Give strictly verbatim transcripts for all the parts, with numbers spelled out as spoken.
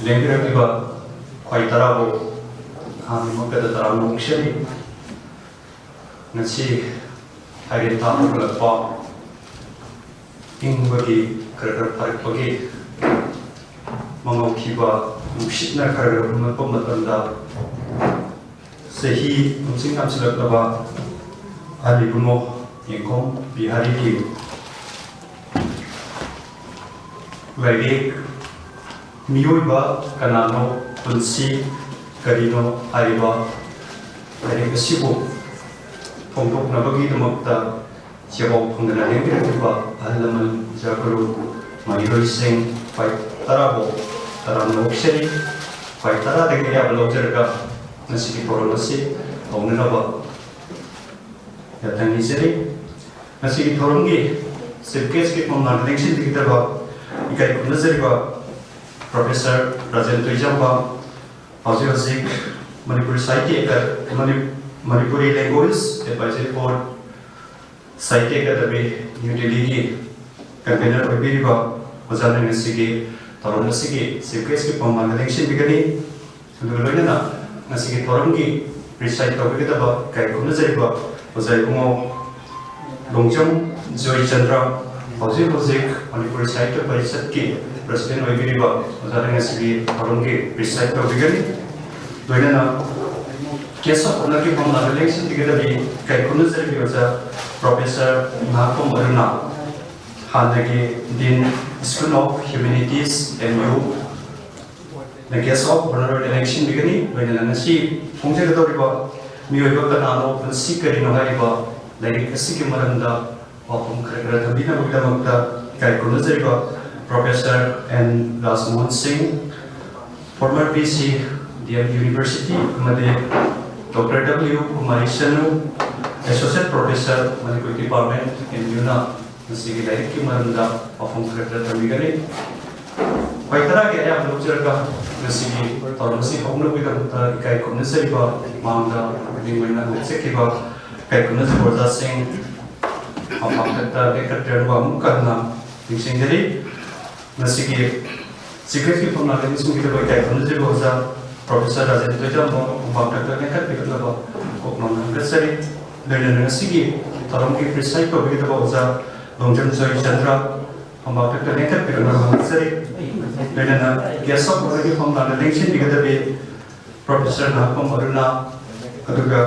ꯂꯦꯡꯕꯤꯔꯛꯂꯤꯕ ꯈ꯭ꯋꯥꯏ ꯇꯔꯥꯕꯨ ꯑꯍꯥꯟꯕꯃꯛꯇꯗ ꯇꯔꯥꯝꯅ ꯑꯣꯛꯆꯔꯤ꯫ ꯉꯁꯤ ꯍꯥꯏꯔꯦꯟ ꯊꯥ ꯍꯧꯒꯠꯂꯛꯄ, ꯏꯪꯕꯒꯤ ꯈꯔ ꯈꯔ ꯐꯔꯛꯄꯒꯤ ꯃꯉꯧꯈꯤꯕ ꯅꯨꯡꯁꯤꯠꯅ ꯈꯔ ꯈꯔ ꯍꯨꯝꯂꯛꯄ ꯃꯇꯝꯗ, ꯆꯍꯤ ꯈꯣꯡꯆꯤꯡ ꯌꯥꯝꯁꯤꯜꯂꯛꯂꯕ ꯑꯍꯜ ꯏꯕꯨꯡꯉꯣ ꯌꯦꯡꯈꯣꯝ ꯕꯤꯍꯥꯔꯤꯒꯤ ꯂꯥꯏꯔꯤꯛ ꯃꯤꯑꯣꯏꯕ ꯀꯅꯥꯅꯣ, ꯄꯨꯟꯁꯤ ꯀꯔꯤꯅꯣ ꯍꯥꯏꯔꯤꯕ ꯂꯥꯏꯔꯤꯛ ꯑꯁꯤꯕꯨ ꯐꯣꯡꯗꯣꯛꯅꯕꯒꯤꯗꯃꯛꯇ ꯁꯦꯜꯐꯥꯎ ꯐꯪꯗꯅ ꯂꯦꯡꯕꯤꯔꯛꯂꯤꯕ ꯑꯍꯜ ꯂꯃꯟ, ꯏꯆꯥ ꯒꯨꯔꯨ, ꯃꯍꯩꯔꯣꯏꯁꯤꯡ, ꯈ꯭ꯋꯥꯏ ꯇꯔꯥꯕꯨ ꯇꯔꯥꯝꯅ ꯑꯣꯛꯆꯔꯤ꯫ ꯈ꯭ꯋꯥꯏ ꯇꯔꯥꯗꯒꯤ ꯑꯌꯥꯕ ꯂꯧꯖꯔꯒ ꯉꯁꯤꯒꯤ ꯊꯧꯔꯝ ꯑꯁꯤ ꯍꯧꯅꯅꯕ ꯌꯥꯊꯪ ꯅꯤꯖꯔꯤ꯫ ꯉꯁꯤꯒꯤ ꯊꯧꯔꯝꯒꯤ chief guest ꯀꯤ ꯃꯃꯥꯡꯗ ꯂꯦꯡꯁꯤꯟꯕꯤꯒꯗꯕ ꯏꯀꯥꯏ ꯈꯨꯝꯅꯖꯔꯤꯕ Professor ꯔꯥꯖꯦꯟ ꯇꯣꯏꯖꯥꯝꯕ, ꯍꯧꯖꯤꯛ ꯍꯧꯖꯤꯛ ꯃꯅꯤꯄꯨꯔꯤ ꯁꯥꯍꯤꯇ꯭ꯌ ꯑꯦꯀꯥ-, ꯃꯅꯤ-, Manipuri Language Advisory Board Sahitya Akademi new ꯗꯦꯜꯂꯤꯒꯤ convener ꯑꯣꯏꯕꯤꯔꯤꯕ ꯑꯣꯖꯥꯅ ꯉꯁꯤꯒꯤ ꯊꯧꯔꯝ ꯑꯁꯤꯒꯤ chief guest ꯀꯤ ꯃꯃꯥꯡꯗ ꯂꯦꯡꯁꯤꯟꯕꯤꯒꯅꯤ꯫ ꯑꯗꯨꯒ ꯂꯣꯏꯅꯅ ꯉꯁꯤꯒꯤ ꯊꯧꯔꯝꯒꯤ preside ꯇꯧꯕꯤꯒꯗꯕ ꯏꯀꯥꯏ ꯈꯨꯝꯅꯖꯔꯤꯕ ꯑꯣꯖꯥ ꯏꯕꯨꯡꯉꯣ ꯂꯣꯡꯖꯝ ꯖꯣꯏꯆꯟꯗ꯭ꯔ, ꯍꯧꯖꯤꯛ ꯍꯧꯖꯤꯛ ꯃꯅꯤꯄꯨꯔ ꯁꯥꯍꯤꯇ꯭ꯌ ꯄꯔꯤꯁꯠꯀꯤ president ꯑꯣꯏꯕꯤꯔꯤꯕ ꯑꯣꯖꯥꯅ ꯉꯁꯤꯒꯤ ꯊꯧꯔꯝꯒꯤ preside ꯇꯧꯕꯤꯒꯅꯤ꯫ ꯂꯣꯏꯅꯅ guest of honour ꯒꯤ ꯃꯃꯥꯡꯗ ꯂꯦꯡꯁꯤꯟꯕꯤꯒꯗꯕꯤ ꯏꯀꯥꯏ ꯈꯨꯝꯅꯖꯔꯤꯕ ꯑꯣꯖꯥ Professor ꯅꯥꯍꯥꯈꯣꯝ ꯑꯔꯨꯅꯥ, ꯍꯥꯟꯅꯒꯤ Dean School of Humanities, M U, ꯅ guest of honour ꯑꯣꯏꯅ ꯂꯦꯡꯁꯤꯟꯕꯤꯒꯅꯤ꯫ ꯂꯣꯏꯅꯅ ꯉꯁꯤ ꯐꯣꯡꯖꯒꯗꯧꯔꯤꯕ ꯃꯤꯑꯣꯏꯕ ꯀꯅꯥꯅꯣ, ꯄꯨꯟꯁꯤ ꯀꯔꯤꯅꯣ ꯍꯥꯏꯔꯤꯕ ꯂꯥꯏꯔꯤꯛ ꯑꯁꯤꯒꯤ ꯃꯔꯝꯗ ꯋꯥꯐꯝ ꯈꯔ ꯈꯔ ꯊꯝꯕꯤꯅꯕꯒꯤꯗꯃꯛꯇ ꯏꯀꯥꯏ ꯈꯨꯝꯅꯖꯔꯤꯕ Professor N ꯔꯥꯖꯃꯣꯍꯟ ꯁꯤꯡ, former V C, D M University, ꯑꯃꯗꯤ Doctor W Kumari ꯁꯅꯨ, Associate Professor, Manipur Department, M U ꯅ ꯉꯁꯤꯒꯤ ꯂꯥꯏꯔꯤꯛꯀꯤ ꯃꯔꯝꯗ ꯋꯥꯐꯝ ꯈꯔ ꯈꯔ ꯊꯝꯕꯤꯒꯅꯤ꯫ ꯈ꯭ꯋꯥꯏ ꯇꯔꯥꯒꯤ ꯑꯌꯥꯕ ꯂꯧꯖꯔꯒ ꯉꯁꯤꯒꯤ ꯊꯧꯔꯝ ꯑꯁꯤ ꯍꯧꯅꯕꯒꯤꯗꯃꯛꯇ ꯏꯀꯥꯏ ꯈꯨꯝꯅꯖꯔꯤꯕ ꯃꯥꯡꯗ ꯃꯤꯡ ꯑꯣꯏꯅ ꯍꯟꯖꯈꯤꯕ ꯏꯀꯥꯏ ꯈꯨꯝꯅꯖꯕ ꯑꯣꯖꯥꯁꯤꯡ, ꯃꯃꯥꯡꯗ ꯂꯦꯞꯀꯠꯄꯤꯔꯝꯕ ꯑꯃꯨꯛ ꯍꯟꯅ ꯅꯤꯡꯁꯤꯡꯖꯔꯤ꯫ ꯉꯁꯤꯒꯤ ꯆꯤꯐ ꯒꯦꯁꯀꯤ ꯐꯝꯅꯥꯛꯇ ꯅꯤꯡꯁꯤꯡꯕꯤꯗꯕ ꯏꯀꯥꯏ ꯈꯨꯝꯅꯖꯔꯤꯕ ꯑꯣꯖꯥ ꯄ꯭ꯔꯣꯐꯦꯁꯔ ꯔꯥꯖꯦꯟ ꯇꯣꯏꯖꯥꯝꯕ ꯐꯝꯕꯥꯛꯇ ꯂꯦꯡꯈꯠꯄꯤꯔꯛꯅꯕ ꯀꯣꯛ ꯅꯧꯅ ꯍꯪꯒꯠꯆꯔꯤ꯫ ꯂꯣꯏꯅꯅ ꯉꯁꯤꯒꯤ ꯊꯧꯔꯝꯒꯤ ꯄ꯭ꯔꯤꯁꯥꯏꯗ ꯇꯧꯕꯤꯒꯗꯕ ꯑꯣꯖꯥ ꯂꯣꯡꯖꯝ ꯖꯣꯏ ꯆꯟꯗ꯭ꯔ ꯐꯝꯕꯥꯛꯇ ꯂꯦꯡꯈꯠꯄꯤꯔꯛꯅꯕ ꯍꯪꯒꯠꯆꯔꯤ꯫ ꯂꯣꯏꯅꯅ ꯒꯦꯁ ꯑꯣꯐ ꯑꯣꯅꯔꯒꯤ ꯐꯝꯕꯥꯛꯇ ꯂꯦꯡꯁꯤꯟꯕꯤꯒꯗꯕꯤ ꯄ꯭ꯔꯣꯐꯦꯁꯔ ꯅꯍꯥꯛꯄꯝ ꯑꯔꯨꯅꯥ, ꯑꯗꯨꯒ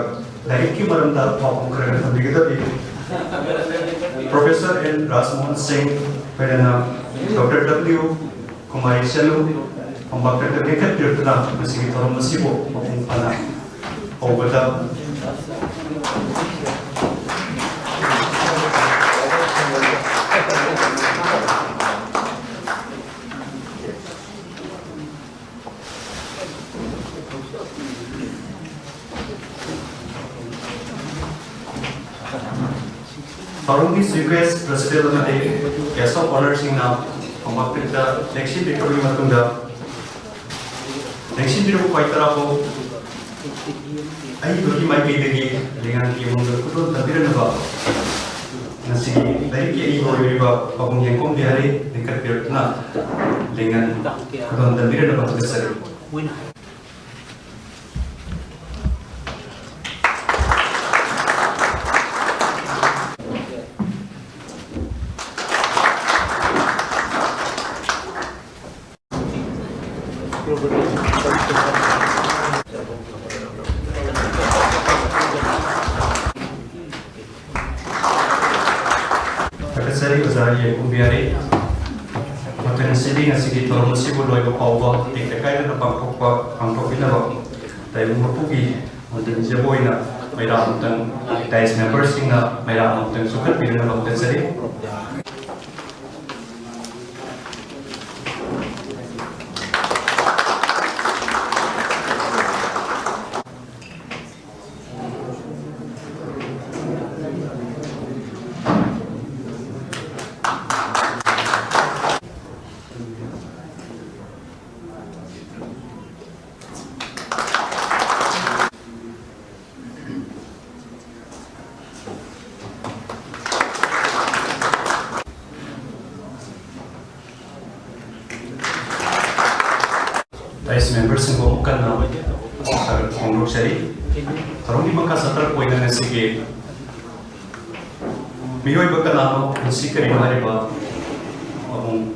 ꯂꯥꯏꯔꯤꯛꯀꯤ ꯃꯔꯝꯗ ꯄꯥꯎꯈꯨꯝ ꯈꯔ ꯈꯔ ꯊꯝꯕꯤꯒꯗꯕꯤ ꯄ꯭ꯔꯣꯐꯦꯁꯔ ꯑꯦꯟ ꯔꯥꯖꯃꯣꯍꯟ ꯁꯤꯡ, ꯂꯣꯏꯅꯅ ꯗꯣꯛꯇꯔ ꯗꯕ꯭ꯂꯤꯎ ꯀꯨꯃꯥꯔꯤ ꯁꯦꯂꯨ, ꯐꯝꯕꯥꯛꯇ ꯂꯦꯡꯈꯠꯄꯤꯔꯛꯇꯨꯅ ꯃꯁꯤꯒꯤ ꯊꯧꯔꯝ ꯑꯁꯤꯕꯨ ꯃꯄꯨꯡ ꯐꯥꯅ ꯍꯧꯕꯗ ꯊꯧꯔꯝꯒꯤ ꯆꯤꯐ ꯒꯦꯁ, ꯄ꯭ꯔꯤꯟꯁꯤꯄꯥꯜ ꯑꯃꯗꯤ ꯒꯦꯁ ꯑꯣꯐ ꯑꯣꯅꯔꯁꯤꯡꯅ ꯐꯝꯕꯥꯛꯇ ꯂꯦꯡꯁꯤꯟꯕꯤꯈ꯭ꯔꯕꯒꯤ ꯃꯇꯨꯡꯗ, ꯂꯦꯡꯁꯤꯟꯕꯤꯔꯕ ꯈ꯭ꯋꯥꯏ ꯇꯔꯥꯐꯥꯎ ꯑꯏꯕꯒꯤ ꯃꯥꯏꯀꯩꯗꯒꯤ ꯂꯩꯉꯥꯛꯀꯤ ꯃꯃꯥꯡꯗ ꯈꯨꯗꯣꯜ ꯇꯝꯕꯤꯔꯛꯅꯕ ꯉꯁꯤꯒꯤ ꯂꯥꯏꯔꯤꯛꯀꯤ ꯑꯏꯕ ꯑꯣꯏꯔꯤꯕ ꯄꯥꯕꯨꯡ ꯌꯦꯡꯀꯣꯝ ꯕꯤꯍꯥꯔꯤ ꯂꯦꯡꯈꯠꯄꯤꯔꯛꯇꯨꯅ ꯂꯩꯉꯥꯛ ꯈꯨꯗꯣꯜ ꯇꯝꯕꯤꯔꯛꯅꯕ ꯍꯪꯒꯠꯆꯔꯤ꯫ ꯊꯥꯒꯠꯆꯔꯤ ꯑꯣꯖꯥ ꯌꯦꯡꯀꯨꯝ ꯕꯤꯍꯥꯔꯤ꯫ ꯃꯊꯪ ꯑꯁꯤꯗꯤ ꯉꯁꯤꯒꯤ ꯊꯧꯔꯝ ꯑꯁꯤꯕꯨ ꯂꯣꯏꯕ ꯐꯥꯎꯕ ꯇꯦꯛꯇ ꯀꯥꯏꯗꯅ ꯄꯥꯡꯊꯣꯛꯄ, ꯄꯥꯡꯊꯣꯛꯄꯤꯅꯕ ꯇꯥꯏꯕꯪ ꯃꯄꯨꯒꯤ ꯃꯟꯗꯤꯔ ꯅꯤꯡꯖꯕ ꯑꯣꯏꯅ ꯃꯩꯔꯥ ꯑꯃꯨꯛꯇꯪ, ꯗꯥꯏꯁ ꯃꯦꯝꯕꯔꯁꯤꯡꯅ ꯃꯩꯔꯥ ꯑꯃꯨꯛꯇꯪ ꯆꯨꯞꯈꯠꯄꯤꯔꯒ ꯂꯧꯖꯔꯤ꯫ Vice memberꯁꯤꯡꯕꯨ ꯑꯃꯨꯛ ꯍꯟꯅ ꯁꯥꯒꯠ ꯐꯣꯡꯗꯣꯛꯆꯔꯤ꯫ ꯊꯧꯔꯝꯒꯤ ꯃꯈꯥ ꯆꯠꯊꯔꯛꯄ ꯑꯣꯏꯅ ꯉꯁꯤꯒꯤ ꯃꯤꯑꯣꯏꯕ ꯀꯅꯥꯅꯣ, ꯄꯨꯟꯁꯤ ꯀꯔꯤꯅꯣ ꯍꯥꯏꯔꯤꯕ ꯄꯥꯕꯨꯡ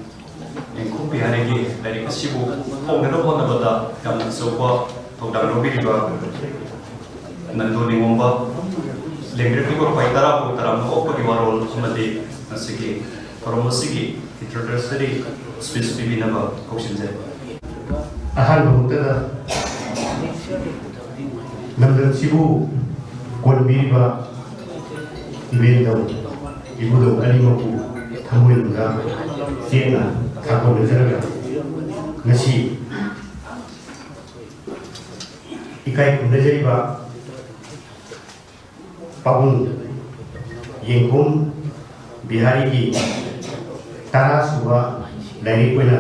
ꯌꯦꯡꯈꯨꯝ ꯕꯤꯍꯥꯔꯤꯒꯤ ꯂꯥꯏꯔꯤꯛ ꯑꯁꯤꯕꯨ ꯐꯣꯡꯅꯅꯕ ꯍꯣꯠꯅꯕꯗ ꯌꯥꯝꯅ ꯑꯆꯧꯕ ꯊꯧꯗꯥꯡ ꯂꯧꯕꯤꯔꯤꯕ ꯅꯟꯗꯨ ꯅꯤꯉꯣꯝꯕ ꯂꯦꯡꯕꯤꯔꯛꯂꯤꯕ ꯈ꯭ꯋꯥꯏ ꯇꯔꯥ ꯐꯥꯎ ꯇꯔꯥꯝꯅ ꯑꯣꯛꯄꯒꯤ ꯋꯥꯔꯣꯜ ꯑꯃꯗꯤ ꯉꯁꯤꯒꯤ ꯊꯧꯔꯝ ꯑꯁꯤꯒꯤ introductory speech ꯄꯤꯕꯤꯅꯕ ꯀꯧꯁꯤꯟꯖꯔꯤ꯫ ꯑꯍꯥꯟꯕ ꯃꯛꯇꯗ ꯂꯝꯗꯝꯁꯤꯕꯨ ꯀꯣꯟꯕꯤꯔꯤꯕ ꯏꯕꯦꯟꯗꯧ ꯏꯕꯨꯗꯧ ꯑꯅꯤꯃꯛꯄꯨ ꯊꯃꯣꯏꯅꯨꯡꯗ ꯆꯦꯠꯅ ꯊꯥꯒꯣꯟꯅꯖꯔꯒ ꯉꯁꯤ ꯏꯀꯥꯏ ꯈꯨꯝꯅꯖꯔꯤꯕ ꯄꯥꯕꯨꯡ ꯌꯦꯡꯈꯣꯝ ꯕꯤꯍꯥꯔꯤꯒꯤ ꯇꯔꯥꯁꯨꯕ ꯂꯥꯏꯔꯤꯛ ꯑꯣꯏꯅ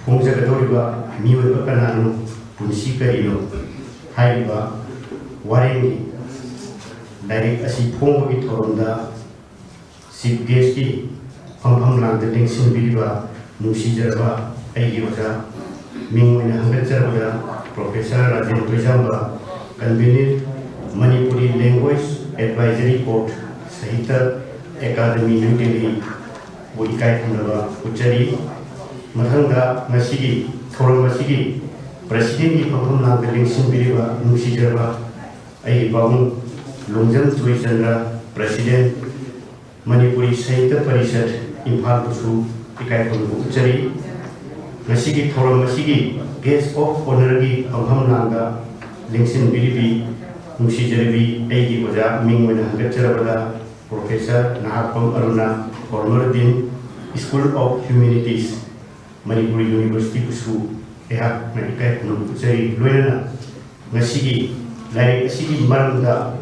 ꯐꯣꯡꯖꯒꯗꯧꯔꯤꯕ ꯃꯤꯑꯣꯏꯕ ꯀꯅꯥꯅꯣ, ꯄꯨꯟꯁꯤ ꯀꯔꯤꯅꯣ ꯍꯥꯏꯔꯤꯕ ꯋꯥꯔꯦꯡꯒꯤ ꯂꯥꯏꯔꯤꯛ ꯑꯁꯤ ꯐꯣꯡꯕꯒꯤ ꯊꯧꯔꯝꯗ chief guestꯀꯤ ꯐꯝꯐꯝ ꯂꯥꯡꯗ ꯂꯦꯡꯁꯤꯟꯕꯤꯔꯤꯕ ꯅꯨꯡꯁꯤꯖꯔꯕ ꯑꯩꯒꯤ ꯑꯣꯖꯥ, ꯃꯤꯡ ꯑꯣꯏꯅ ꯍꯪꯒꯠꯆꯔꯕꯗ Professor Rajen ꯇꯣꯏꯖꯥꯝꯕ, convener Manipuri Language Advisory Board, Sahitya Academy, New Delhi ꯕꯨ ꯏꯀꯥꯏ ꯈꯨꯝꯅꯕ ꯎꯠꯆꯔꯤ꯫ ꯃꯊꯪꯗ ꯉꯁꯤꯒꯤ ꯊꯧꯔꯝ ꯑꯁꯤꯒꯤ presidentꯀꯤ ꯐꯝꯐꯝ ꯂꯥꯡꯗ ꯂꯦꯡꯁꯤꯟꯕꯤꯔꯤꯕ ꯅꯨꯡꯁꯤꯖꯔꯕ ꯑꯩꯒꯤ ꯄꯥꯕꯨꯡ ꯂꯣꯡꯖꯝ ꯖꯣꯏꯆꯟꯗ꯭ꯔ, president, ꯃꯅꯤꯄꯨꯔꯤ ꯁꯥꯍꯤꯇ꯭ꯌ ꯄꯔꯤꯁꯠ, ꯏꯝꯐꯥꯜꯕꯨꯁꯨ ꯏꯀꯥꯏ ꯈꯨꯝꯅꯕ ꯎꯠꯆꯔꯤ꯫ ꯉꯁꯤꯒꯤ ꯊꯧꯔꯝ ꯑꯁꯤꯒꯤ guest of honourꯒꯤ ꯐꯝꯐꯝ ꯂꯥꯡꯗ ꯂꯦꯡꯁꯤꯟꯕꯤꯔꯤꯕꯤ ꯅꯨꯡꯁꯤꯖꯔꯕꯤ ꯑꯩꯒꯤ ꯑꯣꯖꯥ, ꯃꯤꯡ ꯑꯣꯏꯅ ꯍꯪꯒꯠꯆꯔꯕꯗ Professor Nahakpam Aruna, former Dean, School of Humanities, Manipur Universityꯕꯨꯁꯨ ꯑꯩꯍꯥꯛꯅ ꯏꯀꯥꯏ ꯈꯨꯝꯅꯕ ꯎꯠꯆꯔꯤ꯫ ꯂꯣꯏꯅꯅ ꯉꯁꯤꯒꯤ ꯂꯥꯏꯔꯤꯛ ꯑꯁꯤꯒꯤ ꯃꯔꯝꯗ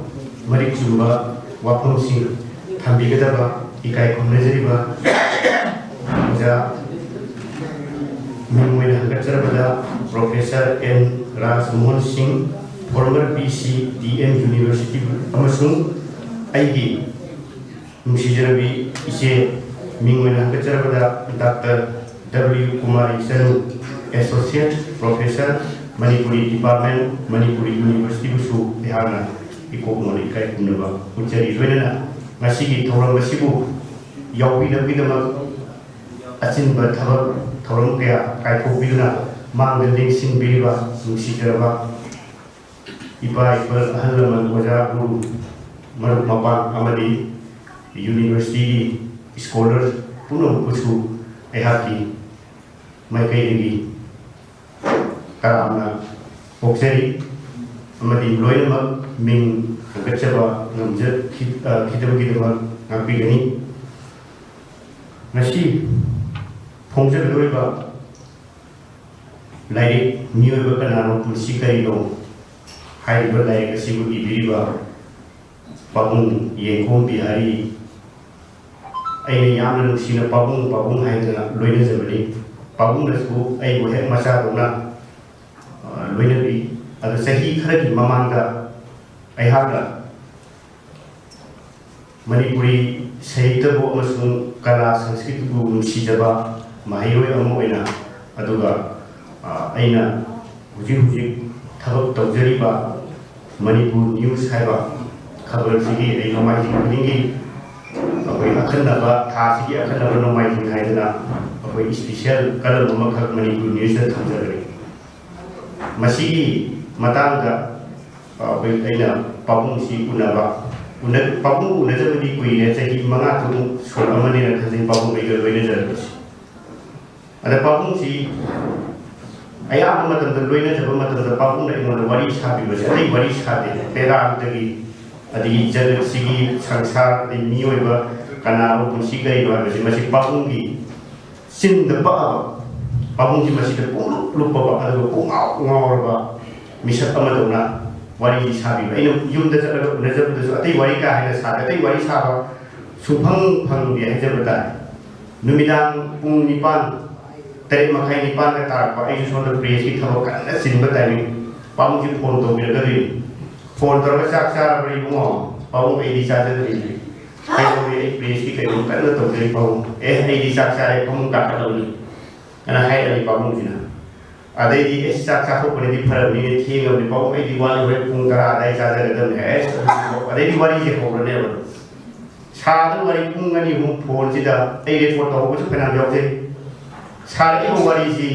ꯃꯔꯤꯛ ꯆꯨꯝꯕ ꯋꯥꯐꯝꯁꯤꯡ ꯊꯝꯕꯤꯒꯗꯕ ꯏꯀꯥꯏ ꯈꯨꯝꯅꯖꯔꯤꯕ ꯑꯣꯖꯥ, ꯃꯤꯡ ꯑꯣꯏꯅ ꯍꯪꯒꯠꯆꯔꯕꯗ Professor ꯑꯦꯟ ꯔꯥꯖꯃꯣꯍꯟ ꯁꯤꯡ, former VC, DM University, ꯑꯃꯁꯨꯡ ꯑꯩꯒꯤ ꯅꯨꯡꯁꯤꯖꯔꯕꯤ ꯏꯆꯦ, ꯃꯤꯡ ꯑꯣꯏꯅ ꯍꯪꯒꯠꯆꯔꯕꯗ Doctor W ꯀꯨꯃꯥꯔꯤ ꯆꯅꯨ, Associate Professor, Manipuri Department, Manipuri University ꯕꯨꯁꯨ ꯑꯩꯍꯥꯛꯅ ꯏꯀꯣꯛ ꯃꯣꯟꯅ ꯏꯀꯥꯏ ꯈꯨꯝꯅꯕ ꯎꯠꯆꯔꯤ꯫ ꯂꯣꯏꯅꯅ ꯉꯁꯤꯒꯤ ꯊꯧꯔꯝ ꯑꯁꯤꯕꯨ ꯌꯥꯎꯕꯤꯅꯕꯒꯤꯗꯃꯛ ꯑꯆꯤꯟꯕ ꯊꯕꯛ ꯊꯧꯔꯝ ꯀꯌꯥ ꯀꯥꯏꯊꯣꯛꯄꯤꯗꯨꯅ ꯃꯥꯡꯗ ꯂꯦꯡꯁꯤꯟꯕꯤꯔꯤꯕ ꯅꯨꯡꯁꯤꯖꯔꯕ ꯏꯄꯥ ꯏꯄꯜ, ꯑꯍꯜ ꯂꯃꯟ, ꯑꯣꯖꯥ ꯒꯨꯔꯨ, ꯃꯔꯨꯞ ꯃꯄꯥꯡ ꯑꯃꯗꯤ university ꯒꯤ scholar ꯄꯨꯝꯅꯃꯛꯄꯨꯁꯨ ꯑꯩꯍꯥꯛꯀꯤ ꯃꯥꯏꯀꯩꯗꯒꯤ ꯇꯔꯥꯝꯅ ꯑꯣꯛꯆꯔꯤ ꯑꯃꯗꯤ ꯂꯣꯏꯅꯃꯛ ꯃꯤꯡ ꯊꯥꯡꯒꯠꯆꯕ ꯉꯝꯖꯈꯤꯗꯕꯒꯤꯗꯃꯛ ꯉꯥꯛꯄꯤꯒꯅꯤ꯫ ꯉꯁꯤ ꯐꯣꯡꯖꯒꯗꯧꯔꯤꯕ ꯂꯥꯏꯔꯤꯛ ꯃꯤꯑꯣꯏꯕ ꯀꯅꯥꯅꯣ, ꯄꯨꯟꯁꯤ ꯀꯔꯤꯅꯣ ꯍꯥꯏꯔꯤꯕ ꯂꯥꯏꯔꯤꯛ ꯑꯁꯤꯕꯨ ꯏꯕꯤꯔꯤꯕ ꯄꯥꯕꯨꯡ ꯌꯦꯡꯈꯣꯝ ꯕꯤꯍꯥꯔꯤ, ꯑꯩꯅ ꯌꯥꯝꯅ ꯅꯨꯡꯁꯤꯅ ꯄꯥꯕꯨꯡ, ꯄꯥꯕꯨꯡ ꯍꯥꯏꯗꯅ ꯂꯣꯏꯅꯖꯕꯅꯤ꯫ ꯄꯥꯕꯨꯡꯅꯁꯨ ꯑꯩꯕꯨ ꯍꯦꯛ ꯃꯆꯥꯗꯧꯅ, ꯑ, ꯂꯣꯏꯅꯕꯤ꯫ ꯑꯗꯨ ꯆꯍꯤ ꯈꯔꯒꯤ ꯃꯃꯥꯡꯗ ꯑꯩꯍꯥꯛꯅ ꯃꯅꯤꯄꯨꯔꯤ ꯁꯥꯍꯤꯇ꯭ꯌꯕꯨ ꯑꯃꯁꯨꯡ ꯀꯂꯥ ꯁꯪꯁꯀ꯭ꯔꯤꯇꯤꯕꯨ ꯅꯨꯡꯁꯤꯖꯕ ꯃꯍꯩꯔꯣꯏ ꯑꯃ ꯑꯣꯏꯅ, ꯑꯗꯨꯒ, ꯑ, ꯑꯩꯅ ꯍꯧꯖꯤꯛ ꯍꯧꯖꯤꯛ ꯊꯕꯛ ꯇꯧꯖꯔꯤꯕ ꯃꯅꯤꯄꯨꯔ ꯅ꯭ꯌꯨꯁ ꯍꯥꯏꯕ ꯈꯕꯔꯁꯤꯒꯤ ꯑꯩ ꯅꯣꯡꯃꯥꯏꯖꯤꯡ ꯈꯨꯗꯤꯡꯒꯤ ꯑꯩꯈꯣꯏ ꯑꯈꯟꯅꯕ, ꯊꯥꯁꯤꯒꯤ ꯑꯈꯟꯅꯕ ꯅꯣꯡꯃꯥꯏꯖꯤꯡ ꯍꯥꯏꯗꯅ ꯑꯩꯈꯣꯏ special column ꯑꯃꯈꯛ ꯃꯅꯤꯄꯨꯔ ꯅ꯭ꯌꯨꯁꯇ ꯊꯝꯖꯕꯅꯤ꯫ ꯃꯁꯤꯒꯤ ꯃꯇꯥꯡꯗ, ꯑ, ꯑꯩꯈꯣꯏ, ꯑꯩꯅ ꯄꯥꯕꯨꯡꯁꯤ ꯎꯅꯕ, ꯎꯅ-, ꯄꯥꯕꯨꯡ ꯎꯅꯖꯕꯗꯤ ꯀꯨꯏꯔꯦ, ꯆꯍꯤ ꯃꯉꯥ ꯇꯔꯨꯛ ꯁꯨꯔꯛꯑꯃꯅꯤꯅ ꯈꯟꯖꯩ ꯄꯥꯕꯨꯡ ꯑꯩꯒ ꯂꯣꯏꯅꯖꯔꯛꯄꯁꯦ꯫ ꯑꯗ ꯄꯥꯕꯨꯡꯁꯤ ꯑꯌꯥꯝꯕ ꯃꯇꯝꯗ, ꯂꯣꯏꯅꯖꯕ ꯃꯇꯝꯗ ꯄꯥꯕꯨꯡꯅ ꯑꯩꯉꯣꯟꯗ ꯋꯥꯔꯤ ꯁꯥꯕꯤꯕꯁꯦ, ꯑꯇꯩ ꯋꯥꯔꯤ ꯁꯥꯗꯦ꯫ ꯄꯦꯔꯥꯗꯒꯤ, ꯑꯗꯒꯤ ꯖꯒꯠꯁꯤꯒꯤ, ꯁꯪꯁꯥꯔ, ꯑꯗꯩ ꯃꯤꯑꯣꯏꯕ ꯀꯅꯥꯅꯣ, ꯄꯨꯟꯁꯤ ꯀꯔꯤꯅꯣ ꯍꯥꯏꯕꯁꯤ ꯃꯁꯤ ꯄꯥꯕꯨꯡꯒꯤ ꯆꯤꯟꯗ ꯄꯛꯑꯕ, ꯄꯥꯕꯨꯡꯁꯤ ꯃꯁꯤꯗ ꯄꯨꯡꯂꯨꯞ ꯂꯨꯞꯄꯕ, ꯑꯗꯨꯒ ꯄꯨꯡꯉꯥꯎ ꯉꯥꯎꯔꯕ ꯃꯤꯁꯛ ꯑꯃꯗꯧꯅ ꯋꯥꯔꯤ ꯁꯥꯕꯤꯕ꯫ ꯑꯩꯅ ꯌꯨꯝꯗ ꯆꯠꯂꯒ ꯎꯅꯖꯕꯗꯁꯨ ꯑꯇꯩ ꯋꯥꯔꯤ ꯀꯥ ꯍꯦꯟꯅ ꯁꯥꯗꯦ, ꯑꯇꯩ ꯋꯥꯔꯤ ꯁꯥꯕ ꯁꯨꯡꯐꯪ ꯐꯪꯗꯦ ꯍꯥꯏꯖꯕ ꯇꯥꯔꯦ꯫ ꯅꯨꯃꯤꯗꯥꯡ ꯄꯨꯡ ꯅꯤꯄꯥꯟ, ꯇꯔꯦꯠ ꯃꯈꯥꯏ, ꯅꯤꯄꯥꯟꯒ ꯇꯥꯔꯛꯄ, ꯑꯩꯁꯨ ꯁꯣꯝꯗ press ꯀꯤ ꯊꯕꯛ ꯀꯟꯅ ꯆꯤꯟꯕ timing, ꯄꯥꯕꯨꯡꯁꯤ phone ꯇꯧꯕꯤꯔꯛꯀꯗꯣꯏꯅꯤ꯫ Phone ꯇꯧꯔꯒ, "ꯆꯥꯛ ꯆꯥꯔꯕ꯭ꯔꯥ ꯏꯕꯨꯡꯉꯣ?" "ꯄꯥꯕꯨꯡ, ꯑꯩꯗꯤ ꯆꯥꯖꯗ꯭ꯔꯤ꯫ ꯀꯩꯗꯧꯔꯤ? ꯑꯩ press ꯀꯤ ꯀꯩꯅꯣ ꯀꯟꯅ ꯇꯧꯖꯔꯤ ꯄꯥꯕꯨꯡ꯫" "ꯑꯦ, ꯑꯩꯗꯤ ꯆꯥꯛ ꯆꯥꯔꯦ, ꯐꯃꯨꯡ ꯀꯥꯈꯠꯂꯕꯅꯤ," ꯑꯅ ꯍꯥꯏꯔꯛꯑꯅꯤ ꯄꯥꯕꯨꯡꯁꯤꯅ꯫ ꯑꯗꯩꯗꯤ ꯑꯦꯁ ꯆꯥꯛ ꯆꯥꯊꯣꯛꯄꯅꯗꯤ ꯐꯔꯕꯅꯤꯅꯦ, ꯊꯦꯡꯉꯕꯅꯤ ꯄꯥꯕꯨꯡ, ꯑꯩꯗꯤ ꯋꯥꯠꯂꯤ, ꯍꯣꯔꯦꯟ ꯄꯨꯡ ꯇꯔꯥ ꯑꯗꯥꯏ ꯆꯥꯖꯔꯗꯕꯅꯤ꯫ ꯑꯦꯁ ꯑꯗꯩꯗꯤ ꯋꯥꯔꯤꯁꯦ ꯍꯧꯔꯅꯦꯕ꯫ ꯁꯥꯗꯅ ꯋꯥꯔꯤ ꯄꯨꯡ ꯑꯅꯤ ꯑꯍꯨꯝ ꯐꯣꯟꯁꯤꯗ ꯑꯩ ꯔꯦꯀꯣꯔꯠ ꯇꯧꯍꯧꯕꯁꯨ ꯐꯅꯌꯥꯝ ꯌꯥꯎꯖꯩ꯫ ꯁꯥꯔꯛꯏꯕ ꯋꯥꯔꯤꯁꯤ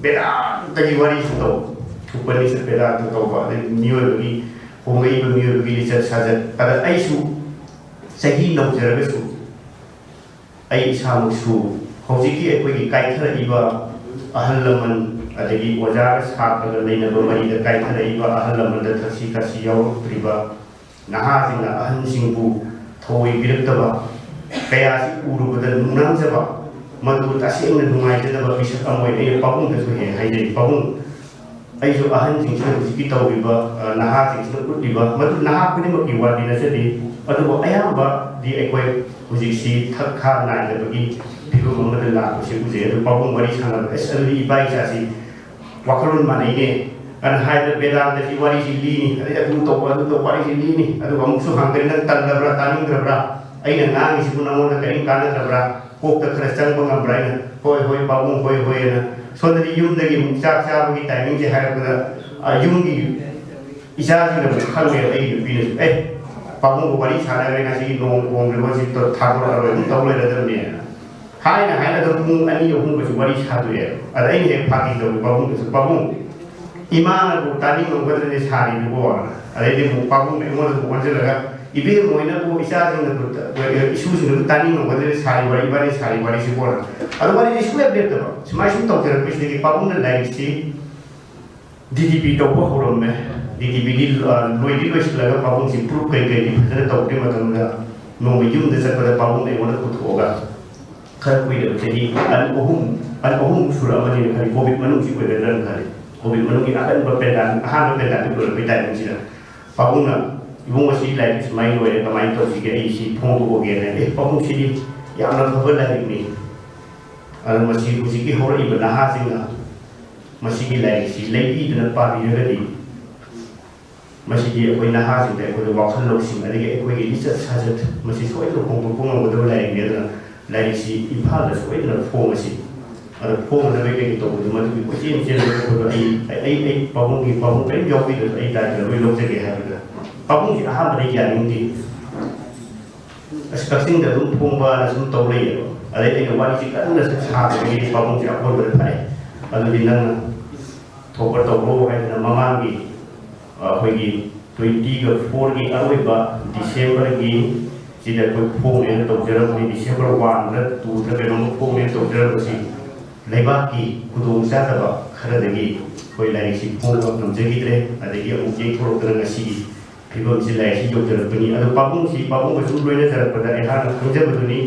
ꯕꯦꯗꯥꯟꯇꯒꯤ ꯋꯥꯔꯤꯁꯨ ꯇꯧ, ꯎꯄꯅꯤꯁꯠ ꯕꯦꯗꯥꯟꯇ ꯇꯧꯕ, ꯑꯗꯩ ꯃꯤꯑꯣꯏꯕꯒꯤ, ꯍꯣꯡꯂꯛꯏꯕ ꯃꯤꯑꯣꯏꯕꯒꯤ ꯂꯤꯆꯠ ꯁꯥꯖꯠ꯫ ꯑꯗ ꯑꯩꯁꯨ ꯆꯍꯤ ꯅꯧꯖꯔꯒꯁꯨ ꯑꯩ ꯏꯁꯥꯃꯛꯁꯨ ꯍꯧꯖꯤꯛꯀꯤ ꯑꯩꯈꯣꯏꯒꯤ ꯀꯥꯏꯊꯔꯛꯏꯕ ꯑꯍꯜ ꯂꯃꯟ, ꯑꯗꯒꯤ ꯑꯣꯖꯥꯒ ꯁꯥꯇ꯭ꯔꯒ ꯂꯩꯅꯕ ꯃꯔꯤꯗ ꯀꯥꯏꯊꯔꯛꯏꯕ ꯑꯍꯜ ꯂꯃꯟꯗ ꯊꯛꯁꯤ ꯈꯥꯁꯤ ꯌꯥꯎꯔꯛꯇ꯭ꯔꯤꯕ ꯅꯍꯥꯁꯤꯡꯅ ꯑꯍꯟꯁꯤꯡꯕꯨ ꯊꯑꯣꯏꯕꯤꯔꯛꯇꯕ ꯀꯌꯥꯁꯤ ꯎꯔꯨꯕꯗ ꯅꯨꯡꯅꯥꯡꯖꯕ, ꯃꯗꯨ ꯇꯁꯦꯡꯅ ꯅꯨꯡꯉꯥꯏꯖꯗꯕ ꯃꯤꯁꯛ ꯑꯃ ꯑꯣꯏꯅ ꯑꯩꯅ ꯄꯥꯕꯨꯡꯗꯁꯨ ꯍꯦꯛ ꯍꯥꯏꯖꯩ꯫ ꯄꯥꯕꯨꯡ, ꯑꯩꯁꯨ ꯑꯍꯟꯁꯤꯡꯁꯤꯅ ꯍꯧꯖꯤꯛꯀꯤ ꯇꯧꯔꯤꯕ, ꯑ, ꯅꯍꯥꯁꯤꯡꯁꯤꯅ ꯎꯠꯂꯤꯕ, ꯃꯗꯨ ꯅꯍꯥ ꯈꯨꯗꯤꯡꯃꯛꯀꯤ ꯋꯥꯗꯤ ꯅꯠꯆꯗꯦ, ꯑꯗꯨꯕꯨ ꯑꯌꯥꯝꯕꯗꯤ ꯑꯩꯈꯣꯏ ꯍꯧꯖꯤꯛꯁꯤ ꯊꯛ ꯈꯥ ꯅꯥꯏꯗꯕꯒꯤ ꯐꯤꯕꯝ ꯑꯃꯗ ꯂꯥꯛꯄꯁꯤ ꯎꯖꯩ꯫ ꯑꯗꯨ ꯄꯥꯕꯨꯡ ꯋꯥꯔꯤ ꯁꯥꯟꯅꯕꯗ, "ꯑꯁ, ꯑꯗꯨꯗꯤ ꯏꯄꯥ ꯏꯆꯥꯁꯤ ꯋꯥꯈꯜꯂꯣꯟ ꯃꯥꯟꯅꯩꯅꯦ" ꯑꯅ ꯍꯥꯏꯕꯗ, ꯕꯦꯗꯥꯟꯇꯁꯤ ꯋꯥꯔꯤꯁꯤ ꯂꯤꯅꯤ, ꯑꯗꯩ ꯑꯗꯨ ꯇꯧꯕ, ꯑꯗꯨ ꯇꯧꯕ ꯋꯥꯔꯤꯁꯤ ꯂꯤꯅꯤ꯫ ꯑꯗꯨꯒ ꯑꯃꯨꯛꯁꯨ ꯍꯪꯒꯅꯤ, "ꯅꯪ ꯇꯜꯂꯕ꯭ꯔꯥ, ꯇꯥꯅꯤꯡꯗ꯭ꯔꯕ꯭ꯔꯥ? ꯑꯩꯅ ꯉꯥꯡꯉꯤꯁꯤꯕꯨ ꯅꯉꯣꯟꯗ ꯀꯔꯤꯝ ꯀꯥꯟꯅꯗ꯭ꯔꯕ꯭ꯔꯥ? ꯀꯣꯛꯇ ꯈꯔ ꯆꯪꯕ ꯉꯝꯕ꯭ꯔꯥ?" ꯑꯩꯅ, "ꯍꯣꯏ, ꯍꯣꯏ, ꯄꯥꯕꯨꯡ, ꯍꯣꯏ, ꯍꯣꯏ" ꯑꯅ꯫ ꯁꯣꯝꯗꯗꯤ ꯌꯨꯝꯗꯒꯤ ꯑꯃꯨꯛ ꯆꯥꯛ ꯆꯥꯕꯒꯤ ꯇꯥꯏꯃꯤꯡꯁꯦ ꯍꯥꯏꯔꯛꯄꯗ, ꯑ, ꯌꯨꯝꯒꯤ ꯏꯆꯥꯁꯤꯡꯅ ꯑꯃꯨꯛ ꯈꯪꯉꯦꯕ, ꯑꯩꯒꯤ ꯅꯨꯄꯤꯅꯁꯨ, "ꯑꯦ, ꯄꯥꯕꯨꯡꯒ ꯋꯥꯔꯤ ꯁꯥꯟꯅꯈ꯭ꯔꯦ, ꯉꯁꯤꯒꯤ ꯅꯣꯡ ꯍꯣꯡꯗ꯭ꯔꯤꯕ ꯍꯧꯖꯤꯛ ꯊꯥꯗꯣꯔꯛꯑꯔꯣꯏ, ꯑꯗꯨꯝ ꯇꯧ ꯂꯩꯔꯗꯕꯅꯦꯅ" ꯍꯥꯏꯅ ꯍꯥꯏꯅ ꯑꯗꯨꯝ ꯄꯨꯡ ꯑꯅꯤ ꯑꯍꯨꯝꯒꯁꯨ ꯋꯥꯔꯤ ꯁꯥꯗꯣꯛꯑꯦ꯫ ꯑꯗ ꯑꯩꯅ ꯍꯦꯛ ꯐꯥꯒꯤ ꯇꯧꯋꯤ ꯄꯥꯕꯨꯡꯗꯁꯨ, "ꯄꯥꯕꯨꯡ, ꯏꯃꯥꯅꯕꯨ ꯇꯥꯅꯤꯡꯉꯝꯒꯗ꯭ꯔꯅꯦ ꯁꯥꯔꯤꯗꯨꯕꯣ?" ꯑꯗꯩꯗꯤ ꯑꯃꯨꯛ ꯄꯥꯕꯨꯡꯅ ꯑꯩꯉꯣꯟꯗ ꯑꯃꯨꯛ ꯑꯣꯟꯁꯤꯜꯂꯒ, "ꯏꯕꯦꯝꯃ ꯍꯣꯏꯅꯕꯨ ꯏꯆꯥꯁꯤꯡꯅꯕꯨ, ꯏꯁꯨꯁꯤꯡꯅꯕꯨ ꯇꯥꯅꯤꯡꯉꯝꯒꯗ꯭ꯔꯅꯦ ꯁꯥꯔꯤ ꯋꯥꯔꯤ, ꯏꯕꯥꯅꯤ ꯁꯥꯔꯤ ꯋꯥꯔꯤꯁꯤꯕꯣꯅ?" ꯑꯗꯣ ꯋꯥꯔꯤꯗꯤ ꯁꯨꯡꯂꯦꯞ ꯂꯦꯞꯇꯕ꯫ ꯁꯨꯃꯥꯏ ꯁꯨꯝ ꯇꯧꯖꯔꯛꯄꯁꯤꯗꯒꯤ ꯄꯥꯕꯨꯡꯅ ꯂꯥꯏꯔꯤꯛꯁꯤ ꯗꯤ ꯇꯤ ꯄꯤ ꯇꯧꯕ ꯍꯧꯔꯝꯃꯦ꯫ ꯗꯤ ꯇꯤ ꯄꯤꯗꯤ, ꯑ, ꯂꯣꯏꯗꯤ ꯂꯣꯏꯁꯤꯜꯂꯒ ꯄꯥꯕꯨꯡꯁꯤ ꯄ꯭ꯔꯨꯞ ꯀꯩ ꯀꯩꯗꯤ ꯐꯖꯅ ꯇꯧꯗ꯭ꯔꯤ ꯃꯇꯝꯗ ꯅꯣꯡꯃ ꯌꯨꯝꯗ ꯆꯠꯄꯗ ꯄꯥꯕꯨꯡꯅ ꯑꯩꯉꯣꯟꯗ ꯄꯨꯊꯣꯛꯑꯒ, ꯈꯔ ꯀꯨꯏꯗꯕ ꯆꯍꯤ ꯑꯅꯤ ꯑꯍꯨꯝ, ꯑꯅꯤ ꯑꯍꯨꯝꯃꯨꯛ ꯁꯨꯔꯛꯑꯃꯅꯤꯅ ꯈꯜꯂꯤ, ꯀꯣꯚꯤꯗ ꯃꯅꯨꯡꯁꯤ ꯑꯣꯏꯒꯗ꯭ꯔꯅ ꯈꯜꯂꯤ꯫ ꯀꯣꯚꯤꯗ ꯃꯅꯨꯡꯒꯤ ꯑꯀꯟꯕ ꯄꯦꯟꯗꯥꯃꯤꯛ, ꯑꯍꯥꯟꯕ ꯄꯦꯟꯗꯥꯃꯤꯛ ꯂꯣꯏꯔꯛꯄꯩ ꯇꯥꯏꯃꯤꯡꯁꯤꯗ ꯄꯥꯕꯨꯡꯅ, "ꯏꯕꯨꯡꯉꯣ, ꯁꯤ ꯂꯥꯏꯔꯤꯛ ꯁꯨꯃꯥꯏꯅ ꯂꯣꯏꯔꯦ, ꯀꯃꯥꯏꯅ ꯇꯧꯁꯤꯒꯦ? ꯑꯩ ꯁꯤ ꯐꯣꯡꯗꯣꯛꯑꯒꯦꯅ"꯫ "ꯑꯦ, ꯄꯥꯕꯨꯡ, ꯁꯤꯗꯤ ꯌꯥꯝꯅ ꯐꯕ ꯂꯥꯏꯔꯤꯛꯅꯤ꯫ ꯑꯗꯨ ꯃꯁꯤ ꯍꯧꯖꯤꯛꯀꯤ ꯍꯧꯔꯛꯏꯕ ꯅꯍꯥꯁꯤꯡꯅ ꯃꯁꯤꯒꯤ ꯂꯥꯏꯔꯤꯛꯁꯤ ꯂꯩꯕꯤꯗꯨꯅ ꯄꯥꯕꯤꯔꯒꯗꯤ, ꯃꯁꯤꯗꯤ ꯑꯩꯈꯣꯏ ꯅꯍꯥꯁꯤꯡꯗ ꯑꯩꯈꯣꯏꯒꯤ ꯋꯥꯈꯜ ꯂꯧꯁꯤꯡ, ꯑꯗꯒꯤ ꯑꯩꯈꯣꯏꯒꯤ ꯂꯤꯆꯠ ꯁꯥꯖꯠ, ꯃꯁꯤ ꯁꯣꯏꯗꯅ ꯍꯣꯡꯗꯣꯛꯄ ꯉꯝꯒꯗꯕ ꯂꯥꯏꯔꯤꯛꯅꯤ꯫ ꯑꯗꯨꯅ ꯂꯥꯏꯔꯤꯛꯁꯤ ꯏꯝꯐꯥꯜꯗ ꯁꯣꯏꯗꯅ ꯐꯣꯡꯉꯁꯤ"꯫ ꯑꯗ ꯐꯣꯡꯅꯅꯕ ꯀꯩꯀꯩ ꯇꯧꯕꯗꯣ ꯃꯗꯨꯒꯤ ꯀꯣꯏꯆꯦꯟ ꯆꯦꯟꯕ ꯈꯣꯠꯄꯗꯣ ꯑꯩ ꯑꯩ ꯑꯩ ꯄꯥꯕꯨꯡꯒꯤ ꯄꯥꯕꯨꯡ ꯀꯔꯤꯝ ꯌꯥꯎꯕꯤꯗ꯭ꯔꯁꯨ ꯑꯩ ꯗꯥꯏꯇ ꯂꯣꯏ ꯂꯧꯖꯒꯦ ꯍꯥꯏꯕꯗ ꯄꯥꯕꯨꯡꯁꯤ ꯑꯍꯥꯟꯕꯗ ꯌꯥꯅꯤꯡꯗꯦ꯫ ꯑꯁ ꯀꯛꯆꯤꯡꯗ ꯑꯗꯨꯝ ꯐꯣꯡꯕꯅ ꯁꯨꯝ ꯇꯧ ꯂꯩꯌꯦꯕ꯫ ꯑꯗꯩ ꯑꯩꯅ ꯋꯥꯔꯤꯁꯤ ꯀꯟꯅ ꯁꯨꯝ ꯁꯥꯕꯗꯒꯤ ꯄꯥꯕꯨꯡꯁꯦ ꯑꯀꯣꯟꯕꯗ ꯐꯔꯦ꯫ ꯑꯗꯨꯗꯤ ꯅꯪꯅ ꯊꯣꯛꯄ ꯇꯧꯔꯣ ꯍꯥꯏꯗꯅ ꯃꯃꯥꯡꯒꯤ ꯑꯩꯈꯣꯏꯒꯤ ꯇ꯭ꯋꯦꯟꯇꯤꯒ ꯐꯣꯔꯒꯤ ꯑꯔꯣꯏꯕ ꯗꯤꯁꯦꯝꯕꯔꯒꯤ ꯁꯤꯗ ꯑꯩꯈꯣꯏ ꯐꯣꯡꯅꯦꯅ ꯇꯧꯖꯔꯝꯕꯅꯤ꯫ ꯗꯤꯁꯦꯝꯕꯔ ꯋꯥꯟꯗ ꯇꯨꯗ ꯀꯩꯅꯣꯝꯃ ꯐꯣꯡꯅꯦꯅ ꯇꯧꯖꯔꯝꯕꯁꯤ ꯂꯩꯕꯥꯛꯀꯤ ꯈꯨꯗꯣꯡꯆꯥꯗꯕ ꯈꯔꯗꯒꯤ ꯑꯩꯈꯣꯏ ꯂꯥꯏꯔꯤꯛꯁꯤ ꯐꯣꯡꯕ ꯉꯝꯖꯈꯤꯗ꯭ꯔꯦ꯫ ꯑꯗꯒꯤ ꯑꯃꯨꯛ ꯌꯩꯊꯣꯔꯛꯇꯅ ꯉꯁꯤꯒꯤ ꯐꯤꯕꯝꯁꯤ ꯂꯥꯏꯔꯤꯛꯁꯤ ꯌꯧꯖꯔꯛꯄꯅꯤ꯫ ꯑꯗꯣ ꯄꯥꯕꯨꯡꯁꯤ ꯄꯥꯕꯨꯡꯒ ꯁꯨꯝ ꯂꯣꯏꯅꯖꯔꯛꯄꯗ ꯑꯩꯍꯥꯛꯅ ꯈꯪꯖꯕꯗꯨꯅꯤ꯫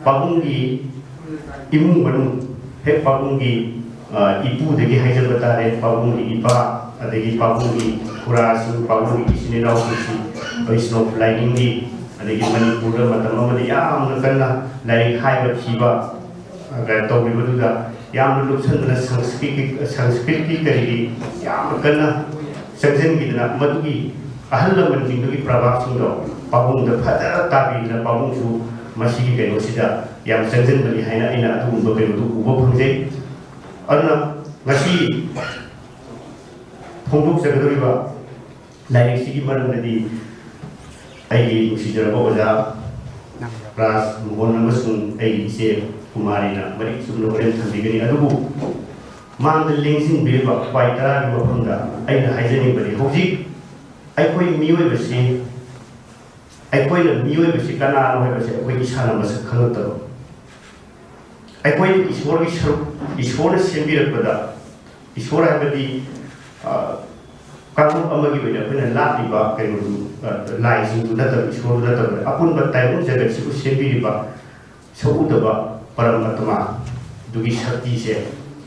ꯄꯥꯕꯨꯡꯒꯤ ꯏꯃꯨꯡ ꯃꯅꯨꯡ ꯍꯦꯛ ꯄꯥꯕꯨꯡꯒꯤ ꯏꯄꯨꯗꯒꯤ ꯍꯥꯏꯖꯕ ꯇꯥꯔꯦ, ꯄꯥꯕꯨꯡꯒꯤ ꯏꯄꯥ, ꯑꯗꯒꯤ ꯄꯥꯕꯨꯡꯒꯤ ꯈꯨꯔꯥꯁꯤꯡ, ꯄꯥꯕꯨꯡꯒꯤ ꯏꯆꯤꯟ ꯏꯅꯥꯎꯁꯤꯡꯁꯤ ꯕꯩꯁꯅꯣꯞ ꯂꯥꯏꯅꯤꯡꯒꯤ, ꯑꯗꯒꯤ ꯃꯅꯤꯄꯨꯔꯗ ꯃꯇꯝ ꯑꯃꯗ ꯌꯥꯝꯅ ꯀꯟꯅ ꯂꯥꯏꯔꯤꯛ ꯍꯥꯏꯕ ꯊꯤꯕ ꯇꯧꯔꯤꯕꯗꯨꯗ ꯌꯥꯝꯅ ꯂꯨꯞꯁꯟꯗꯅ ꯁꯪꯁꯀ꯭ꯔꯤꯠꯀꯤ ꯀꯔꯤꯒꯤ ꯌꯥꯝꯅ ꯀꯟꯅ ꯆꯪꯁꯤꯟꯈꯤꯗꯅ ꯃꯗꯨꯒꯤ ꯑꯍꯜ ꯂꯃꯟꯁꯤꯡꯗꯨꯒꯤ ꯄ꯭ꯔꯚꯥꯕꯁꯤꯡꯗꯣ ꯄꯥꯕꯨꯡꯗ ꯐꯖꯅ ꯇꯥꯕꯤꯗꯅ ꯄꯥꯕꯨꯡꯁꯨ ꯃꯁꯤꯒꯤ ꯀꯩꯅꯣꯁꯤꯗ ꯌꯥꯝ ꯆꯪꯁꯤꯟꯕꯅꯤ ꯍꯥꯏꯅ ꯑꯩꯅ ꯑꯗꯨꯒꯨꯝꯕ ꯀꯩꯅꯣꯗꯨ ꯎꯕ ꯐꯪꯖꯩ꯫ ꯑꯗꯨꯅ ꯉꯁꯤ ꯐꯣꯡꯗꯣꯛꯆꯒꯗꯧꯔꯤꯕ ꯂꯥꯏꯔꯤꯛꯁꯤꯒꯤ ꯃꯔꯝꯗꯗꯤ ꯑꯩꯒꯤ ꯅꯨꯡꯁꯤꯖꯔꯕ ꯑꯣꯖꯥ ꯔꯥꯖ ꯃꯣꯍꯟ ꯑꯃꯁꯨꯡ ꯑꯩꯒꯤ ꯏꯆꯦ ꯀꯨꯃꯥꯔꯤꯅ ꯃꯔꯤꯛ ꯆꯨꯝꯅ ꯍꯣꯔꯦꯟ ꯊꯝꯕꯤꯒꯅꯤ꯫ ꯑꯗꯨꯕꯨ ꯃꯥꯡꯗ ꯂꯦꯡꯁꯤꯟꯕꯤꯔꯤꯕ ꯄꯥꯏ ꯇꯔꯥꯒꯤ ꯃꯐꯝꯗ ꯑꯩꯅ ꯍꯥꯏꯖꯅꯤꯡꯕꯗꯤ ꯍꯧꯖꯤꯛ ꯑꯩꯈꯣꯏ ꯃꯤꯑꯣꯏꯕꯁꯤ ꯑꯩꯈꯣꯏꯅ ꯃꯤꯑꯣꯏꯕꯁꯤ ꯀꯅꯥꯅꯣ ꯍꯥꯏꯕꯁꯦ ꯑꯩꯈꯣꯏ ꯏꯁꯥꯅ ꯃꯁꯛ ꯈꯪꯉꯛꯇꯕ꯫ ꯑꯩꯈꯣꯏ ꯏꯁꯣꯔꯒꯤ ꯁꯔꯨꯛ, ꯏꯁꯣꯔꯅ ꯁꯦꯝꯕꯤꯔꯛꯄꯗ ꯏꯁꯣꯔ ꯍꯥꯏꯕꯗꯤ ꯀꯥꯡꯂꯨꯞ ꯑꯃꯒꯤ ꯑꯣꯏꯅ ꯑꯩꯈꯣꯏꯅ ꯂꯥꯠꯂꯤꯕ ꯀꯩꯅꯣꯗꯨ, ꯂꯥꯏꯁꯤꯡꯗꯨ ꯅꯠꯇꯕ, ꯏꯁꯣꯔꯗꯨ ꯅꯠꯇꯕ, ꯑꯄꯨꯟꯕ ꯇꯥꯏꯕꯪ ꯖꯒꯠꯁꯤꯕꯨ ꯁꯦꯝꯕꯤꯔꯤꯕ ꯁꯛꯎꯗꯕ ꯄꯔꯃꯥꯇꯃꯥ ꯗꯨꯒꯤ ꯁꯛꯇꯤꯁꯦ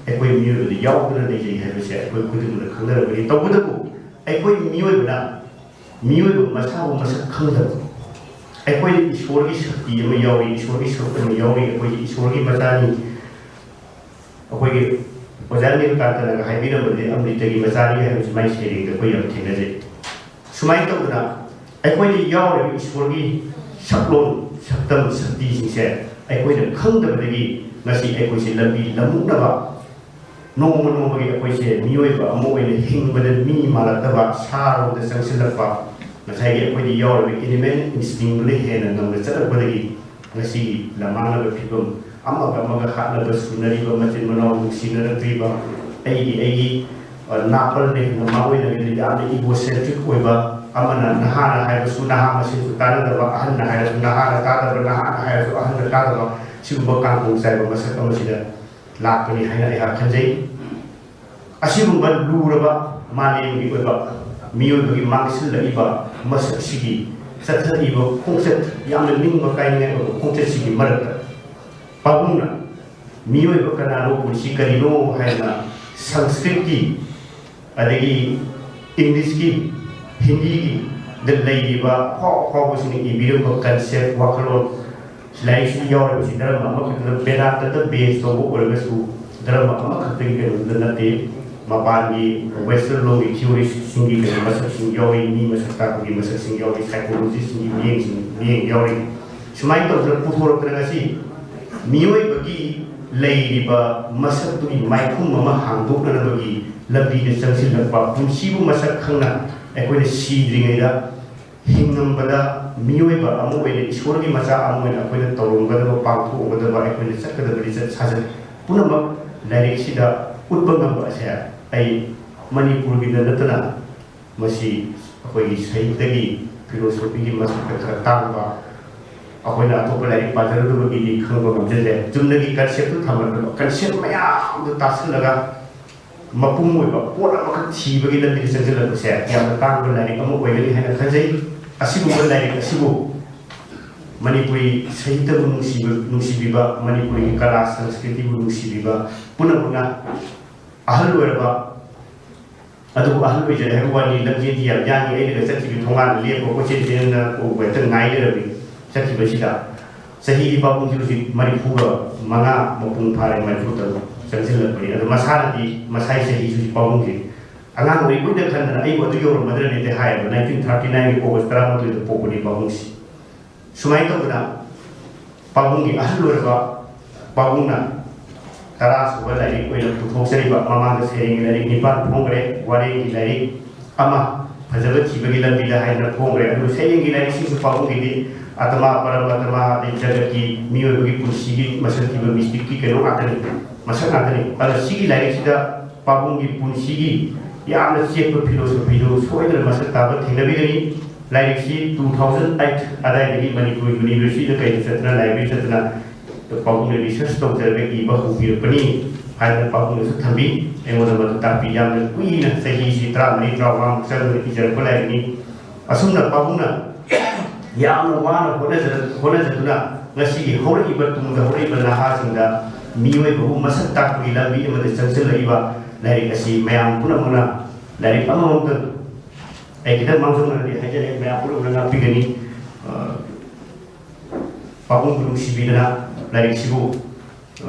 ꯑꯩꯈꯣꯏ ꯃꯤꯑꯣꯏꯕꯗ ꯌꯥꯎꯗꯨꯅ ꯂꯩꯖꯩ ꯍꯥꯏꯕꯁꯦ ꯑꯩꯈꯣꯏ ꯈꯨꯗꯤꯡꯃꯛꯅ ꯈꯪꯅꯔꯝꯒꯅꯤ꯫ ꯇꯧꯕꯇꯕꯨ ꯑꯩꯈꯣꯏ ꯃꯤꯑꯣꯏꯕꯅ ꯃꯤꯑꯣꯏꯕ ꯃꯁꯥꯕꯨ ꯃꯁꯛ ꯈꯪꯗꯕ, ꯑꯩꯈꯣꯏꯗ ꯏꯁꯣꯔꯒꯤ ꯁꯛꯇꯤ ꯑꯃ ꯌꯥꯎꯔꯤ, ꯏꯁꯣꯔꯒꯤ ꯁꯔꯨꯛ ꯑꯃ ꯌꯥꯎꯔꯤ, ꯑꯩꯈꯣꯏꯒꯤ ꯏꯁꯣꯔꯒꯤ ꯃꯆꯥꯅꯤ, ꯑꯩꯈꯣꯏꯒꯤ ꯑꯣꯖꯥ ꯅꯤꯜꯀꯥꯟꯇꯅꯒ ꯍꯥꯏꯕꯤꯔꯝꯕꯗꯤ ꯑꯃ꯭ꯔꯤꯇꯒꯤ ꯃꯆꯥꯅꯤ ꯍꯥꯏꯕꯁꯤ ꯃꯥꯏ ꯁꯩꯔꯦꯡꯗ ꯑꯩꯈꯣꯏ ꯌꯥꯝ ꯊꯦꯡꯅꯖꯩ꯫ ꯁꯨꯃꯥꯏꯅ ꯇꯧꯗꯅ ꯑꯩꯈꯣꯏꯗ ꯌꯥꯎꯔꯤꯕ ꯏꯁꯣꯔꯒꯤ ꯁꯛꯂꯣꯟ ꯁꯛꯇꯝ ꯁꯛꯇꯤꯁꯤꯡꯁꯦ ꯑꯩꯈꯣꯏꯅ ꯈꯪꯗꯕꯗꯒꯤ ꯉꯁꯤ ꯑꯩꯈꯣꯏꯁꯦ ꯂꯝꯕꯤ ꯂꯝꯃꯨꯛꯅꯕ, ꯅꯣꯡꯃ ꯅꯣꯡꯃꯒꯤ ꯑꯩꯈꯣꯏꯁꯦ ꯃꯤꯑꯣꯏꯕ ꯑꯃ ꯑꯣꯏꯅ ꯍꯤꯡꯕꯗ ꯃꯤ ꯃꯥꯜꯂꯛꯇꯕ, ꯁꯥꯔꯣꯝꯗ ꯆꯪꯁꯤꯜꯂꯛꯄ, ꯉꯁꯥꯏꯒꯤ ꯑꯩꯈꯣꯏꯗꯤ ꯌꯥꯎꯔꯤꯕ ꯑꯦꯅꯤꯃꯦꯜ ꯏꯟꯁꯇꯤꯡꯗꯨꯅ ꯍꯦꯟꯅ ꯉꯝꯅ ꯆꯠꯂꯛꯄꯗꯒꯤ ꯉꯁꯤꯒꯤ ꯂꯃꯥꯡꯅꯕ ꯐꯤꯕꯝ, ꯑꯃꯒ ꯑꯃꯒ ꯍꯥꯠꯅꯕ ꯁꯨꯅꯔꯤꯕ, ꯃꯆꯤꯟ ꯃꯅꯥꯎ ꯅꯨꯡꯁꯤꯅꯔꯛꯇ꯭ꯔꯤꯕ, ꯑꯩꯒꯤ ꯑꯩꯒꯤ ꯅꯥꯄꯜꯅ ꯍꯦꯟꯅ ꯃꯥꯡꯑꯣꯏꯅꯒꯅꯤ꯫ ꯌꯥꯝꯅ ꯏꯒꯣꯁꯦꯟꯇ꯭ꯔꯤꯛ ꯑꯣꯏꯕ, ꯑꯃꯅ ꯅꯍꯥꯅ ꯍꯥꯏꯔꯁꯨ ꯅꯍꯥ ꯃꯁꯦꯟꯁꯨ ꯇꯥꯟꯅꯗꯕ, ꯑꯍꯟꯅ ꯍꯥꯏꯔꯁꯨ ꯅꯍꯥꯅ ꯇꯥꯗꯕ, ꯅꯍꯥꯅ ꯍꯥꯏꯔꯁꯨ ꯑꯍꯟꯅ ꯇꯥꯗꯕ, ꯁꯤꯒꯨꯝꯕ ꯀꯥꯡꯈꯣꯡ ꯆꯥꯏꯕ ꯃꯁꯛ ꯑꯃꯁꯤꯗ ꯂꯥꯛꯄꯅꯤ ꯍꯥꯏꯅ ꯑꯩꯍꯥꯛ ꯈꯟꯖꯩ꯫ ꯑꯁꯤꯒꯨꯝꯕ ꯂꯨꯔꯕ ꯃꯥꯂꯦꯝꯒꯤ ꯑꯣꯏꯕ ꯃꯤꯑꯣꯏꯕꯒꯤ ꯃꯥꯡꯁꯤꯜꯂꯛꯏꯕ ꯃꯁꯛꯁꯤꯒꯤ ꯆꯠꯊꯔꯛꯏꯕ ꯈꯣꯡꯆꯠ, ꯌꯥꯝꯅ ꯅꯤꯡꯕ ꯀꯥꯏꯅꯤꯡꯉꯥꯏ ꯑꯣꯏꯕ ꯈꯣꯡꯆꯠꯁꯤꯒꯤ ꯃꯔꯛꯇ ꯄꯥꯕꯨꯡꯅ ꯃꯤꯑꯣꯏꯕ ꯀꯅꯥꯅꯣ, ꯄꯨꯟꯁꯤ ꯀꯔꯤꯅꯣ ꯍꯥꯏꯗꯅ ꯁꯪꯁꯀ꯭ꯔꯤꯠꯀꯤ, ꯑꯗꯒꯤ ꯏꯪꯂꯤꯁꯀꯤ, ꯍꯤꯟꯗꯤꯒꯤꯗ ꯂꯩꯔꯤꯕ ꯑꯐꯥꯎ ꯑꯐꯥꯎꯕꯁꯤꯡꯅ ꯏꯕꯤꯔꯝꯕ ꯀꯟꯁꯦꯞ, ꯋꯥꯈꯜꯂꯣꯟ, ꯂꯥꯏꯔꯤꯛꯁꯤꯗ ꯌꯥꯎꯔꯤꯕꯁꯤ ꯙꯔꯃ ꯑꯃꯈꯛꯇꯗ, ꯕꯦꯗꯥꯟꯇꯗ ꯕꯦꯁ ꯇꯧꯕ ꯑꯣꯏꯔꯒꯁꯨ ꯙꯔꯃ ꯑꯃꯈꯛꯇꯒꯤ ꯀꯩꯅꯣꯗꯨꯗ ꯅꯠꯇꯦ꯫ ꯃꯄꯥꯟꯒꯤ ꯋꯦꯁꯇꯔꯟ ꯂꯣꯝꯒꯤ ꯊꯤꯑꯣꯔꯤꯁꯤꯡꯒꯤ ꯀꯩꯅꯣ ꯃꯁꯛꯁꯤꯡ ꯌꯥꯎꯔꯤ, ꯃꯤ ꯃꯁꯛ ꯇꯥꯛꯄꯒꯤ ꯃꯁꯛꯁꯤꯡ ꯌꯥꯎꯔꯤ, ꯁꯥꯏꯀꯣꯂꯣꯖꯤꯁꯤꯡꯒꯤ ꯃꯤꯠꯌꯦꯡꯁꯤꯡ, ꯃꯤꯠꯌꯦꯡ ꯌꯥꯎꯔꯤ꯫ ꯁꯨꯃꯥꯏꯅ ꯇꯧꯗꯅ ꯄꯨꯊꯣꯔꯛꯇꯅ ꯉꯁꯤ ꯃꯤꯑꯣꯏꯕꯒꯤ ꯂꯩꯔꯤꯕ ꯃꯁꯛꯇꯨꯒꯤ ꯃꯥꯏꯈꯨꯝ ꯑꯃ ꯍꯥꯡꯗꯣꯛꯅꯅꯕꯒꯤ ꯂꯝꯕꯤꯗ ꯆꯪꯁꯤꯜꯂꯛꯄ, ꯄꯨꯟꯁꯤꯕꯨ ꯃꯁꯛ ꯈꯪꯅ ꯑꯩꯈꯣꯏꯅ ꯁꯤꯗ꯭ꯔꯤꯉꯩꯗ ꯍꯤꯡꯉꯝꯕꯗ ꯃꯤꯑꯣꯏꯕ ꯑꯃ ꯑꯣꯏꯅ, ꯏꯁꯣꯔꯒꯤ ꯃꯆꯥ ꯑꯃ ꯑꯣꯏꯅ ꯑꯩꯈꯣꯏꯅ ꯇꯧꯔꯝꯒꯗꯕ, ꯄꯥꯡꯊꯣꯛꯑꯝꯒꯗꯕ, ꯑꯩꯈꯣꯏꯅ ꯆꯠꯀꯗꯕ ꯂꯤꯆꯠ ꯁꯥꯖꯠ ꯄꯨꯝꯅꯃꯛ ꯂꯥꯏꯔꯤꯛꯁꯤꯗ ꯎꯠꯄ ꯉꯝꯕ ꯑꯁꯦ ꯑꯩ ꯃꯅꯤꯄꯨꯔꯒꯤꯗ ꯅꯠꯇꯅ ꯃꯁꯤ ꯑꯩꯈꯣꯏꯒꯤ ꯁꯥꯍꯤꯇ꯭ꯌꯒꯤ, ꯐꯤꯂꯣꯁꯣꯐꯤꯒꯤ ꯃꯁꯛꯇ ꯈꯔ ꯇꯥꯡꯕ, ꯑꯩꯈꯣꯏꯅ ꯑꯇꯣꯞꯄ ꯂꯥꯏꯔꯤꯛ ꯄꯥꯖꯔꯨꯗꯕꯒꯤꯗꯤ ꯈꯪꯕ ꯉꯝꯖꯗ꯭ꯔꯦ꯫ ꯆꯨꯝꯅꯒꯤ ꯀꯟꯁꯦꯞꯇꯨ ꯊꯝꯃꯒ ꯀꯟꯁꯦꯞ ꯃꯌꯥꯝꯗꯨ ꯇꯥꯁꯤꯜꯂꯒ ꯃꯄꯨꯡ ꯑꯣꯏꯕ ꯄꯣꯠ ꯑꯃꯈꯛ ꯊꯤꯕꯒꯤ ꯂꯝꯕꯤꯗ ꯆꯪꯁꯤꯜꯂꯛꯄꯁꯦ ꯌꯥꯝꯅ ꯇꯥꯡꯕ ꯂꯥꯏꯔꯤꯛ ꯑꯃ ꯑꯣꯏꯒꯅꯤ ꯍꯥꯏꯅ ꯈꯟꯖꯩ꯫ ꯑꯁꯤꯒꯨꯝꯕ ꯂꯥꯏꯔꯤꯛ ꯑꯁꯤꯕꯨ ꯃꯅꯤꯄꯨꯔꯤ ꯁꯥꯍꯤꯇ꯭ꯌꯕꯨ ꯅꯨꯡꯁꯤꯕ, ꯅꯨꯡꯁꯤꯕꯤꯕ, ꯃꯅꯤꯄꯨꯔꯤꯒꯤ ꯀꯂꯥ ꯁꯪꯁꯀ꯭ꯔꯤꯇꯤꯕꯨ ꯅꯨꯡꯁꯤꯕꯤꯕ ꯄꯨꯝꯅꯃꯛꯅ, ꯑꯍꯜ ꯑꯣꯏꯔꯕ, ꯑꯗꯨꯕꯨ ꯑꯍꯜ ꯑꯣꯏꯖꯔꯦ ꯍꯥꯏꯕ ꯋꯥꯅꯤ, ꯂꯝꯖꯦꯟꯗꯤ ꯌꯥꯝ ꯌꯥꯡꯉꯤ꯫ ꯑꯩꯅꯒ ꯆꯠꯈꯤꯕ ꯊꯣꯡꯒꯥꯟꯗ ꯂꯦꯞꯄ ꯀꯣꯏꯆꯦꯟ ꯆꯦꯟꯗꯅ ꯎꯕ ꯍꯦꯛꯇ ꯉꯥꯏ ꯂꯩꯔꯝꯃꯤ꯫ ꯆꯠꯈꯤꯕꯁꯤꯗ ꯆꯍꯤꯗꯤ ꯄꯥꯕꯨꯡꯁꯤ ꯍꯧꯖꯤꯛ ꯃꯔꯤꯐꯨꯒ ꯃꯉꯥ ꯃꯄꯨꯡ ꯐꯥꯔꯦ, ꯃꯔꯤꯐꯨ ꯇꯔꯨꯛ ꯆꯪꯁꯤꯜꯂꯛꯄꯅꯤ꯫ ꯑꯗꯣ ꯃꯁꯥꯅꯗꯤ ꯃꯁꯥꯒꯤ ꯆꯍꯤꯁꯨ ꯍꯧꯖꯤꯛ ꯄꯥꯕꯨꯡꯁꯦ ꯑꯉꯥꯡ ꯑꯣꯏꯔꯤꯕꯣꯏꯗ ꯈꯟꯗꯅ ꯑꯩꯕꯨ ꯑꯗꯨ ꯌꯧꯔꯝꯃꯗ꯭ꯔꯅꯦꯗꯤ ꯍꯥꯏꯌꯦꯕ꯫ ꯅꯥꯏꯟꯇꯤꯟ ꯊꯥꯔꯇꯤ ꯅꯥꯏꯟꯒꯤ ꯑꯣꯒꯁ ꯇꯔꯥꯃꯥꯊꯣꯏꯗ ꯄꯣꯛꯄꯅꯤ ꯄꯥꯕꯨꯡꯁꯤ꯫ ꯁꯨꯃꯥꯏꯅ ꯇꯧꯗꯅ ꯄꯥꯕꯨꯡꯒꯤ ꯑꯍꯜ ꯑꯣꯏꯔꯕ ꯄꯥꯕꯨꯡꯅ ꯇꯔꯥ ꯁꯨꯕ ꯂꯥꯏꯔꯤꯛ ꯑꯣꯏꯅ ꯄꯨꯊꯣꯛꯆꯔꯤꯕ, ꯃꯃꯥꯡꯗ ꯁꯩꯔꯦꯡꯒꯤ ꯂꯥꯏꯔꯤꯛ ꯅꯤꯄꯥꯟ ꯐꯣꯡꯈ꯭ꯔꯦ, ꯋꯥꯔꯦꯡꯒꯤ ꯂꯥꯏꯔꯤꯛ ꯑꯃ, ꯐꯖꯕ ꯊꯤꯕꯒꯤ ꯂꯝꯕꯤꯗ ꯍꯥꯏꯗꯅ ꯐꯣꯡꯈ꯭ꯔꯦ꯫ ꯑꯗꯨ ꯁꯩꯔꯦꯡꯒꯤ ꯂꯥꯏꯔꯤꯛꯁꯤꯡꯁꯨ ꯄꯥꯕꯨꯡꯒꯤꯗꯤ ꯑꯇꯃꯥ ꯄꯔꯃꯥꯇꯃꯥ, ꯑꯗꯩ ꯖꯒꯠꯀꯤ ꯃꯤꯑꯣꯏꯕꯒꯤ ꯄꯨꯟꯁꯤꯒꯤ ꯃꯁꯛ ꯊꯤꯕ, ꯃꯤꯁꯇꯤꯛꯀꯤ ꯀꯩꯅꯣ ꯉꯥꯛꯇꯅꯤ, ꯃꯁꯛ ꯉꯥꯛꯇꯅꯤ꯫ ꯑꯗꯣ ꯁꯤꯒꯤ ꯂꯥꯏꯔꯤꯛꯁꯤꯗ ꯄꯥꯕꯨꯡꯒꯤ ꯄꯨꯟꯁꯤꯒꯤ ꯌꯥꯝꯅ ꯆꯦꯠꯄ ꯐꯤꯂꯣꯁꯣꯐꯤꯗꯨ ꯁꯣꯏꯗꯅ ꯃꯁꯛ ꯇꯥꯕ ꯊꯦꯡꯅꯕꯤꯒꯅꯤ꯫ ꯂꯥꯏꯔꯤꯛꯁꯤ two thousand eight ꯑꯗꯥꯏꯗꯒꯤ ꯃꯅꯤꯄꯨꯔ ꯌꯨꯅꯤꯚꯔꯁꯤꯇꯤꯗ ꯀꯩꯗ ꯆꯠꯇꯅ, ꯂꯥꯏꯕ꯭ꯔꯦꯔꯤ ꯆꯠꯇꯅ ꯄꯥꯕꯨꯡꯅ ꯔꯤꯁꯔꯁ ꯇꯧꯖꯔꯒ ꯏꯕ ꯍꯧꯕꯤꯔꯛꯄꯅꯤ ꯍꯥꯏꯗꯅ ꯄꯥꯕꯨꯡꯅꯁꯨ ꯊꯝꯕꯤ꯫ ꯑꯩꯉꯣꯟꯗ ꯃꯗꯨ ꯇꯥꯛꯄꯤ꯫ ꯌꯥꯝꯅ ꯀꯨꯏꯅ, ꯆꯍꯤꯁꯤ ꯇꯔꯥꯃꯔꯤ ꯇꯔꯥꯃꯉꯥꯃꯨꯛ ꯆꯪꯗꯨꯅ ꯏꯖꯔꯛꯄ ꯂꯥꯏꯔꯤꯛꯅꯤ꯫ ꯑꯁꯨꯝꯅ ꯄꯥꯕꯨꯡꯅ ꯌꯥꯝꯅ ꯋꯥꯅ ꯍꯣꯠꯅꯖ-, ꯍꯣꯠꯅꯖꯗꯨꯅ ꯉꯁꯤꯒꯤ ꯍꯧꯔꯛꯏꯕ, ꯇꯨꯡꯗ ꯍꯧꯔꯛꯏꯕ ꯅꯍꯥꯁꯤꯡꯗ ꯃꯤꯑꯣꯏꯕꯕꯨ ꯃꯁꯛ ꯇꯥꯛꯄꯒꯤ ꯂꯝꯕꯤ ꯑꯃꯗ ꯆꯪꯁꯤꯜꯂꯛꯏꯕ ꯂꯥꯏꯔꯤꯛ ꯑꯁꯤ ꯃꯌꯥꯝ ꯄꯨꯝꯅꯃꯛꯅ, ꯂꯥꯏꯔꯤꯛ ꯑꯃꯃꯝꯇ ꯑꯩ ꯈꯤꯇꯪ ꯃꯥꯡꯖꯧꯅꯅꯗꯤ ꯍꯥꯏꯖꯔꯦ, ꯃꯌꯥꯝ ꯄꯨꯝꯅꯃꯛꯅ ꯉꯥꯛꯄꯤꯒꯅꯤ꯫ ꯑ, ꯄꯥꯕꯨꯡꯕꯨ ꯅꯨꯡꯁꯤꯕꯤꯗꯨꯅ ꯂꯥꯏꯔꯤꯛꯁꯤꯕꯨ, ꯑ,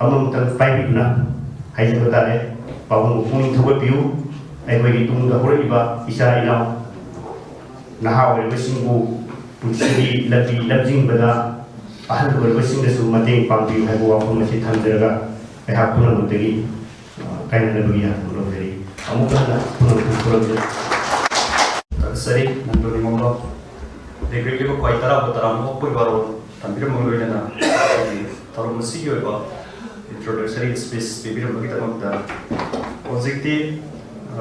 ꯑꯃꯃꯝꯇꯪ ꯄꯥꯏꯕꯤꯗꯨꯅ ꯍꯥꯏꯖꯕ ꯇꯥꯔꯦ꯫ ꯄꯥꯕꯨꯡꯕꯨ ꯄꯨꯛꯅꯤꯡ ꯊꯧꯒꯠꯄꯤꯌꯨ꯫ ꯑꯩꯈꯣꯏꯒꯤ ꯇꯨꯡꯗ ꯍꯧꯔꯛꯏꯕ ꯏꯆꯥ ꯏꯅꯥꯎ ꯅꯍꯥ ꯑꯣꯏꯔꯤꯕꯁꯤꯡꯕꯨ ꯄꯨꯟꯁꯤꯒꯤ ꯂꯝꯕꯤ ꯂꯝꯖꯤꯡꯕꯗ ꯑꯍꯜ ꯑꯣꯏꯔꯕꯁꯤꯡꯅꯁꯨ ꯃꯇꯦꯡ ꯄꯥꯡꯕꯤꯌꯨ ꯍꯥꯏꯕ ꯋꯥꯐꯝ ꯑꯁꯤ ꯊꯝꯖꯔꯒ ꯑꯩꯍꯥꯛ ꯄꯨꯝꯅꯃꯛꯇꯒꯤ, ꯑ, ꯀꯥꯏꯅꯅꯕꯒꯤ ꯌꯥꯊꯪ ꯂꯧꯖꯔꯤ꯫ ꯑꯃꯨꯛ ꯍꯟꯅ ꯄꯨꯝꯅꯃꯛꯄꯨ ꯈꯨꯔꯨꯝꯖꯔꯤ꯫ ꯊꯥꯒꯠꯆꯔꯤ꯫ ꯅꯪꯕꯨ ꯅꯤꯡꯉꯣꯝꯕ ꯗꯤꯒ꯭ꯔꯤꯒꯤ ꯈ꯭ꯋꯥꯏ ꯇꯔꯥꯕꯨ ꯇꯔꯥꯃꯉꯥ ꯑꯣꯛꯄꯒꯤ ꯋꯥꯔꯣꯜ ꯊꯝꯕꯤꯔꯝꯕꯒ ꯂꯣꯏꯅꯅ ꯑꯩꯈꯣꯏꯒꯤ ꯊꯧꯔꯝ ꯑꯁꯤꯒꯤ ꯑꯣꯏꯕ introductory speech ꯄꯤꯕꯤꯔꯝꯕꯒꯤꯗꯃꯛꯇ ꯍꯧꯖꯤꯛꯇꯤ, ꯑ,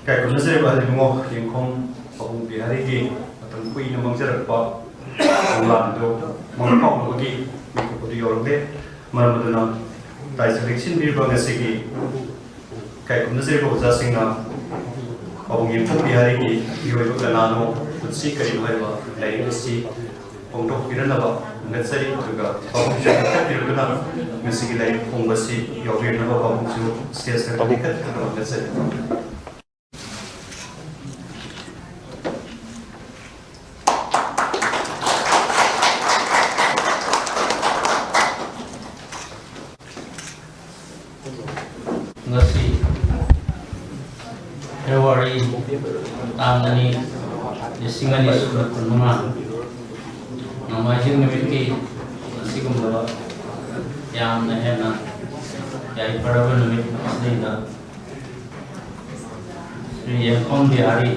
ꯏꯀꯥꯏ ꯈꯨꯝꯅꯖꯔꯤꯕ ꯑꯍꯜ ꯏꯕꯨꯡꯉꯣ ꯌꯦꯡꯈꯣꯝ ꯄꯥꯕꯨꯡ ꯕꯤꯍꯥꯔꯤꯒꯤ ꯃꯇꯝ ꯀꯨꯏꯅ ꯃꯥꯡꯖꯔꯛꯄ ꯈꯣꯡꯂꯥꯟꯗꯨ ꯃꯥꯏ ꯄꯥꯛꯅꯕꯒꯤ ꯃꯤꯀꯨꯞ ꯑꯗꯨ ꯌꯧꯔꯛꯂꯦ꯫ ꯃꯔꯝ ꯑꯗꯨꯅ ꯇꯥꯏꯁ ꯂꯦꯡꯁꯤꯟꯕꯤꯔꯤꯕ ꯉꯁꯤꯒꯤ ꯏꯀꯥꯏ ꯈꯨꯝꯅꯖꯔꯤꯕ ꯑꯣꯖꯥꯁꯤꯡꯅ ꯄꯥꯕꯨꯡ ꯌꯦꯡꯈꯣꯝ ꯕꯤꯍꯥꯔꯤꯒꯤ ꯃꯤꯑꯣꯏꯕ ꯀꯅꯥꯅꯣ, ꯄꯨꯟꯁꯤ ꯀꯔꯤꯅꯣ ꯍꯥꯏꯕ ꯂꯥꯏꯔꯤꯛ ꯑꯁꯤ ꯐꯣꯡꯗꯣꯛꯄꯤꯔꯅꯕ ꯍꯪꯒꯠꯆꯔꯤ꯫ ꯑꯗꯨꯒ ꯄꯥꯕꯨꯡꯁꯨ ꯂꯦꯞꯈꯠꯄꯤꯔꯗꯨꯅ ꯉꯁꯤꯒꯤ ꯂꯥꯏꯔꯤꯛ ꯐꯣꯡꯕ ꯑꯁꯤ ꯌꯥꯎꯕꯤꯔꯅꯕ ꯄꯥꯕꯨꯡꯁꯨ ꯁ꯭ꯇꯦꯖꯇ ꯂꯦꯞꯈꯠꯄꯤꯔꯅꯕ ꯍꯪꯒꯠꯆꯔꯤ꯫ ꯉꯁꯤ ꯐꯦꯕ꯭ꯔꯨꯋꯥꯔꯤ ꯇꯥꯡ ꯑꯅꯤ, ꯂꯤꯁꯤꯡ ꯑꯅꯤ ꯁꯨꯞꯅ ꯀꯨꯟꯃꯉꯥ ꯅꯣꯡꯃꯥꯏꯖꯤꯡ ꯅꯨꯃꯤꯠꯀꯤ ꯑꯁꯤꯒꯨꯝꯂꯕ ꯌꯥꯝꯅ ꯍꯦꯟꯅ ꯌꯥꯏꯐꯔꯕ ꯅꯨꯃꯤꯠ ꯑꯁꯤꯗ ꯁ꯭ꯔꯤ ꯌꯦꯡꯈꯣꯝ ꯕꯤꯍꯥꯔꯤ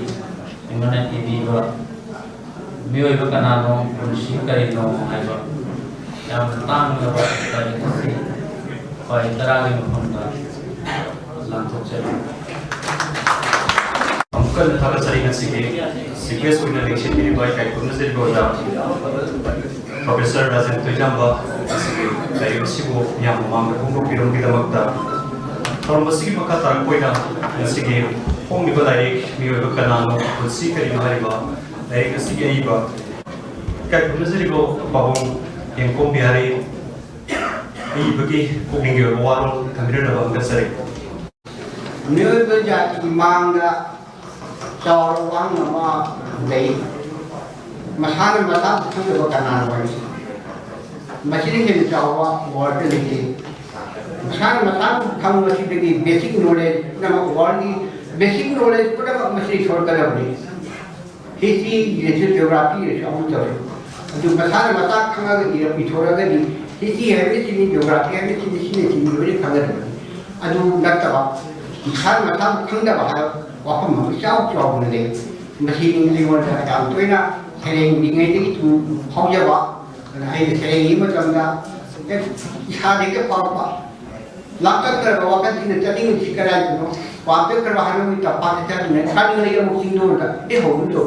ꯁꯤꯡꯍꯅ ꯏꯕꯤꯕ ꯃꯤꯑꯣꯏꯕ ꯀꯅꯥꯅꯣ, ꯄꯨꯟꯁꯤ ꯀꯔꯤꯅꯣ ꯍꯥꯏꯕ ꯌꯥꯝꯅ ꯇꯥꯡꯂꯕ ꯂꯥꯏꯔꯤꯛ ꯑꯁꯤ ꯎꯄꯥꯏ ꯇꯔꯥꯒꯤ ꯃꯐꯝꯗ ꯂꯥꯟꯊꯣꯛꯆꯔꯤ꯫ ꯑꯃꯨꯛꯀ ꯍꯟꯅ ꯊꯥꯒꯠꯆꯔꯤ ꯉꯁꯤꯒꯤ ꯁꯤꯀ꯭ꯋꯦꯟꯁ ꯑꯣꯏꯅ ꯂꯦꯡꯁꯤꯟꯕꯤꯔꯤꯕ ꯏꯀꯥꯏ ꯈꯨꯝꯅꯖꯔꯤꯕ ꯑꯣꯖꯥ ꯄ꯭ꯔꯣꯐꯦꯁꯔ ꯔꯥꯖꯦꯟ ꯇꯣꯏꯖꯥꯝꯕ ꯉꯁꯤꯒꯤ ꯂꯥꯏꯔꯤꯛ ꯑꯁꯤꯕꯨ ꯃꯤꯌꯥꯝ ꯃꯃꯥꯡꯗ ꯐꯣꯡꯗꯣꯛꯄꯤꯔꯝꯕꯒꯤꯗꯃꯛꯇ꯫ ꯊꯧꯔꯝ ꯑꯁꯤꯒꯤ ꯃꯈꯥ ꯇꯥꯔꯛꯄ ꯑꯣꯏꯅ ꯉꯁꯤꯒꯤ ꯐꯣꯡꯂꯤꯕ ꯂꯥꯏꯔꯤꯛ ꯃꯤꯑꯣꯏꯕ ꯀꯅꯥꯅꯣ, ꯄꯨꯟꯁꯤ ꯀꯔꯤꯅꯣ ꯍꯥꯏꯔꯤꯕ ꯂꯥꯏꯔꯤꯛ ꯑꯁꯤꯒꯤ ꯑꯏꯕ ꯏꯀꯥꯏ ꯈꯨꯝꯅꯖꯔꯤꯕ ꯄꯥꯕꯨꯡ ꯌꯦꯡꯈꯣꯝ ꯕꯤꯍꯥꯔꯤ ꯑꯏꯕꯒꯤ ꯄꯨꯛꯅꯤꯡꯒꯤ ꯑꯣꯏꯕ ꯋꯥꯔꯣꯜ ꯊꯝꯕꯤꯔꯝꯅꯕ ꯍꯪꯒꯠꯆꯔꯤ꯫ ꯃꯤꯑꯣꯏꯕ ꯖꯥꯇꯤꯒꯤ ꯃꯥꯡꯗ ꯆꯥꯎꯔꯕ ꯋꯥꯍꯪ ꯑꯃ ꯂꯩ꯫ ꯃꯁꯥꯅ ꯃꯁꯥꯕꯨ ꯈꯪꯗꯕ ꯀꯅꯥꯅꯣ ꯍꯥꯏꯕꯁꯤ꯫ ꯃꯁꯤꯗꯒꯤ ꯍꯦꯟꯅ ꯆꯥꯎꯕ ꯋꯥꯔꯗ ꯂꯩꯇꯦ꯫ ꯃꯁꯥꯅ ꯃꯁꯥꯕꯨ ꯈꯪꯕꯁꯤꯗꯒꯤ ꯕꯦꯁꯤꯛ ꯅꯣꯂꯦꯖ ꯄꯨꯝꯅꯃꯛ, ꯋꯥꯔꯜꯒꯤ ꯕꯦꯁꯤꯛ ꯅꯣꯂꯦꯖ ꯄꯨꯝꯅꯃꯛ ꯃꯁꯤꯗꯒꯤ ꯁꯣꯔꯛꯀꯗꯕꯅꯤ꯫ ꯍꯤꯁꯇ꯭ꯔꯤ ꯏꯔꯁꯨ, ꯖꯤꯑꯣꯒ꯭ꯔꯥꯐꯤ ꯏꯔꯁꯨ ꯑꯃꯨꯛ ꯇꯧꯔꯦ꯫ ꯑꯗꯨ ꯃꯁꯥꯅ ꯃꯁꯥ ꯈꯪꯉꯒ ꯏꯔ ꯄꯤꯊꯣꯔꯛꯑꯒꯗꯤ ꯍꯤꯁꯇ꯭ꯔꯤ ꯍꯥꯏꯕꯅ ꯁꯤꯅꯤ, ꯖꯤꯑꯣꯒ꯭ꯔꯥꯐꯤ ꯍꯥꯏꯕꯅ ꯁꯤꯅꯤ, ꯁꯤꯅ ꯁꯤꯅꯤ ꯂꯣꯏꯅ ꯈꯪꯒꯗꯕꯅꯤ꯫ ꯑꯗꯨ ꯅꯠꯇꯕ ꯃꯁꯥꯅ ꯃꯁꯥꯕꯨ ꯈꯪꯗꯕ ꯍꯥꯏꯕ ꯋꯥꯐꯝ ꯑꯃ ꯏꯆꯥꯎ ꯆꯥꯎꯅ ꯂꯩ꯫ ꯃꯁꯤ ꯑꯩꯉꯣꯟꯗ ꯌꯥꯝ ꯇꯣꯏꯅ ꯁꯩꯔꯦꯡ ꯏꯔꯤꯉꯩꯗꯒꯤ ꯁꯨꯝ ꯐꯥꯎꯖꯕ꯫ ꯑꯗꯨꯅ ꯑꯩꯅ ꯁꯩꯔꯦꯡ ꯏꯕ ꯃꯇꯝꯗ ꯍꯦꯛ ꯏꯁꯥꯗ ꯍꯦꯛꯇ ꯐꯥꯎꯔꯛꯄ꯫ ꯂꯥꯛꯀꯗꯧꯔꯕ ꯋꯥꯈꯜꯁꯤꯅ ꯆꯠꯅꯤꯡꯉꯤꯁꯤ ꯀꯗꯥꯏꯗꯅꯣ? ꯄꯥꯞꯇ ꯈꯔ ꯍꯥꯏꯕꯒꯤ ꯇꯝꯄꯥꯛꯇ ꯆꯠꯂꯤꯉꯩ ꯀꯥꯅꯤꯡꯉꯩ ꯑꯃꯨꯛ ꯆꯤꯡꯗꯣꯟꯗ ꯑꯩ ꯍꯧꯕꯗꯣ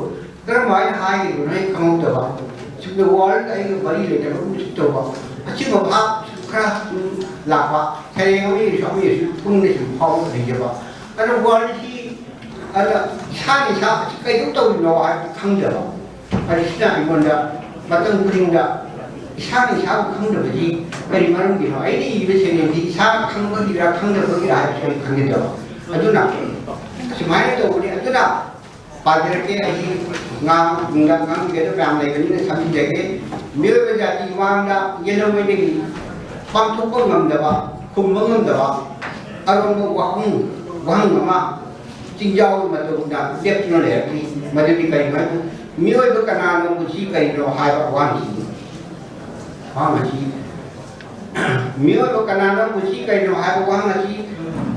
ꯀꯔꯝꯍꯥꯏꯅ ꯍꯥꯏꯒꯗꯕꯅꯣ ꯑꯩ ꯈꯪꯍꯧꯗꯕ꯫ ꯁꯨꯝꯅ ꯋꯥꯔꯜꯗ ꯑꯩꯒ ꯃꯔꯤ ꯂꯩꯅꯕ ꯑꯃꯁꯨ ꯇꯧꯕ꯫ ꯑꯁꯤꯒꯨꯝꯕ ꯚꯥꯕ ꯈꯔ ꯁꯨꯝ ꯂꯥꯛꯄ꯫ ꯁꯩꯔꯦꯡ ꯑꯃ ꯏꯔꯁꯨ ꯑꯃ ꯏꯔꯁꯨ ꯄꯨꯛꯅꯤꯡꯗ ꯁꯨꯝ ꯐꯥꯎꯕ ꯂꯩꯖꯕ꯫ ꯑꯗꯣ ꯋꯥꯔꯜꯁꯤ ꯑꯗ ꯏꯁꯥꯅ ꯏꯁꯥ ꯑꯁꯤ ꯀꯩꯗꯧ ꯇꯧꯔꯤꯅꯣ ꯍꯥꯏꯕ ꯈꯪꯗꯕ꯫ ꯑꯗ ꯁꯤꯅ ꯑꯩꯉꯣꯟꯗ ꯃꯇꯝ ꯈꯨꯗꯤꯡꯗ ꯏꯁꯥꯅ ꯏꯁꯥꯕꯨ ꯈꯪꯗꯕꯁꯤ ꯀꯔꯤ ꯃꯔꯝꯒꯤꯅꯣ? ꯑꯩꯅ ꯏꯕ ꯁꯩꯔꯦꯡꯁꯤ ꯏꯁꯥ ꯈꯪꯕꯒꯤꯔꯥ ꯈꯪꯗꯕꯒꯤꯔꯥ ꯍꯥꯏꯕꯁꯤ ꯑꯩ ꯈꯪꯖꯗꯕ꯫ ꯑꯗꯨꯅ ꯑꯁꯨꯃꯥꯏꯅ ꯇꯧꯕꯅꯤ꯫ ꯑꯗꯨꯅ ꯄꯥꯖꯔꯛꯀꯦ꯫ ꯑꯩ ꯉꯥꯡ-, ꯉꯥꯡ-, ꯉꯥꯡꯒꯗꯕ ꯃꯌꯥꯝ ꯂꯩꯕꯅꯤꯅ ꯁꯝꯖꯤꯟꯖꯒꯦ꯫ ꯃꯤꯑꯣꯏꯕ ꯖꯥꯇꯤꯒꯤ ꯃꯥꯡꯗ ꯌꯦꯜꯍꯧꯉꯩꯗꯒꯤ ꯄꯥꯡꯊꯣꯛꯄ ꯉꯝꯗꯕ, ꯈꯨꯝꯕ ꯉꯝꯗꯕ ꯑꯔꯣꯟꯕ ꯋꯥꯍꯪ, ꯋꯥꯍꯪ ꯑꯃ ꯆꯤꯡꯖꯥꯎꯒꯤ ꯃꯇꯨꯡꯗ ꯂꯦꯞꯇꯨꯅ ꯂꯩꯔꯛꯂꯤ꯫ ꯃꯗꯨꯗꯤ ꯀꯔꯤꯅꯣ ꯍꯥꯏꯕ, ꯃꯤꯑꯣꯏꯕ ꯀꯅꯥꯅꯣ, ꯄꯨꯟꯁꯤ ꯀꯔꯤꯅꯣ ꯍꯥꯏꯕ ꯋꯥꯍꯪꯁꯤꯅꯤ꯫ ꯋꯥꯍꯪ ꯑꯁꯤ ꯃꯤꯑꯣꯏꯕ ꯀꯅꯥꯅꯣ, ꯄꯨꯟꯁꯤ ꯀꯔꯤꯅꯣ ꯍꯥꯏꯕ ꯋꯥꯍꯪ ꯑꯁꯤ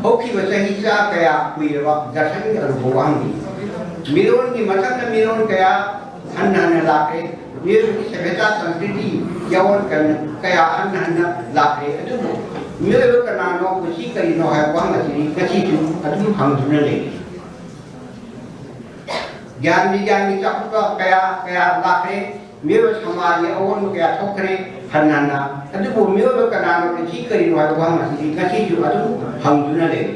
ꯍꯧꯈꯤꯕ ꯆꯍꯤ ꯆꯥ ꯀꯌꯥ ꯀꯨꯏꯔꯕ ꯗꯔꯁꯟꯒꯤ ꯑꯔꯨꯕ ꯋꯥꯍꯪꯅꯤ꯫ ꯃꯤꯔꯣꯟꯒꯤ ꯃꯊꯪꯗ ꯃꯤꯔꯣꯟ ꯀꯌꯥ ꯍꯟꯅ ꯍꯟꯅ ꯂꯥꯛꯈ꯭ꯔꯦ꯫ ꯃꯤꯑꯣꯏꯕꯒꯤ ꯁꯚ꯭ꯌꯇꯥ ꯁꯪꯁꯀ꯭ꯔꯤꯇꯤ ꯌꯥꯑꯣꯟ ꯀꯌꯥ ꯍꯟꯅ ꯍꯟꯅ ꯂꯥꯛꯈ꯭ꯔꯦ꯫ ꯑꯗꯨꯕꯨ ꯃꯤꯑꯣꯏꯕ ꯀꯅꯥꯅꯣ, ꯄꯨꯟꯁꯤ ꯀꯔꯤꯅꯣ ꯍꯥꯏꯕ ꯋꯥꯍꯪ ꯑꯁꯤꯗꯤ ꯉꯁꯤꯁꯨ ꯑꯗꯨꯝ ꯍꯪꯗꯨꯅ ꯂꯩꯔꯤ꯫ ꯒ꯭ꯌꯥꯟ ꯕꯤꯒ꯭ꯌꯥꯟꯒꯤ ꯆꯥꯎꯈꯠꯄ ꯀꯌꯥ ꯀꯌꯥ ꯂꯥꯛꯈ꯭ꯔꯦ꯫ ꯃꯤꯑꯣꯏꯕ ꯁꯃꯥꯖꯒꯤ ꯑꯑꯣꯟꯕ ꯀꯌꯥ ꯊꯣꯛꯈ꯭ꯔꯦ ꯍꯟꯅ ꯍꯟꯅ꯫ ꯑꯗꯨꯕꯨ ꯃꯤꯑꯣꯏꯕ ꯀꯅꯥꯅꯣ, ꯄꯨꯟꯁꯤ ꯀꯔꯤꯅꯣ ꯍꯥꯏꯕ ꯋꯥꯍꯪ ꯑꯁꯤꯗꯤ ꯉꯁꯤꯁꯨ ꯑꯗꯨꯝ ꯍꯪꯗꯨꯅ ꯂꯩꯔꯤ꯫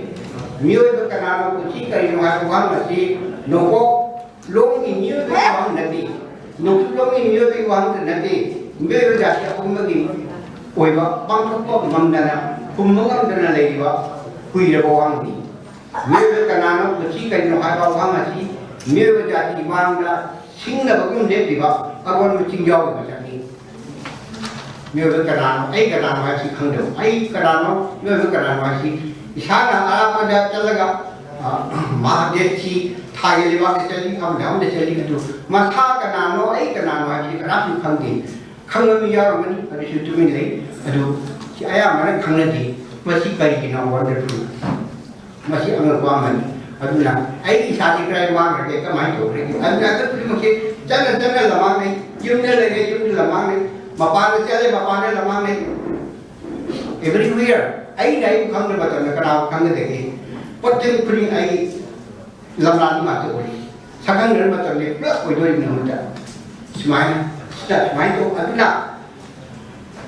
ꯃꯤꯑꯣꯏꯕ ꯀꯅꯥꯅꯣ, ꯄꯨꯟꯁꯤ ꯀꯔꯤꯅꯣ ꯍꯥꯏꯕ ꯋꯥꯍꯪ ꯑꯁꯤ ꯅꯣꯡꯄꯣꯛ ꯂꯣꯝꯒꯤ ꯃꯤꯑꯣꯏꯕꯒꯤ ꯋꯥꯍꯪ ꯅꯠꯇꯦ, ꯅꯣꯡꯆꯨꯞꯂꯣꯝꯒꯤ ꯃꯤꯑꯣꯏꯕꯒꯤ ꯋꯥꯍꯪꯗ ꯅꯠꯇꯦ, ꯃꯤꯑꯣꯏꯕ ꯖꯥꯇꯤ ꯑꯄꯨꯝꯕꯒꯤ ꯑꯣꯏꯕ ꯄꯥꯡꯊꯣꯛꯄ ꯉꯝꯗꯅ, ꯈꯨꯝꯕ ꯉꯝꯗꯅ ꯂꯩꯔꯤꯕ ꯀꯨꯏꯔꯕ ꯋꯥꯍꯪꯅꯤ꯫ ꯃꯤꯑꯣꯏꯕ ꯀꯅꯥꯅꯣ, ꯄꯨꯟꯁꯤ ꯀꯔꯤꯅꯣ ꯍꯥꯏꯕ ꯋꯥꯍꯪ ꯑꯁꯤ ꯃꯤꯑꯣꯏꯕ ꯖꯥꯇꯤꯒꯤ ꯃꯥꯡꯗ ꯁꯤꯡꯅꯕꯒꯨꯝ ꯂꯦꯞꯂꯤꯕ ꯑꯔꯣꯟꯕ ꯆꯤꯡꯖꯥꯎꯒꯤ ꯃꯁꯛꯅꯤ꯫ ꯃꯤꯑꯣꯏꯕ ꯀꯅꯥꯅꯣ, ꯑꯩ ꯀꯅꯥꯅꯣ ꯍꯥꯏꯕꯁꯤ ꯈꯪꯗꯕ꯫ ꯑꯩ ꯀꯅꯥꯅꯣ, ꯃꯤꯑꯣꯏꯕ ꯀꯅꯥꯅꯣ ꯍꯥꯏꯕꯁꯤ ꯏꯁꯥꯅ ꯑꯔꯥꯞꯄꯗ ꯆꯠꯂꯒ, ꯑ, ꯃꯍꯥꯗꯦꯕꯁꯤ ꯊꯥꯒꯤ ꯂꯩꯕꯥꯛꯇ ꯆꯠꯂꯤ, ꯑꯃꯗ ꯑꯃꯗ ꯆꯠꯂꯤ, ꯑꯗꯨ ꯃꯁꯥ ꯀꯅꯥꯅꯣ, ꯑꯩ ꯀꯅꯥꯅꯣ ꯍꯥꯏꯕꯁꯤ ꯀꯅꯥꯁꯨ ꯈꯪꯗꯦ꯫ ꯈꯪꯕ ꯃꯤ ꯌꯥꯎꯔꯝꯒꯅꯤ, ꯑꯗꯨꯁꯨ ꯇꯨꯃꯤꯟ ꯂꯩ꯫ ꯑꯗꯨ ꯁꯤ ꯑꯌꯥꯝꯕꯅ ꯈꯪꯅꯗꯦ꯫ ꯃꯁꯤ ꯀꯔꯤꯒꯤꯅꯣ? Wonderful꯫ ꯃꯁꯤ ꯑꯉꯛꯄ ꯑꯃꯅꯤ꯫ ꯑꯗꯨꯅ ꯑꯩ ꯏꯁꯥꯁꯤ ꯀꯗꯥꯏ ꯃꯥꯡꯈ꯭ꯔꯒꯦ, ꯀꯃꯥꯏꯅ ꯇꯧꯈ꯭ꯔꯒꯦ? ꯑꯗꯨꯅ ꯑꯩꯈꯣꯏ ꯈꯨꯗꯤꯡꯃꯛꯁꯦ ꯆꯠꯅ ꯆꯠꯅ ꯂꯃꯥꯡꯅꯩ, ꯌꯨꯝꯗ ꯂꯩꯔꯦ, ꯌꯨꯝꯗ ꯂꯃꯥꯡꯅꯩ, ꯃꯄꯥꯟꯗ ꯆꯠꯂꯦ, ꯃꯄꯥꯟꯗ ꯂꯃꯥꯡꯅꯩ, everywhere꯫ ꯑꯩꯅ ꯑꯩꯕꯨ ꯈꯪꯗꯕ ꯃꯇꯝꯗ ꯀꯅꯥꯕꯨ ꯈꯪꯒꯗꯒꯦ? ꯄꯣꯠ ꯆꯩ ꯈꯨꯗꯤꯡ ꯑꯩ ꯂꯝꯂꯥꯟꯗ ꯉꯥꯛꯇ ꯑꯣꯏ꯫ ꯁꯛꯈꯪꯅꯔꯕ ꯃꯇꯝꯗ ꯄꯨꯂꯞ ꯑꯣꯏꯗꯣꯔꯤꯕꯅꯤ ꯃꯍꯨꯠꯇ꯫ ꯁꯨꯃꯥꯏꯅ, ꯁꯤꯗ ꯁꯨꯃꯥꯏꯅ ꯇꯧ꯫ ꯑꯗꯨꯅ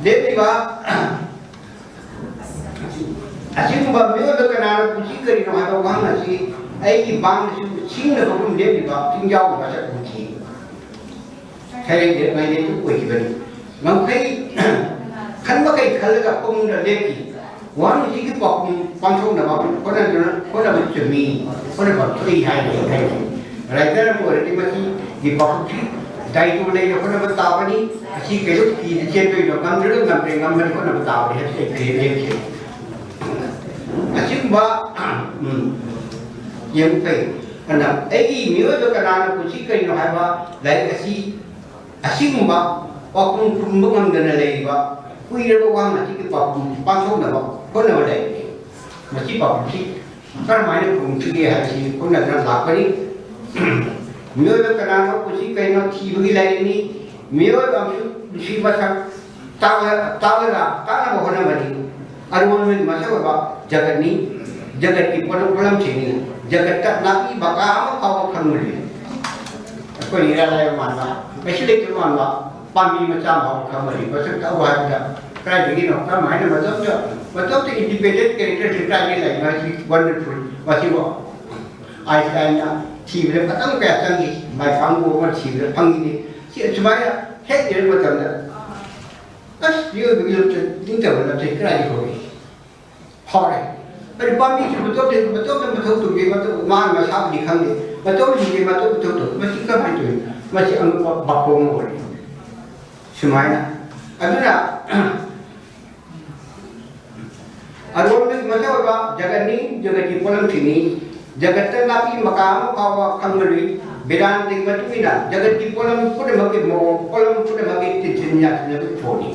ꯂꯦꯞꯂꯤꯕ ꯑꯁꯤꯒꯨꯝꯕ ꯃꯤꯑꯣꯏꯕ ꯀꯅꯥꯅ ꯄꯨꯟꯁꯤ ꯀꯔꯤꯅꯣ ꯍꯥꯏꯕ ꯋꯥꯍꯪ ꯑꯁꯤ ꯑꯩꯒꯤ ꯃꯥꯡꯗꯁꯨ ꯁꯤꯡꯅꯕꯒꯨꯝ ꯂꯦꯞꯂꯤꯕ ꯆꯤꯡꯖꯥꯎꯒꯤ ꯃꯁꯛ ꯎꯈꯤ꯫ ꯁꯩꯔꯦꯡ ꯂꯩꯔꯛꯉꯩꯗꯒꯤ ꯑꯣꯏꯈꯤꯕꯅꯤ꯫ ꯉꯝꯈꯩ ꯈꯟ ꯃꯈꯩ ꯈꯜꯂꯒ ꯄꯨꯡꯗ ꯂꯦꯞꯈꯤ꯫ ꯋꯥꯍꯪꯁꯤꯒꯤ ꯄꯥꯎꯈꯨꯝ ꯄꯥꯡꯊꯣꯛꯅꯕ ꯍꯣꯠꯅꯗꯨꯅ, ꯍꯣꯠꯅꯕ ꯆꯨꯝꯃꯤ, ꯍꯣꯠꯅꯕ ꯊꯣꯛꯏ ꯍꯥꯏꯅ ꯑꯩ ꯍꯥꯏꯖꯩ꯫ ꯔꯥꯏꯇꯔ ꯑꯃ ꯑꯣꯏꯔꯗꯤ ꯃꯁꯤꯒꯤ ꯄꯥꯎꯈꯨꯝꯁꯤ ꯗꯥꯏꯇꯣ ꯂꯩꯅ ꯍꯣꯠꯅꯕ ꯇꯥꯕꯅꯤ꯫ ꯑꯁꯤ ꯀꯩꯗꯧ ꯀꯤꯗ ꯆꯦꯟꯗꯣꯏꯅꯣ? ꯉꯝꯗ꯭ꯔꯒ ꯉꯝꯗ꯭ꯔꯦ, ꯉꯝꯃꯗꯤ ꯍꯣꯠꯅꯕ ꯇꯥꯕꯅꯤ ꯍꯥꯏꯕꯁꯤ ꯑꯩ ꯀꯤꯔꯦ ꯂꯦꯞꯈꯤ꯫ ꯑꯁꯤꯒꯨꯝꯕ, ꯎꯝ, ꯌꯦꯡꯕ ꯐꯩ꯫ ꯑꯗꯨꯅ ꯑꯩꯒꯤ ꯃꯤꯑꯣꯏꯕ ꯀꯅꯥꯅ ꯄꯨꯟꯁꯤ ꯀꯔꯤꯅꯣ ꯍꯥꯏꯕ ꯂꯥꯏꯔꯤꯛ ꯑꯁꯤ ꯑꯁꯤꯒꯨꯝꯕ ꯄꯥꯎꯈꯨꯝ ꯈꯨꯝꯕ ꯉꯝꯗꯅ ꯂꯩꯔꯤꯕ ꯀꯨꯏꯔꯕ ꯋꯥ ꯃꯁꯤꯒꯤ ꯄꯥꯎꯈꯨꯝ ꯄꯥꯡꯊꯣꯛꯅꯕ ꯍꯣꯠꯅꯕ ꯂꯥꯏꯔꯤꯛꯅꯤ꯫ ꯃꯁꯤ ꯄꯥꯎꯈꯨꯝꯁꯤ ꯀꯔꯝꯍꯥꯏꯅ ꯈꯨꯝꯈꯤꯒꯦ ꯍꯥꯏꯕꯁꯤ ꯍꯣꯠꯅꯗꯨꯅ ꯂꯥꯛꯄꯅꯤ꯫ ꯃꯤꯑꯣꯏꯕ ꯀꯅꯥꯅꯣ ꯄꯨꯟꯁꯤ ꯀꯩꯅꯣ ꯊꯤꯕꯒꯤ ꯂꯥꯏꯔꯤꯛꯅꯤ꯫ ꯃꯤꯑꯣꯏꯕ ꯑꯃꯁꯨ ꯄꯨꯟꯁꯤ ꯃꯁꯛ ꯇꯥꯛꯂ-, ꯇꯥꯛꯂꯒ ꯇꯥꯛꯅꯕ ꯍꯣꯠꯅꯕꯅꯤ꯫ ꯑꯔꯣꯟꯕꯒꯤ ꯃꯁꯛ ꯑꯣꯏꯕ ꯖꯒꯠꯅꯤ꯫ ꯖꯒꯠꯀꯤ ꯄꯣꯠꯂꯝ ꯄꯣꯠꯂꯝꯁꯤꯡꯅꯤ꯫ ꯖꯒꯠꯇ ꯅꯥꯄꯤ ꯕꯀꯥ ꯑꯃ ꯐꯥꯎꯕ ꯈꯪꯕꯅꯤ꯫ ꯑꯩꯈꯣꯏꯅ ꯏꯔꯥꯏ ꯂꯥꯏꯕ ꯃꯥꯟꯕ, ꯀꯩꯁꯨ ꯂꯩꯇꯕ ꯃꯥꯟꯕ ꯄꯥꯝꯕꯤ ꯃꯆꯥ ꯑꯃ ꯐꯥꯎꯕ ꯈꯪꯕꯅꯤ꯫ ꯃꯁꯛ ꯇꯥꯛꯎ ꯍꯥꯏꯕꯗ ꯀꯗꯥꯏꯗꯒꯤꯅꯣ? ꯀꯔꯝꯍꯥꯏꯅ ꯃꯇꯝꯗ, ꯃꯇꯝꯗ independent character ꯁꯤ ꯀꯗꯥꯏꯗꯒꯤ ꯂꯩꯕ ꯍꯥꯏꯁꯤ wonderful꯫ ꯃꯁꯤꯕꯨ ꯑꯥꯏꯟꯁꯇꯥꯏꯟꯅ ꯊꯤꯕꯗ ꯃꯇꯝ ꯀꯌꯥ ꯆꯪꯈꯤ, ꯃꯥꯏ ꯄꯥꯝꯕ ꯑꯃ ꯊꯤꯕꯗ ꯐꯪꯈꯤꯗꯦ꯫ ꯁꯤ ꯑꯁꯨꯃꯥꯏꯅ ꯍꯦꯛ ꯌꯦꯡꯕ ꯃꯇꯝꯗ, ꯑꯁ, ꯃꯤꯑꯣꯏꯕꯒꯤ ꯂꯝꯆꯠ, ꯅꯤꯡꯇꯝꯕ ꯂꯝꯆꯠ ꯀꯗꯥꯏꯗꯒꯤ ꯍꯧꯔꯛꯏ? ꯐꯥꯎꯔꯦ꯫ ꯑꯗꯨ ꯄꯥꯝꯕꯤꯁꯨ ꯃꯇꯣꯝꯇ, ꯃꯇꯣꯝꯇ ꯃꯊꯧ ꯇꯧꯒꯦ, ꯃꯇꯣꯝ-, ꯃꯥꯅ ꯃꯁꯥꯕꯨꯗꯤ ꯈꯪꯗꯦ, ꯃꯇꯣꯝ ꯍꯤꯡꯒꯦ, ꯃꯇꯣꯝ ꯃꯊꯧ ꯇꯧꯒꯦ꯫ ꯃꯁꯤ ꯀꯃꯥꯏꯅ ꯇꯧꯔꯤꯅꯣ? ꯃꯁꯤ ꯑꯉꯛꯄ ꯋꯥꯐꯝ ꯑꯃ ꯑꯣꯏꯔꯤ꯫ ꯁꯨꯃꯥꯏꯅ꯫ ꯑꯗꯨꯅ ꯑꯔꯣꯟꯕꯒꯤ ꯃꯁꯛ ꯑꯣꯏꯕ ꯖꯒꯠꯅꯤ, ꯖꯒꯠꯀꯤ ꯄꯣꯠꯂꯝꯁꯤꯡꯅꯤ꯫ ꯖꯒꯠꯇ ꯅꯥꯄꯤ ꯃꯀꯥ ꯑꯃ ꯐꯥꯎꯕ ꯈꯪꯕ ꯂꯨꯏ꯫ ꯕꯦꯗꯥꯟꯇꯒꯤ ꯃꯇꯨꯡ ꯏꯟꯅ ꯖꯒꯠꯀꯤ ꯄꯣꯠꯂꯝ ꯄꯨꯝꯅꯃꯛꯀꯤ ꯃꯑꯣꯡ, ꯄꯣꯠꯂꯝ ꯄꯨꯝꯅꯃꯛꯀꯤ ꯇꯤꯟꯁꯤꯟ ꯌꯥꯁꯤꯟꯅꯕꯒꯤ ꯐꯣꯟꯅꯤ꯫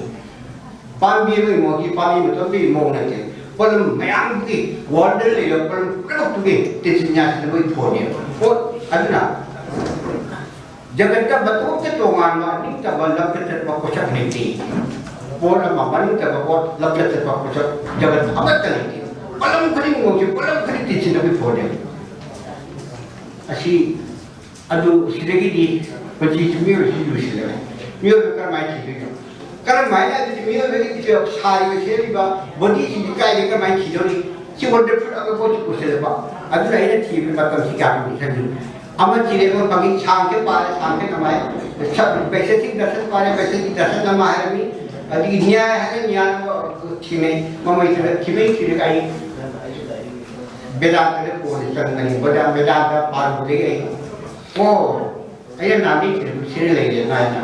ꯄꯥꯝꯕꯤ ꯑꯃꯒꯤ ꯃꯑꯣꯡꯁꯤ ꯄꯥꯝꯕꯤ ꯃꯇꯣꯝꯇꯒꯤ ꯃꯑꯣꯡ ꯅꯠꯇꯦ꯫ ꯄꯣꯠꯂꯝ ꯃꯌꯥꯝꯗꯨꯒꯤ, ꯋꯥꯔꯜꯗ ꯂꯩꯔꯤꯕ ꯄꯣꯠꯂꯝ ꯄꯨꯝꯅꯃꯛꯇꯨꯒꯤ ꯇꯤꯟꯁꯤꯟ ꯌꯥꯁꯤꯟꯅꯕꯒꯤ ꯐꯣꯟꯅꯦꯕ꯫ ꯄꯣꯠ ꯑꯗꯨꯅ ꯖꯒꯠꯇ ꯃꯇꯣꯝꯇ ꯇꯣꯉꯥꯟꯕ ꯅꯤꯡꯇꯝꯕ ꯂꯝꯆꯠ ꯆꯠꯄ ꯄꯣꯠꯁꯛ ꯂꯩꯇꯦ꯫ ꯄꯣꯠ ꯑꯃ ꯃꯅꯤꯡꯇꯝꯕ ꯄꯣꯠ ꯂꯝꯆꯠ ꯆꯠꯄ ꯄꯣꯠꯁꯛ ꯖꯒꯠ ꯑꯃꯠꯇ ꯂꯩꯇꯦ꯫ ꯄꯣꯠꯂꯝ ꯈꯨꯗꯤꯡꯃꯛꯁꯤ ꯄꯣꯠꯂꯝ ꯈꯨꯗꯤꯡ ꯇꯤꯟꯁꯤꯟꯅꯕꯒꯤ ꯐꯣꯟꯅꯦꯕ꯫ ꯑꯁꯤ ꯑꯗꯨ ꯁꯤꯗꯒꯤꯗꯤ ꯄꯨꯟꯁꯤꯁꯤ ꯃꯤꯑꯣꯏꯕꯁꯤ ꯂꯣꯏꯁꯤꯜꯂꯦ꯫ ꯃꯤꯑꯣꯏꯕ ꯀꯔꯝꯍꯥꯏꯅ ꯊꯤꯗꯣꯏꯅꯣ? ꯀꯔꯝꯍꯥꯏꯅ ꯑꯗꯨꯗꯤ ꯃꯤꯑꯣꯏꯕꯒꯤ ꯁꯥꯔꯤꯕ ꯁꯦꯝꯂꯤꯕ ꯕꯣꯗꯤꯁꯤꯡꯁꯤ ꯀꯥꯏꯗꯒꯤ ꯀꯔꯝꯍꯥꯏꯅ ꯊꯤꯗꯧꯔꯤ? ꯁꯤ wonderful ꯑꯣꯏꯕ ꯄꯣꯠꯁꯤ ꯄꯨꯁꯤꯜꯂꯛꯄ꯫ ꯑꯗꯨꯅ ꯑꯩꯅ ꯊꯤꯕ ꯃꯇꯝꯁꯤ ꯀꯌꯥ ꯀꯨꯏꯅ ꯆꯪꯗꯣꯏꯅꯣ? ꯑꯃ ꯊꯤꯔꯦ, ꯑꯃ ꯐꯪꯉꯤ, ꯁꯥꯡꯁꯦ ꯄꯥꯔꯦ, ꯁꯥꯡꯁꯦ ꯀꯃꯥꯏ? ꯁ-, ꯕꯩꯁꯦꯁꯤꯛ ꯗꯔꯁꯟ ꯄꯥꯔꯦ, ꯕꯩꯁꯦꯁꯤꯛ ꯗꯔꯁꯟ ꯑꯃ ꯍꯥꯏꯔꯝꯃꯤ꯫ ꯑꯗꯒꯤ ꯅ꯭ꯌꯥꯏ ꯍꯥꯏꯔꯦ, ꯅ꯭ꯌꯥꯏ ꯑꯃ ꯊꯤꯅꯩ, ꯃꯃꯩꯁꯤꯗ ꯊꯤꯃꯩ ꯊꯤꯔꯒ ꯑꯩ ꯕꯦꯗꯥꯟꯇꯗ ꯀꯣꯟꯅ ꯆꯪꯒꯅꯤ꯫ ꯕꯦꯗꯥꯟ-, ꯕꯦꯗꯥꯟꯇ ꯄꯥꯔꯨꯕꯗꯒꯤ ꯑꯩ, ꯑꯣ, ꯑꯩꯅ ꯅꯍꯥꯟꯗꯒꯤ ꯊꯤꯔꯛꯄ ꯁꯤꯗ ꯂꯩꯔꯦꯅ ꯍꯥꯏꯅ꯫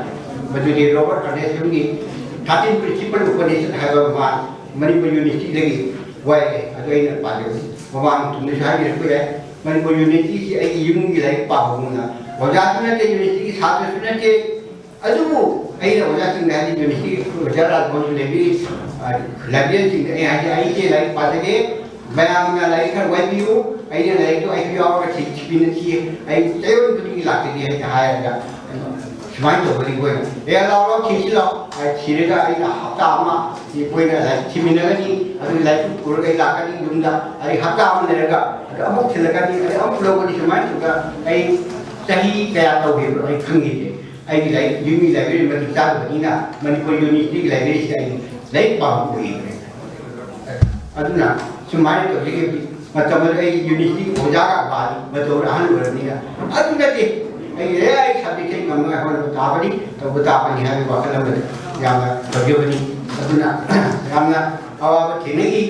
ꯃꯗꯨꯗꯤ ꯔꯣꯕꯥꯔꯠ ꯑꯔꯅꯦꯁꯟꯒꯤ Thirteen Principle Upanishad ꯍꯥꯏꯕ ꯃꯥ ꯃꯅꯤꯄꯨꯔ ꯌꯨꯅꯤꯚꯔꯁꯤꯇꯤꯗꯒꯤ ꯋꯥꯏꯔꯛꯑꯦ꯫ ꯑꯗꯨ ꯑꯩꯅ ꯄꯥꯖꯕꯅꯤ꯫ ꯃꯃꯥꯡ ꯇꯨꯡꯗꯁꯨ ꯍꯥꯏꯕꯤꯔꯛꯄ ꯌꯥꯏ꯫ ꯃꯅꯤꯄꯨꯔ ꯌꯨꯅꯤꯚꯔꯁꯤꯇꯤꯁꯤ ꯑꯩꯒꯤ ꯌꯨꯝꯒꯤ ꯂꯥꯏꯔꯤꯛ ꯄꯥꯐꯝꯒꯨꯝꯅ, ꯑꯣꯖꯥꯁꯨ ꯅꯠꯇꯦ, ꯌꯨꯅꯤꯚꯔꯁꯤꯇꯤꯒꯤ ꯁꯥꯇ꯭ꯔꯁꯨ ꯅꯠꯇꯦ꯫ ꯑꯗꯨꯕꯨ ꯑꯩꯅ ꯑꯣꯖꯥꯁꯤꯡꯗ ꯍꯥꯏꯗꯤ, ꯌꯨꯅꯤꯚꯔꯁꯤꯇꯤꯒꯤ ꯑꯣꯖꯥ ꯔꯥꯖꯚꯣꯟꯁꯨ ꯂꯩꯕꯤꯔꯤ, ꯑ, ꯂꯥꯏꯕ꯭ꯔꯦꯔꯤꯌꯟꯁꯤꯡꯗ ꯑꯩ ꯍꯥꯏꯗꯤ, ꯑꯩꯁꯦ ꯂꯥꯏꯔꯤꯛ ꯄꯥꯖꯒꯦ, ꯃꯌꯥꯝꯅ ꯂꯥꯏꯔꯤꯛ ꯈꯔ ꯋꯥꯏꯕꯤꯌꯨ, ꯑꯩꯅ ꯂꯥꯏꯔꯤꯛꯇꯣ ꯑꯩꯁꯨ ꯌꯥꯎꯔꯒ ꯊꯤ-, ꯊꯤꯃꯤꯟꯅꯁꯤ, ꯑꯩ ꯆꯌꯣꯜ ꯈꯨꯗꯤꯡꯒꯤ ꯂꯥꯛꯆꯒꯦ ꯍꯥꯏꯅ ꯍꯥꯏꯔꯒ ꯁꯨꯃꯥꯏꯅ ꯇꯧꯕꯅꯤ ꯑꯩꯈꯣꯏꯅ꯫ "ꯑꯦ, ꯂꯥꯛꯑꯣ, ꯂꯥꯛꯑꯣ, ꯊꯤꯁꯤ ꯂꯥꯛꯑꯣ", ꯍꯥꯏ ꯊꯤꯔꯒ ꯑꯩꯅ ꯍꯞꯇꯥ ꯑꯃ ꯑꯩꯈꯣꯏꯅ ꯂꯥꯏꯔꯤꯛ ꯊꯤꯃꯤꯟꯅꯒꯅꯤ, ꯑꯗꯨ ꯂꯥꯏꯔꯤꯛꯇꯨ ꯄꯨꯔꯒ ꯑꯩ ꯂꯥꯛꯀꯅꯤ ꯌꯨꯝꯗ, ꯑꯗꯩ ꯍꯞꯇꯥ ꯑꯃ ꯂꯩꯔꯒ ꯑꯗꯨ ꯑꯃꯨꯛ ꯊꯤꯜꯂꯛꯀꯅꯤ, ꯑꯗꯩ ꯑꯃꯨꯛ ꯂꯧꯒꯅꯤ, ꯁꯨꯃꯥꯏꯅ ꯇꯧꯗꯅ ꯑꯩ ꯆꯍꯤ ꯀꯌꯥ ꯇꯧꯈꯤꯕꯅꯣ ꯑꯩ ꯈꯪꯈꯤꯗꯦ꯫ ꯑꯩꯒꯤ ꯂꯥꯏꯔꯤꯛ, ꯌꯨꯝꯒꯤ ꯂꯥꯏꯕ꯭ꯔꯦꯔꯤ ꯃꯇꯤꯛ ꯆꯥꯗꯕꯅꯤꯅ ꯃꯅꯤꯄꯨꯔ ꯌꯨꯅꯤꯚꯔꯁꯤꯇꯤꯒꯤ ꯂꯥꯏꯕ꯭ꯔꯦꯔꯤꯁꯤꯗ ꯑꯩ ꯂꯥꯏꯔꯤꯛ ꯄꯥꯕ ꯑꯣꯏꯈ꯭ꯔꯦ꯫ ꯑꯗꯨꯅ ꯁꯨꯃꯥꯏꯅ ꯇꯧꯖꯈꯤꯕꯗꯤ ꯃꯇꯝ ꯑꯗꯨꯗ ꯑꯩ ꯌꯨꯅꯤꯚꯔꯁꯤꯇꯤꯒꯤ ꯑꯣꯖꯥꯒ ꯄꯥꯔꯤ, ꯃꯇꯝ ꯑꯗꯨꯗ ꯑꯍꯜ ꯑꯣꯏꯔꯕꯅꯤꯅ꯫ ꯑꯗꯨ ꯅꯠꯇꯦ, ꯑꯩ ꯑꯦ ꯑꯩ ꯁꯕꯖꯦꯛꯁꯦ ꯉꯝꯅꯉꯥꯏ ꯍꯣꯠꯅꯕ ꯇꯥꯕꯅꯤ, ꯇꯧꯕ ꯇꯥꯕꯅꯤ ꯍꯥꯏꯕꯒꯤ ꯋꯥꯈꯜ ꯑꯃꯗ ꯌꯥꯝꯅ ꯇꯧꯖꯕꯅꯤ꯫ ꯑꯗꯨꯅ ꯌꯥꯝꯅ ꯑꯋꯥꯕ ꯊꯦꯡꯅꯈꯤ꯫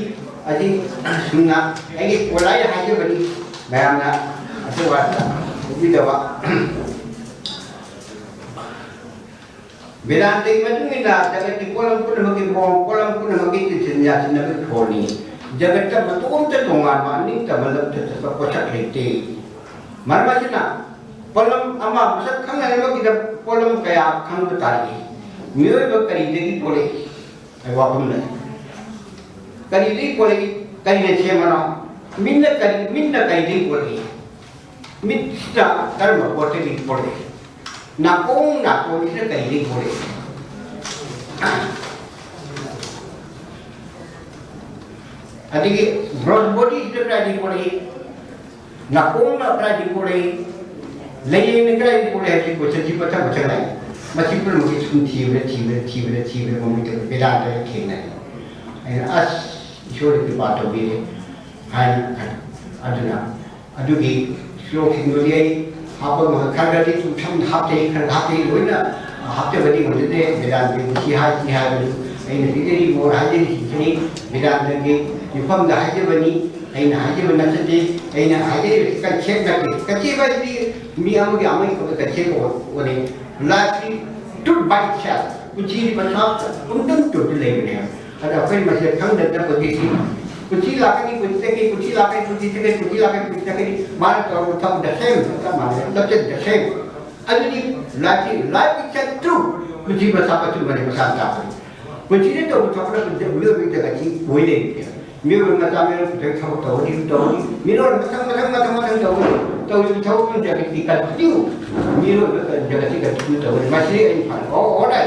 ꯑꯁꯤ ꯁꯨꯝꯅ ꯑꯩꯒꯤ ꯑꯣꯟꯂꯥꯏꯟ ꯍꯥꯏꯖꯕꯅꯤ, ꯃꯌꯥꯝꯅ ꯑꯇꯩ ꯋꯥꯗ ꯎꯕꯤꯗꯕ꯫ ꯕꯦꯗꯥꯟꯇꯒꯤ ꯃꯇꯨꯡ ꯏꯟꯅ ꯖꯒꯠꯀꯤ ꯄꯣꯠꯂꯝ ꯄꯨꯝꯅꯃꯛꯀꯤ ꯃꯑꯣꯡ, ꯄꯣꯠꯂꯝ ꯄꯨꯝꯅꯃꯛꯀꯤ ꯇꯤꯟꯁꯤꯟ ꯌꯥꯁꯤꯟꯅꯕꯒꯤ ꯐꯣꯟꯅꯤ꯫ ꯖꯒꯠꯇ ꯃꯇꯣꯝꯇ ꯇꯣꯉꯥꯟꯕ ꯑꯅꯤꯡꯇꯝꯕ ꯂꯝꯆꯠ ꯆꯠꯄ ꯄꯣꯠꯁꯛ ꯂꯩꯇꯦ꯫ ꯃꯔꯝ ꯑꯁꯤꯅ ꯄꯣꯠꯂꯝ ꯑꯃ ꯃꯁꯛ ꯈꯪꯅꯅꯕꯒꯤꯗꯃꯛ ꯄꯣꯠꯂꯝ ꯀꯌꯥ ꯈꯪꯕ ꯇꯥꯔꯛꯏ꯫ ꯃꯤꯑꯣꯏꯕ ꯀꯔꯤꯗꯒꯤ ꯄꯣꯛꯂꯛꯏ? ꯍꯥꯏꯕ ꯋꯥꯐꯝ ꯂꯩ꯫ ꯀꯔꯤꯗꯒꯤ ꯄꯣꯛꯂꯛꯏ? ꯀꯔꯤꯅ ꯁꯦꯝꯕꯅꯣ? ꯃꯤꯠꯅ ꯀꯔꯤ, ꯃꯤꯠꯅ ꯀꯔꯤꯗꯒꯤ ꯄꯣꯛꯂꯛꯏ? ꯃꯤꯠꯁꯤꯅ ꯀꯔꯝꯕ ꯄꯣꯠꯇꯒꯤ ꯄꯣꯛꯂꯛꯏ? ꯅꯥꯀꯣꯡ, ꯅꯥꯀꯣꯡꯁꯤꯅ ꯀꯔꯤꯗꯒꯤ ꯄꯣꯛꯂꯛꯏ? ꯑꯗꯒꯤ ꯕ꯭ꯔꯣꯟꯁ ꯕꯣꯗꯤꯁꯤꯅ ꯀꯗꯥꯏꯗꯒꯤ ꯄꯣꯛꯂꯛꯏ? ꯅꯥꯀꯣꯡꯅ ꯀꯗꯥꯏꯗꯒꯤ ꯄꯣꯛꯂꯛꯏ? ꯂꯩꯌꯦꯡꯅ ꯀꯗꯥꯏꯗꯒꯤ ꯄꯣꯛꯂꯛꯏ ꯍꯥꯏꯕꯁꯤ ꯀꯣꯏꯁꯟꯁꯤ ꯃꯊꯪ ꯃꯊꯪ ꯂꯥꯛꯏ꯫ ꯃꯁꯤ ꯄꯨꯝꯅꯃꯛꯁꯤ ꯁꯨꯝ ꯊꯤꯕꯗ, ꯊꯤꯕꯗ, ꯊꯤꯕꯗ, ꯊꯤꯕꯗ ꯃꯃꯤꯠꯇ ꯕꯦꯗꯥꯟꯇꯗ ꯊꯦꯡꯅꯩ꯫ ꯑꯩꯅ, "ꯑꯁ, ꯏꯁꯣꯔꯅ ꯀ꯭ꯔꯤꯄꯥ ꯇꯧꯕꯤꯔꯦ" ꯍꯥꯏꯅ ꯈꯜꯂꯤ꯫ ꯑꯗꯨꯅ ꯑꯗꯨꯒꯤ ꯁ꯭ꯂꯣꯛꯁꯤꯡꯗꯨꯗꯤ ꯑꯩ ꯍꯥꯞꯄ ꯉꯝ-, ꯈꯔ ꯈꯔꯗꯤ ꯁꯨꯝ ꯁꯝꯅ ꯍꯥꯞꯆꯩ, ꯈꯔ ꯍꯥꯞꯆꯩ, ꯂꯣꯏꯅ ꯍꯥꯞꯆꯕꯗꯤ ꯉꯝꯖꯗꯦ꯫ ꯕꯦꯗꯥꯟꯇꯒꯤ ꯁꯤ ꯍꯥꯏ, ꯁꯤ ꯍꯥꯏꯕꯗꯨ ꯑꯩꯅ ꯂꯤꯔꯤꯕ ꯃꯣꯠ ꯍꯥꯏꯖꯔꯤꯁꯤꯡꯁꯤꯅꯤ꯫ ꯕꯦꯗꯥꯟꯇꯒꯤ ꯃꯤꯐꯝꯗ ꯍꯥꯏꯖꯕꯅꯤ, ꯑꯩꯅ ꯍꯥꯏꯖꯕ ꯅꯠꯆꯗꯦ꯫ ꯑꯩꯅ ꯍꯥꯏꯖꯔꯤꯕꯁꯤ ꯀꯟꯁꯦꯞ ꯅꯠꯇꯦ꯫ ꯀꯟꯁꯦꯞ ꯍꯥꯏꯁꯤꯗꯤ ꯃꯤ ꯑꯃꯒꯤ ꯑꯃꯒꯤ ꯈꯛꯇ ꯀꯟꯁꯦꯞ ꯑꯣꯏ-, ꯑꯣꯏꯔꯦ꯫ Life is truth by itself. ꯄꯨꯟꯁꯤꯗꯤ ꯃꯁꯥ ꯄꯨꯝꯗꯪ ꯇꯧꯗꯨꯅ ꯂꯩꯕꯅꯦ꯫ ꯑꯗ ꯑꯩꯈꯣꯏ ꯃꯁꯦ ꯈꯪꯗ ꯇꯧꯕꯒꯤ ꯁꯤ ꯄꯨꯟꯁꯤ ꯂꯥꯛꯀꯅꯤ, ꯄꯨꯟꯁꯤ ꯆꯠꯀꯅꯤ, ꯄꯨꯟꯁꯤ ꯂꯥꯛꯀꯅꯤ, ꯄꯨꯟꯁꯤ ꯆꯠꯀꯅꯤ, ꯄꯨꯟꯁꯤ ꯂꯥꯛꯀꯅꯤ, ꯄꯨꯟꯁꯤ ꯆꯠꯀꯅꯤ꯫ ꯃꯥꯅ ꯇꯧꯔꯕ ꯊꯕꯛ the same, ꯆꯞ ꯃꯥꯟꯅꯩ꯫ ꯂꯝꯆꯠ the same꯫ ꯑꯗꯨꯗꯤ life, life itself true꯫ ꯄꯨꯟꯁꯤ ꯃꯁꯥ ꯑꯆꯨꯝꯕꯅꯤ, ꯃꯁꯥ ꯃꯁꯥ꯫ ꯄꯨꯟꯁꯤꯗ ꯇꯧꯕ ꯊꯕꯛꯅ ꯄꯨꯟꯁꯤ ꯃꯤꯑꯣꯏꯕꯒꯤ ꯖꯒꯠꯁꯤ ꯑꯣꯏ ꯂꯩꯔꯤꯁꯦ꯫ ꯃꯤꯑꯣꯏꯕ ꯃꯆꯥ ꯃꯌꯥꯝ ꯄꯨꯊꯣꯛꯑ ꯊꯕꯛ ꯇꯧꯔꯗꯤ ꯇꯧꯔꯗꯤ ꯃꯤꯔꯣꯜ ꯃꯊꯪ ꯃꯊꯪ ꯃꯊꯪ ꯃꯊꯪ ꯇꯧꯔꯗꯤ ꯇꯧꯔꯤꯕ ꯊꯕꯛ ꯄꯨꯝꯅꯃꯛ ꯖꯒꯠꯀꯤ continue ꯃꯤꯔꯣꯜ ꯖꯒꯠꯀꯤ continue ꯇꯧꯔꯗꯤ ꯃꯁꯤ ꯑꯩꯅ ꯐꯅ ꯑꯣ ꯑꯣ ꯂꯥꯏ꯫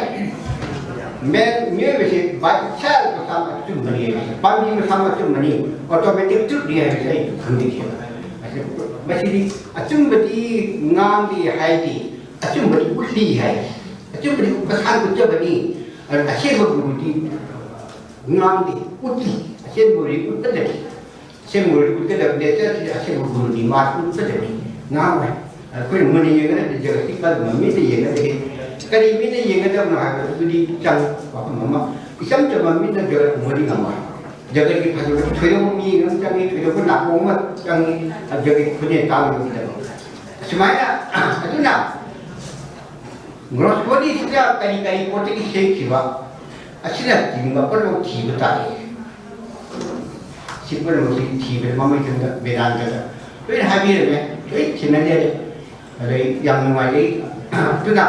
ꯃꯦꯟ ꯃꯤꯑꯣꯏꯕꯁꯤ by itself ꯃꯁꯥ ꯑꯆꯨꯝꯕꯅꯤ꯫ ꯄꯥꯝꯕꯤ ꯃꯁꯥ ꯑꯆꯨꯝꯕꯅꯤ꯫ Automatic truthꯅꯤ ꯍꯥꯏꯕꯁꯤ ꯑꯩ ꯈꯪꯖꯈꯤꯕ꯫ ꯃꯁꯤꯗꯤ ꯑꯆꯨꯝꯕꯗꯤ ꯉꯥꯡꯗꯦ ꯍꯥꯏꯗꯤ ꯑꯆꯨꯝꯕꯗꯤ ꯎꯠꯂꯤ ꯍꯥꯏ꯫ ꯑꯆꯨꯝꯕꯗꯤ ꯃꯁꯥꯅ ꯎꯠꯆꯕꯅꯤ꯫ ꯑꯗꯨꯅ ꯑꯁꯦꯡꯕ ꯒꯨꯔꯨꯗꯤ ꯉꯥꯡꯗꯦ, ꯎꯠꯂꯤ꯫ ꯑꯁꯦꯡꯕ ꯒꯨꯔꯨꯗꯤ ꯎꯠꯀꯗꯕꯅꯤ꯫ ꯑꯁꯦꯡꯕ ꯒꯨꯔꯨꯗꯤ ꯎꯠꯀꯗꯕꯅꯤ꯫ ꯆꯠꯁꯤꯗꯤ ꯑꯁꯦꯡꯕ ꯒꯨꯔꯨꯗꯤ ꯃꯥ ꯎꯠꯀꯗꯕꯅꯤ꯫ ꯉꯥꯡꯉꯣꯏ꯫ ꯑꯩꯈꯣꯏꯅ ꯃꯨꯟꯅ ꯌꯦꯡꯒꯗꯕꯗꯤ ꯖꯒꯠꯀꯤ ꯀꯔꯝꯕ ꯃꯤꯠꯅ ꯌꯦꯡꯒꯗꯒꯦ? ꯀꯔꯤ ꯃꯤꯠꯅ ꯌꯦꯡꯒꯗꯕꯅꯣ ꯍꯥꯏꯕꯗꯨꯗꯤ ꯆꯪ ꯋꯥꯐꯝ ꯑꯃ꯫ ꯏꯆꯝ ꯆꯝꯕ ꯃꯤꯠꯅ ꯖꯒꯠ ꯎꯕꯗꯤ ꯉꯝꯃꯣꯏ꯫ ꯖꯒꯠꯀꯤ ꯐꯖꯕ ꯊꯣꯏꯗꯣꯛꯄ ꯃꯤꯠꯌꯦꯡ ꯑꯃ ꯆꯪꯉꯤ, ꯊꯣꯏꯗꯣꯛꯄ ꯅꯥꯀꯣꯡ ꯑꯃ ꯆꯪꯉꯤ, ꯖꯒꯠꯀꯤ ꯈꯣꯟꯖꯦꯜ ꯇꯥꯕꯒꯤꯗꯃꯛ꯫ ꯑꯁꯨꯃꯥꯏꯅ ꯑꯗꯨꯅ ꯒ꯭ꯔꯣꯁ ꯕꯣꯗꯤꯁꯤꯗ ꯀꯔꯤ ꯀꯔꯤ ꯄꯣꯠꯇꯒꯤ ꯁꯦꯝꯈꯤꯕ ꯑꯁꯤꯅꯆꯤꯡꯕ ꯄꯨꯝꯅꯃꯛ ꯊꯤꯕ ꯇꯥꯏ꯫ ꯁꯤ ꯄꯨꯝꯅꯃꯛꯁꯤ ꯊꯤꯕꯗ ꯃꯃꯩ ꯊꯪꯗ ꯕꯦꯗꯥꯟꯇꯗ ꯂꯣꯏꯅ ꯍꯥꯏꯕꯤꯔꯝꯃꯦ, ꯂꯣꯏ ꯊꯦꯡꯅꯖꯔꯦ꯫ ꯑꯗꯩ ꯌꯥꯝ ꯅꯨꯡꯉꯥꯏꯖꯩ꯫ ꯑꯗꯨꯅ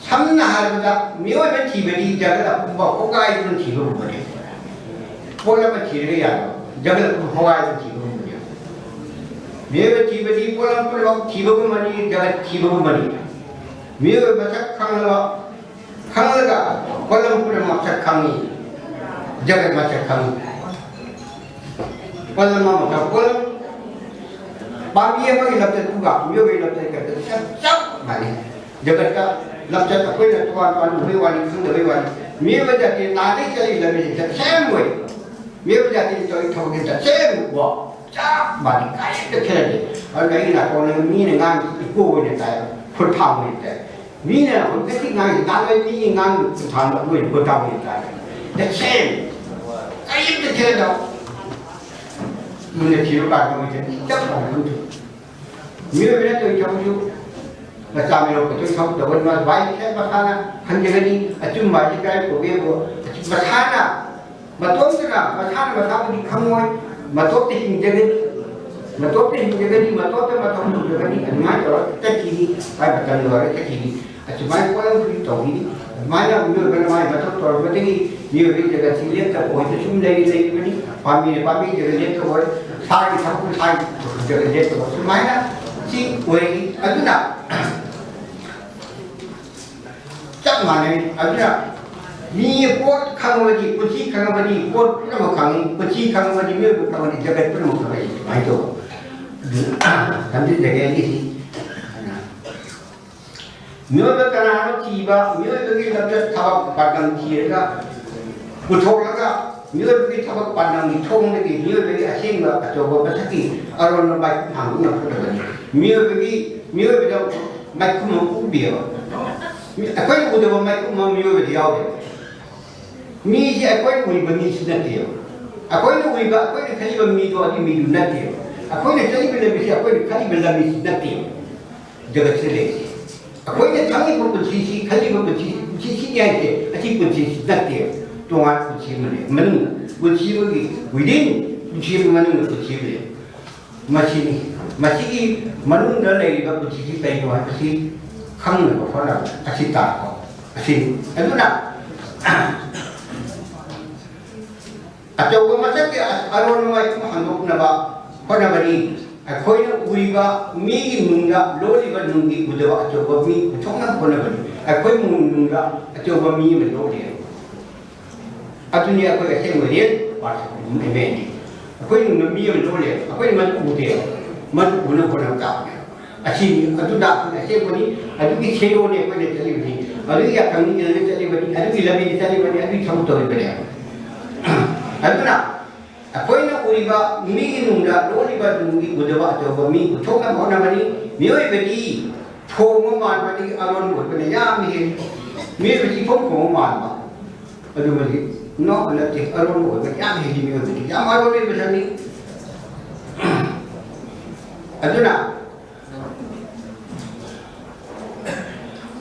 ꯁꯝꯅ ꯍꯥꯏꯔꯕꯗ ꯃꯤꯑꯣꯏꯕ ꯊꯤꯕꯗꯤ ꯖꯒꯠ ꯑꯄꯨꯝꯕ ꯍꯣꯒꯥꯏꯗꯨꯅ ꯊꯤꯕꯒꯨꯝꯕꯅꯤ꯫ ꯄꯣꯠ ꯑꯃ ꯊꯤꯔꯒ ꯌꯥꯗꯕ, ꯖꯒꯠ ꯑꯄꯨꯝꯕ ꯍꯣꯒꯥꯏꯗꯨꯅ ꯊꯤꯕꯒꯨꯝꯕꯅꯤ꯫ ꯃꯤꯑꯣꯏꯕ ꯊꯤꯕꯗꯤ ꯄꯣꯠꯂꯝ ꯄꯨꯝꯅꯃꯛ ꯊꯤꯕꯒꯨꯝꯕꯅꯤ, ꯖꯒꯠ ꯊꯤꯕꯒꯨꯝꯕꯅꯤ꯫ ꯃꯤꯑꯣꯏꯕ ꯃꯁꯛ ꯈꯪꯂꯕ, ꯈꯪꯂꯒ ꯄꯣꯠꯂꯝ ꯄꯨꯝꯅꯃꯛ ꯃꯁꯛ ꯈꯪꯉꯤ, ꯖꯒꯠ ꯃꯁꯛ ꯈꯪꯉꯤ꯫ ꯄꯣꯠꯂꯝ ꯑꯃꯈꯛ, ꯄꯣꯠꯂꯝ ꯄꯥꯝꯕꯤ ꯑꯃꯒꯤ ꯂꯝꯆꯠꯇꯨꯒ ꯃꯤꯑꯣꯏꯕꯒꯤ ꯂꯝꯆꯠꯀ ꯆꯞ ꯆꯞ ꯃꯥꯟꯅꯩ꯫ ꯖꯒꯠꯇ ꯂꯝꯆꯠ ꯑꯩꯈꯣꯏꯅ ꯇꯣꯉꯥꯟ ꯇꯣꯉꯥꯟꯅ ꯎꯕꯩ ꯋꯥꯅꯤ, ꯈꯪꯗꯕꯩ ꯋꯥꯅꯤ꯫ ꯃꯤꯑꯣꯏꯕ ꯖꯥꯇꯤ ꯅꯍꯥꯟꯗꯩ ꯆꯠꯂꯤ ꯂꯝꯕꯤꯁꯦ the same way꯫ ꯃꯤꯑꯣꯏꯕ ꯖꯥꯇꯤꯅ ꯇꯧꯔꯤ ꯊꯕꯛꯁꯦ the same ꯀꯣ, ꯆꯞ ꯃꯥꯟꯅꯩ, ꯀꯔꯤꯝꯇ ꯈꯦꯠꯅꯗꯦ꯫ ꯑꯗꯨꯅ ꯑꯩꯒꯤ ꯅꯥꯀꯣꯡꯗ ꯃꯤꯅ ꯉꯥꯡꯕꯁꯤ echo ꯑꯣꯏꯅ ꯇꯥꯏ, ꯈꯣꯟꯊꯥꯡ ꯑꯣꯏꯅ ꯇꯥꯏ꯫ ꯃꯤꯅ ꯍꯧꯖꯤꯛ ꯉꯁꯤ ꯉꯥꯡꯉꯤꯁꯤ ꯅꯍꯥꯟꯋꯥꯏ ꯃꯤꯒꯤ ꯉꯥꯡꯕ ꯈꯣꯟꯊꯥꯡꯗꯣ ꯑꯗꯨ ꯑꯣꯏꯅ ꯈꯣꯟꯊꯥꯡ ꯑꯣꯏꯅ ꯇꯥꯏ꯫ The same꯫ ꯀꯔꯤꯝꯇ ꯈꯦꯠꯅꯗꯕ꯫ ꯃꯨꯟꯅ ꯊꯤꯔꯨ ꯀꯥꯟꯗ ꯃꯣꯏꯁꯦ ꯆꯞ ꯃꯥꯟꯅꯕ ꯊꯣꯛꯏ꯫ ꯃꯤꯑꯣꯏꯕꯅ ꯇꯧꯔꯤ ꯊꯕꯛꯁꯨ ꯃꯆꯥ ꯃꯤꯔꯣꯜ ꯈꯛꯇꯪ ꯊꯕꯛ ꯇꯧꯕꯅꯤ꯫ ꯃꯥ ꯚꯥꯏ ꯈꯦꯠ ꯃꯁꯥꯅ ꯈꯟꯖꯒꯅꯤ꯫ ꯑꯆꯨꯝꯕ ꯍꯥꯏꯁꯤ ꯀꯥꯏ ꯄꯨꯒꯦꯕꯨ ꯃꯁꯥꯅ ꯃꯇꯣꯝꯇꯅ ꯃꯁꯥꯅ ꯃꯁꯥꯕꯨꯗꯤ ꯈꯪꯉꯣꯏ, ꯃꯇꯣꯝꯇ ꯍꯤꯡꯖꯒꯅꯤ, ꯃꯇꯣꯝꯇ ꯍꯤꯡꯖꯒꯅꯤ, ꯃꯇꯣꯝꯇ ꯃꯊꯧ ꯇꯧꯖꯒꯅꯤ, ꯑꯗꯨꯃꯥꯏꯅ ꯇꯧꯔꯒ ꯆꯠꯈꯤꯅꯤ, ꯃꯥꯏ ꯃꯇꯝ ꯂꯣꯏꯔꯒ ꯆꯠꯈꯤꯅꯤ꯫ ꯑꯁꯨꯃꯥꯏꯅ ꯄꯣꯠꯂꯝꯁꯤꯡ ꯇꯧꯈꯤꯅꯤ꯫ ꯑꯗꯨꯃꯥꯏꯅ ꯃꯤꯑꯣꯏꯕꯅ ꯃꯥꯏ ꯃꯊꯧ ꯇꯧꯔꯝꯕꯗꯒꯤ ꯃꯤꯑꯣꯏꯕꯒꯤ ꯖꯒꯠꯁꯤ ꯂꯦꯞꯇꯕ ꯑꯣꯏꯅ ꯁꯨꯝ ꯂꯩꯔꯤ ꯂꯩꯔꯤꯕꯅꯤ꯫ ꯄꯥꯝꯕꯤꯅ ꯄꯥꯝꯕꯤꯒꯤ ꯖꯒꯠ ꯂꯦꯞꯇꯕ ꯑꯣꯏ, ꯁꯥꯒꯤ ꯊꯕꯛꯅ ꯁꯥꯒꯤ ꯖꯒꯠ ꯂꯦꯞꯇꯕ ꯑꯣꯏ꯫ ꯁꯨꯃꯥꯏꯅ ꯁꯤ ꯑꯣꯏꯔꯤ꯫ ꯑꯗꯨꯅ ꯆꯞ ꯃꯥꯟꯅꯩ꯫ ꯑꯗꯨꯅ ꯃꯤ ꯄꯣꯠ ꯈꯪꯉꯕꯗꯤ, ꯄꯨꯟꯁꯤ ꯈꯪꯉꯕꯗꯤ, ꯄꯣꯠ ꯄꯨꯝꯅꯃꯛ ꯈꯪꯉꯤ, ꯄꯨꯟꯁꯤ ꯈꯪꯉꯕꯗꯤ, ꯃꯤꯑꯣꯏꯕ ꯈꯪꯉꯕꯗꯤ, ꯖꯒꯠ ꯄꯨꯝꯅꯃꯛ ꯈꯪꯉꯛꯏ꯫ ꯁꯨꯃꯥꯏꯅ ꯇꯧꯕ꯫ ꯑꯗꯨ ꯊꯝꯖꯤꯟꯖꯒꯦ ꯑꯩꯒꯤꯁꯤ꯫ ꯃꯤꯑꯣꯏꯕ ꯀꯅꯥꯅꯣ ꯊꯤꯕ, ꯃꯤꯑꯣꯏꯕꯒꯤ ꯂꯝꯆꯠ ꯊꯕꯛ ꯄꯥꯟꯗꯝ ꯊꯤꯔꯒ ꯄꯨꯊꯣꯛꯂꯒ, ꯃꯤꯑꯣꯏꯕꯒꯤ ꯊꯕꯛ ꯄꯥꯟꯗꯝꯒꯤ ꯊꯣꯡꯗꯒꯤ ꯃꯤꯑꯣꯏꯕꯒꯤ ꯑꯁꯦꯡꯕ ꯑꯆꯧꯕ ꯃꯁꯛꯀꯤ ꯑꯔꯣꯟꯕ ꯃꯥꯏꯈꯨꯝ ꯍꯥꯡꯗꯣꯛꯅꯕ ꯍꯣꯠꯅꯕꯅꯤ꯫ ꯃꯤꯑꯣꯏꯕꯒꯤ, ꯃꯤꯑꯣꯏꯕꯗ ꯃꯥꯏꯈꯨꯝ ꯑꯃ ꯎꯞꯄꯤꯑꯕ꯫ ꯃꯤ-, ꯑꯩꯈꯣꯏꯅ ꯎꯗꯕ ꯃꯥꯏꯈꯨꯝ ꯑꯃ ꯃꯤꯑꯣꯏꯕꯗ ꯌꯥꯎꯔꯦꯕ꯫ ꯃꯤꯁꯤ ꯑꯩꯈꯣꯏ ꯎꯔꯤꯕ ꯃꯤꯁꯤ ꯅꯠꯇꯦꯕ꯫ ꯑꯩꯈꯣꯏꯅ ꯎꯔꯤꯕ, ꯑꯩꯈꯣꯏꯅ ꯈꯜꯂꯤꯕ ꯃꯤꯗꯣ ꯑꯗꯨ ꯃꯤꯗꯨ ꯅꯠꯇꯦꯕ꯫ ꯑꯩꯈꯣꯏꯅ ꯆꯠꯂꯤꯕ ꯂꯝꯕꯤꯁꯤ ꯑꯩꯈꯣꯏꯅ ꯈꯜꯂꯤꯕ ꯂꯝꯕꯤꯁꯤ ꯅꯠꯇꯦꯕ꯫ ꯖꯒꯠꯁꯤꯗ ꯂꯩꯔꯤꯁꯤ꯫ ꯑꯩꯈꯣꯏꯅ ꯈꯪꯉꯤꯕ ꯄꯨꯟꯁꯤꯁꯤ, ꯈꯜꯂꯤꯕ ꯄꯨꯟꯁꯤꯁꯤ, ꯄꯨꯟꯁꯤꯁꯤꯅꯤ ꯍꯥꯏꯁꯦ, ꯑꯁꯤ ꯄꯨꯟꯁꯤꯁꯤ ꯅꯠꯇꯦꯕ꯫ ꯇꯣꯉꯥꯟꯕ ꯄꯨꯟꯁꯤ ꯑꯃ ꯂꯩ꯫ ꯃꯅꯨꯡꯗ ꯄꯨꯟꯁꯤ ꯑꯃꯒꯤ within, ꯄꯨꯟꯁꯤ ꯑꯃꯒꯤ ꯃꯅꯨꯡꯗ ꯄꯨꯟꯁꯤ ꯑꯃ ꯂꯩ꯫ ꯃꯁꯤꯅꯤ꯫ ꯃꯁꯤꯒꯤ ꯃꯅꯨꯡꯗ ꯂꯩꯔꯤꯕ ꯄꯨꯟꯁꯤꯁꯤ ꯀꯔꯤꯅꯣ ꯍꯥꯏꯕꯁꯤ ꯈꯪꯅꯕ ꯍꯣꯠꯅꯕ ꯑꯁꯤ ꯇꯥꯛꯄ ꯑꯁꯤꯅꯤ꯫ ꯑꯗꯨꯅ ꯑꯆꯧꯕ ꯃꯁꯛꯀꯤ ꯑꯔꯣꯟꯕ ꯃꯥꯏꯈꯨꯝ ꯍꯥꯡꯗꯣꯛꯅꯕ ꯍꯣꯠꯅꯕꯅꯤ꯫ ꯑꯩꯈꯣꯏꯅ ꯎꯔꯤꯕ ꯃꯤꯒꯤ ꯅꯨꯡꯗ ꯂꯣꯜꯂꯤꯕ ꯅꯨꯡꯒꯤ ꯎꯗꯕ ꯑꯆꯧꯕ ꯃꯤ ꯄꯨꯊꯣꯛꯅꯕ ꯍꯣꯠꯅꯕꯅꯤ꯫ ꯑꯩꯈꯣꯏ ꯅꯨꯡꯗ ꯑꯆꯧꯕ ꯃꯤ ꯑꯃ ꯂꯣꯜꯂꯤ꯫ ꯑꯗꯨꯅꯤ ꯑꯩꯈꯣꯏ ꯑꯁꯦꯡꯕ real person, M N D. ꯑꯩꯈꯣꯏ ꯅꯨꯡꯗ ꯃꯤ ꯑꯃ ꯂꯣꯜꯂꯦ, ꯑꯩꯈꯣꯏꯅ ꯃꯗꯨ ꯎꯗꯦ, ꯃꯗꯨ ꯎꯅꯕ ꯍꯣꯠꯅꯕ ꯇꯥꯕꯅꯦ꯫ ꯑꯁꯤꯅꯤ, ꯑꯗꯨ ꯗꯥꯛꯇꯔꯅ ꯑꯁꯦꯡꯕꯅꯤ, ꯑꯗꯨꯒꯤ ꯁꯦꯌꯣꯅꯤ ꯑꯩꯈꯣꯏꯅ ꯆꯠꯂꯤꯕꯅꯤ, ꯑꯗꯨꯒꯤ ꯌꯥꯊꯪꯅꯤ ꯏꯜꯂꯒ ꯆꯠꯂꯤꯕꯅꯤ, ꯑꯗꯨꯒꯤ ꯂꯝꯕꯤꯗ ꯆꯠꯂꯤꯕꯅꯤ, ꯑꯗꯨꯒꯤ ꯊꯕꯛ ꯇꯧꯔꯤꯕꯅꯦ꯫ ꯑꯗꯨꯅ ꯑꯩꯈꯣꯏꯅ ꯎꯔꯤꯕ ꯃꯤꯒꯤ ꯅꯨꯡꯗ ꯂꯣꯜꯂꯤꯕ ꯅꯨꯡꯒꯤ ꯎꯗꯕ ꯑꯆꯧꯕ ꯃꯤ ꯄꯨꯊꯣꯛꯅꯕ ꯍꯣꯠꯅꯕꯅꯤ꯫ ꯃꯤꯑꯣꯏꯕꯗꯤ ꯊꯣꯡꯕ ꯃꯥꯟꯕꯗꯒꯤ ꯑꯔꯣꯟꯕ ꯑꯣꯏꯕꯅ ꯌꯥꯝꯅ ꯍꯦꯜꯂꯤ꯫ ꯃꯤꯑꯣꯏꯕꯁꯤ ꯏꯐꯣꯡ ꯐꯣꯡꯕ ꯃꯥꯟꯕ, ꯑꯗꯨꯒꯗꯤ ꯅꯣ ꯅꯠꯇꯦ, ꯑꯔꯣꯟꯕ ꯑꯣꯏꯕ ꯌꯥꯝ ꯍꯦꯜꯂꯤ꯫ ꯃꯤꯑꯣꯏꯕꯗꯤ ꯌꯥꯝ ꯑꯔꯣꯟꯕ ꯃꯁꯛꯅꯤ꯫ ꯑꯗꯨꯅ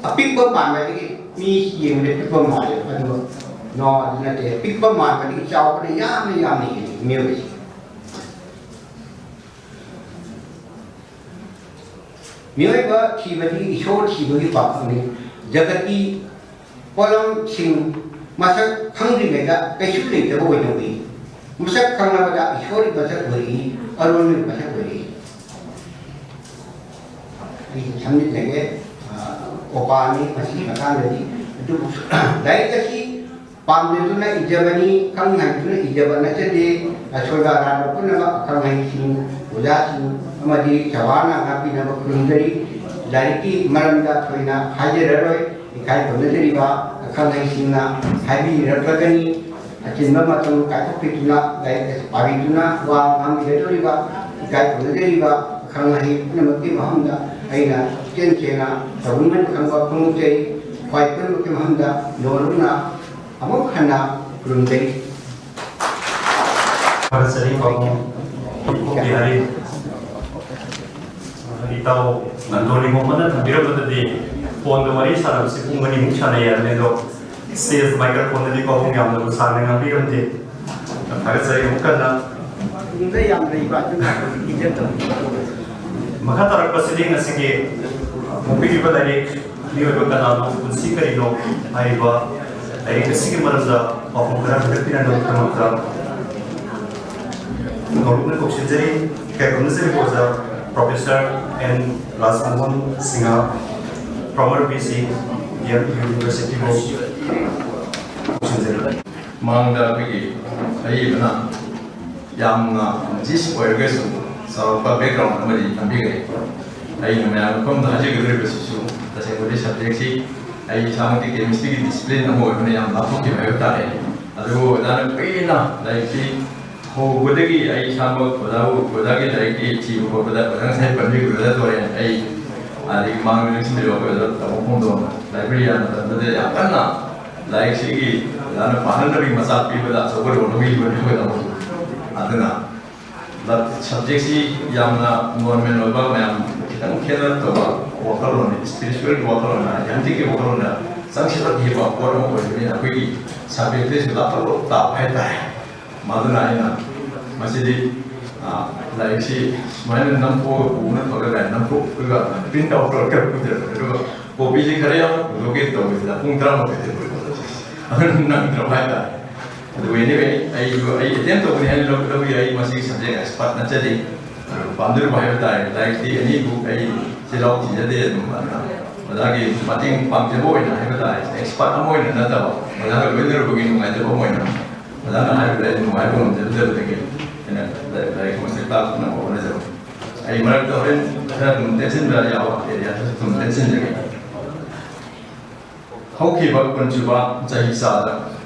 ꯑꯄꯤꯛꯄ ꯄꯥꯝꯕꯗꯒꯤ ꯃꯤ ꯌꯦꯡꯕꯗ ꯄꯤꯛꯄ ꯃꯥꯜꯂꯦ, ꯑꯗꯨꯒ ꯅꯣ, ꯑꯗꯨ ꯅꯠꯇꯦ꯫ ꯄꯤꯛꯄ ꯃꯥꯟꯕꯗꯒꯤ ꯆꯥꯎꯕꯅ ꯌꯥꯝꯅ ꯌꯥꯝꯅ ꯍꯦꯜꯂꯤ ꯃꯤꯑꯣꯏꯕꯁꯤ꯫ ꯃꯤꯑꯣꯏꯕ ꯊꯤꯕꯗꯤ ꯏꯁꯣꯔ ꯊꯤꯕꯒꯤ ꯄꯥꯛꯈꯛꯅꯤ꯫ ꯖꯒꯠꯀꯤ ꯄꯣꯠꯂꯝꯁꯤꯡ ꯃꯁꯛ ꯈꯪꯗ꯭ꯔꯤꯉꯩꯗ ꯀꯩꯁꯨ ꯂꯩꯇꯕ ꯑꯣꯏꯅ ꯎꯏ꯫ ꯃꯁꯛ ꯈꯪꯂꯕꯗ ꯏꯁꯣꯔꯒꯤ ꯃꯁꯛ ꯑꯣꯏꯔꯛꯏ, ꯑꯔꯣꯟꯕꯒꯤ ꯃꯁꯛ ꯑꯣꯏꯔꯛꯏ꯫ ꯑꯩ ꯁꯝꯖꯤꯟꯖꯒꯦ, ꯑ, ꯑꯣꯄꯥꯅꯤ ꯃꯁꯤꯒꯤ ꯃꯇꯥꯡꯗꯗꯤ꯫ ꯑꯗꯨꯕꯨ ꯂꯥꯏꯔꯤꯛ ꯑꯁꯤ ꯄꯥꯝꯖꯗꯨꯅ ꯏꯖꯕꯅꯤ, ꯈꯪ ꯍꯩꯗꯨꯅ ꯏꯖꯕ ꯅꯠꯆꯗꯦ꯫ ꯑꯁꯣꯏꯕ ꯑꯔꯥꯟꯕ ꯄꯨꯝꯅꯃꯛ ꯑꯈꯪ ꯑꯍꯩꯁꯤꯡ, ꯑꯣꯖꯥꯁꯤꯡ ꯑꯃꯗꯤ ꯆꯥꯎꯔꯥꯛꯅ ꯉꯥꯛꯄꯤꯅꯕ ꯈꯨꯔꯨꯝꯖꯔꯤ꯫ ꯂꯥꯏꯔꯤꯛꯀꯤ ꯃꯔꯝꯗ ꯊꯣꯏꯅ ꯍꯥꯏꯖꯔꯔꯣꯏ, ꯏꯀꯥꯏ ꯈꯨꯝꯅꯖꯔꯤꯕ ꯑꯈꯪ ꯑꯍꯩꯁꯤꯡꯅ ꯍꯥꯏꯕꯤꯔꯛꯂꯒꯅꯤ꯫ ꯑꯆꯤꯟꯕ ꯃꯇꯝ ꯀꯥꯏꯊꯣꯛꯄꯤꯗꯨꯅ ꯂꯥꯏꯔꯤꯛ ꯑꯁꯤ ꯄꯥꯕꯤꯗꯨꯅ ꯋꯥ ꯉꯥꯡꯕꯤꯒꯗꯧꯔꯤꯕ ꯏꯀꯥꯏ ꯈꯨꯝꯅꯖꯔꯤꯕ ꯑꯈꯪ ꯑꯍꯩ ꯄꯨꯝꯅꯃꯛꯀꯤ ꯃꯐꯝꯗ ꯑꯩꯅ ꯏꯆꯦꯟ ꯆꯦꯟꯅ ꯇꯧꯅꯤꯡꯃꯟ ꯈꯪꯕ ꯐꯣꯡꯗꯣꯛꯆꯔꯤ꯫ ꯈ꯭ꯋꯥꯏ ꯄꯨꯝꯅꯃꯛꯀꯤ ꯃꯐꯝꯗ ꯅꯣꯂꯨꯛꯅ ꯑꯃꯨꯛ ꯍꯟꯅ ꯈꯨꯔꯨꯝꯖꯔꯤ꯫ ꯊꯥꯒꯠꯆꯔꯤ ꯄꯥꯕꯨꯡ ꯕꯤꯍꯥꯔꯤ꯫ ꯏꯇꯥꯎ ꯅꯟꯗꯣꯅꯤ ꯃꯣꯍꯟꯅ ꯊꯝꯕꯤꯔꯝꯕꯗꯗꯤ ꯐꯣꯟꯗ ꯋꯥꯔꯤ ꯁꯥꯟꯅꯕꯁꯤ ꯄꯨꯡ ꯑꯅꯤꯃꯨꯛ ꯁꯥꯟꯅꯩ ꯍꯥꯏꯕꯅꯤ, ꯑꯗꯣ ꯁ꯭ꯇꯦꯖ ꯃꯥꯏꯀ꯭ꯔꯣꯐꯣꯟꯗꯗꯤ ꯄꯥꯕꯨꯡ ꯌꯥꯝꯅꯕꯨ ꯁꯥꯡꯅ ꯉꯥꯡꯕꯤꯔꯝꯗꯦ꯫ ꯊꯥꯒꯠꯆꯔꯤ ꯑꯃꯨꯛ ꯀꯟꯅ꯫ ꯇꯨꯡꯗ ꯌꯥꯝ ꯂꯩꯕ ꯑꯗꯨꯅ ꯏꯖꯠ ꯇꯧꯕ꯫ ꯃꯈꯥ ꯇꯥꯔꯛꯄꯁꯤꯗꯤ ꯉꯁꯤꯒꯤ ꯐꯣꯡꯕꯤꯔꯤꯕ ꯂꯥꯏꯔꯤꯛ ꯃꯤꯑꯣꯏꯕ ꯀꯅꯥꯅꯣ, ꯄꯨꯟꯁꯤ ꯀꯔꯤꯅꯣ ꯍꯥꯏꯔꯤꯕ ꯂꯥꯏꯔꯤꯛ ꯑꯁꯤꯒꯤ ꯃꯔꯝꯗ ꯄꯥꯎꯈꯨꯝ ꯈꯔ ꯍꯟꯗꯛꯄꯤꯅꯕꯒꯤꯗꯃꯛꯇ ꯅꯧꯂꯨꯛꯅ ꯀꯧꯁꯤꯟꯖꯔꯤ꯫ ꯏꯀꯥꯏ ꯈꯨꯝꯅꯖꯔꯤꯕ ꯑꯣꯖꯥ professor N Rajmohan Singh, former V C, D M University ꯕꯨ ꯀꯧꯁꯤꯟꯖꯔꯤ꯫ ꯃꯃꯥꯡꯗ ꯑꯩꯈꯣꯏꯒꯤ ꯑꯏꯕꯅ ꯌꯥꯝꯅ ꯖꯤꯁ ꯑꯣꯏꯔꯒꯁꯨ ꯆꯥꯎꯔꯛꯄ background ꯑꯃꯗꯤ ꯊꯝꯕꯤꯈ꯭ꯔꯦ꯫ ꯑꯩꯅ ꯃꯌꯥꯝꯒꯤ ꯃꯐꯝꯗ ꯍꯥꯏꯖꯒꯗꯧꯔꯤꯕꯁꯤꯁꯨ ꯇꯁꯦꯡꯕꯗꯤ subject ꯁꯤ ꯑꯩ ꯏꯁꯥꯃꯛꯀꯤ chemistry ꯒꯤ discipline ꯑꯃ ꯑꯣꯏꯕꯅ ꯌꯥꯝ ꯂꯥꯞꯊꯣꯛꯈꯤꯕ ꯍꯥꯏꯕ ꯇꯥꯔꯦ꯫ ꯑꯗꯨꯕꯨ ꯑꯣꯖꯥꯅ ꯀꯨꯏꯅ ꯂꯥꯏꯔꯤꯛꯁꯤ ꯍꯧꯕꯗꯒꯤ ꯑꯩ ꯏꯁꯥꯃꯛ ꯑꯣꯖꯥꯕꯨ, ꯑꯣꯖꯥꯒꯤ ꯂꯥꯏꯔꯤꯛꯀꯤ ꯊꯤꯕ ꯈꯣꯠꯄꯗ ꯑꯣꯖꯥ ꯉꯁꯥꯏ ꯄꯟꯕꯤꯈꯤꯕꯗ ꯂꯣꯏꯔꯦ꯫ ꯑꯩ ꯑꯗꯒꯤ ꯃꯥꯡꯗ ꯅꯤꯡꯁꯤꯡꯕꯤꯔꯤꯕ ꯑꯩꯈꯣꯏ ꯑꯣꯖꯥ ꯇꯥꯃꯣ ꯈꯣꯡꯗꯣꯟ librarian ꯃꯇꯝꯗꯨꯗ ꯌꯥꯝ ꯀꯟꯅ ꯂꯥꯏꯔꯤꯛꯁꯤꯒꯤ ꯑꯣꯖꯥꯅ ꯄꯥꯍꯟꯅꯕꯒꯤ ꯃꯆꯥꯛ ꯄꯤꯕꯗ ꯑꯆꯧꯕ role ꯂꯧꯕꯤꯈꯤꯕꯅꯤ ꯑꯩꯈꯣꯏ ꯇꯥꯃꯣ꯫ ꯑꯗꯨꯅ subject ꯁꯤ ꯌꯥꯝꯅ normal ꯑꯣꯏꯕ, ꯃꯌꯥꯝ ꯈꯤꯇꯪ ꯈꯦꯠꯅꯔꯛꯇꯕ ꯋꯥꯈꯜꯂꯣꯟꯅꯤ, spiritual ꯒꯤ ꯋꯥꯈꯜꯂꯣꯟꯅ, ꯑꯙ꯭ꯌꯥꯟꯇꯤꯛꯀꯤ ꯋꯥꯈꯜꯂꯣꯟꯅ ꯆꯪꯁꯤꯜꯂꯛꯈꯤꯕ ꯄꯣꯠ ꯑꯃ ꯑꯣꯏꯕꯅꯤꯅ ꯑꯩꯈꯣꯏꯒꯤ ꯁꯕꯖꯦꯛꯇꯁꯨ ꯂꯥꯞꯊꯣꯛ ꯇꯥꯕ ꯍꯥꯏꯇꯥꯔꯦ꯫ ꯃꯗꯨꯅ ꯑꯩꯅ ꯃꯁꯤꯗꯤ, ꯑ, ꯂꯥꯏꯔꯤꯛꯁꯤ ꯁꯨꯃꯥꯏꯅ ꯅꯝꯊꯣꯛꯑꯒ ꯄꯨꯕꯅ ꯐꯒꯗ꯭ꯔꯥ ꯍꯥꯏꯅ ꯅꯝꯊꯣꯛꯑꯒ ꯄ꯭ꯔꯤꯟꯠ ꯑꯥꯎꯠ ꯇꯧꯔꯒ ꯄꯨꯖꯔꯛꯄꯅꯦ꯫ ꯑꯗꯨꯒ ꯀꯣꯄꯤꯁꯤ ꯈꯔ ꯌꯥꯝꯅ ꯄꯨꯊꯣꯛꯀꯦ ꯇꯧꯕꯁꯤꯗ ꯄꯨꯡ ꯇꯔꯥꯃꯥꯊꯣꯏꯗ ꯂꯣꯏꯕ꯫ ꯑꯗꯨꯅ ꯅꯪꯗ꯭ꯔꯕ ꯍꯥꯏꯇꯥꯔꯦ꯫ ꯑꯗꯨ anyway, ꯑꯩꯁꯨ ꯑꯩ ꯑꯦꯇꯦꯝ ꯇꯧꯕꯅꯤ ꯍꯥꯏꯅ ꯂꯧ-, ꯂꯧꯏ꯫ ꯑꯩ ꯃꯁꯤꯒꯤ ꯁꯕꯖꯦꯛ ꯑꯦꯛꯁꯄꯔꯠ ꯅꯠꯆꯗꯦ꯫ ꯑꯗꯨ ꯄꯥꯝꯖꯔꯨꯕ ꯍꯥꯏꯕ ꯇꯥꯔꯦ꯫ ꯂꯥꯏꯔꯤꯛꯇꯤ ꯑꯅꯤꯕꯨ ꯑꯩ ꯆꯤꯜꯍꯥꯎ ꯊꯤꯖꯗꯦ꯫ ꯑꯗꯨꯝ ꯑꯗꯨꯅ ꯑꯣꯖꯥꯒꯤ ꯃꯇꯦꯡ ꯄꯥꯡꯖꯕ ꯑꯣꯏꯅ ꯍꯥꯏꯕ ꯇꯥꯔꯦ, ꯑꯦꯛꯁꯄꯔꯠ ꯑꯃ ꯑꯣꯏꯅ ꯅꯠꯇꯕ, ꯑꯣꯖꯥꯒ ꯂꯣꯏꯅꯔꯨꯕꯒꯤ ꯅꯨꯡꯉꯥꯏꯖꯕ ꯑꯃ ꯑꯣꯏꯅ ꯑꯣꯖꯥꯅ ꯍꯥꯏꯕꯗ ꯑꯩ ꯅꯨꯡꯉꯥꯏꯕ ꯉꯝꯖꯗꯕꯗꯒꯤ ꯑꯩꯅ ꯂꯥꯏꯔꯤꯛ, ꯂꯥꯏꯔꯤꯛ ꯃꯁꯤꯡ ꯇꯥꯛꯅꯕ ꯍꯣꯠꯅꯖꯕꯅꯤ꯫ ꯑꯩ ꯃꯔꯛꯇ ꯍꯣꯔꯦꯟ ꯈꯔ ꯑꯗꯨꯝ ꯇꯦꯟꯁꯤꯟꯕ ꯌꯥꯕ ꯑꯦꯔꯤꯌꯥꯗꯁꯨ ꯑꯗꯨꯝ ꯇꯦꯟꯁꯤꯟꯖꯒꯦ꯫ ꯍꯧꯈꯤꯕ ꯀꯨꯟꯁꯨꯕ ꯆꯍꯤ ꯆꯥꯗ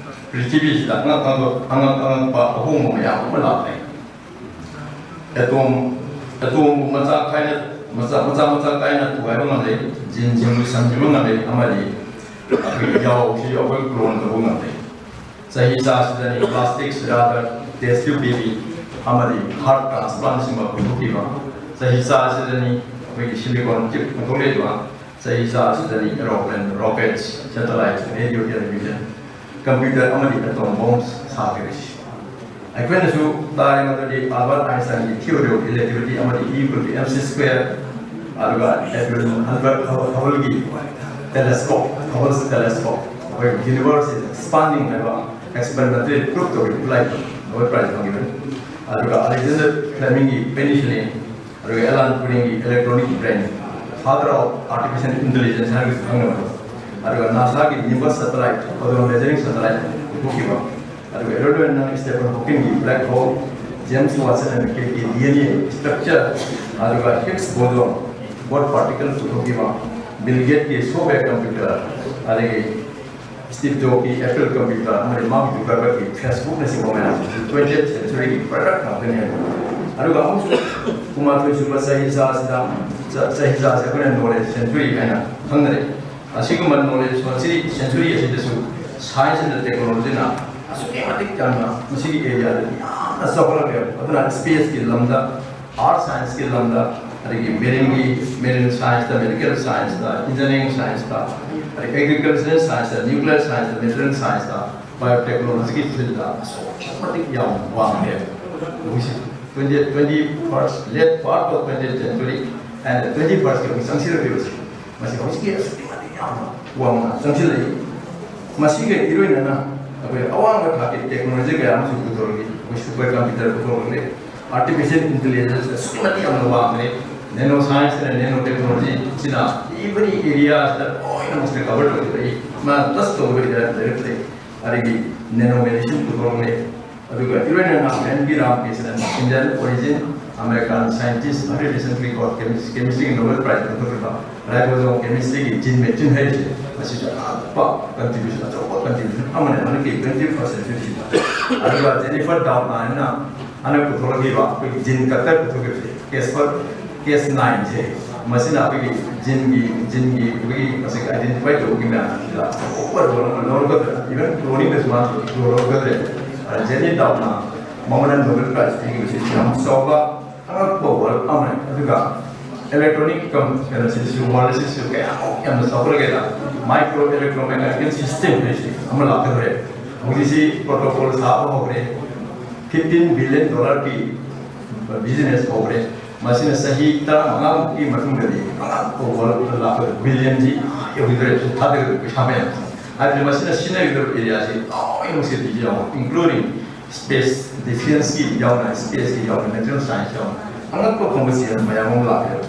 ꯄ꯭ꯔꯤꯊꯤꯕꯤꯁꯤꯗ ꯑꯉꯛ ꯑꯉꯛꯄ, ꯑꯉꯛ ꯑꯉꯛꯄ ꯑꯍꯣꯡꯕ ꯃꯌꯥꯝ ꯑꯃ ꯂꯥꯛꯂꯦ꯫ ꯑꯦꯇꯣꯝ, ꯑꯦꯇꯣꯝꯕꯨ ꯃꯆꯥ ꯈꯥꯏꯅ, ꯃꯆꯥ, ꯃꯆꯥ, ꯃꯆꯥ ꯀꯥꯏꯅ ꯊꯨꯒꯥꯏꯕ ꯉꯝꯂꯦ, ꯖꯤꯟꯁꯤꯡꯕꯨ ꯁꯟꯖꯤꯟꯕ ꯉꯝꯂꯦ, ꯑꯃꯗꯤ ꯑꯩꯈꯣꯏꯒꯤ ꯌꯥꯎꯁꯤ ꯑꯩꯈꯣꯏ ꯀ꯭ꯂꯣꯟ ꯇꯧꯕ ꯉꯝꯂꯦ꯫ ꯆꯍꯤ ꯆꯥꯁꯤꯗꯅꯤ plastic surrogate test tube baby ꯑꯃꯗꯤ heart transplant ꯁꯤꯡꯕ ꯄꯨꯊꯣꯛꯈꯤꯕ꯫ ꯆꯍꯤ ꯆꯥꯁꯤꯗꯅꯤ ꯑꯩꯈꯣꯏꯒꯤ silicon chip ꯄꯨꯊꯣꯛꯂꯛꯏꯕ꯫ ꯆꯍꯤ ꯆꯥꯁꯤꯗꯅꯤ aeroplane, rockets, satellite, radio, television, computer ꯑꯃꯗꯤ atom bombs ꯁꯥꯈꯤꯕꯁꯤ꯫ ꯑꯩꯈꯣꯏꯅꯁꯨ ꯇꯥꯔꯦ ꯃꯗꯨꯗꯤ Albert Einstein ꯒꯤ theory of relativity ꯑꯃꯗꯤ E equal to mc square, ꯑꯗꯨꯒ Edwin Albert Hubble ꯒꯤ telescope, Hubble's telescope, ꯑꯩꯈꯣꯏ universe is expanding ꯍꯥꯏꯕ experimentally proof ꯇꯧꯔꯤꯕ ꯈꯨꯠꯂꯥꯏꯗꯣ Nobel Prize ꯐꯪꯈꯤꯕꯅꯤ꯫ ꯑꯗꯨꯒ Alexander Fleming ꯒꯤ penicillin, ꯑꯗꯨꯒ ꯑꯦꯂꯥꯟ ꯇꯨꯔꯤꯡꯒꯤ electronic brain, father of artificial intelligence ꯍꯥꯏꯔꯒꯁꯨ ꯈꯪꯅꯕꯗꯣ, ꯑꯗꯨꯒ ꯅꯥꯁꯥꯒꯤ Nimbus satellite, photon measuring satellite ꯄꯨꯊꯣꯛꯈꯤꯕ, ꯑꯗꯨꯒ ꯑꯦꯗꯋꯥꯔꯗ ꯅꯪ ꯁ꯭ꯇꯦꯐꯟ ꯍꯣꯀꯤꯟꯒꯤ black hole, James Watson and Crick ꯒꯤ D N A structure, ꯑꯗꯨꯒ Higgs boson, God particle ꯄꯨꯊꯣꯛꯈꯤꯕ, ꯕꯤꯜ ꯒꯦꯠꯀꯤ software computer, ꯑꯗꯒꯤ ꯁ꯭ꯇꯤꯚ ꯖꯣꯕꯀꯤ Apple computer ꯑꯃꯗꯤ ꯃꯥꯔꯛ ꯖꯨꯀꯔꯕꯔꯒꯀꯤ Facebook ꯅꯆꯤꯡꯕ ꯃꯌꯥꯝꯁꯤꯁꯨ twentieth century ꯒꯤ product ꯉꯥꯛꯇꯅꯤ ꯍꯥꯏꯕ꯫ ꯑꯗꯨꯒ ꯑꯃꯨꯛꯁꯨ ꯀꯨꯟꯃꯥꯊꯣꯏ ꯁꯨꯕ ꯆꯍꯤ ꯆꯥꯁꯤꯗ, ꯆ-, ꯆꯍꯤ ꯆꯥꯁꯦ ꯑꯩꯈꯣꯏꯅ knowledge century ꯍꯥꯏꯅ ꯈꯪꯅꯔꯦ꯫ ꯑꯁꯤꯒꯨꯝꯕ knowledge century, century ꯑꯁꯤꯗꯁꯨ science and technology ꯅ ꯑꯁꯨꯛꯀꯤ ꯃꯇꯤꯛ ꯌꯥꯝꯅ ꯃꯁꯤꯒꯤ area ꯗꯗꯤ ꯌꯥꯝꯅ ꯆꯥꯎꯈꯠꯂꯛꯂꯦꯕ꯫ ꯑꯗꯨꯅ space ꯀꯤ ꯂꯝꯗ, earth science ꯀꯤ ꯂꯝꯗ, ꯑꯗꯒꯤ marine ꯒꯤ, marine science ꯇ, medical science ꯇ, engineering science ꯇ, ꯑꯗꯩ ꯑꯦꯒ꯭ꯔꯤꯀꯜꯆꯔꯦꯜ ꯁꯥꯏꯟꯁꯇ, ꯅ꯭ꯌꯨꯀ꯭ꯂꯤꯌꯔ ꯁꯥꯏꯟꯁꯇ, ꯃꯦꯇꯔꯤꯌꯦꯜ ꯁꯥꯏꯟꯁꯇ, ꯕꯥꯏꯑꯣꯇꯦꯛꯅꯣꯂꯣꯖꯤꯒꯤ ꯐꯤꯜꯗ ꯑꯁꯨꯛꯀꯤ ꯃꯇꯤꯛ ꯌꯥꯝ ꯋꯥꯡꯉꯦ꯫ ꯍꯧꯖꯤꯛ twenty, twenty first, late part of twentieth century and twenty first ꯀꯤ ꯑꯃꯨꯛ ꯆꯪꯁꯤꯜꯂꯛꯂꯤꯕꯁꯤ, ꯃꯁꯤ ꯍꯧꯖꯤꯛꯀꯤ ꯑꯁꯨꯛꯀꯤ ꯃꯇꯤꯛ ꯌꯥꯝꯅ ꯋꯥꯡꯅ ꯆꯪꯁꯤꯜꯂꯛꯏ꯫ ꯃꯁꯤꯒ ꯏꯔꯣꯏꯅꯅ ꯑꯩꯈꯣꯏ ꯑꯋꯥꯡꯕ ꯊꯥꯛꯀꯤ ꯇꯦꯛꯅꯣꯂꯣꯖꯤ ꯀꯌꯥ ꯑꯃꯁꯨ ꯄꯨꯊꯣꯔꯛꯂꯤ꯫ ꯑꯩꯈꯣꯏ ꯁꯨꯄꯔ ꯀꯝꯄ꯭ꯌꯨꯇꯔ ꯄꯨꯊꯣꯔꯛꯂꯤ, ꯑꯥꯔꯇꯤꯐꯤꯁꯤꯌꯦꯜ ꯏꯟꯇꯦꯂꯤꯖꯦꯟꯁ ꯑꯁꯨꯛꯀꯤ ꯃꯇꯤꯛ ꯌꯥꯝꯅ ꯋꯥꯡꯂꯦ, nano science and nano technology ꯑꯁꯤꯅ every area ꯁꯤꯗ ꯂꯣꯏꯅ ꯃꯁꯤꯗ ꯀꯚꯔ ꯇꯧꯁꯤꯜꯂꯛꯏ꯫ ꯃꯥ ꯇꯁ ꯇꯧꯕ ꯍꯤꯔꯝ ꯂꯩꯔꯛꯇꯦ꯫ ꯑꯗꯒꯤ ꯅꯦꯅꯣ ꯃꯦꯗꯤꯁꯤꯟ ꯄꯨꯊꯣꯔꯛꯂꯦ꯫ ꯑꯗꯨꯒ ꯏꯔꯣꯏꯅꯅ N B Ramakrishnan, Indian origin American scientist, very recently got chemistry, chemistry Nobel Prize ꯄꯨꯊꯣꯛꯈꯤꯕ ꯔꯥꯏꯕꯣꯖꯣꯝ ꯀꯦꯃꯤꯁꯇ꯭ꯔꯤꯒꯤ ꯖꯤꯟ ꯃꯦꯆꯤꯟ ꯍꯥꯏꯔꯤꯁꯦ, ꯃꯁꯤꯁꯨ ꯑꯉꯛꯄ ꯀꯟꯇ꯭ꯔꯤꯕ꯭ꯌꯨꯁꯟ, ꯑꯆꯧꯕ ꯀꯟꯇ꯭ꯔꯤꯕ꯭ꯌꯨꯁꯟ ꯑꯃꯅꯤ ꯍꯟꯗꯛꯀꯤ twenty first century ꯁꯤꯗ꯫ ꯑꯗꯨꯒ ꯖꯦꯅꯤꯐꯔ ꯗꯥꯎꯠꯅ ꯍꯥꯏꯅ ꯍꯟꯗꯛ ꯄꯨꯊꯣꯔꯛꯈꯤꯕ ꯑꯩꯈꯣꯏꯒꯤ ꯖꯤꯟ ꯀꯠꯇꯔ ꯄꯨꯊꯣꯛꯈꯤꯕꯁꯦ, ꯀꯦꯁꯄꯔ ꯀꯦꯁ ꯅꯥꯏꯟꯁꯦ, ꯃꯁꯤꯅ ꯑꯩꯈꯣꯏꯒꯤ ꯖꯤꯟꯒꯤ, ꯖꯤꯟꯒꯤ ꯑꯩꯈꯣꯏꯒꯤ ꯃꯁꯤꯒꯤ ꯑꯥꯏꯗꯦꯟꯇꯤꯐꯥꯏ ꯇꯧꯕꯒꯤ ꯃꯌꯥꯝꯁꯤꯗ ꯑꯆꯧꯕ ꯔꯣꯜ ꯑꯃ ꯂꯧꯔꯛꯀꯗ꯭ꯔꯥ, ꯏꯚꯟ ꯀ꯭ꯂꯣꯅꯤꯡꯗꯁꯨ ꯃꯥꯅ ꯔꯣꯜ ꯂꯧꯔꯛꯀꯗ꯭ꯔꯦ꯫ ꯖꯦꯅꯤ ꯗꯥꯎꯠꯅ ꯃꯉꯣꯟꯗ ꯅꯣꯕꯦꯜ ꯄ꯭ꯔꯥꯏꯖ ꯄꯤꯈꯤꯕꯁꯤ ꯌꯥꯝ ꯆꯥꯎꯕ ꯑꯉꯛꯄ ꯋꯥꯔꯛ ꯑꯃꯅꯤ꯫ ꯑꯗꯨꯒ ꯏꯂꯦꯛꯇ꯭ꯔꯣꯅꯤꯛ ꯀꯝ-, ꯀꯩꯅꯣꯁꯤꯁꯨ, ꯋꯥꯔꯜꯁꯤꯁꯨ ꯀꯌꯥꯃꯨꯛ ꯌꯥꯝꯅ ꯆꯥꯎꯈꯠꯂꯒꯦꯗ, ꯃꯥꯏꯀ꯭ꯔꯣ ꯏꯂꯦꯛꯇ꯭ꯔꯣꯃꯦꯀꯥꯅꯤꯀꯦꯜ ꯁꯤꯁꯇꯦꯝ ꯍꯥꯏꯁꯤ ꯑꯃ ꯂꯥꯛꯀꯗꯧꯔꯦ꯫ ꯍꯧꯖꯤꯛꯁꯤ ꯄ꯭ꯔꯣꯇꯣꯀꯣꯜ ꯁꯥꯕ ꯍꯧꯔꯦ, fifteen billion dollar ꯒꯤ ꯕꯤꯖꯤꯅꯦꯁ ꯍꯧꯔꯦ꯫ ꯃꯁꯤꯅ ꯆꯍꯤ ꯇꯔꯥꯃꯉꯥꯃꯨꯛꯀꯤ ꯃꯇꯨꯡꯗꯗꯤ ꯑꯉꯛꯄ ꯋꯥꯔꯜꯗ ꯂꯥꯛꯄꯗ ꯕꯤꯂꯤꯌꯟꯁꯤ ꯌꯧꯈꯤꯗꯣꯔꯦ, ꯊꯥꯗꯒꯗꯧꯔꯤꯕ ꯄꯩꯁꯥ ꯃꯌꯥꯝꯁꯦ꯫ ꯍꯥꯏꯕꯗꯤ ꯃꯁꯤꯅ ꯁꯤꯖꯤꯟꯅꯒꯗꯧꯔꯤꯕ ꯑꯦꯔꯤꯌꯥꯁꯤ ꯂꯣꯏꯅꯃꯛ ꯁꯤꯗ ꯌꯥꯎꯔꯦ, including space defenceꯀꯤ ꯌꯥꯎꯅ, spaceꯀꯤ ꯌꯥꯎꯅ, natural science ꯌꯥꯎꯅ ꯑꯉꯛꯄ ꯐꯪꯕ ꯁꯤꯖꯟ ꯃꯌꯥꯝ ꯑꯃ ꯂꯥꯛꯑꯦꯕ꯫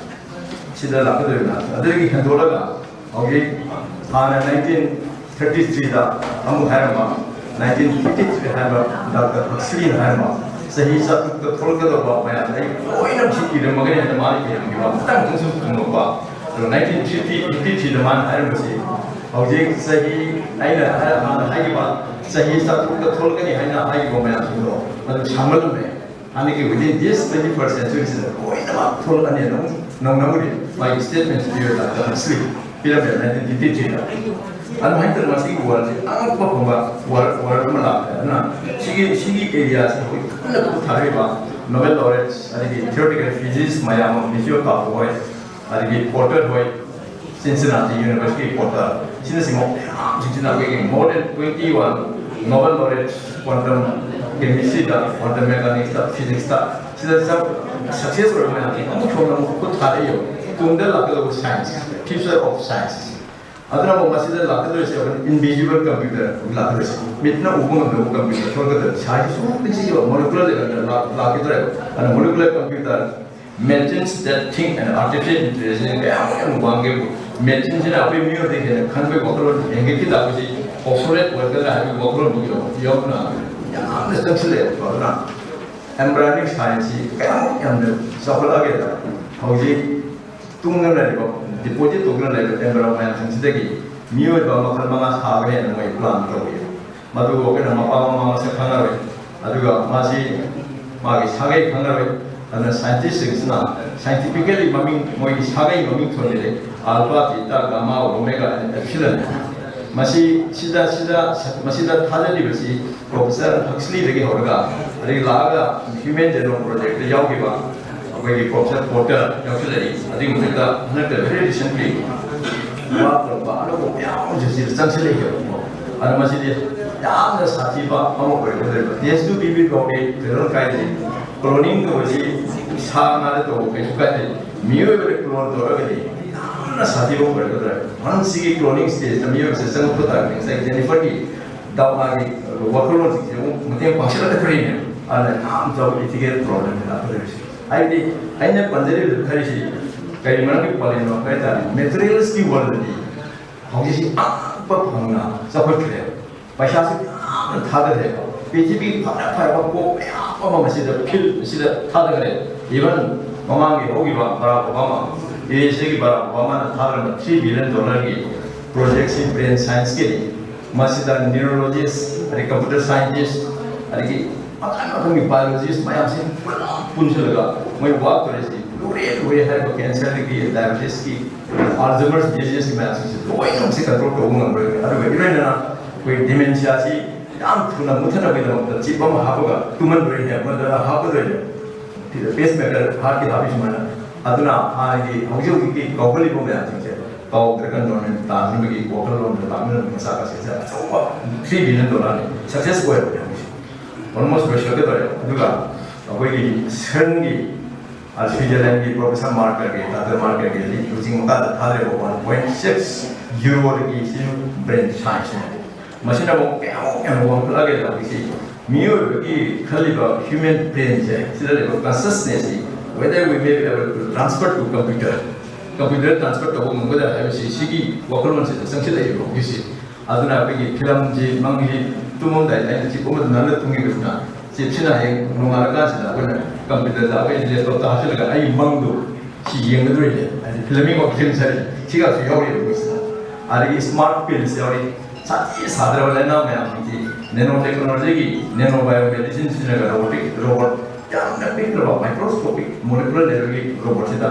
ꯁꯤꯗ ꯂꯥꯛꯀꯗꯧꯔꯤꯕ ꯃꯌꯥꯝꯁꯦ꯫ ꯑꯗꯨꯗꯒꯤ ꯍꯦꯟꯗꯣꯛꯂꯒ ꯍꯧꯖꯤꯛ ꯍꯥꯟꯅ nineteen thirty threeꯗ ꯑꯃꯨꯛ ꯍꯥꯏꯔꯝꯕ, nineteen fifty three ꯍꯥꯏꯔꯝꯕ ꯗꯥꯛꯇꯔ ꯍꯛꯁꯂꯤꯅ ꯍꯥꯏꯔꯝꯕ, ꯆꯍꯤ ꯆꯥꯇ꯭ꯔꯨꯛꯇ ꯊꯣꯛꯂꯛꯀꯗꯧꯕ ꯃꯌꯥꯝꯁꯦ ꯑꯩ ꯂꯣꯏꯅ ꯁꯤ ꯏꯔꯝꯃꯒꯅꯤ ꯍꯥꯏꯅ ꯃꯥꯅ ꯏꯔꯝꯈꯤꯕ ꯑꯃꯇꯪ ꯁꯨꯝ ꯆꯨꯝꯃꯛꯄ꯫ ꯑꯗꯣ nineteen fifty, fifty threeꯗ ꯃꯥꯅ ꯍꯥꯏꯔꯝꯕꯁꯤ ꯍꯧꯖꯤꯛ ꯆꯍꯤ, ꯑꯩꯅ ꯍꯥꯏ-, ꯍꯥꯟꯅ ꯍꯥꯏꯈꯤꯕ ꯆꯍꯤ ꯆꯥꯇ꯭ꯔꯨꯛꯇ ꯊꯣꯛꯂꯛꯀꯅꯤ ꯍꯥꯏꯅ ꯍꯥꯏꯈꯤꯕ ꯃꯌꯥꯝꯁꯤꯡꯗꯣ ꯑꯗꯨ ꯁꯥꯡꯃꯜꯂꯝꯃꯦ꯫ ꯍꯥꯟꯅꯒꯤ within this twenty first centuryꯁꯤꯗ ꯂꯣꯏꯅꯃꯛ ꯊꯣꯛꯂꯛꯑꯅꯤ ꯑꯗꯨꯝ ꯅꯧꯅꯕꯨꯗꯤ ꯃꯥꯒꯤ statementꯁꯤ ꯄꯤꯔ ꯂꯥꯛꯇꯅ ꯁꯤ ꯄꯤꯔꯝꯃꯦ nineteen fifty threeꯗ꯫ ꯑꯗꯨꯃꯥꯏꯅ ꯇꯧꯗꯅ ꯃꯁꯤꯒꯤ ꯋꯥꯔꯜꯁꯤ ꯑꯉꯛꯄ ꯐꯪꯕ ꯋꯥꯔꯜ, ꯋꯥꯔꯜ ꯑꯃ ꯂꯥꯛꯈ꯭ꯔꯦ꯫ ꯑꯗꯨꯅ ꯁꯤꯒꯤ, ꯁꯤꯒꯤ ꯑꯦꯔꯤꯌꯥꯁꯤ ꯍꯧꯖꯤꯛ ꯀꯟꯅ ꯈꯨꯠ ꯊꯥꯔꯤꯕ ꯅꯣꯕꯦꯜ ꯂꯣꯔꯦꯠꯁ ꯑꯗꯒꯤ ꯊꯤꯑꯣꯔꯤꯇꯤꯀꯦꯜ ꯐꯤꯖꯤꯁꯤꯁ ꯃꯌꯥꯝ ꯑꯃ, ꯃꯤꯆꯤꯑꯣ ꯀꯥꯀꯨ ꯍꯣꯏ, ꯑꯗꯒꯤ ꯄꯣꯔꯇꯔ ꯍꯣꯏ, ꯁꯤꯟꯁꯤꯅꯥꯇꯤ ꯌꯨꯅꯤꯚꯔꯁꯤꯇꯤ ꯄꯣꯔꯇꯔ, ꯁꯤꯅꯆꯤꯡꯕ ꯃꯌꯥꯝꯁꯤꯡꯁꯤꯅ ꯑꯩꯈꯣꯏꯒꯤ more than twenty one Nobel laureate, quantum chemistryꯗ, quantum mechanicsꯇ, physicsꯇ, ꯁꯤꯗ success ꯑꯣꯏꯕ ꯃꯌꯥꯝꯁꯦ ꯑꯃꯨꯛ ꯁꯣꯝꯗ ꯑꯃꯨꯛ ꯈꯨꯠ ꯊꯥꯗ ꯌꯦꯡꯉꯨ꯫ ꯇꯨꯡꯗ ꯂꯥꯛꯀꯗꯧꯕ science, future of science, ꯑꯗꯨꯅ ꯑꯃꯨꯛ ꯃꯁꯤꯗ ꯂꯥꯛꯀꯗꯣꯏꯁꯦ ꯑꯩꯈꯣꯏꯅ invisible computer, ꯂꯥꯛꯀꯗꯣꯏꯁꯦ ꯃꯤꯠꯅ ꯎꯕ ꯉꯝꯗꯕ computer ꯊꯣꯛꯂꯛꯀꯗꯣꯏꯅꯤ꯫ ꯁꯥꯏꯟꯁ ꯁꯨꯝ ꯄꯤꯛꯁꯤ ꯌꯧ molecular levelꯗ ꯂꯥꯛ-, ꯂꯥꯛꯈꯤꯗ꯭ꯔꯦꯕ꯫ ꯑꯗꯨꯅ molecular computer, machines that think and artificial intelligence ꯀꯌꯥꯃꯨꯛ ꯌꯥꯝꯅ ꯋꯥꯡꯒꯦꯕꯨ, machineꯁꯤꯅ ꯑꯩꯈꯣꯏ ꯃꯤꯑꯣꯏꯕꯗꯒꯤ ꯍꯦꯟꯅ ꯈꯟꯕꯒꯤ ꯋꯥꯈꯜꯂꯣꯟ ꯍꯦꯟꯒꯠꯈꯤ ꯇꯥꯔꯒꯗꯤ obsolete ꯑꯣꯏꯔꯛꯀꯗ꯭ꯔꯥ ꯍꯥꯏꯕꯒꯤ ꯋꯥꯈꯜꯂꯣꯟꯗꯨ ꯌꯧ-, ꯌꯧꯅ ꯌꯥꯝꯅ ꯆꯪꯁꯤꯜꯂꯛꯑꯦꯕꯀꯣ꯫ ꯑꯗꯨꯅ embryonic scienceꯁꯤ ꯀꯌꯥꯃꯨꯛ ꯌꯥꯝꯅ ꯆꯥꯎꯈꯠꯂꯛꯑꯒꯦꯗ꯫ ꯍꯧꯖꯤꯛ ꯇꯨꯡꯗ ꯂꯩꯔꯤꯕ, deposit ꯇꯧꯗꯨꯅ ꯂꯩꯔꯤꯕ embryo ꯃꯌꯥꯝꯁꯤꯡꯁꯤꯗꯒꯤ ꯃꯤꯑꯣꯏꯕ ꯃꯈꯜ ꯃꯉꯥ ꯁꯥꯕ ꯍꯦꯟꯅ ꯃꯣꯏ plan ꯇꯧꯔꯤ꯫ ꯃꯗꯨ ꯑꯩꯈꯣꯏꯅ ꯃꯄꯥ ꯃꯃꯥ ꯃꯁꯛ ꯈꯪꯉꯔꯣꯏ, ꯑꯗꯨꯒ ꯃꯥꯁꯤ ꯃꯥꯒꯤ ꯁꯥꯒꯩ ꯈꯪꯉꯔꯣꯏ꯫ ꯑꯗꯨꯅ scientistꯁꯤꯡꯁꯤꯅ scientifically ꯃꯃꯤꯡ, ꯃꯣꯏꯒꯤ ꯁꯥꯒꯩ ꯃꯃꯤꯡ ꯊꯣꯟꯖꯤꯜꯂꯦ, alpha, beta, gamma, omega, epsilon꯫ ꯃꯁꯤ, ꯁꯤꯗ, ꯁꯤꯗ, ꯃꯁꯤꯗ ꯊꯥꯖꯔꯤꯕꯁꯤ Professor Huxleyꯗꯒꯤ ꯍꯧꯔꯒ, ꯑꯗꯒꯤ ꯂꯥꯛꯑꯒ Human Genome Projectꯇ ꯌꯥꯎꯈꯤꯕ ꯑꯩꯈꯣꯏꯒꯤ Professor Porter ꯌꯥꯎꯁꯤꯜꯂꯛꯏ꯫ ꯑꯗꯨꯒꯤ ꯃꯊꯛꯇ ꯍꯟꯗꯛꯇ very recently ꯋꯥ ꯇꯧꯔꯛꯄ ꯑꯅꯧꯕ ꯃꯌꯥꯝ ꯑꯃꯁꯨ ꯁꯤꯗ ꯆꯪꯁꯤꯜꯂꯛꯏꯕꯀꯣ꯫ ꯑꯗꯨꯅ ꯃꯁꯤꯗꯤ ꯌꯥꯝꯅ ꯁꯥꯊꯤꯕ ꯑꯃ ꯑꯣꯏꯒꯗꯧꯔꯤꯕ꯫ Test tube ꯐꯥꯎꯗꯤ ꯀꯩꯅꯣ ꯀꯥꯏꯗꯦ꯫ Cloning ꯇꯧꯕꯁꯤ ꯁꯥ ꯉꯥꯗ ꯇꯧꯕ ꯀꯩꯁꯨ ꯀꯥꯏꯗꯦ꯫ ꯃꯤꯑꯣꯏꯕꯗ clone ꯇꯧꯔꯒꯗꯤ ꯌꯥꯝꯅ ꯁꯥꯊꯤꯕ ꯑꯣꯏꯒꯗꯧꯔꯦ꯫ ꯃꯁꯤꯒꯤ cloning stageꯇ ꯃꯤꯑꯣꯏꯕꯁꯦ ꯆꯪꯉꯛꯄ ꯇꯥꯔꯒꯗꯤ ꯉꯁꯥꯏ Jenniferꯒꯤ ꯗꯥꯎ ꯃꯥꯒꯤ ꯋꯥꯈꯜꯂꯣꯟꯁꯤꯡꯁꯦ ꯑꯃꯨꯛ ꯃꯇꯦꯡ ꯄꯥꯡꯁꯤꯜꯂꯛꯀꯗꯧꯔꯤꯅꯦ꯫ ꯑꯗꯨꯅ ꯌꯥꯝ ꯆꯥꯎꯕ ethical problemꯅꯦ ꯂꯥꯛꯀꯗꯧꯔꯤꯁꯦ꯫ ꯍꯥꯏꯕꯗꯤ ꯑꯩꯅ ꯄꯟꯖꯔꯤꯕ ꯈꯔꯤꯁꯤ ꯀꯔꯤ ꯃꯔꯝꯒꯤ ꯄꯜꯂꯤꯅꯣ ꯍꯥꯏ ꯇꯥꯔꯗꯤ, materialsꯀꯤ worldꯗꯤ ꯍꯧꯖꯤꯛꯁꯤ ꯑꯉꯛꯄ ꯐꯪꯅ ꯆꯥꯎꯈꯠꯈ꯭ꯔꯦꯕ꯫ ꯄꯩꯁꯥꯁꯤ ꯌꯥꯝꯅ ꯊꯥꯗꯔꯦꯕ꯫ ꯄ꯭ꯔꯤꯊꯤꯕꯤꯒꯤ ꯐꯖ ꯐꯖꯕ ꯀꯣꯛ ꯃꯌꯥꯝ ꯑꯃ ꯃꯁꯤꯗ, field ꯑꯁꯤꯗ ꯊꯥꯗꯈ꯭ꯔꯦ꯫ Even ꯃꯃꯥꯡꯒꯤ ꯍꯧꯈꯤꯕ ꯕꯔꯥꯛ ꯑꯣꯕꯥꯃꯥ, USAꯒꯤ ꯕꯔꯥꯛ ꯑꯣꯕꯥꯃꯥꯅ ꯊꯥꯗꯔꯝꯕ three billion dollarꯒꯤ projectꯁꯤ brain scienceꯀꯤꯅꯤ꯫ ꯃꯁꯤꯗ neurologist, ꯑꯗꯩ computer scientist, ꯑꯗꯒꯤ ꯃꯈꯜ ꯃꯈꯜꯒꯤ biologist ꯃꯌꯥꯝꯁꯤ ꯄꯨꯂꯞ ꯄꯨꯟꯁꯤꯜꯂꯒ ꯃꯣꯏ work ꯇꯧꯔꯤꯁꯤ ꯂꯨꯔꯦ ꯂꯨꯔꯦ ꯍꯥꯏꯔꯤꯕ cancerꯗꯒꯤ diabetesꯀꯤ, Alzheimer's diseaseꯀꯤ ꯃꯌꯥꯝꯁꯤꯡꯁꯤ ꯂꯣꯏꯅꯃꯛꯁꯤ control ꯇꯧꯕ ꯉꯝꯂꯣꯏ꯫ ꯑꯗꯨꯒ ꯏꯔꯣꯏꯅꯅ ꯑꯩꯈꯣꯏ dementiaꯁꯤ ꯌꯥꯝ ꯊꯨꯅ ꯃꯨꯠꯊꯅꯕꯒꯤꯗꯃꯛꯇ chip ꯑꯃ ꯍꯥꯞꯄꯒ ꯇꯨꯝꯍꯟꯗꯣꯏꯅꯦ, ꯃꯗꯨꯗ ꯍꯥꯞꯀꯗꯣꯏꯅꯦ꯫ Pacemaker heartꯀꯤ ꯍꯥꯞꯄꯤ ꯁꯨꯃꯥꯏꯅ꯫ ꯑꯗꯨꯅ ꯍꯥꯟꯅꯒꯤ ꯍꯧꯖꯤꯛ ꯍꯧꯖꯤꯛꯀꯤ ꯀꯧꯈꯠꯂꯤꯕ ꯃꯌꯥꯝꯁꯤꯡꯁꯦ ꯇꯧꯗ꯭ꯔꯒ ꯅꯣꯔꯃꯦꯜ ꯇꯥꯟꯅꯕꯒꯤ ꯋꯥꯈꯜꯂꯣꯟꯗ ꯂꯥꯛꯅꯔꯕ ꯃꯆꯥꯛ ꯑꯁꯤꯁꯦ ꯑꯆꯧꯕ ꯊ꯭ꯔꯤ ꯕꯤꯂꯤꯌꯟ ꯗꯣꯂꯔꯅꯤ, ꯁꯛꯁꯦꯁ ꯑꯣꯏꯔꯕꯅꯦ ꯍꯧꯖꯤꯛ꯫ ꯑꯣꯜꯃꯣꯁ ꯂꯣꯏꯁꯤꯜꯂꯛꯀꯗꯧꯔꯦ꯫ ꯑꯗꯨꯒ ꯑꯩꯈꯣꯏꯒꯤ ꯁꯤꯔꯟꯒꯤ, ꯑ, ꯁ꯭ꯋꯤꯖꯔꯂꯦꯟꯒꯤ ꯄ꯭ꯔꯣꯐꯦꯁꯔ ꯃꯥꯔꯀꯔꯒꯤ, ꯗꯥꯛꯇꯔ ꯃꯥꯔꯀꯔꯒꯤ ꯍꯧꯖꯤꯛ ꯂꯨꯆꯤꯡ ꯃꯈꯥꯗ ꯊꯥꯗꯔꯤꯕ ꯋꯥꯟ ꯄꯣꯏꯟ ꯁꯤꯛꯁ ꯌꯨꯔꯣꯗꯒꯤ ꯁꯤ ꯕ꯭ꯔꯦꯟ ꯁꯥꯏꯟꯁꯅꯦ꯫ ꯃꯁꯤꯅ ꯑꯃꯨꯛ ꯀꯌꯥꯃꯨꯛ ꯌꯥꯝꯅ ꯋꯥꯡꯈꯠꯂꯒꯦ ꯍꯥꯏꯕꯁꯤ, ꯃꯤꯑꯣꯏꯕꯒꯤ ꯈꯜꯂꯤꯕ ꯍ꯭ꯌꯨꯃꯦꯟ ꯕ꯭ꯔꯦꯟꯁꯦ, ꯁꯤꯗ ꯂꯩꯕ ꯀꯟꯁꯤꯌꯁꯅꯦꯁꯁꯤ, whether we may be able to transfer to computer, computer transfer ꯇꯧꯕ ꯉꯝꯒꯗ꯭ꯔꯥ ꯍꯥꯏꯕꯁꯤ, ꯁꯤꯒꯤ ꯋꯥꯈꯜꯂꯣꯟꯁꯤꯗ ꯆꯪꯁꯤꯜꯂꯛꯏꯕ ꯍꯧꯖꯤꯛꯁꯤ꯫ ꯑꯗꯨꯅ ꯑꯩꯈꯣꯏꯒꯤ ꯐꯤꯂꯝꯁꯤ, ꯃꯪꯁꯤ, ꯇꯨꯝꯃꯝꯗꯥꯏꯗ ꯑꯩꯅ ꯆꯤꯞ ꯑꯃꯗ ꯅꯜꯂ ꯇꯨꯝꯈꯤꯕꯁꯤꯅ, ꯆꯤꯞꯁꯤꯅ ꯍꯌꯦꯡ ꯅꯣꯡꯉꯥꯜꯂꯀꯥꯟꯁꯤꯗ ꯑꯩꯈꯣꯏꯅ ꯀꯝꯄ꯭ꯌꯨꯇꯔꯗ, ꯑꯩꯈꯣꯏ ꯂꯦꯞꯇꯣꯞꯇ ꯍꯥꯞꯆꯤꯜꯂꯒ ꯑꯩ ꯃꯪꯗꯣ ꯁꯤ ꯌꯦꯡꯒꯗꯣꯔꯤꯅꯦ, ꯍꯥꯏꯗꯤ ꯐꯤꯂꯝꯒꯤ ꯋꯥꯈꯜ ꯁꯥꯔꯤ, ꯁꯤꯒꯁꯨ ꯌꯥꯎꯔꯤꯕ ꯃꯣꯏꯁꯤꯗ꯫ ꯑꯗꯒꯤ ꯁ꯭ꯃꯥꯔꯠ ꯄꯤꯜꯁ ꯌꯥꯎꯔꯤ, ꯁꯥꯊꯤ ꯁꯥꯗ꯭ꯔꯕ ꯂꯥꯏꯅꯥ ꯃꯌꯥꯝꯁꯤ ꯅꯦꯅꯣ ꯇꯦꯛꯅꯣꯂꯣꯖꯤꯒꯤ, ꯅꯦꯅꯣ ꯕꯥꯏꯑꯣ ꯃꯦꯗꯤꯁꯤꯟ ꯁꯤꯖꯤꯟꯅꯔꯒ ꯔꯣꯕꯣꯇꯤꯛ ꯔꯣꯕꯣꯠ, ꯌꯥꯝꯅ ꯄꯤꯛꯂꯕ ꯃꯥꯏꯀ꯭ꯔꯣꯁꯀꯣꯄꯤꯛ ꯃꯣꯂꯤꯀꯨꯂꯔ ꯂꯦꯚꯦꯜꯒꯤ ꯔꯣꯕꯣꯠꯁꯤꯗ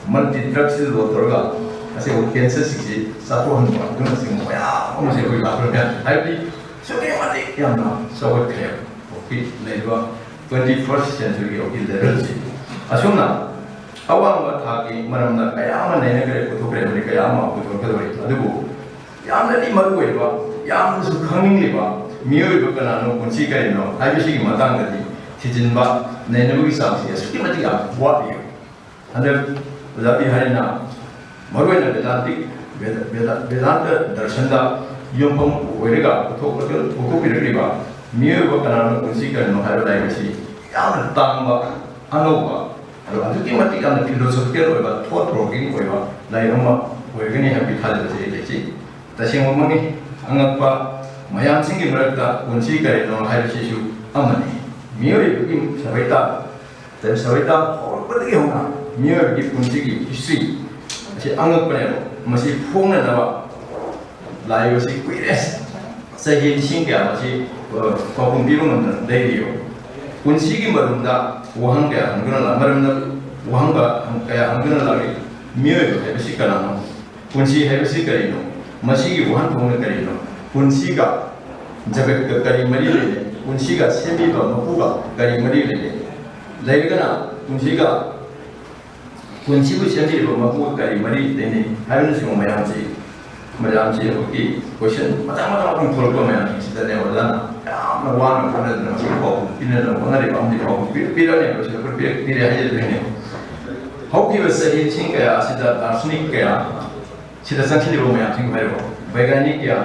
ꯃꯜꯇꯤ ꯗ꯭ꯔꯒꯁꯤ ꯂꯣꯗ ꯇꯧꯔꯒ ꯑꯁꯤꯒꯨꯝꯕ ꯀꯦꯟꯁꯔꯁꯤꯡꯁꯤ ꯆꯥꯊꯣꯛꯍꯟꯕ, ꯑꯗꯨꯅꯆꯤꯡꯕ ꯃꯌꯥꯝ ꯑꯃꯁꯦ ꯑꯩꯈꯣꯏ ꯂꯥꯛꯄ ꯃꯌꯥꯝ, ꯍꯥꯏꯕꯗꯤ ꯑꯁꯨꯛꯀꯤ ꯃꯇꯤꯛ ꯌꯥꯝꯅ ꯆꯥꯎꯈꯠꯈ꯭ꯔꯦ ꯍꯧꯖꯤꯛꯀꯤ ꯂꯩꯔꯤꯕ ꯇ꯭ꯋꯦꯟꯇꯤ ꯐꯥꯔꯁ ꯁꯦꯟꯆꯨꯔꯤꯒꯤ ꯍꯧꯖꯤꯛ ꯂꯦꯚꯦꯜꯁꯤ꯫ ꯑꯁꯨꯝꯅ ꯑꯋꯥꯡꯕ ꯊꯥꯛꯀꯤ ꯃꯔꯝꯗ ꯀꯌꯥ ꯑꯃ ꯅꯩꯅꯈ꯭ꯔꯦ, ꯄꯨꯊꯣꯛꯈ꯭ꯔꯦ, ꯑꯃꯗꯤ ꯀꯌꯥ ꯑꯃ ꯄꯨꯊꯣꯛꯀꯗꯧꯔꯤ꯫ ꯑꯗꯨꯕꯨ ꯌꯥꯝꯅꯗꯤ ꯃꯔꯨ ꯑꯣꯏꯕ, ꯌꯥꯝꯅꯁꯨ ꯈꯪꯅꯤꯡꯂꯤꯕ, ꯃꯤꯑꯣꯏꯕ ꯀꯅꯥꯅꯣ, ꯄꯨꯟꯁꯤ ꯀꯔꯤꯅꯣ ꯍꯥꯏꯕꯁꯤꯒꯤ ꯃꯇꯥꯡꯗꯗꯤ ꯊꯤꯖꯤꯟꯕ, ꯅꯩꯅꯕꯒꯤ ꯆꯥꯡꯁꯤ ꯑꯁꯨꯛꯀꯤ ꯃꯇꯤꯛ ꯌꯥꯝ ꯋꯥꯠꯂꯤ꯫ ꯍꯟꯗꯛ ꯑꯣꯖꯥ ꯕꯤꯍꯥꯔꯤꯅ ꯃꯔꯨꯑꯣꯏꯅ ꯕꯦꯗꯥꯟꯇꯤꯛ, ꯕꯦꯗ-, ꯕꯦꯗ-, ꯕꯦꯗꯥꯟꯇ ꯗꯔꯁꯟꯗ ꯌꯨꯝꯐꯝ ꯑꯣꯏꯔꯒ ꯄꯨꯊꯣꯛ-, ꯄꯨꯊꯣꯛꯄꯤꯔꯛꯂꯤꯕ ꯃꯤꯑꯣꯏꯕ ꯀꯅꯥꯅꯣ, ꯄꯨꯟꯁꯤ ꯀꯔꯤꯅꯣ ꯍꯥꯏꯕ ꯂꯥꯏꯔꯤꯛ ꯑꯁꯤ ꯌꯥꯝꯅ ꯇꯥꯡꯕ, ꯑꯅꯧꯕ, ꯑꯗꯣ ꯑꯗꯨꯛꯀꯤ ꯃꯇꯤꯛ ꯌꯥꯝꯅ ꯐꯤꯂꯣꯁꯣꯐꯤꯀꯦꯜ ꯑꯣꯏꯕ, ꯊꯣꯠ ꯄ꯭ꯔꯣꯚꯣꯀꯤꯡ ꯑꯣꯏꯕ ꯂꯥꯏꯔꯤꯛ ꯑꯃ ꯑꯣꯏꯒꯅꯤ ꯍꯥꯏꯕꯒꯤ ꯊꯥꯖꯕꯁꯦ ꯑꯩ ꯂꯩꯖꯩ꯫ ꯇꯁꯦꯡꯕꯃꯛꯅꯤ, ꯑꯉꯛꯄ ꯃꯌꯥꯝꯁꯤꯡꯒꯤ ꯃꯔꯛꯇ ꯄꯨꯟꯁꯤ ꯀꯔꯤꯅꯣ ꯍꯥꯏꯕꯁꯤꯁꯨ ꯑꯃꯅꯤ꯫ ꯃꯤꯑꯣꯏꯕꯒꯤ ꯁꯕꯩꯇ, ꯁꯕꯩꯇ ꯍꯧꯔꯛꯄꯗꯒꯤ ꯍꯧꯅ ꯃꯤꯑꯣꯏꯕꯒꯤ ꯄꯨꯟꯁꯤꯒꯤ ꯍꯤꯁꯇ꯭ꯔꯤ ꯑꯁꯤ ꯑꯉꯛꯄꯅꯦꯕ꯫ ꯃꯁꯤ ꯐꯣꯡꯅꯅꯕ ꯂꯥꯛꯏꯕꯁꯤ ꯀꯨꯏꯔꯦ꯫ ꯆꯍꯤ ꯂꯤꯁꯤꯡ ꯀꯌꯥ ꯑꯁꯤ, ꯑ, ꯄꯥꯎꯈꯨꯝ ꯄꯤꯕ ꯉꯝꯗꯅ ꯂꯩꯔꯤꯕ꯫ ꯄꯨꯟꯁꯤꯒꯤ ꯃꯔꯨꯝꯗ ꯋꯥꯍꯪ ꯀꯌꯥ ꯍꯪꯗꯨꯅ ꯂꯥꯛ-, ꯃꯔꯝꯗ ꯋꯥꯍꯪ ꯀꯌꯥ ꯍꯪꯗꯨꯅ ꯂꯥꯛꯂꯤ꯫ ꯃꯤꯑꯣꯏꯕ ꯍꯥꯏꯕꯁꯤ ꯀꯅꯥꯅꯣ? ꯄꯨꯟꯁꯤ ꯍꯥꯏꯕꯁꯤ ꯀꯔꯤꯅꯣ? ꯃꯁꯤꯒꯤ ꯋꯥꯍꯟꯊꯣꯛꯅ ꯀꯔꯤꯅꯣ? ꯄꯨꯟꯁꯤꯒ ꯖꯒꯠꯀ ꯀꯔꯤ ꯃꯔꯤ ꯂꯩꯅꯩ? ꯄꯨꯟꯁꯤꯒ ꯁꯦꯝꯕꯤꯕ ꯃꯄꯨꯒ ꯀꯔꯤ ꯃꯔꯤ ꯂꯩꯅꯩ? ꯂꯩꯔꯒꯅ ꯄꯨꯟꯁꯤꯒ ꯄꯨꯟꯁꯤꯕꯨ ꯁꯦꯝꯕꯤꯔꯤꯕ ꯃꯄꯨ ꯀꯔꯤ ꯃꯔꯤ ꯂꯩꯅꯩ ꯍꯥꯏꯕꯅꯆꯤꯡꯕ ꯃꯌꯥꯝꯁꯤ, ꯃꯌꯥꯝꯁꯤ ꯑꯩꯈꯣꯏꯒꯤ ꯀꯣꯏꯁꯟ ꯃꯊꯪ ꯃꯊꯪ ꯃꯊꯪ ꯊꯣꯛꯂꯛꯄ ꯃꯌꯥꯝꯁꯤꯗꯅꯦ ꯑꯣꯖꯥꯅ ꯌꯥꯝꯅ ꯋꯥꯅ ꯍꯣꯠꯅꯗꯅ ꯃꯁꯤ ꯐꯥꯎꯕ ꯄꯤꯅꯅꯕ ꯍꯣꯠꯅꯔꯤꯕ ꯑꯃꯗꯤ ꯐꯥꯎꯕ ꯄꯤ-, ꯄꯤꯔꯛꯑꯅꯦꯕ, ꯁꯤꯗ ꯑꯩꯈꯣꯏ ꯄꯤꯔꯛ-, ꯄꯤꯔꯦ ꯍꯥꯏꯖꯗꯣꯏꯅꯦ꯫ ꯍꯧꯈꯤꯕ ꯆꯍꯤ ꯂꯤꯁꯤꯡ ꯀꯌꯥ ꯑꯁꯤꯗ ꯗꯥꯔꯁꯅꯤꯛ ꯀꯌꯥ, ꯁꯤꯗ ꯆꯪꯁꯤꯜꯂꯤꯕ ꯃꯌꯥꯝꯁꯤꯡ ꯍꯥꯏꯔꯤꯕ ꯕꯩꯒꯥꯅꯤꯛ ꯀꯌꯥ,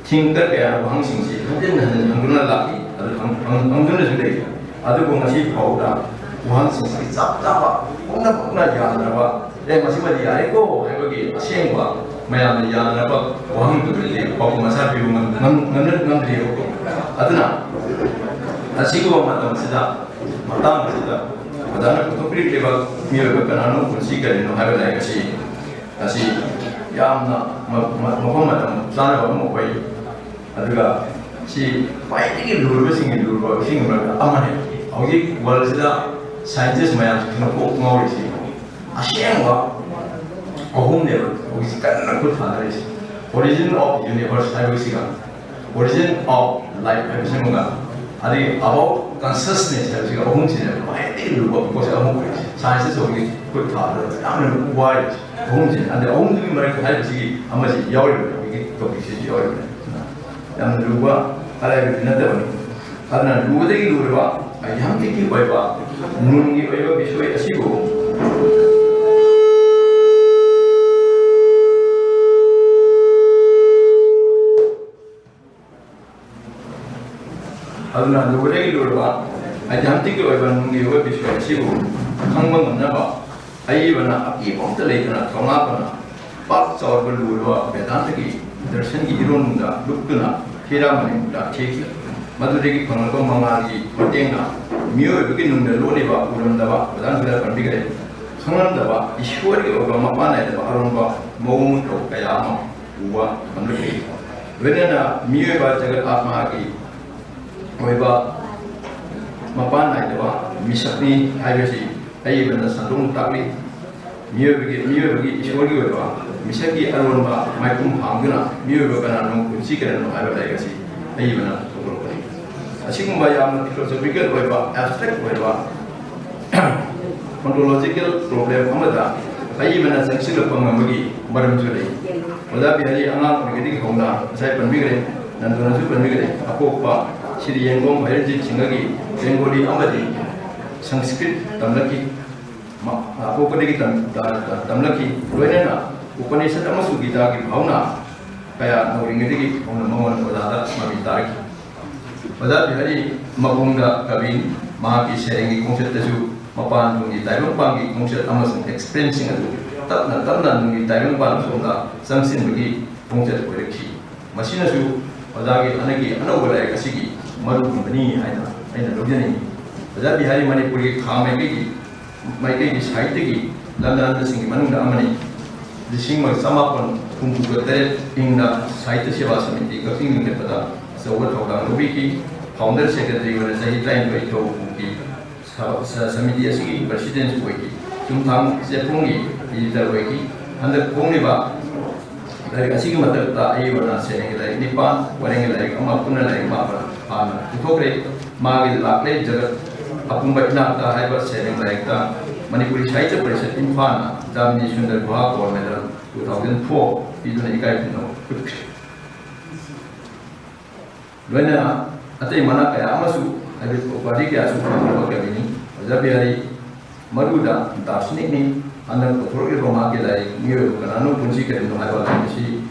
ꯊꯤꯡꯀꯔ ꯀꯌꯥꯅ ꯋꯥꯍꯪꯁꯤꯡꯁꯤ ꯍꯟꯖꯤꯟ ꯍꯟꯖꯤꯟ ꯍꯪꯗꯨꯅ ꯂꯥꯛꯂꯤ, ꯑꯗꯨ ꯍꯪ-, ꯍꯪ-, ꯍꯪꯗꯨꯅꯁꯨ ꯂꯩꯔꯤ꯫ ꯑꯗꯨꯕꯨ ꯉꯁꯤ ꯐꯥꯎꯕꯗ ꯋꯥꯍꯪꯁꯤꯡꯁꯤ ꯆꯞ ꯆꯥꯕ, ꯄꯨꯝꯅꯃꯛꯅ ꯌꯥꯅꯔꯕ, "ꯑꯦ, ꯃꯁꯤꯃꯗꯤ ꯌꯥꯔꯦꯀꯣ" ꯍꯥꯏꯕꯒꯤ ꯑꯁꯦꯡꯕ ꯃꯌꯥꯝꯅ ꯌꯥꯅꯔꯕ ꯋꯥꯍꯪꯗꯨꯗꯤ ꯄꯥꯎꯈꯨꯝ ꯃꯁꯥ ꯄꯤꯕ ꯉꯝ-, ꯉꯝ-, ꯉꯝꯅ-, ꯉꯝꯗ꯭ꯔꯤꯑꯕꯀꯣ꯫ ꯑꯗꯨꯅ ꯑꯁꯤꯒꯨꯝꯕ ꯃꯇꯝꯁꯤꯗ, ꯃꯇꯥꯡ ꯑꯁꯤꯗ ꯑꯣꯖꯥꯅ ꯄꯨꯊꯣꯛꯄꯤꯔꯤꯕ ꯃꯤꯑꯣꯏꯕ ꯀꯅꯥꯅꯣ, ꯄꯨꯟꯁꯤ ꯀꯔꯤꯅꯣ ꯍꯥꯏꯕ ꯂꯥꯏꯔꯤꯛ ꯑꯁꯤ ꯑꯁꯤ ꯌꯥꯝꯅ ꯃ-, ꯃ-, ꯃꯐꯝ ꯃꯇꯝ ꯆꯥꯅꯕ ꯑꯃ ꯑꯣꯏ꯫ ꯑꯗꯨꯒ ꯁꯤ ꯈ꯭ꯋꯥꯏꯗꯒꯤ ꯂꯨꯔꯕꯁꯤꯡꯒꯤ ꯂꯨꯔꯕ ꯏꯁꯤꯡꯒꯤ ꯃꯔꯛꯇ ꯑꯃꯅꯤ꯫ ꯍꯧꯖꯤꯛ ꯋꯥꯔꯜꯁꯤꯗ ꯁꯥꯏꯟꯇꯤꯁ ꯃꯌꯥꯝꯁꯤꯡꯁꯤꯅ ꯀꯣꯛ ꯉꯥꯎꯔꯤꯁꯤ ꯑꯁꯦꯡꯕ ꯑꯍꯨꯝꯅꯦꯕ ꯍꯧꯖꯤꯛ ꯀꯟꯅ ꯈꯨꯠ ꯊꯥꯅꯔꯤꯁꯤ꯫ Origin of Universe ꯍꯥꯏꯕꯁꯤꯒ, Origin of Life ꯍꯥꯏꯕꯁꯤꯃꯒ, ꯑꯗꯒꯤ About Consciousness ꯍꯥꯏꯕꯁꯤꯒ, ꯑꯍꯨꯝꯁꯤꯅꯦꯕ ꯈ꯭ꯋꯥꯏꯗꯒꯤ ꯂꯨꯕ ꯄꯣꯠꯁꯦ ꯑꯍꯨꯝ ꯑꯣꯏꯔꯤꯁꯦ꯫ ꯁꯥꯏꯟꯁꯁꯤꯁꯨ ꯍꯧꯖꯤꯛ ꯈꯨꯠ ꯊꯥꯕꯗ ꯌꯥꯝꯅ ꯋꯥꯔꯤꯁꯦ ꯑꯍꯨꯝꯁꯤꯅꯦ꯫ ꯑꯗꯩ ꯑꯍꯨꯝꯗꯨꯒꯤ ꯃꯔꯛꯇ ꯍꯥꯏꯔꯤꯕꯁꯤꯒꯤ ꯑꯃꯁꯤ ꯌꯥꯎꯔꯤꯕꯅꯦ ꯍꯧꯖꯤꯛꯀꯤ ꯇꯣꯄꯤꯛꯁꯤꯁꯨ ꯌꯥꯎꯔꯤꯕꯅꯦ꯫ ꯌꯥꯝꯅ ꯂꯨꯕ ꯑꯔꯥꯏꯕꯗꯤ ꯅꯠꯇꯕꯅꯤ꯫ ꯑꯗꯨꯅ ꯂꯨꯕꯗꯒꯤ ꯂꯨꯔꯕ ꯑꯩꯍꯥꯛꯀꯤ ꯑꯣꯏꯕ ꯅꯨꯡꯒꯤ ꯑꯣꯏꯕ ꯕꯤꯁꯣꯏ ꯑꯁꯤꯕꯨ ꯑꯗꯨꯅ ꯂꯨꯕꯗꯒꯤ ꯂꯨꯔꯕ ꯑꯩꯍꯥꯛꯀꯤ ꯑꯣꯏꯕ ꯅꯨꯡꯒꯤ ꯑꯣꯏꯕ ꯕꯤꯁꯣꯏ ꯑꯁꯤꯕꯨ ꯈꯪꯕ ꯉꯝꯅꯕ ꯑꯏꯕꯅ ꯑꯀꯤꯕ ꯑꯃꯠꯇ ꯂꯩꯇꯅ ꯊꯧꯅꯥ ꯐꯅ ꯄꯥꯛ ꯆꯥꯎꯔꯕ ꯂꯨꯔꯕ ꯕꯦꯗꯥꯟꯇꯒꯤ ꯗꯔꯁꯟꯒꯤ ꯏꯔꯣꯟꯗ ꯂꯨꯞꯇꯨꯅ ꯍꯤꯔꯥꯃꯅꯤꯗ ꯊꯦꯡꯈꯤ꯫ ꯃꯗꯨꯗꯒꯤ ꯐꯪꯂꯛꯄ ꯃꯉꯥꯜꯒꯤ ꯃꯇꯦꯡꯅ ꯃꯤꯑꯣꯏꯕꯒꯤ ꯅꯨꯡꯗ ꯂꯣꯠꯂꯤꯕ ꯎꯔꯝꯗꯕ ꯕꯦꯗꯥꯟꯇꯗ ꯄꯟꯕꯤꯈ꯭ꯔꯦ꯫ ꯈꯪꯂꯝꯗꯕ ꯏꯁꯣꯔꯒꯤ ꯑꯣꯏꯕ ꯃꯄꯥꯟ ꯅꯥꯏꯗꯕ ꯑꯔꯣꯟꯕ ꯃꯑꯣꯡ ꯃꯇꯧ ꯀꯌꯥ ꯑꯃ ꯎꯕ ꯐꯪꯂꯛꯈꯤ꯫ ꯂꯣꯏꯅꯅ ꯃꯤꯑꯣꯏꯕ ꯖꯒꯠ ꯑꯥꯠꯃꯥꯒꯤ ꯑꯣꯏꯕ ꯃꯄꯥꯟ ꯅꯥꯏꯗꯕ ꯃꯤꯁꯛꯅꯤ ꯍꯥꯏꯕꯁꯤ ꯑꯏꯕꯅ ꯁꯟꯗꯣꯛꯅ ꯇꯥꯛꯂꯤ꯫ ꯃꯤꯑꯣꯏꯕꯒꯤ, ꯃꯤꯑꯣꯏꯕꯒꯤ ꯏꯁꯣꯔꯒꯤ ꯑꯣꯏꯕ ꯃꯤꯁꯛꯀꯤ ꯑꯔꯣꯟꯕ ꯃꯥꯏꯄꯨꯝ ꯍꯥꯡꯗꯨꯅ ꯃꯤꯑꯣꯏꯕ ꯀꯅꯥꯅꯣ, ꯄꯨꯟꯁꯤ ꯀꯔꯤꯅꯣ ꯍꯥꯏꯕ ꯂꯥꯏꯔꯤꯛ ꯑꯁꯤ ꯑꯏꯕꯅ ꯐꯣꯡꯗꯣꯔꯛꯄꯅꯤ꯫ ꯑꯁꯤꯒꯨꯝꯕ ꯌꯥꯝꯅ ꯐꯤꯂꯣꯁꯣꯐꯤꯀꯦꯜ ꯑꯣꯏꯕ, ꯑꯦꯕꯁꯇ꯭ꯔꯦꯛ ꯑꯣꯏꯕ Ontological problem ꯑꯃꯗ ꯑꯏꯕꯅ ꯆꯪꯁꯤꯜꯂꯛꯄ ꯉꯝꯕꯒꯤ ꯃꯔꯝꯁꯨ ꯂꯩ꯫ ꯑꯣꯖꯥ ꯕꯤꯍꯥꯔꯤ ꯑꯉꯥꯡ ꯑꯣꯏꯔꯤꯉꯩꯗꯒꯤ ꯍꯧꯅ ꯉꯁꯥꯏ ꯄꯟꯕꯤꯈ꯭ꯔꯦ, ꯅꯟꯗꯨꯅꯁꯨ ꯄꯟꯕꯤꯈ꯭ꯔꯦ, ꯑꯄꯣꯛꯄ ꯁ꯭ꯔꯤ ꯌꯦꯡꯒꯣꯡ ꯚꯩꯔꯟꯖꯤꯠ ꯁꯤꯡꯍꯒꯤ ꯕꯦꯡꯒꯣꯂꯤ ꯑꯃꯗꯤ ꯁꯪꯁꯀ꯭ꯔꯤꯠ ꯇꯝꯂꯛꯈꯤ꯫ ꯃ-, ꯑꯄꯣꯛꯄꯗꯒꯤ ꯇꯝ-, ꯇ-, ꯇ-, ꯇꯝꯂꯛꯈꯤ꯫ ꯂꯣꯏꯅꯅ ꯎꯄꯅꯤꯁꯠ ꯑꯃꯁꯨꯡ ꯒꯤꯇꯥꯒꯤ ꯐꯥꯎꯅ ꯀꯌꯥ ꯅꯧꯔꯤꯉꯩꯗꯒꯤ ꯍꯧꯅ ꯃꯉꯣꯟꯗ ꯑꯣꯖꯥꯗ ꯃꯃꯤ ꯇꯥꯔꯛꯈꯤ꯫ ꯑꯣꯖꯥ ꯕꯤꯍꯥꯔꯤ ꯃꯄꯨꯡꯗ ꯀꯕꯤꯅꯤ꯫ ꯃꯍꯥꯛꯀꯤ ꯁꯩꯔꯦꯡꯒꯤ ꯈꯣꯡꯆꯠꯇꯁꯨ ꯃꯄꯥꯟ ꯅꯨꯡꯒꯤ ꯇꯥꯏꯕꯪꯄꯥꯟꯒꯤ ꯈꯣꯡꯆꯠ ꯑꯃꯁꯨꯡ ꯑꯦꯛꯁꯄ꯭ꯔꯦꯟꯁꯁꯤꯡ ꯑꯗꯨ ꯇꯞꯅ ꯇꯞꯅ ꯅꯨꯡꯒꯤ ꯇꯥꯏꯕꯪꯄꯥꯟ ꯁꯣꯝꯗ ꯆꯪꯁꯤꯟꯕꯒꯤ ꯈꯣꯡꯆꯠ ꯑꯣꯏꯔꯛꯈꯤ꯫ ꯃꯁꯤꯅꯁꯨ ꯑꯣꯖꯥꯒꯤ ꯍꯟꯗꯛꯀꯤ ꯑꯅꯧꯕ ꯂꯥꯏꯔꯤꯛ ꯑꯁꯤꯒꯤ ꯃꯔꯨ ꯑꯣꯏꯕꯅꯤ ꯍꯥꯏꯅ ꯑꯩꯅ ꯂꯧꯖꯅꯤꯡꯏ꯫ ꯑꯣꯖꯥ ꯕꯤꯍꯥꯔꯤ ꯃꯅꯤꯄꯨꯔꯒꯤ ꯈꯥ ꯃꯥꯏꯀꯩꯒꯤ, ꯃꯥꯏꯀꯩꯒꯤ ꯁꯥꯍꯤꯇ꯭ꯌꯒꯤ ꯂꯝꯗꯥꯟꯕꯁꯤꯡꯒꯤ ꯃꯅꯨꯡꯗ ꯑꯃꯅꯤ꯫ ꯂꯤꯁꯤꯡ ꯑꯃꯒ ꯆꯃꯥꯄꯟ ꯍꯨꯝꯐꯨꯒ ꯇꯔꯦꯠ ꯏꯪꯗ ꯁꯥꯍꯤꯇ꯭ꯌ ꯁꯦꯕꯥ ꯁꯃꯤꯇꯤ ꯀꯛꯆꯤꯡ ꯂꯤꯡꯈꯠꯄꯗ ꯑꯆꯧꯕ ꯊꯧꯗꯥꯡ ꯂꯧꯕꯤꯈꯤ꯫ ꯐꯥꯎꯟꯗꯔ ꯁꯦꯀ꯭ꯔꯦꯇꯔꯤ ꯑꯣꯏꯅ ꯆꯍꯤ ꯇꯔꯥꯅꯤꯊꯣꯏ ꯊꯧ ꯄꯨꯈꯤ꯫ ꯁ-, ꯁ-, ꯁꯃꯤꯇꯤ ꯑꯁꯤꯒꯤ ꯄ꯭ꯔꯁꯤꯗꯦꯟꯁꯨ ꯑꯣꯏꯈꯤ꯫ ꯆꯨꯝꯊꯥꯡ ꯆꯦꯐꯣꯡꯒꯤ ꯏꯗꯤꯇꯔ ꯑꯣꯏꯈꯤ꯫ ꯍꯟꯗꯛ ꯐꯣꯡꯂꯤꯕ ꯂꯥꯏꯔꯤꯛ ꯑꯁꯤꯒꯤ ꯃꯊꯛꯇ ꯑꯏꯕꯅ ꯁꯩꯔꯦꯡꯒꯤ ꯂꯥꯏꯔꯤꯛ ꯅꯤꯄꯥꯟ, ꯋꯥꯔꯦꯡꯒꯤ ꯂꯥꯏꯔꯤꯛ ꯑꯃ, ꯄꯨꯟꯅ ꯂꯥꯏꯔꯤꯛ ꯃꯥꯄꯟ ꯍꯥꯟꯅ ꯄꯨꯊꯣꯛꯈ꯭ꯔꯦ꯫ ꯃꯥꯒꯤ ꯂꯥꯛꯂꯦ ꯖꯒꯠ ꯑꯄꯨꯝꯕ ꯏꯅꯥꯛꯇ ꯍꯥꯏꯕ ꯁꯩꯔꯦꯡ ꯂꯥꯏꯔꯤꯛꯇ ꯃꯅꯤꯄꯨꯔꯤ ꯁꯥꯍꯤꯇ꯭ꯌ ꯄꯔꯤꯁꯠ ꯏꯝꯐꯥꯜꯅ Jamini Sundar Guha gold medal two thousand four ꯄꯤꯗꯨꯅ ꯏꯀꯥꯏ ꯈꯨꯝꯅꯕ ꯎꯠꯈ꯭ꯔꯦ꯫ ꯂꯣꯏꯅꯅ ꯑꯇꯩ ꯃꯅꯥ ꯀꯌꯥ ꯑꯃꯁꯨ, ꯍꯥꯏꯕꯗꯤ ꯎꯄꯥꯙꯤ ꯀꯌꯥꯁꯨ ꯐꯪꯂꯕ ꯀꯕꯤꯅꯤ꯫ ꯑꯣꯖꯥ ꯕꯤꯍꯥꯔꯤ ꯃꯔꯨꯗ ꯗꯥꯔꯁꯅꯤꯛꯅꯤ꯫ ꯍꯟꯗꯛ ꯄꯨꯊꯣꯔꯛꯂꯤꯕ ꯃꯍꯥꯛꯀꯤ ꯂꯥꯏꯔꯤꯛ ꯃꯤꯑꯣꯏꯕ ꯀꯅꯥꯅꯣ, ꯄꯨꯟꯁꯤ ꯀꯔꯤꯅꯣ ꯍꯥꯏꯕ ꯂꯥꯏꯔꯤꯛ ꯑꯁꯤ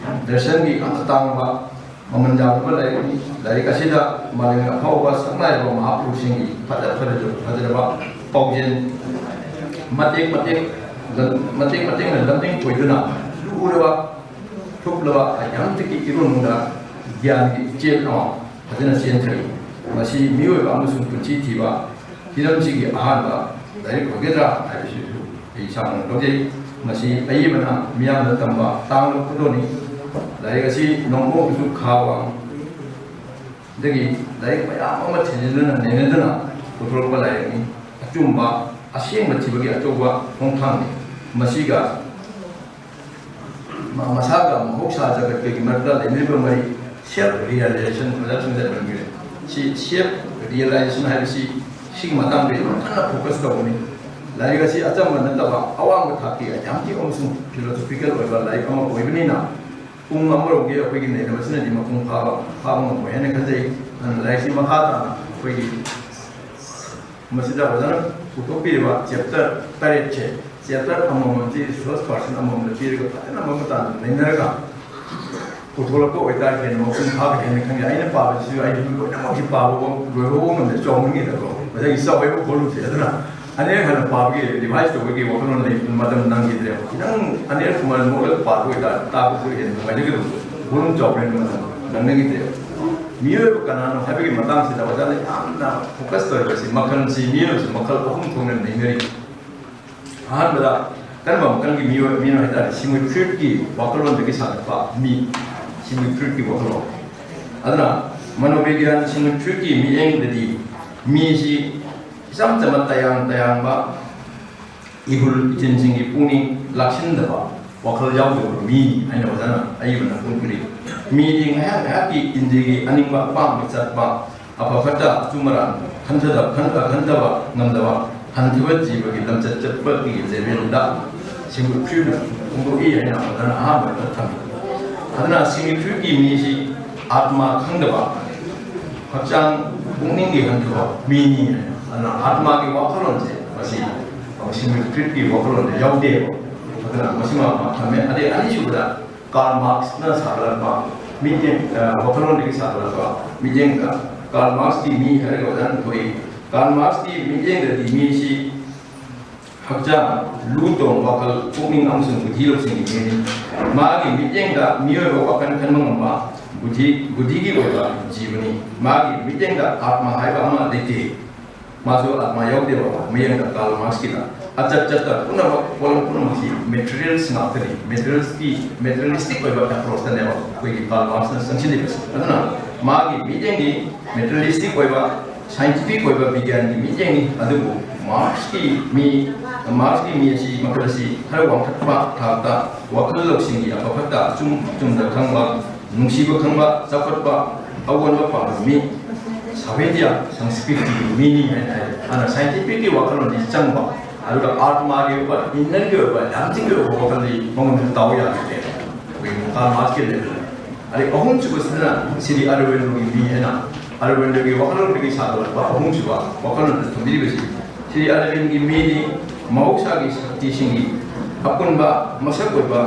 ꯗꯔꯁꯟꯒꯤ ꯌꯥꯝꯅ ꯇꯥꯡꯂꯕ, ꯃꯃꯜ ꯌꯥꯝꯂꯕ ꯂꯥꯏꯔꯤꯛꯅꯤ꯫ ꯂꯥꯏꯔꯤꯛ ꯑꯁꯤꯗ ꯃꯥꯂꯦꯝꯒꯤ ꯑꯐꯥꯎꯕ ꯁꯛꯅꯥꯏꯔꯕ ꯃꯍꯥꯄꯨꯔꯨꯁꯁꯤꯡꯒꯤ ꯐꯖ ꯐꯖ-, ꯐꯖꯔꯕ ꯄꯥꯎꯖꯦꯜ ꯃꯇꯦꯛ ꯃꯇꯦꯛ, ꯃꯇꯦꯛ ꯃꯇꯦꯛꯅ ꯂꯝꯖꯤꯡ ꯑꯣꯏꯗꯨꯅ ꯂꯨꯔꯕ ꯊꯨꯞꯂꯕ ꯑꯙ꯭ꯌꯥꯟꯇꯤꯛꯀꯤ ꯏꯔꯣꯟꯅꯨꯡꯗ ꯒ꯭ꯌꯥꯟꯒꯤ ꯏꯆꯦꯜ ꯑꯃ ꯐꯖꯅ ꯆꯦꯟꯊꯔꯤ꯫ ꯃꯁꯤ ꯃꯤꯑꯣꯏꯕ ꯑꯃꯁꯨꯡ ꯄꯨꯟꯁꯤ ꯊꯤꯕ ꯍꯤꯔꯝꯁꯤꯒꯤ ꯑꯍꯥꯟꯕ ꯂꯥꯏꯔꯤꯛ ꯑꯣꯏꯒꯗ꯭ꯔꯥ ꯍꯥꯏꯕꯁꯤꯁꯨ ꯑꯩ ꯏꯁꯥꯃꯛꯅ ꯂꯧꯖꯩ꯫ ꯃꯁꯤ ꯑꯏꯕꯅ ꯃꯤꯌꯥꯝꯗ ꯇꯝꯕ ꯇꯥꯡꯂꯕ ꯈꯨꯗꯣꯜꯅꯤ꯫ ꯂꯥꯏꯔꯤꯛ ꯑꯁꯤ ꯅꯣꯡꯄꯣꯛ ꯑꯃꯁꯨꯡ ꯈꯥ ꯋꯥꯡ ꯗꯒꯤ ꯂꯥꯏꯔꯤꯛ ꯃꯌꯥꯝ ꯑꯃ ꯊꯤꯖꯤꯟꯗꯨꯅ ꯅꯩꯅꯗꯨꯅ ꯄꯨꯊꯣꯔꯛꯄ ꯂꯥꯏꯔꯤꯛꯅꯤ꯫ ꯑꯆꯨꯝꯕ, ꯑꯁꯦꯡꯕ ꯊꯤꯕꯒꯤ ꯑꯆꯧꯕ ꯈꯣꯡꯊꯥꯡꯅꯤ꯫ ꯃꯁꯤꯒ ꯃ-, ꯃꯁꯥꯒ ꯃꯍꯧꯁꯥ ꯖꯒꯠꯀꯒꯤ ꯃꯔꯛꯇ ꯂꯩꯅꯔꯤꯕ ꯃꯔꯤ, self realization, ꯑꯣꯖꯥ ꯁꯨꯝꯖꯠ ꯄꯟꯕꯤꯔꯦ꯫ ꯁꯤ self realization ꯍꯥꯏꯕꯁꯤ ꯁꯤꯒꯤ ꯃꯇꯥꯡꯗ ꯌꯥꯝ ꯀꯟꯅ focus ꯇꯧꯕꯅꯤ꯫ ꯂꯥꯏꯔꯤꯛ ꯑꯁꯤ ꯑꯆꯝꯕ ꯅꯠꯇꯕ ꯑꯋꯥꯡꯕ ꯊꯥꯛꯀꯤ ꯑꯥꯏꯗꯤꯌꯥꯟꯇꯤꯛ ꯑꯃꯁꯨꯡ ꯐꯤꯂꯣꯁꯣꯐꯤꯀꯦꯜ ꯑꯣꯏꯕ ꯂꯥꯏꯔꯤꯛ ꯑꯃ ꯑꯣꯏꯕꯅꯤꯅ, ꯄꯨꯡ ꯑꯃꯔꯣꯝꯒꯤ ꯑꯩꯈꯣꯏꯒꯤ ꯅꯩꯅꯕꯁꯤꯅꯗꯤ ꯃꯄꯨꯡ ꯐꯥꯕ ꯐꯥꯕ ꯉꯝꯃꯣꯏ ꯍꯥꯏꯅ ꯈꯟꯖꯩ꯫ ꯑꯗꯨꯅ ꯂꯥꯏꯔꯤꯛꯁꯤ ꯃꯈꯥ ꯇꯥꯅ ꯑꯩꯈꯣꯏꯒꯤ ꯃꯁꯤꯗ ꯑꯣꯖꯥꯅ ꯄꯨꯊꯣꯛꯄꯤꯔꯤꯕ ꯆꯦꯞꯇꯔ ꯇꯔꯦꯠꯁꯦ, ꯆꯦꯞꯇꯔ ꯑꯃꯃꯝꯁꯤ ꯔꯤꯁꯣꯔꯁ ꯄꯥꯔꯁꯟ ꯑꯃꯃꯝꯗ ꯄꯤꯔꯒ ꯐꯖꯅ ꯃꯃꯨꯠ ꯇꯥꯅ ꯅꯩꯅꯔꯒ ꯄꯨꯊꯣꯛꯂꯛꯄ ꯑꯣꯏꯇꯥꯔꯗꯤ ꯍꯦꯟꯅ ꯃꯄꯨꯡ ꯐꯥꯕ ꯍꯦꯟꯅ ꯈꯪꯉꯦ꯫ ꯑꯩꯅ ꯄꯥꯕꯁꯤꯁꯨ ꯑꯩ ꯂꯣꯏꯅꯃꯛꯁꯤ ꯄꯥꯕ ꯂꯣꯏꯍꯧꯕ ꯉꯝꯗꯦ, ꯆꯥꯎꯃꯟꯈꯤꯗꯅꯀꯣ꯫ ꯉꯁꯥꯏꯒꯤ ꯆꯥꯎꯔꯤꯕ ꯚꯣꯂꯨꯝꯁꯦ ꯑꯗꯨꯅ ꯑꯅꯤꯔꯛ ꯍꯟꯅ ꯄꯥꯕꯒꯤ ꯔꯤꯚꯥꯏꯁ ꯇꯧꯕꯒꯤ ꯋꯥꯈꯜꯂꯣꯟ ꯂꯩ, ꯃꯇꯝ ꯅꯪꯈꯤꯗ꯭ꯔꯦ꯫ ꯈꯤꯇꯪ ꯑꯅꯤꯔꯛ ꯁꯨꯃꯥꯏꯅ ꯅꯣꯛꯂꯒ ꯄꯥꯕ ꯑꯣꯏꯇꯥꯔꯗꯤ ꯇꯥꯕꯁꯨ ꯍꯦꯟꯅ ꯅꯨꯡꯉꯥꯏꯖꯒꯗꯕ, ꯚꯣꯂꯨꯝ ꯆꯥꯎꯕꯅꯤꯅ ꯃꯇꯝ ꯅꯪꯅꯈꯤꯗ꯭ꯔꯦ꯫ ꯃꯤꯑꯣꯏꯕ ꯀꯅꯥꯅꯣ ꯍꯥꯏꯕꯒꯤ ꯃꯇꯥꯡꯁꯤꯗ ꯑꯣꯖꯥꯅ ꯌꯥꯝꯅ ꯐꯣꯀꯁ ꯇꯧꯔꯤꯕꯁꯤ ꯃꯈꯜꯁꯤ, ꯃꯤꯑꯣꯏꯕꯁꯤ ꯃꯈꯜ ꯑꯍꯨꯝ ꯊꯣꯛꯅ ꯅꯩꯅꯔꯤ꯫ ꯑꯍꯥꯟꯕꯗ ꯀꯔꯝꯕ ꯃꯈꯜꯒꯤ ꯃꯤꯑꯣꯏ ꯃꯤꯅꯣ ꯍꯥꯏ ꯇꯥꯔꯗꯤ, ꯁꯤꯃꯤꯇ꯭ꯔꯤꯛꯀꯤ ꯋꯥꯈꯜꯂꯣꯟꯗꯒꯤ ꯁꯥꯒꯠꯄ ꯃꯤ, ꯁꯤꯃꯤꯇ꯭ꯔꯤꯛꯀꯤ ꯋꯥꯈꯜꯂꯣꯟ꯫ ꯑꯗꯨꯅ ꯃꯅꯣꯕꯤꯒ꯭ꯌꯥꯟ ꯁꯤꯃꯤꯇ꯭ꯔꯤꯛꯀꯤ ꯃꯤꯠꯌꯦꯡꯗꯗꯤ ꯃꯤꯁꯤ ꯏꯆꯝ ꯆꯝꯕ ꯇꯌꯥꯡ ꯇꯌꯥꯡꯕ, ꯏꯍꯨꯜ ꯏꯊꯤꯟꯁꯤꯡꯒꯤ ꯄꯨꯛꯅꯤꯡ ꯂꯥꯛꯁꯤꯟꯗꯕ, ꯋꯥꯈꯜ ꯌꯥꯎꯗꯕ ꯃꯤꯅꯤ ꯍꯥꯏꯅ ꯑꯣꯖꯥꯅ ꯑꯏꯕꯅ ꯐꯣꯡꯗꯣꯛꯂꯤ꯫ ꯃꯤꯗꯤ ꯉꯥꯏꯍꯥꯛ ꯉꯥꯏꯍꯥꯛꯀꯤ ꯏꯟꯗ꯭ꯔꯤꯒꯤ ꯑꯅꯤꯡꯕ ꯑꯄꯥꯝꯕ ꯆꯠꯄ, ꯑꯐ ꯐꯠꯇ ꯑꯆꯨꯝ ꯑꯔꯥꯟ ꯈꯟꯊꯗ-, ꯈꯟ-, ꯈꯟꯊꯕ ꯉꯝꯗꯕ ꯍꯟꯊꯕ ꯖꯤꯕꯒꯤ ꯂꯝꯆꯠ ꯆꯠꯄꯒꯤ ꯂꯦꯚꯦꯜꯗ ꯁꯤꯃꯤꯇ꯭ꯔꯤꯅ ꯐꯣꯡꯗꯣꯛꯏ ꯍꯥꯏꯅ ꯑꯣꯖꯥꯅ ꯑꯍꯥꯟꯕꯗ ꯊꯝꯃꯤ꯫ ꯑꯗꯨꯅ ꯁꯤꯃꯤꯇ꯭ꯔꯤꯒꯤ ꯃꯤꯁꯤ ꯑꯥꯠꯃꯥ ꯈꯪꯗꯕ, ꯍꯛꯆꯥꯡ ꯄꯨꯛꯅꯤꯡꯒꯤ ꯍꯟꯊꯕ ꯃꯤꯅꯤ ꯍꯥꯏꯅ꯫ ꯑꯗꯨꯅ ꯑꯥꯠꯃꯥꯒꯤ ꯋꯥꯈꯜꯂꯣꯟꯁꯦ ꯃꯁꯤ ꯁꯤꯃꯤꯇ꯭ꯔꯤꯛꯀꯤ ꯋꯥꯈꯜꯂꯣꯟꯗ ꯌꯥꯎꯗꯦꯕ꯫ ꯑꯗꯨꯅ ꯃꯁꯤꯃ ꯑꯃ ꯊꯝꯃꯦ꯫ ꯑꯗꯩ ꯑꯅꯤꯁꯨꯕꯗ ꯀꯥꯔꯜ ꯃꯥꯔꯛꯁꯅ ꯁꯥꯒꯠꯂꯛꯄ ꯃꯤꯠꯌꯦꯡ, ꯑ, ꯋꯥꯈꯜꯂꯣꯟꯗꯒꯤ ꯁꯥꯒꯠꯂꯛꯄ ꯃꯤꯠꯌꯦꯡꯗ, ꯀꯥꯔꯜ ꯃꯥꯔꯛꯁꯀꯤ ꯃꯤ ꯍꯥꯏꯔꯒ ꯑꯣꯖꯥꯅ ꯄꯨꯊꯣꯛꯏ꯫ ꯀꯥꯔꯜ ꯃꯥꯔꯛꯁꯀꯤ ꯃꯤꯠꯌꯦꯡꯗꯗꯤ ꯃꯤꯁꯤ ꯍꯛꯆꯥꯡ, ꯂꯨ ꯇꯣꯡ, ꯋꯥꯈꯜ, ꯄꯨꯛꯅꯤꯡ ꯑꯃꯁꯨꯡ ꯕꯨꯙꯤ ꯂꯧꯁꯤꯡꯒꯤ ꯃꯤꯅꯤ꯫ ꯃꯥꯒꯤ ꯃꯤꯠꯌꯦꯡꯗ ꯃꯤꯑꯣꯏꯕ ꯋꯥꯈꯜ ꯈꯟꯕ ꯉꯝꯕ ꯕꯨꯙꯤ, ꯕꯨꯙꯤꯒꯤ ꯑꯣꯏꯕ ꯖꯤꯕꯅꯤ꯫ ꯃꯥꯒꯤ ꯃꯤꯠꯌꯦꯡꯗ ꯑꯥꯠꯃꯥ ꯍꯥꯏꯕ ꯑꯃ ꯂꯩꯇꯦ꯫ ꯃꯥꯁꯨ ꯑꯥꯠꯃꯥ ꯌꯥꯎꯗꯦꯕ, ꯃꯤꯠꯌꯦꯡꯗ ꯀꯥꯔꯜ ꯃꯥꯔꯛꯁꯀꯤꯗ꯫ ꯑꯆꯠ ꯆꯠꯇ ꯄꯨꯝꯅꯃꯛ, ꯄꯣꯠꯂꯝ ꯄꯨꯝꯅꯃꯛꯁꯤ ꯃꯦꯇꯔꯤꯌꯦꯜꯁ ꯉꯥꯛꯇꯅꯤ꯫ ꯃꯦꯇꯔꯤꯌꯦꯜꯁꯀꯤ, ꯃꯦꯇꯔꯤꯌꯦꯂꯤꯁꯇꯤꯛ ꯑꯣꯏꯕ ꯑꯦꯄ꯭ꯔꯣꯆꯇꯅꯦꯕ ꯑꯩꯈꯣꯏꯒꯤ ꯀꯥꯔꯜ ꯃꯥꯔꯛꯁꯅ ꯆꯪꯁꯤꯜꯂꯤꯕꯁꯤ꯫ ꯑꯗꯨꯅ ꯃꯥꯒꯤ ꯃꯤꯠꯌꯦꯡꯗꯤ ꯃꯦꯇꯔꯤꯌꯦꯂꯤꯁꯇꯤꯛ ꯑꯣꯏꯕ, ꯁꯥꯏꯟꯇꯤꯐꯤꯛ ꯑꯣꯏꯕ ꯕꯤꯒ꯭ꯌꯥꯟꯒꯤ ꯃꯤꯠꯌꯦꯡꯅꯤ꯫ ꯑꯗꯨꯕꯨ ꯃꯥꯔꯛꯁꯀꯤ ꯃꯤ, ꯃꯥꯔꯛꯁꯀꯤ ꯃꯤ ꯑꯁꯤ, ꯃꯈꯜ ꯑꯁꯤ ꯈꯔ ꯋꯥꯡꯈꯠꯄ ꯊꯥꯛꯇ ꯋꯥꯈꯜ ꯂꯧꯁꯤꯡꯒꯤ ꯑꯐ ꯐꯠꯇ, ꯑꯆꯨꯝ ꯑꯆꯨꯝꯗ ꯈꯪꯕ, ꯅꯨꯡꯁꯤꯕ ꯈꯪꯕ, ꯆꯥꯎꯈꯠꯄ, ꯑꯑꯣꯟꯕ ꯄꯥꯝꯕ ꯃꯤ, ꯁꯥꯚꯦꯗ꯭ꯌ ꯁꯪꯁꯀ꯭ꯔꯤꯇꯤꯒꯤ ꯃꯤꯅꯤ ꯍꯥꯏꯅ ꯍꯥꯏ꯫ ꯑꯗꯨꯅ ꯁꯥꯏꯟꯇꯤꯐꯤꯛꯀꯤ ꯋꯥꯈꯜꯂꯣꯟꯗꯤ ꯆꯪꯕ, ꯑꯗꯨꯒ ꯑꯥꯠꯃꯥꯒꯤ ꯑꯣꯏꯕ, ꯏꯟꯅꯔꯒꯤ ꯑꯣꯏꯕ, ꯌꯥꯝ ꯊꯤꯅ ꯑꯣꯏꯕ ꯋꯥꯈꯜꯗꯤ ꯃꯉꯣꯟꯗ ꯇꯥꯎ ꯌꯥꯗꯦ꯫ ꯑꯩꯈꯣꯏꯒꯤ ꯀꯥꯔꯜ ꯃꯥꯔꯛꯁꯀꯤ ꯂꯦꯚꯦꯜꯗ꯫ ꯑꯗꯩ ꯑꯍꯨꯝꯁꯨꯕꯁꯤꯅ ꯁꯤꯗꯤ ꯑꯔꯕꯤꯟꯗꯣꯒꯤ ꯃꯤ ꯍꯥꯏꯅ, ꯑꯔꯕꯤꯟꯗꯣꯒꯤ ꯋꯥꯈꯜꯂꯣꯟꯗꯒꯤ ꯁꯥꯒꯠꯂꯛꯄ ꯑꯍꯨꯝꯁꯨꯕ ꯋꯥꯈꯜꯂꯣꯟꯗ ꯊꯝꯕꯤꯔꯤꯕꯁꯤ, ꯁꯤꯗꯤ ꯑꯔꯕꯤꯟꯒꯤ ꯃꯤꯗꯤ ꯃꯍꯧꯁꯥꯒꯤ ꯁꯛꯇꯤꯁꯤꯡꯒꯤ ꯑꯄꯨꯟꯕ ꯃꯁꯛ ꯑꯣꯏꯕ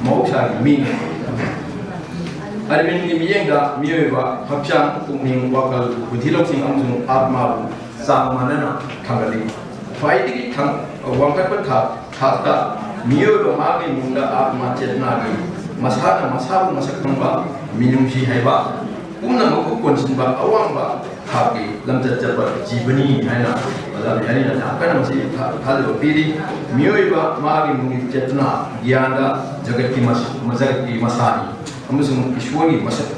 ꯃꯍꯧꯁꯥꯒꯤ ꯃꯤꯅꯤ꯫ ꯑꯔꯕꯤꯟꯒꯤ ꯃꯤꯠꯌꯦꯡꯗ ꯃꯤꯑꯣꯏꯕ ꯍꯛꯆꯥꯡ, ꯄꯨꯛꯅꯤꯡ, ꯋꯥꯈꯜ, ꯕꯨꯙꯤ ꯂꯧꯁꯤꯡ ꯑꯃꯁꯨꯡ ꯑꯥꯠꯃꯥꯕꯨ ꯆꯥꯡ ꯃꯥꯟꯅꯅ ꯊꯥꯡꯒꯠꯂꯤ꯫ ꯈ꯭ꯋꯥꯏꯗꯒꯤ ꯊꯥꯡ-, ꯋꯥꯡꯈꯠꯄ ꯊꯥꯛ, ꯊꯥꯛꯇ ꯃꯤꯑꯣꯏꯕ ꯃꯥꯒꯤ ꯏꯃꯨꯡꯗ ꯑꯥꯠꯃꯥ ꯆꯦꯇꯅꯥꯒꯤ ꯃꯁꯥꯅ ꯃꯁꯥꯕꯨ ꯃꯁꯛ ꯈꯪꯕ, ꯃꯤꯅꯨꯡꯁꯤ ꯍꯩꯕ, ꯄꯨꯝꯅꯃꯛꯄꯨ ꯀꯣꯟꯁꯤꯟꯕ ꯑꯋꯥꯡꯕ ꯊꯥꯛꯀꯤ ꯂꯝꯆꯠ ꯆꯠꯄ ꯖꯤꯕꯅꯤ ꯍꯥꯏꯅ ꯑꯣꯖꯥ ꯕꯤꯍꯥꯔꯤꯅ ꯌꯥꯝ ꯀꯟꯅ ꯃꯁꯤ ꯊꯥ-, ꯊꯥꯖꯕ ꯄꯤꯔꯤ꯫ ꯃꯤꯑꯣꯏꯕ ꯃꯥꯒꯤ ꯃꯅꯨꯡꯒꯤ ꯆꯦꯇꯅꯥ, ꯒ꯭ꯌꯥꯟꯗ ꯖꯒꯠꯀꯤ ꯃꯁ-, ꯖꯒꯠꯀꯤ ꯃꯁꯥꯅꯤ ꯑꯃꯁꯨꯡ ꯏꯁꯣꯔꯒꯤ ꯃꯁꯛ꯫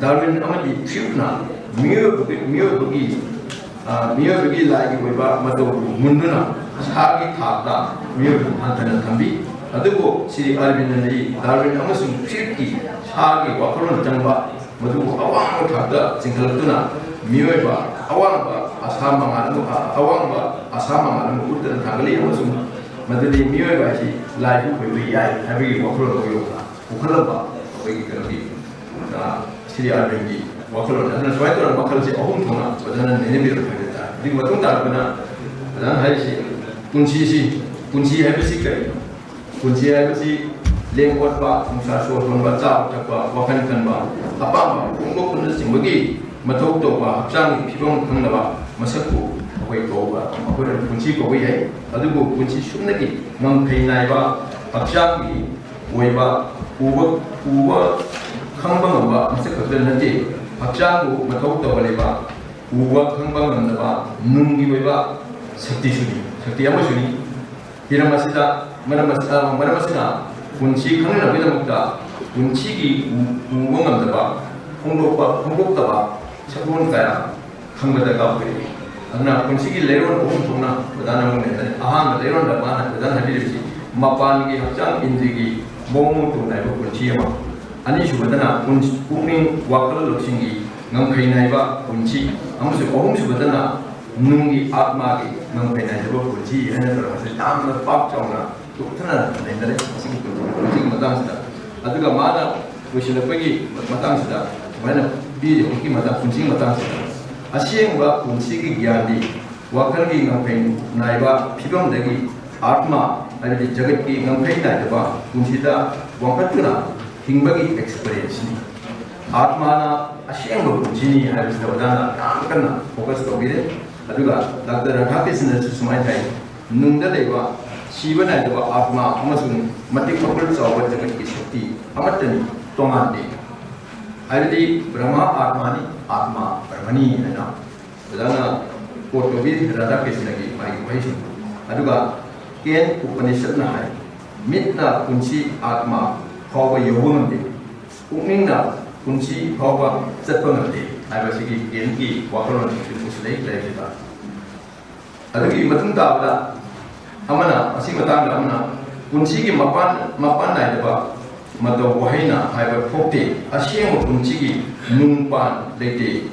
ꯗꯥꯔꯋꯤꯟ ꯑꯃꯗꯤ ꯐ꯭ꯌꯨꯞꯅ ꯃꯤꯑꯣꯏꯕꯒꯤ, ꯃꯤꯑꯣꯏꯕꯒꯤ, ꯑ, ꯃꯤꯑꯣꯏꯕꯒꯤ ꯂꯥꯏꯒꯤ ꯑꯣꯏꯕ ꯃꯇꯧꯕꯨ ꯃꯨꯟꯗꯨꯅ ꯁꯥꯒꯤ ꯊꯥꯛꯇ ꯃꯤꯑꯣꯏꯕꯕꯨ ꯍꯟꯊꯅ ꯊꯝꯕꯤ꯫ ꯑꯗꯨꯕꯨ ꯁꯤꯗꯤ ꯑꯔꯕꯤꯟꯗꯅꯗꯤ ꯗꯥꯔꯋꯤꯟ ꯑꯃꯁꯨꯡ ꯐ꯭ꯌꯨꯞꯀꯤ ꯁꯥꯒꯤ ꯋꯥꯈꯜꯂꯣꯟ ꯆꯪꯕ ꯃꯗꯨꯕꯨ ꯑꯋꯥꯡꯕ ꯊꯥꯛꯇ ꯆꯤꯡꯈꯠꯂꯛꯇꯨꯅ ꯃꯤꯑꯣꯏꯕ ꯑꯋꯥꯡꯕ ꯑꯁꯥ ꯃꯉꯥꯜ ꯑꯃ, ꯑꯋꯥꯡꯕ ꯑꯁꯥ ꯃꯉꯥꯜ ꯑꯃ ꯎꯠꯇꯨꯅ ꯊꯥꯒꯠꯂꯤ ꯑꯃꯁꯨꯡ ꯃꯗꯨꯗꯤ ꯃꯤꯑꯣꯏꯕ ꯍꯥꯏꯁꯤ ꯂꯥꯏꯕꯨ ꯑꯣꯏꯕ ꯌꯥꯏ ꯍꯥꯏꯕꯒꯤ ꯋꯥꯈꯜꯂꯣꯟ ꯑꯃ ꯌꯧꯅ ꯄꯨꯈꯠꯂꯝꯕ ꯑꯩꯈꯣꯏꯒꯤ ꯀꯩꯅꯣꯒꯤ, ꯑ, ꯁꯤꯔꯤ ꯑꯥꯔꯕꯤꯟꯒꯤ ꯋꯥꯈꯜꯂꯣꯟ꯫ ꯑꯗꯨꯅ ꯁꯨꯃꯥꯏꯅ ꯇꯧꯔꯒ ꯃꯈꯜꯁꯦ ꯑꯍꯨꯝ ꯊꯣꯛꯅ ꯐꯖꯅ ꯅꯩꯅꯕꯤꯔꯝꯃꯦ ꯍꯥꯏꯕ ꯇꯥꯔꯦ꯫ ꯑꯗꯨꯒꯤ ꯃꯇꯨꯡ ꯇꯥꯔꯛꯄꯅ ꯐꯖꯅ ꯍꯥꯏꯔꯤꯁꯤ ꯄꯨꯟꯁꯤꯁꯤ, ꯄꯨꯟꯁꯤ ꯍꯥꯏꯕꯁꯤ ꯀꯔꯤꯅꯣ? ꯄꯨꯟꯁꯤ ꯍꯥꯏꯕꯁꯤ ꯂꯦꯡ ꯑꯣꯠꯄ, ꯅꯨꯡꯁꯥ ꯁꯣꯔ ꯍꯣꯟꯕ, ꯆꯥꯕ ꯊꯛꯄ, ꯋꯥꯈꯜ ꯈꯟꯕ, ꯑꯄꯥꯝꯕ ꯐꯣꯡꯗꯣꯛꯄꯅꯆꯤꯡꯕꯒꯤ ꯃꯊꯧ ꯇꯧꯕ ꯍꯛꯆꯥꯡꯒꯤ ꯐꯤꯕꯝ ꯈꯪꯅꯕ ꯃꯁꯛꯄꯨ ꯑꯩꯈꯣꯏ ꯀꯧꯕ, ꯑꯩꯈꯣꯏꯅ ꯄꯨꯟꯁꯤ ꯀꯧꯕ ꯌꯥꯏ꯫ ꯑꯗꯨꯕꯨ ꯄꯨꯟꯁꯤ ꯁꯨꯞꯅꯒꯤ ꯉꯝꯈꯩ ꯅꯥꯏꯕ ꯍꯛꯆꯥꯡꯒꯤ ꯑꯣꯏꯕ ꯎꯕ, ꯎꯕ ꯈꯪꯕ ꯉꯝꯕ ꯃꯁꯛ ꯈꯛꯇ ꯅꯠꯇꯦ, ꯍꯛꯆꯥꯡꯕꯨ ꯃꯊꯧ ꯇꯧꯍꯜꯂꯤꯕ ꯎꯕ ꯈꯪꯕ ꯉꯝꯅꯕ ꯅꯨꯡꯒꯤ ꯑꯣꯏꯕ ꯁꯛꯇꯤꯁꯨꯅꯤ, ꯁꯛꯇꯤ ꯑꯃꯁꯨꯅꯤ꯫ ꯍꯤꯔꯝ ꯑꯁꯤꯗ ꯃꯔꯝ ꯑꯁꯤ-, ꯑ, ꯃꯔꯝ ꯑꯁꯤꯅ ꯄꯨꯟꯁꯤ ꯈꯪꯅꯅꯕꯒꯤꯗꯃꯛꯇ ꯄꯨꯟꯁꯤꯒꯤ ꯎ-, ꯎꯕ ꯉꯝꯗꯕ, ꯐꯣꯡꯗꯣꯛꯄ, ꯐꯣꯡꯗꯣꯛꯇꯕ ꯁꯛꯂꯣꯟ ꯀꯌꯥ ꯈꯪꯕ ꯗꯔꯀꯥꯔ ꯑꯣꯏꯔꯤ꯫ ꯑꯗꯨꯅ ꯄꯨꯟꯁꯤꯒꯤ ꯂꯩꯔꯣꯟ ꯑꯍꯨꯝ ꯊꯣꯛꯅ ꯄ꯭ꯔꯙꯥꯟ ꯑꯃ ꯂꯩꯔꯦ꯫ ꯑꯍꯥꯟꯕ ꯂꯩꯔꯣꯟꯗ ꯃꯥꯅ ꯄ꯭ꯔꯙꯥꯟ ꯍꯥꯏꯕꯤꯔꯤꯕꯁꯤ ꯃꯄꯥꯟꯒꯤ ꯍꯛꯆꯥꯡ ꯏꯟꯗ꯭ꯔꯤꯒꯤ ꯃꯑꯣꯡ ꯃꯇꯧ ꯅꯥꯏꯕ ꯄꯨꯟꯁꯤ ꯑꯃ, ꯑꯅꯤꯁꯨꯕꯗꯅ ꯄꯨꯟ-, ꯄꯨꯛꯅꯤꯡ ꯋꯥꯈꯜ ꯂꯧꯁꯤꯡꯒꯤ ꯉꯝꯈꯩ ꯅꯥꯏꯕ ꯄꯨꯟꯁꯤ, ꯑꯃꯁꯨꯡ ꯑꯍꯨꯝꯁꯨꯕꯗꯅ ꯅꯨꯡꯒꯤ ꯑꯥꯠꯃꯥꯒꯤ ꯉꯝꯈꯩ ꯅꯥꯏꯗꯕ ꯄꯨꯟꯁꯤ ꯍꯥꯏꯅ ꯇꯧꯔꯒꯁꯨ ꯌꯥꯝꯅ ꯄꯥꯛ ꯆꯥꯎꯅ ꯀꯨꯞꯊꯅ ꯅꯩꯅꯔꯦ ꯃꯁꯤꯒꯤ ꯄꯨꯟꯁꯤꯒꯤ ꯃꯇꯥꯡꯁꯤꯗ꯫ ꯑꯗꯨꯒ ꯃꯥꯅ ꯂꯣꯏꯁꯤꯜꯂꯛꯄꯒꯤ ꯃꯇꯥꯡꯁꯤꯗ ꯁꯨꯃꯥꯏꯅ ꯄꯤꯔꯤ, ꯍꯧꯖꯤꯛꯀꯤ ꯃꯇꯥꯡ, ꯄꯨꯟꯁꯤꯒꯤ ꯃꯇꯥꯡꯁꯤꯗ ꯑꯁꯦꯡꯕ ꯄꯨꯟꯁꯤꯒꯤ ꯒ꯭ꯌꯥꯟꯗꯤ ꯋꯥꯈꯜꯒꯤ ꯉꯝꯈꯩ ꯅꯥꯏꯕ ꯐꯤꯕꯝꯗꯒꯤ ꯑꯥꯠꯃꯥ, ꯍꯥꯏꯕꯗꯤ ꯖꯒꯠꯀꯤ ꯉꯝꯈꯩ ꯅꯥꯏꯗꯕ ꯄꯨꯟꯁꯤꯗ ꯋꯥꯡꯈꯠꯇꯨꯅ ꯍꯤꯡꯕꯒꯤ ꯑꯦꯛꯁꯄꯤꯔꯤꯌꯦꯟꯁꯅꯤ꯫ ꯑꯥꯠꯃꯥꯅ ꯑꯁꯦꯡꯕ ꯄꯨꯟꯁꯤꯅꯤ ꯍꯥꯏꯕꯁꯤꯗ ꯑꯣꯖꯥꯅ ꯌꯥꯝ ꯀꯟꯅ ꯐꯣꯀꯁ ꯇꯧꯕꯤꯔꯦ꯫ ꯑꯗꯨꯒ ꯗꯥꯛꯇꯔ ꯔꯥꯙꯥꯀ꯭ꯔꯤꯁꯅꯁꯨ ꯁꯨꯃꯥꯏꯅ ꯍꯥꯏ, ꯅꯨꯡꯗ ꯂꯩꯕ ꯁꯤꯕ ꯅꯥꯏꯗꯕ ꯑꯥꯠꯃꯥ ꯑꯃꯁꯨꯡ ꯃꯇꯤꯛ ꯃꯒꯨꯟ ꯆꯥꯎꯕ ꯖꯒꯠꯀꯤ ꯁꯛꯇꯤ ꯑꯃꯠꯇꯅꯤ, ꯇꯣꯉꯥꯟꯗꯦ꯫ ꯍꯥꯏꯕꯗꯤ ꯕ꯭ꯔꯍ꯭ꯃ ꯑꯥꯠꯃꯥꯅꯤ, ꯑꯥꯠꯃꯥ ꯕ꯭ꯔꯍ꯭ꯃꯅꯤ ꯍꯥꯏꯅ ꯑꯣꯖꯥꯅ ꯀꯣꯠ ꯇꯧꯕꯤ ꯔꯥꯙꯥꯀ꯭ꯔꯤꯁꯅꯒꯤ ꯃꯥꯒꯤ ꯋꯥꯍꯩꯁꯤꯡ꯫ ꯑꯗꯨꯒ ꯀꯦꯟ ꯎꯄꯅꯤꯁꯠꯅ ꯍꯥꯏ, ꯃꯤꯠꯅ ꯄꯨꯟꯁꯤ ꯑꯥꯠꯃꯥ ꯐꯥꯎꯕ ꯌꯧꯕ ꯉꯝꯗꯦ, ꯄꯨꯛꯅꯤꯡꯅ ꯄꯨꯟꯁꯤ ꯐꯥꯎꯕ ꯆꯠꯄ ꯉꯝꯗꯦ ꯍꯥꯏꯕꯁꯤꯒꯤ ꯀꯦꯟꯒꯤ ꯋꯥꯈꯜꯂꯣꯟꯁꯤꯡꯁꯨ ꯄꯨꯁꯤꯜꯂꯛꯏ ꯂꯥꯏꯔꯤꯛꯁꯤꯗ꯫ ꯑꯗꯨꯒꯤ ꯃꯇꯨꯡ ꯇꯥꯕꯗ ꯑꯃꯅ, ꯑꯁꯤ ꯃꯇꯥꯡꯗ ꯑꯃꯅ, ꯄꯨꯟꯁꯤꯒꯤ ꯃꯄꯥꯟ, ꯃꯄꯥꯟ ꯅꯥꯏꯗꯕ ꯃꯇꯧ ꯋꯥꯍꯩꯅ ꯍꯥꯏꯕ ꯊꯣꯛꯇꯦ꯫ ꯑꯁꯦꯡꯕ ꯄꯨꯟꯁꯤꯒꯤ ꯅꯨꯡꯄꯥꯟ ꯂꯩꯇꯦ꯫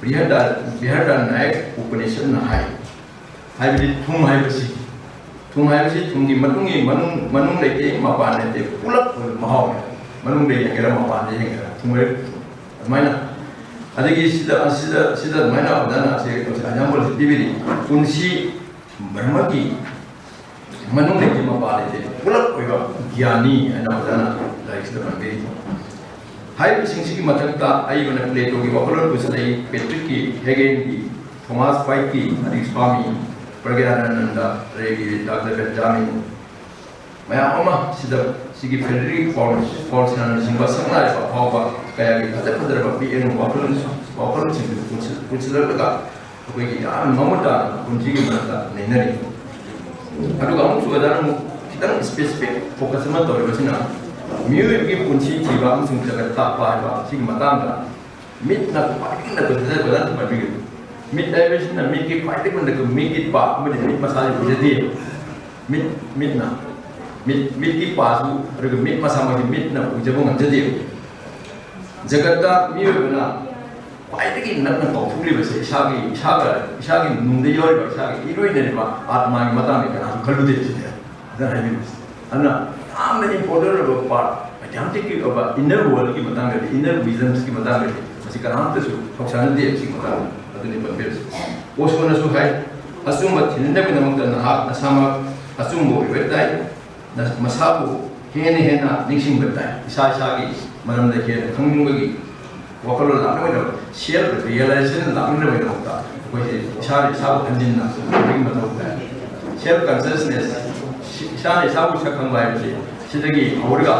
ꯕ꯭ꯔꯤꯍꯗꯥ-, ꯕ꯭ꯔꯤꯍꯗꯥꯔꯅꯌꯛ ꯎꯄꯅꯤꯁꯠꯅ ꯍꯥꯏ, ꯍꯥꯏꯕꯗꯤ ꯊꯨꯝ ꯍꯥꯏꯕꯁꯤ, ꯊꯨꯝ ꯍꯥꯏꯕꯁꯤ ꯊꯨꯝꯒꯤ ꯃꯇꯨꯡꯒꯤ ꯃꯅꯨꯡ, ꯃꯅꯨꯡ ꯂꯩꯇꯦ, ꯃꯄꯥꯟ ꯂꯩꯇꯦ, ꯄꯨꯂꯞ ꯑꯣꯏꯕ ꯃꯍꯥꯎꯅꯤ꯫ ꯃꯅꯨꯡꯗ ꯌꯦꯡꯒꯦꯔꯥ, ꯃꯄꯥꯟꯗ ꯌꯦꯡꯒꯦꯔꯥ, ꯊꯨꯝ ꯍꯥꯏꯕ ꯑꯗꯨꯃꯥꯏꯅ꯫ ꯑꯗꯒꯤ ꯁꯤꯗ, ꯁꯤꯗ, ꯁꯤꯗ ꯑꯗꯨꯃꯥꯏꯅ ꯑꯣꯖꯥꯅ ꯑꯁꯤ ꯑꯦꯛꯖꯥꯝꯄꯜꯁꯤ ꯄꯤꯕꯤꯔꯤ꯫ ꯄꯨꯟꯁꯤ ꯕ꯭ꯔꯍ꯭ꯃꯒꯤ ꯃꯅꯨꯡꯗꯒꯤ ꯃꯄꯥꯟ ꯂꯩꯇꯦ, ꯄꯨꯂꯞ ꯑꯣꯏꯕ ꯒ꯭ꯌꯥꯟꯅꯤ ꯍꯥꯏꯅ ꯑꯣꯖꯥꯅ ꯂꯥꯏꯔꯤꯛꯁꯤꯗ ꯄꯟꯕꯤꯔꯤ꯫ ꯍꯥꯏꯔꯤꯕꯁꯤꯡꯁꯤꯒꯤ ꯃꯊꯛꯇ ꯑꯏꯕꯅ ꯄ꯭ꯂꯦꯇꯣꯒꯤ ꯋꯥꯈꯜꯂꯣꯟ ꯄꯨꯁꯤꯜꯂꯛꯏ, ꯄꯦꯇ꯭ꯔꯤꯛꯀꯤ, ꯍꯦꯒꯦꯟꯒꯤ, ꯊꯣꯃꯥꯁ ꯐꯥꯏꯠꯀꯤ, ꯑꯗꯒꯤ ꯁ꯭ꯋꯥꯃꯤ ꯄ꯭ꯔꯒ꯭ꯌꯥꯅꯥꯅꯟꯗ, ꯑꯗꯒꯤ ꯗꯥꯛꯇꯔ ꯕꯦꯟꯖꯥꯃꯤꯟ, ꯃꯌꯥꯝ ꯑꯃ ꯁꯤꯗ ꯁꯤꯒꯤ ꯐ꯭ꯔꯦꯗꯔꯤꯛ ꯐꯣꯜ-, ꯐꯣꯜꯁꯅꯔꯅꯆꯤꯡꯕ ꯁꯛꯅꯥꯏꯔꯕ ꯑꯐꯥꯎꯕ ꯀꯌꯥꯒꯤ ꯐꯖ ꯐꯖꯔꯕ ꯄꯤꯛꯑꯦꯟ ꯋꯥꯈꯜꯂꯣꯟ-, ꯋꯥꯈꯜꯂꯣꯟꯁꯤꯡꯗꯨ ꯄꯨꯟꯁꯤꯜ-, ꯄꯨꯟꯁꯤꯜꯂꯛꯂꯒ ꯑꯩꯈꯣꯏꯒꯤ ꯌꯥꯝ ꯃꯃꯨꯠ ꯇꯥꯅ ꯄꯨꯟꯁꯤꯒꯤ ꯃꯔꯛꯇ ꯅꯩꯅꯔꯤ꯫ ꯑꯗꯨꯒ ꯑꯃꯨꯛꯁꯨ ꯑꯣꯖꯥꯅ ꯑꯃꯨꯛ ꯈꯤꯇꯪ ꯁ꯭ꯄꯦꯁꯤꯐꯤꯛ ꯐꯣꯀꯁ ꯑꯃ ꯇꯧꯔꯤꯕꯁꯤꯅ ꯃꯤꯑꯣꯏꯕꯒꯤ ꯄꯨꯟꯁꯤ ꯊꯤꯕ ꯑꯃꯁꯨꯡ ꯖꯒꯠ ꯇꯥꯛꯄ ꯍꯥꯏꯕ ꯁꯤꯒꯤ ꯃꯇꯥꯡꯗ ꯃꯤꯠꯅ ꯈ꯭ꯋꯥꯏꯗꯒꯤ ꯅꯛꯄ ꯁꯤꯗ ꯑꯣꯖꯥꯅ ꯄꯟꯕꯤꯒꯅꯤ꯫ ꯃꯤꯠ ꯍꯥꯏꯕꯁꯤꯅ ꯃꯤꯠꯀꯤ ꯈ꯭ꯋꯥꯏꯗꯒꯤ ꯅꯛꯄ, ꯃꯤꯠꯀꯤ ꯄꯥ ꯑꯃꯗꯤ ꯃꯤꯠ ꯃꯁꯥꯁꯤ ꯎꯖꯗꯦ꯫ ꯃꯤꯠ, ꯃꯤꯠꯅ, ꯃꯤꯠ, ꯃꯤꯠꯀꯤ ꯄꯥꯁꯨ, ꯑꯗꯨꯒ ꯃꯤꯠ ꯃꯁꯥꯃꯛꯁꯤ ꯃꯤꯠꯅ ꯎꯖꯕ ꯉꯝꯖꯗꯦ꯫ ꯖꯒꯠꯇ ꯃꯤꯑꯣꯏꯕꯅ ꯈ꯭ꯋꯥꯏꯗꯒꯤ ꯅꯛꯅ ꯀꯥꯎꯊꯣꯛꯂꯤꯕꯁꯦ ꯏꯁꯥꯒꯤ, ꯏꯁꯥꯒ, ꯏꯁꯥꯒꯤ ꯅꯨꯡꯗ ꯌꯥꯎꯔꯤꯕ, ꯏꯁꯥꯒꯤ ꯏꯔꯣꯏꯅꯔꯤꯕ ꯑꯥꯠꯃꯥꯒꯤ ꯃꯇꯥꯡꯗ ꯀꯅꯥꯁꯨ ꯈꯜꯂꯨꯗꯦ ꯁꯤꯅꯦ꯫ ꯑꯗꯨꯅ ꯍꯥꯏꯅꯤꯡꯕꯁꯦ꯫ ꯑꯗꯨꯅ ꯌꯥꯝꯅ important ꯑꯣꯏꯕ part, ꯑꯙ꯭ꯌꯥꯟꯇꯤꯛꯀꯤ ꯑꯣꯏꯕ inner worldꯀꯤ ꯃꯇꯥꯡꯗꯗꯤ, inner wisdomꯁꯀꯤ ꯃꯇꯥꯡꯗꯗꯤ ꯃꯁꯤ ꯀꯅꯥꯝꯇꯁꯨ ꯊꯧꯁꯥꯅꯗꯦ꯫ ꯁꯤꯒꯤ ꯃꯇꯥꯡꯗ ꯑꯗꯨꯅꯤ ꯄꯟꯕꯤꯔꯤꯁꯦ꯫ ꯑꯣꯁꯣꯅꯁꯨ ꯍꯥꯏ, ꯑꯆꯨꯝꯕ ꯊꯤꯅꯅꯕꯒꯤꯗꯃꯛꯇ ꯅꯍꯥꯛ ꯅꯁꯥꯃꯛ ꯑꯆꯨꯝꯕ ꯑꯣꯏꯕ ꯇꯥꯏ꯫ ꯅ-, ꯃꯁꯥꯕꯨ ꯍꯦꯟꯅ ꯍꯦꯟꯅ ꯅꯤꯡꯁꯤꯡꯕ ꯇꯥꯏ꯫ ꯏꯁꯥ ꯏꯁꯥꯒꯤ ꯃꯔꯝꯗ ꯍꯦꯟꯅ ꯈꯪꯅꯤꯡꯕꯒꯤ ꯋꯥꯈꯜꯂꯣꯟ ꯂꯥꯛꯅꯕꯒꯤꯗꯃꯛ, self realization ꯂꯥꯛꯅꯕꯒꯤꯗꯃꯛꯇ ꯑꯩꯈꯣꯏꯁꯦ ꯏꯁꯥꯅ ꯏꯁꯥꯕꯨ ꯍꯟꯖꯤꯟꯅ ꯈꯪꯕꯒꯤ ꯃꯊꯧ ꯇꯥꯏ꯫ Self consciousness, ꯏꯁꯥꯅ ꯏꯁꯥꯕꯨ ꯁꯛ ꯈꯪꯕ ꯍꯥꯏꯕꯁꯤ ꯁꯤꯗꯒꯤ ꯍꯧꯔꯒ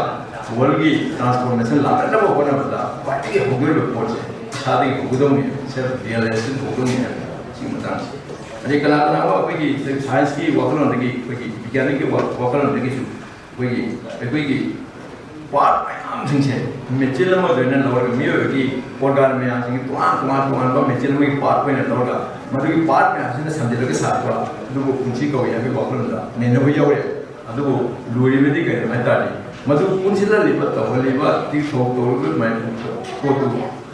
worldꯀꯤ transformation ꯂꯥꯛꯅꯅꯕ ꯍꯣꯠꯅꯕꯗ ꯈ꯭ꯋꯥꯏꯗꯒꯤ ꯍꯧꯒꯗꯧꯔꯤꯕ ꯄꯣꯠꯁꯦ ꯏꯁꯥꯗꯒꯤ ꯍꯧꯒꯗꯧꯅꯤ, self realization ꯍꯧꯒꯗꯧꯅꯤ ꯍꯥꯏꯕ ꯁꯤꯒꯤ ꯃꯇꯥꯡꯁꯦ꯫ ꯑꯗꯩ ꯀꯅꯥ ꯀꯅꯥꯒꯨꯝꯕ ꯑꯩꯈꯣꯏꯒꯤ scienceꯀꯤ ꯋꯥꯈꯜꯂꯣꯟꯗꯒꯤ, ꯑꯩꯈꯣꯏꯒꯤ ꯕꯤꯒ꯭ꯌꯥꯟꯒꯤ ꯋꯥ-, ꯋꯥꯈꯜꯂꯣꯟꯗꯒꯤꯁꯨ ꯑꯩꯈꯣꯏꯒꯤ, ꯑꯩꯈꯣꯏꯒꯤ part ꯃꯌꯥꯝꯁꯤꯡꯁꯦ ꯃꯦꯆꯤꯟ ꯑꯃ ꯑꯣꯏꯅ ꯂꯧꯔꯒ ꯃꯤꯑꯣꯏꯕꯒꯤ organ ꯃꯌꯥꯝꯁꯤꯡꯒꯤ ꯇꯣꯉꯥꯟ ꯇꯣꯉꯥꯟ ꯇꯣꯉꯥꯟꯕ ꯃꯦꯆꯤꯟ ꯑꯃꯒꯤ part ꯑꯣꯏꯅ ꯂꯧꯔꯒ ꯃꯗꯨꯒꯤ part ꯃꯌꯥꯝꯁꯤꯅ ꯁꯝꯖꯤꯜꯂꯒ ꯁꯥꯔꯛꯄ ꯑꯗꯨꯕꯨ ꯄꯨꯟꯁꯤ ꯀꯧꯏ ꯍꯥꯏꯕꯒꯤ ꯋꯥꯈꯜꯂꯣꯟꯗ ꯅꯩꯅꯕ ꯌꯥꯎꯔꯦ꯫ ꯑꯗꯨꯕꯨ ꯂꯨꯔꯤꯕꯗꯤ ꯀꯩꯅꯣ ꯍꯥꯏ ꯇꯥꯔꯗꯤ ꯃꯗꯨ ꯄꯨꯟꯁꯤꯜꯍꯜꯂꯤꯕ, ꯇꯧꯍꯜꯂꯤꯕ, ꯇꯤꯛꯊꯧ ꯇꯧꯔꯤꯕ ꯑꯗꯨꯃꯥꯏꯅ ꯄꯣꯠꯇꯨ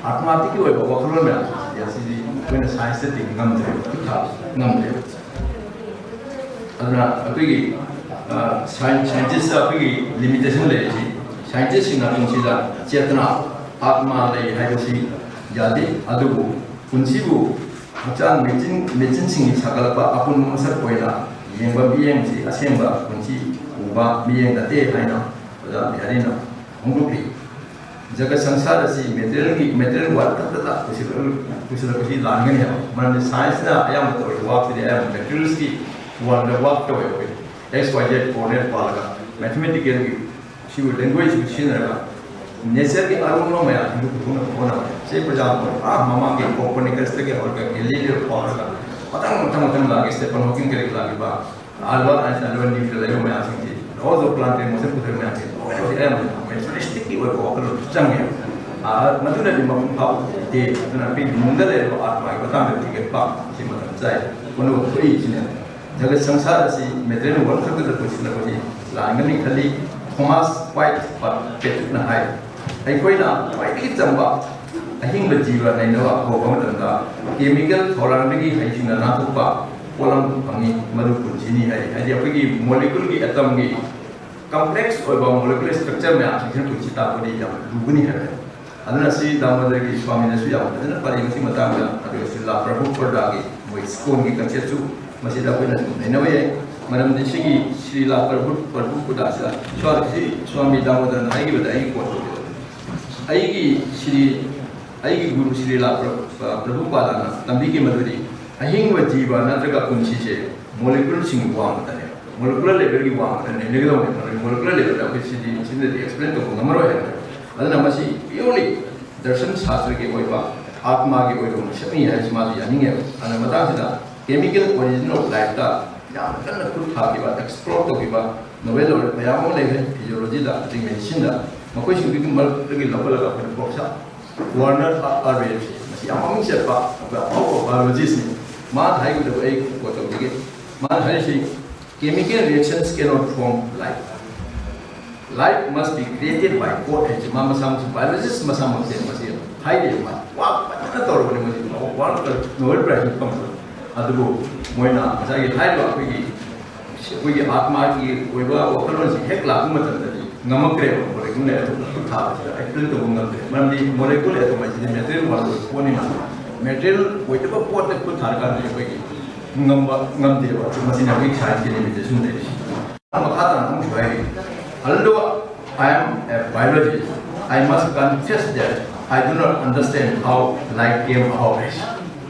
ꯑꯥꯠꯃꯥꯇꯤꯛꯀꯤ ꯑꯣꯏꯕ ꯋꯥꯈꯜꯂꯣꯟ ꯃꯌꯥꯝꯁꯦ ꯑꯁꯤꯗꯤ ꯑꯩꯈꯣꯏꯅ scienceꯇꯗꯤ ꯉꯝꯗ꯭ꯔꯦꯕ, ꯈꯨꯠ ꯊꯥꯕ ꯉꯝꯗ꯭ꯔꯦꯕ꯫ ꯑꯗꯨꯅ ꯑꯩꯈꯣꯏꯒꯤ, ꯑ, science, scientistꯇ ꯑꯩꯈꯣꯏꯒꯤ limitation ꯂꯩꯔꯤꯁꯤ, scientistꯁꯤꯡꯅ ꯄꯨꯟꯁꯤꯗ ꯆꯦꯇꯅꯥ, ꯑꯥꯠꯃꯥ ꯂꯩ ꯍꯥꯏꯕꯁꯤ ꯌꯥꯗꯦ꯫ ꯑꯗꯨꯕꯨ ꯄꯨꯟꯁꯤꯕꯨ ꯍꯛꯆꯥꯡ ꯃꯦꯆꯤꯟ, ꯃꯦꯆꯤꯟꯁꯤꯡꯒꯤ ꯁꯥꯒꯠꯂꯛꯄ ꯑꯄꯨꯟꯕ ꯃꯁꯛ ꯑꯣꯏꯅ ꯌꯦꯡꯕ ꯃꯤꯠꯌꯦꯡꯁꯤ ꯑꯁꯦꯡꯕ ꯄꯨꯟꯁꯤ ꯎꯕ ꯃꯤꯠꯌꯦꯡ ꯅꯠꯇꯦ ꯍꯥꯏꯅ ꯑꯣꯖꯥ ꯕꯤꯍꯥꯔꯤꯅ ꯐꯣꯡꯗꯣꯛꯈꯤ꯫ ꯖꯒꯠ ꯁꯪꯁꯥꯔ ꯑꯁꯤ materialꯒꯤ, material world ꯈꯛꯇꯗ ꯄꯨꯁꯤꯜꯂꯛ-, ꯄꯨꯁꯤꯜꯂꯛꯄꯁꯤ ꯂꯥꯟꯒꯅꯤ ꯍꯥꯏꯕ꯫ ꯃꯔꯝꯗꯤ scienceꯅ ꯑꯌꯥꯝꯕ ꯇꯧꯔꯤꯕ workꯁꯤꯗꯤ ꯑꯌꯥꯝꯕ materialistꯀꯤ worldꯗ work ꯇꯧꯋꯦ꯫ ꯑꯩꯈꯣꯏ X Y Z coordinate ꯄꯥꯜꯂꯒ mathematicalꯒꯤ ꯁꯤꯕꯨ languageꯁꯤꯕꯨ ꯁꯤꯖꯤꯟꯅꯔꯒ natureꯒꯤ ꯑꯔꯣꯟꯕ ꯃꯌꯥꯝꯁꯤꯡꯗꯨ ꯄꯨꯊꯣꯛꯅꯕ ꯍꯣꯠꯅꯕ꯫ Say for example, ꯑꯥ ꯃꯃꯥꯡꯒꯤ Copernicusꯇꯒꯤ ꯍꯧꯔꯒ Galileo ꯐꯥꯎꯔꯒ ꯃꯊꯪ ꯃꯊꯪ ꯃꯊꯪ ꯂꯥꯛꯑꯒ Stephen Hawking ꯀꯔꯤ ꯂꯥꯛꯂꯤꯕ, Albert Einstein, Newton ꯂꯩꯕ ꯃꯌꯥꯝꯁꯤꯡꯁꯤ, laws of planetary motion ꯄꯨꯊꯣꯛꯏꯕ ꯃꯌꯥꯝꯁꯤ ꯂꯣꯏꯅꯃꯛꯁꯤ ꯑꯌꯥꯝꯕꯅ materialisticꯀꯤ ꯑꯣꯏꯕ ꯋꯥꯈꯜꯂꯣꯟ ꯆꯪꯉꯦ꯫ ꯑꯥ, ꯃꯗꯨꯅꯗꯤ ꯃꯄꯨꯡ ꯐꯥꯕ ꯑꯣꯏꯗꯦ꯫ ꯑꯗꯨꯅ ꯑꯩꯈꯣꯏ ꯅꯨꯡꯗ ꯂꯩꯔꯤꯕ ꯑꯥꯠꯃꯥꯒꯤ ꯃꯇꯥꯡꯗ ꯊꯤꯒꯠꯄ ꯁꯤ ꯃꯇꯝ ꯆꯥꯏ꯫ ꯄꯨꯝꯅꯃꯛ ꯊꯣꯛꯏꯁꯤꯅ ꯖꯒꯠ ꯁꯪꯁꯥꯔ ꯑꯁꯤ material world ꯈꯛꯇꯗ ꯄꯨꯟꯁꯤꯜꯂꯛꯄꯁꯤ ꯂꯥꯟꯒꯅꯤ ꯈꯜꯂꯤ꯫ ꯊꯣꯃꯥꯁ ꯋꯥꯏꯠ ꯄꯦꯇ꯭ꯔꯤꯛꯅ ꯍꯥꯏ, ꯑꯩꯈꯣꯏꯅ ꯈ꯭ꯋꯥꯏꯗꯒꯤ ꯆꯝꯕ ꯑꯍꯤꯡ ꯖꯤꯕ ꯂꯩꯅꯕ ꯍꯧꯕ ꯃꯇꯝꯗ ꯀꯦꯃꯤꯀꯦꯜ ꯊꯧꯔꯥꯡꯗꯒꯤ ꯍꯩꯁꯤꯡꯅ ꯅꯥꯟꯊꯣꯛꯄ ꯄꯣꯠꯂꯝ ꯐꯪꯏ꯫ ꯃꯗꯨ ꯄꯨꯟꯁꯤꯅꯤ ꯍꯥꯏ꯫ ꯍꯥꯏꯗꯤ ꯑꯩꯈꯣꯏꯒꯤ ꯃꯣꯂꯤꯀꯨꯜꯒꯤ ꯑꯦꯇꯝꯒꯤ ꯀꯝꯄ꯭ꯂꯦꯛꯁ ꯑꯣꯏꯕ ꯃꯣꯂꯤꯀꯨꯂꯔ ꯁ꯭ꯇ꯭ꯔꯛꯆꯔ ꯃꯌꯥꯝꯁꯤꯡꯁꯤꯅ ꯄꯨꯟꯁꯤ ꯇꯥꯛꯄꯗꯤ ꯌꯥꯝ ꯂꯨꯒꯅꯤ ꯍꯥꯏꯕꯅꯤ꯫ ꯑꯗꯨꯅ ꯁꯤ ꯗꯥꯃꯣꯗꯔꯒꯤ ꯁ꯭ꯋꯥꯃꯤꯅꯁꯨ ꯌꯥꯝ ꯐꯖꯅ ꯄꯔꯦꯡ ꯑꯁꯤꯒꯤ ꯃꯇꯥꯡꯗ, ꯑꯗꯨꯒ ꯁ꯭ꯔꯤꯂꯥ ꯄ꯭ꯔꯚꯨꯄꯥꯗꯒꯤ ꯃꯣꯏ ꯁ꯭ꯀꯣꯟꯒꯤ ꯀꯟꯁꯦꯞꯁꯨ ꯃꯁꯤꯗ ꯑꯩꯈꯣꯏꯅ ꯑꯗꯨꯝ ꯅꯩꯅꯕ ꯌꯥꯏ꯫ ꯃꯔꯝꯗꯤ ꯁꯤꯒꯤ ꯁ꯭ꯔꯤꯂꯥ ꯄ꯭ꯔꯚꯨ ꯄ꯭ꯔꯚꯨꯄꯥꯗꯁꯤꯗ ꯁ꯭ꯋꯥ-, ꯁꯤ ꯁ꯭ꯋꯥꯃꯤ ꯗꯥꯃꯣꯗꯔꯅ ꯍꯥꯏꯈꯤꯕꯗ ꯑꯩꯒꯤ ꯀꯣꯠ ꯇꯧꯕꯤꯔꯛꯑꯣ꯫ ꯑꯩꯒꯤ ꯁ꯭ꯔꯤ ꯑꯩꯒꯤ ꯒꯨꯔꯨ ꯁ꯭ꯔꯤꯂꯥ ꯄ꯭ꯔ-, ꯄ꯭ꯔꯚꯨꯄꯥꯗꯅ ꯇꯝꯕꯤꯈꯤ ꯃꯗꯨꯗꯤ ꯑꯍꯤꯡꯕ ꯖꯤꯕ ꯅꯠꯇ꯭ꯔꯒ ꯄꯨꯟꯁꯤꯁꯦ ꯃꯣꯂꯤꯀꯨꯜꯁꯤꯡꯒꯤ ꯋꯥꯡꯃꯗꯅꯦ, ꯃꯣꯂꯤꯀꯨꯂꯔ ꯂꯦꯚꯦꯜꯒꯤ ꯋꯥꯡꯃꯗ ꯅꯩꯅꯒꯗꯧꯕꯅꯦ꯫ ꯃꯣꯂꯤꯀꯨꯂꯔ ꯂꯦꯚꯦꯜꯗ ꯑꯩꯈꯣꯏ ꯁꯤꯗꯤ ꯁꯤꯗꯗꯤ ꯑꯦꯛꯁꯄ꯭ꯂꯦꯟ ꯇꯧꯕ ꯉꯝꯃꯔꯣꯏ ꯍꯥꯏꯕꯅꯦ꯫ ꯑꯗꯨꯅ ꯃꯁꯤ ꯄ꯭ꯌꯨꯔꯂꯤ ꯗꯔꯁꯟ ꯁꯥꯁꯇ꯭ꯔꯒꯤ ꯑꯣꯏꯕ ꯑꯥꯠꯃꯥꯒꯤ ꯑꯣꯏꯕ ꯃꯁꯛꯅꯤ ꯍꯥꯏꯕꯁꯤ ꯃꯥꯁꯨ ꯌꯥꯅꯤꯡꯉꯦꯕ꯫ ꯑꯗꯨꯅ ꯃꯇꯥꯡꯁꯤꯗ ꯀꯦꯃꯤꯀꯦꯜ ꯑꯣꯔꯤꯖꯤꯟ ꯑꯣꯐ ꯂꯥꯏꯐꯇ ꯌꯥꯝꯅ ꯀꯟꯅ ꯈꯨꯠ ꯊꯥꯈꯤꯕ, ꯑꯦꯛꯁꯄ꯭ꯂꯣꯔ ꯇꯧꯈꯤꯕ ꯅꯣꯕꯦꯜ ꯂꯣꯔꯦꯠ ꯃꯌꯥꯝ ꯑꯃ ꯂꯩꯈ꯭ꯔꯦ, ꯐꯤꯖꯤꯑꯣꯂꯣꯖꯤꯗ, ꯑꯗꯒꯤ ꯃꯦꯗꯤꯁꯤꯟꯗ꯫ ꯃꯈꯣꯏꯁꯤꯡꯗꯨꯒꯤ ꯃꯔꯛꯇꯒꯤ ꯂꯧꯈꯠꯂꯒ ꯑꯩꯈꯣꯏꯅ ꯄ꯭ꯔꯣꯐꯦꯁꯔ ꯋꯥꯔꯅꯔ ꯑꯥꯔ ꯔꯦꯞꯁꯦ, ꯃꯁꯤ ꯌꯥꯝ ꯃꯃꯤꯡ ꯆꯠꯄ ꯑꯩꯈꯣꯏ ꯑꯐꯥꯎꯕ ꯕꯥꯏꯑꯣꯂꯣꯖꯤꯁ꯭ꯠꯅꯤ꯫ ꯃꯥꯅ ꯍꯥꯏꯈꯤꯕꯗꯕꯨ ꯑꯩ ꯀꯣꯠ ꯇꯧꯖꯒꯦ꯫ ꯃꯥꯅ ꯍꯥꯏꯔꯤꯁꯤ, "Chemical reactions cannot form life. Life must be created by God" ꯍꯥꯏꯁꯦ ꯃꯥ ꯃꯁꯥꯃꯛꯁꯨ, ꯕꯥꯏꯑꯣꯂꯣꯖꯤꯁ꯭ꯠ ꯃꯁꯥꯃꯛꯁꯦ ꯃꯁꯤ ꯍꯥꯏꯔꯤꯕ ꯃꯥ ꯋꯥ ꯐꯖꯅ ꯇꯧꯔꯕꯅꯤ꯫ ꯃꯁꯤ ꯋꯥꯔꯜꯗ ꯅꯣꯕꯦꯜ ꯄ꯭ꯔꯥꯏꯖ ꯐꯪꯕ꯫ ꯑꯗꯨꯕꯨ ꯃꯣꯏꯅ ꯉꯁꯥꯏꯒꯤ ꯍꯥꯏꯔꯤꯕ ꯑꯩꯈꯣꯏꯒꯤ ꯑꯩꯈꯣꯏꯒꯤ ꯑꯥꯠꯃꯥꯒꯤ ꯑꯣꯏꯕ ꯋꯥꯈꯜꯂꯣꯟꯁꯤ ꯍꯦꯛ ꯂꯥꯛꯄ ꯃꯇꯝꯗꯗꯤ ꯉꯝꯃꯛꯇ꯭ꯔꯦꯕ꯫ ꯃꯣꯂꯤꯀ꯭ꯌꯨꯜ ꯑꯦꯇꯣꯝ ꯈꯨꯠ ꯊꯥꯕꯁꯤꯗ ꯑꯦꯛꯁꯄ꯭ꯂꯦꯟ ꯇꯧꯕ ꯉꯝꯗ꯭ꯔꯦ꯫ ꯃꯔꯝꯗꯤ ꯃꯣꯂꯤꯀ꯭ꯌꯨꯜ ꯑꯦꯇꯣꯝ ꯍꯥꯏꯁꯤꯗꯤ ꯃꯦꯇꯔꯤꯌꯦꯜ ꯋꯥꯔꯜꯗ ꯑꯣꯏꯕ ꯄꯣꯠꯅꯤꯅ, ꯃꯦꯇꯔꯤꯌꯦꯜ ꯑꯣꯏꯗꯕ ꯄꯣꯠꯇ ꯈꯨꯠ ꯊꯥꯔꯀꯥꯟꯗ ꯑꯩꯈꯣꯏꯒꯤ ꯉꯝꯕ ꯉꯝꯗꯦꯕ꯫ ꯃꯁꯤꯅ ꯑꯩꯈꯣꯏꯒꯤ ꯁꯥꯏꯟꯁꯀꯤ ꯂꯤꯃꯤꯇꯦꯁꯟ ꯂꯩꯔꯤꯁꯤ꯫ ꯃꯈꯥ ꯇꯥꯅ ꯑꯃꯨꯛꯁꯨ ꯍꯥꯏꯔꯤ, "Although I am a biologist, I must confess that I do not understand how life came about." ꯍꯥꯏꯁꯤ,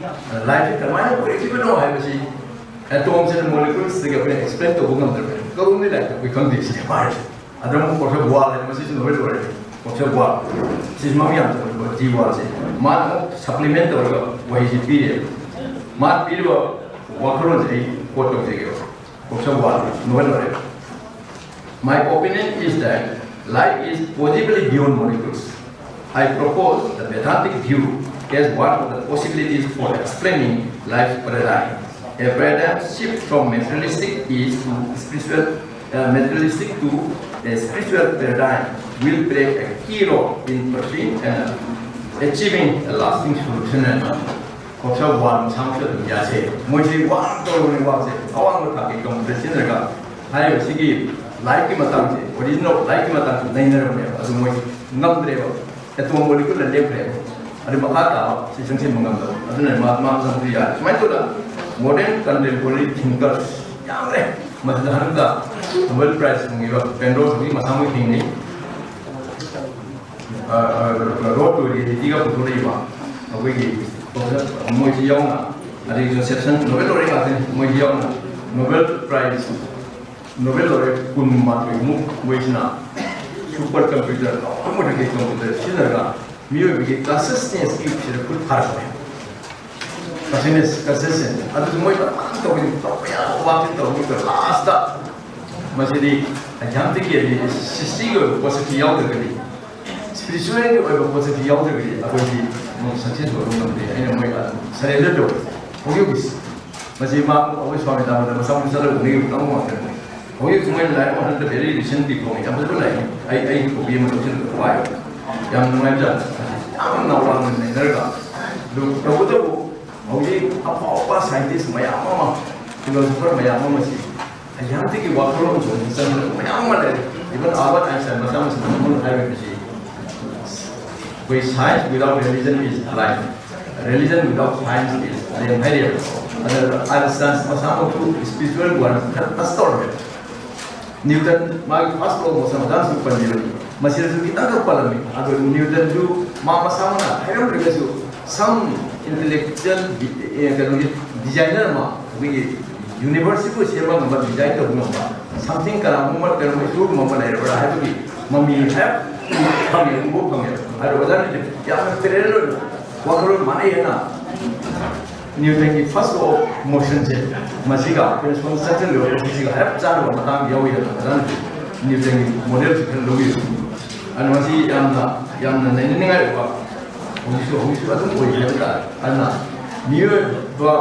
ꯂꯥꯏꯐꯁꯤ ꯀꯃꯥꯏꯅ ꯑꯣꯏꯔꯛꯈꯤꯕꯅꯣ ꯍꯥꯏꯕꯁꯤ ꯑꯦꯇꯣꯝꯁꯤꯅ, ꯃꯣꯂꯤꯀ꯭ꯌꯨꯜꯁꯇꯒꯤ ꯑꯩꯈꯣꯏꯅ ꯑꯦꯛꯁꯄ꯭ꯂꯦꯟ ꯇꯧꯕ ꯉꯝꯗ꯭ꯔꯕꯅꯤ꯫ ꯀꯔꯣꯝꯗꯒꯤ ꯂꯥꯛꯏ ꯑꯩꯈꯣꯏ ꯈꯪꯗꯦ ꯁꯤꯅꯦ ꯃꯥ ꯍꯥꯏꯔꯤꯁꯦ꯫ ꯑꯗ ꯑꯃꯨꯛ ꯀꯣꯛꯁꯦ ꯋꯥꯜ ꯍꯥꯏꯅ, ꯃꯁꯤꯁꯨ ꯅꯣꯕꯦꯜ ꯂꯣꯔꯦꯠꯅꯤ꯫ ꯀꯣꯛꯁꯦ ꯋꯥꯜ꯫ ꯁꯤꯁꯨ ꯃꯃꯤꯡ ꯌꯥꯝ ꯆꯠꯄꯅꯤꯀꯣ, ꯖꯤ ꯋꯥꯜꯁꯦ꯫ ꯃꯥꯅ ꯑꯃꯨꯛ ꯁꯄ꯭ꯂꯤꯃꯦꯟ ꯇꯧꯔꯒ ꯋꯥꯍꯩꯁꯦ ꯄꯤꯔꯦꯕ꯫ ꯃꯥꯅ ꯄꯤꯔꯤꯕ ꯋꯥꯈꯜꯂꯣꯟꯁꯦ ꯑꯩ ꯀꯣꯠ ꯇꯧꯖꯒꯦꯕ꯫ ꯀꯣꯛꯁꯦ ꯋꯥꯜ, novel ꯂꯣꯔꯦꯠ꯫ "My opinion is that life is possibly beyond molecules. I propose the Vedantic view as one of the possibilities for explaining life's paradigm, a paradigm shift from materialistic is to spiritual, uh, materialistic to a spiritual paradigm will play a key role in pursuing an Achieving a lasting solution ꯍꯥꯏꯅ ꯀꯣꯛꯁꯥ one ꯁꯥꯡꯁꯨ ꯑꯗꯨꯝ ꯌꯥꯁꯦ꯫ ꯃꯣꯏꯁꯤ ꯋꯥꯅ ꯇꯧꯔꯕꯅꯤ꯫ ꯋꯥꯁꯦ ꯑꯋꯥꯡꯕ ꯊꯥꯛꯀꯤ computer ꯁꯤꯖꯤꯟꯅꯔꯒ ꯍꯥꯏꯔꯤꯕ ꯁꯤꯒꯤ ꯂꯥꯏꯔꯤꯛꯀꯤ ꯃꯇꯥꯡꯁꯦ, ꯑꯣꯔꯤꯖꯤꯅꯦꯜ ꯂꯥꯏꯔꯤꯛꯀꯤ ꯃꯇꯥꯡꯁꯦ ꯅꯩꯅꯔꯕꯅꯦꯕ꯫ ꯑꯗꯨ ꯃꯣꯏ ꯉꯝꯗ꯭ꯔꯦꯕ꯫ ꯑꯦꯇꯣꯝ ꯃꯣꯂꯤꯀꯨꯜꯗ ꯂꯦꯞꯈ꯭ꯔꯦꯕ꯫ ꯑꯗꯨ ꯃꯈꯥ ꯇꯥꯕ ꯁꯤ ꯆꯪꯁꯤꯟꯕ ꯉꯝꯗꯕ꯫ ꯑꯗꯨꯅ ꯃꯥ ꯃꯥ ꯆꯪꯕ ꯌꯥꯔꯦ꯫ ꯁꯨꯃꯥꯏꯅ ꯇꯧꯗꯅ modern contemporary thinkers ꯌꯥꯝꯈ꯭ꯔꯦ꯫ ꯃꯁꯤꯗ ꯍꯟꯗꯛꯇ Nobel Prize ꯐꯪꯉꯤꯕ ꯄꯦꯟꯗ꯭ꯔꯣ ꯍꯧꯖꯤꯛ ꯃꯁꯥꯃꯛ ꯍꯤꯡꯉꯤ꯫ ꯔꯣꯗ ꯇꯨ ꯔꯤꯌꯦꯂꯤꯇꯤꯒ ꯄꯨꯊꯣꯔꯛꯏꯕ ꯑꯩꯈꯣꯏꯒꯤ ꯃꯣꯏꯁꯤ ꯌꯥꯎꯅ, ꯑꯗꯒꯤ ꯖꯣꯁꯦꯐꯁꯟ, ꯅꯣꯕꯦꯜ ꯂꯣꯔꯦꯠ ꯉꯥꯛꯇꯅꯤ꯫ ꯃꯣꯏꯁꯤ ꯌꯥꯎꯅ ꯅꯣꯕꯦꯜ ꯄ꯭ꯔꯥꯏꯖ, ꯅꯣꯕꯦꯜ ꯂꯣꯔꯦꯠ ꯀꯨꯟꯃꯥꯊꯣꯏꯃꯨꯛ ꯃꯣꯏꯁꯤꯅ ꯁꯨꯄꯔ ꯀꯝꯄ꯭ꯌꯨꯇꯔ, ꯑꯃꯗꯒꯤ ꯀꯝꯄ꯭ꯌꯨꯇꯔ ꯁꯤꯖꯤꯟꯅꯔꯒ ꯃꯤꯑꯣꯏꯕꯒꯤ ꯀꯟꯁꯤꯌꯁꯅꯦꯁꯀꯤ ꯁꯤꯗ ꯈꯨꯠ ꯊꯥꯔꯛꯄꯅꯦ꯫ ꯀꯟꯁꯤꯌꯁꯅꯦꯁ, ꯀꯟꯁꯤꯌꯁꯅꯦꯁ ꯑꯗꯨꯁꯨ ꯃꯣꯏ ꯇꯧꯕ ꯌꯥꯕ ꯋꯥꯛꯁꯤ ꯇꯧꯕꯗ ꯂꯥꯁꯇ ꯃꯁꯤꯗꯤ ꯑꯦꯛꯖꯥꯝꯗꯒꯤ ꯁꯤꯁꯇꯤꯒꯤ ꯑꯣꯏꯕ ꯄꯣꯠꯁꯛꯇꯤ ꯌꯥꯎꯗ꯭ꯔꯒꯗꯤ, ꯏꯁꯄꯤꯔꯤꯆꯨꯋꯦꯜꯒꯤ ꯑꯣꯏꯕ ꯄꯣꯠꯁꯛꯇꯤ ꯌꯥꯎꯗ꯭ꯔꯒꯗꯤ ꯑꯩꯈꯣꯏꯗꯤ ꯁꯛꯁꯦꯁ ꯑꯣꯏꯕ ꯉꯝꯗꯦ꯫ ꯑꯩꯅ ꯃꯣꯏ ꯁꯔꯦꯟꯗꯔ ꯇꯧꯔꯦ꯫ ꯍꯧꯖꯤꯛ ꯍꯧꯖꯤꯛ ꯃꯁꯤ ꯃꯥ ꯑꯩꯈꯣꯏ ꯁ꯭ꯋꯥꯃꯤ ꯗꯥꯃꯣꯗꯔ ꯃꯁꯥ ꯃꯁꯥꯗ ꯎꯅꯤꯡꯕ ꯀꯥꯡꯕꯨ ꯉꯥꯛꯇꯅꯤ꯫ ꯍꯧꯖꯤꯛ ꯍꯧꯖꯤꯛ ꯃꯣꯏꯅ ꯂꯥꯏꯔꯤꯛ ꯍꯟꯗꯛ ꯚꯦꯔꯤ ꯔꯤꯁꯦꯟꯠꯂꯤ ꯐꯣꯡꯉꯤ꯫ ꯌꯥꯝ ꯐꯖꯕ ꯂꯥꯏꯔꯤꯛꯅꯤ꯫ ꯑꯩ ꯑꯩꯒꯤ ꯀꯣꯄꯤ ꯑꯃ ꯂꯧꯁꯤꯜꯂꯒ ꯄꯥꯏ꯫ ꯌꯥꯝ ꯅꯨꯡꯉꯥꯏꯕꯖꯥꯠꯅꯤ꯫ ꯌꯥꯝ ꯅꯧꯔꯥꯡꯅ ꯅꯩꯅꯔꯒ꯫ ꯑꯗꯨ ꯇꯧꯕꯇꯕꯨ ꯍꯧꯖꯤꯛ ꯑꯐꯥꯎꯕ ꯁꯥꯏꯟꯇꯤꯁ ꯃꯌꯥꯝ ꯑꯃ, ꯐꯤꯂꯣꯁꯣꯐꯔ ꯃꯌꯥꯝ ꯑꯃꯁꯤ ꯑꯦꯛꯖꯥꯝꯁꯤꯒꯤ ꯋꯥꯈꯜꯂꯣꯟ ꯆꯨꯝꯅ ꯆꯪꯗꯕ ꯃꯌꯥꯝ ꯑꯃ ꯂꯩꯔꯦ꯫ Even Albert Einstein ꯃꯆꯥ ꯃꯁꯨ ꯑꯃꯅ ꯍꯥꯏꯔꯤꯕꯁꯤ, ꯑꯩꯈꯣꯏ "Science without religion is blind, religion without science is lame" ꯍꯥꯏꯔꯤꯕ꯫ ꯑꯗ ꯑꯥꯏꯟꯁꯇꯥꯏꯟ ꯃꯁꯥꯃꯛꯁꯨ ꯏꯁꯄꯤꯔꯤꯆꯨꯋꯦꯜ ꯋꯥꯔꯜ ꯈꯔ ꯇꯁ ꯇꯧꯔꯝꯃꯦ꯫ ꯅ꯭ꯌꯨꯇꯟ ꯃꯥꯒꯤ first law of motion ꯃꯇꯥꯡꯁꯨ ꯄꯟꯕꯤꯕꯅꯤ꯫ ꯃꯁꯤꯗꯁꯨ ꯈꯤꯇꯪꯈꯛ ꯄꯜꯂꯝꯃꯤ꯫ ꯑꯗꯣ ꯅ꯭ꯌꯨꯇꯟꯁꯨ ꯃꯥ ꯃꯁꯥꯃꯛꯅ ꯍꯥꯏꯔꯝꯗ꯭ꯔꯒꯁꯨ, some intellectual ꯗꯤ-, ꯑꯦ, ꯀꯩꯅꯣꯒꯤ ꯗꯤꯖꯥꯏꯅꯔ ꯑꯃ, ꯑꯩꯈꯣꯏꯒꯤ ꯌꯨꯅꯤꯚꯔꯁꯁꯤꯕꯨ ꯁꯦꯝꯕ ꯉꯝꯕ, ꯗꯤꯖꯥꯏꯟ ꯇꯧꯕ ꯉꯝꯕ, something ꯀꯅꯥꯒꯨꯝꯕ, ꯀꯩꯅꯣ, ꯏꯁꯣꯔꯒꯨꯝꯕ ꯑꯃ ꯂꯩꯔꯕ꯭ꯔꯥ ꯍꯥꯏꯕꯒꯤ ꯃꯃꯤ ꯍꯥꯏꯔꯞ ꯐꯪꯉꯦ, ꯎꯕ ꯐꯪꯉꯦ꯫ ꯑꯗꯣ ꯑꯣꯖꯥꯅ ꯌꯥꯝꯅ parallel ꯑꯣꯏꯅ ꯋꯥꯈꯜꯂꯣꯟ ꯃꯥꯟꯅꯩ ꯍꯥꯏꯅ ꯅ꯭ꯌꯨꯇꯟꯒꯤ first law of motionꯁꯦ, ꯃꯁꯤꯒ ꯑꯩꯈꯣꯏꯅ ꯁꯣꯝ ꯆꯠꯆꯔꯤꯕ ꯄꯣꯠꯁꯤꯒ ꯍꯥꯏꯔꯞ ꯆꯥꯟꯅꯕ ꯃꯇꯥꯡ ꯌꯥꯎꯏ ꯍꯥꯏꯅ ꯑꯣꯖꯥꯅ ꯅ꯭ꯌꯨꯇꯟꯒꯤ ꯃꯣꯗꯦꯜꯁꯤ ꯈꯔ ꯂꯧꯕꯤꯔꯛꯏ꯫ ꯑꯗꯨꯅ ꯃꯁꯤ ꯌꯥꯝꯅ, ꯌꯥꯝꯅ ꯅꯩꯅꯅꯤꯡꯉꯥꯏ ꯑꯣꯏꯕ ꯍꯧꯖꯤꯛꯁꯨ, ꯍꯧꯖꯤꯛꯁꯨ ꯑꯗꯨꯝ ꯑꯣꯏꯔꯤ ꯍꯥꯏꯕ ꯇꯥꯔꯦ꯫ ꯑꯗꯨꯅ ꯃꯤꯑꯣꯏꯕ,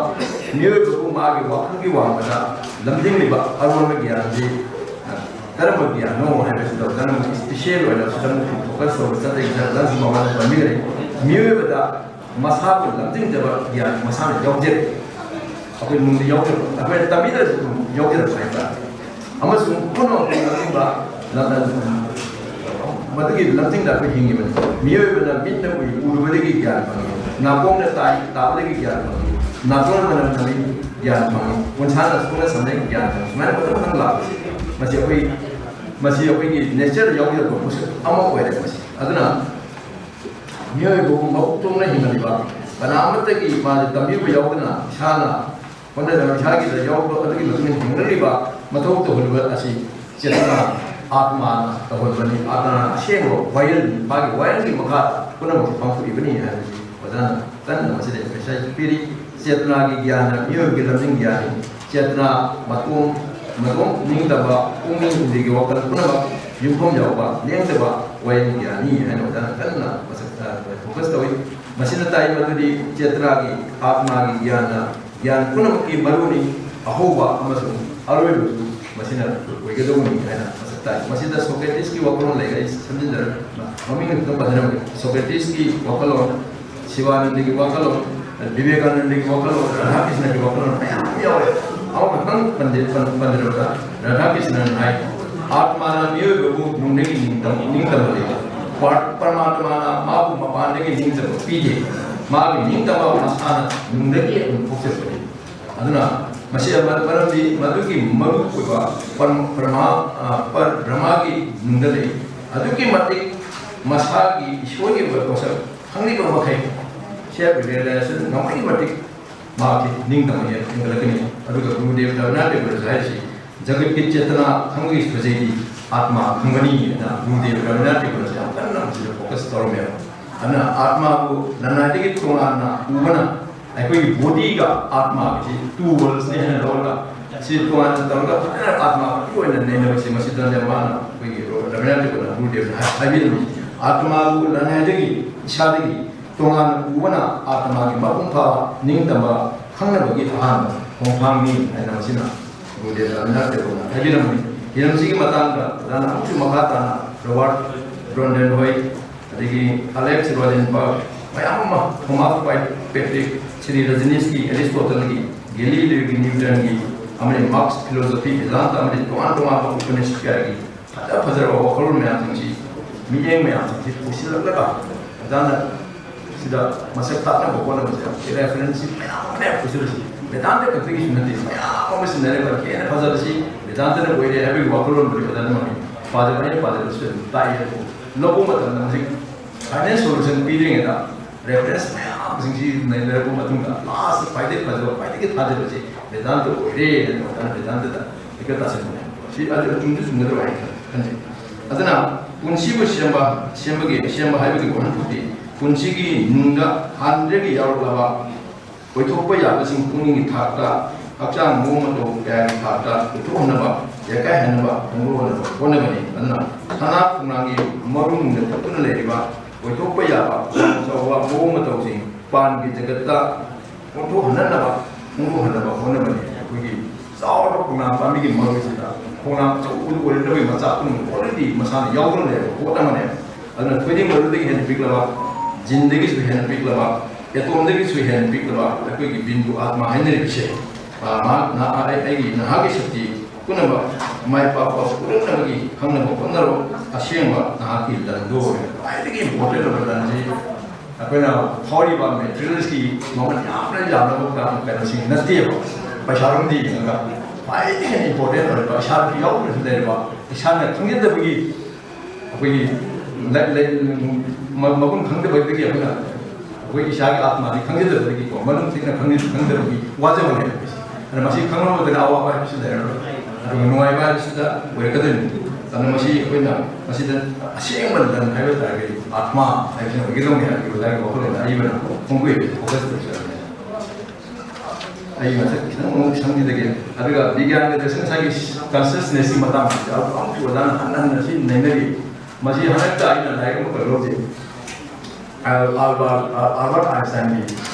ꯃꯤꯑꯣꯏꯕꯕꯨ ꯃꯥꯒꯤ ꯋꯥꯈꯜꯒꯤ ꯋꯥꯡꯃꯗ ꯂꯝꯖꯤꯡꯂꯤꯕ ꯑꯔꯣꯟꯕ ꯒ꯭ꯌꯥꯟꯁꯤ ꯀꯔꯝꯕ ꯒ꯭ꯌꯥꯟꯅꯣ ꯍꯥꯏꯕꯁꯤꯗ ꯑꯣꯖꯥꯅ ꯑꯃꯨꯛ special ꯑꯣꯏꯅ ꯁꯤꯗ ꯑꯃꯨꯛ focus ꯇꯧꯕ ꯆꯠꯂꯤꯕꯁꯤꯅ ꯑꯣꯖꯥꯁꯨ ꯃꯃꯥꯡꯗ ꯄꯟꯕꯤꯈ꯭ꯔꯦ꯫ ꯃꯤꯑꯣꯏꯕꯗ ꯃꯁꯥꯕꯨ ꯂꯝꯖꯤꯡꯖꯕ ꯒ꯭ꯌꯥꯟ ꯃꯁꯥꯅ ꯌꯥꯎꯖꯔꯛꯏ꯫ ꯑꯩꯈꯣꯏ ꯅꯨꯡꯗ ꯌꯥꯎꯖꯕ, ꯑꯩꯈꯣꯏꯅ ꯇꯝꯕꯤꯗ꯭ꯔꯁꯨ ꯑꯗꯨꯝ ꯌꯥꯎꯖꯔꯛꯄ ꯍꯥꯏꯇꯥꯔꯦ꯫ ꯑꯃꯁꯨꯡ ꯄꯨꯝꯅꯃꯛꯄꯨ ꯂꯝꯖꯤꯡꯕ ꯂꯝ-, ꯃꯗꯨꯒꯤ ꯂꯝꯖꯤꯡꯗ ꯑꯩꯈꯣꯏ ꯍꯤꯡꯉꯤꯕꯅꯤ꯫ ꯃꯤꯑꯣꯏꯕꯅ ꯃꯤꯠꯅ ꯎꯏ, ꯎꯔꯨꯕꯗꯒꯤ ꯒ꯭ꯌꯥꯟ ꯐꯪꯏ, ꯅꯥꯀꯣꯡꯅ ꯇꯥꯏ, ꯇꯥꯕꯗꯒꯤ ꯒ꯭ꯌꯥꯟ ꯐꯪꯏ, ꯅꯥꯇꯣꯟꯅ ꯃꯅꯝ ꯅꯝꯃꯤ, ꯒ꯭ꯌꯥꯟ ꯐꯪꯏ, ꯎꯟꯁꯥꯅ ꯁꯣꯛꯅ ꯁꯝꯅꯩ, ꯒ꯭ꯌꯥꯟ ꯐꯪꯏ꯫ ꯁꯨꯃꯥꯏꯅ ꯃꯊꯪ ꯃꯊꯪ ꯂꯥꯛꯄꯁꯦ, ꯃꯁꯤ ꯑꯩꯈꯣꯏ, ꯃꯁꯤ ꯑꯩꯈꯣꯏꯒꯤ ꯅꯦꯆꯔꯗ ꯌꯥꯎꯖꯔꯛꯄ ꯄꯣꯠꯁꯛ ꯑꯃ ꯑꯣꯏꯔꯦ ꯃꯁꯤ꯫ ꯑꯗꯨꯅ ꯃꯤꯑꯣꯏꯕꯕꯨ ꯃꯕꯨꯛ ꯊꯣꯡꯅ ꯍꯤꯡꯍꯜꯂꯤꯕ ꯀꯅꯥ ꯑꯃꯠꯇꯒꯤ ꯃꯥꯁꯦ ꯇꯝꯕꯤꯕ ꯌꯥꯎꯗꯅ ꯏꯁꯥꯅ ꯍꯣꯠꯅꯖꯕ, ꯏꯁꯥꯒꯤꯗ ꯌꯥꯎꯕ ꯑꯗꯨꯒꯤ ꯃꯇꯨꯡ ꯏꯟꯅ ꯍꯤꯡꯅꯔꯤꯕ ꯃꯊꯧ ꯇꯧꯍꯜꯂꯤꯕ ꯑꯁꯤ ꯆꯦꯇꯅꯥ, ꯑꯥꯠꯃꯥꯅ ꯇꯧꯍꯟꯕꯅꯤ꯫ ꯑꯥꯠꯃꯥꯅ ꯑꯁꯦꯡꯕ ꯋꯥꯌꯦꯜꯅꯤ꯫ ꯃꯥꯒꯤ ꯋꯥꯌꯦꯜꯒꯤ ꯃꯈꯥꯗ ꯄꯨꯝꯅꯃꯛꯁꯨ ꯄꯥꯡꯊꯣꯛꯏꯕꯅꯤ ꯍꯥꯏꯕꯁꯤ ꯑꯣꯖꯥꯅ ꯀꯟꯅ ꯃꯁꯤꯗ emphasize ꯄꯤꯔꯤ꯫ ꯆꯦꯇꯅꯥꯒꯤ ꯒ꯭ꯌꯥꯟꯅ ꯃꯤꯑꯣꯏꯕꯒꯤ ꯂꯝꯖꯤꯡ ꯒ꯭ꯌꯥꯟꯅꯤ꯫ ꯆꯦꯇꯅꯥ, ꯃꯇꯣꯝ, ꯃꯇꯣꯝ ꯅꯤꯡꯇꯝꯕ, ꯄꯨꯛꯅꯤꯡ ꯏꯟꯗ꯭ꯔꯤꯒꯤ ꯋꯥꯈꯜ ꯄꯨꯝꯅꯃꯛ ꯌꯨꯝꯐꯝ ꯌꯥꯎꯕ, ꯂꯦꯡꯗꯕ ꯋꯥꯌꯦꯜ ꯒ꯭ꯌꯥꯟꯅꯤ ꯍꯥꯏꯅ ꯑꯣꯖꯥꯅ ꯀꯟꯅ ꯃꯁꯛ, ꯑ, focus ꯇꯧꯏ꯫ ꯃꯁꯤꯅ ꯇꯥꯛꯏ ꯃꯗꯨꯗꯤ ꯆꯦꯇꯅꯥꯒꯤ, ꯑꯥꯠꯃꯥꯒꯤ ꯒ꯭ꯌꯥꯟꯅ ꯒ꯭ꯌꯥꯟ ꯄꯨꯝꯅꯃꯛꯀꯤ ꯃꯔꯨꯅꯤ, ꯑꯍꯧꯕ ꯑꯃꯁꯨꯡ ꯑꯔꯣꯏꯕꯁꯨ ꯃꯁꯤꯅ ꯑꯣꯏꯒꯗꯧꯕꯅꯤ ꯍꯥꯏꯅ ꯃꯁꯛ ꯇꯥꯛꯏ꯫ ꯃꯁꯤꯗ ꯁꯣꯀ꯭ꯔꯦꯇꯤꯁꯀꯤ ꯋꯥꯈꯜꯂꯣꯟ ꯂꯩꯈ꯭ꯔꯦ, ꯑꯩ ꯁꯝꯖꯤꯟꯖꯔꯒ ꯃꯃꯤꯡ ꯈꯛꯇ ꯄꯟꯖꯔꯝꯒꯦ꯫ ꯁꯣꯀ꯭ꯔꯦꯇꯤꯁꯀꯤ ꯋꯥꯈꯜꯂꯣꯟ, ꯁꯤꯕꯥꯅꯟꯗꯒꯤ ꯋꯥꯈꯜꯂꯣꯟ, ꯕꯤꯕꯦꯀꯥꯅꯟꯗꯒꯤ ꯋꯥꯈꯜꯂꯣꯟ, ꯔꯥꯙꯥꯀ꯭ꯔꯤꯁꯅꯒꯤ ꯋꯥꯈꯜꯂꯣꯟ ꯃꯌꯥꯝ ꯌꯥꯎꯔꯦ꯫ ꯑꯃꯈꯛꯇꯪ ꯄꯟꯖ-, ꯄꯟ-, ꯄꯟꯖꯔꯕꯗ ꯔꯥꯙꯥꯀ꯭ꯔꯤꯁꯅꯅ ꯍꯥꯏ, "ꯑꯥꯠꯃꯥꯅ ꯃꯤꯑꯣꯏꯕꯕꯨ ꯅꯨꯡꯗꯒꯤ ꯅꯤꯡꯇꯝ-, ꯅꯤꯡꯇꯝꯍꯜꯂꯤ꯫ ꯄꯔ-, ꯄꯔꯃꯥꯠꯃꯥꯅ ꯃꯥꯕꯨ ꯃꯄꯥꯟꯗꯒꯤ ꯅꯤꯡꯇꯝꯕ ꯄꯤꯗꯦ꯫ ꯃꯥꯒꯤ ꯅꯤꯡꯇꯝꯕ ꯃꯁꯥꯅ ꯅꯨꯡꯗꯒꯤ ꯑꯗꯨꯝ ꯊꯣꯛꯆꯕꯅꯤ"꯫ ꯑꯗꯨꯅ ꯃꯁꯤ ꯃ-, ꯃꯔꯝꯗꯤ ꯃꯗꯨꯒꯤ ꯃꯔꯨ ꯑꯣꯏꯕ ꯄꯔ-, ꯄꯔꯃꯥ-, ꯑ, ꯄꯔꯃꯥꯒꯤ ꯅꯨꯡꯗ ꯂꯩ꯫ ꯑꯗꯨꯛꯀꯤ ꯃꯇꯤꯛ ꯃꯁꯥꯒꯤ ꯏꯁꯣꯔꯒꯤ ꯑꯣꯏꯕ ꯄꯣꯠꯁꯛ ꯈꯪꯂꯤꯕ ꯃꯈꯩ self realization ꯉꯝꯕꯒꯤ ꯃꯇꯤꯛ ꯃꯍꯥꯛꯀꯤ ꯅꯤꯡꯇꯝꯕ ꯍꯦꯟꯒꯠꯂꯛꯀꯅꯤ꯫ ꯑꯗꯨꯒ ꯒꯨꯔꯨꯗꯦꯕ ꯔꯕꯤꯅꯥꯊ ꯇꯦꯒꯣꯔꯁꯨ ꯍꯥꯏꯔꯤꯁꯤ, "ꯖꯒꯠꯀꯤ ꯆꯦꯇꯅꯥ ꯈꯪꯕꯒꯤ ꯁꯣꯏꯖꯩꯗꯤ ꯑꯥꯠꯃꯥ ꯈꯪꯕꯅꯤ" ꯍꯥꯏꯅ ꯒꯨꯔꯨꯗꯦꯕ ꯔꯕꯤꯅꯥꯊ ꯇꯦꯒꯣꯔꯅꯁꯨ ꯌꯥꯝ ꯀꯟꯅ ꯃꯁꯤꯗ focus ꯇꯧꯔꯝꯃꯦꯕ꯫ ꯑꯗꯨꯅ ꯑꯥꯠꯃꯥꯕꯨ ꯂꯅꯥꯏꯗꯒꯤ ꯇꯣꯉꯥꯟꯅ ꯎꯕꯅ ꯑꯩꯈꯣꯏꯒꯤ ꯕꯣꯗꯤꯒ ꯑꯥꯠꯃꯥꯒꯁꯤ two worlds ꯅꯤ ꯍꯥꯏꯅ ꯂꯧꯔꯒ, ꯁꯤ ꯇꯣꯉꯥꯟꯅ ꯇꯧꯔꯒ ꯐꯖꯅ ꯑꯥꯠꯃꯥ ꯑꯣꯏꯅ ꯅꯩꯅꯕꯁꯤ, ꯃꯁꯤꯗꯅꯦ ꯃꯥꯅ ꯑꯩꯈꯣꯏꯒꯤ ꯔꯕꯤꯅꯥꯊ ꯇꯦꯒꯣꯔꯅ, ꯒꯨꯔꯨꯗꯦꯕꯅ ꯍꯥꯏ-, ꯍꯥꯏꯕꯤꯔꯝꯃꯤ, "ꯑꯥꯠꯃꯥꯕꯨ ꯂꯅꯥꯏꯗꯒꯤ, ꯏꯁꯥꯗꯒꯤ ꯇꯣꯉꯥꯟꯅ ꯎꯕꯅ ꯑꯥꯠꯃꯥꯒꯤ ꯃꯄꯨꯡ ꯐꯥꯕ ꯅꯤꯡꯇꯝꯕ ꯈꯪꯅꯕꯒꯤ ꯑꯍꯥꯟꯕ ꯈꯣꯡꯊꯥꯡꯅꯤ" ꯍꯥꯏꯅ ꯃꯁꯤꯅ ꯒꯨꯔꯨꯗꯦꯕ ꯔꯕꯤꯅꯥꯊ ꯇꯦꯒꯣꯔꯅ ꯍꯥꯏꯕꯤꯔꯝꯃꯤ꯫ ꯍꯤꯔꯝꯁꯤꯒꯤ ꯃꯇꯥꯡꯗ ꯑꯣꯖꯥꯅ ꯑꯃꯨꯛꯁꯨ ꯃꯈꯥ ꯇꯥꯅ ꯔꯣꯕꯥꯔꯠ ꯕ꯭ꯔꯣꯟꯗꯦꯟ ꯍꯣꯏ, ꯑꯗꯒꯤ ꯑꯂꯦꯛꯁ ꯔꯣꯖꯦꯟꯕꯔꯒ, ꯃꯌꯥꯝ ꯑꯃ, ꯊꯣꯃꯥꯁ ꯄꯥꯏ ꯄꯦꯇ꯭ꯔꯤꯛ, ꯁ꯭ꯔꯤ ꯔꯖꯅꯤꯁꯀꯤ, ꯑꯦꯔꯤꯁꯇꯣꯇꯜꯒꯤ, ꯒꯦꯂꯤꯂꯤꯌꯣꯒꯤ, ꯅ꯭ꯌꯨꯇꯟꯒꯤ, ꯑꯃꯗꯤ ꯃꯥꯔꯛꯁ ꯐꯤꯂꯣꯁꯣꯐꯤ, ꯚꯦꯗꯥꯟꯇ, ꯑꯃꯗꯤ ꯇꯣꯉꯥꯟ ꯇꯣꯉꯥꯟꯕ ꯎꯄꯅꯤꯁꯠ ꯀꯌꯥꯒꯤ ꯐꯖ ꯐꯖꯔꯕ ꯋꯥꯈꯜꯂꯣꯟ ꯃꯌꯥꯝꯁꯤꯡꯁꯤ, ꯃꯤꯠꯌꯦꯡ ꯃꯌꯥꯝꯁꯤꯡꯁꯤ ꯄꯨꯁꯤꯜꯂꯛꯂꯒ, ꯚꯦꯗꯥꯟꯇ ꯁꯤꯗ ꯃꯁꯛ ꯇꯥꯛꯅꯕ ꯍꯣꯠꯅꯕꯁꯦ ꯔꯦꯐꯔꯦꯟꯁꯁꯤ ꯃꯌꯥꯝ ꯑꯃꯅꯦ ꯄꯨꯁꯤꯜꯂꯤꯁꯤ꯫ ꯚꯦꯗꯥꯟꯇ ꯈꯛꯇꯒꯤꯁꯨ ꯅꯠꯇꯦ, ꯃꯌꯥꯝ ꯑꯃ ꯁꯤꯖꯤꯟꯅꯔꯦ꯫ ꯍꯦꯟꯅ ꯐꯖꯕꯁꯤ ꯚꯦꯗꯥꯟꯇꯅ ꯑꯣꯏꯔꯦ ꯍꯥꯏꯕꯒꯤ ꯋꯥꯈꯜꯂꯣꯟꯕꯨꯗꯤ ꯚꯦꯗꯥꯟꯇ ꯃꯥꯟꯅꯩ꯫ ꯄꯥꯖꯕ ꯑꯩꯅ ꯄꯥꯖꯕꯁꯨ ꯑꯗꯨꯝ ꯇꯥꯛꯏ꯫ ꯑꯗꯨꯕꯨ ꯂꯧꯕ ꯃꯇꯝꯗ ꯍꯧꯖꯤꯛ ꯐꯥꯏꯅꯦꯜ ꯁꯣꯂꯨꯁꯟ ꯄꯤꯗ꯭ꯔꯤꯉꯩꯗ ꯔꯦꯐꯔꯦꯟꯁ ꯃꯌꯥꯝꯁꯤꯡꯁꯤ ꯅꯩꯅꯔꯛꯄ ꯃꯇꯨꯡꯗ ꯂꯥꯁꯇ ꯈ꯭ꯋꯥꯏꯗꯒꯤ ꯐꯖꯕ, ꯈ꯭ꯋꯥꯏꯗꯒꯤ ꯊꯥꯖꯕꯁꯤ ꯚꯦꯗꯥꯟꯇ ꯑꯣꯏꯔꯦ ꯍꯥꯏꯅ ꯚꯦꯗꯥꯟꯇꯗ ꯍꯦꯛꯇ ꯇꯥꯁꯤꯟꯕꯅꯦ꯫ ꯁꯤ ꯑꯗꯨ ꯑꯆꯨꯝꯗꯤ ꯆꯨꯝꯒꯗ꯭ꯔꯥ ꯍꯥꯏꯅ ꯈꯟꯖꯩ꯫ ꯑꯗꯨꯅ ꯄꯨꯟꯁꯤꯕꯨ ꯁꯦꯝꯕ, ꯁꯦꯝꯕꯒꯤ, ꯁꯦꯝꯕ ꯍꯥꯏꯕꯒꯤ ꯋꯥꯍꯟꯊꯣꯛꯇꯤ ꯄꯨꯟꯁꯤꯒꯤ ꯅꯨꯡꯗ ꯍꯥꯟꯅꯗꯒꯤ ꯌꯥꯎꯔꯛꯂꯕ ꯑꯣꯏꯊꯣꯛꯄ ꯌꯥꯕꯁꯤꯡ ꯄꯨꯛꯅꯤꯡꯒꯤ ꯊꯥꯛꯇ, ꯍꯛꯆꯥꯡ ꯃꯑꯣꯡ ꯃꯇꯧ ꯀꯌꯥꯒꯤ ꯊꯥꯛꯇ ꯄꯨꯊꯣꯛꯍꯟꯅꯕ, ꯌꯥꯀꯥꯏꯍꯟꯅꯕ, ꯐꯣꯡꯗꯣꯛꯍꯟꯅꯕ ꯍꯣꯠꯅꯕꯅꯤ꯫ ꯑꯗꯨꯅ ꯁꯅꯥ ꯈꯣꯡꯅꯥꯡꯒꯤ ꯃꯔꯨꯝꯗ ꯇꯨꯞꯇꯨꯅ ꯂꯩꯔꯤꯕ ꯑꯣꯏꯊꯣꯛꯄ ꯌꯥꯕ ꯆꯥꯎꯕ ꯃꯑꯣꯡ ꯃꯇꯧꯁꯤꯡ ꯄꯥꯟꯒꯤ ꯖꯒꯠꯇ ꯑꯣꯟꯊꯣꯛꯍꯟꯅꯅꯕ, ꯐꯣꯡꯗꯣꯛꯍꯟꯅꯕ ꯍꯣꯠꯅꯕꯅꯤ꯫ ꯑꯩꯈꯣꯏꯒꯤ ꯆꯥꯎꯔꯕ ꯈꯣꯡꯅꯥꯡ ꯄꯥꯝꯕꯤꯒꯤ ꯃꯔꯨꯁꯤꯗ ꯈꯣꯡꯅꯥꯡ ꯑꯆꯧꯕꯗꯨ ꯑꯣꯏꯔꯛꯅꯕꯒꯤ ꯃꯆꯥꯛ ꯄꯨꯝꯅꯃꯛ already ꯃꯁꯥꯅ ꯌꯥꯎꯗꯨꯅ ꯂꯩꯔꯕ ꯄꯣꯠ ꯑꯃꯅꯦ꯫ ꯑꯗꯨꯅ ꯊꯣꯏꯗꯤꯡ ꯃꯔꯨꯗꯒꯤ ꯍꯦꯟꯅ ꯄꯤꯛꯂꯕ, ꯖꯤꯟꯗꯒꯤꯁꯨ ꯍꯦꯟꯅ ꯄꯤꯛꯂꯕ, ꯑꯦꯇꯣꯝꯗꯒꯤꯁꯨ ꯍꯦꯟꯅ ꯄꯤꯛꯂꯕ ꯑꯩꯈꯣꯏꯒꯤ ꯕꯤꯟꯗꯨ ꯑꯥꯠꯃꯥ ꯍꯥꯏꯅꯔꯤꯕꯁꯦ, ꯑ, ꯃꯍꯥꯛ ꯅꯍꯥ-, ꯑꯩ-, ꯑꯩꯒꯤ ꯅꯍꯥꯛꯀꯤ ꯁꯛꯇꯤ ꯄꯨꯝꯅꯃꯛ ꯃꯥꯏ ꯄꯥꯛꯄ ꯄꯨꯔꯛꯅꯕꯒꯤ ꯈꯪꯅꯕ ꯍꯣꯠꯅꯔꯣ꯫ ꯑꯁꯦꯡꯕ ꯅꯍꯥꯛꯀꯤ ꯂꯟꯗꯣ ꯑꯣꯏꯅ ꯈ꯭ꯋꯥꯏꯗꯒꯤ important ꯑꯣꯏꯕ ꯂꯟꯁꯤ ꯑꯩꯈꯣꯏꯅ ꯐꯥꯎꯔꯤꯕ ꯃꯦꯇꯔꯤꯌꯦꯜꯁꯀꯤ ꯃꯃꯜ ꯌꯥꯝꯅ ꯌꯥꯝꯂꯕ ꯀꯩꯅꯣꯁꯤꯡ ꯅꯠꯇꯦꯕ꯫ ꯄꯩꯁꯥꯔꯣꯝꯗ ꯌꯦꯡꯉꯒ ꯈ꯭ꯋꯥꯏꯗꯒꯤ ꯍꯦꯟꯅ important ꯑꯣꯏꯕ ꯏꯁꯥꯗ ꯌꯥꯎꯗ꯭ꯔꯁꯨ ꯂꯩꯔꯕ, ꯏꯁꯥꯅ ꯈꯪꯖꯗꯕꯒꯤ ꯑꯩꯈꯣꯏꯒꯤ ꯂ-, ꯂ-, ꯃ-, ꯃꯒꯨꯟ ꯈꯪꯗꯕꯗꯒꯤ ꯑꯩꯈꯣꯏꯅ ꯑꯩꯈꯣꯏ ꯏꯁꯥꯒꯤ ꯑꯥꯠꯃꯥꯗꯤ ꯈꯪꯖꯗꯕꯗꯒꯤꯀꯣ, ꯃꯅꯨꯡ ꯊꯤꯅ ꯈꯪꯖ-, ꯈꯪꯗꯕꯒꯤ ꯋꯥꯖꯕꯅꯦꯕ ꯑꯩꯈꯣꯏꯁꯦ꯫ ꯑꯗꯨꯅ ꯃꯁꯤ ꯈꯪꯂꯝꯕꯗꯅ ꯑꯋꯥꯕ ꯍꯥꯏꯕꯁꯤ ꯂꯩꯔꯔꯣꯏ, ꯑꯗꯨꯒ ꯅꯨꯡꯉꯥꯏꯕ ꯍꯥꯏꯕꯁꯤꯗ ꯑꯣꯏꯔꯛꯀꯗꯣꯏꯅꯤ꯫ ꯑꯗꯨꯅ ꯃꯁꯤ ꯑꯩꯈꯣꯏꯅ ꯃꯁꯤꯗ ꯑꯁꯦꯡꯕ ꯂꯟ ꯍꯥꯏꯕ ꯇꯥꯔꯒꯗꯤ ꯑꯥꯠꯃꯥ ꯍꯥꯏꯕꯁꯤꯅ ꯑꯣꯏꯒꯗꯧꯅꯤ ꯍꯥꯏꯕꯒꯤ ꯑꯣꯖꯥꯒꯤ ꯋꯥꯈꯜꯂꯣꯟꯗ ꯑꯏꯕꯅ ꯐꯣꯡꯗꯣꯛꯏ, focus ꯇꯧꯖꯔꯝꯃꯤ꯫ ꯑꯩ ꯃꯊꯛ ꯈꯤꯇꯪ ꯑꯃꯨꯛ ꯁꯝꯈꯤꯗꯒꯦ꯫ ꯑꯗꯨꯒ ꯕꯤꯒ꯭ꯌꯥꯟꯒꯤ ꯗꯔꯁꯟ ꯉꯁꯥꯏꯒꯤ consciousnessꯀꯤ ꯃꯇꯥꯡꯁꯤꯗ ꯑꯃꯨꯛꯁꯨ ꯑꯣꯖꯥꯅ ꯍꯟꯅ ꯍꯟꯅ ꯁꯤ ꯅꯩꯅꯔꯤ꯫ ꯃꯁꯤ ꯍꯟꯗꯛꯇ ꯑꯩꯅ ꯂꯥꯏꯔꯤꯛ ꯑꯃꯈꯛ ꯂꯧꯖꯩ꯫ ꯑꯜ-, ꯑꯜꯕꯥꯔꯠ, ꯑꯜ-, ꯑꯜꯕꯥꯔꯠ ꯑꯥꯏꯟꯁꯇꯥꯏꯟꯒꯤ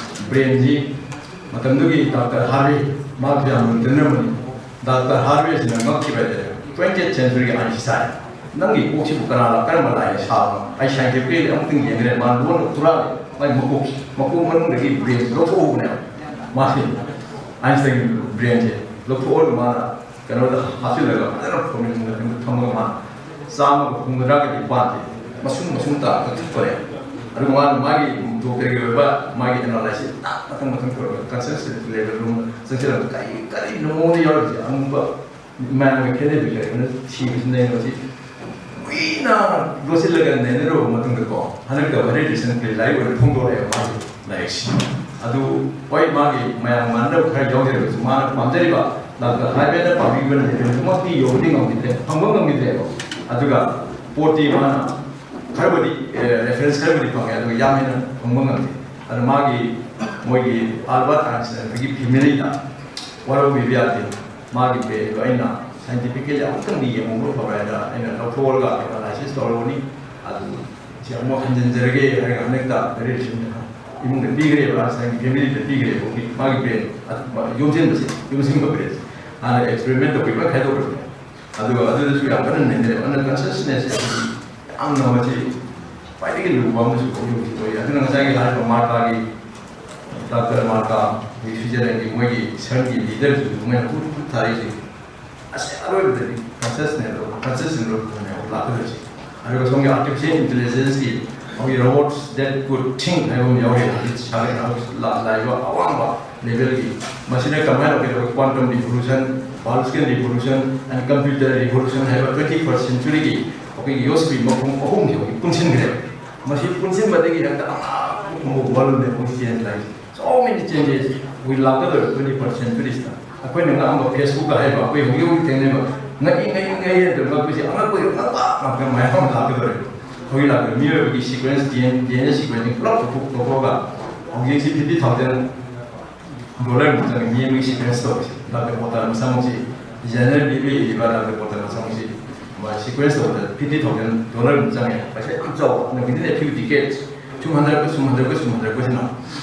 brainꯁꯤ ꯃꯇꯝꯗꯨꯒꯤ ꯗꯥꯛꯇꯔ ꯍꯥꯔꯚꯦ, ꯃꯥꯁꯨ ꯌꯥꯝ ꯂꯨꯝꯖꯟꯅꯔꯝꯕꯅꯤ꯫ ꯗꯥꯛꯇꯔ ꯍꯥꯔꯚꯦꯁꯤꯅ ꯉꯛꯈꯤꯕ ꯍꯥꯏꯇꯥꯔꯦ, "Twentieth centuryꯒꯤ ꯑꯥꯏꯟꯁꯇꯥꯏꯟ, ꯅꯪꯒꯤ ꯀꯣꯛꯁꯤꯕꯨ ꯀꯅꯥꯅ ꯀꯔꯝꯕ ꯂꯥꯏꯅ ꯁꯥꯕꯅꯣ? ꯑꯩ scientifically ꯑꯃꯨꯛꯇꯪ ꯌꯦꯡꯒꯦ, ꯃꯥ ꯂꯣꯟꯅ ꯈꯨꯔꯥꯜꯂꯦ꯫ ꯃꯥꯏ ꯃꯀꯣꯛ ꯃꯀꯣꯛ ꯃꯅꯨꯡꯗꯒꯤ ꯕ꯭ꯔꯦꯟꯁꯦ ꯂꯧꯊꯣꯛꯍꯧꯕꯅꯦꯕ꯫ ꯃꯥꯁꯦ ꯑꯥꯏꯟꯁꯇꯥꯏꯟꯒꯤ ꯕ꯭ꯔꯦꯟꯁꯦ ꯂꯧꯊꯣꯛꯑꯒ ꯃꯥꯅ ꯀꯩꯅꯣꯗ ꯍꯥꯞꯆꯤꯜꯂꯒ ꯐꯖꯅ ꯐꯣꯔꯃꯦꯁꯟꯗ ꯊꯝꯃꯒ ꯃꯥꯅ ꯆꯥꯝꯃꯒ ꯍꯨꯝꯐꯨꯇꯔꯥꯒ ꯅꯤꯄꯥꯟꯁꯦ ꯃꯁꯨꯡ ꯃꯁꯨꯡ ꯇꯥꯔꯒ ꯊꯛꯄꯅꯦ꯫ ꯑꯗꯨꯒ ꯃꯥꯅ ꯃꯥꯒꯤ ꯗꯣꯛꯇꯔꯒꯤ ꯑꯣꯏꯕ ꯃꯥꯒꯤ ꯑꯦꯅꯥꯂꯥꯏꯁꯤꯁ ꯃꯊꯪ ꯃꯊꯪ ꯇꯧꯔꯒ ꯀꯟꯁꯤꯌꯁ ꯂꯦꯚꯦꯜ ꯔꯨꯝ ꯆꯪꯁꯤꯜꯂꯒ ꯀꯔꯤ ꯀꯔꯤ ꯃꯑꯣꯡꯗ ꯌꯥꯎꯔꯤꯁꯦ ꯑꯉꯨꯝꯕ ꯃꯌꯥꯝꯒ ꯈꯦꯠꯅꯕꯤꯁꯦ ꯑꯩꯈꯣꯏꯅ ꯊꯤꯕꯁꯤ ꯅꯩꯅꯕꯁꯤ ꯀꯨꯏꯅ ꯂꯣꯠꯁꯤꯜꯂꯒ ꯅꯩꯅꯔꯨꯕ ꯃꯇꯨꯡꯗꯀꯣ ꯍꯟꯗꯛꯇ ꯚꯦꯔꯤ ꯔꯤꯁꯦꯟꯠꯂꯤ ꯂꯥꯏꯔꯤꯛ ꯑꯣꯏꯅ ꯐꯣꯡꯗꯣꯔꯛꯑꯦꯕ ꯃꯥꯒꯤ ꯂꯥꯏꯔꯤꯛꯁꯤ꯫ ꯑꯗꯨ ꯍꯣꯏ ꯃꯥꯒꯤ ꯃꯌꯥꯝ ꯃꯥꯟꯅꯗꯕ ꯈꯔ ꯌꯥꯎꯖꯔꯒꯁꯨ ꯃꯥꯅ ꯄꯥꯝꯖꯔꯤꯕ ꯗꯥꯛꯇꯔ ꯍꯥꯏꯕꯅ ꯄꯥꯝꯕꯤꯕ ꯂꯦꯚꯦꯜꯗꯨꯃꯛꯇꯤ ꯌꯧꯕꯗꯤ ꯉꯝꯈꯤꯗ꯭ꯔꯦ, ꯐꯪꯕ ꯉꯝꯈꯤꯗ꯭ꯔꯦꯕ꯫ ꯑꯗꯨꯒ ꯄꯣꯠꯇꯤ ꯃꯥꯅ ꯈꯔꯕꯨꯗꯤ ꯔꯦꯐꯔꯦꯟꯁ ꯈꯔꯕꯨꯗꯤ ꯐꯪꯉꯦ ꯑꯗꯨꯒ ꯌꯥꯝ ꯍꯦꯟꯅ ꯐꯪꯕ ꯉꯝꯗꯦ꯫ ꯑꯗꯨ ꯃꯥꯒꯤ ꯃꯣꯏꯒꯤ ꯑꯜꯕꯥꯔꯠ ꯑꯥꯏꯟꯁꯇꯥꯏꯟꯒꯤ ꯐꯦꯃꯤꯂꯤꯗ ꯋꯥꯔꯧꯕꯤꯕ ꯌꯥꯗꯦ꯫ ꯃꯥꯒꯤ ꯕ꯭ꯔꯦꯟꯗꯣ ꯑꯩꯅ ꯁꯥꯏꯟꯇꯤꯐꯤꯀꯦꯜꯂꯤ ꯑꯃꯨꯛꯇꯪꯗꯤ ꯌꯦꯡꯍꯧꯕꯅ ꯐꯕ꯭ꯔꯥ ꯍꯥꯏꯅ ꯑꯩꯅ ꯂꯧꯊꯣꯛꯑꯒ ꯑꯦꯅꯥꯂꯥꯏꯁꯤꯁ ꯇꯧꯔꯕꯅꯤ꯫ ꯑꯗꯨ ꯁꯤ ꯑꯃꯨꯛ ꯍꯟꯖꯤꯟꯖꯔꯒꯦ ꯍꯥꯏꯔꯒ ꯍꯟꯗꯛꯇ ꯚꯦꯔꯤ ꯔꯤꯁꯦꯟꯠ ꯏꯃꯨꯡꯗ ꯄꯤꯈ꯭ꯔꯦꯕ, ꯑꯥꯏꯟꯁꯇꯥꯏꯟꯒꯤ ꯐꯦꯃꯤꯂꯤꯗ ꯄꯤꯈ꯭ꯔꯦꯕ꯫ ꯃꯥꯒꯤ ꯕ꯭ꯔꯦꯟ ꯌꯣꯝꯁꯤꯟꯕꯁꯦ, ꯌꯣꯝꯁꯤꯟꯕ ꯕ꯭ꯔꯦꯟꯁꯦ ꯍꯥꯟꯅ ꯑꯦꯛꯁꯄꯦꯔꯤꯃꯦꯟ ꯇꯧꯕꯤ ꯂꯣꯏ ꯈꯥꯏꯗꯣꯛꯈ꯭ꯔꯕꯅꯦ꯫ ꯑꯗꯨꯒ ꯑꯗꯨꯗꯁꯨ ꯌꯥꯝ ꯀꯟꯅ ꯅꯩꯅꯔꯦꯕ꯫ ꯑꯗꯨꯅ ꯀꯟꯁꯤꯌꯁꯅꯦꯁꯁꯦ ꯌꯥꯝꯅ ꯃꯁꯤ ꯈ꯭ꯋꯥꯏꯗꯒꯤ ꯂꯨꯕ ꯑꯃꯁꯨ ꯑꯣꯏ ꯑꯣꯏ꯫ ꯑꯗꯨꯅ ꯉꯁꯥꯏꯒꯤ ꯍꯥꯏꯔꯤꯕ ꯃꯥꯔꯀꯥꯒꯤ, ꯗꯥꯛꯇꯔ ꯃꯥꯔꯀꯥ, ꯁ꯭ꯋꯤꯖꯔꯂꯦꯟꯒꯤ ꯃꯣꯏꯒꯤ ꯁꯟꯒꯤ ꯂꯤꯗꯔꯁꯤꯡꯗꯨ ꯃꯣꯏꯅ ꯍꯨꯠ ꯍꯨꯠ ꯊꯥꯔꯛꯏꯁꯦ꯫ ꯑꯁ ꯑꯔꯣꯏꯕꯗꯗꯤ ꯀꯟꯁꯤꯌꯁꯅꯦꯁ, ꯀꯟꯁꯤꯌꯁꯅꯦꯁ ꯂꯥꯛꯀꯗꯣꯏꯁꯦ꯫ ꯑꯗꯨꯒ ꯁꯣꯝꯒꯤ ꯑꯥꯔꯇꯤꯐꯤꯁꯤꯌꯦꯜ ꯏꯟꯇꯦꯂꯤꯖꯦꯟꯁꯀꯤ ꯃꯣꯏꯒꯤ robots that could think ꯍꯥꯏꯕ ꯑꯃ ꯌꯥꯎꯔꯤ ꯍꯧꯖꯤꯛ ꯁꯥꯒꯠꯅ ꯂꯥꯛꯏꯕ ꯑꯋꯥꯡꯕ ꯂꯦꯚꯦꯜꯒꯤ꯫ ꯃꯁꯤꯅ ꯀꯃꯥꯏꯅ ꯇꯧꯒꯦ? ꯑꯩꯈꯣꯏ quantum revolution, biological revolution and computer revolution ꯍꯥꯏꯕ ꯇ꯭ꯋꯦꯟꯇꯤ ꯐꯥꯔꯁ ꯁꯦꯟꯆꯨꯔꯤꯒꯤ ꯑꯩꯈꯣꯏꯒꯤ ꯌꯣꯠꯁꯤꯟꯕꯤ ꯃꯈꯣꯡ ꯑꯍꯨꯝꯁꯦ ꯍꯧꯖꯤꯛ ꯄꯨꯟꯁꯤꯟꯈ꯭ꯔꯦꯕ꯫ ꯃꯁꯤ ꯄꯨꯟꯁꯤꯟꯕꯗꯒꯤ ꯍꯦꯛꯇ ꯑꯃꯨꯛ ꯋꯥꯔꯜ ꯂꯦꯚꯦꯜ ꯆꯦꯟꯖ ꯂꯥꯛꯏꯁꯦ꯫ So many changes we ꯂꯥꯛꯀꯗꯧꯔꯦ ꯇ꯭ꯋꯦꯟꯇꯤ ꯐꯥꯔꯁ ꯁꯦꯟꯆꯨꯔꯤꯁꯤꯗ꯫ ꯑꯩꯈꯣꯏꯅ ꯉꯥꯡꯕ ꯐꯦꯁꯕꯨꯛꯀ ꯍꯥꯏꯕ ꯑꯩꯈꯣꯏ ꯍꯧꯖꯤꯛ ꯍꯧꯖꯤꯛ ꯊꯦꯡꯅꯩꯕ ꯉꯛꯏ ꯉꯛꯏ ꯉꯛꯏ ꯍꯥꯏꯅ ꯉꯛꯄꯁꯦ ꯑꯉꯛꯄꯒꯤ ꯉꯛꯄ ꯉꯥꯛꯇ ꯃꯌꯥꯝ ꯑꯃ ꯂꯥꯛꯀꯗꯧꯔꯦ꯫ ꯍꯧꯖꯤꯛ ꯂꯥꯛꯄꯗ ꯃꯤꯑꯣꯏꯕꯒꯤ sequence D N D N A ꯁꯤꯀ꯭ꯋꯦꯟꯁꯁꯤꯡ ꯄꯨꯂꯞ ꯂꯧꯊꯣꯛ ꯂꯧꯊꯣꯛꯑꯒ ꯍꯧꯖꯤꯛꯁꯤ ꯐꯤꯐꯇꯤ ꯊꯥꯎꯖꯟ ꯗꯣꯂꯔ ꯃꯨꯛꯇꯪ ꯃꯤ ꯑꯃꯒꯤ ꯁꯤꯀ꯭ꯋꯦꯟꯁ ꯇꯧꯔꯤꯁꯦ꯫ ꯗꯥꯛꯇꯔ ꯄꯣꯇꯥꯟ ꯃꯁꯥꯃꯛꯁꯤ ꯖꯦꯅꯔꯦꯜ ꯕꯤꯕꯤ ꯏꯕ ꯗꯥꯛꯇꯔ ꯄꯣꯇꯥꯟ ꯃꯁꯥꯃꯛꯁꯤ ꯃꯥ ꯁꯤꯀ꯭ꯋꯦꯟꯁ ꯇꯧꯕꯗ ꯐꯤꯐꯇꯤ ꯊꯥꯎꯖꯟ ꯗꯣꯂꯔ ꯃꯨꯛ ꯆꯪꯉꯦ꯫ ꯄꯩꯁꯥ ꯌꯥꯝ ꯆꯥꯎꯕ꯫ ꯑꯗꯨꯅ within a few decades ꯁꯨꯝ ꯍꯟꯊꯔꯛꯄ ꯁꯨꯝ ꯍꯟꯊꯔꯛꯄ ꯁꯨꯝ ꯍꯟꯊꯔꯛꯄꯁꯤꯅ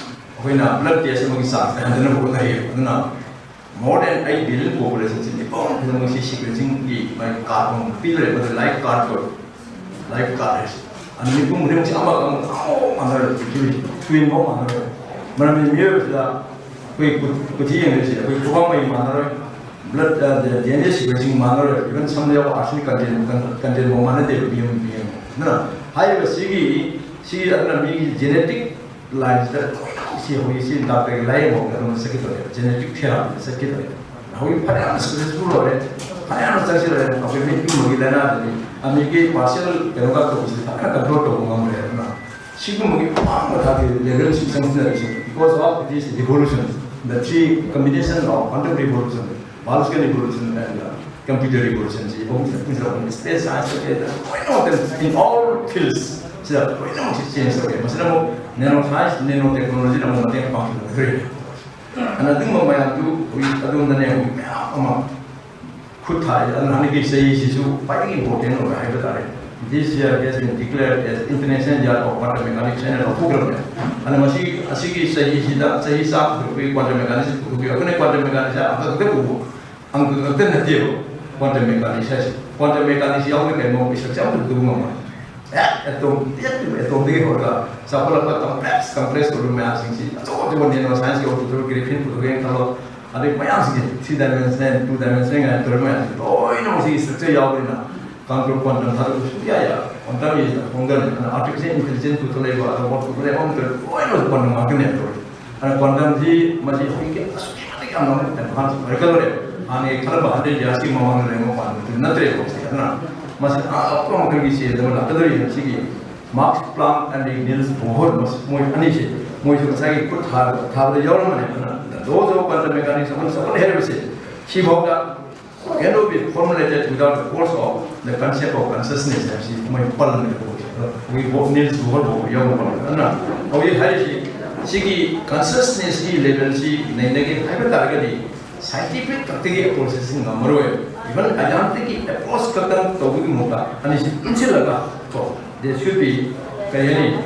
ꯑꯩꯈꯣꯏꯅ blood test ꯑꯃꯒꯤ ꯆꯥꯡꯁꯦ ꯍꯟꯊꯅꯕ ꯍꯣꯠꯅꯔꯤꯑꯕ꯫ ꯑꯗꯨꯅ more than eight billion populationꯁꯤ ꯃꯤꯄꯨꯝ ꯈꯨꯗꯤꯡꯃꯛꯁꯤ ꯁꯤꯀ꯭ꯋꯦꯟꯁꯤꯡꯒꯤ ꯃꯥꯒꯤ ꯀꯥꯔꯠ ꯑꯃ ꯄꯤꯗꯣꯔꯦ꯫ ꯃꯗꯨ ꯂꯥꯏꯐ ꯀꯥꯔꯠ ꯀꯧꯋꯦ꯫ ꯂꯥꯏꯐ ꯀꯥꯔꯠ ꯍꯥꯏꯁꯦ꯫ ꯑꯗꯨ ꯃꯤꯄꯨꯝ ꯈꯨꯗꯤꯡꯃꯛꯁꯦ ꯑꯃꯒ ꯑꯃꯒ ꯑꯃꯐꯥꯎ ꯃꯥꯟꯅꯔꯣꯏ꯫ ꯄ꯭ꯔꯤꯊꯤꯕꯤꯁꯤꯗ ꯇ꯭ꯋꯤꯟꯐꯥꯎ ꯃꯥꯟꯅꯔꯣꯏ꯫ ꯃꯔꯝꯗꯤ ꯃꯤꯑꯣꯏꯕꯁꯤꯗ ꯑꯩꯈꯣꯏ ꯀꯨ- ꯀꯨꯊꯤ ꯌꯦꯡꯕꯁꯦ ꯑꯩꯈꯣꯏ ꯈꯨꯕꯥꯛ ꯃꯩ ꯃꯥꯟꯅꯔꯣꯏ꯫ ꯕ꯭ꯂꯠ, ꯗꯤ ꯑꯦꯟ ꯑꯦ ꯁꯤꯀ꯭ꯋꯦꯟꯁꯤꯡ ꯃꯥꯟꯅꯔꯣꯏ꯫ ꯏꯚꯟ ꯁꯝꯗ ꯌꯥꯎꯕ ꯑꯥꯔꯁꯤꯅꯤꯛ ꯀꯟꯇꯦꯟ ꯀꯟꯇꯦꯟꯐꯥꯎ ꯃꯥꯟꯅꯗꯦꯕ ꯃꯤ ꯑꯃ ꯃꯤ ꯑꯃ꯫ ꯑꯗꯨꯅ ꯍꯥꯏꯔꯤꯕ ꯁꯤꯒꯤ ꯁꯤ ꯑꯗꯨꯅ ꯃꯤꯒꯤ ꯖꯦꯅꯦꯇꯤꯛ ꯂꯥꯏꯟꯁꯤꯗ ꯂꯣꯏꯅ ꯁꯤ ꯍꯧꯖꯤꯛ ꯁꯤ ꯗꯥꯛꯇꯔꯒꯤ ꯂꯥꯏꯌꯦꯡꯕ ꯑꯗꯨꯝ ꯆꯠꯈꯤꯗꯣꯔꯦ꯫ ꯖꯦꯅꯦꯇꯤꯛ ꯊꯦꯔꯥꯄꯤꯗ ꯆꯠꯈꯤꯗꯣꯔꯦ꯫ ꯍꯧꯖꯤꯛ ꯐꯅꯌꯥꯝ ꯁꯛꯁꯦꯁꯐꯨꯜ ꯑꯣꯏꯔꯦ꯫ ꯐꯅꯌꯥꯝ ꯆꯪꯁꯤꯜꯂꯛꯑꯦ꯫ ꯑꯩꯈꯣꯏ ꯃꯤꯠꯀꯨꯝꯕꯒꯤ ꯂꯥꯏꯅꯥꯗꯗꯤ ꯑꯃꯦꯔꯤꯀꯥꯒꯤ ꯄꯥꯔꯁꯦꯜ ꯀꯩꯅꯣꯒ ꯇꯧꯕꯁꯤꯗꯤ ꯐꯖꯅ ꯀꯟꯇ꯭ꯔꯣꯜ ꯇꯧꯕ ꯉꯝꯂꯦ꯫ ꯑꯗꯨꯅ ꯁꯤꯒꯨꯝꯕꯒꯤ ꯑꯋꯥꯡꯕ ꯊꯥꯛꯀꯤ ꯂꯦꯚꯦꯜꯁꯤ ꯆꯪꯁꯤꯟꯅꯔꯤꯁꯦ because of this revolution, the three combination of quantum revolution, biological revolution and computer revolution ꯁꯤ ꯑꯍꯨꯝꯁꯤꯅ ꯄꯨꯟꯁꯤꯜꯂꯛꯄꯅꯤ꯫ ꯁ꯭ꯄꯦꯁ ꯁꯥꯏꯟꯁ ꯀꯩꯗ ꯂꯣꯏꯅꯃꯛꯇ in all fields ꯁꯤꯗ ꯂꯣꯏꯅꯃꯛꯁꯤ ꯆꯦꯟꯖ ꯇꯧꯔꯦ꯫ ꯃꯁꯤꯗ ꯑꯃꯨꯛ ꯅꯦꯅꯣ ꯁꯥꯏꯟꯁ, ꯅꯦꯅꯣ ꯇꯦꯛꯅꯣꯂꯣꯖꯤꯅ ꯑꯃꯨꯛ ꯃꯇꯦꯡ ꯄꯥꯡꯁꯤꯜꯂꯛꯈ꯭ꯔꯦ꯫ ꯑꯗꯨꯅ ꯑꯗꯨꯒꯨꯝꯕ ꯃꯌꯥꯝꯗꯨ ꯍꯧꯖꯤꯛ ꯑꯗꯣꯝꯗꯅꯦ ꯍꯧꯖꯤꯛ ꯃꯌꯥꯝ ꯑꯃ ꯈꯨꯠ ꯊꯥꯏ꯫ ꯑꯗꯨꯅ ꯍꯟꯗꯛꯀꯤ ꯆꯍꯤꯁꯤꯁꯨ ꯈ꯭ꯋꯥꯏꯗꯒꯤ ꯏꯝꯄꯣꯔꯇꯦꯟ ꯑꯣꯏꯕ ꯍꯥꯏꯕ ꯇꯥꯔꯦ꯫ This year has been declared as International Year of Quantum Mechanics ꯍꯥꯏꯅ ꯂꯧꯊꯣꯛꯈ꯭ꯔꯕꯅꯦ꯫ ꯑꯗꯨꯅ ꯃꯁꯤ ꯑꯁꯤꯒꯤ ꯆꯍꯤꯁꯤꯗ ꯆꯍꯤ ꯆꯥꯝꯃ ꯁꯨꯔꯛꯄꯒꯤ ꯀ꯭ꯋꯥꯟꯇꯝ ꯃꯦꯀꯥꯅꯤꯛꯁ ꯄꯨꯊꯣꯛꯈꯤꯕ꯫ ꯑꯩꯈꯣꯏꯅ ꯀ꯭ꯋꯥꯟꯇꯝ ꯃꯦꯀꯥꯅꯤꯛꯁ ꯑꯃꯈꯛꯇ ꯎꯕ ꯑꯪꯀ ꯈꯛꯇ ꯅꯠꯇꯦꯕ꯫ ꯀ꯭ꯋꯥꯟꯇꯝ ꯃꯦꯀꯥꯅꯤꯛꯁ ꯍꯥꯏꯁꯦ ꯀ꯭ꯋꯥꯟꯇꯝ ꯃꯦꯀꯥꯅꯤꯛꯁ ꯌꯥꯎꯗꯅ ꯀꯩꯅꯣ ꯏꯁꯇ꯭ꯔꯛꯆꯔ ꯑꯃꯇ ꯄꯨꯊꯣꯛꯄ ꯉꯝꯃꯣꯏ꯫ ꯑꯦ ꯑꯦꯇꯣꯝ ꯑꯦꯇꯣꯝꯗꯒꯤ ꯍꯧꯔꯒ ꯆꯥꯎꯈꯠꯂꯛꯄ ꯀꯝꯄ꯭ꯂꯦꯛꯁ ꯀꯝꯄ꯭ꯂꯦꯛꯁ ꯑꯣꯏꯕ ꯃꯌꯥꯝꯁꯤꯡꯁꯤ ꯑꯆꯧ ꯑꯆꯧꯕ ꯅꯦꯅꯣ ꯁꯥꯏꯟꯁꯀꯤ ꯑꯣꯏꯕ ꯒ꯭ꯔꯦꯐꯤꯟ ꯄꯨꯊꯣꯛꯑꯦꯅ ꯈꯜꯂꯣ꯫ ꯑꯗꯩ ꯃꯌꯥꯝꯁꯤꯡꯁꯦ ꯊ꯭ꯔꯤ ꯗꯥꯏꯃꯦꯟꯁꯅꯦꯜ ꯇꯨ ꯗꯥꯏꯃꯦꯟꯁꯅꯦꯜ ꯀꯥꯏꯅ ꯇꯧꯔꯤꯕ ꯃꯌꯥꯝꯁꯦ ꯂꯣꯏꯅꯃꯛ ꯁꯤꯒꯤ ꯏꯁꯇ꯭ꯔꯛꯆꯔ ꯌꯥꯎꯕꯅꯤꯅ ꯀꯥꯡꯊꯣꯛ ꯀ꯭ꯋꯥꯟꯇꯝ ꯊꯥꯗꯣꯛꯄ ꯁꯨꯡꯌꯥ ꯌꯥꯔꯣꯏ꯫ ꯀ꯭ꯋꯥꯟꯇꯝ ꯏꯁ ꯐꯥꯎꯟꯗꯔꯅꯤ꯫ ꯑꯗꯨꯅ ꯑꯥꯔꯇꯤꯐꯤꯁꯤꯌꯦꯜ ꯏꯟꯇꯦꯂꯤꯖꯦꯟꯁ ꯄꯨꯊꯣꯛꯂꯛꯏꯕ ꯑꯗ ꯋꯥꯔꯗ ꯄꯨꯊꯣꯛꯂꯛꯏꯕ ꯑꯃ ꯂꯣꯏꯅꯃꯛ ꯀ꯭ꯋꯥꯟꯇꯝ ꯉꯥꯛꯇꯅꯦꯕ ꯇꯧꯔꯤꯁꯦ꯫ ꯑꯗꯨꯅ ꯀ꯭ꯋꯥꯟꯇꯝꯁꯤ ꯃꯁꯤ ꯍꯧꯖꯤꯛꯇꯤ ꯑꯁꯨꯛꯀꯤ ꯃꯇꯤꯛ ꯌꯥꯝꯅ ꯑꯃꯨꯛ ꯑꯦꯗꯚꯥꯟꯁ ꯑꯣꯏꯔꯛꯀꯗꯧꯔꯦ꯫ ꯍꯥꯟꯅꯒꯤ ꯈꯜꯂꯝꯕ ꯍꯟꯗ꯭ꯔꯦꯠ ꯌꯥꯔꯁꯀꯤ ꯃꯃꯥꯡꯗ ꯂꯩꯔꯝꯕ ꯀ꯭ꯋꯥꯟꯇꯝꯁꯤ ꯅꯠꯇ꯭ꯔꯦꯕ ꯍꯧꯖꯤꯛ꯫ ꯑꯗꯨꯅ ꯃꯁꯤ ꯑꯇꯣꯞꯄ ꯃꯈꯜꯒꯤ ꯆꯦꯟꯖ ꯑꯃ ꯂꯥꯛꯀꯗꯧꯔꯤ꯫ ꯁꯤꯒꯤ ꯃꯥꯛꯁ ꯄ꯭ꯂꯥꯡꯛ ꯑꯃꯗꯤ ꯅꯤꯜꯁ ꯕꯣꯍꯔ ꯃꯣꯏ ꯑꯅꯤꯁꯦ ꯃꯣꯏꯁꯨ ꯉꯁꯥꯏꯒꯤ ꯈꯨꯠ ꯊꯥ- ꯊꯥꯕꯗ ꯌꯥꯎꯔꯝꯕꯅꯦ꯫ ꯑꯗꯨꯅ the laws of quantum mechanics ꯑꯃꯅ ꯆꯥꯎꯈꯠ ꯍꯥꯏꯔꯤꯕꯁꯦ ꯁꯤꯐꯥꯎꯗ cannot be formulated without the force of the concept of consciousness ꯍꯥꯏꯕꯁꯤ ꯃꯣꯏ ꯄꯜꯂꯝꯃꯦꯕ꯫ ꯑꯩꯈꯣꯏꯒꯤ ꯕꯣ- ꯅꯤꯜꯁ ꯕꯣꯍꯔ ꯐꯥꯎꯕ ꯌꯥꯎꯔꯝꯕꯅꯦ꯫ ꯑꯗꯨꯅ ꯍꯧꯖꯤꯛ ꯍꯥꯏꯔꯤꯁꯤ ꯁꯤꯒꯤ ꯀꯟꯁꯤꯌꯁꯅꯦꯁꯀꯤ ꯂꯦꯚꯦꯜꯁꯤ ꯅꯩꯅꯒꯦ ꯍꯥꯏꯕ ꯇꯥꯔꯒꯗꯤ ꯁꯥꯏꯟꯇꯤꯐꯤꯛ ꯈꯛꯇꯒꯤ ꯑꯦꯄ꯭ꯔꯣꯆꯦꯁꯁꯤ ꯉꯝꯃꯔꯣꯏ꯫ ꯏꯚꯟ ꯑꯌꯥꯝꯇꯒꯤ ꯑꯦꯄ꯭ꯔꯣꯆ ꯈꯛꯇꯪ ꯇꯧꯕꯒꯤ ꯃꯍꯨꯠꯇ ꯑꯅꯤꯁꯤ ꯄꯨꯟꯁꯤꯜꯂꯒ ꯀꯣ ꯗꯦꯠ ꯁꯨꯗꯤ ꯀꯔꯤ ꯍꯥꯏꯅꯤ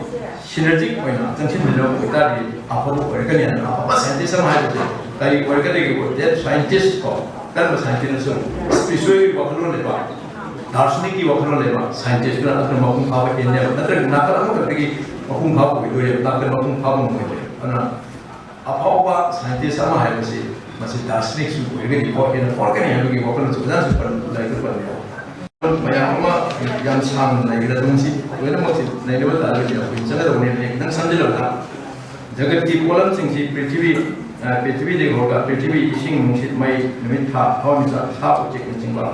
ꯁꯤꯅꯔꯖꯤꯛ ꯑꯣꯏꯅ ꯆꯪꯁꯤꯟꯃꯤꯟꯅꯕ ꯑꯣꯏꯇꯥꯔꯗꯤ ꯑꯐꯕ ꯑꯣꯏꯔꯛꯀꯅꯤ꯫ ꯑꯗꯨꯅ ꯑꯐꯕ ꯁꯥꯏꯟꯇꯤꯁ ꯑꯃ ꯍꯥꯏꯕꯁꯦ ꯀꯔꯤ ꯑꯣꯏꯔꯛꯀꯗꯒꯦ? ꯗꯦꯠ ꯁꯥꯏꯟꯇꯤꯁ ꯀꯣ ꯀꯔꯝꯕ ꯁꯥꯏꯟꯇꯤꯁꯅꯁꯨ ꯏꯁꯄꯤꯁꯨꯋꯦꯜꯒꯤ ꯋꯥꯈꯜꯂꯣꯟꯅꯦꯕ꯫ ꯗꯥꯔꯁꯅꯤꯛꯀꯤ ꯋꯥꯈꯜꯂꯣꯟ ꯂꯩꯕ ꯁꯥꯏꯟꯇꯤꯁꯇꯨꯅ ꯑꯗꯨꯅ ꯃꯄꯨꯡ ꯐꯥꯕ ꯍꯦꯟꯅꯦꯕ, ꯅꯠꯇ꯭ꯔꯒ ꯅꯥꯀꯜ ꯑꯃꯈꯛꯇꯒꯤ ꯃꯄꯨꯡ ꯐꯥꯕ ꯑꯣꯏꯗꯣꯏꯅꯦꯕ, ꯅꯥꯀꯜ ꯃꯄꯨꯡ ꯐꯥꯕ ꯉꯝꯃꯣꯏꯗꯣꯏꯅꯦꯕ꯫ ꯑꯗꯨꯅ ꯑꯐꯥꯎꯕ ꯁꯥꯏꯟꯇꯤꯁ ꯑꯃ ꯍꯥꯏꯕꯁꯤ ꯃꯁꯤ ꯗꯥꯔꯁꯅꯤꯛꯁꯨ ꯑꯣꯏꯔꯒꯗꯤ ꯍꯦꯟꯅ ꯐꯥꯎꯔꯛꯀꯅꯤ ꯍꯥꯏꯕꯒꯤ ꯋꯥꯈꯜꯂꯣꯟꯁꯨ ꯑꯣꯖꯥꯅꯁꯨ ꯄꯟ-, ꯂꯥꯏꯔꯤꯛꯇ ꯄꯟꯕ ꯌꯥꯎꯏ꯫ ꯃꯌꯥꯝ ꯑꯃ ꯌꯥꯝ ꯁꯥꯡꯅ ꯂꯩꯈ꯭ꯔꯦ, ꯑꯗꯨ ꯃꯁꯤ ꯂꯣꯏꯅꯃꯛꯁꯤ ꯅꯩꯅꯕ ꯇꯥꯔꯒꯗꯤ ꯑꯩꯈꯣꯏ ꯆꯪꯒꯗꯧꯕꯅꯤ꯫ ꯑꯩ ꯈꯤꯇꯪ ꯁꯝꯖꯤꯜꯂꯕꯗ, ꯖꯒꯠꯀꯤ ꯄꯣꯠꯂꯝꯁꯤꯡꯁꯤ ꯄ꯭ꯔꯤꯊꯤꯕꯤ, ꯑ, ꯄ꯭ꯔꯤꯊꯤꯕꯤꯗꯒꯤ ꯍꯧꯔꯒ ꯄ꯭ꯔꯤꯊꯤꯕꯤ, ꯏꯁꯤꯡ, ꯅꯨꯡꯁꯤꯠ, ꯃꯩ, ꯅꯨꯃꯤꯠ, ꯊꯥ, ꯊꯋꯥꯟꯃꯤꯆꯥꯛ, ꯁꯥ ꯎꯆꯦꯛꯅꯆꯤꯡꯕ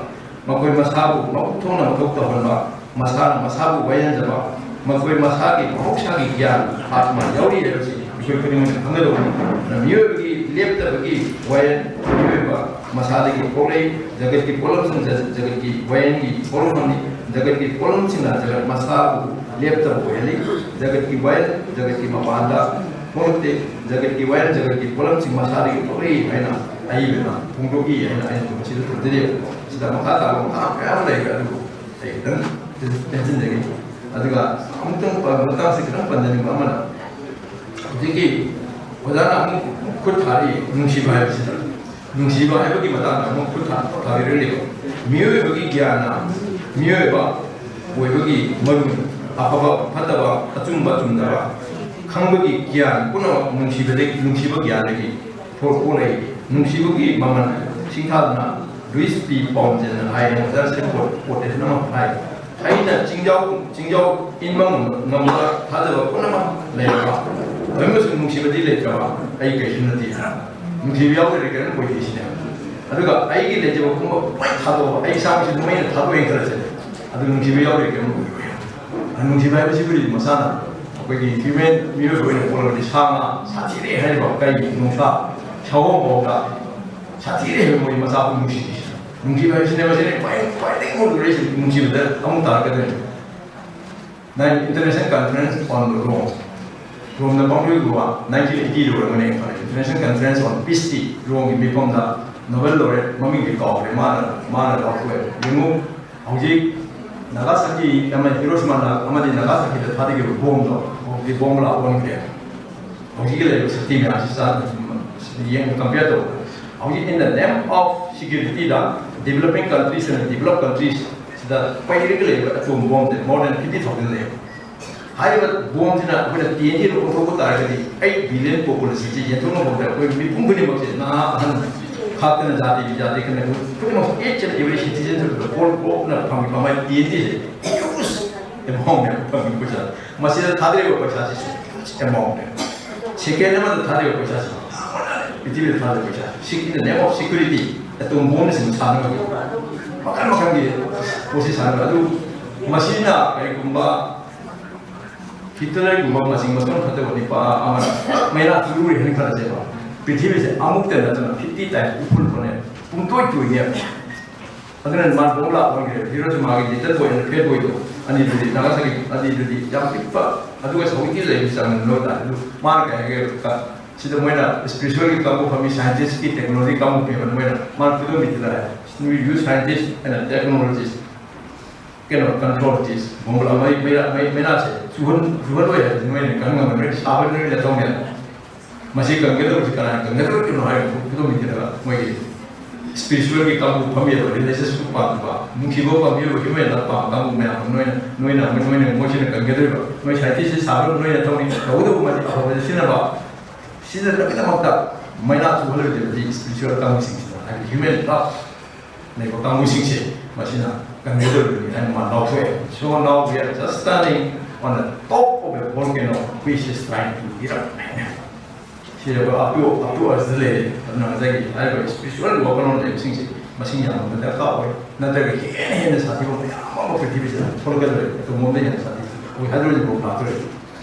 ꯃꯈꯣꯏ ꯃꯁꯥꯕꯨ ꯃꯕꯨꯛ ꯊꯣꯛꯅ ꯃꯊꯧ ꯇꯧꯍꯟꯕ, ꯃꯁꯥꯅ ꯃꯁꯥꯕꯨ ꯋꯥꯌꯦꯟꯖꯕ, ꯃꯈꯣꯏ ꯃꯁꯥꯒꯤ ꯃꯍꯧꯁꯥꯒꯤ ꯒ꯭ꯌꯥꯟ, ꯑꯥꯠꯃ ꯌꯥꯎꯔꯤ ꯍꯥꯏꯕꯁꯤ ꯑꯩꯈꯣꯏ ꯈꯨꯗꯤꯡꯃꯛꯅ ꯈꯪꯒꯗꯧꯕꯅꯤ꯫ ꯑꯗꯨꯅ ꯃꯤꯑꯣꯏꯕꯒꯤ ꯂꯦꯞꯇꯕꯒꯤ ꯋꯥꯌꯦꯟ, ꯃꯤꯑꯣꯏꯕ ꯃꯁꯥꯗꯒꯤ ꯄꯣꯛꯂꯛꯏ꯫ ꯖꯒꯠꯀꯤ ꯄꯣꯠꯂꯝꯁꯤꯡ ꯖ-, ꯖꯒꯠꯀꯤ ꯋꯥꯌꯦꯟꯒꯤ ꯄꯣꯠꯂꯝꯅꯤ꯫ ꯖꯒꯠꯀꯤ ꯄꯣꯠꯂꯝꯁꯤꯡꯅ ꯖꯒꯠ ꯃꯁꯥꯕꯨ ꯂꯦꯞꯇꯕ ꯑꯣꯏꯍꯜꯂꯤ꯫ ꯖꯒꯠꯀꯤ ꯋꯥꯌꯦꯟ ꯖꯒꯠꯀꯤ ꯃꯄꯥꯟꯗ ꯊꯣꯛꯂꯛꯇꯦ꯫ ꯖꯒꯠꯀꯤ ꯋꯥꯌꯦꯜ, ꯖꯒꯠꯀꯤ ꯄꯣꯠꯂꯝꯁꯤꯡ ꯃꯁꯥꯗꯒꯤ ꯊꯣꯛꯂꯛꯏ ꯍꯥꯏꯅ ꯑꯏꯕꯅ ꯐꯣꯡꯗꯣꯛꯏ ꯍꯥꯏꯅ ꯑꯩꯅ ꯃꯁꯤꯗ ꯊꯝꯖꯔꯤꯕꯀꯣ꯫ ꯁꯤꯗ ꯃꯈꯥ ꯇꯥꯕ ꯃꯈꯥ ꯃꯌꯥꯝ ꯂꯩꯈ꯭ꯔꯦ, ꯑꯗꯨꯕꯨ ꯑꯩ ꯈꯤꯇꯪ ꯇꯦꯟꯁꯤꯟꯖꯒꯦ꯫ ꯑꯗꯨꯒ ꯑꯃꯨꯛꯇꯪ ꯄ-, ꯃꯇꯥꯡꯁꯤ ꯈꯤꯇꯪ ꯄꯟꯖꯅꯤꯡꯕ ꯑꯃꯅ, ꯍꯧꯖꯤꯛꯀꯤ ꯑꯣꯖꯥꯅ ꯑꯃꯨꯛ ꯈꯨꯠ ꯊꯥꯔꯛꯏ ꯅꯨꯡꯁꯤꯕ ꯍꯥꯏꯕꯁꯤꯗ꯫ ꯅꯨꯡꯁꯤꯕ ꯍꯥꯏꯕꯒꯤ ꯃꯇꯥꯡꯗ ꯑꯃꯨꯛ ꯈꯨꯠ ꯊꯥ-, ꯊꯥꯕꯤꯔꯛꯂꯤꯕ꯫ ꯃꯤꯑꯣꯏꯕꯒꯤ ꯒ꯭ꯌꯥꯟꯅ ꯃꯤꯑꯣꯏꯕ ꯑꯣꯏꯕꯒꯤ ꯃꯔꯨ, ꯑꯐꯕ ꯐꯠꯇꯕ, ꯑꯆꯨꯝꯕ ꯆꯨꯝꯗꯕ ꯈꯪꯕꯒꯤ ꯒ꯭ꯌꯥꯟ ꯄꯨꯝꯅꯃꯛ ꯅꯨꯡꯁꯤꯕꯗꯒꯤ, ꯅꯨꯡꯁꯤꯕ ꯒ꯭ꯌꯥꯟꯗꯒꯤ ꯊꯣꯛꯂꯛꯏ꯫ ꯅꯨꯡꯁꯤꯕꯒꯤ ꯃꯃꯜ ꯁꯤꯡꯊꯥꯗꯨꯅ ꯂꯨꯏꯁ ꯄꯤ ꯄꯥꯎꯟꯖꯦꯟꯅ ꯍꯥꯏ, ꯑꯣꯖꯥꯁꯦ ꯀꯣꯠ-, ꯀꯣꯇꯦꯁꯟ ꯑꯃ ꯍꯥꯏ꯫ ꯑꯩꯅ ꯆꯤꯡꯖꯥꯎ, ꯆꯤꯡꯖꯥꯎ ꯏꯟꯕ ꯉꯝ-, ꯉꯝꯕ ꯊꯥꯖꯕ ꯄꯨꯝꯅꯃꯛ ꯂꯩꯔꯕ, ꯂꯣꯏꯅꯃꯛꯁꯨ ꯅꯨꯡꯁꯤꯕꯗꯤ ꯂꯩꯇ꯭ꯔꯕ, ꯑꯩ ꯀꯩꯁꯨ ꯅꯠꯇꯦ꯫ ꯅꯨꯡꯁꯤꯕ ꯌꯥꯎꯗ꯭ꯔꯗꯤ ꯀꯔꯤꯝ ꯑꯣꯏꯗꯦ ꯁꯤꯅꯦꯕ꯫ ꯑꯗꯨꯒ ꯑꯩꯒꯤ ꯂꯩꯖꯕ ꯄꯨꯝꯕ ꯂꯣꯏ ꯊꯥꯗꯣꯛꯑꯒ ꯑꯩ ꯏꯁꯥꯃꯛꯁꯦ ꯅꯨꯡꯃꯩꯅ ꯊꯥꯗꯣꯛꯑꯦꯅ ꯈꯜꯂꯁꯦ, ꯑꯗꯨ ꯅꯨꯡꯁꯤꯕ ꯌꯥꯎꯗ꯭ꯔꯗꯤ ꯀꯔꯤꯝ ꯑꯣꯏꯔꯣꯏ꯫ ꯑꯗꯨ ꯅꯨꯡꯁꯤꯕ ꯍꯥꯏꯕꯁꯤꯕꯨꯗꯤ ꯃꯁꯥꯅ ꯑꯩꯈꯣꯏꯒꯤ ꯍ꯭ꯌꯨꯃꯦꯟ ꯃꯤꯑꯣꯏꯕ ꯑꯣꯏꯅ ꯄꯣꯛꯂꯕꯗꯤ ꯁꯥ ꯉꯥ ꯁꯥꯊꯤꯔꯦ ꯍꯥꯏꯔꯤꯕ ꯀꯩ ꯅꯨꯡꯁꯥ ꯁꯑꯣꯡꯐꯥꯎꯗ ꯁꯥꯊꯤꯔꯦ ꯍꯥꯏꯕ ꯃꯣꯏ ꯃꯆꯥꯕꯨ ꯅꯨꯡꯁꯤꯔꯤꯁꯦ꯫ ꯅꯨꯡꯁꯤꯕ ꯍꯥꯏꯕꯁꯤꯅꯦ, ꯃꯁꯤꯅꯦ ꯈ꯭ꯋꯥꯏ-, ꯈ꯭ꯋꯥꯏꯗꯒꯤ ꯃꯔꯨ ꯑꯣꯏꯔꯤꯁꯦ ꯅꯨꯡꯁꯤꯕꯗ ꯑꯃꯨꯛ ꯇꯥꯔꯛꯀꯗꯣꯏꯅꯦ꯫ Nine International Conference on Rome, ꯔꯣꯝꯗ ꯄꯥꯡꯊꯣꯛꯈꯤꯕ nineteen eighty ꯂꯣꯏꯔꯝꯒꯅꯤ ꯈꯜꯂꯦ꯫ International Conference on Peaceꯀꯤ ꯔꯣꯝꯒꯤ ꯃꯤꯐꯝꯗ Nobel laureate, ꯃꯃꯤꯡꯗꯤ ꯀꯥꯎꯈ꯭ꯔꯦ, ꯃꯥꯅ, ꯃꯥꯅ ꯂꯥꯎꯊꯣꯛꯑꯦ꯫ ꯌꯦꯡꯉꯨ, ꯍꯧꯖꯤꯛ ꯅꯥꯒꯥꯁꯥꯀꯤ ꯑꯃ, ꯍꯤꯔꯣꯁꯤꯃꯥ ꯑꯃꯗꯤ ꯅꯥꯒꯥꯁꯥꯀꯤꯗ ꯊꯥꯗꯈꯤꯕ ꯕꯣꯝꯗꯣ, ꯍꯧꯖꯤꯛ ꯕꯣꯝ ꯂꯥꯛ ꯑꯣꯟꯈ꯭ꯔꯦ꯫ ꯍꯧꯖꯤꯛꯀꯤ ꯂꯩꯔꯤꯕ ꯁꯛꯇꯤ ꯃꯌꯥꯝꯁꯤ ꯆꯥ-, ꯌꯦꯡ-, compare ꯇꯧꯕꯗ, ꯍꯧꯖꯤꯛ in the name of securityꯗ developing countries and developed countries ꯄꯩꯔꯒ ꯂꯩꯕ atom ꯕꯣꯝꯁꯦ more than fifty thousand ꯂꯩꯌꯦꯕ꯫ ꯍꯥꯏꯔꯤꯕ ꯕꯣꯝꯁꯤꯅ ꯑꯩꯈꯣꯏꯅ ꯇꯦꯟꯁꯤꯗ ꯑꯣꯟꯊꯣꯛꯄ ꯇꯥꯔꯒꯗꯤ eight billion populationꯁꯤ ꯌꯦꯟꯊꯣꯛꯅꯐꯝꯗ ꯑꯩꯈꯣꯏ ꯃꯤꯄꯨꯝ ꯈꯨꯗꯤꯡꯃꯛꯁꯦ, ꯅꯍꯥ ꯑꯍꯟ ꯈꯥꯛꯇꯅ, ꯖꯥꯇꯤ ꯕꯤꯖꯥꯇꯤ ꯈꯟꯗꯅ, ꯈꯨꯗꯤꯡꯃꯛ each and every citizen of the whole globeꯅ ꯐꯪꯉꯤꯕ ꯃꯥꯏ ꯇꯦꯟꯁꯤꯁꯦ huge amountꯅꯦꯕ ꯐꯪꯉꯤꯕ ꯄꯩꯁꯥ꯫ ꯃꯁꯤꯗ ꯊꯥꯗꯔꯤꯕ ꯄꯩꯁꯥꯁꯤꯁꯨ huge amountꯅꯦ꯫ ꯁꯦꯀꯦꯟ ꯑꯃꯗ ꯊꯥꯗꯔꯤꯕ ꯄꯩꯁꯥꯁꯤ, ꯄ꯭ꯔꯤꯊꯤꯕꯤꯗ ꯊꯥꯗꯔꯤꯕ ꯄꯩꯁꯥ, in the name of security, atom ꯕꯣꯝꯅꯆꯤꯡꯕ ꯁꯥꯟꯅꯕꯒꯤ ꯃꯈꯜ ꯃꯈꯜꯒꯤ ꯄꯣꯠꯁꯤ ꯁꯥꯟꯅꯕ꯫ ꯑꯗꯨ ꯃꯁꯤꯅ ꯀꯔꯤꯒꯨꯝꯕ ꯍꯤꯠꯂꯔꯒꯨꯝꯕ ꯃꯁꯤꯡ ꯃꯇꯣꯟ ꯐꯠꯇꯕ ꯅꯤꯄꯥ ꯑꯃꯅ ꯃꯩꯔꯥ ꯆꯨꯔꯨꯔꯦ ꯍꯥꯏꯅ ꯈꯜꯂꯁꯦꯕ, ꯄ꯭ꯔꯤꯊꯤꯕꯤꯁꯦ ꯑꯃꯨꯛꯇ ꯅꯠꯇꯅ fifty times ꯎꯐꯨꯜ ꯊꯣꯛꯅꯦ, ꯄꯨꯡꯇꯣꯏ ꯇꯣꯏꯅꯦꯕ꯫ ꯑꯗꯨꯅ ꯃꯥ ꯕꯣꯝ ꯂꯥꯛꯄ ꯑꯣꯏꯈ꯭ꯔꯦ꯫ ꯍꯤꯔꯣꯁꯤꯃꯥꯒꯤ ꯂꯤꯇꯜ ꯕꯣꯏ ꯑꯦꯟ ꯐꯦꯠ ꯕꯣꯏꯗꯣ, ꯑꯅꯤꯗꯨꯗꯤ, ꯅꯥꯒꯥꯁꯥꯀꯤ ꯑꯅꯤꯗꯨꯗꯤ ꯌꯥꯝ ꯄꯤꯛꯄ, ꯑꯗꯨꯒ ꯁꯥꯎꯗꯤ ꯂꯩꯕ ꯆꯥꯡꯗꯝꯅꯕ ꯇꯥꯔꯦ꯫ ꯑꯗꯨ ꯃꯥꯅ ꯀꯩ ꯍꯥꯏꯒꯦ, ꯁꯤꯗ ꯃꯣꯏꯅ ꯏꯁꯄꯤꯔꯤꯆꯨꯋꯦꯜꯒꯤ ꯀꯥꯡꯕꯨ ꯐꯝꯃꯤ, ꯁꯥꯏꯟꯇꯤꯁꯀꯤ, ꯇꯦꯛꯅꯣꯂꯣꯖꯤ ꯀꯥꯡꯕꯨ ꯐꯝꯃꯤ, ꯃꯣꯏꯅ ꯃꯥꯅ ꯈꯨꯗꯣꯝꯕꯤꯗꯨꯗ ꯍꯥꯏ, "We use scientists and technologists cannot control this." ꯕꯣꯝꯕ ꯃꯩ, ꯃꯩꯔꯥ-, ꯃꯩ, ꯃꯩꯔꯥꯁꯦ ꯆꯨꯍꯟ-, ꯆꯨꯍꯜꯂꯣꯏ ꯍꯥꯏꯕꯁꯦ ꯅꯣꯏꯅ ꯈꯪ ꯉꯝꯃꯔꯣꯏ, ꯁꯥꯕ ꯅꯣꯏꯅ ꯇꯧꯅꯦ꯫ ꯃꯁꯤ ꯀꯟꯒꯗꯧꯕꯁꯤ ꯀꯅꯥꯅ ꯀꯟꯒꯗꯧꯔꯤꯕꯅꯣ ꯍꯥꯏꯕ ꯈꯨꯗꯣꯝꯕꯤꯗꯨꯗ ꯃꯣꯏꯒꯤ ꯏꯁꯄꯤꯔꯤꯆꯨꯋꯦꯜꯒꯤ ꯀꯥꯡꯕꯨ ꯐꯝꯃꯤꯕ, ꯔꯤꯂꯤꯖꯁꯁꯨ ꯄꯥꯝꯕ, ꯅꯨꯡꯁꯤꯕ ꯄꯥꯝꯕꯤꯕ, ꯍ꯭ꯌꯨꯃꯦꯟ ꯂꯚ ꯄꯥꯝꯕ ꯀꯥꯡꯕꯨ ꯃꯌꯥꯝ ꯑꯃ ꯅꯣꯏꯅ, ꯅꯣꯏꯅ, ꯅꯣꯏꯅ ꯃꯣꯏꯁꯤꯅ ꯀꯟꯒꯗꯧꯔꯤꯕ, ꯅꯣꯏ ꯁꯥꯏꯟꯇꯤꯁꯁꯤ ꯁꯥꯕ ꯅꯣꯏꯅ ꯊꯧꯅꯤ ꯇꯧꯒꯗꯧꯕ ꯃꯥꯗꯤ ꯑꯐꯕꯗ ꯁꯤꯖꯤꯟꯅꯕ, ꯁꯤꯖꯤꯟꯅꯗꯕꯒꯤꯗꯃꯛꯇ ꯃꯩꯔꯥ ꯆꯨꯍꯜꯂꯣꯏꯗꯕꯗꯤ ꯏꯁꯄꯤꯔꯤꯆꯨꯋꯦꯜ ꯀꯥꯡꯕꯨꯁꯤꯡꯁꯤꯅ, ꯍꯥꯏꯕꯗꯤ ꯍ꯭ꯌꯨꯃꯦꯟ ꯂꯚ ꯂꯩꯕ ꯀꯥꯡꯕꯨꯁꯤꯡꯁꯦ ꯃꯁꯤꯅ ꯀꯟꯒꯗꯧꯔꯤꯕꯅꯤ ꯍꯥꯏꯅ ꯃꯥ ꯂꯥꯎꯊꯣꯛꯑꯦ꯫ So now we are just standing on the top of a volcano which is trying to erupt. ꯁꯤꯗ ꯑꯩꯈꯣꯏ up to, up to us ꯗ ꯂꯩꯔꯦ꯫ ꯑꯗꯨꯅ ꯉꯁꯥꯏꯒꯤ ꯍꯥꯏꯔꯤꯕ ꯏꯁꯄꯤꯔꯤꯆꯨꯋꯦꯜ ꯋꯥꯈꯜꯂꯣꯟ ꯂꯩꯕꯁꯤꯡꯁꯦ ꯃꯁꯤꯡ ꯌꯥꯝꯍꯟꯕ ꯗꯔꯀꯥꯔ ꯑꯣꯏ, ꯅꯠꯇ꯭ꯔꯒ ꯍꯦꯟꯅ ꯍꯦꯟꯅ ꯁꯥꯊꯤꯕ ꯃꯌꯥꯝ ꯑꯃ ꯄ꯭ꯔꯤꯊꯤꯕꯤꯁꯤꯗ ꯊꯣꯛꯂꯛꯀꯗꯧꯔꯦ꯫ ꯑꯦꯇꯣꯝ ꯕꯣꯝꯗ ꯍꯦꯟꯅ ꯁꯥꯊꯤꯕ ꯑꯩꯈꯣꯏ ꯍꯥꯏꯗ꯭ꯔꯣꯖꯟ ꯕꯣꯝ ꯂꯥꯛꯇꯣꯔꯦ꯫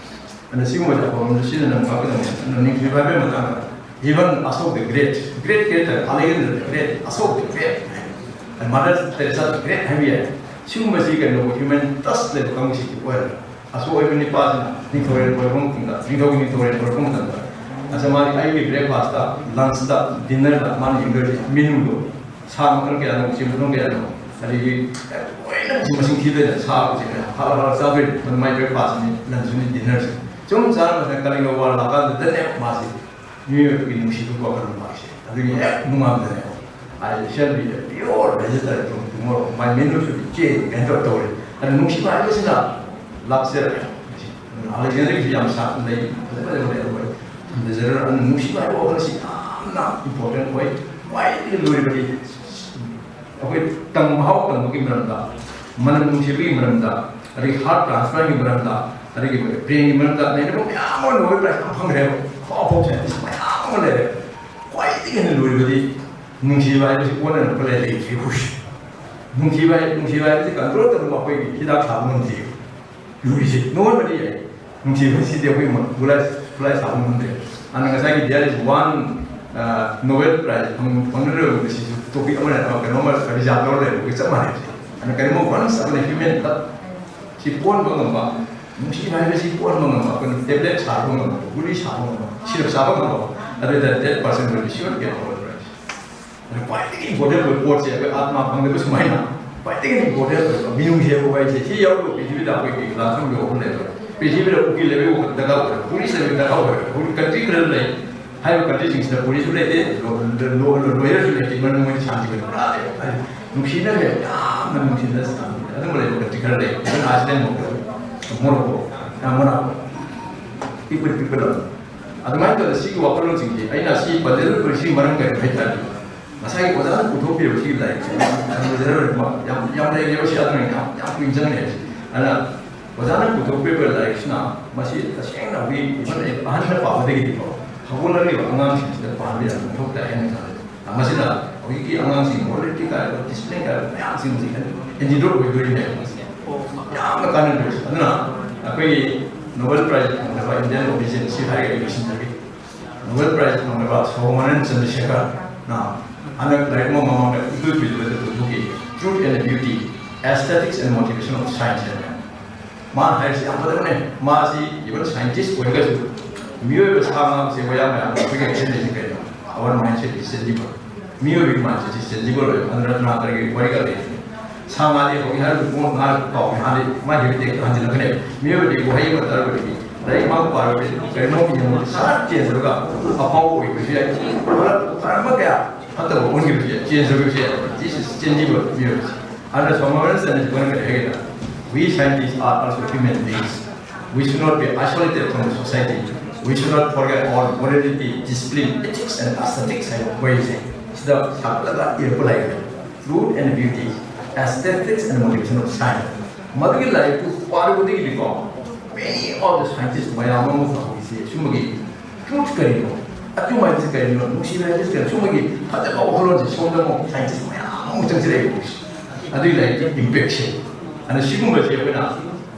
ꯑꯗꯨꯅ ꯁꯤꯒꯨꯝꯕꯁꯦ ꯑꯐꯕꯔꯣꯝꯗ ꯁꯤꯖꯤꯟꯅꯕ ꯉꯥꯛꯀꯗꯕꯅꯤ꯫ ꯑꯗꯨꯅ ꯅꯤꯡꯊꯤꯕ ꯍꯥꯏꯕꯒꯤ ꯃꯇꯥꯡꯗ, even Ashok the Great, great character, Alexander the Great, Ashok the Great, and Mother Teresa the Great ꯍꯥꯏꯕ ꯌꯥꯏ꯫ ꯁꯤꯒꯨꯝꯕꯁꯤ ꯀꯩꯅꯣ, ꯍ꯭ꯌꯨꯃꯦꯟ ꯇꯁ ꯂꯩꯕ ꯀꯥꯡꯕꯨꯁꯤꯡꯁꯤ ꯑꯣꯏꯔꯒ, ꯑꯁꯣꯛ ꯑꯣꯏꯕ ꯅꯤꯄꯥꯁꯤꯅ ꯅꯤꯡꯊꯧꯔꯦꯜ ꯑꯣꯏꯔꯛꯄ ꯃꯇꯝꯗ, ꯅꯤꯡꯊꯧꯒꯤ ꯅꯤꯡꯊꯧꯔꯦꯜ ꯑꯣꯏꯔꯛꯄ ꯃꯇꯝꯗ, ꯑꯁ, ꯃꯥꯒꯤ ꯑꯌꯨꯛꯀꯤ ꯕ꯭ꯔꯦꯛꯐꯥꯁꯇ, ꯂꯟꯁꯇ, ꯗꯤꯟꯅꯔꯗ ꯃꯥꯅ ꯌꯦꯡꯗꯣꯏꯁꯦ ꯃꯤꯅꯨꯗꯣ, ꯁꯥ ꯃꯈꯜ ꯀꯌꯥꯅꯣ, ꯎꯆꯦꯛ ꯃꯈꯜ ꯀꯌꯥꯅꯣ, ꯑꯗꯒꯤ ꯂꯣꯏꯅ ꯃꯁꯤꯡ ꯊꯤꯗꯣꯏꯅꯦ꯫ ꯁꯥ ꯎꯆꯦꯛ ꯃꯌꯥꯝ ꯍꯥꯠꯂ ꯍꯥꯠꯂ ꯆꯥꯗꯣꯏꯅꯤ꯫ ꯃꯗꯨ ꯃꯥꯏ ꯕ꯭ꯔꯦꯛꯐꯥꯁꯅꯤ, ꯂꯟꯁꯅꯤ, ꯗꯤꯟꯅꯔꯁꯤ꯫ ꯁꯨꯝ ꯆꯥꯔ ꯃꯁꯤꯅ ꯀꯂꯤꯡꯒ ꯋꯥꯔ ꯂꯥꯛꯀꯥꯟꯗꯨꯗꯅꯦ ꯃꯥꯁꯤ ꯃꯤꯑꯣꯏꯕꯒꯤ ꯅꯨꯡꯁꯤꯕꯒꯤ ꯋꯥꯈꯜ ꯂꯥꯛꯏꯁꯦ꯫ ꯑꯗꯨꯒꯤ ꯍꯦꯛ ꯅꯨꯡꯉꯥꯡꯗꯅꯦꯕ, "I shall be a pure vegetarian from ꯃꯥꯏ ꯃꯤꯅꯨꯁꯨ ꯏꯆꯦ ꯀꯩꯅꯣ ꯇꯧꯔꯦ꯫ ꯑꯗꯨ ꯅꯨꯡꯁꯤꯕ ꯍꯥꯏꯕꯁꯤꯅ ꯂꯥꯛꯆꯔꯦ꯫ ꯑꯂꯦꯛꯖꯦꯟꯗꯔꯒꯤꯁꯨ ꯌꯥꯝ ꯁꯥꯡꯅ ꯂꯩ, ꯐꯖ ꯐꯖꯕ ꯂꯩ꯫ ꯑꯩꯈꯣꯏ ꯊꯝꯖꯔꯒ ꯑꯗꯨ ꯅꯨꯡꯁꯤꯕ ꯍꯥꯏꯕ ꯋꯥꯈꯜꯁꯤ ꯌꯥꯝꯅ ꯏꯝꯄꯣꯔꯇꯦꯟ ꯑꯣꯏ꯫ ꯈ꯭ꯋꯥꯏꯗꯒꯤ ꯂꯣꯏꯔꯤꯕꯗꯤ ꯑꯩꯈꯣꯏ ꯇꯝ ꯃꯍꯥꯎ ꯇꯝꯕꯒꯤ ꯃꯔꯝꯗ, ꯃꯅꯝ ꯅꯨꯡꯁꯤꯕꯒꯤ ꯃꯔꯝꯗ, ꯑꯗꯒꯤ ꯍꯥꯔꯠ ꯇ꯭ꯔꯥꯟꯁꯄ꯭ꯂꯥꯟꯒꯤ ꯃꯔꯝꯗ, ꯑꯗꯒꯤ ꯕ꯭ꯔꯦꯟꯒꯤ ꯃꯔꯝꯗ ꯂꯩꯔꯕ ꯃꯌꯥꯝ ꯑꯃ ꯅꯣꯕꯦꯜ ꯄ꯭ꯔꯥꯏꯖ ꯌꯥꯝ ꯐꯪꯈ꯭ꯔꯦꯕ꯫ ꯑꯐꯥꯎ ꯑꯐꯥꯎ ꯁꯥꯏꯟꯇꯤꯁ ꯃꯌꯥꯝ ꯑꯃ ꯂꯩꯔꯦ꯫ ꯈ꯭ꯋꯥꯏꯗꯒꯤ ꯍꯦꯟꯅ ꯂꯣꯏꯔꯤꯕꯗꯤ ꯅꯨꯡꯁꯤꯕ ꯍꯥꯏꯕꯁꯤ ꯑꯣꯟꯅꯅꯕ ꯂꯩꯇꯦ ꯑꯩꯈꯣꯏꯁꯦ꯫ ꯅꯨꯡꯁꯤꯕ ꯍꯥꯏ-, ꯅꯨꯡꯁꯤꯕ ꯍꯥꯏꯕꯁꯤ ꯀꯟꯇ꯭ꯔꯣꯜ ꯇꯧꯅꯕ ꯑꯩꯈꯣꯏꯒꯤ ꯍꯤꯗꯥꯛ ꯁꯥꯕ ꯉꯝꯗꯦ꯫ ꯂꯨꯔꯤꯁꯦ ꯅꯣꯡꯃꯗꯤ ꯌꯥꯏ꯫ ꯅꯨꯡꯁꯤꯕꯁꯤꯗꯤ ꯑꯩꯈꯣꯏ ꯃ-, ꯒꯨꯂꯥꯏ, ꯒꯨꯂꯥꯏ ꯁꯥꯕ ꯉꯝꯗꯦ꯫ ꯑꯗꯨꯅ ꯉꯁꯥꯏꯒꯤ there is one, ꯑ, Nobel Prize ꯐꯪ-, ꯐꯪꯅꯔꯣꯏꯕꯁꯤꯁꯨ topic ꯑꯃꯅ, ꯑ, ꯀꯩꯅꯣꯝꯃ reserve ꯇꯧꯔ ꯂꯩꯕꯒ ꯆꯞ ꯃꯥꯟꯅꯩ꯫ ꯑꯗꯨꯅ ꯀꯔꯤꯒꯨꯝꯕ once upon a human love ꯁꯤ ꯄꯣꯟꯕ ꯉꯝꯕ, ꯅꯨꯡꯁꯤꯕ ꯍꯥꯏꯕꯁꯤ ꯄꯣꯟꯕ ꯉꯝꯕ, ꯑꯩꯈꯣꯏꯅ tablet ꯁꯥꯕ ꯉꯝꯕ, ꯒꯨꯂꯤ ꯁꯥꯕ ꯉꯝꯕ, syrup ꯁꯥꯕ ꯉꯝꯕ, ꯑꯗꯨꯗ that person will be sure get Nobel Prize꯫ ꯑꯗꯨ ꯈ꯭ꯋꯥꯏꯗꯒꯤ important ꯑꯣꯏꯕ ꯄꯣꯠꯁꯦ ꯑꯩꯈꯣꯏ ꯑꯥꯠꯃꯥ ꯐꯪꯗꯕ ꯁꯨꯃꯥꯏꯅ ꯈ꯭ꯋꯥꯏꯗꯒꯤ important ꯑꯣꯏꯕ ꯃꯤꯅꯨꯡꯁꯤ ꯍꯥꯏꯕ ꯋꯥꯍꯩꯁꯦ ꯁꯤ ꯌꯥꯎꯔꯒ ꯄ꯭ꯔꯤꯊꯤꯕꯤꯗ ꯑꯩꯈꯣꯏꯒꯤ ꯂꯥꯟꯐꯝ ꯌꯧꯕ ꯂꯩꯕ, ꯄ꯭ꯔꯤꯊꯤꯕꯤꯗ ꯎꯀꯤꯜ ꯂꯩꯕ ꯗꯔꯀꯥꯔ ꯑꯣꯏꯕ, ꯄꯨꯂꯤꯁ ꯂꯩꯕ ꯗꯔꯀꯥꯔ ꯑꯣꯏꯕ꯫ ꯍꯧꯖꯤꯛ country ꯈꯔ ꯂꯩ, ꯍꯥꯏꯔꯤꯕ countryꯁꯤꯡꯁꯤꯗ ꯄꯨꯂꯤꯁꯁꯨ ꯂꯩꯇꯦ, ꯂꯣ-, ꯂꯣ-, ꯂꯣꯌꯔꯁꯨ ꯂꯩꯇꯦ, ꯃꯔꯝꯗꯤ ꯃꯣꯏꯗꯤ ꯁꯥꯟꯇꯤ ꯑꯣꯏꯅ ꯄꯨꯔꯥ ꯂꯩ꯫ ꯍꯥꯏꯗꯤ ꯅꯨꯡꯁꯤꯅ ꯂꯩ, ꯌꯥꯝꯅ ꯅꯨꯡꯁꯤꯅ ꯁꯥꯟꯇꯤ꯫ ꯑꯗꯨꯝꯕ ꯂꯩꯕ country ꯈꯔ ꯂꯩ꯫ ꯑꯗꯨꯅ Iceland ꯃꯛꯇ, Morocco, ꯑ, Monaco, people, people ꯑꯗꯨꯃꯥꯏꯅ ꯇꯧꯗꯅ ꯁꯤꯒꯤ ꯋꯥꯈꯜꯂꯣꯟꯁꯤꯡꯁꯤ ꯑꯩꯅ ꯁꯤ ꯄꯟꯖꯔꯤꯕ ꯁꯤꯒꯤ ꯃꯔꯝ ꯀꯔꯤꯅꯣ ꯍꯥꯏ ꯇꯥꯔꯗꯤ, ꯉꯁꯥꯏꯒꯤ ꯑꯣꯖꯥꯅ ꯄꯨꯊꯣꯛꯄꯤꯔꯤꯕ ꯁꯤꯒꯤ ꯂꯥꯏꯔꯤꯛꯁꯦ ꯊꯝꯖꯔꯔꯣꯏ, ꯌꯥꯝ, ꯌꯥꯝ ꯂꯩꯔꯦꯕ ꯁꯤ, ꯑꯗꯨꯅ ꯌꯥꯝ, ꯌꯥꯝ ꯀꯨꯏꯅ ꯆꯪꯒꯅꯤ ꯍꯥꯏꯁꯦ꯫ ꯑꯗꯨꯅ ꯑꯣꯖꯥꯅ ꯄꯨꯊꯣꯛꯄꯤꯔꯤꯕ ꯂꯥꯏꯔꯤꯛꯁꯤꯅ ꯃꯁꯤ ꯇꯁꯦꯡꯅ ꯑꯩꯈꯣꯏ even ꯑꯍꯟꯅ ꯄꯥꯕꯗꯒꯤꯗꯤꯀꯣ ꯍꯧꯒꯠꯂꯛꯂꯤꯕ ꯑꯉꯥꯡꯁꯤꯡꯁꯤꯗ ꯄꯥꯕ ꯌꯥꯝ ꯃꯊꯧ ꯇꯥꯏ ꯍꯥꯏꯅ ꯈꯜꯂꯦ꯫ ꯃꯁꯤꯅ ꯍꯧꯖꯤꯛꯀꯤ ꯑꯉꯥꯡꯁꯤꯡ morality ꯀꯥꯏꯔꯕ, discipline ꯀꯥꯏꯔꯕ ꯃꯌꯥꯝꯁꯤꯡꯁꯤ antidote ꯑꯣꯏꯗꯣꯔꯤꯅꯦꯕ ꯃꯁꯤ꯫ ꯌꯥꯝꯅ ꯀꯥꯟꯅꯗꯣꯏꯁꯦ꯫ ꯑꯗꯨꯅ ꯑꯩꯈꯣꯏꯒꯤ Nobel Prize ꯐꯪꯂꯕ Indian origin ꯁꯤ ꯍꯥꯏꯔꯒ ꯑꯩ ꯂꯣꯏꯁꯤꯟꯖꯔꯒꯦ꯫ Nobel Prize ꯐꯪꯂꯕ ꯁꯣꯚꯥꯅꯟ ꯆꯟꯗ꯭ꯔꯁꯦꯀꯔꯅ ꯍꯟꯗꯛ ꯂꯥꯏꯔꯤꯛ ꯑꯃ ꯃꯃꯥꯡꯗ ꯏꯀꯨꯏ ꯀꯨꯏꯗꯕꯗ ꯄꯨꯊꯣꯛꯈꯤ, Truth and Beauty, Aesthetics and Motivation of Science ꯍꯥꯏꯅ꯫ ꯃꯥꯅ ꯍꯥꯏꯔꯤꯁꯤ ꯌꯥꯝ ꯐꯖꯕꯅꯦ꯫ ꯃꯥꯁꯤ even scientist ꯑꯣꯏꯔꯒꯁꯨ ꯃꯤꯑꯣꯏꯕ ꯁꯥ ꯉꯥꯁꯦ ꯃꯌꯥꯝ ꯃꯌꯥꯝ ꯑꯩꯈꯣꯏꯒꯤ ꯈꯦꯠꯅꯔꯤꯁꯦ ꯀꯩꯅꯣ? Our mindset is changeable꯫ ꯃꯤꯑꯣꯏꯕꯒꯤ mindsetꯁꯤ changeable ꯑꯣꯏꯕ꯫ ꯑꯗꯨꯅ ꯔꯠꯅꯥꯀꯔꯒꯤ ꯋꯥꯔꯤꯒ ꯂꯩ꯫ ꯁꯥ ꯉꯥꯗꯤ ꯍꯧꯖꯤꯛ ꯍꯥꯏꯔꯤꯕ ꯄꯣꯠ ꯉꯥ ꯀꯥꯎꯔꯦ, ꯍꯥꯟꯅꯗꯤ ꯃꯥꯒꯤ ꯍꯦꯕꯤꯇꯦꯠꯇ ꯍꯟꯖꯤꯜꯂꯛꯀꯅꯦꯕ꯫ ꯃꯤꯑꯣꯏꯕꯗꯤ ꯋꯥꯍꯩ ꯑꯃ ꯇꯥꯔꯕꯗꯤ ꯂꯥꯏꯔꯤꯛ ꯃꯥ ꯄꯥꯔꯕꯗꯤ ꯀꯔꯤꯅꯣ ꯌꯦꯡꯕꯗ ꯁꯠ ꯆꯦꯟꯖꯔꯒ ꯑꯐꯥꯎꯕ ꯑꯣꯏꯕꯁꯨ ꯌꯥꯏ꯫ ꯐꯔꯛ ꯐꯔꯝꯕ ꯀꯌꯥ ꯐꯠꯇꯕ ꯑꯣꯟꯈꯤꯕꯁꯨ ꯌꯥꯏ, ꯆꯦꯟꯖꯔꯕꯁꯨ ꯌꯥꯏ꯫ This is changeable views. ꯑꯗꯨꯅ ꯁꯣꯃꯣꯔꯦꯟꯁꯅ ꯑꯩꯈꯣꯏꯅ ꯀꯔꯤ ꯍꯥꯏꯒꯦꯗ, we scientists are also human beings. We should not be isolated from the society. We should not forget our morality, discipline, ethics, and aesthetics ꯍꯥꯏꯕ ꯋꯥꯍꯩꯁꯦ ꯁꯤꯗ ꯁꯥꯒꯠꯂꯒ ꯏꯔꯛꯄ ꯂꯥꯏꯔꯤꯛ Truth and Beauty, Aesthetics and Motivation of Science. ꯃꯗꯨꯒꯤ ꯂꯥꯏꯔꯤꯛꯇꯨ ꯄꯥꯔꯨꯕꯗꯒꯤꯗꯤꯀꯣ, many of the scientists ꯃꯌꯥꯝ ꯑꯃ ꯍꯧꯖꯤꯛꯁꯦ ꯁꯨꯝꯕꯒꯤ truth ꯀꯔꯤꯅꯣ, ꯑꯆꯨꯝꯕ ꯍꯥꯏꯕꯁꯤ ꯀꯔꯤꯅꯣ, ꯅꯨꯡꯁꯤꯕ ꯍꯥꯏꯕꯁꯤ ꯀꯔꯤꯅꯣ, ꯁꯨꯝꯕꯒꯤ ꯐꯖꯕ ꯋꯥꯈꯜꯂꯣꯟꯁꯦ ꯁꯣꯝꯗ ꯑꯃꯨꯛ scientist ꯃꯌꯥꯝ ꯑꯃꯨꯛ ꯆꯪꯁꯤꯜꯂꯛꯑꯦ꯫ ꯑꯗꯨꯒꯤ ꯂꯥꯏꯔꯤꯛꯀꯤ impactꯁꯦ, ꯑꯗꯨꯅ ꯁꯤꯒꯨꯝꯕꯁꯦ ꯑꯩꯈꯣꯏꯅ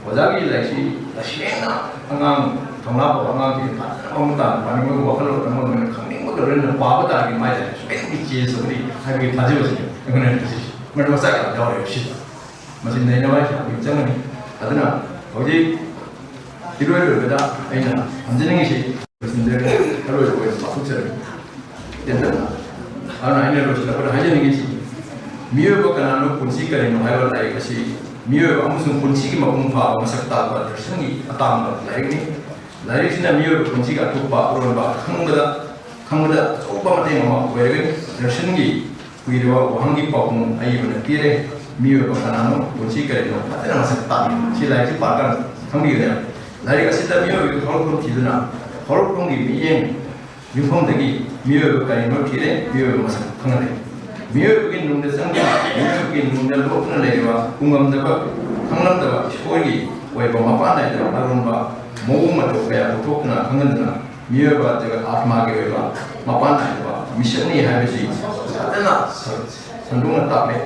ꯑꯣꯖꯥꯒꯤ ꯂꯥꯏꯔꯤꯛꯁꯤ ꯇꯁꯦꯡꯅ ꯑꯉꯥꯡ ꯊꯧꯅꯥ ꯐꯕ ꯑꯉꯥꯡꯁꯤꯡ ꯐꯖꯅ ꯃꯃꯨꯠ ꯇꯥꯅ ꯄꯥꯅꯤꯡꯕꯒꯤ ꯋꯥꯈꯜꯂꯣꯟ ꯑꯃ ꯑꯣꯏꯅ ꯈꯪꯅꯤꯡꯕꯒ ꯂꯣꯏꯅꯅ ꯄꯥꯕ ꯇꯥꯔꯗꯤ ꯃꯥꯏ ꯂꯥꯏꯔꯤꯛ ꯁꯣꯏꯗꯅ change ꯇꯧꯒꯅꯤ ꯍꯥꯏꯕꯒꯤ ꯊꯥꯖꯕꯁꯦ ꯑꯩꯈꯣꯏꯅ ꯍꯧꯖꯤꯛ ꯃꯔꯝ ꯃꯆꯥ ꯌꯥꯝ ꯌꯥꯎꯔꯦꯕ ꯁꯤꯗ꯫ ꯃꯁꯤ ꯅꯩꯅꯕ ꯍꯥꯏꯁꯦ ꯌꯥꯝ ꯀꯨꯏꯅ ꯆꯪꯒꯅꯤ꯫ ꯑꯗꯨꯅ ꯍꯧꯖꯤꯛ ꯏꯔꯣꯏ ꯂꯣꯏꯕꯗ ꯑꯩꯅ ꯊꯝꯖꯅꯤꯡꯉꯤꯁꯤ ꯂꯣꯏꯁꯤꯟꯖꯔꯒꯦ, ꯑꯔꯣꯏꯕ ꯑꯣꯏꯅ ꯄꯥꯊꯣꯛꯆꯔꯒꯦ꯫ ꯇꯦꯟꯇꯛꯅ꯫ ꯑꯗꯨꯅ ꯑꯩꯅ ꯂꯣꯏꯁꯤꯜꯂꯛꯄꯗ ꯍꯥꯏꯖꯅꯤꯡꯉꯤꯁꯤ, ꯃꯤꯑꯣꯏꯕ ꯀꯅꯥꯅꯣ, ꯄꯨꯟꯁꯤ ꯀꯔꯤꯅꯣ ꯍꯥꯏꯕ ꯂꯥꯏꯔꯤꯛ ꯑꯁꯤ ꯃꯤꯑꯣꯏꯕ ꯑꯃꯁꯨꯡ ꯄꯨꯟꯁꯤꯒꯤ ꯃꯄꯨꯡ ꯐꯥꯕ ꯃꯁꯛ ꯇꯥꯛꯄ ꯗꯔꯁꯟꯒꯤ ꯑꯇꯥꯡꯕ ꯂꯥꯏꯔꯤꯛꯅꯤ꯫ ꯂꯥꯏꯔꯤꯛꯁꯤꯅ ꯃꯤꯑꯣꯏꯕ ꯄꯨꯟꯁꯤꯒꯤ ꯑꯀꯨꯞꯄ ꯑꯔꯣꯟꯕ ꯈꯪꯕꯗ, ꯈꯪꯕꯗ ꯑꯆꯧꯕ ꯃꯇꯦꯡ ꯑꯃ ꯑꯣꯏꯔꯒꯅꯤ꯫ ꯗꯔꯁꯟꯒꯤ ꯀꯨꯏꯔꯕ ꯋꯥꯍꯪꯒꯤ ꯄꯥꯎꯈꯨꯝ ꯑꯏꯕꯅ ꯄꯤꯔꯦ꯫ ꯃꯤꯑꯣꯏꯕ ꯀꯅꯥꯅꯣ? ꯄꯨꯟꯁꯤ ꯀꯔꯤꯅꯣ? ꯐꯖꯅ ꯃꯁꯛ ꯇꯥꯛꯏ꯫ ꯁꯤ ꯂꯥꯏꯔꯤꯛꯁꯤ ꯄꯥꯔꯀꯥꯟꯗ ꯈꯪꯕꯤꯒꯅꯤ꯫ ꯂꯥꯏꯔꯤꯛ ꯑꯁꯤꯗ ꯃꯤꯑꯣꯏꯕꯒꯤ ꯍꯧꯔꯛꯐꯝ ꯊꯤꯗꯨꯅ, ꯍꯧꯔꯛꯐꯝꯒꯤ ꯃꯤꯠꯌꯦꯡ ꯌꯨꯝꯐꯝꯗꯒꯤ ꯃꯤꯑꯣꯏꯕ ꯀꯔꯤꯅꯣ ꯊꯤꯔꯦ, ꯃꯤꯑꯣꯏꯕ ꯃꯁꯛ ꯈꯪꯍꯜꯂꯦ꯫ ꯃꯤꯑꯣꯏꯕꯒꯤ ꯅꯨꯡꯗ ꯆꯪꯗꯨꯅ, ꯃꯤꯑꯣꯏꯕꯒꯤ ꯅꯨꯡꯗ ꯂꯣꯠꯇꯨꯅ ꯂꯩꯔꯤꯕ ꯄꯨꯡꯉꯝꯗꯕ, ꯈꯪꯂꯝꯗꯕ ꯏꯁꯣꯔꯒꯤ ꯑꯣꯏꯕ ꯃꯄꯥꯟ ꯅꯥꯏꯗꯕ ꯑꯔꯣꯟꯕ ꯃꯑꯣꯡ ꯃꯇꯧ ꯀꯌꯥ ꯎꯠꯊꯣꯛꯇꯨꯅ ꯈꯪꯍꯟꯗꯨꯅ, ꯃꯤꯑꯣꯏꯕ ꯖꯒꯠ ꯑꯥꯠꯃꯥꯒꯤ ꯑꯣꯏꯕ ꯃꯄꯥꯟ ꯅꯥꯏꯗꯕ ꯃꯤꯁꯛꯅꯤ ꯍꯥꯏꯕꯁꯤ ꯐꯖꯅ ꯁꯟꯗꯣꯛꯅ ꯇꯥꯛꯂꯦ꯫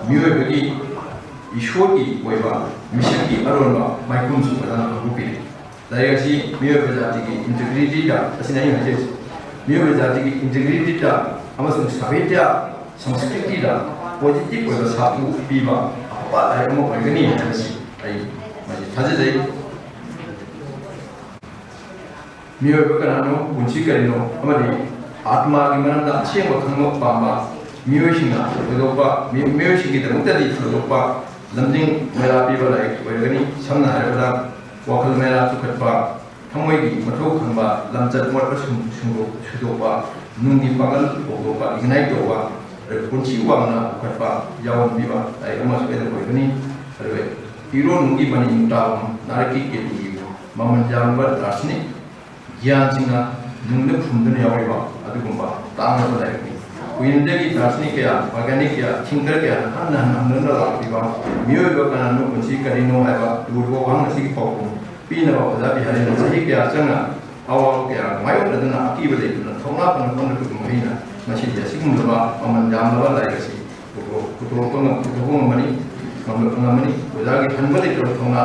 ꯃꯤꯑꯣꯏꯕꯒꯤ ꯏꯁꯣꯔꯒꯤ ꯑꯣꯏꯕ ꯃꯤꯁꯛꯀꯤ ꯑꯔꯣꯟꯕ ꯃꯥꯏꯈꯨꯝꯁꯨ ꯐꯖꯅ ꯈꯪꯗꯣꯛꯄꯤꯔꯦ꯫ ꯂꯥꯏꯔꯤꯛ ꯑꯁꯤ ꯃꯤꯑꯣꯏꯕ ꯖꯥꯇꯤꯒꯤ integrityꯗ, ꯑꯁꯤꯅ ꯑꯩꯅ ꯍꯥꯏꯖꯔꯤꯁꯤ, ꯃꯤꯑꯣꯏꯕ ꯖꯥꯇꯤꯒꯤ integrityꯗ ꯑꯃꯁꯨꯡ ꯁꯥꯍꯤꯇ꯭ꯌ ꯁꯪꯁꯀ꯭ꯔꯤꯇꯤꯗ positive ꯑꯣꯏꯕ ꯁꯥꯐꯨ ꯄꯤꯕ ꯑꯐꯕ ꯂꯥꯏꯔꯤꯛ ꯑꯃ ꯑꯣꯏꯒꯅꯤ ꯍꯥꯏꯕꯁꯤ ꯑꯩ ꯃꯁꯤ ꯊꯥꯖꯖꯩ꯫ ꯃꯤꯑꯣꯏꯕ ꯀꯅꯥꯅꯣ? ꯄꯨꯟꯁꯤ ꯀꯔꯤꯅꯣ? ꯑꯃꯗꯤ ꯑꯥꯠꯃꯥꯒꯤ ꯃꯔꯝꯗ ꯑꯁꯦꯡꯕ ꯈꯪꯕ ꯄꯥꯝꯕ ꯃꯤꯑꯣꯏꯁꯤꯡꯅ ꯊꯣꯏꯗꯣꯛꯄ, ꯃꯤ-, ꯃꯤꯑꯣꯏꯁꯤꯡꯒꯤꯗꯃꯛꯇꯗꯤ ꯊꯣꯏꯗꯣꯛꯄ ꯂꯝꯖꯤꯡ ꯃꯩꯔꯥ ꯄꯤꯕ ꯂꯥꯏꯔꯤꯛ ꯑꯣꯏꯔꯒꯅꯤ꯫ ꯁꯝꯅ ꯍꯥꯏꯔꯕꯗ, ꯋꯥꯈꯜ ꯃꯩꯔꯥ ꯆꯨꯈꯠꯄ, ꯊꯃꯣꯏꯒꯤ ꯃꯊꯧ ꯈꯪꯕ, ꯂꯝꯆꯠ ꯃꯣꯠꯄ ꯁꯨꯝ-, ꯁꯨꯝꯗꯣꯛ-, ꯁꯨꯗꯣꯛꯄ, ꯅꯨꯡꯒꯤ ꯄꯥꯡꯒꯜ ꯍꯧꯗꯣꯛꯄ, ignite ꯇꯧꯕ, ꯑꯗꯨꯒ ꯄꯨꯟꯁꯤ ꯋꯥꯡꯅ ꯄꯨꯈꯠꯄ ꯌꯥꯎꯍꯟꯕꯤꯕ ꯂꯥꯏꯔꯤꯛ ꯑꯃꯁꯨ ꯑꯩꯅ ꯑꯣꯏꯒꯅꯤ꯫ ꯑꯗꯨꯒ ꯏꯔꯣꯟꯅꯨꯡꯒꯤ ꯃꯅꯤꯡ ꯇꯥꯕ ꯅꯥꯔꯛꯀꯤ ꯀꯦꯇꯨꯒꯤ ꯃꯃꯜ ꯌꯥꯝꯕ ꯗꯥꯔꯁꯅꯤꯛ ꯒ꯭ꯌꯥꯟꯁꯤꯡꯅ ꯅꯨꯡꯗ ꯐꯨꯝꯗꯨꯅ ꯌꯥꯎꯔꯤꯕ ꯑꯗꯨꯒꯨꯝꯕ ꯇꯥꯡꯂꯕ ꯂꯥꯏꯔꯤꯛꯅꯤ꯫ ꯀꯨꯏꯅꯗꯒꯤ ꯗꯥꯔꯁꯅꯤꯛ ꯀꯌꯥ, ꯕꯩꯒ꯭ꯌꯥꯅꯤꯛ ꯀꯌꯥ, ꯊꯤꯡꯀꯔ ꯀꯌꯥꯅ ꯍꯟꯅ ꯍꯟꯅ ꯍꯪꯗꯨꯅ ꯂꯥꯛꯂꯤꯕ ꯃꯤꯑꯣꯏꯕ ꯀꯅꯥꯅꯣ ꯄꯨꯟꯁꯤ ꯀꯔꯤꯅꯣ ꯍꯥꯏꯕ ꯂꯨꯔꯕ ꯋꯥꯍꯪ ꯑꯁꯤꯒꯤ ꯄꯥꯎꯈꯨꯝ ꯄꯤꯅꯕ ꯑꯣꯖꯥ ꯕꯤꯍꯥꯔꯤꯅ ꯆꯍꯤ ꯀꯌꯥ ꯆꯪꯅ ꯑꯋꯥꯕ ꯀꯌꯥ ꯃꯥꯌꯣꯛꯅꯗꯨꯅ ꯑꯀꯤꯕ ꯂꯩꯇꯅ ꯊꯧꯅꯥ ꯐꯅ ꯍꯣꯠꯅꯔꯛꯄꯒꯤ ꯃꯍꯩꯅ ꯉꯁꯤꯗꯤ ꯑꯁꯤꯒꯨꯝꯂꯕ ꯃꯃꯜ ꯌꯥꯝꯂꯕ ꯂꯥꯏꯔꯤꯛ ꯑꯁꯤ ꯄꯨꯊꯣꯛ-, ꯄꯨꯊꯣꯛꯄ ꯉꯝ-, ꯄꯨꯊꯣꯛꯄ ꯉꯝꯃꯅꯤ, ꯉꯝꯂꯛꯄ ꯉꯝꯃꯅꯤ꯫ ꯑꯣꯖꯥꯒꯤ ꯍꯟꯕ ꯂꯩꯇꯕ ꯊꯧꯅꯥ,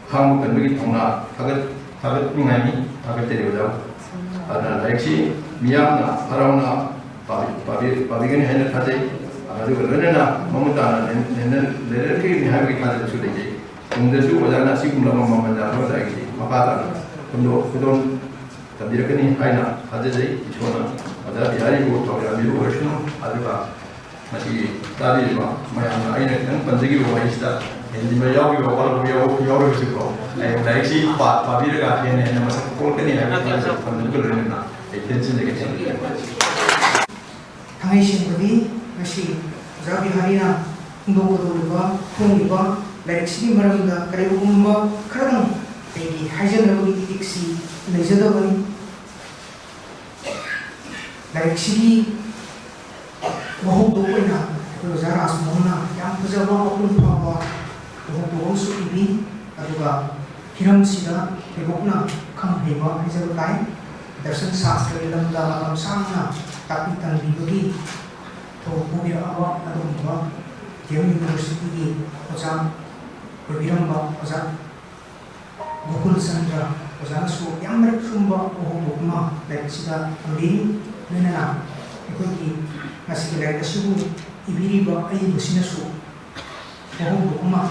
ꯈꯥꯡꯕ ꯀꯟꯕꯒꯤ ꯊꯧꯅꯥ ꯊꯥꯒꯠ-, ꯊꯥꯒꯠꯅꯤꯡꯉꯥꯏꯅꯤ꯫ ꯊꯥꯒꯠꯆꯔꯤ ꯑꯣꯖꯥ꯫ ꯑꯗꯨꯅ ꯂꯥꯏꯔꯤꯛꯁꯤ ꯃꯤꯌꯥꯝꯅ ꯍꯔꯥꯎꯅ ꯄꯥꯕꯤ-, ꯄꯥꯕꯤ-, ꯄꯥꯕꯤꯒꯅꯤ ꯍꯥꯏꯅ ꯊꯥꯖꯩ꯫ ꯑꯗꯨꯒ ꯂꯣꯏꯅꯅ ꯃꯃꯨꯠ ꯇꯥꯅ ꯂꯩ-, ꯂꯩꯅ-, ꯂꯩꯅꯔꯛꯈꯤꯒꯅꯤ ꯍꯥꯏꯕꯒꯤ ꯊꯥꯖꯕꯁꯨ ꯂꯩꯖꯩ꯫ ꯇꯨꯡꯗꯁꯨ ꯑꯣꯖꯥꯅ ꯑꯁꯤꯒꯨꯝꯂꯕ ꯃꯃꯜ ꯌꯥꯝꯂꯕ ꯂꯥꯏꯔꯤꯛꯁꯤ ꯃꯈꯥ ꯇꯥꯅ ꯈꯨꯗꯣ-, ꯈꯨꯗꯣꯜ ꯇꯝꯕꯤꯔꯛꯀꯅꯤ ꯍꯥꯏꯅ ꯊꯥꯖꯖꯩ꯫ ꯏꯁꯣꯔꯅ ꯑꯣꯖꯥ ꯕꯤꯍꯥꯔꯤꯕꯨ ꯊꯧꯖꯥꯟꯕꯤꯕ ꯑꯣꯏꯔꯁꯅꯨ꯫ ꯑꯗꯨꯒ ꯃꯁꯤꯒꯤ ꯇꯥꯕꯤꯔꯤꯕ ꯃꯌꯥꯝꯅ ꯑꯩꯅ ꯈꯤꯇꯪ ꯄꯟꯖꯈꯤꯕ ꯋꯥꯍꯩꯁꯤꯗ ꯍꯦꯟꯖꯤꯟꯕ ꯌꯥꯎꯈꯤꯕ ꯋꯥꯠꯂꯛꯄ ꯌꯥꯎ-, ꯌꯥꯎꯔꯒꯁꯨꯀꯣ, ꯑꯩ ꯂꯥꯏꯔꯤꯛꯁꯤ ꯄꯥ-, ꯄꯥꯕꯤꯔꯒ ꯍꯦꯟꯅ ꯍꯦꯟꯅ ꯃꯁꯛ ꯊꯣꯛꯂꯛꯀꯅꯤ ꯍꯥꯏꯕ ꯊꯥꯖꯕ ꯊꯝꯖꯕꯒ ꯂꯣꯏꯅꯅ ꯑꯩ ꯇꯦꯟꯁꯤꯟꯖꯒꯦ꯫ ꯊꯥꯡꯃꯩ ꯁꯦꯡꯕꯒꯤ ꯉꯁꯤ ꯑꯣꯖꯥ ꯕꯤꯍꯥꯔꯤꯅ ꯐꯣꯡꯗꯣꯛꯀꯗꯧꯔꯤꯕ, ꯐꯣꯡꯂꯤꯕ ꯂꯥꯏꯔꯤꯛꯁꯤꯒꯤ ꯃꯔꯝꯗ ꯀꯔꯤꯒꯨꯝꯕ ꯈꯔꯗꯪ ꯑꯩꯒꯤ ꯍꯥꯏꯖꯅꯕꯒꯤ ꯏꯊꯤꯛꯁꯤ ꯂꯩꯖꯗꯕꯅꯤ꯫ ꯂꯥꯏꯔꯤꯛꯁꯤꯒꯤ ꯋꯥꯍꯧꯗꯣꯛ ꯑꯣꯏꯅ ꯑꯩꯈꯣꯏ ꯑꯣꯖꯥ ꯔꯥꯖꯃꯣꯍꯟꯅ ꯌꯥꯝ ꯐꯖꯕ, ꯃꯄꯨꯡ ꯐꯥꯕ ꯋꯥꯍꯧꯗꯣꯛ ꯑꯃꯁꯨ ꯏꯕꯤ꯫ ꯑꯗꯨꯒ ꯍꯤꯔꯝꯁꯤꯗ ꯊꯣꯏꯗꯣꯛꯅ ꯈꯪ ꯍꯩꯕ ꯍꯥꯏꯖꯕ ꯇꯥꯏ꯫ ꯗꯔꯁꯟ ꯁꯥꯁꯇ꯭ꯔꯒꯤ ꯂꯝꯗ ꯃꯇꯝ ꯁꯥꯡꯅ ꯇꯥꯛꯄꯤ ꯇꯝꯕꯤꯕꯒꯤ ꯊꯧ ꯄꯨꯕꯤꯔꯛꯑꯕ ꯑꯗꯨꯒꯨꯝꯕ ꯗꯤ ꯑꯦꯝ ꯌꯨꯅꯤꯚꯔꯁꯤꯇꯤꯒꯤ ꯑꯣꯖꯥ ꯑꯣꯏꯕꯤꯔꯝꯕ ꯑꯣꯖꯥ ꯒꯣꯀꯨꯜ ꯆꯟꯗ꯭ꯔ ꯑꯣꯖꯥꯅꯁꯨ ꯌꯥꯝ ꯃꯔꯤꯛ ꯆꯨꯝꯕ ꯋꯥꯍꯧꯗꯣꯛ ꯑꯃ ꯂꯥꯏꯔꯤꯛꯁꯤꯗ ꯊꯝꯕꯤꯔꯤ꯫ ꯂꯣꯏꯅꯅ ꯑꯩꯈꯣꯏꯒꯤ ꯉꯁꯤꯒꯤ ꯂꯥꯏꯔꯤꯛ ꯑꯁꯤꯕꯨ ꯏꯕꯤꯔꯤꯕ ꯑꯏꯕꯁꯤꯅꯁꯨ ꯋꯥꯍꯧꯗꯣꯛ ꯑꯃ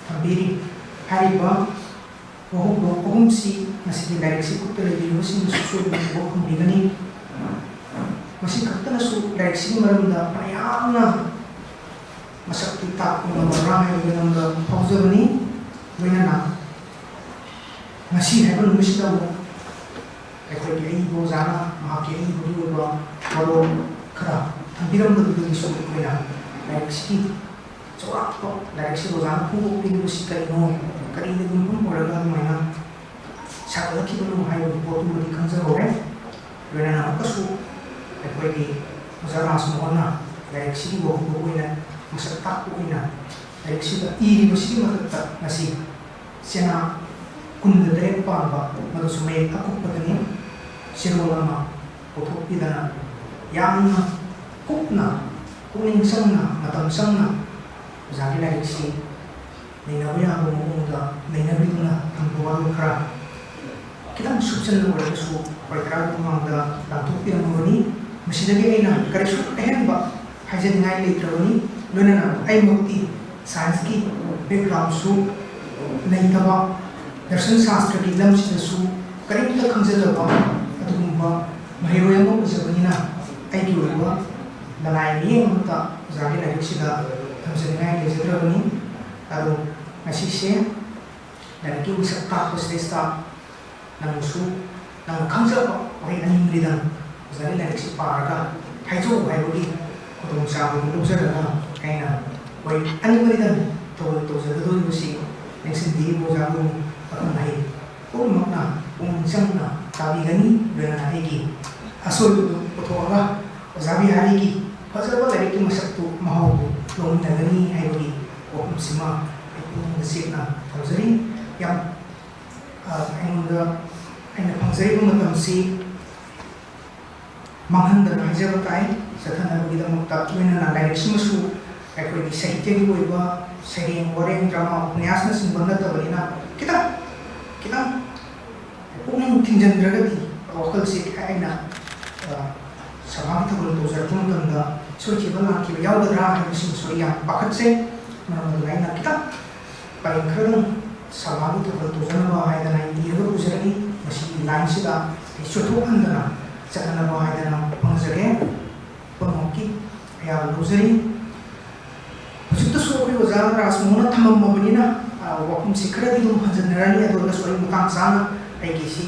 ꯊꯝꯕꯤꯔꯤ꯫ ꯍꯥꯏꯔꯤꯕ ꯋꯥꯍꯧꯗꯣꯛ ꯑꯍꯨꯝꯁꯤ ꯉꯁꯤꯒꯤ ꯂꯥꯏꯔꯤꯛꯁꯤ ꯈꯨꯠꯇ ꯂꯩꯕꯤꯔꯤꯕꯁꯤꯡꯅꯁꯨ ꯁꯣꯏꯗꯅ ꯎꯕ ꯐꯪꯕꯤꯒꯅꯤ꯫ ꯃꯁꯤ ꯈꯛꯇꯅꯁꯨ ꯂꯥꯏꯔꯤꯛꯁꯤꯒꯤ ꯃꯔꯝꯗ ꯐꯅꯌꯥꯝꯅ ꯃꯁꯛ ꯇꯥꯛꯄ ꯉꯝꯃꯕ꯭ꯔꯥ ꯍꯥꯏꯕꯒꯤ ꯂꯝꯗ ꯐꯥꯎꯖꯕꯅꯤ꯫ ꯂꯣꯏꯅꯅ ꯉꯁꯤ ꯍꯥꯏꯕ ꯅꯨꯃꯤꯠꯁꯤꯗ ꯑꯃꯨꯛ ꯑꯩꯈꯣꯏꯒꯤ ꯑꯏꯕ ꯑꯣꯖꯥꯅ ꯃꯍꯥꯛꯀꯤ ꯑꯏꯕꯒꯤ ꯑꯣꯏꯕ ꯋꯥꯔꯣꯜ ꯈꯔ ꯄꯤꯔꯝꯕꯗꯨꯗꯒꯤꯁꯨ ꯑꯩꯈꯣꯏꯅ ꯂꯥꯏꯔꯤꯛꯁꯤꯒꯤ ꯆꯥꯎꯔꯥꯛꯄ, ꯂꯥꯏꯔꯤꯛꯁꯤꯗ ꯑꯣꯖꯥꯅ ꯐꯣꯡꯗꯣꯛꯄꯤꯔꯤꯕꯁꯤ ꯀꯔꯤꯅꯣ, ꯀꯔꯤꯅ ꯌꯨꯝꯐꯝ ꯑꯣꯏꯔꯒ ꯑꯗꯨꯃꯥꯏꯅ ꯁꯥꯒꯠꯂꯛꯈꯤꯕꯅꯣ ꯍꯥꯏꯕꯒꯤ ꯄꯣꯠꯇꯨꯃꯗꯤ ꯈꯪꯖꯍꯧꯔꯦ꯫ ꯂꯣꯏꯅꯅ ꯑꯃꯨꯛꯀꯁꯨ ꯑꯩꯈꯣꯏꯒꯤ ꯑꯣꯖꯥ ꯔꯥꯖꯃꯣꯍꯟꯅ ꯂꯥꯏꯔꯤꯛꯁꯤꯒꯤ ꯋꯥꯍꯧꯕ ꯑꯣꯏꯅ, ꯃꯁꯛ ꯇꯥꯛꯄ ꯑꯣꯏꯅ, ꯂꯥꯏꯔꯤꯛꯁꯤꯗ ꯏꯔꯤꯕꯁꯤꯒꯤ ꯃꯊꯛꯇ ꯉꯁꯤ ꯆꯦꯅꯥ ꯀꯨꯟꯒ ꯇꯔꯦꯠ ꯄꯥꯟꯕ, ꯃꯗꯨꯁꯨ ꯃꯌꯦꯛ ꯑꯀꯨꯞꯄꯗꯅꯤ, ꯆꯦꯔꯣꯜ ꯑꯃ ꯄꯨꯊꯣꯛꯄꯤꯗꯅ ꯌꯥꯝꯅ ꯀꯨꯞꯅ, ꯄꯨꯛꯅꯤꯡ ꯆꯪꯅ, ꯃꯇꯝ ꯆꯪꯅ ꯑꯣꯖꯥꯒꯤ ꯂꯥꯏꯔꯤꯛꯁꯤ ꯅꯩꯅꯕ ꯌꯥꯕ ꯃꯑꯣꯡꯗ ꯅꯩꯅꯕꯤꯗꯨꯅ ꯊꯝꯕ ꯋꯥꯔꯣꯜ ꯈꯔ ꯈꯤꯇꯪ ꯁꯨꯞꯆꯟꯅ ꯑꯣꯏꯔꯒꯁꯨ ꯑꯩꯈꯣꯏ ꯇꯔꯥꯒꯤ ꯃꯃꯥꯡꯗ ꯂꯥꯡꯊꯣꯛꯄꯤꯔꯝꯃꯕꯅꯤ꯫ ꯃꯁꯤꯗꯒꯤ ꯑꯩꯅ ꯀꯔꯤꯁꯨ ꯑꯍꯦꯟꯕ ꯍꯥꯏꯖꯅꯤꯡꯉꯥꯏ ꯂꯩꯇ꯭ꯔꯕꯅꯤ꯫ ꯂꯣꯏꯅꯅ ꯑꯩꯃꯛꯇꯤ science ꯀꯤ background ꯁꯨ ꯂꯩꯇꯕ, ꯗꯔꯁꯟ ꯁꯥꯁꯇ꯭ꯔꯒꯤ ꯂꯝꯁꯤꯗꯁꯨ ꯀꯔꯤꯝꯇ ꯈꯪꯖꯗꯕ ꯑꯗꯨꯒꯨꯝꯕ ꯃꯍꯩꯔꯣꯏ ꯑꯃ ꯑꯣꯏꯖꯕꯅꯤꯅ ꯑꯩꯒꯤ ꯑꯣꯏꯕ ꯂꯅꯥꯏ ꯃꯤꯠꯌꯦꯡ ꯑꯃꯠꯇ ꯑꯣꯖꯥꯒꯤ ꯂꯥꯏꯔꯤꯛꯁꯤꯗ ꯊꯝꯖꯅꯤꯡꯉꯥꯏ ꯂꯩꯖꯗ꯭ꯔꯕꯅꯤ꯫ ꯑꯗꯣ ꯉꯁꯤꯁꯦ ꯂꯥꯏꯔꯤꯛꯀꯤ ꯃꯁꯛ ꯇꯥꯛꯄꯁꯤꯗꯩꯁꯤꯗ ꯅꯪꯅꯁꯨ ꯅꯪꯅ ꯈꯪꯖꯕ ꯋꯥꯍꯩ ꯑꯅꯤ ꯃꯔꯤꯗꯪ ꯑꯣꯖꯥꯒꯤ ꯂꯥꯏꯔꯤꯛꯁꯤ ꯄꯥꯔꯒ ꯍꯥꯏꯖꯧ ꯍꯥꯏꯕꯒꯤ ꯈꯨꯗꯣꯡꯆꯥꯕꯗꯨ ꯂꯧꯖꯔꯒ ꯑꯩꯅ ꯋꯥꯔꯤ ꯑꯅꯤ ꯃꯔꯤꯗꯪ ꯇꯧ-, ꯇꯧꯖꯒꯗꯧꯔꯤꯕꯁꯤ ꯅꯤꯡꯁꯤꯡꯕꯤꯔꯤꯕ ꯑꯣꯖꯥ ꯒꯨꯔꯨ ꯑꯈꯪ ꯑꯍꯩ ꯄꯨꯝꯅꯃꯛꯅ ꯄꯨꯛꯅꯤꯡ ꯆꯪꯅ ꯇꯥꯕꯤꯒꯅꯤ꯫ ꯂꯣꯏꯅꯅ ꯑꯩꯒꯤ ꯑꯁꯣꯏꯕꯗꯨ ꯄꯨꯊꯣꯛꯑꯒ ꯑꯣꯖꯥ ꯕꯤꯍꯥꯔꯤꯒꯤ ꯐꯖꯕ ꯂꯥꯏꯔꯤꯛꯀꯤ ꯃꯁꯛꯇꯨ ꯃꯍꯥꯎꯗꯨ ꯂꯧꯃꯤꯟꯅꯒꯅꯤ ꯍꯥꯏꯕꯒꯤ ꯋꯥꯐꯝꯁꯤꯃ ꯑꯩ ꯄꯨꯛꯅꯤꯡꯗ ꯆꯦꯠꯅ ꯊꯝꯖꯔꯤ꯫ ꯌꯥꯝ, ꯑ, ꯑꯩꯉꯣꯟꯗ, ꯑꯩꯅ ꯐꯪꯖꯔꯤꯕ ꯃꯇꯝꯁꯤ ꯃꯥꯡꯍꯟꯗꯅ ꯍꯥꯏꯖꯕ ꯇꯥꯏ꯫ ꯆꯠꯊꯅꯕꯒꯤꯗꯃꯛꯇ ꯂꯣꯏꯅꯅ ꯂꯥꯏꯔꯤꯛꯁꯤꯃꯁꯨ ꯑꯩꯈꯣꯏꯒꯤ ꯁꯥꯍꯤꯇ꯭ꯌꯒꯤ ꯑꯣꯏꯕ ꯁꯩꯔꯦꯡ, ꯋꯥꯔꯦꯡ, ꯗ꯭ꯔꯃꯥ, ꯎꯄꯟꯌꯥꯁꯅꯆꯤꯡꯕ ꯅꯠꯇꯕꯅꯤꯅ ꯈꯤꯇꯪ, ꯈꯤꯇꯪ ꯄꯨꯛꯅꯤꯡ ꯊꯤꯡꯖꯤꯟꯗ꯭ꯔꯒꯗꯤ ꯋꯥꯈꯜꯁꯤ ꯑꯩꯅ, ꯑ, ꯁꯚꯥꯒꯤ ꯊꯧꯒꯜ ꯇꯧꯖꯔꯛꯄ ꯃꯇꯝꯗ ꯁꯣꯏꯈꯤꯕ ꯂꯥꯟꯈꯤꯕ ꯌꯥꯎꯒꯗ꯭ꯔꯥ ꯍꯥꯏꯕꯁꯤꯃꯁꯨ ꯑꯩ ꯌꯥꯝ ꯄꯥꯈꯠꯆꯩ꯫ ꯃꯔꯝ ꯑꯗꯨꯅ ꯑꯩꯅ ꯈꯤꯇꯪ ꯄꯔꯦꯡ ꯈꯔꯗꯪ ꯁꯚꯥꯒꯤ ꯊꯧꯒꯜ ꯇꯧꯖꯅꯕ ꯍꯥꯏꯗꯅ ꯑꯩ ꯏꯔꯒ ꯄꯨꯖꯔꯛꯏ꯫ ꯃꯁꯤꯒꯤ line ꯁꯤꯗ ꯑꯩ ꯆꯣꯏꯊꯣꯛꯍꯟꯗꯅ ꯆꯠꯅꯅꯕ ꯍꯥꯏꯗꯅ ꯍꯣꯠꯅꯖꯒꯦ꯫ ꯄꯨꯝꯅꯃꯛꯀꯤ ꯑꯌꯥꯕ ꯂꯧꯖꯔꯤ꯫ ꯍꯧꯖꯤꯛꯇꯁꯨ ꯑꯩꯈꯣꯏ ꯑꯣꯖꯥ ꯔꯥꯖꯃꯣꯍꯟꯅ ꯊꯝꯃꯝꯃꯕꯅꯤꯅ, ꯑ, ꯋꯥꯐꯝꯁꯤ ꯈꯔꯗꯤ ꯑꯗꯨꯝ ꯍꯟꯖꯤꯟꯅꯔꯅꯤ꯫ ꯑꯗꯨ ꯑꯣꯏꯔꯒꯁꯨ ꯑꯩ ꯃꯇꯥꯡ ꯆꯥꯅ ꯑꯩꯒꯤ ꯁꯤ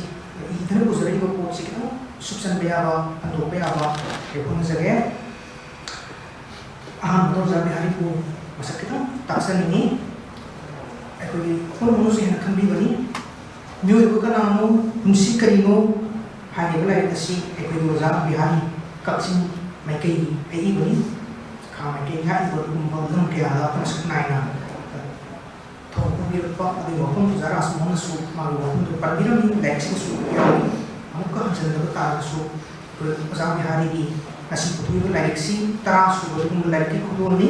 ꯏꯗꯅ ꯄꯨꯖꯔꯛꯏꯕ ꯄꯣꯠꯁꯤ ꯈꯤꯇꯪ ꯁꯨꯞꯆꯟꯕ ꯌꯥꯕ, ꯍꯟꯗꯣꯛꯄ ꯌꯥꯕ ꯑꯩ ꯍꯣꯠꯅꯖꯒꯦ꯫ ꯑꯍꯥꯟꯕꯗ ꯑꯣꯖꯥ ꯕꯤꯍꯥꯔꯤꯕꯨ ꯃꯁꯛ ꯈꯤꯇꯪ ꯇꯥꯛꯆꯅꯤꯡꯉꯤ꯫ ꯑꯩꯈꯣꯏꯒꯤ ꯑꯄꯨꯟꯕ ꯃꯤꯑꯣꯏꯁꯨ ꯍꯦꯟꯅ ꯈꯪꯕꯤꯒꯅꯤ꯫ ꯃꯤꯑꯣꯏꯕ ꯀꯅꯥꯅꯣ, ꯄꯨꯟꯁꯤ ꯀꯔꯤꯅꯣ ꯍꯥꯏꯔꯤꯕ ꯂꯥꯏꯔꯤꯛ ꯑꯁꯤ ꯑꯩꯈꯣꯏꯒꯤ ꯑꯣꯖꯥ ꯕꯤꯍꯥꯔꯤ ꯀꯛꯆꯤꯡ ꯃꯥꯏꯀꯩꯒꯤ ꯑꯏꯕꯅꯤ꯫ ꯈꯥ ꯃꯥꯏꯀꯩ ꯉꯥꯛꯏꯕ ꯑꯗꯨꯒꯨꯝꯕ ꯂꯝ ꯀꯌꯥꯗ ꯃꯁꯛ ꯅꯥꯏꯅ ꯊꯧ ꯄꯨꯕꯤꯔꯛꯄ ꯑꯗꯨꯒꯤ ꯋꯥꯐꯝ ꯑꯣꯖꯥ ꯔꯥꯖꯃꯣꯍꯟꯅꯁꯨ ꯃꯥꯒꯤ ꯋꯥꯐꯝꯗꯨ ꯄꯟꯕꯤꯔꯝꯃꯤ꯫ ꯂꯥꯏꯔꯤꯛꯁꯤꯗꯁꯨ ꯌꯥꯎꯔꯤ꯫ ꯑꯃꯨꯛꯀ ꯍꯟꯖꯤꯟꯗꯕ ꯇꯥꯔꯒꯁꯨ ꯑꯩꯈꯣꯏ ꯑꯣꯖꯥ ꯕꯤꯍꯥꯔꯤꯒꯤ ꯉꯁꯤ ꯄꯨꯊꯣꯛꯏꯕ ꯂꯥꯏꯔꯤꯛꯁꯤ ꯇꯔꯥ ꯁꯨꯕ ꯑꯗꯨꯒꯨꯝꯕ ꯂꯥꯏꯔꯤꯛꯀꯤ ꯈꯨꯗꯣꯜꯅꯤ꯫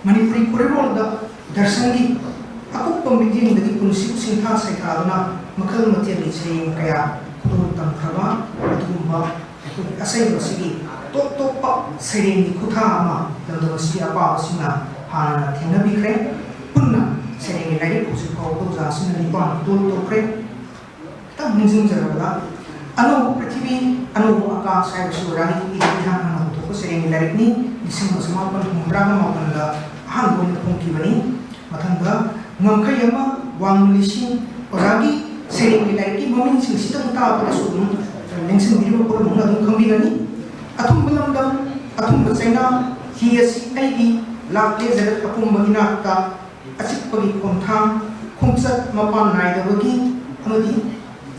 ꯃꯅꯤꯄꯨꯔꯤ ꯈꯣꯔꯤꯔꯣꯜꯗ ꯗꯔꯁꯟꯒꯤ ꯑꯀꯨꯞꯄ ꯃꯤꯠꯌꯦꯡꯗꯒꯤ ꯄꯨꯟꯁꯤꯕꯨ ꯁꯤꯡꯊꯥ ꯁꯩꯊꯥꯗꯨꯅ ꯃꯈꯜ ꯃꯊꯦꯜꯒꯤ ꯁꯩꯔꯦꯡ ꯀꯌꯥ ꯈꯨꯗꯣꯜ ꯇꯝꯈ꯭ꯔꯕ ꯑꯗꯨꯒꯨꯝꯕ ꯑꯩꯈꯣꯏꯒꯤ ꯑꯁꯩꯕ ꯑꯁꯤꯒꯤ ꯇꯣꯞ ꯇꯣꯞꯄ ꯁꯩꯔꯦꯡꯒꯤ ꯈꯨꯊꯥ ꯑꯃ ꯂꯝꯗꯝ ꯑꯁꯤꯒꯤ ꯑꯄꯥꯕꯁꯤꯡꯅ ꯍꯥꯟꯅ ꯊꯦꯡꯅꯕꯤꯈ꯭ꯔꯦ꯫ ꯄꯨꯟꯅ ꯁꯩꯔꯦꯡꯒꯤ ꯂꯥꯏꯔꯤꯛ ꯍꯧꯖꯤꯛ ꯐꯥꯎꯕꯗ ꯑꯣꯖꯥꯁꯤꯡꯅ ꯅꯤꯄꯥꯟ ꯈꯨꯗꯣꯜ ꯇꯧꯈ꯭ꯔꯦ꯫ ꯈꯤꯇꯪ ꯅꯤꯡꯁꯤꯡꯖꯔꯕꯗ, ꯑꯅꯧꯕ ꯄ꯭ꯔꯤꯊꯤꯕꯤ, ꯑꯅꯧꯕ ꯑꯀꯥꯁ ꯍꯥꯏꯕꯁꯤ ꯑꯣꯖꯥꯒꯤ ꯏꯍꯥꯟ ꯍꯥꯟꯅ ꯍꯧꯗꯣꯛꯄ ꯁꯩꯔꯦꯡꯒꯤ ꯂꯥꯏꯔꯤꯛꯅꯤ꯫ ꯂꯤꯁꯤꯡ ꯑꯃ ꯆꯃꯥꯄꯟ ꯍꯨꯝꯐꯨꯇꯔꯥꯒ ꯃꯥꯄꯟꯗ ꯑꯍꯥꯟꯕ ꯑꯣꯏꯅ ꯐꯣꯡꯈꯤꯕꯅꯤ꯫ ꯃꯊꯪꯗ ꯉꯝꯈꯩ ꯑꯃ, ꯋꯥꯡꯃ ꯂꯤꯁꯤꯡ, ꯑꯣꯖꯥꯒꯤ ꯁꯩꯔꯦꯡꯒꯤ ꯂꯥꯏꯔꯤꯛꯀꯤ ꯃꯃꯤꯡꯁꯤꯡꯁꯤꯗꯪ ꯇꯥꯕꯗꯁꯨ ꯑꯗꯨꯝ ꯅꯤꯡꯁꯤꯡꯕꯤꯔꯤꯕ ꯄꯣꯠꯂꯝ ꯑꯃ ꯑꯗꯨꯝ ꯈꯪꯕꯤꯒꯅꯤ꯫ ꯑꯊꯨꯝꯕ ꯂꯝꯗꯝ, ꯑꯊꯨꯝꯕ ꯆꯩꯅꯥ, ꯍꯤ ꯑꯁꯤ ꯑꯩꯒꯤ, ꯂꯥꯛꯂꯦ ꯖꯒꯠ ꯑꯄꯨꯝꯕ ꯏꯅꯥꯛꯇ, ꯑꯆꯤꯛꯄꯒꯤ ꯈꯣꯡꯊꯥꯡ, ꯈꯣꯡꯆꯠ ꯃꯄꯥꯟ ꯅꯥꯏꯗꯕꯒꯤ ꯑꯃꯗꯤ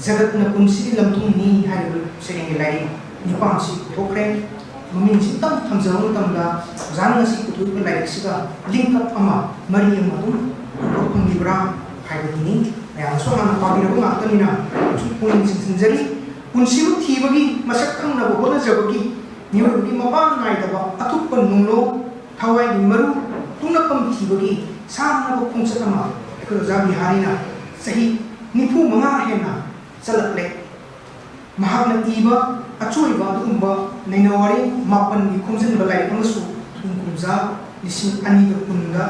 ꯖꯒꯠꯅ ꯄꯨꯟꯁꯤꯒꯤ ꯂꯝꯊꯨꯡꯅꯤ ꯍꯥꯏꯔꯤꯕ ꯁꯩꯔꯦꯡꯒꯤ ꯂꯥꯏꯔꯤꯛ ꯅꯤꯄꯥꯟꯁꯤ ꯄꯨꯊꯣꯛꯈ꯭ꯔꯦ꯫ ꯃꯃꯤꯡꯁꯤꯇꯪ ꯊꯝꯖꯕ ꯃꯇꯝꯗ ꯑꯣꯖꯥꯅ ꯉꯁꯤ ꯄꯨꯊꯣꯛꯂꯤꯕ ꯂꯥꯏꯔꯤꯛꯁꯤꯒ link up ꯑꯃ, ꯃꯔꯤ ꯑꯃ ꯑꯗꯨꯝ ꯎꯕ ꯐꯪꯕꯤꯕ꯭ꯔꯥ ꯍꯥꯏꯕꯗꯨꯅꯤ꯫ ꯃꯌꯥꯝꯅꯁꯨ ꯍꯥꯟꯅ ꯄꯥꯕꯤꯔꯕ ꯉꯥꯛꯇꯅꯤꯅ ꯁꯨꯝ ꯄꯨꯛꯅꯤꯡ ꯆꯤꯡꯁꯤꯟꯖꯔꯤ꯫ ꯄꯨꯟꯁꯤꯕꯨ ꯊꯤꯕꯒꯤ ꯃꯁꯛ ꯈꯪꯅꯕ ꯍꯣꯠꯅꯖꯕꯒꯤ ꯃꯤꯑꯣꯏꯕꯒꯤ ꯃꯄꯥꯟ ꯅꯥꯏꯗꯕ ꯑꯊꯨꯞꯄ ꯅꯨꯡꯂꯣꯡ ꯊꯋꯥꯏꯒꯤ ꯃꯔꯨ ꯇꯨꯡꯂꯛꯐꯝ ꯊꯤꯕꯒꯤ ꯁꯥꯡꯂꯕ ꯈꯣꯡꯆꯠ ꯑꯃ ꯑꯩꯈꯣꯏ ꯑꯣꯖꯥ ꯕꯤꯍꯥꯔꯤꯅ ꯆꯍꯤ ꯅꯤꯐꯨ ꯃꯉꯥ ꯍꯦꯟꯅ ꯆꯠꯂꯛꯂꯦ꯫ ꯃꯍꯥꯛꯅ ꯏꯕ ꯑꯆꯣꯏꯕ ꯑꯗꯨꯒꯨꯝꯕ ꯅꯩꯅꯋꯥꯔꯤ ꯃꯥꯄꯟꯒꯤ ꯈꯣꯝꯖꯤꯟꯕ ꯂꯥꯏꯔꯤꯛ ꯑꯃꯁꯨ ꯏꯪ ꯀꯨꯝꯖꯥ ꯂꯤꯁꯤꯡ ꯑꯅꯤꯒ ꯀꯨꯟꯗ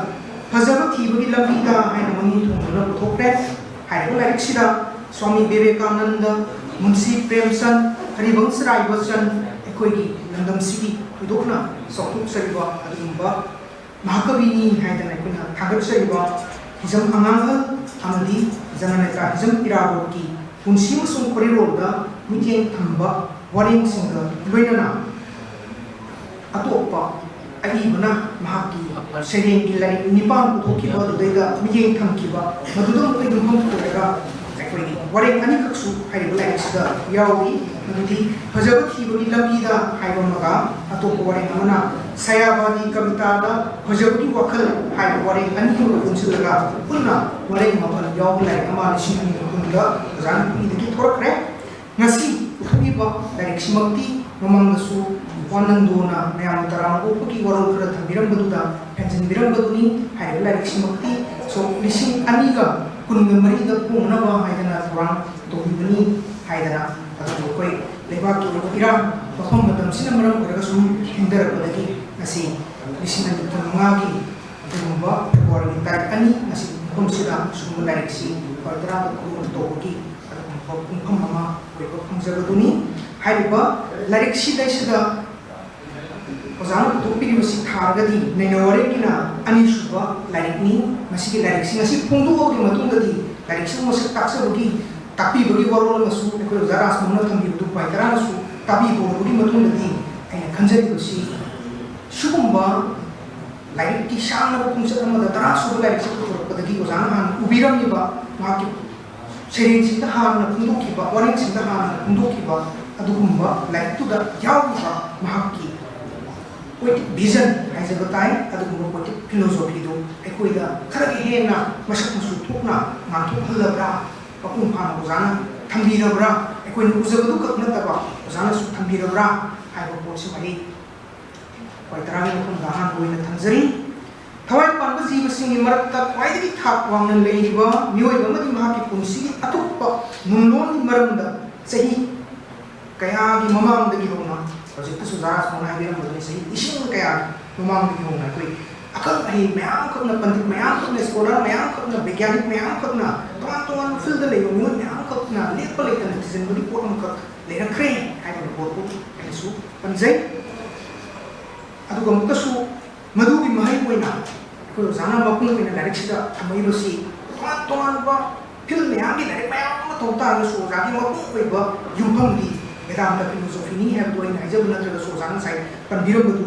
ꯐꯖꯕ ꯊꯤꯕꯒꯤ ꯂꯝꯕꯤꯗ ꯍꯥꯏꯅ ꯃꯃꯤꯡ ꯊꯣꯟꯗꯨꯅ ꯄꯨꯊꯣꯛꯈ꯭ꯔꯦ꯫ ꯍꯥꯏꯔꯤꯕ ꯂꯥꯏꯔꯤꯛꯁꯤꯗ ꯁ꯭ꯋꯥꯃꯤ ꯕꯤꯕꯦꯀꯥꯅꯟꯗ, ꯃꯨꯟꯁꯤ ꯄ꯭ꯔꯦꯝꯆꯟꯗ, ꯍꯔꯤꯕꯪꯁ ꯔꯥꯏ ꯕꯆꯟ, ꯑꯩꯈꯣꯏꯒꯤ ꯂꯝꯗꯝꯁꯤꯒꯤ ꯊꯣꯏꯗꯣꯛꯅ ꯆꯥꯎꯊꯣꯛꯆꯔꯤꯕ ꯑꯗꯨꯒꯨꯝꯕ ꯃꯍꯥꯀꯕꯤꯅꯤ ꯍꯥꯏꯗꯅ ꯑꯩꯈꯣꯏꯅ ꯊꯥꯒꯠꯆꯔꯤꯕ ꯍꯤꯖꯝ ꯑꯉꯥꯡ ꯑꯍꯜ ꯑꯃꯗꯤ ꯖꯅꯅꯦꯇꯥ ꯍꯤꯖꯝ ꯏꯔꯥꯕꯣꯠꯀꯤ ꯄꯨꯟꯁꯤ ꯑꯃꯁꯨꯡ ꯈꯣꯔꯤꯔꯣꯜꯗ ꯃꯤꯠꯌꯦꯡ ꯊꯝꯕ ꯋꯥꯔꯦꯡꯁꯤꯡꯒ ꯂꯣꯏꯅꯅ ꯑꯇꯣꯞꯄ ꯑꯏꯕꯅ ꯃꯍꯥꯛꯀꯤ ꯁꯩꯔꯦꯡꯒꯤ ꯂꯥꯏꯔꯤꯛ ꯅꯤꯄꯥꯟ ꯄꯨꯊꯣꯛꯈꯤꯕ ꯑꯗꯨꯗꯩꯗ ꯃꯤꯠꯌꯦꯡ ꯊꯝꯈꯤꯕ, ꯃꯗꯨꯗꯃꯛꯇ ꯌꯨꯝꯐꯝ ꯑꯣꯏꯔꯒ ꯑꯩꯈꯣꯏꯒꯤ ꯋꯥꯔꯦꯡ ꯑꯅꯤꯈꯛꯁꯨ ꯍꯥꯏꯔꯤꯕ ꯂꯥꯏꯔꯤꯛꯁꯤꯗ ꯌꯥꯎꯔꯤ꯫ ꯃꯗꯨꯗꯤ ꯐꯖꯕ ꯊꯤꯕꯒꯤ ꯂꯝꯕꯤꯗ ꯍꯥꯏꯕ ꯑꯃꯒ, ꯑꯇꯣꯞꯄ ꯋꯥꯔꯦꯡ ꯑꯃꯅ ꯁꯌꯥꯕꯥꯗꯤ ꯀꯕꯤꯇꯥꯗ ꯐꯖꯕꯒꯤ ꯋꯥꯈꯜ ꯍꯥꯏꯕ ꯋꯥꯔꯦꯡ ꯑꯅꯤ ꯑꯃꯒ ꯄꯨꯟꯁꯤꯜꯂꯒ ꯄꯨꯟꯅ ꯋꯥꯔꯦꯡ ꯃꯥꯄꯟ ꯌꯥꯎꯕ ꯂꯥꯏꯔꯤꯛ ꯑꯃ ꯂꯤꯁꯤꯡ ꯑꯅꯤ ꯀꯨꯟꯗ ꯑꯣꯖꯥ ꯅꯨꯄꯤꯗꯒꯤ ꯊꯣꯔꯛꯈ꯭ꯔꯦ꯫ ꯉꯁꯤ ꯄꯨꯊꯣꯛꯂꯤꯕ ꯂꯥꯏꯔꯤꯛꯁꯤꯃꯛꯇꯤ ꯃꯃꯥꯡꯗꯁꯨ ꯋꯥꯅꯟꯗꯣꯅ ꯃꯌꯥꯝꯅ ꯇꯔꯥꯝꯅ ꯑꯣꯛꯄꯒꯤ ꯋꯥꯔꯣꯜ ꯈꯔ ꯊꯝꯕꯤꯔꯝꯕꯗꯨꯗ ꯍꯦꯟꯖꯤꯟꯕꯤꯔꯝꯕꯗꯨꯅꯤ꯫ ꯍꯥꯏꯔꯤꯕ ꯂꯥꯏꯔꯤꯛꯁꯤꯃꯛꯇꯤ ꯁꯣꯛ ꯂꯤꯁꯤꯡ ꯑꯅꯤꯒ ꯀꯨꯟꯒ ꯃꯔꯤꯗ ꯐꯣꯡꯅꯅꯕ ꯍꯥꯏꯗꯅ ꯊꯧꯔꯥꯡ ꯇꯧꯕꯤꯕꯅꯤ ꯍꯥꯏꯗꯅ ꯑꯗꯨꯕꯨ ꯑꯩꯈꯣꯏ ꯂꯩꯕꯥꯛꯀꯤ ꯑꯣꯏꯕ ꯏꯔꯥꯡ ꯃꯐꯝ ꯃꯇꯝꯁꯤꯅ ꯃꯔꯝ ꯑꯣꯏꯔꯒ ꯁꯨꯝ ꯊꯦꯡꯊꯔꯛꯄꯗꯒꯤ ꯉꯁꯤ ꯂꯤꯁꯤꯡ ꯑꯅꯤ ꯀꯨꯟꯃꯉꯥꯒꯤ ꯑꯗꯨꯒꯨꯝꯕ ꯐꯦꯕ꯭ꯔꯨꯋꯥꯔꯤꯒꯤ ꯇꯥꯔꯤꯛ ꯑꯅꯤ ꯉꯁꯤ ꯃꯐꯝꯁꯤꯗ ꯁꯤꯒꯨꯝꯕ ꯂꯥꯏꯔꯤꯛꯁꯤ ꯂꯨꯄꯥ ꯇꯔꯥꯗ ꯀꯣꯔꯣꯔ ꯇꯧꯕꯒꯤ ꯑꯗꯨꯒꯨꯝꯕ ꯄꯨꯡꯐꯝ ꯑꯃ ꯑꯣꯏꯕ ꯐꯪꯖꯕꯗꯨꯅꯤ꯫ ꯍꯥꯏꯔꯤꯕ ꯂꯥꯏꯔꯤꯛꯁꯤꯗꯩꯁꯤꯗ ꯑꯣꯖꯥꯅ ꯄꯨꯊꯣꯛꯄꯤꯔꯤꯕꯁꯤ ꯊꯥꯔꯒꯗꯤ ꯅꯩꯅ ꯋꯥꯔꯦꯡꯒꯤꯅ ꯑꯅꯤꯁꯨꯕ ꯂꯥꯏꯔꯤꯛꯅꯤ꯫ ꯃꯁꯤꯒꯤ ꯂꯥꯏꯔꯤꯛꯁꯤ ꯉꯁꯤ ꯐꯣꯡꯗꯣꯛꯑꯕꯒꯤ ꯃꯇꯨꯡꯗꯗꯤ ꯂꯥꯏꯔꯤꯛꯁꯤꯕꯨ ꯃꯁꯛ ꯇꯥꯛꯆꯕꯒꯤ, ꯇꯥꯛꯄꯤꯕꯒꯤ ꯋꯥꯔꯣꯜ ꯑꯃꯁꯨ ꯑꯩꯈꯣꯏ ꯑꯣꯖꯥ ꯔꯥꯖꯃꯣꯍꯟꯅ ꯊꯝꯕꯤꯕꯗꯨ ꯈ꯭ꯋꯥꯏ ꯇꯔꯥꯅꯁꯨ ꯇꯥꯕꯤꯕ ꯑꯣꯏꯔꯕꯒꯤ ꯃꯇꯨꯡꯗꯗꯤ ꯑꯩꯅ ꯈꯟꯖꯔꯤꯕꯁꯤ ꯁꯤꯒꯨꯝꯕ ꯂꯥꯏꯔꯤꯛꯀꯤ ꯁꯥꯡꯂꯕ ꯈꯣꯡꯆꯠ ꯑꯃꯗ ꯇꯔꯥ ꯁꯨꯕ ꯂꯥꯏꯔꯤꯛꯁꯤ ꯄꯨꯊꯣꯔꯛꯄꯗꯒꯤ ꯑꯣꯖꯥꯅ ꯍꯥꯟꯅ ꯎꯕꯤꯔꯝꯂꯤꯕ ꯃꯍꯥꯛꯀꯤ ꯁꯩꯔꯦꯡꯁꯤꯡꯗ ꯍꯥꯟꯅ ꯐꯣꯡꯗꯣꯛꯈꯤꯕ, ꯋꯥꯔꯦꯡꯁꯤꯡꯗ ꯍꯥꯟꯅ ꯐꯣꯡꯗꯣꯛꯈꯤꯕ ꯑꯗꯨꯒꯨꯝꯕ ꯂꯥꯏꯔꯤꯛꯇꯨꯗ ꯌꯥꯎꯔꯤꯕ ꯃꯍꯥꯛꯀꯤ poetic vision ꯍꯥꯏꯖꯕ ꯇꯥꯏ, ꯑꯗꯨꯒꯨꯝꯕ poetic philosophyꯗꯨ ꯑꯩꯈꯣꯏꯗ ꯈꯔꯒ ꯍꯦꯟꯅ ꯃꯁꯛ ꯃꯆꯨ ꯊꯣꯛꯅ ꯉꯥꯡꯊꯣꯛꯍꯜꯂꯕ꯭ꯔꯥ, ꯃꯄꯨꯡ ꯐꯥꯅ ꯑꯣꯖꯥꯅ ꯊꯝꯕꯤꯔꯕ꯭ꯔꯥ, ꯑꯩꯈꯣꯏꯅ ꯎꯖꯕꯗꯨ ꯈꯛ ꯅꯠꯇꯕ ꯑꯣꯖꯥꯅꯁꯨ ꯊꯝꯕꯤꯔꯕ꯭ꯔꯥ ꯍꯥꯏꯕ ꯄꯣꯠꯁꯤꯃ ꯑꯩ ꯈ꯭ꯋꯥꯏ ꯇꯔꯥꯒꯤ ꯃꯐꯝꯗ ꯑꯍꯥꯟꯕ ꯑꯣꯏꯅ ꯊꯝꯖꯔꯤ꯫ ꯊꯋꯥꯏ ꯄꯥꯟꯕ ꯖꯤꯕꯁꯤꯡꯒꯤ ꯃꯔꯛꯇ ꯈ꯭ꯋꯥꯏꯗꯒꯤ ꯊꯥꯛ ꯋꯥꯡꯅ ꯂꯩꯔꯤꯕ ꯃꯤꯑꯣꯏꯕ ꯑꯃꯗꯤ ꯃꯍꯥꯛꯀꯤ ꯄꯨꯟꯁꯤꯒꯤ ꯑꯇꯣꯞꯄ ꯅꯨꯡꯂꯣꯟꯒꯤ ꯃꯔꯝꯗ ꯆꯍꯤ ꯀꯌꯥꯒꯤ ꯃꯃꯥꯡꯗꯒꯤ ꯍꯧꯅ, ꯍꯧꯖꯤꯛꯇꯁꯨ ꯖꯥꯔꯥꯁ ꯃꯣꯍꯟꯅ ꯍꯥꯏꯕꯤꯔꯝꯕꯗꯨꯅꯤ, ꯆꯍꯤ ꯂꯤꯁꯤꯡ ꯀꯌꯥꯒꯤ ꯃꯃꯥꯡꯗꯒꯤ ꯍꯧꯅ ꯑꯩꯈꯣꯏ ꯑꯈꯪ ꯑꯍꯩ ꯃꯌꯥꯝ ꯈꯛꯅ, ꯄꯟꯗꯤꯠ ꯃꯌꯥꯝ ꯈꯛꯅ, ꯁ꯭ꯀꯣꯂꯔ ꯃꯌꯥꯝ ꯈꯛꯅ, ꯕꯩꯒ꯭ꯌꯥꯅꯤꯛ ꯃꯌꯥꯝ ꯈꯛꯅ, ꯇꯣꯉꯥꯟ ꯇꯣꯉꯥꯟꯕ ꯐꯤꯜꯗ ꯂꯩꯕ ꯃꯤꯑꯣꯏ ꯃꯌꯥꯝ ꯈꯛꯅ ꯂꯦꯞꯄ ꯂꯩꯇꯅ ꯊꯤꯖꯤꯟꯕꯒꯤ ꯄꯣꯠ ꯑꯃꯈꯛ ꯂꯩꯔꯛꯈ꯭ꯔꯦ ꯍꯥꯏꯕ ꯄꯣꯠꯇꯨ ꯑꯩꯅꯁꯨ ꯄꯟꯖꯩ꯫ ꯑꯗꯨꯒ ꯑꯃꯨꯛꯀꯁꯨ ꯃꯗꯨꯒꯤ ꯃꯍꯩ ꯑꯣꯏꯅ ꯑꯩꯈꯣꯏ ꯑꯣꯖꯥꯅ ꯃꯄꯨꯡ ꯑꯣꯏꯅ ꯂꯥꯏꯔꯤꯛꯁꯤꯗ ꯊꯝꯃꯛꯏꯕꯁꯤ ꯇꯣꯉꯥꯟ ꯇꯣꯉꯥꯟꯕ ꯐꯤꯜ ꯃꯌꯥꯝꯒꯤ ꯂꯥꯏꯔꯤꯛ ꯃꯌꯥꯝ ꯑꯃ ꯇꯧ ꯇꯥꯔꯒꯁꯨ ꯑꯣꯖꯥꯒꯤ ꯃꯄꯨꯡ ꯑꯣꯏꯕ ꯌꯨꯝꯐꯝꯗꯤ ꯚꯦꯗꯥꯟꯇ ꯐꯤꯂꯣꯁꯣꯐꯤꯅꯤ ꯍꯥꯏꯕꯗꯨ ꯑꯩꯅ ꯍꯥꯏꯖꯕ ꯅꯠꯇ꯭ꯔꯒꯁꯨ ꯑꯣꯖꯥꯅ ꯉꯁꯥꯏ ꯄꯟꯕꯤꯔꯝꯕꯗꯨ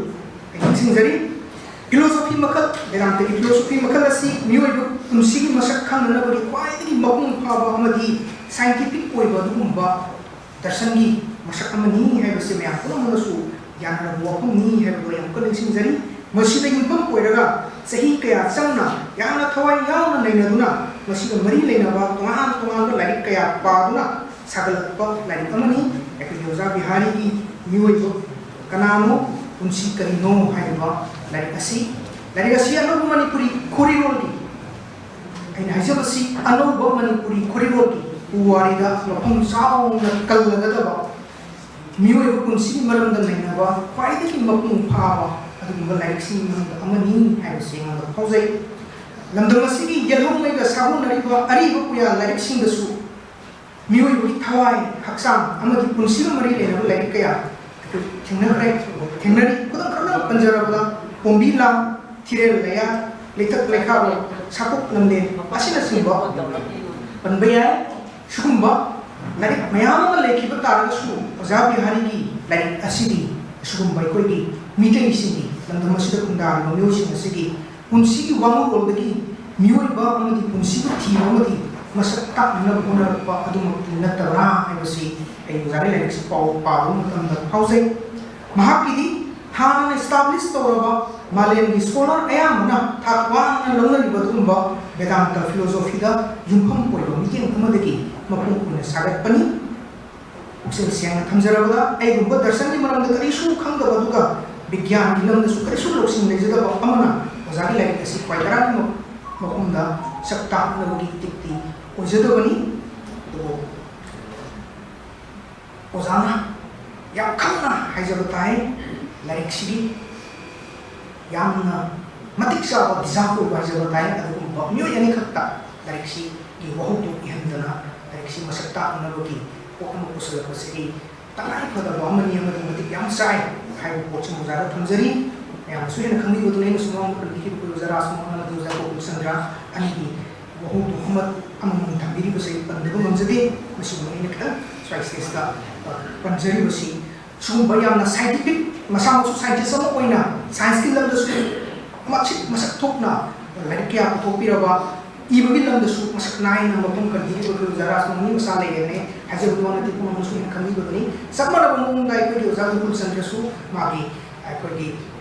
ꯑꯩ ꯅꯤꯡꯁꯤꯡꯖꯔꯤ꯫ ꯐꯤꯂꯣꯁꯣꯐꯤ ꯃꯈꯜ, ꯕꯦꯗꯥꯟꯇꯒꯤ ꯐꯤꯂꯣꯁꯣꯐꯤ ꯃꯈꯜ ꯑꯁꯤ ꯃꯤꯑꯣꯏꯕ ꯄꯨꯟꯁꯤꯒꯤ ꯃꯁꯛ ꯈꯪꯅꯅꯕꯒꯤ ꯈ꯭ꯋꯥꯏꯗꯒꯤ ꯃꯄꯨꯡ ꯐꯥꯕ ꯑꯃꯗꯤ ꯁꯥꯏꯟꯇꯤꯐꯤꯛ ꯑꯣꯏꯕ ꯑꯗꯨꯒꯨꯝꯕ ꯗꯔꯁꯟꯒꯤ ꯃꯁꯛ ꯑꯃꯅꯤ ꯍꯥꯏꯕꯁꯤ ꯃꯌꯥꯝ ꯄꯨꯝꯅꯃꯛꯅꯁꯨ ꯌꯥꯅꯔꯕ ꯋꯥꯐꯝꯅꯤ ꯍꯥꯏꯕꯗꯨ ꯑꯩ ꯑꯃꯨꯛꯀ ꯅꯤꯡꯁꯤꯡꯖꯔꯤ꯫ ꯃꯁꯤꯗ ꯌꯨꯝꯐꯝ ꯑꯣꯏꯔꯒ ꯆꯍꯤ ꯀꯌꯥ ꯆꯪꯅ ꯌꯥꯝꯅ ꯊꯋꯥꯏ ꯌꯥꯎꯅ ꯅꯩꯅꯗꯨꯅ ꯃꯁꯤꯒ ꯃꯔꯤ ꯂꯩꯅꯕ ꯇꯣꯉꯥꯟ ꯇꯣꯉꯥꯟꯕ ꯂꯥꯏꯔꯤꯛ ꯀꯌꯥ ꯄꯥꯗꯨꯅ ꯁꯥꯒꯠꯂꯛꯄ ꯂꯥꯏꯔꯤꯛ ꯑꯃꯅꯤ꯫ ꯑꯩꯈꯣꯏꯒꯤ ꯑꯣꯖꯥ ꯕꯤꯍꯥꯔꯤꯒꯤ ꯃꯤꯑꯣꯏꯕ ꯀꯅꯥꯅꯣ, ꯄꯨꯟꯁꯤ ꯀꯔꯤꯅꯣ ꯍꯥꯏꯔꯤꯕ ꯂꯥꯏꯔꯤꯛ ꯑꯁꯤ, ꯂꯥꯏꯔꯤꯛ ꯑꯁꯤ ꯑꯅꯧꯕ ꯃꯅꯤꯄꯨꯔꯤ ꯈꯣꯔꯤꯔꯣꯜꯒꯤ, ꯑꯩꯅ ꯍꯥꯏꯖꯕꯁꯤ ꯑꯅꯧꯕ ꯃꯅꯤꯄꯨꯔꯤ ꯈꯣꯔꯤꯔꯣꯜꯒꯤ ꯄꯨꯋꯥꯔꯤꯗ ꯃꯐꯝ ꯆꯥꯎꯅ ꯀꯜꯂꯒꯗꯕ ꯃꯤꯑꯣꯏꯕ ꯄꯨꯟꯁꯤꯒꯤ ꯃꯔꯝꯗ ꯅꯩꯅꯕ ꯈ꯭ꯋꯥꯏꯗꯒꯤ ꯃꯄꯨꯡ ꯐꯥꯕ ꯑꯗꯨꯒꯨꯝꯕ ꯂꯥꯏꯔꯤꯛꯁꯤꯡꯒꯤ ꯃꯅꯨꯡꯗ ꯑꯃꯅꯤ ꯍꯥꯏꯕꯁꯤ ꯑꯩꯉꯣꯟꯗ ꯐꯥꯎꯖꯩ꯫ ꯂꯝꯗꯝ ꯑꯁꯤꯒꯤ ꯌꯦꯜꯍꯧꯉꯩꯒ ꯁꯥꯒꯣꯟꯅꯔꯤꯕ ꯑꯔꯤꯕ ꯄꯨꯌꯥ ꯂꯥꯏꯔꯤꯛꯁꯤꯡꯗꯁꯨ ꯃꯤꯑꯣꯏꯕꯒꯤ ꯊꯋꯥꯏ, ꯍꯛꯆꯥꯡ ꯑꯃꯗꯤ ꯄꯨꯟꯁꯤꯒ ꯃꯔꯤ ꯂꯩꯅꯕ ꯂꯥꯏꯔꯤꯛ ꯀꯌꯥ ꯑꯩꯈꯣꯏ ꯊꯦꯡꯅꯈ꯭ꯔꯦ, ꯊꯦꯡꯅꯔꯤ꯫ ꯈꯨꯗꯝ ꯈꯔꯗꯪ ꯄꯟꯖꯔꯕꯗ, ꯄꯣꯝꯕꯤ ꯂꯥꯡ, ꯊꯤꯔꯦꯜ ꯂꯩꯌꯥ, ꯂꯩꯊꯛ ꯂꯩꯈꯥꯔꯣꯜ, ꯁꯥꯀꯨꯛ ꯂꯝꯂꯦꯟ ꯑꯁꯤꯅꯆꯤꯡꯕ ꯄꯟꯕ ꯌꯥꯏ꯫ ꯁꯤꯒꯨꯝꯕ ꯂꯥꯏꯔꯤꯛ ꯃꯌꯥꯝ ꯑꯃ ꯂꯩꯈꯤꯕ ꯇꯥꯔꯒꯁꯨ, ꯑꯣꯖꯥ ꯕꯤꯍꯥꯔꯤꯒꯤ ꯂꯥꯏꯔꯤꯛ ꯑꯁꯤꯗꯤ ꯑꯁꯤꯒꯨꯝꯕ ꯑꯩꯈꯣꯏꯒꯤ ꯃꯤꯇꯩꯁꯤꯡꯒꯤ, ꯂꯝꯗꯝ ꯑꯁꯤꯗ ꯈꯨꯟꯗꯥꯔꯤꯕ ꯃꯤꯑꯣꯏꯁꯤꯡ ꯑꯁꯤꯒꯤ ꯄꯨꯟꯁꯤꯒꯤ ꯋꯥꯉꯨꯔꯣꯜꯗꯒꯤ ꯃꯤꯑꯣꯏꯕ ꯑꯃꯗꯤ ꯄꯨꯟꯁꯤꯕꯨ ꯊꯤꯕ ꯑꯃꯗꯤ ꯃꯁꯛ ꯇꯥꯛꯅꯅꯕ ꯍꯣꯠꯅꯔꯛꯄ ꯑꯗꯨꯃꯛꯇꯤ ꯅꯠꯇꯕ꯭ꯔꯥ ꯍꯥꯏꯕꯁꯤ ꯑꯩ ꯑꯣꯖꯥꯒꯤ ꯂꯥꯏꯔꯤꯛꯁꯤ ꯄꯥꯎ ꯄꯥꯕ ꯃꯇꯝꯗ ꯐꯥꯎꯖꯩ꯫ ꯃꯍꯥꯛꯀꯤꯗꯤ ꯍꯥꯟꯅꯅ establish ꯇꯧꯔꯕ ꯃꯥꯂꯦꯝꯒꯤ scholar ꯑꯌꯥꯝꯕꯅ ꯊꯥꯛ ꯋꯥꯡꯅ ꯂꯧꯅꯔꯤꯕ ꯑꯗꯨꯒꯨꯝꯕ ꯕꯦꯗꯥꯟꯇ ꯐꯤꯂꯣꯁꯣꯐꯤꯗ ꯌꯨꯝꯐꯝ ꯑꯣꯏꯕ ꯃꯤꯠꯌꯦꯡ ꯑꯃꯗꯒꯤ ꯃꯄꯨꯡ ꯑꯣꯏꯅ ꯁꯥꯒꯠꯄꯅꯤ꯫ ꯄꯨꯛꯆꯦꯜ ꯁꯦꯡꯅ ꯊꯝꯖꯔꯕꯗ, ꯑꯩꯒꯨꯝꯕ ꯗꯔꯁꯟꯒꯤ ꯃꯔꯝꯗ ꯀꯔꯤꯁꯨ ꯈꯪꯗꯕ ꯑꯗꯨꯒ ꯕꯤꯒ꯭ꯌꯥꯟꯒꯤ ꯂꯝꯗꯁꯨ ꯀꯔꯤꯁꯨ ꯂꯧꯁꯤꯡ ꯂꯩꯖꯗꯕ ꯑꯃꯅ ꯑꯣꯖꯥꯒꯤ ꯂꯥꯏꯔꯤꯛ ꯑꯁꯤ ꯈ꯭ꯋꯥꯏ ꯇꯔꯥꯒꯤ ꯃꯐꯝꯗ ꯁꯛ ꯇꯥꯛꯅꯕꯒꯤ ꯇꯤꯛꯇꯤ ꯑꯣꯏꯖꯗꯕꯅꯤ꯫ ꯑꯗꯨꯕꯨ ꯑꯣꯖꯥꯅ ꯌꯥꯝ ꯈꯪꯅ ꯍꯥꯏꯖꯕ ꯇꯥꯏ, ꯂꯥꯏꯔꯤꯛꯁꯤꯒꯤ ꯌꯥꯝꯅ ꯃꯇꯤꯛ ꯆꯥꯕ deserve ꯑꯣꯏꯕ ꯍꯥꯏꯖꯕ ꯇꯥꯏ꯫ ꯑꯗꯨꯒꯨꯝꯕ ꯃꯤꯑꯣꯏ ꯑꯅꯤꯈꯛꯇ ꯂꯥꯏꯔꯤꯛꯁꯤꯒꯤ ꯋꯥꯍꯧꯗꯣꯛ ꯏꯍꯟꯗꯅ ꯂꯥꯏꯔꯤꯛꯁꯤ ꯃꯁꯛ ꯇꯥꯛꯅꯕꯒꯤ ꯄꯣꯠ ꯑꯃ ꯄꯨꯁꯜꯂꯛꯄꯁꯤꯗꯤ ꯇꯉꯥꯏ ꯐꯗꯕ ꯑꯃꯅꯤ ꯑꯃꯗꯤ ꯃꯇꯤꯛ ꯌꯥꯝ ꯆꯥꯏ ꯍꯥꯏꯕ ꯄꯣꯠꯁꯤ ꯑꯣꯖꯥꯗ ꯊꯝꯖꯔꯤ꯫ ꯃꯌꯥꯝꯅꯁꯨ ꯍꯦꯟꯅ ꯈꯪꯕꯤꯕꯗꯨꯅ ꯑꯩꯅꯁꯨ ꯃꯃꯥꯡꯗ ꯄꯟꯕꯤꯈꯤꯕ ꯑꯩꯈꯣꯏ ꯑꯣꯖꯥ ꯔꯥꯖꯃꯣꯍꯟ ꯑꯃꯗꯤ ꯑꯣꯖꯥ ꯒꯣꯀꯨꯜ ꯆꯟꯗ꯭ꯔ ꯑꯅꯤꯒꯤ ꯋꯥꯍꯧꯗꯣꯛ ꯑꯃ ꯑꯃꯃꯝ ꯊꯝꯕꯤꯔꯤꯕꯁꯦ ꯑꯩ ꯄꯟꯗꯕ ꯉꯝꯖꯗꯦ꯫ ꯃꯁꯤꯕꯨ ꯑꯩꯅ ꯈꯤꯇꯪ ꯁ꯭ꯋꯥꯏ stageꯇ ꯄꯟꯖꯔꯤꯕꯁꯤ ꯁꯤꯒꯨꯝꯕ ꯌꯥꯝꯅ scientific, ꯃꯁꯥꯃꯛꯁꯨ scientist ꯑꯃ ꯑꯣꯏꯅ scienceꯀꯤ ꯂꯝꯗꯁꯨ ꯃꯁꯛ ꯃꯁꯛ ꯊꯣꯛꯅ ꯂꯥꯏꯔꯤꯛ ꯀꯌꯥ ꯄꯨꯊꯣꯛꯄꯤꯔꯕ, ꯏꯕꯒꯤ ꯂꯝꯗꯁꯨ ꯃꯁꯛ ꯅꯥꯏꯅ ꯃꯐꯝ ꯀꯟꯕꯤꯔꯤꯕ ꯑꯩꯈꯣꯏ ꯑꯣꯖꯥ ꯔꯥꯖꯃꯣꯍꯟꯒꯤ ꯃꯆꯥ ꯂꯩꯔꯦꯅꯦ ꯍꯥꯏꯖꯕꯗꯤ ꯋꯥ ꯅꯠꯇꯦ, ꯄꯨꯝꯅꯃꯛꯁꯨ ꯑꯩꯅ ꯈꯪꯕꯤꯕꯗꯨꯅꯤ꯫ ꯆꯞ ꯃꯥꯟꯅꯕ ꯃꯑꯣꯡꯗ ꯑꯩꯈꯣꯏꯒꯤ ꯑꯣꯖꯥ ꯒꯣꯀꯨꯜ ꯆꯟꯗ꯭ꯔꯁꯨ ꯃꯥꯒꯤ ꯑꯩꯈꯣꯏꯒꯤ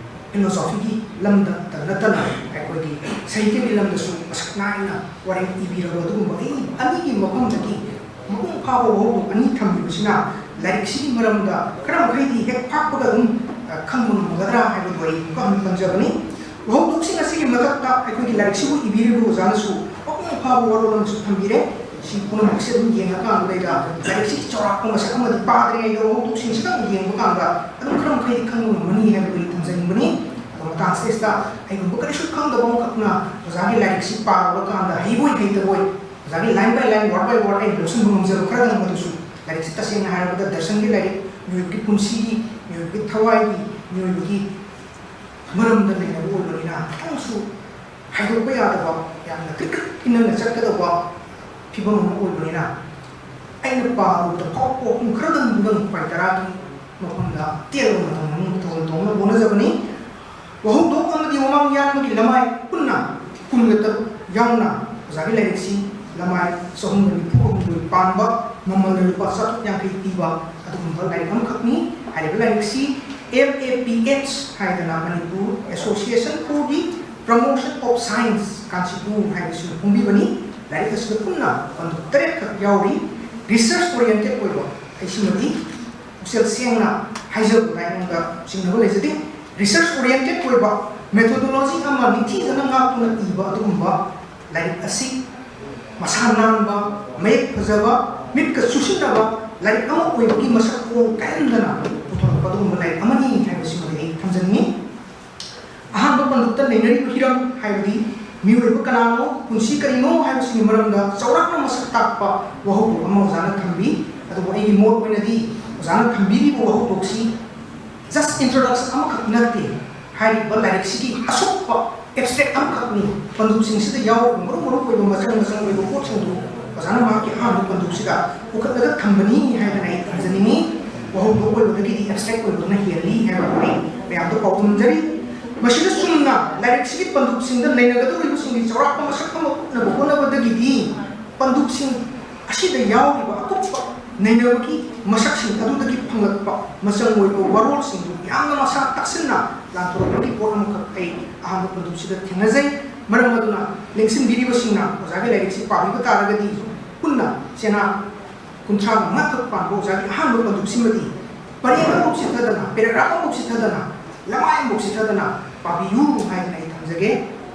philosophyꯒꯤ ꯂꯝꯗꯇ ꯅꯠꯇꯅ ꯑꯩꯈꯣꯏꯒꯤ ꯁꯥꯍꯤꯇ꯭ꯌꯒꯤ ꯂꯝꯗꯁꯨ ꯃꯁꯛ ꯅꯥꯏꯅ ꯋꯥꯔꯦꯡ ꯏꯕꯤꯔꯕ ꯑꯗꯨꯒꯨꯝꯕ ꯑꯅꯤ, ꯑꯅꯤꯒꯤ ꯃꯐꯝꯗꯒꯤ ꯃꯄꯨꯡ ꯐꯥꯕ ꯋꯥꯍꯧꯗꯣꯛ ꯑꯅꯤ ꯊꯝꯕꯤꯕꯁꯤꯅ ꯂꯥꯏꯔꯤꯛꯁꯤꯒꯤ ꯃꯔꯝꯗ ꯈꯔ ꯃꯈꯩꯗꯤ ꯍꯦꯛ ꯐꯥꯛꯄꯒ ꯑꯗꯨꯝ, ꯑ, ꯈꯪꯕ ꯉꯝꯒꯗ꯭ꯔꯥ ꯍꯥꯏꯕꯗꯨ ꯑꯩ ꯑꯃꯨꯛꯀ ꯍꯟꯅ ꯄꯟꯖꯕꯅꯤ꯫ ꯋꯥꯍꯧꯗꯣꯛꯁꯤꯡ ꯑꯁꯤꯒꯤ ꯃꯊꯛꯇ ꯑꯩꯈꯣꯏꯒꯤ ꯂꯥꯏꯔꯤꯛꯁꯤꯕꯨ ꯏꯕꯤꯔꯤꯕ ꯑꯣꯖꯥꯅꯁꯨ ꯃꯄꯨꯡ ꯐꯥꯕ ꯋꯥꯔꯣꯜ ꯑꯃꯁꯨ ꯊꯝꯕꯤꯔꯦ꯫ ꯁꯤ ꯄꯨꯝꯅꯃꯛꯁꯦ ꯑꯗꯨꯝ ꯌꯦꯡꯉꯀꯥꯟꯗ ꯂꯥꯏꯔꯤꯛꯁꯤꯒꯤ ꯆꯥꯎꯔꯥꯛꯄ ꯃꯁꯛ ꯑꯃꯗꯤ ꯄꯥꯗ꯭ꯔꯤꯉꯩꯗ ꯋꯥꯍꯧꯗꯣꯛꯁꯤꯡꯁꯤꯗꯪ ꯌꯦꯡꯕ ꯀꯥꯟꯗ ꯑꯗꯨꯝ ꯈꯔ ꯃꯈꯩꯗꯤ ꯈꯪꯕ ꯉꯝꯃꯅꯤ ꯍꯥꯏꯕꯗꯨ ꯑꯩ ꯊꯝꯖꯅꯤꯡꯕꯅꯤ꯫ ꯑꯗꯣ ꯃꯇꯥꯡ ꯑꯁꯤꯗꯩꯁꯤꯗ ꯑꯩꯒꯨꯝꯕ ꯀꯔꯤꯁꯨ ꯈꯪꯗꯕ ꯑꯃꯈꯛꯅ ꯑꯣꯖꯥꯒꯤ ꯂꯥꯏꯔꯤꯛꯁꯤ ꯄꯥꯔꯨꯔꯀꯥꯟꯗ ꯍꯩꯕꯣꯏ ꯍꯩꯇꯕꯣꯏ, ꯑꯣꯖꯥꯒꯤ line by line, word by word ꯑꯩꯅ ꯂꯧꯁꯤꯟꯕ ꯉꯝꯖꯕ ꯈꯔꯗꯪ ꯃꯗꯨꯁꯨ ꯂꯥꯏꯔꯤꯛꯁꯤ ꯇꯁꯦꯡꯅ ꯍꯥꯏꯔꯕꯗ ꯗꯔꯁꯟꯒꯤ ꯂꯥꯏꯔꯤꯛ, ꯃꯤꯑꯣꯏꯕꯒꯤ ꯄꯨꯟꯁꯤꯒꯤ, ꯃꯤꯑꯣꯏꯕꯒꯤ ꯊꯋꯥꯏꯒꯤ, ꯃꯤꯑꯣꯏꯕꯒꯤ ꯃꯔꯝꯗ ꯅꯩꯅꯕ ꯑꯣꯏꯕꯅꯤꯅ ꯈꯤꯇꯪꯁꯨ ꯍꯥꯏꯗꯣꯛꯄ ꯌꯥꯗꯕ, ꯌꯥꯝꯅ ꯀ꯭ꯔꯤꯛ ꯀ꯭ꯔꯤꯛ ꯏꯟꯅꯅ ꯆꯠꯀꯗꯧꯕ ꯐꯤꯕꯝ ꯑꯃ ꯑꯣꯏꯕꯅꯤꯅ ꯑꯩꯅ ꯄꯥꯔꯨꯕꯗ ꯐꯥꯎꯕ ꯄꯨꯡ ꯈꯔꯗꯪꯗꯨꯗꯪ ꯄꯥꯏ ꯇꯔꯥꯒꯤ ꯃꯐꯝꯗ ꯇꯦꯜꯂꯕ ꯃꯇꯝ ꯑꯃ ꯊꯧꯒꯜ ꯇꯧꯅꯕ ꯍꯣꯠꯅꯖꯕꯅꯤ꯫ ꯋꯥꯍꯧꯗꯣꯛ ꯑꯃꯗꯤ ꯃꯃꯥꯡ ꯌꯥꯟꯕꯒꯤ ꯂꯃꯥꯏ ꯄꯨꯟꯅ ꯀꯨꯟꯒ ꯇꯔꯨꯛ ꯌꯥꯎꯅ ꯑꯣꯖꯥꯒꯤ ꯂꯥꯏꯔꯤꯛꯁꯤ ꯂꯃꯥꯏ ꯆꯍꯨꯝꯒ ꯅꯤꯐꯨꯒ ꯍꯨꯝꯗꯣꯏ ꯄꯥꯟꯕ, ꯃꯃꯜꯅ ꯂꯨꯄꯥ ꯆꯥꯇ꯭ꯔꯨꯛ ꯌꯥꯡꯈꯩ ꯄꯤꯕ ꯑꯗꯨꯒꯨꯝꯕ ꯂꯥꯏꯔꯤꯛ ꯑꯃꯈꯛꯅꯤ꯫ ꯍꯥꯏꯔꯤꯕ ꯂꯥꯏꯔꯤꯛꯁꯤ M A P H ꯍꯥꯏꯗꯅ Manipur Association for the Promotion of Science, Kanchipur ꯍꯥꯏꯕꯁꯤꯅ ꯐꯣꯡꯕꯤꯕꯅꯤ꯫ ꯂꯥꯏꯔꯤꯛ ꯑꯁꯤꯗ ꯄꯨꯟꯅ ꯄꯟꯗꯨꯞ ꯇꯔꯦꯠꯈꯛ ꯌꯥꯎꯔꯤ꯫ Research oriented ꯑꯣꯏꯕ, ꯑꯩꯁꯤꯃꯗꯤ ꯄꯨꯛꯆꯦꯜ ꯁꯦꯡꯅ ꯍꯥꯏꯖꯕꯗ ꯑꯩꯉꯣꯟꯗ ꯆꯤꯡꯅꯕ ꯂꯩꯖꯗꯦ꯫ Research oriented ꯑꯣꯏꯕ methodology ꯑꯃ ꯅꯤꯡꯊꯤꯖꯅ ꯉꯥꯛꯇꯨꯅ ꯏꯕ ꯑꯗꯨꯒꯨꯝꯕ ꯂꯥꯏꯔꯤꯛ ꯑꯁꯤ ꯃꯁꯥ ꯅꯥꯟꯕ, ꯃꯌꯦꯛ ꯐꯖꯕ, ꯃꯤꯠꯀ ꯆꯨꯁꯤꯟꯅꯕ ꯂꯥꯏꯔꯤꯛ ꯑꯃ ꯑꯣꯏꯕꯒꯤ ꯃꯁꯛ ꯃꯑꯣꯡ ꯀꯥꯏꯍꯟꯗꯅ ꯄꯨꯊꯣꯔꯛꯄ ꯑꯗꯨꯒꯨꯝꯕ ꯂꯥꯏꯔꯤꯛ ꯑꯃꯅꯤ ꯍꯥꯏꯕꯁꯤꯃꯗꯤ ꯑꯩ ꯊꯝꯖꯅꯤꯡꯉꯤ꯫ ꯑꯍꯥꯟꯕ ꯄꯟꯗꯨꯞꯇ ꯅꯩꯅꯔꯤꯕ ꯍꯤꯔꯝ ꯍꯥꯏꯕꯗꯤ ꯃꯤꯑꯣꯏꯕ ꯀꯅꯥꯅꯣ, ꯄꯨꯟꯁꯤ ꯀꯔꯤꯅꯣ ꯍꯥꯏꯕꯁꯤꯒꯤ ꯃꯔꯝꯗ ꯆꯥꯎꯔꯥꯛꯅ ꯃꯁꯛ ꯇꯥꯛꯄ ꯋꯥꯍꯧꯗꯣꯛ ꯑꯃ ꯑꯣꯖꯥꯅ ꯊꯝꯕꯤ꯫ ꯑꯗꯨꯕꯨ ꯑꯩꯒꯤ ꯃꯣꯠ ꯑꯣꯏꯅꯗꯤ ꯑꯣꯖꯥꯅ ꯊꯝꯕꯤꯔꯤꯕ ꯋꯥꯍꯧꯗꯣꯛꯁꯤ just introduction ꯑꯃꯈꯛ ꯅꯠꯇꯦ, ꯍꯥꯏꯔꯤꯕ ꯂꯥꯏꯔꯤꯛꯁꯤꯒꯤ ꯑꯁꯣꯛꯄ abstract ꯑꯃꯈꯛꯅꯤ꯫ ꯄꯟꯗꯨꯞꯁꯤꯡꯁꯤꯗ ꯌꯥꯎꯔꯤꯕ ꯃꯔꯨ ꯃꯔꯨ ꯑꯣꯏꯕ ꯃꯆꯪ ꯃꯆꯪ ꯑꯣꯏꯕ ꯄꯣꯠꯁꯤꯡꯗꯨ ꯑꯣꯖꯥꯅ ꯃꯍꯥꯛꯀꯤ ꯑꯍꯥꯟꯕ ꯄꯟꯗꯨꯞꯁꯤꯗ ꯄꯨꯈꯠꯂꯒ ꯊꯝꯕꯅꯤ ꯍꯥꯏꯗꯅ ꯑꯩ ꯊꯝꯖꯅꯤꯡꯏ꯫ ꯋꯥꯍꯧꯕ ꯑꯣꯏꯕꯗꯒꯤꯗꯤ ꯑꯦꯕꯁꯇ꯭ꯔꯦꯛ ꯑꯣꯏꯕꯗꯨꯅ ꯍꯦꯜꯂꯤ ꯍꯥꯏꯕꯗꯨ ꯑꯩ ꯃꯌꯥꯝꯗ ꯄꯥꯎꯗꯝꯖꯔꯤ꯫ ꯃꯁꯤꯗ ꯆꯨꯝꯅ ꯂꯥꯏꯔꯤꯛꯁꯤꯒꯤ ꯄꯟꯗꯨꯞꯁꯤꯡꯗ ꯅꯩꯅꯒꯗꯧꯔꯤꯕꯁꯤꯡꯒꯤ ꯆꯥꯎꯔꯥꯛꯄ ꯃꯁꯛ ꯑꯃ ꯎꯠꯅꯕ ꯍꯣꯠꯅꯕꯗꯒꯤꯗꯤ ꯄꯟꯗꯨꯞꯁꯤꯡ ꯑꯁꯤꯗ ꯌꯥꯎꯔꯤꯕ ꯑꯀꯨꯞꯄ ꯅꯩꯅꯕꯒꯤ ꯃꯁꯛꯁꯤꯡ ꯑꯗꯨꯗꯒꯤ ꯐꯪꯂꯛꯄ ꯃꯆꯪ ꯑꯣꯏꯕ ꯋꯥꯔꯣꯜꯁꯤꯡꯗꯨ ꯌꯥꯝꯅ ꯃꯁꯥ ꯇꯥꯛꯁꯤꯟꯅ ꯂꯥꯟꯊꯣꯔꯛꯄꯒꯤ ꯄꯣꯠ ꯑꯃꯈꯛ ꯑꯩ ꯑꯍꯥꯟꯕ ꯄꯟꯗꯨꯞꯁꯤꯗ ꯊꯦꯡꯅꯖꯩ꯫ ꯃꯔꯝ ꯑꯗꯨꯅ ꯂꯦꯡꯁꯤꯟꯕꯤꯔꯤꯕꯁꯤꯡꯅ ꯑꯣꯖꯥꯒꯤ ꯂꯥꯏꯔꯤꯛꯁꯤ ꯄꯥꯕꯤꯕ ꯇꯥꯔꯒꯗꯤ ꯄꯨꯟꯅ ꯆꯦꯅꯥ ꯀꯨꯟꯊ꯭ꯔꯥ ꯃꯉꯥꯈꯛ ꯄꯥꯟꯕ ꯑꯣꯖꯥꯒꯤ ꯑꯍꯥꯟꯕ ꯄꯟꯗꯨꯞꯁꯤꯃꯗꯤ ꯄꯔꯦꯡ ꯑꯃꯐꯥꯎ ꯆꯤꯊꯗꯅ, ꯄꯦꯔꯥꯒ꯭ꯔꯥꯐ ꯑꯃꯐꯥꯎ ꯆꯤꯊꯗꯅ, ꯂꯃꯥꯏ ꯑꯃꯐꯥꯎ ꯆꯤꯊꯗꯅ ꯄꯥꯕꯤꯌꯨ ꯍꯥꯏꯗꯅ ꯑꯩ ꯊꯝꯖꯒꯦ꯫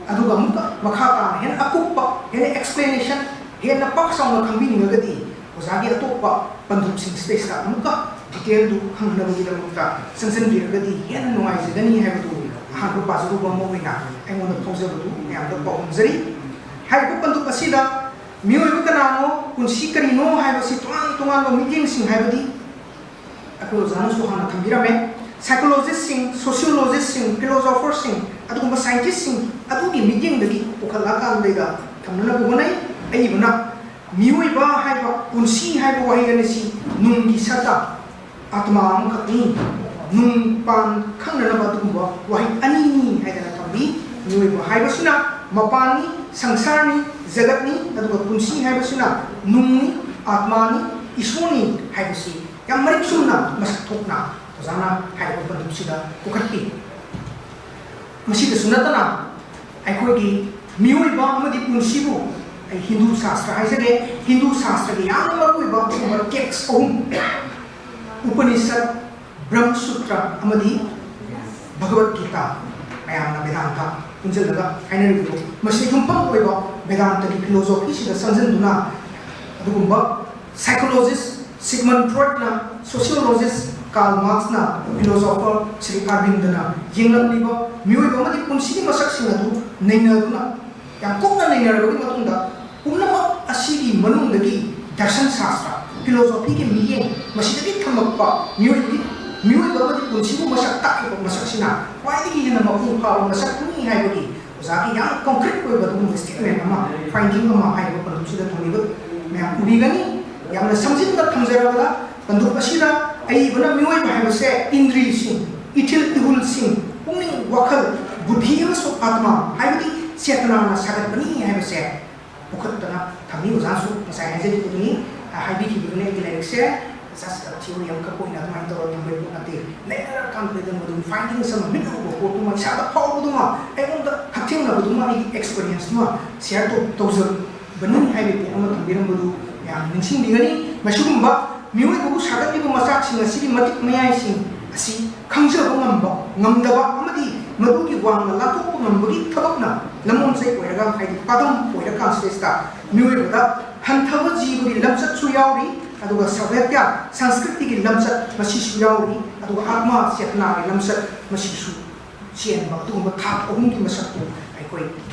ꯑꯗꯨꯒ ꯑꯃꯨꯛꯀ ꯃꯈꯥ ꯇꯥꯅ ꯍꯦꯟꯅ ꯑꯀꯨꯞꯄ, ꯍꯦꯟꯅ ꯑꯦꯛꯁꯄ꯭ꯂꯦꯅꯦꯁꯟ, ꯍꯦꯟꯅ ꯄꯥꯛ ꯆꯥꯎꯅ ꯈꯪꯕꯤꯅꯤꯡꯉꯒꯗꯤ ꯑꯣꯖꯥꯒꯤ ꯑꯇꯣꯞꯄ ꯄꯟꯗꯨꯞꯁꯤꯡꯁꯤꯗꯩꯁꯤꯗ ꯑꯃꯨꯛꯀ ꯗꯤꯇꯦꯜꯗꯨ ꯈꯪꯅꯕꯒꯤꯗꯃꯛꯇ ꯆꯪꯁꯤꯟꯕꯤꯔꯒꯗꯤ ꯍꯦꯟꯅ ꯅꯨꯡꯉꯥꯏꯖꯒꯅꯤ ꯍꯥꯏꯕꯗꯨ ꯑꯍꯥꯟꯕ ꯄꯥꯖꯔꯨꯕ ꯑꯃ ꯑꯣꯏꯅ ꯑꯩꯉꯣꯟꯗ ꯐꯥꯎꯖꯕꯗꯨ ꯃꯌꯥꯝꯗ ꯄꯥꯎꯗꯝꯖꯔꯤ꯫ ꯍꯥꯏꯔꯤꯕ ꯄꯟꯗꯨꯞ ꯑꯁꯤꯗ ꯃꯤꯑꯣꯏꯕ ꯀꯅꯥꯅꯣ, ꯄꯨꯟꯁꯤ ꯀꯔꯤꯅꯣ ꯍꯥꯏꯕꯁꯤ ꯇꯣꯉꯥꯟ ꯇꯣꯉꯥꯟꯕ ꯃꯤꯠꯌꯦꯡꯁꯤꯡ, ꯍꯥꯏꯕꯗꯤ ꯑꯩꯈꯣꯏ ꯑꯣꯖꯥꯅꯁꯨ ꯍꯥꯟꯅ ꯊꯝꯕꯤꯔꯝꯃꯦ, ꯁꯥꯏꯀꯣꯂꯣꯖꯤꯁꯁꯤꯡ, ꯁꯣꯁꯤꯌꯣꯂꯣꯖꯤꯁꯁꯤꯡ, ꯐꯤꯂꯣꯁꯣꯐꯔꯁꯤꯡ, ꯑꯗꯨꯒꯨꯝꯕ ꯁꯥꯏꯟꯇꯤꯁꯇꯁꯤꯡ ꯑꯗꯨꯒꯤ ꯃꯤꯠꯌꯦꯡꯗꯒꯤ ꯄꯨꯈꯠꯂꯛꯑꯀꯥꯟꯗꯩꯗ ꯊꯝꯅꯅꯕ ꯍꯣꯠꯅꯩ꯫ ꯑꯏꯕꯅ ꯃꯤꯑꯣꯏꯕ ꯍꯥꯏꯕ, ꯄꯨꯟꯁꯤ ꯍꯥꯏꯕ ꯋꯥꯍꯩ ꯑꯅꯤꯁꯤ ꯅꯨꯡꯒꯤ ꯁꯠꯇ, ꯑꯥꯇꯃꯥ ꯑꯃꯈꯛꯅꯤ, ꯅꯨꯡ ꯄꯥꯟ ꯈꯪꯅꯅꯕ ꯑꯗꯨꯒꯨꯝꯕ ꯋꯥꯍꯩ ꯑꯅꯤꯅꯤ ꯍꯥꯏꯗꯅ ꯊꯝꯕꯤ꯫ ꯃꯤꯑꯣꯏꯕ ꯍꯥꯏꯕꯁꯤꯅ ꯃꯄꯥꯟꯅꯤ, ꯁꯪꯁꯥꯔꯅꯤ, ꯖꯒꯠꯅꯤ, ꯑꯗꯨꯒ ꯄꯨꯟꯁꯤ ꯍꯥꯏꯕꯁꯤꯅ ꯅꯨꯡꯅꯤ, ꯑꯥꯇꯃꯥꯅꯤ, ꯏꯁꯣꯔꯅꯤ ꯍꯥꯏꯕꯁꯤ ꯌꯥꯝ ꯃꯔꯤꯛ ꯆꯨꯝꯅ ꯃꯁꯛ ꯊꯣꯛꯅ ꯑꯣꯖꯥꯅ ꯍꯥꯏꯔꯤꯕ ꯄꯟꯗꯨꯞꯁꯤꯗ ꯄꯨꯈꯠꯄꯤ꯫ ꯃꯁꯤꯗꯁꯨ ꯅꯠꯇꯅ ꯑꯩꯈꯣꯏꯒꯤ ꯃꯤꯑꯣꯏꯕ ꯑꯃꯗꯤ ꯄꯨꯟꯁꯤꯕꯨ ꯑꯩ ꯍꯤꯟꯗꯨ ꯁꯥꯁꯇ꯭ꯔ ꯍꯥꯏꯖꯒꯦ, ꯍꯤꯟꯗꯨ ꯁꯥꯁꯇ꯭ꯔꯒꯤ ꯌꯥꯝꯅ ꯃꯔꯨꯑꯣꯏꯕ ꯑꯗꯨꯒꯨꯝꯕ ꯇꯦꯛꯁ ꯑꯍꯨꯝ, ꯎꯄꯅꯤꯁꯠ, ꯕ꯭ꯔꯍꯃ ꯁꯨꯇ꯭ꯔ ꯑꯃꯗꯤ ꯚꯒꯕꯠ ꯒꯤꯇꯥ, ꯃꯌꯥꯝꯅ ꯚꯦꯗꯥꯟꯇ ꯄꯨꯟꯁꯤꯜꯂꯒ ꯍꯥꯏꯅꯔꯤꯕꯗꯣ, ꯃꯁꯤ ꯌꯨꯝꯐꯝ ꯑꯣꯏꯕ ꯚꯦꯗꯥꯟꯇꯒꯤ ꯐꯤꯂꯣꯁꯣꯐꯤꯁꯤꯗ ꯆꯪꯁꯤꯟꯗꯨꯅ ꯑꯗꯨꯒꯨꯝꯕ ꯁꯥꯏꯀꯣꯂꯣꯖꯤꯁ ꯁꯤꯒꯃꯟ ꯐ꯭ꯔꯣꯏꯗꯅ, ꯁꯣꯁꯤꯌꯣꯂꯣꯖꯤꯁ ꯀꯥꯔꯜ ꯃꯥꯔꯛꯁꯅ, ꯐꯤꯂꯣꯁꯣꯐꯔ ꯁ꯭ꯔꯤ ꯑꯔꯕꯤꯟꯗꯅ ꯌꯦꯡꯂꯝꯂꯤꯕ ꯃꯤꯑꯣꯏꯕ ꯑꯃꯗꯤ ꯄꯨꯟꯁꯤꯒꯤ ꯃꯁꯛꯁꯤꯡ ꯑꯗꯨ ꯅꯩꯅꯗꯨꯅ, ꯌꯥꯝ ꯀꯨꯞꯅ ꯅꯩꯅꯔꯕꯒꯤ ꯃꯇꯨꯡꯗ, ꯄꯨꯝꯅꯃꯛ ꯑꯁꯤꯒꯤ ꯃꯅꯨꯡꯗꯒꯤ ꯗꯔꯁꯟ ꯁꯥꯁꯇ꯭ꯔ, ꯐꯤꯂꯣꯁꯣꯐꯤꯒꯤ ꯃꯤꯠꯌꯦꯡ, ꯃꯁꯤꯗꯒꯤ ꯊꯝꯃꯛꯄ ꯃꯤꯑꯣꯏꯕꯒꯤ, ꯃꯤꯑꯣꯏꯕ ꯑꯃꯗꯤ ꯄꯨꯟꯁꯤꯕꯨ ꯃꯁꯛ ꯇꯥꯛꯂꯤꯕ ꯃꯁꯛꯁꯤꯅ ꯈ꯭ꯋꯥꯏꯗꯒꯤ ꯍꯦꯟꯅ ꯃꯄꯨꯡ ꯐꯥꯕ ꯃꯁꯛꯅꯤ ꯍꯥꯏꯕꯒꯤ ꯑꯣꯖꯥꯒꯤ ꯌꯥꯝ ꯀꯣꯡꯀ꯭ꯔꯤꯠ ꯑꯣꯏꯕ ꯑꯗꯨꯒꯨꯝꯕ ꯁ꯭ꯇꯦꯠꯃꯦꯟ ꯑꯃ, ꯐꯥꯏꯟꯗꯤꯡ ꯑꯃ ꯍꯥꯏꯔꯤꯕ ꯄꯟꯗꯨꯞꯁꯤꯗ ꯊꯝꯂꯤꯕ ꯃꯌꯥꯝ ꯎꯕꯤꯒꯅꯤ꯫ ꯌꯥꯝꯅ ꯁꯝꯖꯤꯟꯅ ꯊꯝꯖꯔꯕꯗ, ꯄꯟꯗꯨꯞ ꯑꯁꯤꯗ ꯑꯏꯕꯅ ꯃꯤꯑꯣꯏꯕ ꯍꯥꯏꯕꯁꯦ ꯏꯟꯗ꯭ꯔꯤꯁꯤꯡ, ꯏꯊꯤꯜ ꯏꯍꯨꯜꯁꯤꯡ, ꯄꯨꯛꯅꯤꯡ, ꯋꯥꯈꯜ, ꯕꯨꯙꯤ ꯑꯃꯁꯨꯡ ꯑꯥꯠꯃꯥ ꯍꯥꯏꯕꯗꯤ ꯆꯦꯇꯅꯥꯅ ꯁꯥꯒꯠꯄꯅꯤ ꯍꯥꯏꯕꯁꯦ ꯄꯨꯈꯠꯇꯅ ꯊꯝꯃꯤ꯫ ꯑꯣꯖꯥꯁꯨ ꯉꯁꯥꯏ ꯍꯥꯏꯖꯈꯤꯕꯗꯨꯅꯤ, ꯍꯥꯏꯕꯤꯈꯤꯕꯅꯤ꯫ ꯑꯩꯒꯤ ꯂꯥꯏꯔꯤꯛꯁꯦ just a theory ꯑꯃꯈꯛ ꯑꯣꯏꯅ ꯑꯗꯨꯃꯥꯏꯅ ꯇꯧꯔꯒ ꯊꯝꯕꯩ ꯄꯣꯠ ꯅꯠꯇꯦ꯫ ꯂꯩꯔꯀꯥꯟꯗ ꯃꯗꯨ findings ꯑꯃ, ꯃꯤꯠꯅ ꯎꯕ ꯄꯣꯠꯇꯨꯃ ꯏꯁꯥꯗ ꯐꯥꯎꯕꯗꯨꯃ, ꯑꯩꯉꯣꯟꯗ ꯍꯛꯊꯦꯡꯅꯕꯗꯨꯃ, ꯑꯩꯒꯤ experience ꯇꯨꯃ share ꯇꯧ-, ꯇꯧꯖꯕꯅꯤ ꯍꯥꯏꯕꯒꯤ ꯄꯣꯠ ꯑꯃ ꯊꯝꯕꯤꯔꯝꯕꯗꯨ ꯌꯥꯝ ꯅꯤꯡꯁꯤꯡꯕꯤꯒꯅꯤ꯫ ꯃꯁꯤꯒꯨꯝꯕ ꯃꯤꯑꯣꯏꯕꯕꯨ ꯁꯥꯒꯠꯂꯤꯕ ꯃꯆꯥꯛꯁꯤꯡ ꯑꯁꯤꯒꯤ ꯃꯇꯤꯛ ꯃꯌꯥꯏꯁꯤꯡ ꯑꯁꯤ ꯈꯪꯖꯕ ꯉꯝꯕ, ꯉꯝꯗꯕ ꯑꯃꯗꯤ ꯃꯗꯨꯒꯤ ꯋꯥꯡꯃ ꯂꯥꯟꯊꯣꯛꯄ ꯉꯝꯕꯒꯤ ꯊꯕꯛꯅ ꯂꯝꯑꯣꯟ ꯆꯩ ꯑꯣꯏꯔꯒ, ꯍꯥꯏꯗꯤ ꯄꯥꯗꯝ ꯑꯣꯏꯔꯀꯥꯟꯁꯤꯗꯩꯁꯤꯗ ꯃꯤꯑꯣꯏꯕꯗ ꯍꯟꯊꯕ ꯖꯤꯕꯒꯤ ꯂꯝꯆꯠꯁꯨ ꯌꯥꯎꯔꯤ, ꯑꯗꯨꯒ ꯁꯚ꯭ꯌꯇ ꯁꯪꯁꯀ꯭ꯔꯤꯇꯤꯒꯤ ꯂꯝꯆꯠ ꯃꯁꯤꯁꯨ ꯌꯥꯎꯔꯤ, ꯑꯗꯨꯒ ꯑꯥꯠꯃꯥ ꯆꯦꯇꯅꯥꯒꯤ ꯂꯝꯆꯠ ꯃꯁꯤꯁꯨ ꯆꯦꯟꯕ, ꯑꯗꯨꯒꯨꯝꯕ ꯊꯥꯛ ꯑꯍꯨꯝꯒꯤ ꯃꯁꯛꯇꯨ ꯑꯩꯈꯣꯏ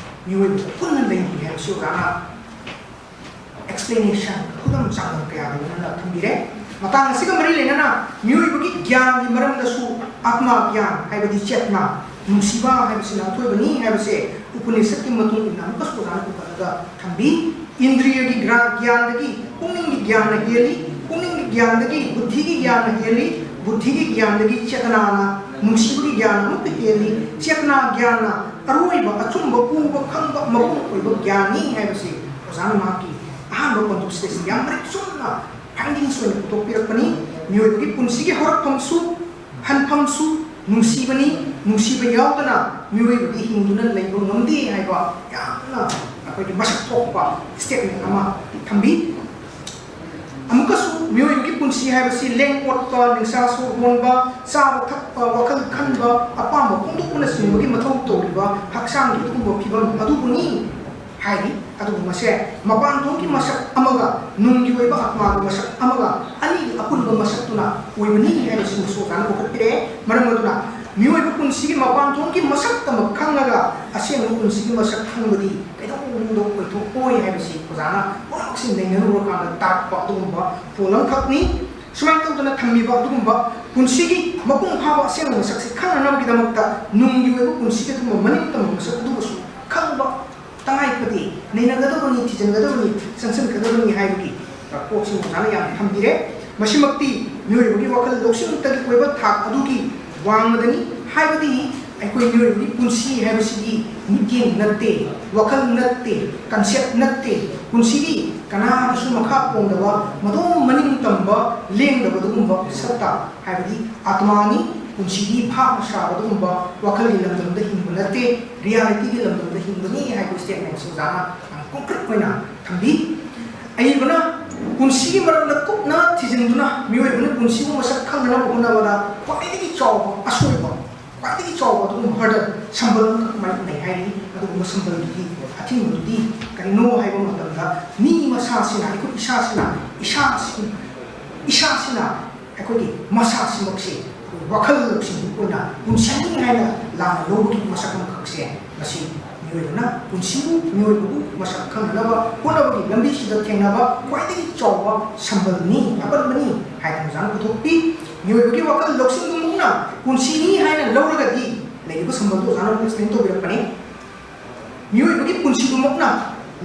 ꯃꯤꯑꯣꯏꯕꯗ ꯄꯨꯟꯅ ꯂꯩꯔꯤ ꯍꯥꯏꯕꯁꯤ ꯑꯣꯖꯥꯅ explanation, ꯈꯨꯗꯝ ꯆꯥꯡꯗꯝ ꯀꯌꯥꯒꯤ ꯂꯣꯏꯅꯅ ꯊꯝꯕꯤꯔꯦ꯫ ꯃꯇꯥꯡ ꯑꯁꯤꯒ ꯃꯔꯤ ꯂꯩꯅꯅ ꯃꯤꯑꯣꯏꯕꯒꯤ ꯒ꯭ꯌꯥꯟꯒꯤ ꯃꯔꯝꯗꯁꯨ ꯑꯥꯠꯃꯥ ꯒ꯭ꯌꯥꯟ ꯍꯥꯏꯕꯗꯤ ꯆꯦꯇꯅꯥ, ꯅꯨꯡꯁꯤꯕ ꯍꯥꯏꯕꯁꯤꯅ ꯑꯊꯣꯏꯕꯅꯤ ꯍꯥꯏꯕꯁꯦ ꯎꯄꯅꯤꯁꯠꯀꯤ ꯃꯇꯨꯡ ꯏꯟꯅ ꯑꯃꯨꯛꯀꯁꯨ ꯑꯣꯖꯥꯅ ꯄꯨꯈꯠꯂꯒ ꯊꯝꯕꯤ꯫ ꯏꯟꯗ꯭ꯔꯤꯌꯒꯤ ꯒ꯭ꯔꯥ-, ꯒ꯭ꯌꯥꯟꯗꯒꯤ ꯄꯨꯛꯅꯤꯡꯒꯤ ꯒ꯭ꯌꯥꯟꯅ ꯍꯦꯜꯂꯤ, ꯄꯨꯛꯅꯤꯡꯒꯤ ꯒ꯭ꯌꯥꯟꯗꯒꯤ ꯕꯨꯙꯤꯒꯤ ꯒ꯭ꯌꯥꯟꯅ ꯍꯦꯜꯂꯤ, ꯕꯨꯙꯤꯒꯤ ꯒ꯭ꯌꯥꯟꯗꯒꯤ ꯆꯦꯇꯅꯥꯅ, ꯅꯨꯡꯁꯤꯕꯒꯤ ꯒ꯭ꯌꯥꯟ ꯑꯃꯨꯛꯀ ꯍꯦꯜꯂꯤ꯫ ꯆꯦꯇꯅꯥ ꯒ꯭ꯌꯥꯟꯅ ꯑꯔꯣꯏꯕ ꯑꯆꯨꯝꯕ ꯎꯕ ꯈꯪꯕ ꯃꯄꯨꯡ ꯑꯣꯏꯕ ꯒ꯭ꯌꯥꯟꯅꯤ ꯍꯥꯏꯕꯁꯤ ꯑꯣꯖꯥꯅ ꯃꯍꯥꯛꯀꯤ ꯑꯍꯥꯟꯕ ꯄꯟꯊꯨꯞꯁꯤꯗꯩꯁꯤꯗ ꯌꯥꯝ ꯃꯔꯤꯛ ꯆꯨꯝꯅ findings ꯑꯣꯏꯅ ꯄꯨꯊꯣꯛꯄꯤꯔꯛꯄꯅꯤ꯫ ꯃꯤꯑꯣꯏꯕꯒꯤ ꯄꯨꯟꯁꯤꯒꯤ ꯍꯧꯔꯛꯐꯝꯁꯨ ꯍꯟꯐꯝꯁꯨ ꯅꯨꯡꯁꯤꯕꯅꯤ, ꯅꯨꯡꯁꯤꯕ ꯌꯥꯎꯗꯅ ꯃꯤꯑꯣꯏꯕꯗꯤ ꯍꯤꯡꯗꯨꯅ ꯂꯩꯕ ꯉꯝꯗꯦ ꯍꯥꯏꯕ ꯌꯥꯝꯅ ꯑꯩꯈꯣꯏꯒꯤ ꯃꯁꯛ ꯊꯣꯛꯄ statement ꯑꯃ ꯊꯝꯕꯤ꯫ ꯑꯃꯨꯛꯀꯁꯨ ꯃꯤꯑꯣꯏꯕꯒꯤ ꯄꯨꯟꯁꯤ ꯍꯥꯏꯕꯁꯤ ꯂꯦꯡ ꯑꯣꯠꯄ, ꯅꯤꯡꯁꯥ ꯁꯣꯔ ꯍꯣꯟꯕ, ꯆꯥꯕ ꯊꯛꯄ, ꯋꯥꯈꯜ ꯈꯟꯕ, ꯑꯄꯥꯝꯕ ꯐꯣꯡꯗꯣꯛꯄꯅꯆꯤꯡꯕꯒꯤ ꯃꯊꯧ ꯇꯧꯔꯤꯕ ꯍꯛꯆꯥꯡꯒꯤ ꯑꯗꯨꯒꯨꯝꯕ ꯐꯤꯕꯝ ꯑꯗꯨꯕꯨꯅꯤ ꯍꯥꯏꯔꯤ꯫ ꯑꯗꯨꯕꯨ ꯃꯁꯦ ꯃꯄꯥꯟꯊꯣꯡꯒꯤ ꯃꯁꯛ ꯑꯃꯒ ꯅꯨꯡꯒꯤ ꯑꯣꯏꯕ ꯑꯥꯠꯃꯥꯒꯤ ꯃꯁꯛ ꯑꯃꯒ ꯑꯅꯤꯒꯤ ꯑꯄꯨꯟꯕ ꯃꯁꯛꯇꯨꯅ ꯑꯣꯏꯕꯅꯤ ꯍꯥꯏꯕꯁꯤꯃꯁꯨ ꯑꯣꯖꯥꯅ ꯄꯨꯈꯠꯄꯤꯔꯛꯑꯦ꯫ ꯃꯔꯝ ꯑꯗꯨꯅ ꯃꯤꯑꯣꯏꯕ ꯄꯨꯟꯁꯤꯒꯤ ꯃꯄꯥꯟꯊꯣꯡꯒꯤ ꯃꯁꯛꯇꯃꯛ ꯈꯪꯉꯒ ꯑꯁꯦꯡꯕ ꯄꯨꯟꯁꯤꯒꯤ ꯃꯁꯛ ꯈꯪꯕꯗꯤ ꯀꯩꯗꯧꯅꯨꯡꯗ ꯑꯣꯏꯊꯣꯛꯑꯣꯏ ꯍꯥꯏꯕꯁꯤ ꯑꯣꯖꯥꯅ ꯄꯨꯝꯅꯃꯛꯁꯤ ꯅꯩꯅꯔꯨꯔꯀꯥꯟꯗ ꯇꯥꯔꯛꯄ ꯑꯗꯨꯒꯨꯝꯕ ꯄꯣꯠ ꯑꯃꯈꯛꯅꯤ꯫ ꯁꯨꯃꯥꯏꯅ ꯇꯧꯗꯅ ꯊꯝꯃꯤꯕ ꯑꯗꯨꯒꯨꯝꯕ ꯄꯨꯟꯁꯤꯒꯤ ꯃꯄꯨꯡ ꯐꯥꯕ ꯑꯁꯦꯡꯕ ꯃꯁꯛꯁꯤ ꯈꯪꯅꯅꯕꯒꯤꯗꯃꯛꯇ ꯅꯨꯡꯒꯤ ꯑꯣꯏꯕ ꯄꯨꯟꯁꯤꯒꯤ ꯑꯗꯨꯒꯨꯝꯕ ꯃꯅꯤꯡ ꯇꯝꯕ ꯃꯁꯛ ꯑꯗꯨꯃꯁꯨ ꯈꯪꯕ ꯇꯉꯥꯏ ꯐꯗꯦ, ꯅꯩꯅꯒꯗꯕꯅꯤ, ꯊꯤꯖꯤꯟꯒꯗꯕꯅꯤ, ꯆꯪꯁꯤꯟꯒꯗꯕꯅꯤ ꯍꯥꯏꯕꯒꯤ ꯄꯣꯠꯁꯤꯃ ꯑꯣꯖꯥꯅ ꯌꯥꯝ ꯊꯝꯕꯤꯔꯦ꯫ ꯃꯁꯤꯃꯛꯇꯤ ꯃꯤꯑꯣꯏꯕꯒꯤ ꯋꯥꯈꯜ ꯂꯧꯁꯤꯡ ꯇꯒꯤ ꯑꯣꯏꯕ ꯊꯥꯛ ꯑꯗꯨꯒꯤ ꯋꯥꯡꯃꯗꯅꯤ꯫ ꯍꯥꯏꯕꯗꯤ ꯑꯩꯈꯣꯏ ꯃꯤꯑꯣꯏꯕꯒꯤ ꯄꯨꯟꯁꯤ ꯍꯥꯏꯕꯁꯤꯗꯤ ꯃꯤꯠꯌꯦꯡ ꯅꯠꯇꯦ, ꯋꯥꯈꯜ ꯅꯠꯇꯦ, ꯀꯟꯁꯦꯞ ꯅꯠꯇꯦ꯫ ꯄꯨꯟꯁꯤꯗꯤ ꯀꯅꯥꯗꯁꯨ ꯃꯈꯥ ꯄꯣꯟꯗꯕ, ꯃꯇꯣꯝ ꯃꯅꯤꯡ ꯇꯝꯕ, ꯂꯦꯡꯗꯕ ꯑꯗꯨꯒꯨꯝꯕ ꯁꯠꯇ ꯍꯥꯏꯕꯗꯤ ꯑꯥꯇꯃꯥꯅꯤ꯫ ꯄꯨꯟꯁꯤꯗꯤ ꯐꯥꯛꯅ ꯁꯥꯕ ꯑꯗꯨꯒꯨꯝꯕ ꯋꯥꯈꯜꯒꯤ ꯂꯝꯗꯝꯗ ꯍꯤꯡꯕ ꯅꯠꯇꯦ, ꯔꯤꯌꯥꯂꯤꯇꯤꯒꯤ ꯂꯝꯗꯝꯗ ꯍꯤꯡꯕꯅꯤ ꯍꯥꯏꯕ ꯁ꯭ꯇꯦꯠꯃꯦꯟꯁꯤ ꯑꯣꯖꯥꯅ ꯌꯥꯝ ꯀꯣꯡꯀ꯭ꯔꯤꯠ ꯑꯣꯏꯅ ꯊꯝꯕꯤ꯫ ꯑꯏꯕꯅ ꯄꯨꯟꯁꯤꯒꯤ ꯃꯔꯝꯗ ꯀꯨꯞꯅ ꯊꯤꯖꯤꯟꯗꯨꯅ ꯃꯤꯑꯣꯏꯕꯅ ꯄꯨꯟꯁꯤꯕꯨ ꯃꯁꯛ ꯈꯪꯅꯅꯕ ꯍꯣꯠꯅꯕꯗ ꯈ꯭ꯋꯥꯏꯗꯒꯤ ꯆꯥꯎꯕ ꯑꯁꯣꯏꯕ, ꯈ꯭ꯋꯥꯏꯗꯒꯤ ꯆꯥꯎꯕ ꯑꯗꯨꯒꯨꯝꯕ ꯍꯔꯗꯜ ꯁꯝꯕꯜ ꯑꯃꯈꯛ ꯃꯥꯌꯣꯛꯅꯩ ꯍꯥꯏꯔꯤ꯫ ꯑꯗꯨꯒꯨꯝꯕ ꯁꯝꯕꯜꯗꯨꯗꯤ, ꯑꯊꯤꯡꯕꯗꯨꯗꯤ ꯀꯔꯤꯅꯣ ꯍꯥꯏꯕ ꯃꯇꯝꯗ ꯃꯤ ꯃꯁꯥꯁꯤꯅ, ꯑꯩꯈꯣꯏ ꯏꯁꯥꯁꯤꯅ, ꯏꯁꯥꯁꯤ, ꯏꯁꯥꯁꯤꯅ ꯑꯩꯈꯣꯏꯒꯤ ꯃꯁꯥꯁꯤꯃꯛꯁꯦ ꯑꯩꯈꯣꯏ ꯋꯥꯈꯜ ꯂꯧꯁꯤꯡꯒꯤ ꯑꯣꯏꯅ ꯄꯨꯟꯁꯤꯅꯤ ꯍꯥꯏꯅ ꯂꯥꯟꯅ ꯂꯧꯕꯒꯤ ꯃꯁꯛ ꯑꯃꯈꯛꯁꯦ ꯃꯁꯤ ꯃꯤꯑꯣꯏꯕꯅ ꯄꯨꯟꯁꯤꯕꯨ, ꯃꯤꯑꯣꯏꯕꯕꯨ ꯃꯁꯛ ꯈꯪꯅꯅꯕ ꯍꯣꯠꯅꯕꯒꯤ ꯂꯝꯕꯤꯁꯤꯗ ꯊꯦꯡꯅꯕ ꯈ꯭ꯋꯥꯏꯗꯒꯤ ꯆꯥꯎꯕ ꯁꯝꯕꯜꯅꯤ, ꯑꯄꯟꯕꯅꯤ ꯍꯥꯏꯗꯅ ꯑꯣꯖꯥꯅ ꯄꯨꯊꯣꯛꯄꯤ꯫ ꯃꯤꯑꯣꯏꯕꯒꯤ ꯋꯥꯈꯜ ꯂꯧꯁꯤꯡꯗꯨꯃꯛꯅ ꯄꯨꯟꯁꯤꯅꯤ ꯍꯥꯏꯅ ꯂꯧꯔꯒꯗꯤ ꯂꯩꯔꯤꯕ ꯁꯝꯕꯜꯗꯨ ꯑꯣꯖꯥꯅ ꯑꯃꯨꯛ ꯑꯦꯛꯁꯄ꯭ꯂꯦꯟ ꯇꯧꯕꯤꯔꯛꯄꯅꯤ꯫ ꯃꯤꯑꯣꯏꯕꯒꯤ ꯄꯨꯟꯁꯤꯗꯨꯃꯛꯅ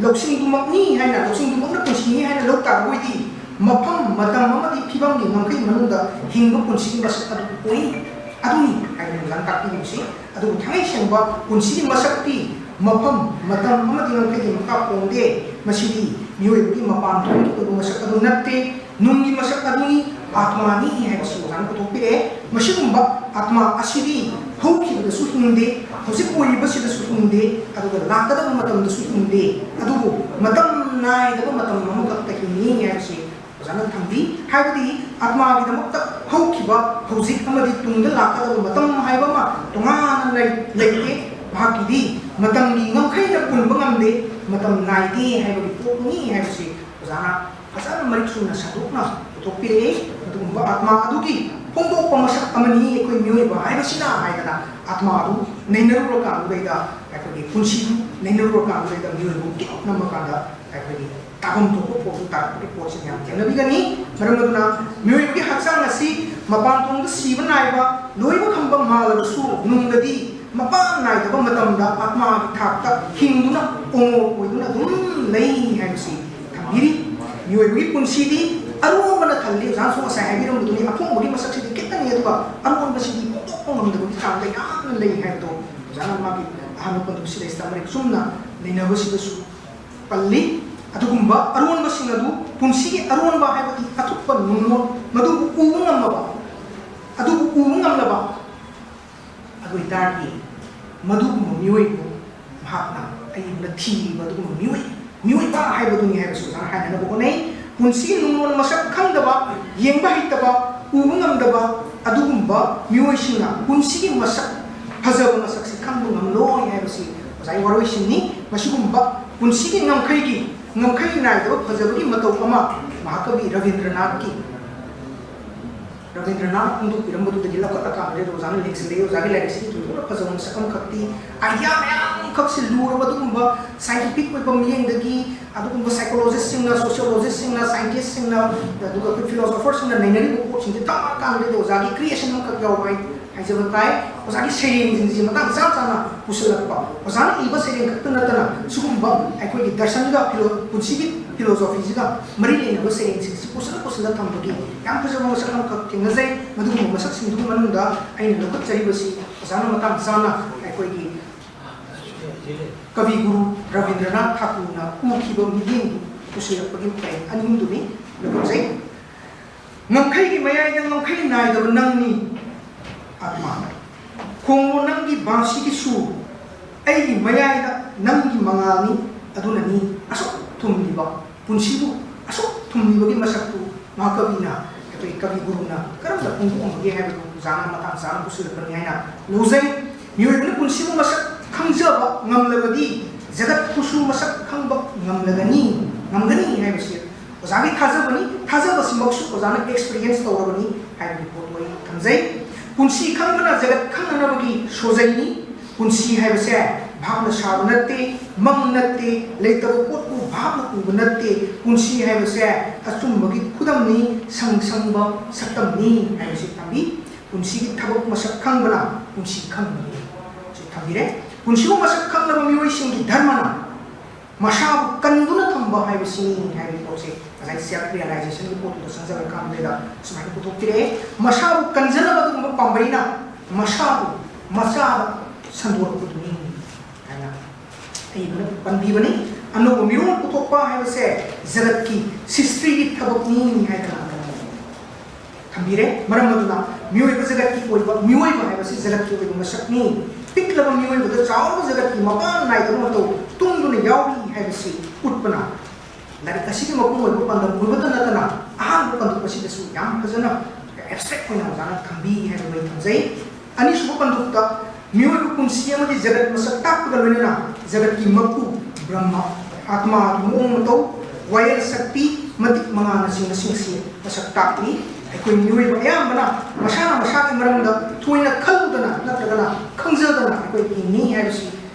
ꯂꯧꯁꯤꯡꯗꯨꯃꯛꯅꯤ ꯍꯥꯏꯅ, ꯂꯧꯁꯤꯡꯗꯨꯃꯛꯅ ꯄꯨꯟꯁꯤꯅꯤ ꯍꯥꯏꯅ ꯂꯧ ꯇꯥꯔꯕꯣꯏꯗꯤ ꯃꯐꯝ, ꯃꯇꯝ ꯑꯃꯗꯤ ꯐꯤꯕꯝꯒꯤ ꯉꯝꯈꯩ ꯃꯅꯨꯡꯗ ꯍꯤꯡꯕ ꯄꯨꯟꯁꯤꯒꯤ ꯃꯁꯛ ꯑꯗꯨ ꯑꯣꯏ꯫ ꯑꯗꯨꯅꯤ ꯍꯥꯏꯕꯅꯤ ꯑꯣꯖꯥꯅ ꯇꯥꯛꯄꯤꯔꯤꯕꯁꯤ꯫ ꯑꯗꯨꯕꯨ ꯊꯥꯡꯉꯩ ꯁꯦꯡꯕ ꯄꯨꯟꯁꯤꯒꯤ ꯃꯁꯛꯇꯤ ꯃꯐꯝ, ꯃꯇꯝ ꯑꯃꯗꯤ ꯉꯝꯈꯩꯒꯤ ꯃꯈꯥ ꯄꯣꯟꯗꯦ꯫ ꯃꯁꯤꯗꯤ ꯃꯤꯑꯣꯏꯕꯒꯤ ꯃꯄꯥꯟ ꯊꯣꯡꯒꯤ ꯑꯣꯏꯕ ꯃꯁꯛ ꯑꯗꯨ ꯅꯠꯇꯦ꯫ ꯅꯨꯡꯒꯤ ꯃꯁꯛ ꯑꯗꯨꯅꯤ, ꯑꯥꯇꯃꯥꯅꯤ ꯍꯥꯏꯕꯁꯤ ꯑꯣꯖꯥꯅ ꯄꯨꯊꯣꯛꯄꯤꯔꯛꯑꯦ꯫ ꯃꯁꯤꯒꯨꯝꯕ ꯑꯥꯇꯃꯥ ꯑꯁꯤꯗꯤ ꯍꯧꯈꯤꯕꯗꯁꯨ ꯍꯤꯡꯗꯦ, ꯍꯧꯖꯤꯛ ꯑꯣꯏꯔꯤꯕꯁꯤꯗꯁꯨ ꯍꯤꯡꯗꯦ, ꯑꯗꯨꯒ ꯂꯥꯛꯀꯗꯕ ꯃꯇꯝꯗꯁꯨ ꯍꯤꯡꯗꯦ꯫ ꯑꯗꯨꯕꯨ ꯃꯇꯝ ꯅꯥꯏꯗꯕ ꯃꯇꯝ ꯑꯃꯈꯛꯇ ꯍꯤꯡꯉꯤ ꯍꯥꯏꯕꯁꯤ ꯑꯣꯖꯥꯅ ꯊꯝꯕꯤ꯫ ꯍꯥꯏꯕꯗꯤ ꯑꯥꯇꯃꯥꯒꯤꯗꯃꯛꯇ ꯍꯧꯈꯤꯕ, ꯍꯧꯖꯤꯛ ꯑꯃꯗꯤ ꯇꯨꯡꯗ ꯂꯥꯛꯀꯗꯕ ꯃꯇꯝ ꯍꯥꯏꯕ ꯑꯃ ꯇꯣꯉꯥꯟꯅ ꯂꯩ-, ꯂꯩꯇꯦ꯫ ꯃꯍꯥꯛꯀꯤꯗꯤ ꯃꯇꯝꯒꯤ ꯉꯝꯈꯩꯅ ꯄꯨꯟꯕ ꯉꯝꯗꯦ, ꯃꯇꯝ ꯅꯥꯏꯗꯦ ꯍꯥꯏꯕꯒꯤ ꯄꯣꯠꯇꯨꯅꯤ ꯍꯥꯏꯕꯁꯤ ꯑꯣꯖꯥꯅ ꯐꯖꯅ ꯃꯔꯤꯛ ꯆꯨꯝꯅ ꯁꯟꯗꯣꯛꯅ ꯄꯨꯊꯣꯛꯄꯤꯔꯛꯏ꯫ ꯑꯗꯨꯒꯨꯝꯕ ꯑꯥꯇꯃꯥ ꯑꯗꯨꯒꯤ ꯐꯣꯡꯗꯣꯛꯄ ꯃꯁꯛ ꯑꯃꯅꯤ ꯑꯩꯈꯣꯏ ꯃꯤꯑꯣꯏꯕ ꯍꯥꯏꯕꯁꯤꯅ ꯍꯥꯏꯗꯅ ꯑꯥꯇꯃꯥ ꯑꯗꯨ ꯅꯩꯅꯔꯨꯔꯀꯥꯟꯗꯨꯗꯩꯗ, ꯑꯩꯈꯣꯏꯒꯤ ꯄꯨꯟꯁꯤꯗꯨ ꯅꯩꯅꯔꯨꯔꯀꯥꯟꯗꯨꯗꯩꯗ ꯃꯤꯑꯣꯏꯕꯕꯨ ꯀꯤꯂꯣꯛ ꯅꯝꯃꯀꯥꯟꯗ ꯑꯩꯈꯣꯏꯒꯤ ꯇꯥꯐꯝ ꯊꯣꯛꯄ ꯄꯣꯠꯇꯨ ꯇꯥꯔꯛꯄꯒꯤ ꯄꯣꯠꯁꯤ ꯌꯥꯝ ꯊꯦꯡꯅꯕꯤꯒꯅꯤ꯫ ꯃꯔꯝ ꯑꯗꯨꯅ ꯃꯤꯑꯣꯏꯕꯒꯤ ꯍꯛꯆꯥꯡ ꯑꯁꯤ ꯃꯄꯥꯟ ꯊꯣꯡꯗ ꯁꯤꯕ ꯅꯥꯏꯕ, ꯂꯣꯏꯕ ꯈꯝꯕ ꯃꯥꯜꯂꯕꯁꯨ ꯅꯨꯡꯗꯗꯤ ꯃꯄꯥꯟ ꯅꯥꯏꯗꯕ ꯃꯇꯝꯗ ꯑꯥꯇꯃꯥꯒꯤ ꯊꯥꯛꯇ ꯍꯤꯡꯗꯨꯅ ꯑꯃꯣꯔ ꯑꯣꯏꯗꯨꯅ ꯑꯗꯨꯝ ꯂꯩ ꯍꯥꯏꯕꯁꯤ ꯊꯝꯕꯤꯔꯤ꯫ ꯃꯤꯑꯣꯏꯕꯒꯤ ꯄꯨꯟꯁꯤꯗꯤ ꯑꯔꯣꯟꯕꯅ ꯊꯜꯂꯤ꯫ ꯑꯣꯖꯥꯅꯁꯨ ꯉꯁꯥꯏ ꯍꯥꯏꯕꯤꯔꯝꯕꯗꯨꯅꯤ, ꯑꯐꯣꯡꯕꯒꯤ ꯃꯁꯛꯁꯤꯗꯤ ꯈꯤꯇꯪꯅꯤ, ꯑꯗꯨꯒ ꯑꯔꯣꯟꯕꯁꯤꯗꯤ ꯐꯣꯡꯗꯣꯛꯄ ꯉꯝꯗꯕꯒꯤ ꯆꯥꯡꯗ ꯌꯥꯝꯅ ꯂꯩ ꯍꯥꯏꯕꯗꯣ ꯑꯣꯖꯥꯅ ꯃꯥꯒꯤ ꯑꯍꯥꯟꯕ ꯄꯟꯗꯨꯁꯤꯗꯩꯁꯤꯗ ꯃꯔꯤꯛ ꯆꯨꯝꯅ ꯅꯩꯅꯕꯁꯤꯗꯁꯨ ꯄꯜꯂꯤ꯫ ꯑꯗꯨꯒꯨꯝꯕ ꯑꯔꯣꯟꯕꯁꯤꯡ ꯑꯗꯨ ꯄꯨꯟꯁꯤꯒꯤ ꯑꯔꯣꯟꯕ ꯍꯥꯏꯕꯗꯤ ꯑꯊꯨꯞꯄ ꯅꯨꯡꯂꯣꯟ ꯃꯗꯨꯕꯨ ꯎꯕ ꯉꯝꯂꯕ, ꯑꯗꯨꯕꯨ ꯎꯕ ꯉꯝꯂꯕ ꯑꯗꯨ ꯑꯣꯏꯇꯥꯔꯗꯤ ꯃꯗꯨꯒꯨꯝꯕ ꯃꯤꯑꯣꯏꯕꯨ ꯃꯍꯥꯛꯅ ꯑꯏꯕꯅ ꯊꯤꯔꯤꯕ ꯑꯗꯨꯒꯨꯝꯕ ꯃꯤꯑꯣꯏ ꯃꯤꯑꯣꯏꯕ ꯍꯥꯏꯕꯗꯨꯅꯤ ꯍꯥꯏꯕꯁꯨ ꯑꯣꯖꯥꯅ ꯍꯥꯏꯅꯅꯕ ꯍꯣꯠꯅꯩ꯫ ꯄꯨꯟꯁꯤꯒꯤ ꯅꯨꯡꯂꯣꯟ ꯃꯁꯛ ꯈꯪꯗꯕ, ꯌꯦꯡꯕ ꯍꯩꯇꯕ, ꯎꯕ ꯉꯝꯗꯕ ꯑꯗꯨꯒꯨꯝꯕ ꯃꯤꯑꯣꯏꯁꯤꯡꯅ ꯄꯨꯟꯁꯤꯒꯤ ꯃꯁꯛ, ꯐꯖꯕ ꯃꯁꯛꯁꯤ ꯈꯪꯕ ꯉꯝꯂꯣꯏ ꯍꯥꯏꯕꯁꯤ ꯑꯣꯖꯥꯒꯤ ꯋꯥꯔꯣꯏꯁꯤꯟꯅꯤ꯫ ꯃꯁꯤꯒꯨꯝꯕ ꯄꯨꯟꯁꯤꯒꯤ ꯉꯝꯈꯩꯒꯤ ꯉꯝꯈꯩ ꯅꯥꯏꯗꯕ ꯐꯖꯕꯒꯤ ꯃꯇꯧ ꯑꯃ ꯃꯍꯥꯀꯕꯤ ꯔꯕꯤꯟꯗ꯭ꯔꯅꯥꯊꯀꯤ ꯔꯕꯤꯟꯗ꯭ꯔꯅꯥꯊ ꯐꯣꯡꯗꯣꯛꯄꯤꯔꯝꯕꯗꯨꯗꯒꯤ ꯂꯧꯈꯠꯂꯀꯥꯟꯗꯗꯤ ꯑꯣꯖꯥꯅ ꯂꯦꯡꯁꯤꯜꯂꯛꯏ꯫ ꯑꯣꯖꯥꯒꯤ ꯂꯥꯏꯔꯤꯛꯁꯤꯒꯤ ꯊꯣꯏꯗꯣꯛꯅ ꯐꯖꯕ ꯃꯁꯛ ꯑꯃꯈꯛꯇꯤ, idea ꯃꯌꯥꯝ ꯑꯃꯈꯛꯁꯤ ꯂꯨꯔꯕ ꯑꯗꯨꯒꯨꯝꯕ scientific ꯑꯣꯏꯕ ꯃꯤꯠꯌꯦꯡꯗꯒꯤ, ꯑꯗꯨꯒꯨꯝꯕ psychologistꯁꯤꯡꯅ, sociologistꯁꯤꯡꯅ, scientistꯁꯤꯡꯅ, ꯑꯗꯨꯒ ꯑꯩꯈꯣꯏ philosopherꯁꯤꯡꯅ ꯅꯩꯅꯔꯤꯕ ꯄꯣꯠꯁꯤꯡꯁꯦ ꯇꯝꯃꯀꯥꯟꯗꯗꯤ ꯑꯣꯖꯥꯒꯤ creation ꯑꯃꯈꯛ ꯌꯥꯎꯕ ꯍꯥꯏ ꯍꯥꯏꯖꯕ ꯇꯥꯏ꯫ ꯑꯣꯖꯥꯒꯤ ꯁꯩꯔꯦꯡꯁꯤꯡꯁꯤ ꯃꯇꯥꯡ ꯆꯥ ꯆꯥꯅ ꯄꯨꯁꯤꯜꯂꯛꯄ, ꯑꯣꯖꯥꯅ ꯏꯕ ꯁꯩꯔꯦꯡ ꯈꯛꯇ ꯅꯠꯇꯅ ꯁꯤꯒꯨꯝꯕ ꯑꯩꯈꯣꯏꯒꯤ ꯗꯔꯁꯟꯒ philo-, ꯄꯨꯟꯁꯤꯒꯤ philosophyꯁꯤꯒ ꯃꯔꯤ ꯂꯩꯅꯕ ꯁꯩꯔꯦꯡꯁꯤꯡꯁꯤ ꯄꯨꯁꯤꯜꯂ ꯄꯨꯁꯤꯜꯂ ꯊꯝꯕꯒꯤ ꯌꯥꯝ ꯐꯖꯕ ꯃꯁꯛ ꯑꯃꯈꯛ ꯊꯦꯡꯅꯖꯩ꯫ ꯃꯗꯨꯒꯨꯝꯕ ꯃꯁꯛꯁꯤꯡꯗꯨꯒꯤ ꯃꯅꯨꯡꯗ ꯑꯩꯅ ꯂꯧꯈꯠꯆꯔꯤꯕꯁꯤ ꯑꯣꯖꯥꯅ ꯃꯇꯥꯡ ꯆꯥꯅ ꯑꯩꯈꯣꯏꯒꯤ ꯀꯕꯤ ꯒꯨꯔꯨ ꯔꯕꯤꯟꯗ꯭ꯔꯅꯥꯊ ꯊꯥꯀꯨꯔꯅ ꯎꯈꯤꯕ ꯃꯤꯠꯌꯦꯡꯗꯨ ꯄꯨꯁꯤꯜꯂꯛꯄꯒꯤ ꯄꯔꯦꯡ ꯑꯅꯤ ꯑꯍꯨꯝꯗꯨꯅꯤ ꯂꯧꯈꯠꯆꯩ꯫ ꯉꯝꯈꯩꯒꯤ ꯃꯌꯥꯏꯗ ꯉꯝꯈꯩ ꯅꯥꯏꯗꯕ ꯅꯪꯅꯤ, ꯑꯥꯠꯃꯥ꯫ ꯈꯣꯡꯂꯣ ꯅꯪꯒꯤ ꯕꯥꯟꯁꯤꯒꯤ ꯁꯨꯔ, ꯑꯩꯒꯤ ꯃꯌꯥꯏꯗ ꯅꯪꯒꯤ ꯃꯉꯥꯜꯅꯤ꯫ ꯑꯗꯨꯅꯅꯤ ꯑꯁꯨꯛ ꯊꯨꯝꯂꯤꯕ ꯄꯨꯟꯁꯤꯕꯨ, ꯑꯁꯨꯛ ꯊꯨꯝꯂꯤꯕꯒꯤ ꯃꯁꯛꯇꯨ ꯃꯍꯥꯀꯕꯤꯅ, ꯑꯩꯈꯣꯏ ꯀꯕꯤ ꯒꯨꯔꯨꯅ ꯀꯔꯝꯅ ꯐꯣꯡꯗꯣꯛꯑꯝꯕꯒꯦ ꯍꯥꯏꯕꯗꯨ ꯑꯣꯖꯥꯅ ꯃꯇꯥꯡ ꯆꯥꯅ ꯄꯨꯁꯤꯜꯂꯛꯄꯅꯤ ꯍꯥꯏꯅ ꯂꯧꯖꯩ꯫ ꯃꯤꯑꯣꯏꯕꯅ ꯄꯨꯟꯁꯤꯕꯨ ꯃꯁꯛ ꯈꯪꯖꯕ ꯉꯝꯂꯕꯗꯤ ꯖꯒꯠꯄꯨꯁꯨ ꯃꯁꯛ ꯈꯪꯕ ꯉꯝꯂꯒꯅꯤ, ꯉꯝꯒꯅꯤ ꯍꯥꯏꯕꯁꯤ ꯑꯣꯖꯥꯒꯤ ꯊꯥꯖꯕꯅꯤ꯫ ꯊꯥꯖꯕꯁꯤꯃꯛꯁꯨ ꯑꯣꯖꯥꯅ experience ꯇꯧꯔꯕꯅꯤ ꯍꯥꯏꯕꯒꯤ ꯄꯣꯠꯇꯨ ꯑꯩ ꯊꯝꯖꯩ꯫ ꯄꯨꯟꯁꯤ ꯈꯪꯕꯅ ꯖꯒꯠ ꯈꯪꯅꯅꯕꯒꯤ ꯁꯣꯖꯩꯅꯤ꯫ ꯄꯨꯟꯁꯤ ꯍꯥꯏꯕꯁꯦ ꯚꯥꯞꯅ ꯁꯥꯕ ꯅꯠꯇꯦ, ꯃꯪ ꯅꯠꯇꯦ, ꯂꯩꯇꯕ ꯄꯣꯠꯄꯨ ꯚꯥꯞꯅ ꯎꯕ ꯅꯠꯇꯦ꯫ ꯄꯨꯟꯁꯤ ꯍꯥꯏꯕꯁꯦ ꯑꯆꯨꯝꯕꯒꯤ ꯈꯨꯗꯝꯅꯤ, ꯁꯪ ꯁꯪꯕ ꯁꯛꯇꯝꯅꯤ ꯍꯥꯏꯕꯁꯤ ꯇꯝꯕꯤ꯫ ꯄꯨꯟꯁꯤꯒꯤ ꯊꯕꯛ ꯃꯁꯛ ꯈꯪꯕꯅ ꯄꯨꯟꯁꯤ ꯈꯪꯕꯅꯤ꯫ ꯁꯤ ꯊꯝꯕꯤꯔꯦ꯫ ꯄꯨꯟꯁꯤꯕꯨ ꯃꯁꯛ ꯈꯪꯂꯕ ꯃꯤꯑꯣꯏꯁꯤꯡꯒꯤ ꯙꯔꯃꯅ ꯃꯁꯥꯕꯨ ꯀꯟꯗꯨꯅ ꯊꯝꯕ ꯍꯥꯏꯕꯁꯤꯅꯤ ꯍꯥꯏꯕꯒꯤ ꯄꯣꯠꯁꯦ ꯉꯁꯥꯏ self realizationꯒꯤ ꯄꯣꯠꯇꯨꯗ ꯆꯪꯖꯔꯀꯥꯟꯗ ꯁꯨꯃꯥꯏꯅ ꯄꯨꯊꯣꯛꯄꯤꯔꯛꯑꯦ꯫ ꯃꯁꯥꯕꯨ ꯀꯟꯖꯅꯕ ꯑꯗꯨꯒꯨꯝꯕ ꯄꯥꯝꯕꯩꯅ ꯃꯁꯥꯕꯨ ꯃꯆꯥꯗ ꯁꯟꯗꯣꯔꯛꯄꯗꯨꯅꯤ ꯍꯥꯏꯅ ꯑꯏꯕꯅ ꯄꯟꯕꯤꯕꯅꯤ꯫ ꯑꯅꯧꯕ ꯃꯤꯔꯣꯜ ꯄꯨꯊꯣꯛꯄ ꯍꯥꯏꯕꯁꯦ ꯖꯒꯠꯀꯤ ꯁꯤꯁꯇ꯭ꯔꯤꯒꯤ ꯊꯕꯛꯅꯤ ꯍꯥꯏꯗꯅ ꯊꯝꯕꯤꯔꯦ꯫ ꯃꯔꯝ ꯑꯗꯨꯅ ꯃꯤꯑꯣꯏꯕ ꯖꯒꯠꯀꯤ ꯑꯣꯏꯕ ꯃꯤꯑꯣꯏꯕ ꯍꯥꯏꯕꯁꯤ ꯖꯒꯠꯀꯤ ꯑꯣꯏꯕ ꯃꯁꯛꯅꯤ꯫ ꯄꯤꯛꯂꯕ ꯃꯤꯑꯣꯏꯕꯗ ꯆꯥꯎꯔꯕ ꯖꯒꯠꯀꯤ ꯃꯄꯥꯟ ꯅꯥꯏꯗꯕ ꯃꯇꯧ ꯇꯨꯡꯗꯨꯅ ꯌꯥꯎꯔꯤ ꯍꯥꯏꯕꯁꯤ ꯎꯠꯄꯅ ꯂꯥꯏꯔꯤꯛ ꯑꯁꯤꯒꯤ ꯃꯄꯨꯡ ꯑꯣꯏꯕ ꯄꯥꯟꯗꯝ ꯑꯣꯏꯕꯇ ꯅꯠꯇꯅ ꯑꯍꯥꯟꯕ ꯄꯥꯟꯗꯝ ꯑꯁꯤꯗꯁꯨ ꯌꯥꯝ ꯐꯖꯅ abstract ꯑꯣꯏꯅ ꯑꯣꯖꯥꯅ ꯊꯝꯕꯤ ꯍꯥꯏꯕ ꯑꯩ ꯊꯝꯖꯩ꯫ ꯑꯅꯤꯁꯨꯕ ꯄꯟꯗꯨꯞꯇ ꯃꯤꯑꯣꯏꯕ ꯄꯨꯟꯁꯤ ꯑꯃꯗꯤ ꯖꯒꯠ ꯃꯁꯛ ꯇꯥꯛꯄꯒ ꯂꯣꯏꯅꯅ ꯖꯒꯠꯀꯤ ꯃꯄꯨ ꯕ꯭ꯔꯍ꯭ꯃ, ꯑꯥꯇꯃꯥꯒꯤ ꯃꯑꯣꯡ ꯃꯇꯧ, ꯋꯥꯌꯦꯜ ꯁꯛꯇꯤ, ꯃꯇꯤꯛ ꯃꯉꯥꯅꯆꯤꯡꯕꯁꯤꯡꯁꯤ ꯃꯁꯛ ꯇꯥꯛꯂꯤ꯫ ꯑꯩꯈꯣꯏ ꯃꯤꯑꯣꯏꯕ ꯑꯌꯥꯝꯕꯅ ꯃꯁꯥꯅ ꯃꯁꯥꯒꯤ ꯃꯔꯝꯗ ꯊꯣꯏꯅ ꯈꯜꯂꯨꯗꯅ ꯅꯠꯇ꯭ꯔꯒꯅ ꯈꯪꯖꯗꯅ ꯑꯩꯈꯣꯏ ꯍꯤꯡꯉꯤ ꯍꯥꯏꯕꯁꯤ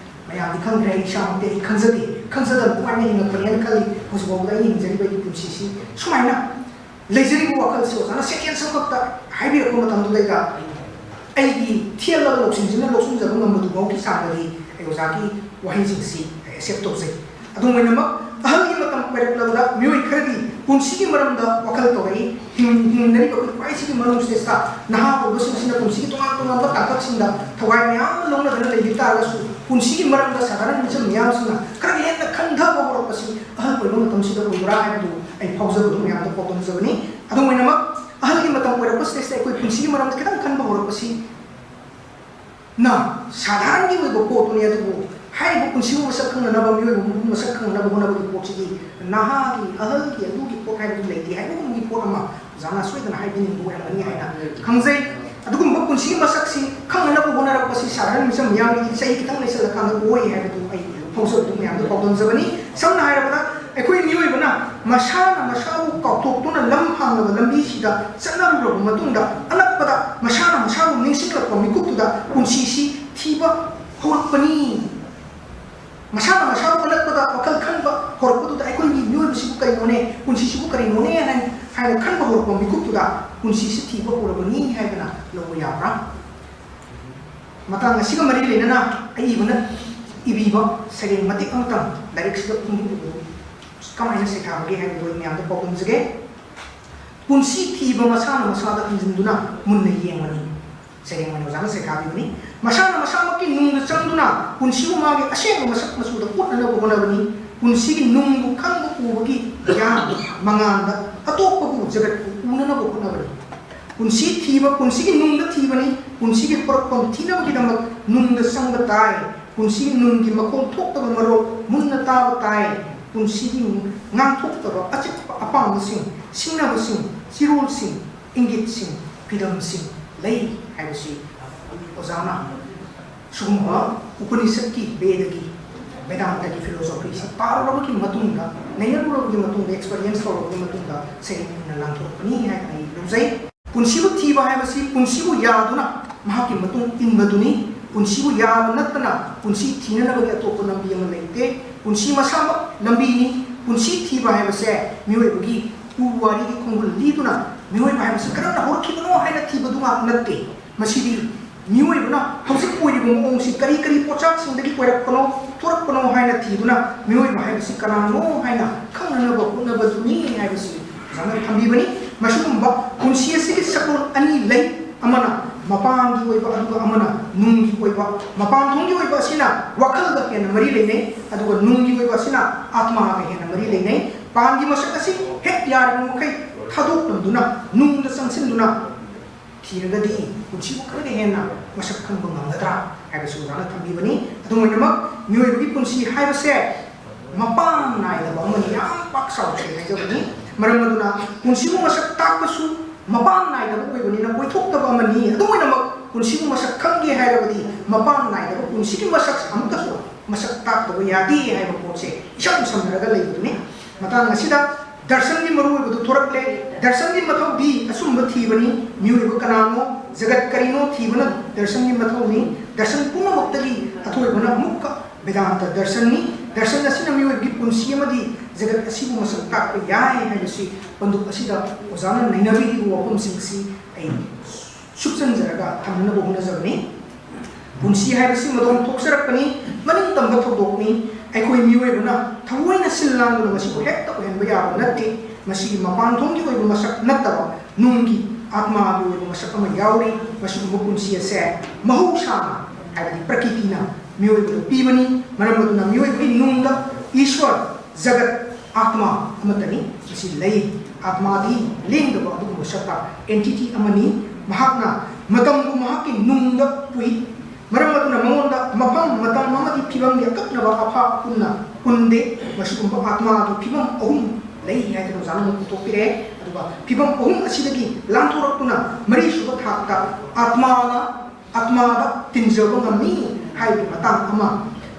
ꯃꯌꯥꯝꯗꯤ ꯈꯪꯈ꯭ꯔꯦ꯫ ꯑꯩ ꯏꯁꯥꯃꯛꯇꯤ ꯑꯩ ꯈꯪꯖꯗꯦ꯫ ꯈꯪꯖꯗꯅ ꯀꯃꯥꯏꯅ ꯍꯤꯡꯉꯛꯄꯅꯦꯅ ꯈꯜꯂꯤ꯫ ꯍꯧꯖꯤꯛꯐꯥꯎꯕꯗ ꯑꯩꯅ ꯍꯤꯡꯖꯔꯤꯕ ꯑꯩꯒꯤ ꯄꯨꯟꯁꯤꯁꯤ ꯁꯨꯃꯥꯏꯅ ꯂꯩꯖꯔꯤꯕ ꯋꯥꯈꯜꯁꯤ ꯑꯣꯖꯥꯅ ꯁꯦꯀꯦꯟ ꯑꯃꯈꯛꯇ ꯍꯥꯏꯕꯤꯔꯛꯄ ꯃꯇꯝꯗꯨꯗꯩꯗ ꯑꯩꯒꯤ ꯊꯦꯜꯂꯕ ꯂꯧꯁꯤꯡꯁꯤꯅ ꯂꯧꯁꯤꯟꯖꯕ ꯉꯝꯕꯗꯨꯐꯥꯎꯒꯤ ꯆꯥꯡꯗꯗꯤ ꯑꯩ ꯑꯣꯖꯥꯒꯤ ꯋꯥꯍꯩꯁꯤꯡꯁꯤ accept ꯇꯧꯖꯩ꯫ ꯑꯗꯨꯝ ꯑꯣꯏꯅꯃꯛ, ꯑꯍꯜꯒꯤ ꯃꯇꯝ ꯑꯣꯏꯔꯛꯂꯕꯗ ꯃꯤꯑꯣꯏ ꯈꯔꯗꯤ ꯄꯨꯟꯁꯤꯒꯤ ꯃꯔꯝꯗ ꯋꯥꯈꯜ ꯇꯧꯔꯛꯏ꯫ ꯍꯤꯡ-, ꯍꯤꯡꯅꯔꯤꯕ ꯑꯩꯈꯣꯏ ꯈ꯭ꯋꯥꯏꯁꯤꯒꯤ ꯃꯅꯨꯡꯁꯤꯗꯩꯁꯤꯗ ꯅꯍꯥ ꯑꯣꯏꯕꯁꯤꯡꯁꯤꯅ ꯄꯨꯟꯁꯤꯒꯤ ꯇꯣꯉꯥꯟ ꯇꯣꯉꯥꯟꯕ ꯇꯥꯡꯀꯛꯁꯤꯡꯗ ꯊꯋꯥꯏ ꯃꯌꯥꯝ ꯑꯃ ꯂꯧꯅꯗꯨꯅ ꯂꯩꯈꯤ ꯇꯥꯔꯒꯁꯨ, ꯄꯨꯟꯁꯤꯒꯤ ꯃꯔꯝꯗ ꯁꯥꯙꯥꯔꯟ ꯃꯤꯆꯝ ꯃꯤꯌꯥꯝꯁꯤꯡꯅ ꯈꯔ ꯍꯦꯟꯅ ꯈꯟꯊꯕ ꯍꯧꯔꯛꯄꯁꯤ ꯑꯍꯜ ꯑꯣꯏꯕ ꯃꯇꯝꯁꯤꯗ ꯑꯣꯏꯕ꯭ꯔꯥ ꯍꯥꯏꯕꯗꯨ ꯑꯩ ꯐꯥꯎꯖꯕꯗꯨ ꯃꯌꯥꯝꯗ ꯄꯥꯎꯗꯝꯖꯕꯅꯤ꯫ ꯑꯗꯨꯝ ꯑꯣꯏꯅꯃꯛ, ꯑꯍꯜꯒꯤ ꯃꯇꯝ ꯑꯣꯏꯔꯛꯄꯁꯤꯗꯩꯁꯤꯗ ꯑꯩꯈꯣꯏ ꯄꯨꯟꯁꯤꯒꯤ ꯃꯔꯝꯗ ꯈꯤꯇꯪ ꯈꯟꯕ ꯍꯧꯔꯛꯄꯁꯤ ꯅ ꯁꯥꯙꯥꯔꯟꯒꯤ ꯑꯣꯏꯕ ꯄꯣꯠꯇꯨꯅꯤ꯫ ꯑꯗꯨꯕꯨ ꯍꯥꯏꯔꯤꯕ ꯄꯨꯟꯁꯤꯕꯨ ꯃꯁꯛ ꯈꯪꯅꯅꯕ, ꯃꯤꯑꯣꯏꯕꯕꯨ ꯃꯁꯛ ꯈꯪꯅꯅꯕ ꯍꯣꯠꯅꯕꯒꯤ ꯄꯣꯠꯁꯤꯗꯤ ꯅꯍꯥꯒꯤ, ꯑꯍꯜꯒꯤ, ꯑꯗꯨꯒꯤ ꯄꯣꯠ ꯍꯥꯏꯕꯗꯨ ꯂꯩꯇꯦ ꯍꯥꯏꯕꯒꯨꯝꯕꯒꯤ ꯄꯣꯠ ꯑꯃ ꯑꯣꯖꯥꯅ ꯁꯣꯏꯗꯅ ꯍꯥꯏꯕꯤꯅꯤꯡꯕ ꯑꯣꯏꯔꯝꯒꯅꯤ ꯍꯥꯏꯅ ꯈꯪꯖꯩ꯫ ꯑꯗꯨꯒꯨꯝꯕ ꯄꯨꯟꯁꯤꯒꯤ ꯃꯁꯛꯁꯤ ꯈꯪꯅꯅꯕ ꯍꯣꯠꯅꯔꯛꯄꯁꯤ ꯁꯥꯙꯥꯔꯟ ꯃꯤꯆꯝ ꯃꯤꯌꯥꯝꯒꯤꯗꯤ ꯆꯍꯤ ꯈꯤꯇꯪ ꯂꯩꯁꯜꯂꯀꯥꯟꯗ ꯑꯣꯏ ꯍꯥꯏꯕꯗꯨ ꯑꯩ ꯐꯥꯎꯖꯕꯗꯨ ꯃꯌꯥꯝꯗ ꯄꯥꯎꯗꯝꯖꯕꯅꯤ꯫ ꯁꯝꯅ ꯍꯥꯏꯔꯕꯗ, ꯑꯩꯈꯣꯏ ꯃꯤꯑꯣꯏꯕꯅ ꯃꯁꯥꯅ ꯃꯁꯥꯕꯨ ꯀꯥꯎꯊꯣꯛꯇꯨꯅ ꯂꯝ ꯍꯥꯡꯂꯕ ꯂꯝꯕꯤꯁꯤꯗ ꯆꯠꯅꯔꯨꯔꯕ ꯃꯇꯨꯡꯗ, ꯑꯅꯛꯄꯗ ꯃꯁꯥꯅ ꯃꯁꯥꯕꯨ ꯅꯤꯡꯁꯤꯡꯂꯛꯄ ꯃꯤꯀꯨꯞꯇꯨꯗ ꯄꯨꯟꯁꯤꯁꯤ ꯊꯤꯕ ꯍꯧꯔꯛꯄꯅꯤ꯫ ꯃꯁꯥꯅ ꯃꯁꯥꯕꯨ ꯑꯅꯛꯄꯗ ꯋꯥꯈꯜ ꯈꯟꯕ ꯍꯧꯔꯛꯄꯗꯨꯗ ꯑꯩꯈꯣꯏꯒꯤ ꯃꯤꯑꯣꯏꯕꯁꯤꯕꯨ ꯀꯔꯤꯅꯣꯅꯦ, ꯄꯨꯟꯁꯤꯁꯤꯕꯨ ꯀꯔꯤꯅꯣꯅꯦ ꯍꯥꯏꯅ, ꯍꯥꯏꯅ ꯈꯟꯕ ꯍꯧꯔꯛꯄ ꯃꯤꯀꯨꯞꯇꯨꯗ ꯄꯨꯟꯁꯤꯁꯤ ꯊꯤꯕ ꯍꯧꯔꯕꯅꯤ ꯍꯥꯏꯗꯅ ꯂꯧꯕ ꯌꯥꯕ꯭ꯔꯥ? ꯃꯇꯥꯡ ꯑꯁꯤꯒ ꯃꯔꯤ ꯂꯩꯅꯅ ꯑꯏꯕꯅ ꯏꯕꯤꯕ ꯁꯩꯔꯦꯡ ꯃꯇꯦꯛ ꯑꯃꯇꯪ ꯂꯥꯏꯔꯤꯛꯁꯤꯗ ꯐꯣꯡꯗꯣꯛꯂꯤꯕꯗꯨ ꯀꯃꯥꯏꯅ ꯁꯩꯊꯥꯕꯒꯦ ꯍꯥꯏꯕꯗꯨ ꯑꯩ ꯃꯌꯥꯝꯗ ꯄꯥꯎꯗꯝꯖꯒꯦ꯫ ꯄꯨꯟꯁꯤ ꯊꯤꯕ ꯃꯁꯥꯅ ꯃꯁꯥꯗ ꯍꯟꯖꯤꯟꯗꯨꯅ ꯃꯨꯟꯅ ꯌꯦꯡꯕꯅꯤ꯫ ꯁꯩꯔꯦꯡ ꯑꯣꯏꯅ ꯑꯣꯖꯥꯅ ꯁꯩꯊꯥꯕꯤꯕꯅꯤ꯫ ꯃꯁꯥꯅ ꯃꯁꯥꯃꯛꯀꯤ ꯅꯨꯡꯗ ꯆꯪꯗꯨꯅ ꯄꯨꯟꯁꯤꯕꯨ ꯃꯥꯒꯤ ꯑꯁꯦꯡꯕ ꯃꯁꯛ ꯃꯆꯨꯗ ꯎꯠꯅꯅꯕ ꯍꯣꯠꯅꯕꯅꯤ꯫ ꯄꯨꯟꯁꯤꯒꯤ ꯅꯨꯡꯕꯨ ꯈꯪꯕ ꯎꯕꯒꯤ ꯒ꯭ꯌꯥꯟ ꯃꯉꯥꯟꯗ ꯑꯇꯣꯞꯄꯕꯨ ꯖꯒꯠꯄꯨ ꯎꯅꯅꯕ ꯍꯣꯠꯅꯕꯅꯤ꯫ ꯄꯨꯟꯁꯤ ꯊꯤꯕ, ꯄꯨꯟꯁꯤꯒꯤ ꯅꯨꯡꯗ ꯊꯤꯕꯅꯤ꯫ ꯄꯨꯟꯁꯤꯒꯤ ꯍꯧꯔꯛꯐꯝ ꯊꯤꯅꯕꯒꯤꯗꯃꯛ ꯅꯨꯡꯗ ꯆꯪꯕ ꯇꯥꯏ꯫ ꯄꯨꯟꯁꯤꯒꯤ ꯅꯨꯡꯒꯤ ꯃꯈꯣꯜ ꯊꯣꯛꯇꯕ ꯃꯔꯣꯜ ꯃꯨꯟꯅ ꯇꯥꯕ ꯇꯥꯏ꯫ ꯄꯨꯟꯁꯤꯒꯤ ꯉꯥꯡꯊꯣꯛꯇꯕ ꯑꯆꯤꯛꯄ ꯑꯄꯥꯝꯕꯁꯤꯡ, ꯁꯤꯡꯅꯕꯁꯤꯡ, ꯆꯤꯔꯣꯜꯁꯤꯡ, ꯏꯪꯒꯤꯠꯁꯤꯡ, ꯐꯤꯗꯝꯁꯤꯡ ꯂꯩ ꯍꯥꯏꯕꯁꯤ ꯑꯣꯖꯥꯅ ꯁꯤꯒꯨꯝꯕ ꯎꯄꯅꯤꯁꯠꯀꯤ, ꯕꯦꯗꯒꯤ, ꯕꯦꯗꯥꯟꯇꯒꯤ ꯐꯤꯂꯣꯁꯣꯐꯤꯁꯤ ꯄꯥꯔꯨꯔꯕꯒꯤ ꯃꯇꯨꯡꯗ, ꯅꯩꯅꯔꯨꯔꯕꯒꯤ ꯃꯇꯨꯡꯗ, ꯑꯦꯛꯁꯄꯔꯤꯌꯦꯟꯁ ꯇꯧꯔꯕꯒꯤ ꯃꯇꯨꯡꯗ ꯁꯩꯔꯦꯡ ꯑꯣꯏꯅ ꯂꯥꯟꯊꯣꯔꯛꯄꯅꯤ ꯍꯥꯏꯅ ꯑꯩ ꯂꯧꯖꯩ꯫ ꯄꯨꯟꯁꯤꯕꯨ ꯊꯤꯕ ꯍꯥꯏꯕꯁꯤ ꯄꯨꯟꯁꯤꯕꯨ ꯌꯥꯗꯨꯅ ꯃꯍꯥꯛꯀꯤ ꯃꯇꯨꯡ ꯏꯟꯕꯗꯨꯅꯤ꯫ ꯄꯨꯟꯁꯤꯕꯨ ꯌꯥꯕ ꯅꯠꯇꯅ ꯄꯨꯟꯁꯤ ꯊꯤꯅꯅꯕꯒꯤ ꯑꯇꯣꯞꯄ ꯂꯝꯕꯤ ꯑꯃ ꯂꯩꯇꯦ꯫ ꯄꯨꯟꯁꯤ ꯃꯁꯥꯃꯛ ꯂꯝꯕꯤꯅꯤ꯫ ꯄꯨꯟꯁꯤ ꯊꯤꯕ ꯍꯥꯏꯕꯁꯦ ꯃꯤꯑꯣꯏꯕꯒꯤ ꯎ ꯋꯥꯔꯤꯒꯤ ꯈꯣꯡꯒꯨꯜ ꯂꯤꯗꯨꯅ ꯃꯤꯑꯣꯏꯕ ꯍꯥꯏꯕꯁꯤ ꯀꯔꯝꯅ ꯍꯧꯔꯛꯈꯤꯕꯅꯣ ꯍꯥꯏꯅ ꯊꯤꯕꯗꯨ ꯉꯥꯛ ꯅꯠꯇꯦ꯫ ꯃꯁꯤꯗꯤ ꯃꯤꯑꯣꯏꯕꯅ ꯍꯧꯖꯤꯛ ꯑꯣꯏꯔꯤꯕ ꯃꯑꯣꯡꯁꯤ ꯀꯔꯤ ꯀꯔꯤ ꯄꯣꯠꯆꯥꯛꯁꯤꯡꯗꯒꯤ ꯑꯣꯏꯔꯛꯄꯅꯣ, ꯊꯣꯔꯛꯄꯅꯣ ꯍꯥꯏꯅ ꯊꯤꯗꯨꯅ ꯃꯤꯑꯣꯏꯕ ꯍꯥꯏꯕꯁꯤ ꯀꯅꯥꯅꯣ ꯍꯥꯏꯅ ꯈꯪꯅꯅꯕ ꯍꯣꯠꯅꯕꯗꯨꯅꯤ ꯍꯥꯏꯕꯁꯤ ꯑꯣꯖꯥꯅ ꯊꯝꯕꯤꯕꯅꯤ꯫ ꯃꯁꯤꯒꯨꯝꯕ ꯄꯨꯟꯁꯤ ꯑꯁꯤꯒꯤ ꯁꯛꯂꯣꯟ ꯑꯅꯤ ꯂꯩ, ꯑꯃꯅ ꯃꯄꯥꯟꯒꯤ ꯑꯣꯏꯕ, ꯑꯗꯨꯒ ꯑꯃꯅ ꯅꯨꯡꯒꯤ ꯑꯣꯏꯕ꯫ ꯃꯄꯥꯟ ꯊꯣꯡꯒꯤ ꯑꯣꯏꯕ ꯑꯁꯤꯅ ꯋꯥꯈꯜꯒ ꯍꯦꯟꯅ ꯃꯔꯤ ꯂꯩꯅꯩ, ꯑꯗꯨꯒ ꯅꯨꯡꯒꯤ ꯑꯣꯏꯕ ꯑꯁꯤꯅ ꯑꯥꯠꯃꯥꯒ ꯍꯦꯟꯅ ꯃꯔꯤ ꯂꯩꯅꯩ꯫ ꯄꯥꯟꯒꯤ ꯃꯁꯛ ꯑꯁꯤ ꯍꯦꯛ ꯌꯥꯔꯤꯕ ꯃꯈꯩ ꯊꯥꯗꯣꯛꯂꯝꯗꯨꯅ, ꯅꯨꯡꯗ ꯆꯪꯁꯤꯟꯗꯨꯅ ꯊꯤꯔꯒꯗꯤ ꯄꯨꯟꯁꯤꯕꯨ ꯈꯔꯒ ꯍꯦꯟꯅ ꯃꯁꯛ ꯈꯪꯕ ꯉꯝꯒꯗ꯭ꯔꯥ ꯍꯥꯏꯕꯁꯤ ꯑꯣꯖꯥꯅ ꯊꯝꯕꯤꯕꯅꯤ꯫ ꯑꯗꯨꯝ ꯑꯣꯏꯅꯃꯛ, ꯃꯤꯑꯣꯏꯕꯒꯤ ꯄꯨꯟꯁꯤ ꯍꯥꯏꯕꯁꯦ ꯃꯄꯥꯟ ꯅꯥꯏꯗꯕ ꯑꯃꯅꯤ꯫ ꯌꯥꯝ ꯄꯥꯛ ꯆꯥꯎꯁꯦ ꯍꯥꯏꯖꯕꯅꯤ꯫ ꯃꯔꯝ ꯑꯗꯨꯅ ꯄꯨꯟꯁꯤꯕꯨ ꯃꯁꯛ ꯇꯥꯛꯄꯁꯨ ꯃꯄꯥꯟ ꯅꯥꯏꯗꯕ ꯑꯣꯏꯕꯅꯤꯅ ꯑꯣꯏꯊꯣꯛꯇꯕ ꯑꯃꯅꯤ꯫ ꯑꯗꯨꯝ ꯑꯣꯏꯅꯃꯛ, ꯄꯨꯟꯁꯤꯕꯨ ꯃꯁꯛ ꯈꯪꯒꯦ ꯍꯥꯏꯔꯕꯗꯤ ꯃꯄꯥꯟ ꯅꯥꯏꯗꯕ ꯄꯨꯟꯁꯤꯒꯤ ꯃꯁꯛꯁꯦ ꯑꯃꯨꯛꯀꯁꯨ ꯃꯁꯛ ꯇꯥꯛꯇꯕ ꯌꯥꯗꯦ ꯍꯥꯏꯕ ꯄꯣꯠꯁꯦ ꯏꯁꯝ ꯁꯝꯅꯔꯒ ꯂꯩꯕꯗꯨꯅꯤ꯫ ꯃꯇꯥꯡ ꯑꯁꯤꯗ ꯗꯔꯁꯟꯒꯤ ꯃꯔꯨꯑꯣꯏꯕꯗꯨ ꯊꯣꯔꯛꯂꯦ꯫ ꯗꯔꯁꯟꯒꯤ ꯃꯊꯧꯗꯤ ꯑꯆꯨꯝꯕ ꯊꯤꯕꯅꯤ꯫ ꯃꯤꯑꯣꯏꯕ ꯀꯅꯥꯅꯣ, ꯖꯒꯠ ꯀꯔꯤꯅꯣ ꯊꯤꯕꯅ ꯗꯔꯁꯟꯒꯤ ꯃꯊꯧꯅꯤ꯫ ꯗꯔꯁꯟ ꯄꯨꯝꯅꯃꯛꯇꯒꯤ ꯑꯊꯣꯏꯕꯅ ꯑꯃꯨꯛꯀ ꯕꯦꯗꯥꯟꯇ ꯗꯔꯁꯟꯅꯤ꯫ ꯗꯔꯁꯟ ꯑꯁꯤꯅ ꯃꯤꯑꯣꯏꯕꯒꯤ ꯄꯨꯟꯁꯤ ꯑꯃꯗꯤ ꯖꯒꯠ ꯑꯁꯤꯕꯨ ꯃꯁꯛ ꯇꯥꯛꯄ ꯌꯥꯏ ꯍꯥꯏꯕꯁꯤ ꯄꯟꯗꯨꯞ ꯑꯁꯤꯗ ꯑꯣꯖꯥꯅ ꯅꯩꯅꯕꯤꯔꯤꯕ ꯋꯥꯐꯝꯁꯤꯡꯁꯤ ꯑꯩ ꯁꯨꯞꯆꯟꯖꯔꯒ ꯊꯝꯅꯅꯕ ꯍꯣꯠꯅꯖꯕꯅꯤ꯫ ꯄꯨꯟꯁꯤ ꯍꯥꯏꯕꯁꯤ ꯃꯗꯣꯝ ꯊꯣꯛꯆꯔꯛꯄꯅꯤ, ꯃꯅꯤꯡ ꯇꯝꯕ ꯊꯧꯗꯣꯛꯅꯤ꯫ ꯑꯩꯈꯣꯏ ꯃꯤꯑꯣꯏꯕꯅ ꯊꯑꯣꯏꯅ ꯁꯤꯜ ꯂꯥꯡꯗꯨꯅ ꯃꯁꯤꯕꯨ ꯍꯦꯛꯇ ꯑꯣꯏꯍꯟꯕ ꯌꯥꯕ ꯅꯠꯇꯦ꯫ ꯃꯁꯤꯒꯤ ꯃꯄꯥꯟꯊꯣꯡꯒꯤ ꯑꯣꯏꯕ ꯃꯁꯛ ꯅꯠꯇꯕ ꯅꯨꯡꯒꯤ, ꯑꯥꯠꯃꯥꯒꯤ ꯑꯣꯏꯕ ꯃꯁꯛ ꯑꯃ ꯌꯥꯎꯔꯤ꯫ ꯃꯁꯤꯒꯨꯝꯕ ꯄꯨꯟꯁꯤ ꯑꯁꯦ ꯃꯍꯧꯁꯥꯅ, ꯍꯥꯏꯕꯗꯤ ꯄ꯭ꯔꯀꯤꯇꯤꯅ ꯃꯤꯑꯣꯏꯕꯗ ꯄꯤꯕꯅꯤ꯫ ꯃꯔꯝ ꯑꯗꯨꯅ ꯃꯤꯑꯣꯏꯕꯒꯤ ꯅꯨꯡꯗ ꯏꯁ꯭ꯋꯔ, ꯖꯒꯠ, ꯑꯥꯠꯃꯥ ꯑꯃꯠꯇꯅꯤ꯫ ꯃꯁꯤ ꯂꯩ꯫ ꯑꯥꯠꯃꯥꯗꯤ ꯂꯦꯡꯗꯕ ꯑꯗꯨꯒꯨꯝꯕ ꯁꯠꯇꯥ, entity ꯑꯃꯅꯤ꯫ ꯃꯍꯥꯛꯅ ꯃꯇꯝꯕꯨ ꯃꯍꯥꯛꯀꯤ ꯅꯨꯡꯗ ꯄꯨꯏ꯫ ꯃꯔꯝ ꯑꯗꯨꯅ ꯃꯉꯣꯟꯗ ꯃꯐꯝ, ꯃꯇꯝ ꯑꯃꯗꯤ ꯐꯤꯕꯝꯒꯤ ꯑꯀꯛꯅꯕ ꯑꯐꯥ ꯑꯀꯨꯟꯅ ꯄꯨꯟꯗꯦ꯫ ꯃꯁꯤꯒꯨꯝꯕ ꯑꯥꯠꯃꯥꯒꯤ ꯐꯤꯕꯝ ꯑꯍꯨꯝ ꯂꯩ ꯍꯥꯏꯗꯅ ꯑꯣꯖꯥꯅ ꯑꯃꯨꯛ ꯄꯨꯊꯣꯛꯄꯤꯔꯦ꯫ ꯑꯗꯨꯒ ꯐꯤꯕꯝ ꯑꯍꯨꯝ ꯑꯁꯤꯗꯒꯤ ꯂꯥꯟꯊꯣꯔꯛꯇꯨꯅ ꯃꯔꯤꯁꯨꯕ ꯊꯥꯛꯇ ꯑꯥꯠꯃꯥꯅ, ꯑꯥꯠꯃꯥꯗ ꯇꯤꯟꯖꯕ ꯉꯝꯃꯤ ꯍꯥꯏꯕꯒꯤ ꯃꯇꯥꯡ ꯑꯃ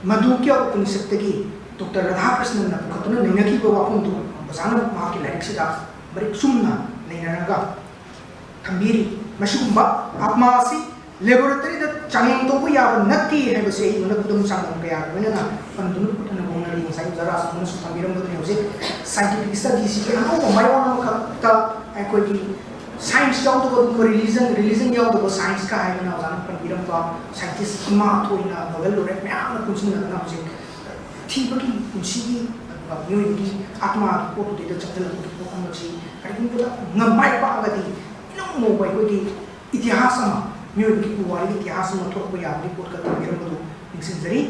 ꯃꯟꯗꯨꯀ꯭ꯌ ꯎꯄꯅꯤꯁꯠꯇꯒꯤ ꯗꯣꯛꯇꯔ ꯔꯥꯙꯥꯀ꯭ꯔꯤꯁꯅꯟꯅ ꯄꯨꯈꯠꯇꯨꯅ ꯅꯩꯅꯈꯤꯕ ꯋꯥꯐꯝꯗꯨ ꯑꯣꯖꯥꯅ ꯃꯍꯥꯛꯀꯤ ꯂꯥꯏꯔꯤꯛꯁꯤꯗ ꯃꯔꯤꯛ ꯆꯨꯝꯅ ꯅꯩꯅꯔꯒ ꯊꯝꯕꯤꯔꯤ꯫ ꯃꯁꯤꯒꯨꯝꯕ ꯑꯥꯠꯃꯥ ꯑꯁꯤ ꯂꯦꯕꯣꯔꯦꯇꯔꯤꯗ ꯆꯥꯡꯌꯦꯡ ꯇꯧꯕ ꯌꯥꯕ ꯅꯠꯇꯦ ꯍꯥꯏꯕꯁꯦ ꯑꯩꯉꯣꯟꯗ ꯈꯨꯗꯝ ꯆꯥꯡꯗꯝ ꯀꯌꯥꯒ ꯂꯣꯏꯅꯅ ꯄꯟꯗꯨꯅ ꯈꯣꯠꯇꯅ ꯍꯣꯠꯅꯔꯤ꯫ ꯉꯁꯥꯏ ꯑꯣꯖꯥ ꯔꯥꯖꯃꯣꯍꯟꯅꯁꯨ ꯊꯝꯕꯤꯔꯝꯕꯗꯨꯅꯤ꯫ ꯍꯧꯖꯤꯛ ꯁꯥꯏꯟꯇꯤꯐꯤꯛ ꯁ꯭ꯇꯗꯤꯁꯤꯒꯤ ꯑꯅꯧꯕ ꯃꯥꯏꯑꯣꯟ ꯑꯃꯈꯛꯇ ꯑꯩꯈꯣꯏꯒꯤ ꯁꯥꯏꯟꯁ ꯌꯥꯎꯗꯕ ꯑꯗꯨꯒꯨꯝꯕ ꯔꯤꯂꯤꯖꯟ, ꯔꯤꯂꯤꯖꯟ ꯌꯥꯎꯗꯕ ꯁꯥꯏꯟꯁꯀ ꯍꯥꯏꯗꯅ ꯑꯣꯖꯥꯅ ꯄꯟꯕꯤꯔꯝꯕ ꯁꯥꯏꯟꯇꯤꯁ ꯏꯃꯥ ꯊꯣꯏꯅ ꯅꯣꯕꯦꯜ ꯂꯣꯔꯦꯠ ꯃꯌꯥꯝꯅ ꯄꯨꯟꯁꯤꯟꯅꯗꯅ ꯍꯧꯖꯤꯛ ꯊꯤꯕꯒꯤ ꯄꯨꯟꯁꯤꯒꯤ ꯑꯗꯨꯒ ꯃꯤꯑꯣꯏꯕꯒꯤ ꯑꯥꯠꯃꯥꯒꯤ ꯄꯣꯠꯇꯨꯗꯩꯗ ꯆꯪꯁꯤꯜꯂꯛꯄꯒꯤ ꯄꯣꯠ ꯑꯃꯁꯤ ꯀꯔꯤꯒꯨꯝꯕꯗ ꯉꯝꯃꯥꯏ ꯄꯥꯛꯑꯒꯗꯤ ꯏꯅꯧ ꯅꯧꯕ ꯑꯩꯈꯣꯏꯒꯤ ꯏꯇꯤꯍꯥꯁ ꯑꯃ, ꯃꯤꯑꯣꯏꯕꯒꯤ ꯄꯨꯋꯥꯔꯤꯒꯤ ꯏꯇꯤꯍꯥꯁ ꯑꯃ ꯊꯣꯛꯂꯛꯄ ꯌꯥꯕꯒꯤ ꯄꯣꯠꯀ ꯊꯝꯕꯤꯔꯝꯕꯗꯨ ꯅꯤꯡꯁꯤꯡꯖꯔꯤ꯫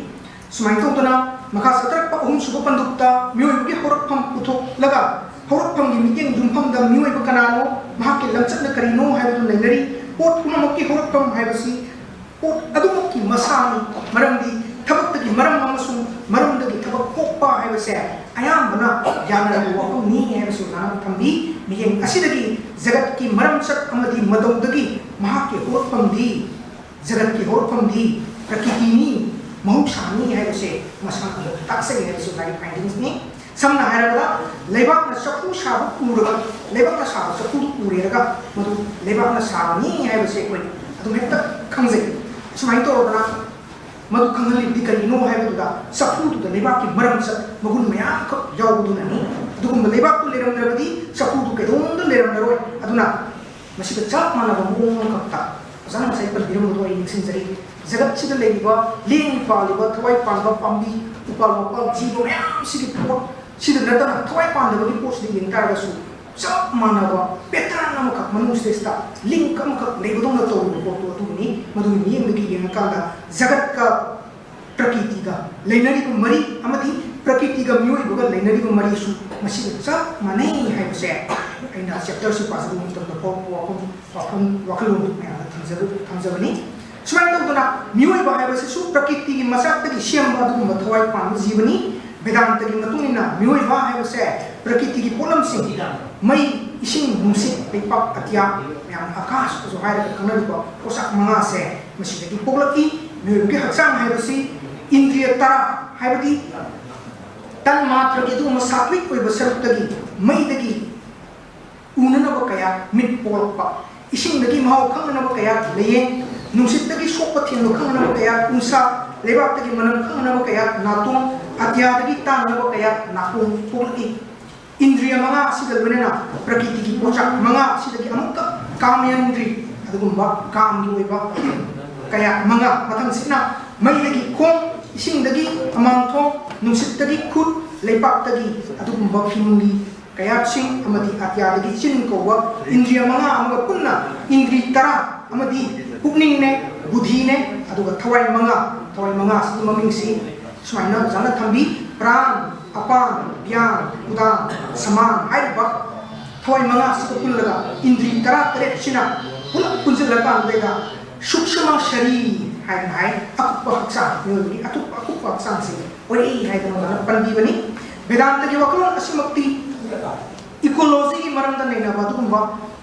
ꯁꯨꯃꯥꯏꯅ ꯇꯧꯗꯅ ꯃꯈꯥ ꯆꯠꯊꯔꯛꯄ ꯑꯍꯨꯝꯁꯨꯕ ꯄꯟꯗꯨꯞꯇ ꯃꯤꯑꯣꯏꯕꯒꯤ ꯍꯧꯔꯛꯐꯝ ꯄꯨꯊꯣꯛꯂꯒ ꯍꯧꯔꯛꯐꯝꯒꯤ ꯃꯤꯠꯌꯦꯡ ꯌꯨꯝꯐꯝꯗ ꯃꯤꯑꯣꯏꯕ ꯀꯅꯥꯅꯣ, ꯃꯍꯥꯛꯀꯤ ꯂꯝꯆꯠꯅ ꯀꯔꯤꯅꯣ ꯍꯥꯏꯕꯗꯨ ꯅꯩꯅꯔꯤ꯫ ꯄꯣꯠ ꯄꯨꯝꯅꯃꯛꯀꯤ ꯍꯧꯔꯛꯐꯝ ꯍꯥꯏꯕꯁꯤ ꯄꯣꯠ ꯑꯗꯨꯃꯛꯀꯤ ꯃꯁꯥꯅꯤ꯫ ꯃꯔꯝꯗꯤ ꯊꯕꯛꯇꯒꯤ ꯃꯔꯝ ꯑꯃꯁꯨꯡ ꯃꯔꯝꯗꯒꯤ ꯊꯕꯛ ꯄꯣꯛꯄ ꯍꯥꯏꯕꯁꯦ ꯑꯌꯥꯝꯕꯅ ꯌꯥꯅꯔꯕ ꯋꯥꯐꯝꯅꯤ ꯍꯥꯏꯕꯁꯤ ꯑꯣꯖꯥꯅ ꯊꯝꯕꯤ꯫ ꯃꯤꯠꯌꯦꯡ ꯑꯁꯤꯗꯒꯤ ꯖꯒꯠꯀꯤ ꯃꯔꯝꯆꯠ ꯑꯃꯗꯤ ꯃꯇꯧꯗꯒꯤ ꯃꯍꯥꯛꯀꯤ ꯍꯧꯔꯛꯐꯝꯗꯤ, ꯖꯒꯠꯀꯤ ꯍꯧꯔꯛꯐꯝꯗꯤ ꯄ꯭ꯔꯀꯤꯇꯤꯅꯤ, ꯃꯍꯧꯁꯥꯅꯤ ꯍꯥꯏꯕꯁꯦ ꯃꯁꯥꯅ ꯑꯗꯨꯝ ꯇꯥꯛꯆꯩ ꯍꯥꯏꯕꯁꯤ ꯑꯣꯖꯥꯒꯤ ꯐꯥꯏꯟꯗꯤꯡꯁꯅꯤ꯫ ꯁꯝꯅ ꯍꯥꯏꯔꯕꯗ, ꯂꯩꯕꯥꯛꯅ ꯆꯐꯨ ꯁꯥꯕ ꯎꯔꯒ, ꯂꯩꯕꯥꯛꯅ ꯁꯥꯕ ꯆꯐꯨꯗꯨ ꯎꯔꯦꯔꯒ ꯃꯗꯨ ꯂꯩꯕꯥꯛꯅ ꯁꯥꯕꯅꯤ ꯍꯥꯏꯕꯁꯦ ꯑꯩꯈꯣꯏ ꯑꯗꯨꯝ ꯍꯦꯛꯇ ꯈꯪꯖꯩ꯫ ꯁꯨꯃꯥꯏꯅ ꯇꯧꯔꯒꯅ ꯃꯗꯨ ꯈꯪꯍꯜꯂꯤꯕꯗꯤ ꯀꯔꯤꯅꯣ ꯍꯥꯏꯕꯗꯨꯗ, ꯆꯐꯨꯗꯨꯗ ꯂꯩꯕꯥꯛꯀꯤ ꯃꯔꯝꯆꯠ ꯃꯒꯨꯟ ꯃꯌꯥꯝꯈꯛ ꯌꯥꯎꯕꯗꯨꯅꯅꯤ꯫ ꯑꯗꯨꯒꯨꯝꯕ ꯂꯩꯕꯥꯛꯇꯨ ꯂꯩꯔꯝꯗ꯭ꯔꯕꯗꯤ ꯆꯐꯨꯗꯨ ꯀꯩꯗꯧꯅꯨꯡꯗ ꯂꯩꯔꯝꯂꯔꯣꯏ꯫ ꯑꯗꯨꯅ ꯃꯁꯤꯒ ꯆꯞ ꯃꯥꯟꯅꯕ ꯃꯑꯣꯡ ꯑꯃꯈꯛꯇ ꯑꯣꯖꯥꯅ ꯉꯁꯥꯏ ꯄꯟꯕꯤꯔꯝꯕꯗꯣ ꯑꯩ ꯅꯤꯡꯁꯤꯡꯖꯔꯤ꯫ ꯖꯒꯠꯁꯤꯗ ꯂꯩꯔꯤꯕ ꯂꯦꯡ ꯄꯥꯜꯂꯤꯕ ꯊꯋꯥꯏ ꯄꯥꯟꯕ ꯄꯥꯝꯕꯤ, ꯎꯄꯥꯜ ꯋꯥꯄꯥꯜ, ꯖꯤꯕ ꯃꯌꯥꯝꯁꯤꯒꯤ ꯄꯣꯠ ꯁꯤꯗ ꯅꯠꯇꯅ ꯊꯋꯥꯏ ꯄꯥꯟꯗꯕꯒꯤ ꯄꯣꯠꯁꯤꯗ ꯌꯦꯡ ꯇꯥꯔꯒꯁꯨ ꯆꯞ ꯃꯥꯟꯅꯕ pattern ꯑꯃꯈꯛ ꯃꯅꯨꯡꯁꯤꯗꯩꯁꯤꯗ link ꯑꯃꯈꯛ ꯂꯩꯕꯗꯧꯅ ꯇꯧꯔꯤꯕ ꯄꯣꯠꯇꯣ ꯑꯗꯨꯕꯨꯅꯤ꯫ ꯃꯗꯨꯒꯤ ꯃꯤꯠꯌꯦꯡꯗꯒꯤ ꯌꯦꯡꯉꯀꯥꯟꯗ ꯖꯒꯠꯀ ꯄ꯭ꯔꯀꯤꯇꯤꯒ ꯂꯩꯅꯔꯤꯕ ꯃꯔꯤ ꯑꯃꯗꯤ ꯄ꯭ꯔꯀꯤꯇꯤꯒ ꯃꯤꯑꯣꯏꯕꯒ ꯂꯩꯅꯔꯤꯕ ꯃꯔꯤꯁꯨ ꯃꯁꯤꯒ ꯆꯞ ꯃꯥꯟꯅꯩ ꯍꯥꯏꯕꯁꯦ ꯑꯩꯅ chapterꯁꯤ ꯄꯥꯖꯔꯨꯕ ꯃꯇꯝꯗ ꯐꯥꯎꯕ ꯋꯥꯐꯝ, ꯋꯥꯈꯜ, ꯋꯥꯈꯜꯂꯣꯟ ꯃꯌꯥꯝꯗ ꯊꯝꯖꯕ-, ꯊꯝꯖꯕꯅꯤ꯫ ꯁꯨꯃꯥꯏꯅ ꯇꯧꯗꯅ ꯃꯤꯑꯣꯏꯕ ꯍꯥꯏꯕꯁꯤꯁꯨ ꯄ꯭ꯔꯀꯤꯇꯤꯒꯤ ꯃꯆꯥꯛꯇꯒꯤ ꯁꯦꯝꯕ ꯑꯗꯨꯒꯨꯝꯕ ꯊꯋꯥꯏ ꯄꯥꯟꯕ ꯖꯤꯕꯅꯤ꯫ ꯚꯦꯗꯥꯟꯇꯒꯤ ꯃꯇꯨꯡ ꯏꯟꯅ ꯃꯤꯑꯣꯏꯕ ꯍꯥꯏꯕꯁꯦ ꯄ꯭ꯔꯀꯤꯇꯤꯒꯤ ꯄꯣꯠꯂꯝꯁꯤꯡ, ꯃꯩ, ꯏꯁꯤꯡ, ꯅꯨꯡꯁꯤꯠ, ꯂꯩꯄꯥꯛ, ꯑꯇꯤꯌꯥ, ꯃꯌꯥꯝꯅ ꯑꯀꯥꯁꯇꯁꯨ ꯍꯥꯏꯔꯒ ꯈꯪꯅꯔꯤꯕ ꯄꯣꯠꯁꯛ ꯃꯉꯥꯁꯦ ꯃꯁꯤꯗꯒꯤ ꯄꯣꯛꯂꯛꯏ꯫ ꯃꯤꯑꯣꯏꯕꯒꯤ ꯍꯛꯆꯥꯡ ꯍꯥꯏꯕꯁꯤ ꯏꯟꯗ꯭ꯔꯤꯌ ꯇꯔꯥ, ꯍꯥꯏꯕꯗꯤ ꯇꯟ ꯃꯥꯇ꯭ꯔꯒꯤ ꯑꯗꯨꯒꯨꯝꯕ ꯁꯥꯇ꯭ꯋꯤꯛ ꯑꯣꯏꯕ ꯁꯔꯨꯛꯇꯒꯤ, ꯃꯩꯗꯒꯤ ꯎꯅꯅꯕ ꯀꯌꯥ ꯃꯤꯠ ꯄꯣꯛꯂꯛꯄ, ꯏꯁꯤꯡꯗꯒꯤ ꯃꯍꯥꯎ ꯈꯪꯅꯅꯕ ꯀꯌꯥ ꯂꯩꯌꯦ, ꯅꯨꯡꯁꯤꯠꯇꯒꯤ ꯁꯣꯛꯄ ꯊꯦꯡꯕ ꯈꯪꯅꯅꯕ ꯀꯌꯥ ꯎꯟꯁꯥ, ꯂꯩꯕꯥꯛꯇꯒꯤ ꯃꯅꯝ ꯈꯪꯅꯅꯕ ꯀꯌꯥ ꯅꯥꯇꯣꯟ, ꯑꯇꯤꯌꯥꯗꯒꯤ ꯇꯥꯡꯅꯅꯕ ꯀꯌꯥ ꯅꯥꯀꯣꯡ ꯄꯣꯛꯂꯛꯏ꯫ ꯏꯟꯗ꯭ꯔꯤꯌ ꯃꯉꯥ ꯑꯁꯤꯒ ꯂꯣꯏꯅꯅ ꯄ꯭ꯔꯀꯤꯇꯤꯒꯤ ꯄꯣꯠꯁꯛ ꯃꯉꯥ ꯑꯁꯤꯗꯒꯤ ꯑꯃꯨꯛꯀ ꯀꯥꯃꯦꯟꯗ꯭ꯔꯤ, ꯑꯗꯨꯒꯨꯝꯕ ꯀꯥꯝꯒꯤ ꯑꯣꯏꯕ ꯀꯌꯥ ꯃꯉꯥ, ꯃꯊꯪꯁꯤꯅ ꯃꯩꯗꯒꯤ ꯈꯣꯡ, ꯏꯁꯤꯡꯗꯒꯤ ꯑꯃꯥꯡꯊꯣꯡ, ꯅꯨꯡꯁꯤꯠꯇꯒꯤ ꯈꯨꯠ, ꯂꯩꯄꯥꯛꯇꯒꯤ ꯑꯗꯨꯒꯨꯝꯕ ꯐꯤꯅꯨꯡꯒꯤ ꯀꯌꯥꯠꯁꯤꯡ ꯑꯃꯗꯤ ꯑꯇꯤꯌꯥꯗꯒꯤ ꯆꯤꯟ ꯀꯧꯕ ꯏꯟꯗ꯭ꯔꯤꯌ ꯃꯉꯥ ꯑꯃꯒ ꯄꯨꯟꯅ ꯏꯟꯗ꯭ꯔꯤ ꯇꯔꯥ ꯑꯃꯗꯤ ꯄꯨꯛꯅꯤꯡꯅꯦ, ꯕꯨꯙꯤꯅꯦ, ꯑꯗꯨꯒ ꯊꯋꯥꯏ ꯃꯉꯥ, ꯊꯋꯥꯏ ꯃꯉꯥꯁꯤꯒꯤ ꯃꯃꯤꯡꯁꯤ ꯁꯨꯃꯥꯏꯅ ꯑꯣꯖꯥꯅ ꯊꯝꯕꯤ: ꯄ꯭ꯔꯥꯟ, ꯑꯄꯥꯟ, ꯕ꯭ꯌꯥꯟ, ꯎꯗꯥꯟ, ꯁꯃꯥꯟ ꯍꯥꯏꯔꯤꯕ ꯊꯋꯥꯏ ꯃꯉꯥꯁꯤꯒ ꯄꯨꯜꯂꯒ ꯏꯟꯗ꯭ꯔꯤ ꯇꯔꯥ ꯇꯔꯦꯠꯁꯤꯅ ꯄꯨꯂꯞ ꯄꯨꯟꯁꯤꯜꯂꯀꯥꯟꯗ ꯁꯨꯛꯁꯃ ꯁꯔꯤ ꯍꯥꯏꯅ ꯍꯥꯏ꯫ ꯑꯀꯨꯞꯄ ꯍꯛꯆꯥꯡ, ꯃꯤꯑꯣꯏꯕꯒꯤ ꯑꯀꯨꯞꯄ, ꯑꯀꯨꯞꯄ ꯍꯛꯆꯥꯡꯁꯦ ꯑꯣꯏꯔꯛꯏ ꯍꯥꯏꯗꯅ ꯑꯣꯖꯥꯅ ꯄꯟꯕꯤꯕꯅꯤ꯫ ꯚꯦꯗꯥꯟꯇꯒꯤ ꯋꯥꯈꯜꯂꯣꯟ ꯑꯁꯤꯃꯛꯇꯤ ꯏꯀꯣꯂꯣꯖꯤꯒꯤ ꯃꯔꯝꯗ ꯅꯩꯅꯕ ꯑꯗꯨꯒꯨꯝꯕ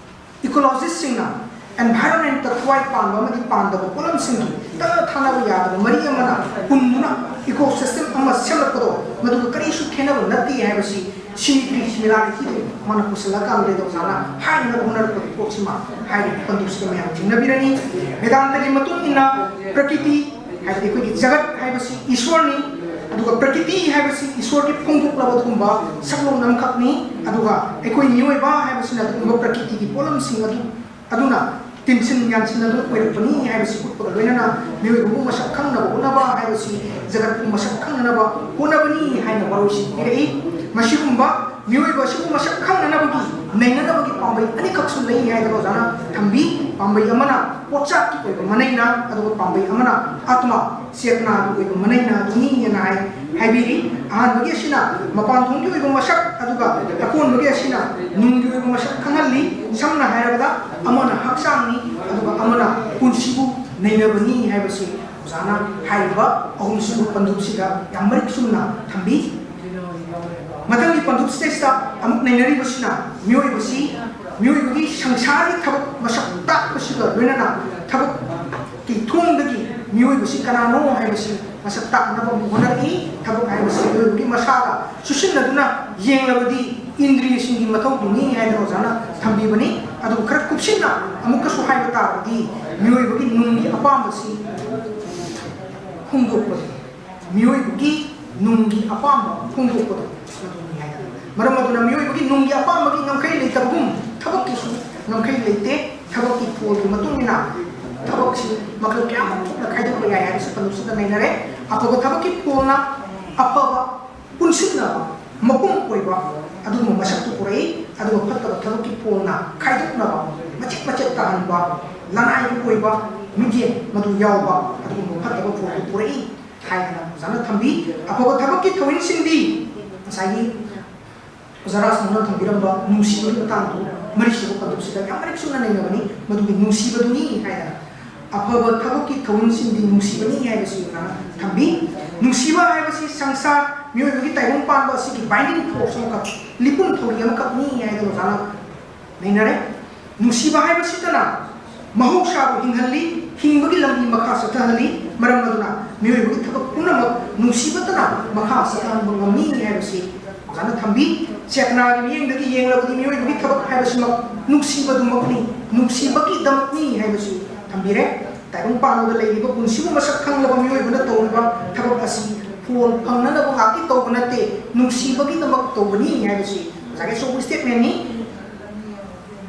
ꯏꯀꯣꯂꯣꯖꯤꯁꯁꯤꯡꯅ environment-ꯇ ꯊꯋꯥꯏ ꯄꯥꯟꯕ ꯑꯃꯗꯤ ꯄꯥꯟꯗꯕ ꯄꯣꯠꯂꯝꯁꯤꯡꯒꯤ ꯇꯠꯅ ꯊꯥꯅꯕ ꯌꯥꯗꯕ ꯃꯔꯤ ꯑꯃꯅ ꯄꯨꯟꯗꯨꯅ ecosystem ꯑꯃ ꯁꯦꯝꯂꯛꯄꯗꯣ ꯃꯗꯨꯒ ꯀꯔꯤꯁꯨ ꯈꯦꯠꯅꯕ ꯅꯠꯇꯦ ꯍꯥꯏꯕꯁꯤ symmetry, similarity-ꯗꯨ ꯃꯥꯅ ꯄꯨꯁꯤꯜꯂꯀꯥꯟꯗ ꯑꯣꯖꯥꯅ ꯍꯥꯏꯅꯕ ꯍꯣꯠꯅꯔꯛꯄꯒꯤ ꯄꯣꯠꯁꯤꯃ ꯍꯥꯏꯔꯤꯕ ꯄꯟꯗꯨꯞꯁꯤꯗ ꯃꯌꯥꯝ ꯊꯦꯡꯅꯕꯤꯔꯅꯤ꯫ ꯚꯦꯗꯥꯟꯇꯒꯤ ꯃꯇꯨꯡ ꯏꯟꯅ ꯄ꯭ꯔꯀꯤꯇꯤ ꯍꯥꯏꯕꯗꯤ ꯑꯩꯈꯣꯏꯒꯤ ꯖꯒꯠ ꯍꯥꯏꯕꯁꯤ ꯏꯁꯣꯔꯅꯤ, ꯑꯗꯨꯒ ꯄ꯭ꯔꯀꯤꯇꯤ ꯍꯥꯏꯕꯁꯤ ꯏꯁꯣꯔꯒꯤ ꯐꯣꯡꯗꯣꯛꯂꯕ ꯑꯗꯨꯒꯨꯝꯕ ꯁꯛꯂꯣꯟ ꯑꯃꯈꯛꯅꯤ, ꯑꯗꯨꯒ ꯑꯩꯈꯣꯏ ꯃꯤꯑꯣꯏꯕ ꯍꯥꯏꯕꯁꯤꯅ ꯑꯗꯨꯒꯨꯝꯕ ꯄ꯭ꯔꯀꯤꯇꯤꯒꯤ ꯄꯣꯠꯂꯝꯁꯤꯡ ꯑꯗꯨ, ꯑꯗꯨꯅ ꯇꯤꯟꯁꯤꯟ ꯌꯥꯟꯁꯤꯟꯅꯗꯨꯅ ꯑꯣꯏꯔꯛꯄꯅꯤ ꯍꯥꯏꯕꯁꯤ ꯎꯠꯄꯒ ꯂꯣꯏꯅꯅ ꯃꯤꯑꯣꯏꯕꯕꯨ ꯃꯁꯛ ꯈꯪꯅꯕ ꯍꯣꯠꯅꯕ ꯍꯥꯏꯕꯁꯤ ꯖꯒꯠꯄꯨ ꯃꯁꯛ ꯈꯪꯅꯅꯕ ꯍꯣꯠꯅꯕꯅꯤ ꯍꯥꯏꯅ ꯋꯥꯔꯣꯏꯁꯤꯟ ꯄꯤꯔꯛꯏ꯫ ꯃꯁꯤꯒꯨꯝꯕ ꯃꯤꯑꯣꯏꯕ ꯑꯁꯤꯕꯨ ꯃꯁꯛ ꯈꯪꯅꯅꯕꯒꯤ ꯅꯩꯅꯅꯕꯒꯤ ꯄꯥꯝꯕꯩ ꯑꯅꯤꯈꯛꯁꯨ ꯂꯩ ꯍꯥꯏꯗꯅ ꯑꯣꯖꯥꯅ ꯊꯝꯕꯤ꯫ ꯄꯥꯝꯕꯩ ꯑꯃꯅ ꯄꯣꯠꯆꯥꯛꯀꯤ ꯑꯣꯏꯕ ꯃꯅꯩꯅ, ꯑꯗꯨꯒ ꯄꯥꯝꯕꯩ ꯑꯃꯅ ꯑꯥꯇꯃ ꯆꯦꯇꯅꯥꯒꯤ ꯑꯣꯏꯕ ꯃꯅꯩꯅ ꯑꯗꯨꯅꯤ ꯍꯥꯏꯅ ꯍꯥꯏ ꯍꯥꯏꯕꯤꯔꯤ꯫ ꯑꯍꯥꯟꯕꯒꯤ ꯑꯁꯤꯅ ꯃꯄꯥꯟꯊꯣꯡꯒꯤ ꯑꯣꯏꯕ ꯃꯁꯛ, ꯑꯗꯨꯒ ꯑꯀꯣꯟꯕꯒꯤ ꯑꯁꯤꯅ ꯅꯨꯡꯒꯤ ꯑꯣꯏꯕ ꯃꯁꯛ ꯈꯪꯍꯜꯂꯤ꯫ ꯁꯝꯅ ꯍꯥꯏꯔꯕꯗ, ꯑꯃꯅ ꯍꯛꯆꯥꯡꯅꯤ, ꯑꯗꯨꯒ ꯑꯃꯅ ꯄꯨꯟꯁꯤꯕꯨ ꯅꯩꯅꯕꯅꯤ ꯍꯥꯏꯕꯁꯤ ꯑꯣꯖꯥꯅ ꯍꯥꯏꯔꯤꯕ ꯑꯍꯨꯝꯁꯤꯕꯨ ꯄꯟꯗꯨꯞꯁꯤꯗ ꯌꯥꯝ ꯃꯔꯤꯛ ꯆꯨꯝꯅ ꯊꯝꯕꯤ꯫ ꯃꯊꯪꯒꯤ ꯄꯟꯗꯨꯞꯁꯤꯗꯩꯁꯤꯗ ꯑꯃꯨꯛ ꯅꯩꯅꯔꯤꯕꯁꯤꯅ ꯃꯤꯑꯣꯏꯕꯁꯤ, ꯃꯤꯑꯣꯏꯕꯒꯤ ꯁꯪꯁꯥꯔꯒꯤ ꯊꯕꯛ ꯃꯁꯛ ꯇꯥꯛꯄꯁꯤꯒ ꯂꯣꯏꯅꯅ ꯊꯕꯛꯀꯤ ꯊꯣꯡꯗꯒꯤ ꯃꯤꯑꯣꯏꯕꯁꯤ ꯀꯅꯥꯅꯣ ꯍꯥꯏꯕꯁꯤ ꯃꯁꯛ ꯇꯥꯛꯅꯕ ꯑꯃꯨꯛ ꯍꯣꯠꯅꯔꯛꯏ꯫ ꯊꯕꯛ ꯍꯥꯏꯕꯁꯤ ꯃꯤꯑꯣꯏꯕꯒꯤ ꯃꯁꯥꯒ ꯆꯨꯁꯤꯟꯅꯗꯨꯅ ꯌꯦꯡꯂꯕꯗꯤ ꯏꯟꯗ꯭ꯔꯤꯌꯁꯤꯡꯒꯤ ꯃꯊꯧꯗꯨꯅꯤ ꯍꯥꯏꯗꯅ ꯑꯣꯖꯥꯅ ꯊꯝꯕꯤꯕꯅꯤ꯫ ꯑꯗꯨꯕꯨ ꯈꯔ ꯀꯨꯞꯁꯤꯟꯅ ꯑꯃꯨꯛꯀꯁꯨ ꯍꯥꯏꯕ ꯇꯥꯔꯕꯗꯤ ꯃꯤꯑꯣꯏꯕꯒꯤ ꯅꯨꯡꯒꯤ ꯑꯄꯥꯝꯕꯁꯤ ꯐꯣꯡꯗꯣꯛꯄꯅꯤ꯫ ꯃꯤꯑꯣꯏꯕꯒꯤ ꯅꯨꯡꯒꯤ ꯑꯄꯥꯝꯕ ꯐꯣꯡꯗꯣꯛꯄꯗꯣ ꯃꯗꯨꯅꯤ ꯍꯥꯏꯗꯅ꯫ ꯃꯔꯝ ꯑꯗꯨꯅ ꯃꯤꯑꯣꯏꯕꯒꯤ ꯅꯨꯡꯒꯤ ꯑꯄꯥꯝꯕꯒꯤ ꯉꯝꯈꯩ ꯂꯩꯇꯕꯒꯨꯝ ꯊꯕꯛꯀꯤꯁꯨ ꯉꯝꯈꯩ ꯂꯩꯇꯦ꯫ ꯊꯕꯛꯀꯤ ꯐꯣꯜꯒꯤ ꯃꯇꯨꯡ ꯏꯟꯅ ꯊꯕꯛꯁꯤ ꯃꯈꯜ ꯀꯌꯥ ꯑꯃ ꯊꯣꯛꯅ ꯈꯥꯏꯗꯣꯛꯄ ꯌꯥꯏ ꯍꯥꯏꯕꯁꯤ ꯄꯟꯗꯨꯞꯁꯤꯗ ꯅꯩꯅꯔꯦ꯫ ꯑꯐꯕ ꯊꯕꯛꯀꯤ ꯐꯣꯜꯅ ꯑꯐꯕ ꯄꯨꯟꯁꯤꯟꯅꯕ ꯃꯄꯨꯡ ꯑꯣꯏꯕ ꯑꯗꯨꯒꯨꯝꯕ ꯃꯁꯛꯇꯨ ꯄꯨꯔꯛꯏ꯫ ꯑꯗꯨꯒ ꯐꯠꯇꯕ ꯊꯕꯛꯀꯤ ꯐꯣꯜꯅ ꯈꯥꯏꯗꯣꯛꯅꯕ, ꯃꯆꯦꯠ ꯃꯆꯦꯠ ꯇꯥꯍꯟꯕ, ꯂꯅꯥꯏꯒꯤ ꯑꯣꯏꯕ ꯃꯤꯠꯌꯦꯡ ꯃꯗꯨ ꯌꯥꯎꯕ ꯑꯗꯨꯒꯨꯝꯕ ꯐꯠꯇꯕ ꯐꯣꯜꯗꯨ ꯄꯨꯔꯛꯏ ꯍꯥꯏꯗꯅ ꯑꯣꯖꯥꯅ ꯊꯝꯕꯤ꯫ ꯑꯐꯕ ꯊꯕꯛꯀꯤ ꯊꯧꯔꯝꯁꯤꯡꯗꯤ ꯉꯁꯥꯏꯒꯤ ꯑꯣꯖꯥ ꯔꯥꯖꯃꯣꯍꯟꯅ ꯊꯝꯕꯤꯔꯝꯕ ꯅꯨꯡꯁꯤꯕꯒꯤ ꯃꯇꯥꯡꯗꯨ ꯃꯔꯤꯁꯨꯕ ꯄꯟꯗꯨꯞꯁꯤꯗ ꯌꯥꯝ ꯃꯔꯤꯛ ꯆꯨꯝꯅ ꯅꯩꯅꯕꯅꯤ꯫ ꯃꯗꯨꯒꯤ ꯅꯨꯡꯁꯤꯕꯗꯨꯅꯤ ꯍꯥꯏꯗꯅ, ꯑꯐꯕ ꯊꯕꯛꯀꯤ ꯊꯧꯔꯝꯁꯤꯡꯗꯤ ꯅꯨꯡꯁꯤꯕꯅꯤ ꯍꯥꯏꯕꯁꯤ ꯑꯣꯖꯥꯅ ꯊꯝꯕꯤ꯫ ꯅꯨꯡꯁꯤꯕ ꯍꯥꯏꯕꯁꯤ ꯁꯪꯁꯥꯔ ꯃꯤꯑꯣꯏꯕꯒꯤ ꯇꯥꯏꯕꯪ ꯄꯥꯟꯕ ꯑꯁꯤꯒꯤ binding force ꯑꯃꯈꯛ, ꯂꯤꯄꯨꯟ ꯊꯧꯔꯤ ꯑꯃꯈꯛꯅꯤ ꯍꯥꯏꯗꯅ ꯑꯣꯖꯥꯅ ꯅꯩꯅꯔꯦ꯫ ꯅꯨꯡꯁꯤꯕ ꯍꯥꯏꯕꯁꯤꯇꯅ ꯃꯍꯧꯁꯥꯕꯨ ꯍꯤꯡꯍꯜꯂꯤ, ꯍꯤꯡꯕꯒꯤ ꯂꯝꯕꯤ ꯃꯈꯥ ꯆꯠꯊꯍꯜꯂꯤ꯫ ꯃꯔꯝ ꯑꯗꯨꯅ ꯃꯤꯑꯣꯏꯕꯒꯤ ꯊꯕꯛ ꯄꯨꯝꯅꯃꯛ ꯅꯨꯡꯁꯤꯕꯇꯅ ꯃꯈꯥ ꯆꯠꯊꯍꯟꯕ ꯉꯝꯃꯤ ꯍꯥꯏꯕꯁꯤ ꯑꯣꯖꯥꯅ ꯊꯝꯕꯤ꯫ ꯆꯦꯇꯅꯥꯒꯤ ꯃꯤꯠꯌꯦꯡꯗꯒꯤ ꯌꯦꯡꯂꯕꯗꯤ ꯃꯤꯑꯣꯏꯕꯒꯤ ꯊꯕꯛ ꯍꯥꯏꯕꯁꯤꯃꯛ ꯅꯨꯡꯁꯤꯕꯗꯨꯃꯛꯅꯤ, ꯅꯨꯡꯁꯤꯕꯒꯤꯗꯃꯛꯅꯤ ꯍꯥꯏꯕꯁꯤ ꯊꯝꯕꯤꯔꯦ꯫ ꯇꯥꯏꯕꯪ ꯄꯥꯟꯕꯗ ꯂꯩꯔꯤꯕ ꯄꯨꯟꯁꯤꯕꯨ ꯃꯁꯛ ꯈꯪꯂꯕ ꯃꯤꯑꯣꯏꯕꯅ ꯇꯧꯔꯤꯕ ꯊꯕꯛ ꯑꯁꯤ ꯐꯣꯜ ꯐꯪꯅꯅꯕ ꯉꯥꯛꯀꯤ ꯇꯧꯕ ꯅꯠꯇꯦ, ꯅꯨꯡꯁꯤꯕꯒꯤꯗꯃꯛ ꯇꯧꯕꯅꯤ ꯍꯥꯏꯕꯁꯤ ꯑꯣꯖꯥꯒꯤ ꯑꯆꯧꯕ statementꯅꯤ꯫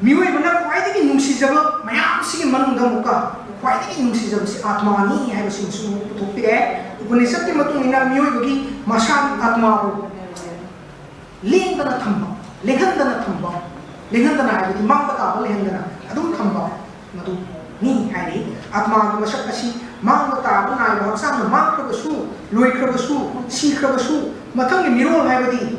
ꯃꯤꯑꯣꯏꯕꯅ ꯈ꯭ꯋꯥꯏꯗꯒꯤ ꯅꯨꯡꯁꯤꯖꯕ ꯃꯌꯥꯝꯁꯤꯒꯤ ꯃꯅꯨꯡꯗ ꯑꯃꯨꯛꯀ ꯈ꯭ꯋꯥꯏꯗꯒꯤ ꯅꯨꯡꯁꯤꯖꯕꯁꯤ ꯑꯥꯠꯃꯥꯅꯤ ꯍꯥꯏꯕꯁꯤꯃꯁꯨ ꯄꯨꯊꯣꯛꯄꯤꯔꯦ꯫ ꯎꯄꯅꯤꯁꯠꯀꯤ ꯃꯇꯨꯡ ꯏꯟꯅ ꯃꯤꯑꯣꯏꯕꯒꯤ ꯃꯁꯥꯒꯤ ꯑꯥꯠꯃꯥꯕꯨ ꯂꯦꯡꯗꯅ ꯊꯝꯕ, ꯂꯦꯡꯍꯟꯗꯅ ꯊꯝꯕ, ꯂꯦꯡꯍꯟꯗꯅ ꯍꯥꯏꯕꯗꯤ ꯃꯥꯡꯕ ꯇꯥꯕ ꯂꯦꯡꯍꯟꯗꯅ ꯑꯗꯨꯝ ꯊꯝꯕ, ꯃꯗꯨꯅꯤ ꯍꯥꯏꯔꯤ꯫ ꯑꯥꯠꯃꯥꯒꯤ ꯃꯁꯛ ꯑꯁꯤ ꯃꯥꯡꯕ ꯇꯥꯕ ꯅꯥꯏꯕ ꯍꯛꯆꯥꯡꯅ ꯃꯥꯡꯈ꯭ꯔꯕꯁꯨ, ꯂꯣꯏꯈ꯭ꯔꯕꯁꯨ, ꯁꯤꯈ꯭ꯔꯕꯁꯨ, ꯃꯊꯪꯒꯤ ꯃꯤꯔꯣꯜ ꯍꯥꯏꯕꯗꯤ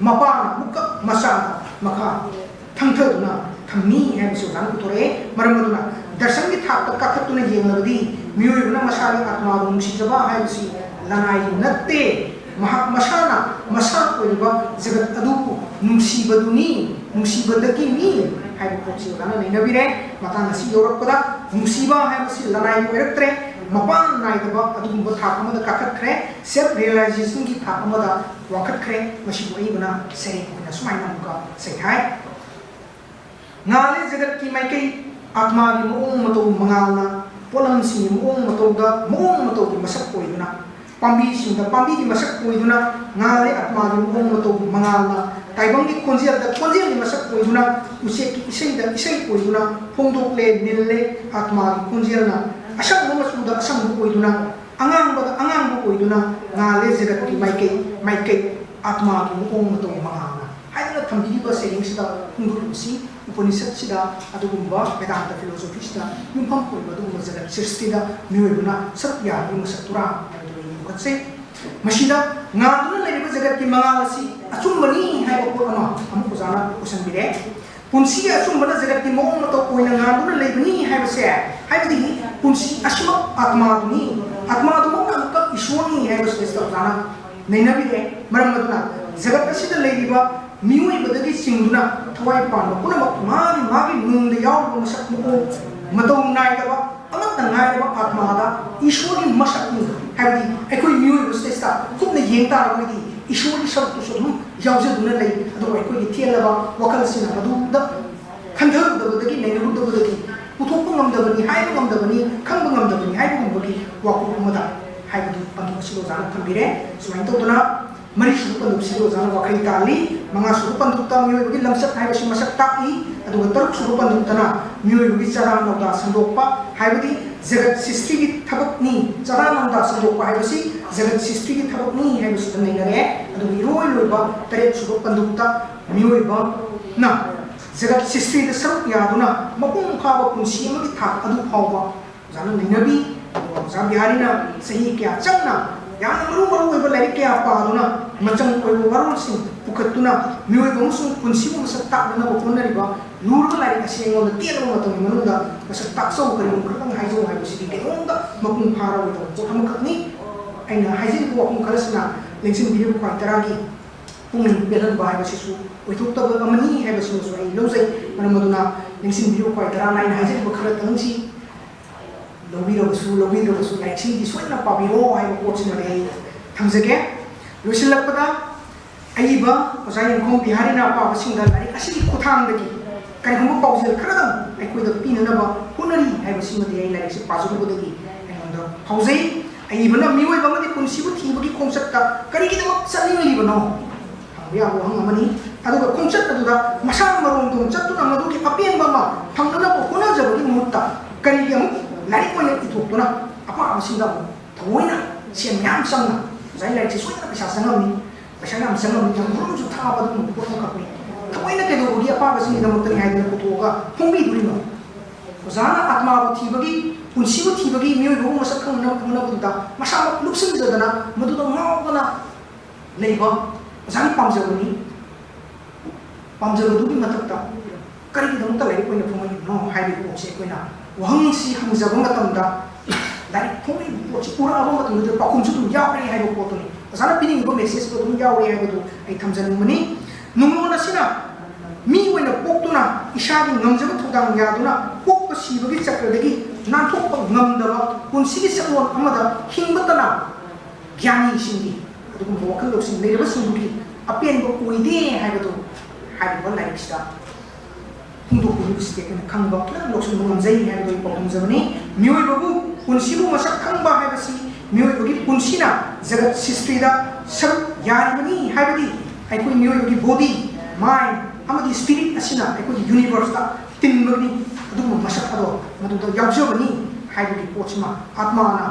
ꯃꯄꯥꯅ ꯑꯃꯨꯛꯀ ꯃꯆꯥꯗ ꯃꯈꯥ ꯊꯪꯊꯗꯨꯅ ꯊꯝꯃꯤ ꯍꯥꯏꯕꯁꯤ ꯑꯣꯖꯥꯅ ꯄꯨꯊꯣꯔꯛꯑꯦ꯫ ꯃꯔꯝ ꯑꯗꯨꯅ ꯗꯔꯁꯟꯒꯤ ꯊꯥꯛꯇ ꯀꯥꯈꯠꯇꯨꯅ ꯌꯦꯡꯂꯕꯗꯤ ꯃꯤꯑꯣꯏꯕꯅ ꯃꯁꯥꯒꯤ ꯑꯥꯠꯃꯥꯕꯨ ꯅꯨꯡꯁꯤꯖꯕ ꯍꯥꯏꯕꯁꯤ ꯂꯅꯥꯏꯒꯤ ꯅꯠꯇꯦ꯫ ꯃꯍꯥꯛ ꯃꯁꯥꯅ ꯃꯁꯥ ꯑꯣꯏꯔꯤꯕ ꯖꯒꯠ ꯑꯗꯨꯕꯨ ꯅꯨꯡꯁꯤꯕꯗꯨꯅꯤ, ꯅꯨꯡꯁꯤꯕꯗꯒꯤꯅꯤ ꯍꯥꯏꯕ ꯄꯣꯠꯁꯤ ꯑꯣꯖꯥꯅ ꯅꯩꯅꯕꯤꯔꯦ꯫ ꯃꯇꯥꯡ ꯑꯁꯤ ꯌꯧꯔꯛꯄꯗ ꯅꯨꯡꯁꯤꯕ ꯍꯥꯏꯕꯁꯤ ꯂꯅꯥꯏꯒꯤ ꯑꯣꯏꯔꯛꯇ꯭ꯔꯦ, ꯃꯄꯥꯟ ꯅꯥꯏꯗꯕ ꯑꯗꯨꯒꯨꯝꯕ ꯊꯥꯛ ꯑꯃꯗ ꯀꯥꯈꯠꯈ꯭ꯔꯦ, ꯁꯦꯜꯐ ꯔꯤꯌꯦꯂꯥꯏꯖꯦꯁꯟꯒꯤ ꯊꯥꯛ ꯑꯃꯗ ꯋꯥꯡꯈꯠꯈ꯭ꯔꯦ꯫ ꯃꯁꯤꯕꯨ ꯑꯏꯕꯅ ꯁꯩꯔꯦꯡ ꯑꯣꯏꯅ ꯁꯨꯃꯥꯏꯅ ꯑꯃꯨꯛꯀ ꯁꯩꯊꯥꯏ꯫ ꯉꯥꯜꯂꯦ ꯖꯒꯠꯀꯤ ꯃꯥꯏꯀꯩ, ꯑꯥꯠꯃꯥꯒꯤ ꯃꯑꯣꯡ ꯃꯇꯧ ꯃꯉꯥꯜꯅ ꯄꯣꯠꯂꯝꯁꯤꯡꯒꯤ ꯃꯑꯣꯡ ꯃꯇꯧꯗ ꯃꯑꯣꯡ ꯃꯇꯧꯒꯤ ꯃꯁꯛ ꯑꯣꯏꯗꯨꯅ, ꯄꯥꯝꯕꯤꯁꯤꯡꯗ ꯄꯥꯝꯕꯤꯒꯤ ꯃꯁꯛ ꯑꯣꯏꯗꯨꯅ ꯉꯥꯜꯂꯦ, ꯑꯥꯠꯃꯥꯒꯤ ꯃꯑꯣꯡ ꯃꯇꯧ ꯃꯉꯥꯜꯅ ꯇꯥꯏꯕꯪꯒꯤ ꯈꯣꯟꯖꯦꯜꯗ ꯈꯣꯟꯖꯦꯜꯒꯤ ꯃꯁꯛ ꯑꯣꯏꯗꯨꯅ, ꯎꯆꯦꯛꯀꯤ ꯏꯁꯩꯗ ꯏꯁꯩ ꯑꯣꯏꯗꯨꯅ ꯐꯣꯡꯗꯣꯛꯂꯦ, ꯅꯤꯜꯂꯦ꯫ ꯑꯥꯠꯃꯥꯒꯤ ꯈꯣꯟꯖꯦꯜꯅ ꯑꯁꯪꯕ ꯃꯆꯨꯗ ꯑꯁꯪꯕ ꯑꯣꯏꯗꯨꯅ, ꯑꯉꯥꯡꯕꯗ ꯑꯉꯥꯡꯕ ꯑꯣꯏꯗꯨꯅ ꯉꯥꯜꯂꯦ ꯖꯒꯠꯀꯤ ꯃꯥꯏꯀꯩ, ꯃꯥꯏꯀꯩ ꯑꯥꯠꯃꯥꯒꯤ ꯃꯑꯣꯡ ꯃꯇꯧ ꯃꯉꯥꯜꯅ ꯍꯥꯏꯗꯨꯅ ꯊꯝꯕꯤꯔꯤꯕ ꯁꯩꯔꯦꯡꯁꯤꯗ ꯐꯣꯡꯗꯣꯛꯂꯤꯕꯁꯤ ꯎꯄꯅꯤꯁꯠꯁꯤꯗ ꯑꯗꯨꯒꯨꯝꯕ ꯕꯦꯗꯥꯟꯇ ꯐꯤꯂꯣꯁꯣꯐꯤꯁꯤꯗ ꯌꯨꯝꯐꯝ ꯑꯣꯏꯕ ꯑꯗꯨꯒꯨꯝꯕ ꯖꯒꯠ ꯁ꯭ꯔꯤꯁꯇꯤꯗ ꯃꯤꯑꯣꯏꯕꯅ ꯁꯔꯨꯛ ꯌꯥꯕꯒꯤ ꯃꯁꯛ ꯇꯔꯥ ꯍꯥꯏꯕꯗꯨ ꯑꯩ ꯌꯣꯛꯈꯠꯆꯩ꯫ ꯃꯁꯤꯗ ꯉꯥꯟꯗꯨꯅ ꯂꯩꯔꯤꯕ ꯖꯒꯠꯀꯤ ꯃꯉꯥꯜ ꯑꯁꯤ ꯑꯆꯨꯝꯕꯅꯤ ꯍꯥꯏꯕ ꯄꯣꯠ ꯑꯃ ꯑꯃꯨꯛ ꯑꯣꯖꯥꯅ ꯄꯨꯁꯟꯕꯤꯔꯦ꯫ ꯄꯨꯟꯁꯤ ꯑꯆꯨꯝꯕꯅ ꯖꯒꯠꯀꯤ ꯃꯑꯣꯡ ꯃꯇꯧ ꯑꯣꯏꯅ ꯉꯥꯟꯗꯨꯅ ꯂꯩꯕꯅꯤ ꯍꯥꯏꯕꯁꯦ, ꯍꯥꯏꯕꯗꯤ ꯄꯨꯟꯁꯤ ꯑꯁꯤꯃꯛ ꯑꯥꯠꯃꯥꯗꯨꯅꯤ, ꯑꯥꯠꯃꯥꯗꯨꯃꯛꯅ ꯑꯃꯨꯛꯀ ꯏꯁꯣꯔꯅꯤ ꯍꯥꯏꯕꯁꯤꯗꯩꯁꯤꯗ ꯑꯣꯖꯥꯅ ꯅꯩꯅꯕꯤꯔꯦ꯫ ꯃꯔꯝ ꯑꯗꯨꯅ ꯖꯒꯠ ꯑꯁꯤꯗ ꯂꯩꯔꯤꯕ ꯃꯤꯑꯣꯏꯕꯗꯒꯤ ꯆꯤꯡꯗꯨꯅ ꯊꯋꯥꯏ ꯄꯥꯟꯕ ꯄꯨꯝꯅꯃꯛ ꯃꯥꯒꯤ ꯃꯥꯒꯤ ꯅꯨꯡꯗ ꯌꯥꯎꯔꯤꯕ ꯃꯁꯛ ꯃꯑꯣꯡ ꯃꯇꯧ ꯅꯥꯏꯗꯕ ꯑꯃꯠꯇ ꯉꯥꯏꯔꯕ ꯑꯥꯠꯃꯥꯗ ꯏꯁꯣꯔꯒꯤ ꯃꯁꯛꯅꯤ꯫ ꯍꯥꯏꯕꯗꯤ ꯑꯩꯈꯣꯏ ꯃꯤꯑꯣꯏꯕꯁꯤꯗꯩꯁꯤꯗ ꯀꯨꯞꯅ ꯌꯦꯡ ꯇꯥꯔꯒꯗꯤ ꯏꯁꯣꯔꯒꯤ ꯁꯔꯨꯛꯇꯨꯁꯨ ꯑꯗꯨꯝ ꯌꯥꯎꯖꯗꯨꯅ ꯂꯩ꯫ ꯑꯗꯨꯕꯨ ꯑꯩꯈꯣꯏꯒꯤ ꯊꯦꯜꯂꯕ ꯋꯥꯈꯜꯁꯤꯅ ꯃꯗꯨꯗ ꯈꯟꯊꯔꯨꯗꯕꯗꯒꯤ, ꯅꯩꯅꯔꯨꯗꯕꯗꯒꯤ ꯄꯨꯊꯣꯛꯄ ꯉꯝꯗꯕꯅꯤ, ꯍꯥꯏꯕ ꯉꯝꯗꯕꯅꯤ, ꯈꯪꯕ ꯉꯝꯗꯕꯅꯤ ꯍꯥꯏꯕꯒꯨꯝꯕꯒꯤ ꯋꯥꯐꯝ ꯑꯃꯗ ꯍꯥꯏꯕꯗꯨ ꯄꯟꯊꯨꯡ ꯑꯁꯤꯗ ꯑꯣꯖꯥꯅ ꯊꯝꯕꯤꯔꯦ꯫ ꯁꯨꯃꯥꯏꯅ ꯇꯧꯗꯅ ꯃꯔꯤꯁꯨꯕ ꯄꯟꯗꯨꯞꯁꯤꯗ ꯑꯣꯖꯥꯅ ꯋꯥꯈꯩ ꯇꯥꯜꯂꯤ꯫ ꯃꯉꯥꯁꯨꯕ ꯄꯟꯗꯨꯞꯇ ꯃꯤꯑꯣꯏꯕꯒꯤ ꯂꯝꯆꯠ ꯍꯥꯏꯕꯁꯤ ꯃꯁꯛ ꯇꯥꯛꯏ꯫ ꯑꯗꯨꯒ ꯇꯔꯨꯛꯁꯨꯕ ꯄꯟꯗꯨꯞꯇꯅ ꯃꯤꯑꯣꯏꯕꯒꯤ ꯆꯔꯥ ꯅꯧꯗꯥ ꯁꯟꯗꯣꯛꯄ, ꯍꯥꯏꯕꯗꯤ ꯖꯒꯠ ꯁꯤꯁꯇ꯭ꯔꯤꯒꯤ ꯊꯕꯛꯅꯤ, ꯆꯔꯥ ꯅꯧꯗꯥ ꯁꯟꯗꯣꯛꯄ ꯍꯥꯏꯕꯁꯤ ꯖꯒꯠ ꯁꯤꯁꯇ꯭ꯔꯤꯒꯤ ꯊꯕꯛꯅꯤ ꯍꯥꯏꯕꯁꯤꯗ ꯅꯩꯅꯔꯦ꯫ ꯑꯗꯨꯒ ꯏꯔꯣꯏ ꯂꯣꯏꯕ ꯇꯔꯦꯠꯁꯨꯕ ꯄꯟꯗꯨꯞꯇ ꯃꯤꯑꯣꯏꯕꯅ ꯖꯒꯠ ꯁꯤꯁꯇ꯭ꯔꯤꯗ ꯁꯔꯨꯛ ꯌꯥꯗꯨꯅ ꯃꯄꯨꯡ ꯐꯥꯕ ꯄꯨꯟꯁꯤ ꯑꯃꯒꯤ ꯊꯥꯛ ꯑꯗꯨ ꯐꯥꯎꯕ ꯑꯣꯖꯥꯅ ꯅꯩꯅꯕꯤ꯫ ꯑꯗꯨꯒ ꯑꯣꯖꯥ ꯕꯤꯍꯥꯔꯤꯅ ꯆꯍꯤ ꯀꯌꯥ ꯆꯪꯅ ꯌꯥꯝꯅ ꯃꯔꯨ ꯃꯔꯨ ꯑꯣꯏꯕ ꯂꯥꯏꯔꯤꯛ ꯀꯌꯥ ꯄꯥꯗꯨꯅ ꯃꯆꯪ ꯑꯣꯏꯕ ꯋꯥꯔꯣꯜꯁꯤꯡ ꯄꯨꯈꯠꯇꯨꯅ ꯃꯤꯑꯣꯏꯕ ꯑꯃꯁꯨꯡ ꯄꯨꯟꯁꯤꯕꯨ ꯃꯁꯛ ꯇꯥꯛꯅꯅꯕ ꯍꯣꯠꯅꯔꯤꯕ ꯂꯨꯔꯕ ꯂꯥꯏꯔꯤꯛ ꯑꯁꯤ ꯑꯩꯉꯣꯟꯗ ꯇꯦꯜꯂꯕ ꯃꯇꯝꯒꯤ ꯃꯅꯨꯡꯗ ꯃꯁꯛ ꯇꯥꯛꯆꯧ, ꯀꯔꯤꯒꯨꯝꯕ ꯈꯔꯗꯪ ꯍꯥꯏꯖꯧ ꯍꯥꯏꯕꯁꯤꯗꯤ ꯀꯩꯗꯧꯅꯨꯡꯗ ꯃꯄꯨꯡ ꯐꯥꯔꯣꯏꯗꯕ ꯄꯣꯠ ꯑꯃꯈꯛꯅꯤ꯫ ꯑꯩꯅ ꯍꯥꯏꯖꯔꯤꯕ ꯋꯥꯐꯝ ꯈꯔꯁꯤꯅ ꯂꯦꯡꯁꯤꯟꯕꯤꯔꯤꯕ ꯈ꯭ꯋꯥꯏ ꯇꯔꯥꯒꯤ ꯄꯨꯛꯅꯤꯡ ꯄꯦꯜꯍꯟꯕ ꯍꯥꯏꯕꯁꯤꯁꯨ ꯑꯣꯏꯊꯣꯛꯇꯕ ꯑꯃꯅꯤ ꯍꯥꯏꯕꯁꯤꯃꯁꯨ ꯑꯩ ꯂꯧꯖꯩ꯫ ꯃꯔꯝ ꯑꯗꯨꯅ ꯂꯦꯡꯁꯤꯟꯕꯤꯔꯤꯕ ꯈ꯭ꯋꯥꯏ ꯇꯔꯥꯅ ꯑꯩꯅ ꯍꯥꯏꯖꯔꯤꯕ ꯈꯔꯇꯪꯁꯤ ꯂꯧꯕꯤꯔꯕꯁꯨ ꯂꯧꯕꯤꯗ꯭ꯔꯕꯁꯨ ꯂꯥꯏꯔꯤꯛꯁꯤꯡꯗꯤ ꯁꯣꯏꯗꯅ ꯄꯥꯕꯤꯔꯣ ꯍꯥꯏꯕ ꯄꯣꯠꯁꯤꯃꯗꯤ ꯑꯩ ꯊꯝꯖꯒꯦ꯫ ꯂꯣꯏꯁꯤꯜꯂꯛꯄꯗ ꯑꯏꯕ ꯑꯣꯖꯥ ꯌꯦꯡꯈꯣꯝ ꯕꯤꯍꯥꯔꯤꯅ ꯑꯄꯥꯕꯁꯤꯡꯗ ꯂꯥꯏꯔꯤꯛ ꯑꯁꯤꯒꯤ ꯈꯨꯠꯊꯥꯡꯗꯒꯤ ꯀꯔꯤꯒꯨꯝꯕ ꯄꯥꯎꯖꯦꯜ ꯈꯔꯗꯪ ꯑꯩꯈꯣꯏꯗ ꯄꯤꯅꯅꯕ ꯍꯣꯠꯅꯔꯤ ꯍꯥꯏꯕꯁꯤꯃꯗꯤ ꯑꯩ ꯂꯥꯏꯔꯤꯛꯁꯤ ꯄꯥꯖꯔꯨꯕꯗꯒꯤ ꯑꯩꯉꯣꯟꯗ ꯐꯥꯎꯖꯩ꯫ ꯑꯏꯕꯅ ꯃꯤꯑꯣꯏꯕ ꯑꯃꯗꯤ ꯄꯨꯟꯁꯤꯕꯨ ꯊꯤꯕꯒꯤ ꯈꯣꯡꯆꯠꯇ ꯀꯔꯤꯒꯤꯗꯃꯛ ꯆꯠꯅꯤꯡꯂꯤꯕꯅꯣ? ꯍꯪꯕ ꯌꯥꯕ ꯋꯥꯍꯪ ꯑꯃꯅꯤ꯫ ꯑꯗꯨꯒ ꯈꯣꯡꯆꯠ ꯑꯗꯨꯗ ꯃꯁꯥ ꯃꯔꯣꯝꯗꯣꯝ ꯆꯠꯇꯨꯅ ꯃꯗꯨꯒꯤ ꯑꯄꯦꯟꯕ ꯑꯃ ꯐꯪꯅꯅꯕ ꯍꯣꯠꯅꯖꯕꯒꯤ ꯃꯍꯨꯠꯇ ꯀꯔꯤꯒꯤ ꯑꯃꯨꯛ ꯂꯥꯏꯔꯤꯛ ꯑꯣꯏꯅ ꯏꯊꯣꯛꯇꯨꯅ ꯑꯄꯥꯕꯁꯤꯡꯗ ꯑꯃꯨꯛ ꯊꯑꯣꯏꯅ ꯁꯦꯟ ꯃꯌꯥꯝ ꯆꯪꯅ, ꯉꯁꯥꯏ ꯂꯥꯏꯔꯤꯛꯁꯤ ꯁꯣꯏꯗꯅ ꯄꯩꯁꯥ ꯆꯪꯉꯝꯅꯤ, ꯄꯩꯁꯥ ꯌꯥꯝ ꯆꯪꯉꯝꯅꯤ, ꯌꯥꯝ ꯃꯔꯨꯝꯁꯨ ꯊꯥꯕ ꯑꯗꯨꯒꯨꯝꯕ ꯄꯣꯠ ꯑꯃꯈꯛꯅꯤ꯫ ꯊꯑꯣꯏꯅ ꯀꯩꯗꯧꯕꯒꯤ ꯑꯄꯥꯕꯁꯤꯡꯒꯤꯗꯃꯛꯇꯅꯤ ꯍꯥꯏꯗꯅ ꯄꯨꯊꯣꯛꯑꯒ ꯐꯣꯡꯕꯤꯗꯣꯔꯤꯅꯣ? ꯑꯣꯖꯥꯅ ꯑꯥꯇꯃꯥꯕꯨ ꯊꯤꯕꯒꯤ, ꯄꯨꯟꯁꯤꯕꯨ ꯊꯤꯕꯒꯤ, ꯃꯤꯑꯣꯏꯕꯕꯨ ꯃꯁꯛ ꯈꯪꯅꯅꯕ ꯍꯣꯠꯅꯕꯗꯨꯗ ꯃꯁꯥꯃꯛ ꯂꯨꯞꯁꯤꯟꯖꯗꯅ ꯃꯗꯨꯗ ꯉꯥꯎꯗꯅ ꯂꯩꯕ ꯑꯣꯖꯥꯒꯤ ꯄꯥꯝꯖꯕꯅꯤ꯫ ꯄꯥꯝꯖꯕꯗꯨꯒꯤ ꯃꯊꯛꯇ ꯀꯔꯤꯒꯤꯗꯃꯛꯇ ꯂꯥꯏꯔꯤꯛ ꯑꯣꯏꯅ ꯐꯣꯡꯉꯛꯏꯕꯅꯣ ꯍꯥꯏꯕꯒꯤ ꯄꯣꯠꯁꯤ ꯑꯩꯈꯣꯏꯅ ꯋꯥꯍꯪꯁꯤ ꯍꯪꯖꯕ ꯃꯇꯝꯗ, ꯂꯥꯏꯔꯤꯛ ꯐꯣꯡꯉꯛꯏꯕ ꯄꯣꯠꯁꯤ ꯎꯔꯛꯑꯕ ꯃꯇꯝꯗꯨꯗ ꯄꯥꯎꯈꯨꯝꯁꯨ ꯑꯗꯨꯝ ꯌꯥꯎꯔꯦ ꯍꯥꯏꯕ ꯄꯣꯠꯇꯨꯅꯤ꯫ ꯑꯣꯖꯥꯅ ꯄꯤꯅꯤꯡꯉꯤꯕ ꯃꯦꯁꯦꯖꯇꯨ ꯑꯗꯨꯝ ꯌꯥꯎꯔꯦ ꯍꯥꯏꯕꯗꯨ ꯑꯩ ꯊꯝꯖꯅꯤꯡꯕꯅꯤ꯫ ꯅꯨꯡꯂꯣꯟ ꯑꯁꯤꯅ ꯃꯤ ꯑꯣꯏꯅ ꯄꯣꯛꯇꯨꯅ ꯏꯁꯥꯒꯤ ꯉꯝꯖꯕ ꯊꯧꯗꯥꯡ ꯌꯥꯗꯨꯅ ꯄꯣꯛꯄ ꯁꯤꯕꯒꯤ ꯆꯀ꯭ꯔꯗꯒꯤ ꯅꯥꯟꯊꯣꯛꯄ ꯉꯝꯗꯕ ꯄꯨꯟꯁꯤꯒꯤ ꯁꯛꯂꯣꯟ ꯑꯃꯗ ꯍꯤꯡꯕꯇꯅ ꯒ꯭ꯌꯥꯅꯤꯁꯤꯡꯒꯤ, ꯑꯗꯨꯒꯨꯝꯕ ꯋꯥꯈꯜ ꯂꯧꯁꯤꯡ ꯂꯩꯔꯕꯁꯤꯡꯗꯨꯒꯤ ꯑꯄꯦꯟꯕ ꯑꯣꯏꯗꯦ ꯍꯥꯏꯕꯗꯨ ꯍꯥꯏꯔꯤꯕ ꯂꯥꯏꯔꯤꯛꯁꯤꯗ ꯐꯣꯡꯗꯣꯛꯄꯤꯕꯁꯤꯗꯤ ꯑꯩꯈꯣꯏꯅ ꯈꯪꯕ, ꯈꯤꯇꯪ ꯂꯧꯁꯤꯟꯕ ꯉꯝꯖꯩ ꯍꯥꯏꯕꯗꯨ ꯑꯩ ꯄꯥꯎꯗꯝꯖꯕꯅꯤ꯫ ꯃꯤꯑꯣꯏꯕꯕꯨ, ꯄꯨꯟꯁꯤꯕꯨ ꯃꯁꯛ ꯈꯪꯕ ꯍꯥꯏꯕꯁꯤ ꯃꯤꯑꯣꯏꯕꯒꯤ ꯄꯨꯟꯁꯤꯅ ꯖꯒꯠ ꯁ꯭ꯔꯤꯁꯇꯤꯗ ꯁꯔꯨꯛ ꯌꯥꯔꯤꯕꯅꯤ ꯍꯥꯏꯕꯗꯤ ꯑꯩꯈꯣꯏ ꯃꯤꯑꯣꯏꯕꯒꯤ body, mind ꯑꯃꯗꯤ spirit ꯑꯁꯤꯅ ꯑꯩꯈꯣꯏꯒꯤ universeꯇ ꯇꯤꯟꯕꯒꯤ ꯑꯗꯨꯒꯨꯝꯕ ꯃꯁꯛ ꯑꯗꯣ ꯃꯗꯨꯗ ꯌꯥꯎꯖꯕꯅꯤ ꯍꯥꯏꯕꯒꯤ ꯄꯣꯠꯁꯤꯃ ꯑꯥꯠꯃꯥꯅ,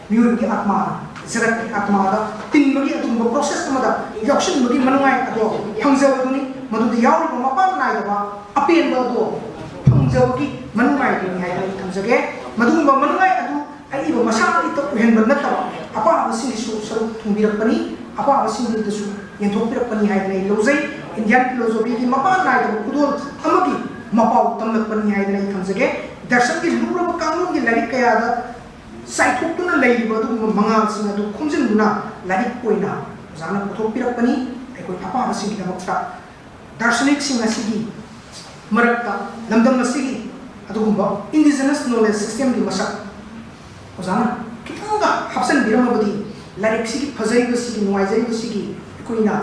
ꯃꯤꯑꯣꯏꯕꯒꯤ ꯑꯥꯠꯃꯥꯗ, ꯖꯒꯠꯀꯤ ꯑꯥꯠꯃꯥꯗ ꯇꯤꯟꯕꯒꯤ ꯑꯗꯨꯒꯨꯝꯕ process ꯑꯃꯗ ꯌꯥꯎꯁꯤꯟꯕꯒꯤ ꯃꯅꯨꯡꯉꯥꯏ ꯑꯗꯣ ꯐꯪꯖꯕꯗꯨꯅꯤ꯫ ꯃꯗꯨꯗ ꯌꯥꯎꯔꯤꯕ ꯃꯄꯥꯟ ꯅꯥꯏꯗꯕ ꯑꯄꯦꯟꯕ ꯑꯗꯣ ꯐꯪꯖꯕꯒꯤ ꯃꯅꯨꯡꯉꯥꯏꯗꯨꯅꯤ ꯍꯥꯏꯗꯅ ꯑꯩ ꯊꯝꯖꯒꯦ꯫ ꯃꯗꯨꯒꯨꯝꯕ ꯃꯅꯨꯡꯉꯥꯏ ꯑꯗꯨ ꯑꯏꯕ ꯃꯁꯥ ꯈꯛꯇ ꯑꯣꯏꯍꯟꯕ ꯅꯠꯇꯕ ꯑꯄꯥꯕꯁꯤꯡꯒꯤꯁꯨ ꯁꯔꯨꯛ ꯊꯨꯡꯕꯤꯔꯛꯄꯅꯤ, ꯑꯄꯥꯕꯁꯤꯡꯗꯨꯗꯁꯨ ꯌꯦꯟꯊꯣꯛꯄꯤꯔꯛꯄꯅꯤ ꯍꯥꯏꯗꯅ ꯑꯩ ꯂꯧꯖꯩ꯫ Indian philosophyꯒꯤ ꯃꯄꯥꯟ ꯅꯥꯏꯗꯕ ꯈꯨꯗꯣꯜ ꯑꯃꯒꯤ ꯃꯄꯥꯎ ꯇꯝꯂꯛꯄꯅꯤ ꯍꯥꯏꯗꯅ ꯑꯩ ꯊꯝꯖꯒꯦ꯫ ꯗꯔꯁꯟꯒꯤ ꯂꯨꯔꯕ ꯀꯥꯡꯂꯣꯟꯒꯤ ꯂꯥꯏꯔꯤꯛ ꯀꯌꯥꯗ ꯆꯥꯏꯊꯣꯛꯇꯨꯅ ꯂꯩꯔꯤꯕ ꯑꯗꯨꯒꯨꯝꯕ ꯃꯉꯥꯜꯁꯤꯡ ꯑꯗꯨ ꯈꯣꯝꯖꯤꯟꯗꯨꯅ ꯂꯥꯏꯔꯤꯛ ꯑꯣꯏꯅ ꯑꯣꯖꯥꯅ ꯄꯨꯊꯣꯛꯄꯤꯔꯛꯄꯅꯤ꯫ ꯑꯩꯈꯣꯏ ꯑꯄꯥꯕꯁꯤꯡꯒꯤꯗꯃꯛꯇ ꯗꯥꯔꯁꯅꯤꯛꯁꯤꯡ ꯑꯁꯤꯒꯤ ꯃꯔꯛꯇ ꯂꯝꯗꯝ ꯑꯁꯤꯒꯤ ꯑꯗꯨꯒꯨꯝꯕ indigenous knowledge systemꯒꯤ ꯃꯁꯛ ꯑꯣꯖꯥꯅ ꯈꯤꯇꯪꯒ ꯍꯥꯞꯆꯤꯟꯕꯤꯔꯝꯃꯕꯗꯤ ꯂꯥꯏꯔꯤꯛꯁꯤꯒꯤ ꯐꯖꯔꯤꯕꯁꯤꯒꯤ, ꯅꯨꯡꯉꯥꯏꯖꯔꯤꯕꯁꯤꯒꯤ ꯑꯩꯈꯣꯏꯅ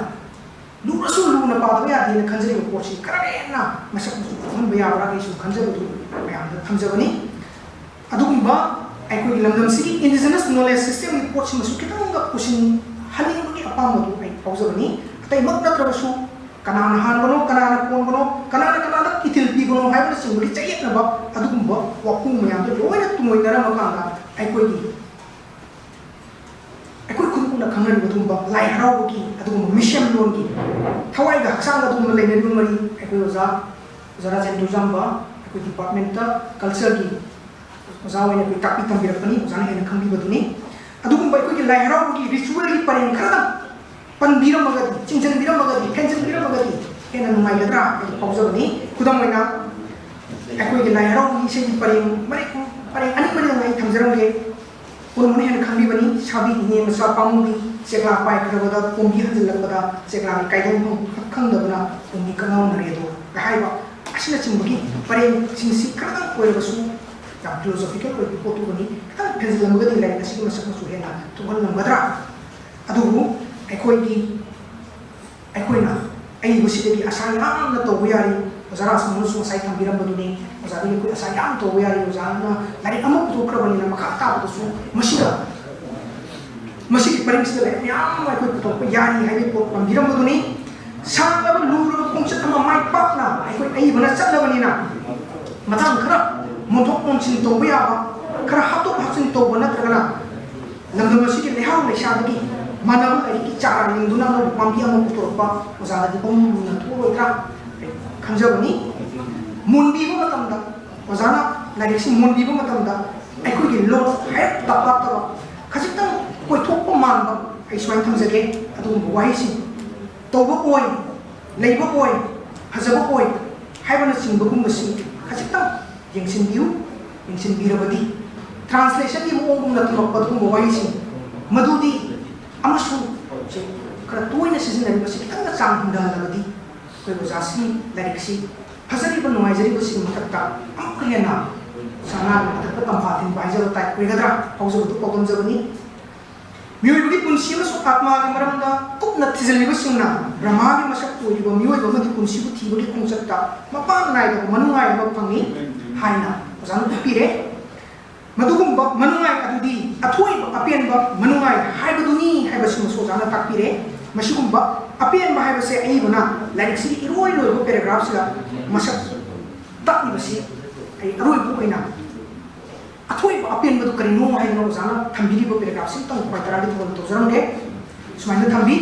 ꯂꯨꯔꯁꯨ ꯂꯨꯅ ꯄꯥꯗꯕ ꯌꯥꯗꯦꯅ ꯈꯟꯖꯔꯤꯕ ꯄꯣꯠꯁꯤ ꯈꯔ ꯍꯦꯟꯅ ꯃꯁꯛ ꯃꯇꯧ ꯊꯣꯛꯍꯟꯕ ꯌꯥꯕ꯭ꯔꯥ ꯑꯩ ꯁꯨꯝ ꯈꯟꯖꯕꯗꯨ ꯃꯌꯥꯝꯗ ꯊꯝꯖꯕꯅꯤ꯫ ꯑꯗꯨꯒꯨꯝꯕ ꯑꯩꯈꯣꯏꯒꯤ ꯂꯝꯗꯝꯁꯤꯒꯤ indigenous knowledge systemꯒꯤ ꯄꯣꯠꯁꯤꯃꯁꯨ ꯈꯤꯇꯪꯒ ꯄꯨꯁꯤꯟꯍꯟꯅꯤꯡꯕꯒꯤ ꯑꯄꯥꯝꯕꯗꯨ ꯑꯩ ꯐꯥꯎꯖꯕꯅꯤ꯫ ꯑꯇꯩꯃꯛ ꯅꯠꯇ꯭ꯔꯕꯁꯨ ꯀꯅꯥꯅ ꯍꯥꯟꯕꯅꯣ, ꯀꯅꯥꯅ ꯀꯣꯟꯕꯅꯣ, ꯀꯅꯥꯅ ꯀꯅꯥꯗ ꯏꯊꯤꯜ ꯄꯤꯕꯅꯣ ꯍꯥꯏꯕꯅꯆꯤꯡꯕꯒꯤ ꯆꯌꯦꯠꯅꯕ ꯑꯗꯨꯒꯨꯝꯕ ꯋꯥꯐꯝ ꯃꯌꯥꯝꯗꯣ ꯂꯣꯏꯅ ꯇꯨꯡꯑꯣꯏꯅꯔꯝꯃꯀꯥꯟꯗ ꯑꯩꯈꯣꯏꯒꯤ ꯑꯩꯈꯣꯏ ꯈꯨꯗꯤꯡꯃꯛꯅ ꯈꯪꯅꯔꯤꯕ ꯑꯗꯨꯒꯨꯝꯕ ꯂꯥꯏ ꯍꯔꯥꯎꯕꯒꯤ ꯑꯗꯨꯒꯨꯝꯕ ꯃꯤꯁꯦꯝꯂꯣꯟꯒꯤ ꯊꯋꯥꯏꯒ ꯍꯛꯆꯥꯡꯒ ꯑꯗꯨꯒꯨꯝꯕ ꯂꯩꯅꯔꯤꯕ ꯃꯔꯤ ꯑꯩꯈꯣꯏ ꯑꯣꯖꯥ, ꯑꯣꯖꯥ ꯔꯥꯖꯦꯟꯗ꯭ꯔ ꯖꯥꯝꯕ ꯑꯩꯈꯣꯏ departmentꯇ cultureꯒꯤ ꯑꯣꯖꯥ ꯑꯣꯏꯅ ꯑꯩꯈꯣꯏ ꯇꯥꯛꯄꯤ ꯇꯝꯕꯤꯔꯛꯄꯅꯤ꯫ ꯑꯣꯖꯥꯅ ꯍꯦꯟꯅ ꯈꯪꯕꯤꯕꯗꯨꯅꯤ꯫ ꯑꯗꯨꯒꯨꯝꯕ ꯑꯩꯈꯣꯏꯒꯤ ꯂꯥꯏ ꯍꯔꯥꯎꯕꯒꯤ ritualꯒꯤ ꯄꯔꯦꯡ ꯈꯔꯗꯪ ꯄꯟꯕꯤꯔꯝꯃꯒꯗꯤ, ꯆꯤꯡꯁꯤꯟꯕꯤꯔꯝꯃꯒꯗꯤ, ꯐꯦꯟꯖꯤꯟꯕꯤꯔꯝꯃꯒꯗꯤ ꯍꯦꯟꯅ ꯅꯨꯡꯉꯥꯏꯒꯗ꯭ꯔꯥ ꯍꯥꯏꯅ ꯐꯥꯎꯖꯕꯅꯤ꯫ ꯈꯨꯗꯝ ꯑꯣꯏꯅ ꯑꯩꯈꯣꯏꯒꯤ ꯂꯥꯏ ꯍꯔꯥꯎꯕꯒꯤ ꯏꯁꯩꯒꯤ ꯄꯔꯦꯡ ꯃꯔꯤ-, ꯄꯔꯦꯡ ꯑꯅꯤ ꯃꯔꯤꯗꯪ ꯑꯩ ꯊꯝꯖꯔꯝꯒꯦ꯫ ꯄꯨꯝꯅꯃꯛꯅ ꯍꯦꯟꯅ ꯈꯪꯕꯤꯕꯅꯤ, ꯁꯥꯕꯤ ꯏꯅꯦ ꯃꯆꯥ ꯄꯥꯝꯃꯨꯕꯤ, ꯆꯦꯛꯂꯥ ꯄꯥꯏꯈ꯭ꯔꯕꯗ ꯀꯣꯝꯕꯤ ꯍꯟꯖꯤꯜꯂꯛꯄꯗ, ꯆꯦꯛꯂꯥꯒꯤ ꯀꯥꯏꯗꯣꯡꯐꯝ ꯈꯪꯗꯕꯅ ꯀꯣꯝꯕꯤ ꯀꯪꯉꯥꯎꯅꯔꯦꯗꯣ ꯍꯥꯏꯕ ꯑꯁꯤꯅꯆꯤꯡꯕꯒꯤ ꯄꯔꯦꯡꯁꯤꯡꯁꯤ ꯈꯔꯗꯪ ꯑꯣꯏꯔꯕꯁꯨ ꯌꯥꯝ philosophical ꯑꯣꯏꯕ ꯄꯣꯠꯇꯨꯕꯨꯅꯤ꯫ ꯈꯤꯇꯪ ꯐꯦꯟꯖꯤꯜꯂꯝꯃꯒꯗꯤ ꯂꯥꯏꯔꯤꯛ ꯑꯁꯤꯒꯤ ꯃꯁꯛ ꯃꯆꯨ ꯍꯦꯟꯅ ꯊꯣꯛꯍꯜꯂꯝꯒꯗ꯭ꯔꯥ? ꯑꯗꯨꯕꯨ ꯑꯩꯈꯣꯏꯒꯤ, ꯑꯩꯈꯣꯏꯅ ꯑꯏꯕꯁꯤꯗꯒꯤ ꯑꯁꯥ ꯌꯥꯝꯅ ꯇꯧꯕ ꯌꯥꯔꯤ꯫ ꯑꯣꯖꯥ ꯔꯥꯖꯃꯣꯍꯟꯁꯨ ꯉꯁꯥꯏ ꯊꯝꯕꯤꯔꯝꯕꯗꯨꯅꯤ꯫ ꯑꯣꯖꯥꯗꯒꯤ ꯑꯩꯈꯣꯏ ꯑꯁꯥ ꯌꯥꯝ ꯇꯧꯕ ꯌꯥꯔꯤ꯫ ꯑꯣꯖꯥꯅ ꯂꯥꯏꯔꯤꯛ ꯑꯃ ꯄꯨꯊꯣꯛꯈ꯭ꯔꯕꯅꯤꯅ ꯃꯈꯥ ꯇꯥꯕꯗꯁꯨ ꯃꯁꯤꯗ ꯃꯁꯤꯒꯤ ꯄꯔꯤꯡꯁꯤꯗ ꯂꯩ ꯃꯌꯥꯝ ꯑꯃ ꯑꯩꯈꯣꯏ ꯄꯨꯊꯣꯛꯄ ꯌꯥꯔꯤ ꯍꯥꯏꯕꯒꯤ ꯄꯣꯠ ꯄꯟꯕꯤꯔꯝꯕꯗꯨꯅꯤ꯫ ꯁꯥꯡꯂꯕ ꯂꯨꯔꯕ ꯈꯣꯡꯆꯠ ꯑꯃ ꯃꯥꯏ ꯄꯥꯛꯅ ꯑꯩꯈꯣꯏ ꯑꯏꯕꯅ ꯆꯠꯂꯕꯅꯤꯅ, ꯃꯇꯥꯡ ꯈꯔ ꯃꯣꯟꯊꯣꯛ ꯃꯣꯟꯁꯤꯟ ꯇꯧꯕ ꯌꯥꯕ, ꯈꯔ ꯍꯥꯞꯇꯣꯛ ꯍꯥꯞꯆꯤꯟ ꯇꯧꯕ ꯅꯠꯇ꯭ꯔꯒꯅ ꯂꯝꯗꯝ ꯑꯁꯤꯒꯤ ꯂꯩꯍꯥꯎ ꯂꯩꯁꯥꯗꯒꯤ ꯃꯥꯟꯅꯕ ꯂꯥꯏꯔꯤꯛꯀꯤ ꯆꯥꯔꯥ ꯂꯦꯡꯗꯨꯅ ꯑꯅꯧꯕ ꯄꯥꯝꯕꯤ ꯑꯃ ꯄꯨꯊꯣꯔꯛꯄ ꯑꯣꯖꯥꯗꯗꯤ ꯄꯪꯅ ꯊꯣꯛꯂꯣꯏꯗ꯭ꯔꯥ ꯈꯟꯖꯕꯅꯤ꯫ ꯃꯨꯟꯕꯤꯕ ꯃꯇꯝꯗ, ꯑꯣꯖꯥꯅ ꯂꯥꯏꯔꯤꯛꯁꯤ ꯃꯨꯟꯕꯤꯕ ꯃꯇꯝꯗ ꯑꯩꯈꯣꯏꯒꯤ ꯂꯣꯟ ꯍꯥꯏꯔꯞ ꯇꯞꯂꯛꯇꯕ, ꯈꯖꯤꯛꯇꯪ ꯀꯣꯏꯊꯣꯛꯄ ꯃꯥꯟꯕ, ꯑꯩ ꯁꯨꯃꯥꯏꯅ ꯊꯝꯖꯒꯦ꯫ ꯑꯗꯨꯒꯨꯝꯕ ꯋꯥꯍꯩꯁꯤꯡ, ꯇꯧꯕ ꯑꯣꯏ, ꯂꯩꯕ ꯑꯣꯏ, ꯐꯖꯕ ꯑꯣꯏ ꯍꯥꯏꯕꯅꯆꯤꯡꯕꯒꯨꯝꯕꯁꯤ ꯈꯖꯤꯛꯇꯪ ꯌꯦꯡꯁꯤꯟꯕꯤꯌꯨ꯫ ꯌꯦꯡꯁꯤꯟꯕꯤꯔꯕꯗꯤ, ꯇ꯭ꯔꯥꯟꯁꯂꯦꯁꯟꯒꯤ ꯃꯑꯣꯡꯒꯨꯝꯅ ꯊꯝꯃꯛꯄ ꯑꯗꯨꯒꯨꯝꯕ ꯋꯥꯍꯩꯁꯤꯡ ꯃꯗꯨꯗꯤ ꯑꯃꯁꯨ ꯁꯦ ꯈꯔ ꯇꯣꯏꯅ ꯁꯤꯖꯤꯟꯅꯔꯤꯕꯁꯤ ꯈꯤꯇꯪꯒ ꯆꯥꯡ ꯍꯟꯊꯍꯜꯂꯕꯗꯤ ꯑꯩꯈꯣꯏ ꯑꯣꯖꯥꯁꯤꯡꯒꯤ ꯂꯥꯏꯔꯤꯛꯁꯤ ꯐꯖꯔꯤꯕ ꯅꯨꯡꯉꯥꯏꯖꯔꯤꯕꯁꯤꯒꯤ ꯃꯊꯛꯇ ꯑꯃꯨꯛꯀ ꯍꯦꯟꯅ ꯁꯅꯥꯒꯤ ꯃꯊꯛꯇ ꯇꯝꯐꯥ ꯊꯤꯟꯕ ꯍꯥꯏꯖꯕ ꯇꯥꯏ, ꯑꯣꯏꯒꯗ꯭ꯔꯥ? ꯍꯧꯖꯕꯗꯨ ꯄꯥꯎꯗꯝꯖꯕꯅꯤ꯫ ꯃꯤꯑꯣꯏꯕꯒꯤ ꯄꯨꯟꯁꯤ ꯑꯃꯁꯨꯡ ꯑꯥꯠꯃꯥꯒꯤ ꯃꯔꯝꯗ ꯀꯨꯞꯅ ꯊꯤꯖꯤꯜꯂꯤꯕꯁꯤꯡꯅ ꯕ꯭ꯔꯍꯃꯥꯒꯤ ꯃꯁꯛ ꯑꯣꯏꯔꯤꯕ ꯃꯤꯑꯣꯏꯕ ꯑꯃꯗꯤ ꯄꯨꯟꯁꯤꯕꯨ ꯊꯤꯕꯒꯤ ꯈꯣꯡꯆꯠꯇ ꯃꯄꯥꯟ ꯅꯥꯏꯗꯕ ꯃꯅꯨꯡꯉꯥꯏ ꯑꯃ ꯐꯪꯏ ꯍꯥꯏꯅ ꯑꯣꯖꯥꯅ ꯎꯠꯄꯤꯔꯦ꯫ ꯃꯗꯨꯒꯨꯝꯕ ꯃꯅꯨꯡꯉꯥꯏ ꯑꯗꯨꯗꯤ ꯑꯊꯣꯏꯕ ꯑꯄꯦꯟꯕ ꯃꯅꯨꯡꯉꯥꯏ ꯍꯥꯏꯕꯗꯨꯅꯤ ꯍꯥꯏꯕꯁꯤꯃꯁꯨ ꯑꯣꯖꯥꯅ ꯇꯥꯛꯄꯤꯔꯦ꯫ ꯃꯁꯤꯒꯨꯝꯕ ꯑꯄꯦꯟꯕ ꯍꯥꯏꯕꯁꯦ ꯑꯏꯕꯅ ꯂꯥꯏꯔꯤꯛꯁꯤꯒꯤ ꯏꯔꯣꯏ ꯂꯣꯏꯕ ꯄꯦꯔꯥꯒ꯭ꯔꯥꯐꯁꯤꯗ ꯃꯁꯛ ꯇꯥꯛꯂꯤꯕꯁꯤ ꯑꯩ ꯑꯔꯣꯏꯕ ꯑꯣꯏꯅ ꯑꯊꯣꯏꯕ ꯑꯄꯦꯟꯕꯗꯨ ꯀꯔꯤꯅꯣ ꯍꯥꯏꯗꯅ ꯑꯣꯖꯥꯅ ꯊꯝꯕꯤꯔꯤꯕ ꯄꯦꯔꯥꯒ꯭ꯔꯥꯐꯁꯤ ꯑꯃꯇꯪ ꯈ꯭ꯋꯥꯏ ꯇꯔꯥꯗꯤ ꯊꯧꯒꯜ ꯇꯧꯖꯔꯝꯒꯦ꯫ ꯁꯨꯃꯥꯏꯅ ꯊꯝꯕꯤ,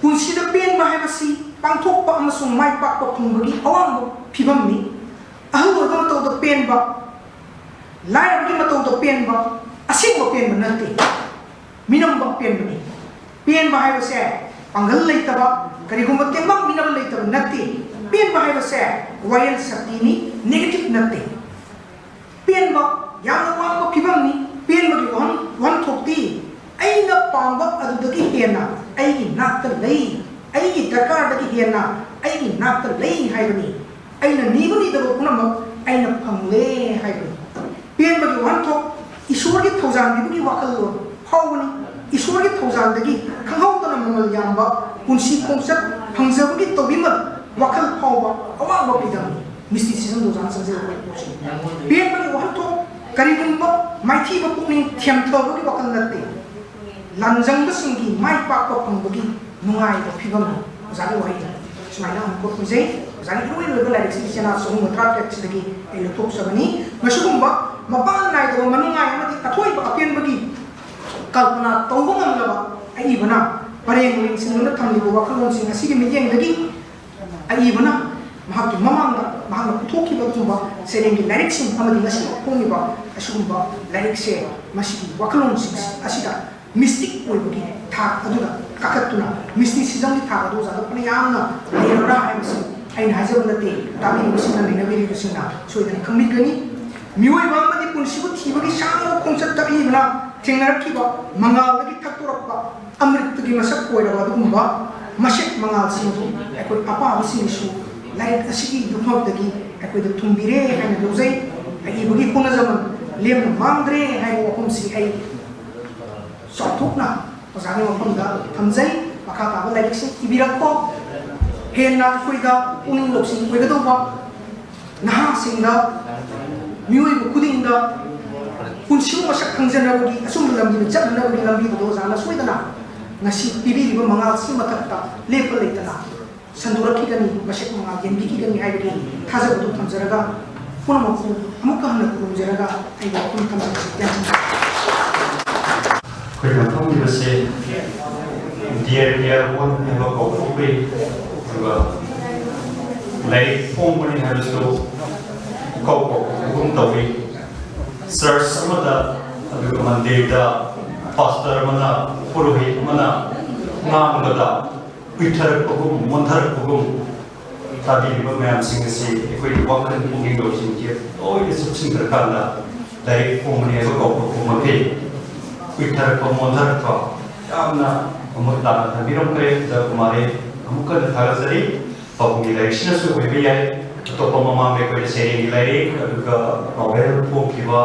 ꯄꯨꯟꯁꯤꯗ ꯄꯦꯟꯕ ꯍꯥꯏꯕꯁꯤ ꯄꯥꯡꯊꯣꯛꯄ ꯑꯃꯁꯨꯡ ꯃꯥꯏ ꯄꯥꯛꯄ ꯐꯪꯕꯒꯤ ꯑꯋꯥꯡꯕ ꯐꯤꯕꯝꯅꯤ꯫ ꯑꯍꯜ ꯑꯣꯏꯕ ꯃꯇꯧꯗ ꯄꯦꯟꯕ, ꯂꯥꯏꯔꯕꯒꯤ ꯃꯇꯧꯗ ꯄꯦꯟꯕ, ꯑꯁꯦꯡꯕ ꯄꯦꯟꯕ ꯅꯠꯇꯦ, ꯃꯤꯅꯝꯕ ꯄꯦꯟꯕꯅꯤ꯫ ꯄꯦꯟꯕ ꯍꯥꯏꯕꯁꯦ ꯄꯥꯡꯒꯜ ꯂꯩꯇꯕ, ꯀꯔꯤꯒꯨꯝꯕ ꯇꯦꯡꯕꯥꯡ ꯃꯤꯅꯕ ꯂꯩꯇꯕ ꯅꯠꯇꯦ꯫ ꯄꯦꯟꯕ ꯍꯥꯏꯕꯁꯦ ꯋꯥꯌꯦꯜ ꯁꯛꯇꯤꯅꯤ, ꯅꯦꯒꯦꯇꯤꯚ ꯅꯠꯇꯦ꯫ ꯄꯦꯟꯕ ꯌꯥꯝꯅ ꯋꯥꯡꯕ ꯐꯤꯕꯝꯅꯤ꯫ ꯄꯦꯟꯕꯒꯤ ꯋꯥꯍꯟ-, ꯋꯥꯍꯟꯊꯣꯛꯇꯤ ꯑꯩꯅ ꯄꯥꯝꯕ ꯑꯗꯨꯗꯒꯤ ꯍꯦꯟꯅ ꯑꯩꯒꯤ ꯅꯥꯛꯇ ꯂꯩ, ꯑꯩꯒꯤ ꯗꯔꯀꯥꯔꯗꯒꯤ ꯍꯦꯟꯅ ꯑꯩꯒꯤ ꯅꯥꯛꯇ ꯂꯩ ꯍꯥꯏꯕꯅꯤ꯫ ꯑꯩꯅ ꯅꯤꯕ ꯅꯤꯗꯕ ꯄꯨꯝꯅꯃꯛ ꯑꯩꯅ ꯐꯪꯂꯦ ꯍꯥꯏꯕꯅꯤ꯫ ꯄꯦꯟꯕꯒꯤ ꯋꯥꯍꯟꯊꯣꯛ ꯏꯁꯣꯔꯒꯤ ꯊꯧꯖꯥꯟꯕꯤꯕꯒꯤ ꯋꯥꯈꯜꯂꯣꯟ ꯐꯥꯎꯕꯅꯤ꯫ ꯏꯁꯣꯔꯒꯤ ꯊꯧꯖꯥꯜꯗꯒꯤ ꯈꯪꯍꯧꯗꯅ ꯃꯃꯜ ꯌꯥꯝꯕ ꯄꯨꯟꯁꯤ ꯈꯣꯡꯆꯠ ꯐꯪꯖꯕꯒꯤ ꯇꯧꯕꯤꯃꯜ ꯋꯥꯈꯜ ꯐꯥꯎꯕ ꯑꯋꯥꯡꯕ ꯐꯤꯗꯝꯅꯤ꯫ ꯃꯤꯁꯇꯤꯁꯤꯖꯝꯗ ꯑꯣꯖꯥꯅ ꯆꯪꯖꯔꯛꯄ ꯄꯣꯠꯁꯤꯡ ꯄꯦꯟꯕꯒꯤ ꯋꯥꯍꯟꯊꯣꯛ ꯀꯔꯤꯒꯨꯝꯕ ꯃꯥꯏꯊꯤꯕ ꯄꯨꯛꯅꯤꯡ ꯊꯦꯝꯊꯕꯒꯤ ꯋꯥꯈꯜ ꯅꯠꯇꯦ꯫ ꯂꯥꯟꯖꯪꯕꯁꯤꯡꯒꯤ ꯃꯥꯏ ꯄꯥꯛꯄ ꯐꯪꯕꯒꯤ ꯅꯨꯡꯉꯥꯏꯕ ꯐꯤꯕꯝ꯫ ꯑꯣꯖꯥꯒꯤ ꯋꯥꯍꯩ ꯁꯨꯃꯥꯏꯅ ꯑꯃꯨꯛꯀ ꯈꯨꯝꯖꯩ꯫ ꯑꯣꯖꯥꯒꯤ ꯏꯔꯣꯏ ꯂꯣꯏꯕ ꯂꯥꯏꯔꯤꯛꯁꯤꯒꯤ ꯆꯦꯅꯥ ꯆꯍꯨꯝꯒ ꯇꯔꯥꯇꯔꯦꯠꯁꯤꯗꯒꯤ ꯑꯩ ꯂꯧꯊꯣꯛꯆꯕꯅꯤ꯫ ꯃꯁꯤꯒꯨꯝꯕ ꯃꯄꯥꯟ ꯅꯥꯏꯗꯕ ꯃꯅꯨꯡꯉꯥꯏ ꯑꯃꯗꯤ ꯑꯊꯣꯏꯕ ꯑꯄꯦꯟꯕꯒꯤ ꯀꯜꯄꯅꯥ ꯇꯧꯕ ꯉꯝꯂꯕ ꯑꯏꯕꯅ ꯄꯔꯦꯡ ꯂꯦꯡꯁꯤꯟꯗꯨꯅ ꯊꯝꯂꯤꯕ ꯋꯥꯈꯜꯂꯣꯟꯁꯤꯡ ꯑꯁꯤꯒꯤ ꯃꯤꯠꯌꯦꯡꯗꯒꯤ ꯑꯏꯕꯅ ꯃꯍꯥꯛꯀꯤ ꯃꯃꯥꯡꯗ ꯃꯍꯥꯛꯅ ꯄꯨꯊꯣꯛꯈꯤꯕ ꯑꯗꯨꯒꯨꯝꯕ ꯁꯩꯔꯦꯡꯒꯤ ꯂꯥꯏꯔꯤꯛꯁꯤꯡ ꯑꯃꯗꯤ ꯉꯁꯤꯃꯛ ꯐꯣꯡꯂꯤꯕ ꯑꯁꯤꯒꯨꯝꯕ ꯂꯥꯏꯔꯤꯛꯁꯦ, ꯃꯁꯤꯒꯤ ꯋꯥꯈꯜꯂꯣꯟꯁꯤꯡ ꯑꯁꯤꯗ ꯃꯤꯁꯇꯤꯛ ꯑꯣꯏꯕꯒꯤ ꯊꯥꯛ ꯑꯗꯨꯗ ꯀꯥꯈꯠꯇꯨꯅ ꯃꯤꯁꯇꯤꯁꯤꯖꯝꯒꯤ ꯊꯥꯛ ꯑꯗꯨ ꯑꯣꯖꯥꯗ ꯐꯅ ꯌꯥꯝꯅ ꯂꯩꯔꯕ꯭ꯔꯥ ꯍꯥꯏꯕꯁꯤ ꯑꯩꯅ ꯍꯥꯏꯖꯕ ꯅꯠꯇꯦ, ꯇꯥꯕꯤꯔꯤꯕꯁꯤꯡꯅ, ꯅꯩꯅꯕꯤꯔꯤꯕꯁꯤꯡꯅ ꯁꯣꯏꯗꯅ ꯈꯪꯕꯤꯒꯅꯤ꯫ ꯃꯤꯑꯣꯏꯕ ꯑꯃꯗꯤ ꯄꯨꯟꯁꯤꯕꯨ ꯊꯤꯕꯒꯤ ꯁꯥꯡꯂꯕ ꯈꯣꯡꯆꯠꯇ ꯑꯏꯕꯅ ꯊꯦꯡꯅꯔꯛꯈꯤꯕ ꯃꯉꯥꯜꯗꯒꯤ ꯊꯛꯇꯣꯔꯛꯄ ꯑꯃ꯭ꯔꯤꯠꯇꯒꯤ ꯃꯁꯛ ꯑꯣꯏꯔꯕ ꯑꯗꯨꯒꯨꯝꯕ ꯃꯁꯦꯛ ꯃꯉꯥꯜꯁꯤꯡ ꯑꯗꯨ ꯑꯩꯈꯣꯏ ꯑꯄꯥꯕꯁꯤꯡꯅꯁꯨ ꯂꯥꯏꯔꯤꯛ ꯑꯁꯤꯒꯤ ꯌꯨꯝꯐꯝꯗꯒꯤ ꯑꯩꯈꯣꯏꯗ ꯊꯨꯡꯕꯤꯔꯦ ꯍꯥꯏꯅ ꯂꯧꯖꯩ꯫ ꯑꯏꯕꯒꯤ ꯍꯣꯠꯅꯖꯃꯟ ꯂꯦꯝꯅ ꯃꯥꯡꯗ꯭ꯔꯦ ꯍꯥꯏꯕ ꯋꯥꯐꯝꯁꯤ ꯑꯩ ꯆꯥꯎꯊꯣꯛꯅ ꯑꯣꯖꯥꯒꯤ ꯃꯐꯝꯗ ꯊꯝꯖꯩ꯫ ꯃꯈꯥ ꯇꯥꯕ ꯂꯥꯏꯔꯤꯛꯁꯤꯡ ꯏꯕꯤꯔꯛꯄ ꯍꯦꯟꯅ ꯑꯩꯈꯣꯏꯗ ꯄꯨꯛꯅꯤꯡ ꯂꯧꯁꯤꯡ ꯑꯣꯏꯒꯗꯧꯕ ꯅꯍꯥꯁꯤꯡꯗ, ꯃꯤꯑꯣꯏꯕ ꯈꯨꯗꯤꯡꯗ ꯄꯨꯟꯁꯤꯕꯨ ꯃꯁꯛ ꯈꯪꯖꯅꯕꯒꯤ ꯑꯆꯨꯝꯕ ꯂꯝꯕꯤꯗ ꯆꯠꯅꯅꯕꯒꯤ ꯂꯝꯕꯤꯗꯨꯗ ꯑꯣꯖꯥꯅ ꯁꯣꯏꯗꯅ ꯉꯁꯤ ꯄꯤꯕꯤꯔꯤꯕ ꯃꯉꯥꯜꯁꯤꯒꯤ ꯃꯊꯛꯇ ꯂꯦꯞꯄ ꯂꯩꯇꯅ ꯁꯟꯗꯣꯔꯛꯈꯤꯒꯅꯤ, ꯃꯁꯦꯛ ꯃꯉꯥꯜ ꯌꯦꯟꯕꯤꯈꯤꯒꯅꯤ ꯍꯥꯏꯕꯒꯤ ꯊꯥꯖꯕꯗꯨ ꯊꯝꯖꯔꯒ ꯄꯨꯝꯅꯃꯛꯄꯨ ꯑꯃꯨꯛꯀ ꯍꯟꯅ ꯈꯨꯔꯨꯝꯖꯔꯒ ꯑꯩꯒꯤ ꯋꯥꯐꯝ ꯊꯝꯖꯔꯤꯁꯤ ꯇꯦꯟꯁꯤꯟꯖꯔꯤ꯫ ꯑꯩꯈꯣꯏꯅ ꯐꯝꯂꯤꯕꯁꯦ ꯗꯤꯌꯔ ꯗꯤꯌꯔ ꯋꯥꯟ ꯍꯥꯏꯕ ꯀꯧꯊꯣꯛꯄꯤ, ꯑꯗꯨꯒ ꯂꯥꯏꯔꯤꯛ ꯐꯣꯡꯕꯅꯤ ꯍꯥꯏꯕꯁꯨ ꯏꯀꯧ ꯀꯧꯕꯒꯨꯝ ꯇꯧꯏ꯫ ꯆꯔꯆ ꯑꯃꯗ, ꯑꯗꯨꯒ ꯃꯟꯗꯤꯔꯗ ꯄꯥꯁꯇꯔ ꯑꯃꯅ, ꯄꯨꯔꯣꯍꯤꯠ ꯑꯃꯅ ꯉꯥꯡꯕꯗ ꯎꯏꯊꯔꯛꯄꯒꯨꯝ, ꯃꯣꯟꯊꯔꯛꯄꯒꯨꯝ, ꯇꯥꯕꯤꯔꯤꯕ ꯃꯌꯥꯝꯁꯤꯡ ꯑꯁꯤ ꯑꯩꯈꯣꯏꯒꯤ ꯋꯥꯈꯜ ꯄꯨꯛꯅꯤꯡ ꯂꯧꯁꯤꯡꯁꯦ ꯂꯣꯏꯅ ꯆꯨꯞꯁꯤꯟꯈ꯭ꯔꯀꯥꯟꯗ ꯂꯥꯏꯔꯤꯛ ꯐꯣꯡꯕꯅꯦꯕ ꯀꯧꯕ ꯈꯨꯝꯃꯛꯈꯤ꯫ ꯎꯏꯊꯔꯛꯄ, ꯃꯣꯟꯊꯔꯛꯄ ꯌꯥꯝꯅ ꯃꯃꯨꯠ ꯇꯥꯅ ꯊꯝꯕꯤꯔꯝꯈ꯭ꯔꯦ꯫ ꯑꯣꯖꯥ ꯀꯨꯃꯥꯔꯤ, ꯑꯃꯨꯛ ꯍꯟꯅ ꯊꯥꯒꯠꯆꯔꯤ꯫ ꯄꯥꯕꯨꯡꯒꯤ ꯂꯥꯏꯔꯤꯛꯁꯤꯅꯁꯨ ꯑꯣꯏꯕ ꯌꯥꯏ, ꯑꯇꯣꯞꯄ ꯃꯃꯥꯡꯗ ꯑꯩꯈꯣꯏꯅ ꯁꯩꯔꯦꯡꯒꯤ ꯂꯥꯏꯔꯤꯛ, ꯑꯗꯨꯒ ꯅꯣꯚꯦꯜ ꯐꯣꯡꯈꯤꯕ,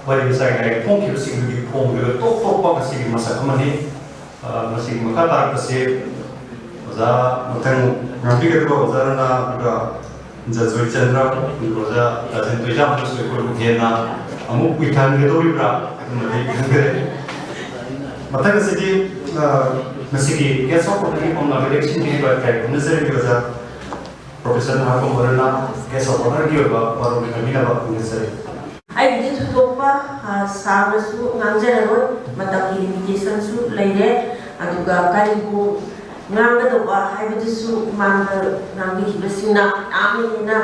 ꯋꯥꯔꯤ ꯃꯆꯥꯒꯤ ꯂꯥꯏꯔꯤꯛ ꯐꯣꯡꯈꯤꯕꯁꯤꯡꯗꯨꯒꯤ ꯐꯣꯡꯈꯤꯕ ꯇꯣꯞ ꯇꯣꯞꯄ ꯉꯁꯤꯒꯤ ꯃꯁꯛ ꯑꯃꯅꯤ꯫ ꯑ, ꯃꯁꯤꯒꯤ ꯃꯈꯥ ꯇꯥꯔꯛꯄꯁꯤ ꯑꯣꯖꯥ ꯃꯊꯪ ꯉꯥꯡꯕꯤꯒꯗꯕ ꯑꯣꯖꯥ ꯔꯅꯥ, ꯑꯗꯨꯒ ꯑꯣꯖꯥ ꯖꯣꯏꯆꯟꯗ꯭ꯔ, ꯑꯗꯨꯒ ꯑꯣꯖꯥ ꯔꯥꯖꯦꯟ ꯇꯣꯏꯖꯥꯝꯅꯁꯨ ꯑꯩꯈꯣꯏꯕꯨ ꯍꯦꯟꯅ ꯑꯃꯨꯛ ꯎꯏꯊꯍꯟꯒꯗꯧꯔꯤꯕ꯭ꯔꯥ ꯑꯗꯨꯃꯗꯤ ꯈꯪꯖꯔꯦ꯫ ꯃꯊꯪ ꯑꯁꯤꯗꯤ, ꯑ, ꯉꯁꯤꯒꯤ Guest of Honourꯒꯤ ꯄꯥꯎꯇꯥꯛ ꯂꯦꯛꯁꯤꯟꯕꯤꯔꯤꯕ ꯏꯀꯥꯏ ꯈꯨꯝꯅꯖꯔꯤꯕ ꯑꯣꯖꯥ Professor ꯅꯍꯥꯛꯄ ꯃꯔꯨꯅ Guest of Honourꯒꯤ ꯑꯣꯏꯕ ꯋꯥꯔꯣꯜ ꯊꯝꯕꯤꯅꯕ ꯈꯪꯖꯔꯤ꯫ ꯑꯩꯒꯤꯗꯤ ꯊꯣꯏꯗꯣꯛꯄ, ꯑ, ꯁꯥꯡꯅꯁꯨ ꯉꯥꯡꯖꯔꯔꯣꯏ, ꯃꯇꯝꯒꯤ limitationꯁꯨ ꯂꯩꯔꯦ, ꯑꯗꯨꯒ ꯀꯔꯤꯕꯨ ꯉꯥꯡꯒꯗꯧꯕ ꯍꯥꯏꯕꯗꯨꯁꯨ ꯏꯃꯥꯡꯗ ꯉꯥꯡꯕꯤꯈꯤꯕꯁꯤꯡꯅ ꯌꯥꯝꯅ ꯍꯦꯟꯅ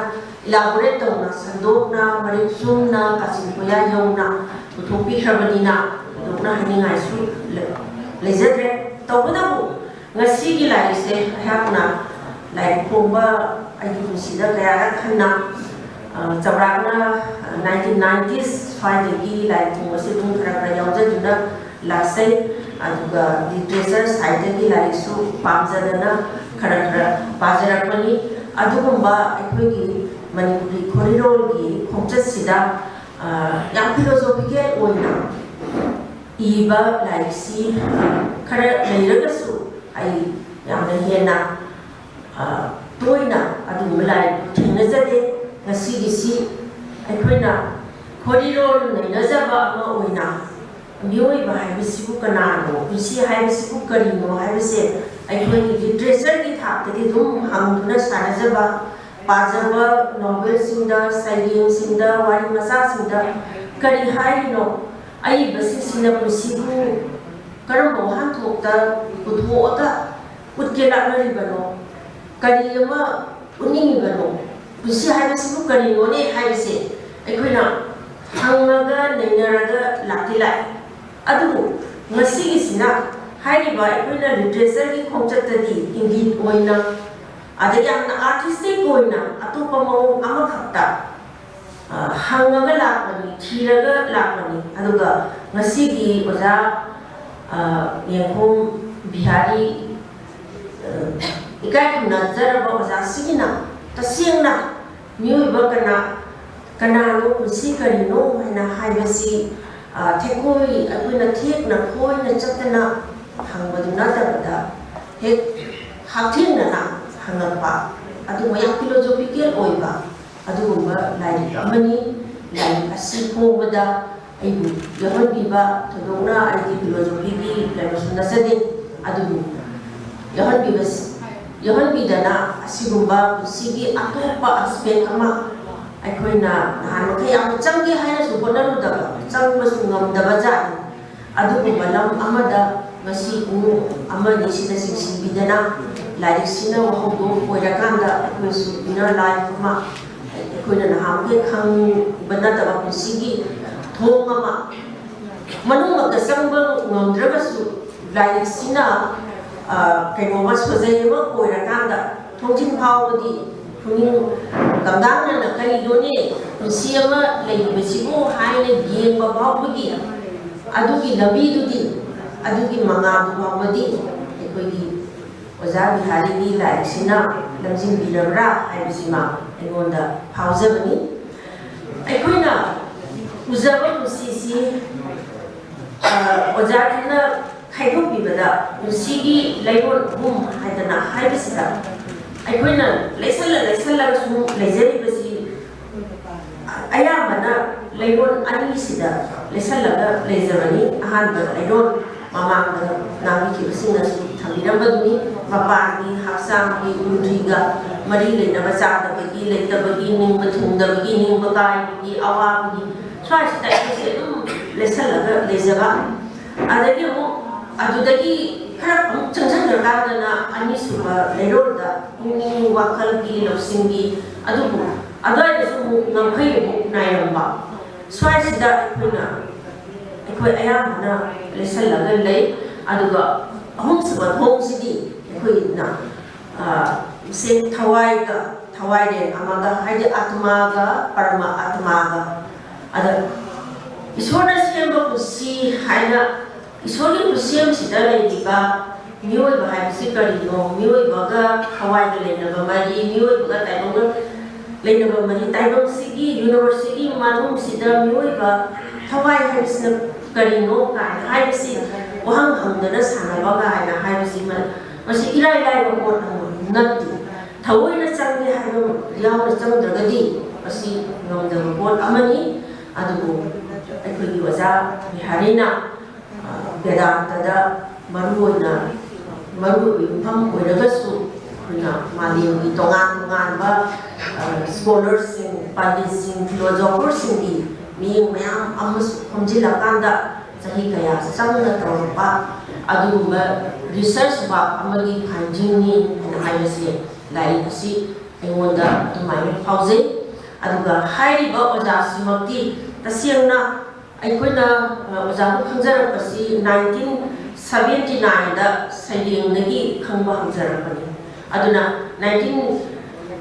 elaborate ꯇꯧꯅ, ꯁꯟꯗꯣꯛꯅ, ꯃꯔꯤꯛ ꯆꯨꯝꯅ, ꯀꯥꯆꯤꯟ ꯀꯣꯌꯥ ꯌꯧꯅ ꯄꯨꯊꯣꯛꯄꯤꯈ꯭ꯔꯕꯅꯤꯅ ꯊꯣꯏꯗꯣꯛꯅ ꯍꯥꯏꯅꯤꯡꯉꯥꯏꯁꯨ ꯂꯩ-, ꯂꯩꯖꯗ꯭ꯔꯦ꯫ ꯇꯧꯕꯇꯕꯨ ꯉꯁꯤꯒꯤ ꯂꯥꯏꯔꯤꯛꯁꯦ ꯑꯩꯍꯥꯛꯅ ꯂꯥꯏꯔꯤꯛ ꯐꯣꯡꯕ ꯑꯩꯒꯤ ꯄꯨꯟꯁꯤꯗ ꯀꯌꯥꯔꯛ ꯍꯟꯅ, ꯑ, ꯆꯥꯎꯔꯥꯛꯅ nineteen nineties ꯁ꯭ꯋꯥꯏꯗꯒꯤ ꯂꯥꯏꯔꯤꯛ ꯐꯣꯡꯕꯁꯦ ꯑꯗꯨꯝ ꯈꯔ ꯈꯔ ꯌꯥꯎꯖꯗꯨꯅ ꯂꯥꯛꯆꯩ꯫ ꯑꯗꯨꯒ literature sideꯇꯒꯤ ꯂꯥꯏꯔꯤꯛꯁꯨ ꯄꯥꯝꯖꯗꯅ ꯈꯔ ꯈꯔ ꯄꯥꯖꯔꯛꯄꯅꯤ꯫ ꯑꯗꯨꯒꯨꯝꯕ ꯑꯩꯈꯣꯏꯒꯤ ꯃꯅꯤꯄꯨꯔꯤ ꯈꯣꯔꯤꯔꯣꯜꯒꯤ ꯈꯣꯡꯆꯠꯁꯤꯗ, ꯑ, ꯌꯥꯝ philosophical ꯑꯣꯏꯅ ꯏꯕ ꯂꯥꯏꯔꯤꯛꯁꯤ, ꯑ, ꯈꯔ ꯂꯩꯔꯒꯁꯨ ꯑꯩ ꯌꯥꯝꯅ ꯍꯦꯟꯅ, ꯑ, ꯇꯣꯏꯅ ꯑꯗꯨꯒꯨꯝꯕ ꯂꯥꯏꯔꯤꯛꯇꯨ ꯊꯦꯡꯅꯖꯗꯦ꯫ ꯉꯁꯤꯒꯤꯁꯤ ꯑꯩꯈꯣꯏꯅ ꯈꯣꯔꯤꯔꯣꯜ ꯅꯩꯅꯖꯕ ꯑꯃ ꯑꯣꯏꯅ ꯃꯤꯑꯣꯏꯕ ꯍꯥꯏꯕꯁꯤꯕꯨ ꯀꯅꯥꯅꯣ, ꯄꯨꯟꯁꯤ ꯍꯥꯏꯕꯁꯤꯕꯨ ꯀꯔꯤꯅꯣ ꯍꯥꯏꯕꯁꯦ ꯑꯩꯈꯣꯏꯒꯤ literatureꯒꯤ ꯊꯥꯛꯇꯗꯤ ꯑꯗꯨꯝ ꯍꯪꯗꯨꯅ ꯁꯥꯟꯅꯖꯕ, ꯄꯥꯖꯕ novelꯁꯤꯡꯗ, ꯁꯩꯔꯦꯡꯁꯤꯡꯗ, ꯋꯥꯔꯤ ꯃꯆꯥꯁꯤꯡꯗ ꯀꯔꯤ ꯍꯥꯏꯔꯤꯅꯣ? ꯑꯏꯕꯁꯤꯡꯁꯤꯅ ꯄꯨꯟꯁꯤꯕꯨ ꯀꯔꯝꯕ ꯋꯥꯍꯟꯊꯣꯛꯇ ꯄꯨꯊꯣꯛꯑꯒ ꯎꯠꯀꯦ ꯂꯥꯛꯅꯔꯤꯕꯅꯣ? ꯀꯔꯤ ꯑꯃ ꯎꯠꯅꯤꯡꯉꯤꯕꯅꯣ? ꯄꯨꯟꯁꯤ ꯍꯥꯏꯕꯁꯤꯕꯨ ꯀꯔꯤꯅꯣꯅꯦ ꯍꯥꯏꯕꯁꯦ ꯑꯩꯈꯣꯏꯅ ꯍꯪꯉꯒ ꯅꯩꯅꯔꯒ ꯂꯥꯛꯇꯤ ꯂꯥꯛꯑꯦ꯫ ꯑꯗꯨꯕꯨ ꯉꯁꯤꯒꯤꯁꯤꯅ ꯍꯥꯏꯔꯤꯕ ꯑꯩꯈꯣꯏꯅ literatureꯒꯤ ꯈꯣꯡꯆꯠꯇꯗꯤ ꯏꯪꯒꯤꯠ ꯑꯣꯏꯅ, ꯑꯗ ꯌꯥꯝꯅ artistic ꯑꯣꯏꯅ ꯑꯇꯣꯞꯄ ꯃꯑꯣꯡ ꯑꯃꯈꯛꯇ, ꯑ, ꯍꯪꯉꯒ ꯂꯥꯛꯄꯅꯤ, ꯊꯤꯔꯒ ꯂꯥꯛꯄꯅꯤ꯫ ꯑꯗꯨꯒ ꯉꯁꯤꯒꯤ ꯑꯣꯖꯥ, ꯑ, ꯌꯦꯡꯈꯣꯝ ꯕꯤꯍꯥꯔꯤ, ꯑ, ꯏꯀꯥꯏ ꯈꯨꯝꯅꯖꯔꯕ ꯑꯣꯖꯥꯁꯤꯒꯤꯅ ꯇꯁꯦꯡꯅ ꯃꯤꯑꯣꯏꯕ ꯀꯅꯥ, ꯀꯅꯥꯅꯣ, ꯄꯨꯟꯁꯤ ꯀꯔꯤꯅꯣ ꯍꯥꯏꯅ ꯍꯥꯏꯕꯁꯤ, ꯑ, ꯊꯦꯛꯀꯣꯏ, ꯑꯩꯈꯣꯏꯅ ꯊꯦꯛꯅ ꯈꯣꯏꯅ ꯆꯠꯇꯅ ꯍꯪꯕꯗꯨ ꯅꯠꯇꯕꯗ ꯍꯦꯛ ꯍꯛꯊꯦꯡꯅꯅ ꯍꯪꯉꯛꯄ, ꯑꯗꯨꯒꯨꯝꯕ ꯌꯥꯝ philosophical ꯑꯣꯏꯕ ꯑꯗꯨꯒꯨꯝꯕ ꯂꯥꯏꯔꯤꯛ ꯑꯃꯅꯤ꯫ ꯂꯥꯏꯔꯤꯛ ꯑꯁꯤ ꯐꯣꯡꯕꯗ ꯑꯩꯕꯨ ꯌꯥꯎꯍꯟꯕꯤꯕ, ꯊꯣꯏꯗꯣꯛꯅ ꯑꯩꯗꯤ ꯐꯤꯂꯣꯖꯣꯐꯤꯒꯤ ꯀꯩꯅꯣꯁꯨ ꯅꯠꯆꯗꯦ, ꯑꯗꯨꯕꯨ ꯌꯥꯎꯍꯟꯕꯤꯕꯁꯤ, ꯌꯥꯎꯍꯟꯕꯤꯗꯅ ꯑꯁꯤꯒꯨꯝꯕ ꯄꯨꯟꯁꯤꯒꯤ ꯑꯇꯣꯞꯄ ꯑꯦꯁꯄꯦꯛ ꯑꯃ ꯑꯩꯈꯣꯏꯅ ꯅꯍꯥꯟ ꯃꯈꯩ ꯌꯥꯝ ꯆꯪꯒꯦ ꯍꯥꯏꯅꯁꯨ ꯍꯣꯠꯅꯔꯨꯗꯕ, ꯆꯪꯕꯁꯨ ꯉꯝꯗꯕ ꯖꯥꯠꯅꯤ꯫ ꯑꯗꯨꯒꯨꯝꯕ ꯂꯝ ꯑꯃꯗ ꯉꯁꯤ ꯄꯨꯡ ꯑꯃ ꯑꯅꯤꯁꯤꯗ ꯆꯤꯡꯁꯤꯟꯕꯤꯗꯅ ꯂꯥꯏꯔꯤꯛꯁꯤꯅ ꯋꯥꯍꯧꯗꯣꯛ ꯑꯣꯏꯔꯀꯥꯟꯗ ꯑꯩꯈꯣꯏꯁꯨ ꯏꯟꯅꯔ ꯂꯥꯏꯐ ꯑꯃ, ꯑꯩꯈꯣꯏꯅ ꯅꯍꯥꯟꯃꯈꯩ ꯈꯪꯕ ꯅꯠꯇꯕ ꯄꯨꯟꯁꯤꯒꯤ ꯊꯣꯡ ꯑꯃ, ꯃꯅꯨꯡꯃꯛꯇ ꯆꯪꯕ ꯉꯝꯗ꯭ꯔꯒꯁꯨ ꯂꯥꯏꯔꯤꯛꯁꯤꯅ, ꯑ, ꯀꯩꯅꯣꯝꯃ ꯁꯣꯖꯩ ꯑꯃ ꯑꯣꯏꯔꯀꯥꯟꯗ ꯊꯣꯡꯖꯤꯟ ꯐꯥꯎꯕꯗꯤ ꯄꯨꯛꯅꯤꯡ ꯀꯪꯗꯥꯡꯅꯅ "ꯀꯔꯤꯅꯣꯅꯦ ꯄꯨꯟꯁꯤ ꯑꯃ ꯂꯩꯔꯤꯕꯁꯤꯕꯨ?" ꯍꯥꯏꯅ ꯌꯦꯡꯕ ꯐꯥꯎꯕꯒꯤ ꯑꯗꯨꯒꯤ ꯂꯝꯕꯤꯗꯨꯗꯤ, ꯑꯗꯨꯒꯤ ꯃꯉꯥꯜꯗꯨ ꯐꯥꯎꯕꯗꯤ ꯑꯩꯈꯣꯏꯒꯤ ꯑꯣꯖꯥ ꯕꯤꯍꯥꯔꯤꯒꯤ ꯂꯥꯏꯔꯤꯛꯁꯤꯅ ꯂꯝꯖꯤꯡꯕꯤꯔꯕ꯭ꯔꯥ ꯍꯥꯏꯕꯁꯤꯃ ꯑꯩꯉꯣꯟꯗ ꯐꯥꯎꯖꯕꯅꯤ꯫ ꯑꯩꯈꯣꯏꯅ ꯎꯖꯕ ꯄꯨꯟꯁꯤꯁꯤ, ꯑ, ꯑꯣꯖꯥꯁꯤꯅ ꯈꯥꯏꯗꯣꯛꯄꯤꯕꯗ ꯄꯨꯟꯁꯤꯒꯤ ꯂꯩꯔꯣꯟ ꯑꯍꯨꯝ ꯍꯥꯏꯗꯅ ꯍꯥꯏꯕꯁꯤꯗ ꯑꯩꯈꯣꯏꯅ ꯂꯩꯁꯜꯂ ꯂꯩꯁꯜꯂꯒ ꯁꯨꯝ ꯂꯩꯖꯔꯤꯕꯁꯤ ꯑꯌꯥꯝꯕꯅ ꯂꯩꯔꯣꯟ ꯑꯅꯤꯁꯤꯗ ꯂꯩꯁꯜꯂꯒ ꯂꯩꯖꯕꯅꯤ꯫ ꯑꯍꯥꯟꯕ ꯂꯩꯔꯣꯟ ꯃꯃꯥꯡꯗ ꯉꯥꯡꯕꯤꯈꯤꯕꯁꯤꯡꯅꯁꯨ ꯊꯝꯕꯤꯔꯝꯕꯗꯨꯅꯤ꯫ ꯃꯄꯥꯟꯒꯤ ꯍꯛꯆꯥꯡꯒꯤ ꯎꯟꯗ꯭ꯔꯤꯒ ꯃꯔꯤ ꯂꯩꯅꯕ, ꯆꯥꯗꯕꯒꯤ, ꯂꯩꯇꯕꯒꯤ, ꯅꯤꯡꯕ ꯊꯨꯡꯗꯕꯒꯤ, ꯅꯤꯡꯕ ꯀꯥꯏꯕꯒꯤ, ꯑꯋꯥꯕꯒꯤ, ꯁ꯭ꯋꯥꯏꯁꯤꯗ ꯑꯩꯈꯣꯏꯁꯦ ꯑꯗꯨꯝ ꯂꯩꯁꯜꯂꯒ ꯂꯩꯖꯕ꯫ ꯑꯗꯒꯤ ꯑꯃꯨꯛ ꯑꯗꯨꯗꯒꯤ ꯈꯔ ꯑꯃꯨꯛ ꯆꯪꯁꯤꯟꯈ꯭ꯔꯀꯥꯟꯗꯅ ꯑꯅꯤꯁꯨꯕ ꯂꯩꯔꯣꯟꯗ ꯄꯨꯛꯅꯤꯡ ꯋꯥꯈꯜꯒꯤ, ꯂꯧꯁꯤꯡꯒꯤ, ꯑꯗꯨꯕꯨ ꯑꯗꯨꯋꯥꯏꯗꯁꯨ ꯑꯃꯨꯛ ꯉꯝꯈꯩ ꯑꯃꯨꯛ ꯅꯥꯏꯔꯝꯕ꯫ ꯁ꯭ꯋꯥꯏꯁꯤꯗ ꯑꯩꯈꯣꯏꯅ, ꯑꯩꯈꯣꯏ ꯑꯌꯥꯝꯕꯅ ꯂꯩꯁꯜꯂꯒ ꯂꯩ꯫ ꯑꯗꯨꯒ ꯑꯍꯨꯝꯁꯨꯕ ꯊꯣꯡꯁꯤꯗꯤ ꯑꯩꯈꯣꯏꯅ, ꯑ, ꯁꯦ ꯊꯋꯥꯏꯒ, ꯊꯋꯥꯏꯔꯦꯟ ꯑꯃꯒ, ꯍꯥꯏꯗꯤ ꯑꯥꯇꯃꯥꯒ, ꯄꯔꯃ ꯑꯥꯇꯃꯥꯒ, ꯑꯗ ꯏꯁꯣꯔꯅ ꯁꯦꯝꯕ ꯄꯨꯟꯁꯤ ꯍꯥꯏꯅ, ꯏꯁꯣꯔꯒꯤ ꯈꯨꯠꯁꯦꯝꯁꯤꯗ ꯂꯩꯔꯤꯕ ꯃꯤꯑꯣꯏꯕ ꯍꯥꯏꯕꯁꯤ ꯀꯔꯤꯅꯣ? ꯃꯤꯑꯣꯏꯕꯒ ꯊꯋꯥꯏꯒ ꯂꯩꯅꯕ ꯃꯔꯤ, ꯃꯤꯑꯣꯏꯕꯒ ꯇꯥꯏꯕꯪꯒ ꯂꯩꯅꯕ ꯃꯔꯤ, ꯇꯥꯏꯕꯪꯁꯤꯒꯤ, ꯌꯨꯅꯤꯚꯔꯁꯁꯤꯒꯤ ꯃꯅꯨꯡꯁꯤꯗ ꯃꯤꯑꯣꯏꯕ ꯊꯋꯥꯏ ꯍꯥꯏꯕꯁꯤꯅ ꯀꯔꯤꯅꯣ ꯀꯥꯏꯅ ꯍꯥꯏꯕꯁꯤ ꯋꯥꯍꯪ ꯍꯪꯗꯅ ꯁꯥꯟꯅꯕ ꯀꯥꯏꯅ ꯍꯥꯏꯕꯁꯤ ꯃ-, ꯃꯁꯤ ꯏꯔꯥꯏ ꯂꯥꯏꯕ ꯄꯣꯠ ꯑꯃ ꯅꯠꯇꯦ꯫ ꯊꯑꯣꯏꯅ ꯆꯪꯒꯦ ꯍꯥꯏꯕ ꯌꯥꯎꯅ ꯆꯪꯗ꯭ꯔꯒꯗꯤ ꯃꯁꯤ ꯉꯝꯗꯕ ꯄꯣꯠ ꯑꯃꯅꯤ꯫ ꯑꯗꯨꯕꯨ ꯑꯩꯈꯣꯏꯒꯤ ꯑꯣꯖꯥ ꯕꯤꯍꯥꯔꯤꯅ, ꯑ, ꯕꯦꯗꯥꯟꯇꯗ ꯃꯔꯨꯑꯣꯏꯅ, ꯃꯔꯨꯑꯣꯏꯕ ꯌꯨꯝꯐꯝ ꯑꯣꯏꯔꯒꯁꯨ, ꯑꯩꯈꯣꯏꯅ ꯃꯥꯂꯦꯝꯒꯤ ꯇꯣꯉꯥꯟ ꯇꯣꯉꯥꯟꯕ, ꯑ, ꯁ꯭ꯀꯣꯂꯔꯁꯤꯡ, ꯄꯟꯗꯤꯠꯁꯤꯡ, ꯐꯤꯂꯣꯖꯣꯐꯔꯁꯤꯡꯒꯤ ꯃꯤꯠꯌꯦꯡ ꯃꯌꯥꯝ ꯑꯃꯁꯨ ꯈꯣꯝꯖꯤꯜꯂꯀꯥꯟꯗ, ꯆꯍꯤ ꯀꯌꯥ ꯆꯪꯅ ꯇꯧꯔꯛꯄ ꯑꯗꯨꯒꯨꯝꯕ ꯔꯤꯁꯔꯁ ꯋꯥꯔꯛ ꯑꯃꯒꯤ ꯐꯥꯏꯟꯗꯤꯡꯅꯤ ꯍꯥꯏꯅ ꯍꯥꯏꯕꯁꯦ ꯂꯥꯏꯔꯤꯛ ꯑꯁꯤ ꯑꯩꯉꯣꯟꯗ ꯑꯗꯨꯃꯥꯏꯅ ꯐꯥꯎꯖꯩ꯫ ꯑꯗꯨꯒ ꯍꯥꯏꯔꯤꯕ ꯑꯣꯖꯥꯁꯤꯃꯛꯇꯤ ꯇꯁꯦꯡꯅ ꯑꯩꯈꯣꯏꯅ, ꯑ, ꯑꯣꯖꯥꯕꯨ ꯈꯪꯖꯔꯛꯄꯁꯤ ꯅꯥꯏꯟꯇꯤꯟ ꯁꯕꯦꯟꯇꯤ ꯅꯥꯏꯟꯗ ꯁꯩꯔꯦꯡꯗꯒꯤ ꯈꯪꯕ ꯍꯧꯖꯔꯛꯄꯅꯤ꯫ ꯑꯗꯨꯅ ꯅꯥꯏꯟꯇꯤꯟ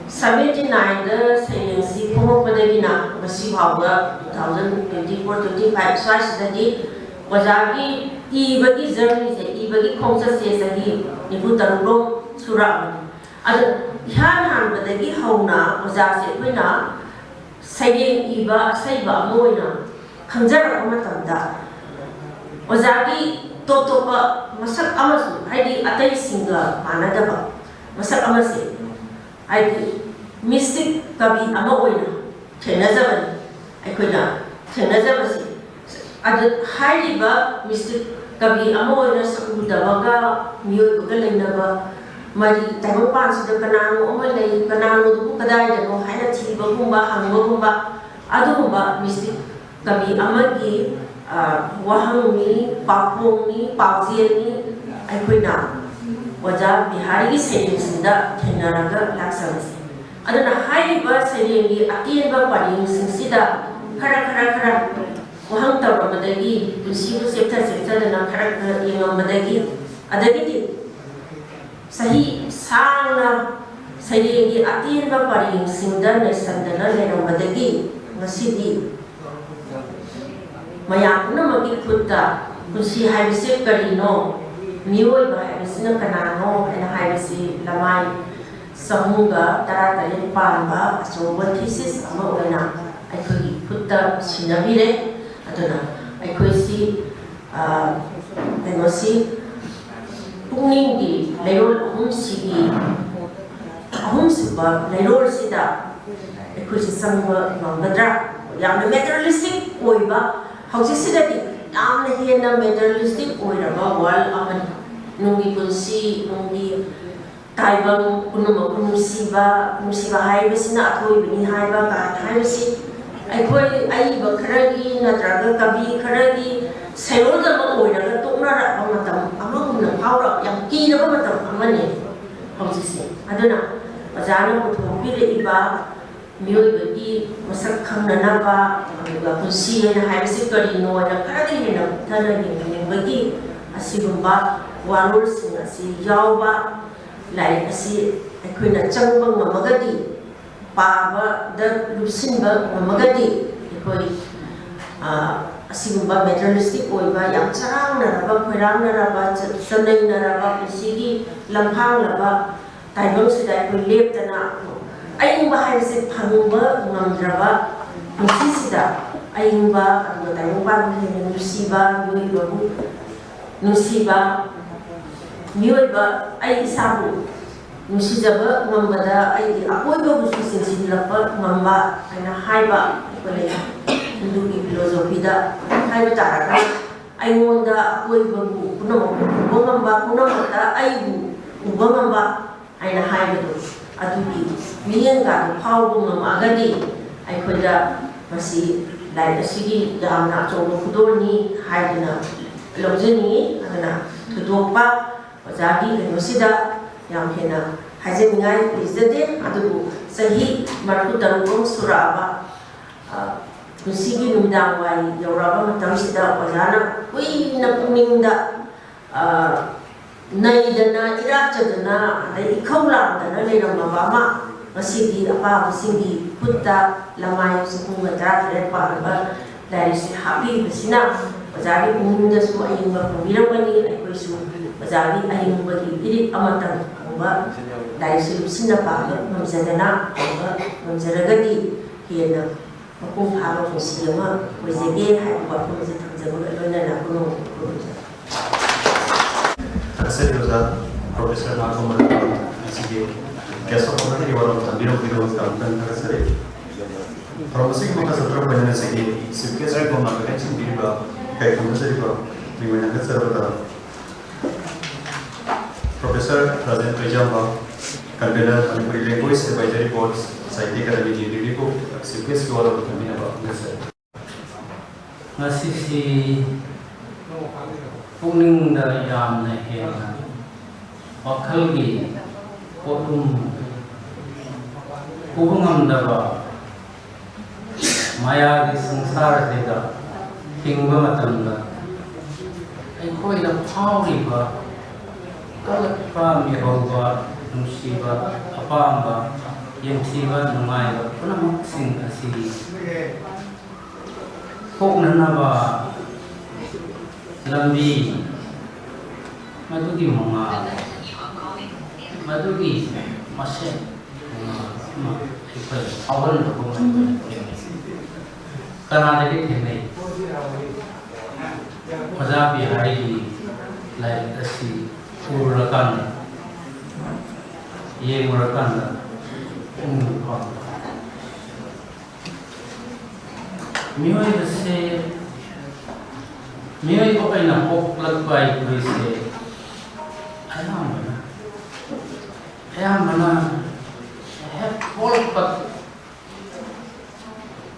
ꯁꯕꯦꯟꯇꯤ ꯅꯥꯏꯟꯗ ꯁꯩꯔꯦꯡꯁꯤ ꯐꯣꯡꯉꯛꯄꯗꯒꯤꯅ ꯉꯁꯤ ꯐꯥꯎꯕ, two thousand twenty four twenty five ꯁ꯭ꯋꯥꯏꯁꯤꯗꯗꯤ ꯑꯣꯖꯥꯒꯤ ꯏꯕꯒꯤ ꯖꯔꯅꯤꯁꯦ, ꯏꯕꯒꯤ ꯈꯣꯡꯆꯠꯁꯦ ꯆꯍꯤ ꯅꯤꯐꯨ ꯇꯔꯨꯛ ꯔꯣꯝ ꯁꯨꯔꯛꯑꯕꯅꯤ꯫ ꯑꯗꯨ ꯏꯍꯥꯟ ꯍꯥꯟꯕꯗꯒꯤ ꯍꯧꯅ ꯑꯣꯖꯥꯁꯦ ꯑꯩꯈꯣꯏꯅ ꯁꯩꯔꯦꯡ ꯏꯕ ꯑꯁꯩꯕ ꯑꯃ ꯑꯣꯏꯅ ꯈꯪꯖꯔꯛꯄ ꯃꯇꯝꯗ, ꯑꯣꯖꯥꯒꯤ ꯇꯣꯞ ꯇꯣꯞꯄ ꯃꯁꯛ ꯑꯃꯁꯨ, ꯍꯥꯏꯗꯤ ꯑꯇꯩꯁꯤꯡꯒ ꯃꯥꯟꯅꯗꯕ ꯃꯁꯛ ꯑꯃꯁꯦ, ꯍꯥꯏꯗꯤ ꯃꯤꯁꯇꯤꯛ ꯀꯕꯤ ꯑꯃ ꯑꯣꯏꯅ ꯊꯦꯡꯅꯖꯕꯅꯤ꯫ ꯑꯩꯈꯣꯏꯅ ꯊꯦꯡꯅꯖꯕꯁꯤ, ꯑꯗꯨ ꯍꯥꯏꯔꯤꯕ ꯃꯤꯁꯇꯤꯛ ꯀꯕꯤ ꯑꯃ ꯑꯣꯏꯅ ꯁꯛꯎꯗꯕꯒ ꯃꯤꯑꯣꯏꯕꯒ ꯂꯩꯅꯕ ꯃꯔꯤ, ꯇꯥꯏꯕꯪꯄꯥꯟꯁꯤꯗ ꯀꯅꯥꯅꯣ ꯑꯃ ꯂꯩ, ꯀꯅꯥꯅꯣꯗꯨꯕꯨ ꯀꯗꯥꯏꯗꯅꯣ ꯍꯥꯏꯅ ꯊꯤꯕꯒꯨꯝꯕ, ꯍꯪꯕꯒꯨꯝꯕ, ꯑꯗꯨꯒꯨꯝꯕ ꯃꯤꯁꯇꯤꯛ ꯀꯕꯤ ꯑꯃꯒꯤ, ꯑ, ꯋꯥꯍꯪꯅꯤ, ꯄꯥꯎꯈꯣꯡꯅꯤ, ꯄꯥꯎꯖꯦꯜꯅꯤ, ꯑꯩꯈꯣꯏꯅ ꯑꯣꯖꯥ ꯕꯤꯍꯥꯔꯤꯒꯤ ꯁꯩꯔꯦꯡꯁꯤꯡꯗ ꯊꯦꯡꯅꯔꯒ ꯂꯥꯛꯆꯕꯁꯦ꯫ ꯑꯗꯨꯅ ꯍꯥꯏꯔꯤꯕ ꯁꯩꯔꯦꯡꯒꯤ ꯑꯇꯦꯟꯕ ꯄꯔꯦꯡꯁꯤꯡꯁꯤꯗ ꯈꯔ, ꯈꯔ, ꯈꯔ ꯋꯥꯍꯪ ꯇꯧꯔꯝꯕꯗꯒꯤ, ꯄꯨꯟꯁꯤꯕꯨ ꯆꯦꯞꯊ ꯆꯦꯞꯊꯗꯅ ꯈꯔ, ꯈꯔ ꯌꯦꯡꯉꯝꯕꯗꯒꯤ, ꯑꯗꯒꯤꯗꯤ ꯆꯍꯤ ꯁꯥꯡꯅ ꯁꯩꯔꯦꯡꯒꯤ ꯑꯇꯦꯟꯕ ꯄꯔꯦꯡꯁꯤꯡꯗ ꯅꯩꯁꯟꯗꯅ ꯂꯩꯔꯝꯕꯗꯒꯤ, ꯉꯁꯤꯗꯤ ꯃꯌꯥꯝ ꯄꯨꯝꯅꯃꯛꯀꯤ ꯈꯨꯠꯇ ꯄꯨꯟꯁꯤ ꯍꯥꯏꯕꯁꯤ ꯀꯔꯤꯅꯣ, ꯃꯤꯑꯣꯏꯕ ꯍꯥꯏꯕꯁꯤꯅ ꯀꯅꯥꯅꯣ ꯍꯥꯏꯅ ꯍꯥꯏꯕꯁꯤ ꯂꯃꯥꯏ ꯆꯍꯨꯝꯒ ꯇꯔꯥꯇꯔꯦꯠ ꯄꯥꯟꯕ ꯑꯆꯧꯕ ꯊꯤꯁꯤꯁ ꯑꯃ ꯑꯣꯏꯅ ꯑꯩꯈꯣꯏꯒꯤ ꯈꯨꯠꯇ ꯁꯤꯟꯅꯕꯤꯔꯦ꯫ ꯑꯗꯨꯅ ꯑꯩꯈꯣꯏꯁꯤ, ꯑ, ꯀꯩꯅꯣꯁꯤ, ꯄꯨꯛꯅꯤꯡꯒꯤ ꯂꯩꯔꯣꯜ ꯑꯍꯨꯝꯁꯤꯒꯤ ꯑꯍꯨꯝꯁꯨꯕ ꯂꯩꯔꯣꯜꯁꯤꯗ ꯑꯩꯈꯣꯏꯁꯦ ꯆꯪꯕ ꯉꯝꯒꯗ꯭ꯔꯥ? ꯌꯥꯝꯅ ꯃꯦꯇꯔꯤꯌꯦꯂꯤꯁꯇꯤꯛ ꯑꯣꯏꯕ, ꯍꯧꯖꯤꯛꯁꯤꯗꯗꯤ ꯌꯥꯝꯅ ꯍꯦꯟꯅ ꯃꯦꯇꯔꯤꯌꯦꯂꯤꯁꯇꯤꯛ ꯑꯣꯏꯔꯕ ꯋꯥꯔꯜ ꯑꯃꯅꯤ꯫ ꯅꯨꯡꯒꯤ ꯄꯨꯟꯁꯤ, ꯅꯨꯡꯒꯤ ꯇꯥꯏꯕꯪ ꯄꯨꯝꯅꯃꯛꯄꯨ ꯅꯨꯡꯁꯤꯕ, ꯅꯨꯡꯁꯤꯕ ꯍꯥꯏꯕꯁꯤꯅ ꯑꯊꯣꯏꯕꯅꯤ ꯍꯥꯏꯕ ꯀꯥꯏꯅ ꯍꯥꯏꯕꯁꯤ ꯑꯩꯈꯣꯏ ꯑꯏꯕ ꯈꯔꯒꯤ ꯅꯠꯇ꯭ꯔꯒ ꯀꯕꯤ ꯈꯔꯒꯤ ꯁꯩꯔꯣꯜꯗꯃꯛ ꯑꯣꯏꯔꯒ ꯇꯣꯛꯅꯔꯛꯄ ꯃꯇꯝ ꯑꯃꯒꯨꯝꯅ ꯐꯥꯎꯔꯛ ꯌꯥꯝ ꯀꯤꯔꯕ ꯃꯇꯝ ꯑꯃꯅꯤ ꯍꯧꯖꯤꯛꯁꯦ꯫ ꯑꯗꯨꯅ ꯑꯣꯖꯥꯅ ꯄꯨꯊꯣꯛꯄꯤꯔꯛꯏꯕ ꯃꯤꯑꯣꯏꯕꯒꯤ ꯃꯁꯛ ꯈꯪꯅꯅꯕ, ꯑꯗꯨꯒ ꯄꯨꯟꯁꯤ ꯍꯥꯏꯅ ꯍꯥꯏꯕꯁꯤ ꯀꯔꯤꯅꯣ ꯍꯥꯏꯅ ꯈꯔꯗꯤ ꯍꯦꯟꯅ ꯀꯨꯞꯊꯅ ꯌꯦꯡꯅꯤꯡꯕꯒꯤ ꯑꯁꯤꯒꯨꯝꯕ ꯋꯥꯔꯣꯜꯁꯤꯡ ꯑꯁꯤ ꯌꯥꯎꯕ ꯂꯥꯏꯔꯤꯛ ꯑꯁꯤ ꯑꯩꯈꯣꯏꯅ ꯆꯪꯕ ꯉꯝꯃꯒꯗꯤ, ꯄꯥꯕꯗ ꯂꯨꯞꯁꯤꯟꯕ ꯉꯝꯃꯒꯗꯤ ꯑꯩꯈꯣꯏ, ꯑ, ꯑꯁꯤꯒꯨꯝꯕ ꯃꯦꯇꯔꯤꯌꯦꯂꯤꯁꯇꯤꯛ ꯑꯣꯏꯕ, ꯌꯥꯝ ꯆꯔꯥꯡꯅꯔꯕ, ꯈꯣꯏꯔꯥꯡꯅꯔꯕ, ꯆ-, ꯆꯅꯩꯅꯔꯕ, ꯄꯨꯟꯁꯤꯒꯤ ꯂꯝꯐꯥꯡꯂꯕ ꯇꯥꯏꯕꯪꯁꯤꯗ ꯑꯩꯈꯣꯏ ꯂꯦꯞꯇꯅ ꯑꯏꯪꯕ ꯍꯥꯏꯕꯁꯦ ꯐꯪꯕ ꯉꯝꯗ꯭ꯔꯕ ꯄꯨꯟꯁꯤꯁꯤꯗ ꯑꯏꯪꯕ, ꯑꯗꯨꯒ ꯇꯥꯏꯕꯪ ꯄꯥꯟꯕ ꯍꯦꯟꯅ ꯅꯨꯡꯁꯤꯕ, ꯃꯤꯑꯣꯏꯕꯕꯨ ꯅꯨꯡꯁꯤꯕ, ꯃꯤꯑꯣꯏꯕ ꯑꯩ ꯏꯁꯥꯕꯨ ꯅꯨꯡꯁꯤꯖꯕ ꯉꯝꯕꯗ ꯑꯩꯒꯤ ꯑꯀꯣꯏꯕꯕꯨꯁꯨ ꯆꯤꯡꯁꯤꯜꯂꯛꯄ ꯉꯝꯕ ꯍꯥꯏꯅ ꯍꯥꯏꯕ ꯑꯩꯈꯣꯏ ꯍꯤꯟꯗꯨꯒꯤ ꯐꯤꯂꯣꯁꯣꯐꯤꯗ ꯍꯥꯏꯕ ꯇꯥꯔꯒ, ꯑꯩꯉꯣꯟꯗ ꯑꯀꯣꯏꯕꯕꯨ ꯄꯨꯝꯅꯃꯛ ꯎꯕ ꯉꯝꯕ, ꯄꯨꯝꯅꯃꯛꯇ ꯑꯩꯕꯨ ꯎꯕ ꯉꯝꯕ ꯍꯥꯏꯅ ꯍꯥꯏꯕꯗꯨ, ꯑꯗꯨꯒꯤ ꯃꯤꯠꯌꯦꯡ ꯀꯥꯗꯨ ꯐꯥꯎꯕ ꯉꯝꯃꯛꯑꯒꯗꯤ ꯑꯩꯈꯣꯏꯗ ꯃꯁꯤ ꯂꯥꯏꯔꯤꯛ ꯑꯁꯤꯒꯤ ꯌꯥꯝꯅ ꯑꯆꯧꯕ ꯈꯨꯗꯣꯜꯅꯤ ꯍꯥꯏꯗꯨꯅ ꯂꯧꯖꯅꯤꯡꯏ꯫ ꯑꯗꯨꯅ ꯊꯣꯏꯗꯣꯛꯄ ꯑꯣꯖꯥꯒꯤ ꯀꯩꯅꯣꯁꯤꯗ ꯌꯥꯝ ꯍꯦꯟꯅ ꯍꯥꯏꯖꯅꯤꯡꯉꯥꯏ ꯂꯩꯖꯗꯦ꯫ ꯑꯗꯨꯕꯨ ꯆꯍꯤ ꯃꯔꯤꯐꯨ ꯇꯔꯨꯛ ꯑꯃ ꯁꯨꯔꯛꯑꯕ, ꯑ, ꯄꯨꯟꯁꯤꯒꯤ ꯅꯨꯃꯤꯗꯥꯡ ꯋꯥꯏ ꯌꯧꯔꯛꯑꯕ ꯃꯇꯝꯁꯤꯗ ꯑꯣꯖꯥꯅ ꯀꯨꯏꯅ ꯄꯨꯛꯅꯤꯡꯗ, ꯑ, ꯅꯩꯗꯅ, ꯏꯔꯥꯠꯆꯗꯅ, ꯑꯗꯩ ꯏꯈꯧ ꯂꯥꯡꯗꯅ ꯂꯩꯔꯝꯃꯕ ꯑꯃ ꯉꯁꯤꯗꯤ ꯑꯄꯥꯕꯁꯤꯡꯒꯤ ꯈꯨꯠꯇ ꯂꯃꯥꯏ ꯆꯍꯨꯝꯒ ꯇꯔꯥꯇꯔꯦꯠ ꯄꯥꯟꯕ ꯂꯥꯏꯔꯤꯛꯁꯦ ꯍꯥꯞꯄꯤꯕꯁꯤꯅ ꯑꯣꯖꯥꯒꯤ ꯄꯨꯛꯅꯤꯡꯗꯁꯨ ꯑꯌꯤꯡꯕ ꯐꯪꯕꯤꯔꯝꯒꯅꯤ꯫ ꯑꯩꯈꯣꯏꯁꯨ ꯑꯣꯖꯥꯒꯤ ꯑꯌꯤꯡꯕꯒꯤ ꯏꯔꯤꯛ ꯑꯃꯇꯪ ꯐꯪꯕ ꯂꯥꯏꯔꯤꯛꯁꯦ ꯂꯨꯞꯁꯤꯟꯅ ꯄꯥꯕ ꯉꯝꯖꯗꯅ ꯐꯪꯕ ꯉꯝꯖꯔꯒꯗꯤ ꯍꯦꯟꯅ ꯃꯄꯨꯡ ꯐꯥꯕ ꯄꯨꯟꯁꯤ ꯑꯃ ꯑꯣꯏꯖꯒꯦ ꯍꯥꯏꯕ ꯋꯥꯐꯝ ꯑꯁꯤ ꯊꯝꯖꯕꯒ ꯂꯣꯏꯅꯅ ꯈꯨꯔꯨꯝꯖꯔꯤ꯫ ꯊꯥꯒꯠꯆꯔꯤ ꯑꯣꯖꯥ꯫ ꯄ꯭ꯔꯣꯐꯦꯁꯔ ꯅꯥꯒꯣꯃꯜ, ꯉꯁꯤꯒꯤ ꯒꯦꯁ ꯑꯣꯐ ꯑꯣꯅꯔꯒꯤ ꯋꯥꯔꯣꯜ ꯊꯝꯕꯤꯔꯝꯕꯒꯤꯗꯃꯛꯇ ꯑꯃꯨꯛꯇꯪ ꯊꯥꯒꯠꯆꯔꯤ꯫ ꯊꯧꯔꯝ ꯑꯁꯤꯒꯤ ꯃꯈꯥ ꯆꯠꯊꯔꯛꯄ ꯑꯣꯏꯅ ꯉꯁꯤꯒꯤ Chief Guest ꯑꯣꯏꯅ ꯂꯥꯛꯄ ꯀꯛꯆꯤꯡ ꯄꯤꯔꯤꯕ ꯏꯀꯥꯏ ꯈꯨꯝꯅꯖꯔꯤꯕ ꯃꯤꯡꯑꯣꯏ ꯊꯥꯒꯠꯆꯔꯕꯗ Professor Rajen ꯀꯩꯖꯥꯝꯕ, Convener Manipuri Language Advisory Board, Sahitya Academy, New Delhi ꯕꯨ Chief Guest ꯀꯤ ꯑꯣꯏꯅ ꯊꯝꯕꯤꯅꯕ ꯍꯪꯖꯔꯤ꯫ ꯉꯁꯤꯁꯤ ꯄꯨꯛꯅꯤꯡꯗ ꯌꯥꯝꯅ ꯍꯦꯟꯅ ꯋꯥꯈꯜꯒꯤ ꯄꯣꯠꯂꯨꯝ ꯄꯨꯕ ꯉꯝꯗꯕ ꯃꯌꯥꯒꯤ ꯁꯪꯁꯥꯔꯁꯤꯗ ꯍꯤꯡꯕ ꯃꯇꯝꯗ ꯑꯩꯈꯣꯏꯗ ꯐꯥꯎꯔꯤꯕ ꯀꯜꯂꯛꯄ, ꯃꯤꯍꯧꯕ, ꯅꯨꯡꯁꯤꯕ, ꯑꯄꯥꯝꯕ, ꯌꯦꯡꯊꯤꯕ, ꯅꯨꯡꯉꯥꯏꯕ ꯄꯨꯝꯅꯃꯛꯁꯤꯡ ꯑꯁꯤ ꯀꯣꯛꯅꯅꯕ ꯂꯝꯕꯤ, ꯃꯗꯨꯒꯤ ꯃꯉꯥꯜ, ꯃꯗꯨꯒꯤ ꯃꯁꯦꯟ ꯃꯉꯥꯜ ꯑꯃ ꯑꯩꯈꯣꯏ ꯐꯥꯎꯍꯟꯕꯒꯨꯝ ꯑꯩꯈꯣꯏꯅ ꯊꯦꯡꯅꯩ꯫ ꯀꯅꯥꯗꯒꯤ ꯊꯦꯡꯅꯩ? ꯑꯣꯖꯥ ꯕꯤꯍꯥꯔꯤꯒꯤ ꯂꯥꯏꯔꯤꯛ ꯑꯁꯤ ꯎꯔꯨꯔꯀꯥꯟꯗ, ꯌꯦꯡꯉꯨꯔꯀꯥꯟꯗ ꯄꯨꯛꯅꯤꯡ ꯐꯥꯎꯏ꯫ ꯃꯤꯑꯣꯏꯕꯁꯦ, ꯃꯤꯑꯣꯏꯕ ꯑꯣꯏꯅ ꯄꯣꯛꯂꯛꯄ ꯑꯩꯈꯣꯏꯁꯦ ꯑꯌꯥꯝꯕꯅ, ꯑꯌꯥꯝꯕꯅ ꯍꯦꯛ ꯄꯣꯛꯂꯛꯄ,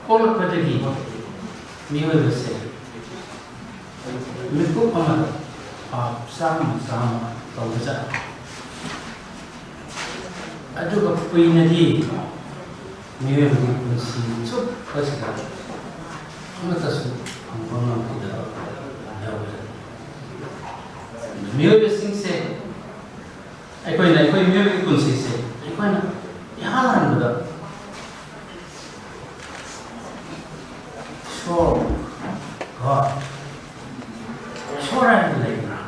ꯄꯣꯛꯂꯛꯄꯗꯒꯤ ꯃꯤꯑꯣꯏꯕꯁꯦ ꯃꯤꯀꯨꯞ ꯑꯃꯗ ꯄꯥꯞ ꯆꯥꯝꯃ ꯆꯥꯝꯃ ꯇꯧꯕꯖꯥꯠꯅꯤ꯫ ꯑꯗꯨꯒ ꯀꯨꯏꯅꯗꯤ ꯃꯤꯑꯣꯏꯕꯒꯤ ꯄꯨꯟꯁꯤ ꯆꯨꯞꯄꯁꯤꯗ ꯑꯃꯠꯇꯁꯨ ꯐꯪꯕ ꯉꯝꯈꯤꯗꯕ ꯌꯥꯎꯕꯗ ꯃꯤꯑꯣꯏꯕꯁꯤꯡꯁꯦ ꯑꯩꯈꯣꯏꯅ, ꯑꯩꯈꯣꯏ ꯃꯤꯑꯣꯏꯕꯒꯤ ꯄꯨꯟꯁꯤꯁꯦ ꯑꯩꯈꯣꯏꯅ ꯏꯍꯥꯟ ꯍꯥꯟꯕꯗ ꯏꯁꯣꯔ, God, ꯏꯁꯣꯔ ꯍꯥꯏꯕ ꯂꯩꯕ꯭ꯔꯥ?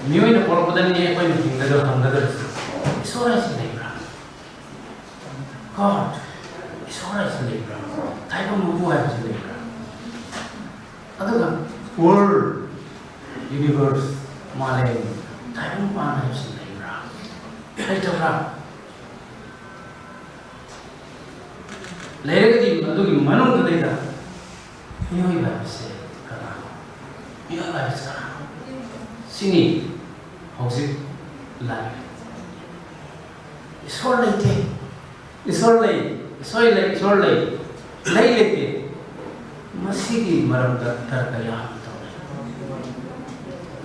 ꯃꯤꯑꯣꯏꯅ ꯄꯣꯛꯂꯛꯄꯗꯅꯤ ꯑꯩꯈꯣꯏꯅ ꯍꯤꯡꯒꯗꯕ, ꯍꯪꯒꯗꯕꯁꯦ, ꯏꯁꯣꯔ ꯍꯥꯏꯁꯤ ꯂꯩꯕ꯭ꯔꯥ? God, ꯏꯁꯣꯔ ꯍꯥꯏꯁꯤ ꯂꯩꯕ꯭ꯔꯥ? ꯇꯥꯏꯕꯪ ꯃꯄꯨ ꯍꯥꯏꯕꯁꯤ ꯂꯩꯕ꯭ꯔꯥ? ꯑꯗꯨꯒ world, universe, ꯃꯥꯂꯦꯝ, ꯇꯥꯏꯕꯪꯄꯥꯟ ꯍꯥꯏꯕꯁꯤ ꯂꯩꯕ꯭ꯔꯥ? ꯂꯩꯇꯕ꯭ꯔꯥ? ꯂꯩꯔꯒꯗꯤ ꯑꯗꯨꯒꯤ ꯃꯅꯨꯡꯗꯨꯗꯩꯗ ꯃꯤꯑꯣꯏꯕ ꯍꯥꯏꯕꯁꯦ ꯀꯅꯥꯅꯣ? ꯃꯤꯑꯣꯏꯕ ꯍꯥꯏꯕꯁꯦ ꯀꯅꯥꯅꯣ? ꯁꯤꯅꯤ ꯍꯧꯖꯤꯛ ꯂꯥꯛꯏ꯫ ꯏꯁꯣꯔ ꯂꯩꯇꯦ꯫ ꯏꯁꯣꯔ ꯂꯩ, ꯏꯁꯣꯔ ꯂꯩ, ꯏꯁꯣꯔ ꯂꯩ, ꯂꯩ ꯂꯩꯇꯦ꯫ ꯃꯁꯤꯒꯤ ꯃꯔꯝꯗ ꯇꯔꯀ ꯌꯥꯝ ꯇꯧꯅꯩ꯫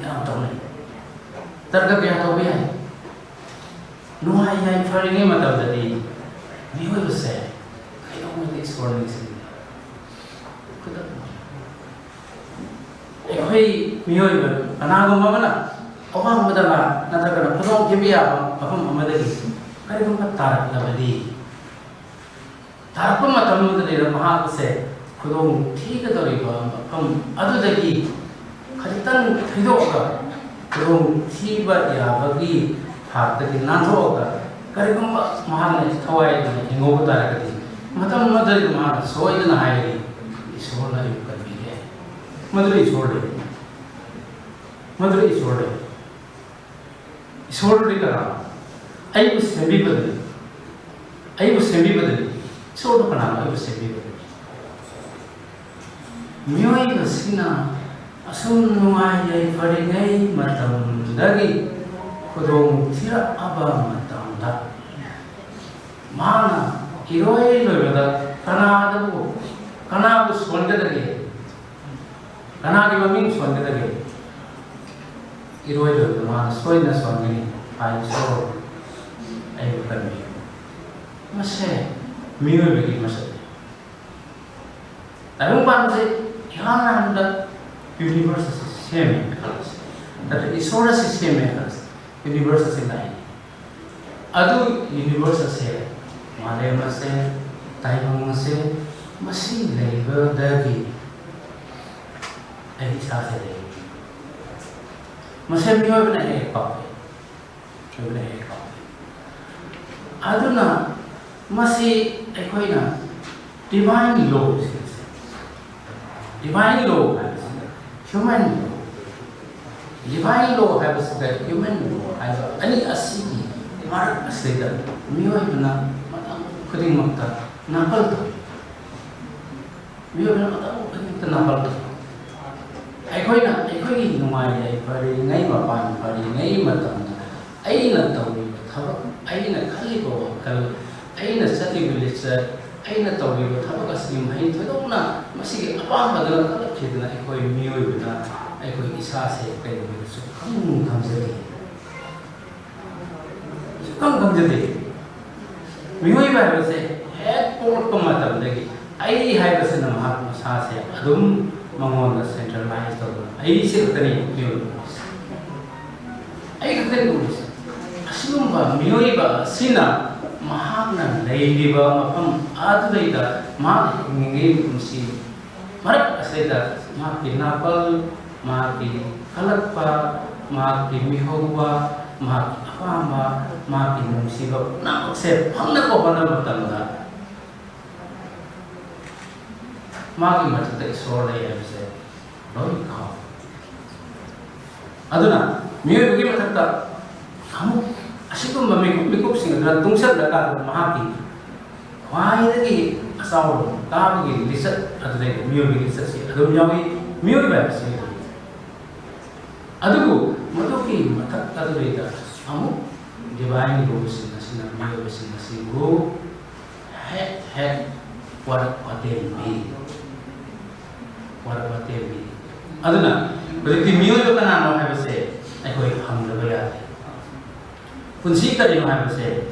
ꯌꯥꯝ ꯇꯧꯅꯩ꯫ ꯇꯔꯀ ꯀꯌꯥ ꯇꯧꯕ ꯌꯥꯏ? ꯅꯨꯡꯉꯥꯏ ꯌꯥꯏꯐꯔꯤꯉꯩ ꯃꯇꯝꯗꯗꯤ ꯃꯤꯑꯣꯏꯕꯁꯦ ꯀꯩꯗꯧꯉꯩꯗ ꯏꯁꯣꯔ ꯅꯤꯡꯁꯤꯡꯗꯦ꯫ ꯈꯨꯗꯛ ꯑꯩꯈꯣꯏ ꯃꯤꯑꯣꯏꯕ ꯀꯅꯥꯒꯨꯝꯕ ꯑꯃꯅ ꯑꯋꯥꯡꯕꯗ ꯂꯥ ꯅꯠꯇ꯭ꯔꯒꯅ ꯈꯨꯗꯣꯡꯊꯤꯕ ꯌꯥꯕ ꯃꯐꯝ ꯑꯃꯗꯒꯤ ꯀꯔꯤꯒꯨꯝꯕ ꯇꯥꯔꯛꯂꯕꯗꯤ, ꯇꯥꯔꯛꯄ ꯃꯇꯝ ꯑꯗꯨꯗ ꯃꯍꯥꯛ ꯑꯁꯦ ꯈꯨꯗꯣꯡ ꯊꯤꯒꯗꯧꯔꯤꯕ ꯃꯐꯝ ꯑꯗꯨꯗꯒꯤ ꯈꯖꯤꯛꯇꯪ ꯊꯩꯗꯣꯛꯑꯒ ꯈꯨꯗꯣꯡ ꯊꯤꯕ ꯌꯥꯕꯒꯤ ꯊꯥꯛꯇꯒꯤ ꯅꯥꯟꯊꯣꯛꯑꯒ ꯀꯔꯤꯒꯨꯝꯕ ꯃꯍꯥꯛꯅ ꯊꯋꯥꯏ ꯌꯥꯎꯅ ꯍꯤꯡꯍꯧꯕ ꯇꯥꯔꯒꯗꯤ, ꯃꯇꯝ ꯑꯗꯨꯗ ꯃꯍꯥꯛꯅ ꯁꯣꯏꯗꯅ ꯍꯥꯏꯒꯅꯤ, "ꯏꯁꯣꯔꯅ ꯑꯩꯕꯨ ꯀꯟꯕꯤꯔꯦ"꯫ ꯃꯗꯨꯗ ꯏꯁꯣꯔ ꯂꯩ꯫ ꯃꯗꯨꯗ ꯏꯁꯣꯔ ꯂꯩ꯫ ꯏꯁꯣꯔꯗꯤ ꯀꯅꯥꯅꯣ? ꯑꯩꯕꯨ ꯁꯦꯝꯕꯤꯕꯗꯨꯅꯤ꯫ ꯑꯩꯕꯨ ꯁꯦꯝꯕꯤꯕꯗꯨꯅꯤ꯫ ꯏꯁꯣꯔꯗꯨ ꯀꯅꯥꯅꯣ? ꯑꯩꯕꯨ ꯁꯦꯝꯕꯤꯕꯗꯨꯅꯤ꯫ ꯃꯤꯑꯣꯏꯕꯁꯤꯅ ꯑꯁꯨꯝ ꯅꯨꯡꯉꯥꯏ ꯌꯥꯏꯐꯔꯤꯉꯩ ꯃꯇꯝꯗꯒꯤ ꯈꯨꯗꯣꯡ ꯊꯤꯔꯛꯑꯕ ꯃꯇꯝꯗ, ꯃꯥꯅ ꯏꯔꯣꯏ ꯂꯣꯏꯕꯗ ꯀꯅꯥꯗꯕꯨ, ꯀꯅꯥꯕꯨ ꯁꯣꯟꯒꯗꯒꯦ? ꯀꯅꯥꯒꯤ ꯃꯃꯤꯡ ꯁꯣꯟꯒꯗꯒꯦ? ꯏꯔꯣꯏ ꯂꯣꯏꯕꯗ ꯃꯥꯅ ꯁꯣꯏꯗꯅ ꯁꯣꯟꯒꯅꯤ꯫ "ꯍꯥꯏ ꯏꯁꯣꯔ, ꯑꯩꯕꯨ ꯀꯟꯕꯤꯌꯨ"꯫ ꯃꯁꯦ ꯃꯤꯑꯣꯏꯕꯒꯤ ꯃꯁꯛꯅꯤ꯫ ꯇꯥꯏꯕꯪꯄꯥꯟꯁꯦ ꯏꯍꯥꯟ ꯍꯥꯟꯕꯗ ꯌꯨꯅꯤꯚꯔꯁ ꯑꯁꯤ ꯁꯦꯝꯃꯦ ꯈꯜꯂꯁꯤ, ꯅꯠꯇ꯭ꯔꯒ ꯏꯁꯣꯔ ꯑꯁꯤ ꯁꯦꯝꯃꯦ ꯈꯜꯂꯁꯤ꯫ ꯌꯨꯅꯤꯚꯔꯁ ꯑꯁꯤ ꯂꯥꯛꯏ꯫ ꯑꯗꯨ ꯌꯨꯅꯤꯚꯔꯁ ꯑꯁꯦ, ꯃꯥꯂꯦꯝ ꯑꯁꯦ, ꯇꯥꯏꯕꯪ ꯑꯁꯦ, ꯃꯁꯤ ꯂꯩꯕꯗꯒꯤ ꯑꯩ ꯏꯁꯥꯁꯦ ꯂꯩ꯫ ꯃꯁꯦ ꯃꯤꯑꯣꯏꯕꯅ ꯍꯦꯛ ꯍꯦꯛ ꯀꯥꯎꯏ꯫ ꯃꯤꯑꯣꯏꯕꯅ ꯍꯦꯛ ꯍꯦꯛ ꯀꯥꯎꯏ꯫ ꯑꯗꯨꯅ ꯃꯁꯤ ꯑꯩꯈꯣꯏꯅ divine law ꯁꯤꯡꯁꯦ, divine law ꯍꯥꯏꯕꯁꯤꯅ human law, divine law ꯍꯥꯏꯕꯁꯤꯒ human law ꯍꯥꯏꯕ ꯑꯅꯤ ꯑꯁꯤꯒꯤ ꯃꯔꯛ ꯑꯁꯤꯗ ꯃꯤꯑꯣꯏꯕꯅ ꯃꯇꯝ ꯈꯨꯗꯤꯡꯃꯛꯇ ꯅꯥꯀꯜ ꯇꯧꯏ꯫ ꯃꯤꯑꯣꯏꯕꯅ ꯃꯇꯝ ꯈꯨꯗꯤꯡꯃꯛꯇ ꯅꯥꯀꯜ ꯇꯧꯏ꯫ ꯑꯩꯈꯣꯏꯅ ꯑꯩꯈꯣꯏꯒꯤ ꯅꯨꯡꯉꯥꯏ ꯌꯥꯏꯐꯔꯤꯉꯩ, ꯃꯄꯥꯟ ꯐꯔꯤꯉꯩ ꯃꯇꯝꯗ ꯑꯩꯅ ꯇꯧꯔꯤꯕ ꯊꯕꯛ, ꯑꯩꯅ ꯈꯜꯂꯤꯕ ꯋꯥꯈꯜ, ꯑꯩꯅ ꯆꯠꯂꯤꯕ ꯂꯤꯆꯠ, ꯑꯩꯅ ꯇꯧꯔꯤꯕ ꯊꯕꯛ ꯑꯁꯤꯒꯤ ꯃꯍꯩ ꯊꯣꯏꯗꯣꯛꯅ ꯃꯁꯤꯒꯤ ꯑꯄꯥꯝꯕꯗꯨꯅ ꯀꯜꯂꯛꯈꯤꯗꯅ ꯑꯩꯈꯣꯏ ꯃꯤꯑꯣꯏꯕꯅ ꯑꯩꯈꯣꯏ ꯏꯁꯥꯁꯦ ꯀꯩꯗꯧꯉꯩꯗꯁꯨ ꯈꯪ ꯈꯪꯖꯗꯦ꯫ ꯁꯨꯈꯪ ꯈꯪꯖꯗꯦ꯫ ꯃꯤꯑꯣꯏꯕ ꯍꯥꯏꯕꯁꯦ ꯍꯦꯛ ꯄꯣꯛꯂꯛꯄ ꯃꯇꯝꯗꯒꯤ ꯑꯩ ꯍꯥꯏꯕꯁꯤꯅ ꯃꯍꯥꯛ ꯃꯁꯥꯁꯦ ꯑꯗꯨꯝ ꯃꯉꯣꯟꯗ centralize ꯇꯧꯗꯨꯅ ꯑꯩꯁꯦ ꯈꯛꯇꯅꯤ ꯃꯤꯑꯣꯏꯕ ꯑꯣꯏꯔꯤꯁꯦ꯫ ꯑꯩ ꯈꯛꯇꯅꯤ ꯑꯣꯏꯔꯤꯁꯦ꯫ ꯑꯁꯤꯒꯨꯝꯕ ꯃꯤꯑꯣꯏꯕ ꯑꯁꯤꯅ ꯃꯍꯥꯛꯅ ꯂꯩꯔꯤꯕ ꯃꯐꯝ ꯑꯗꯨꯗꯩꯗ ꯃꯍꯥꯛꯅ ꯍꯤꯡꯂꯤꯉꯩ ꯄꯨꯟꯁꯤ ꯃꯔꯛ ꯑꯁꯤꯗ ꯃꯍꯥꯛꯀꯤ ꯅꯥꯀꯜ, ꯃꯍꯥꯛꯀꯤ ꯀꯜꯂꯛꯄ, ꯃꯍꯥꯛꯀꯤ ꯃꯤꯍꯧꯕ, ꯃꯍꯥꯛꯀꯤ ꯑꯄꯥꯝꯕ, ꯃꯍꯥꯛꯀꯤ ꯅꯨꯡꯁꯤꯕ ꯄꯨꯝꯅꯃꯛꯁꯦ ꯐꯪꯅꯕ ꯍꯣꯠꯅꯕ ꯃꯇꯝꯗ ꯃꯥꯒꯤ ꯃꯊꯛꯇ ꯏꯁꯣꯔ ꯂꯩ ꯍꯥꯏꯕꯁꯦ ꯂꯣꯏ ꯀꯥꯎꯏ꯫ ꯑꯗꯨꯅ ꯃꯤꯑꯣꯏꯕꯒꯤ ꯃꯊꯛꯇ ꯑꯃꯨꯛ ꯑꯁꯤꯒꯨꯝꯕ ꯃꯤꯀꯨꯞ, ꯃꯤꯀꯨꯞꯁꯤꯡ ꯑꯗꯨꯅ ꯇꯨꯡꯁꯤꯜꯂꯀꯥꯟꯗ ꯃꯍꯥꯛꯀꯤ ꯈ꯭ꯋꯥꯏꯗꯒꯤ ꯑꯆꯥꯎꯕ ꯀꯥꯕꯒꯤ ꯂꯤꯆꯠ ꯑꯗꯨꯗꯩ ꯃꯤꯑꯣꯏꯕꯒꯤ ꯂꯤꯆꯠꯁꯤ ꯑꯗꯨꯝ ꯌꯥꯎꯏ꯫ ꯃꯤꯑꯣꯏꯕ ꯍꯥꯏꯕꯁꯤ ꯑꯗꯨꯕꯨ ꯃꯗꯨꯒꯤ ꯃꯊꯛ ꯑꯗꯨꯗꯩꯗ ꯑꯃꯨꯛ divine rule ꯁꯤꯡ ꯑꯁꯤꯅ ꯃꯤꯑꯣꯏꯕꯁꯤꯡ ꯑꯁꯤꯕꯨ ꯍꯦꯛ ꯍꯦꯛ ꯋꯥꯔꯛ ꯋꯥꯇꯦꯝꯕꯤ, ꯋꯥꯔꯛ ꯋꯥꯇꯦꯝꯕꯤ꯫ ꯑꯗꯨꯅ ꯍꯧꯖꯤꯛꯇꯤ ꯃꯤꯑꯣꯏꯕ ꯀꯅꯥꯅꯣ ꯍꯥꯏꯕꯁꯦ ꯑꯩꯈꯣꯏ ꯍꯪꯗꯕ ꯌꯥꯗꯦ꯫ ꯄꯨꯟꯁꯤ ꯀꯔꯤꯅꯣ ꯍꯥꯏꯕꯁꯦ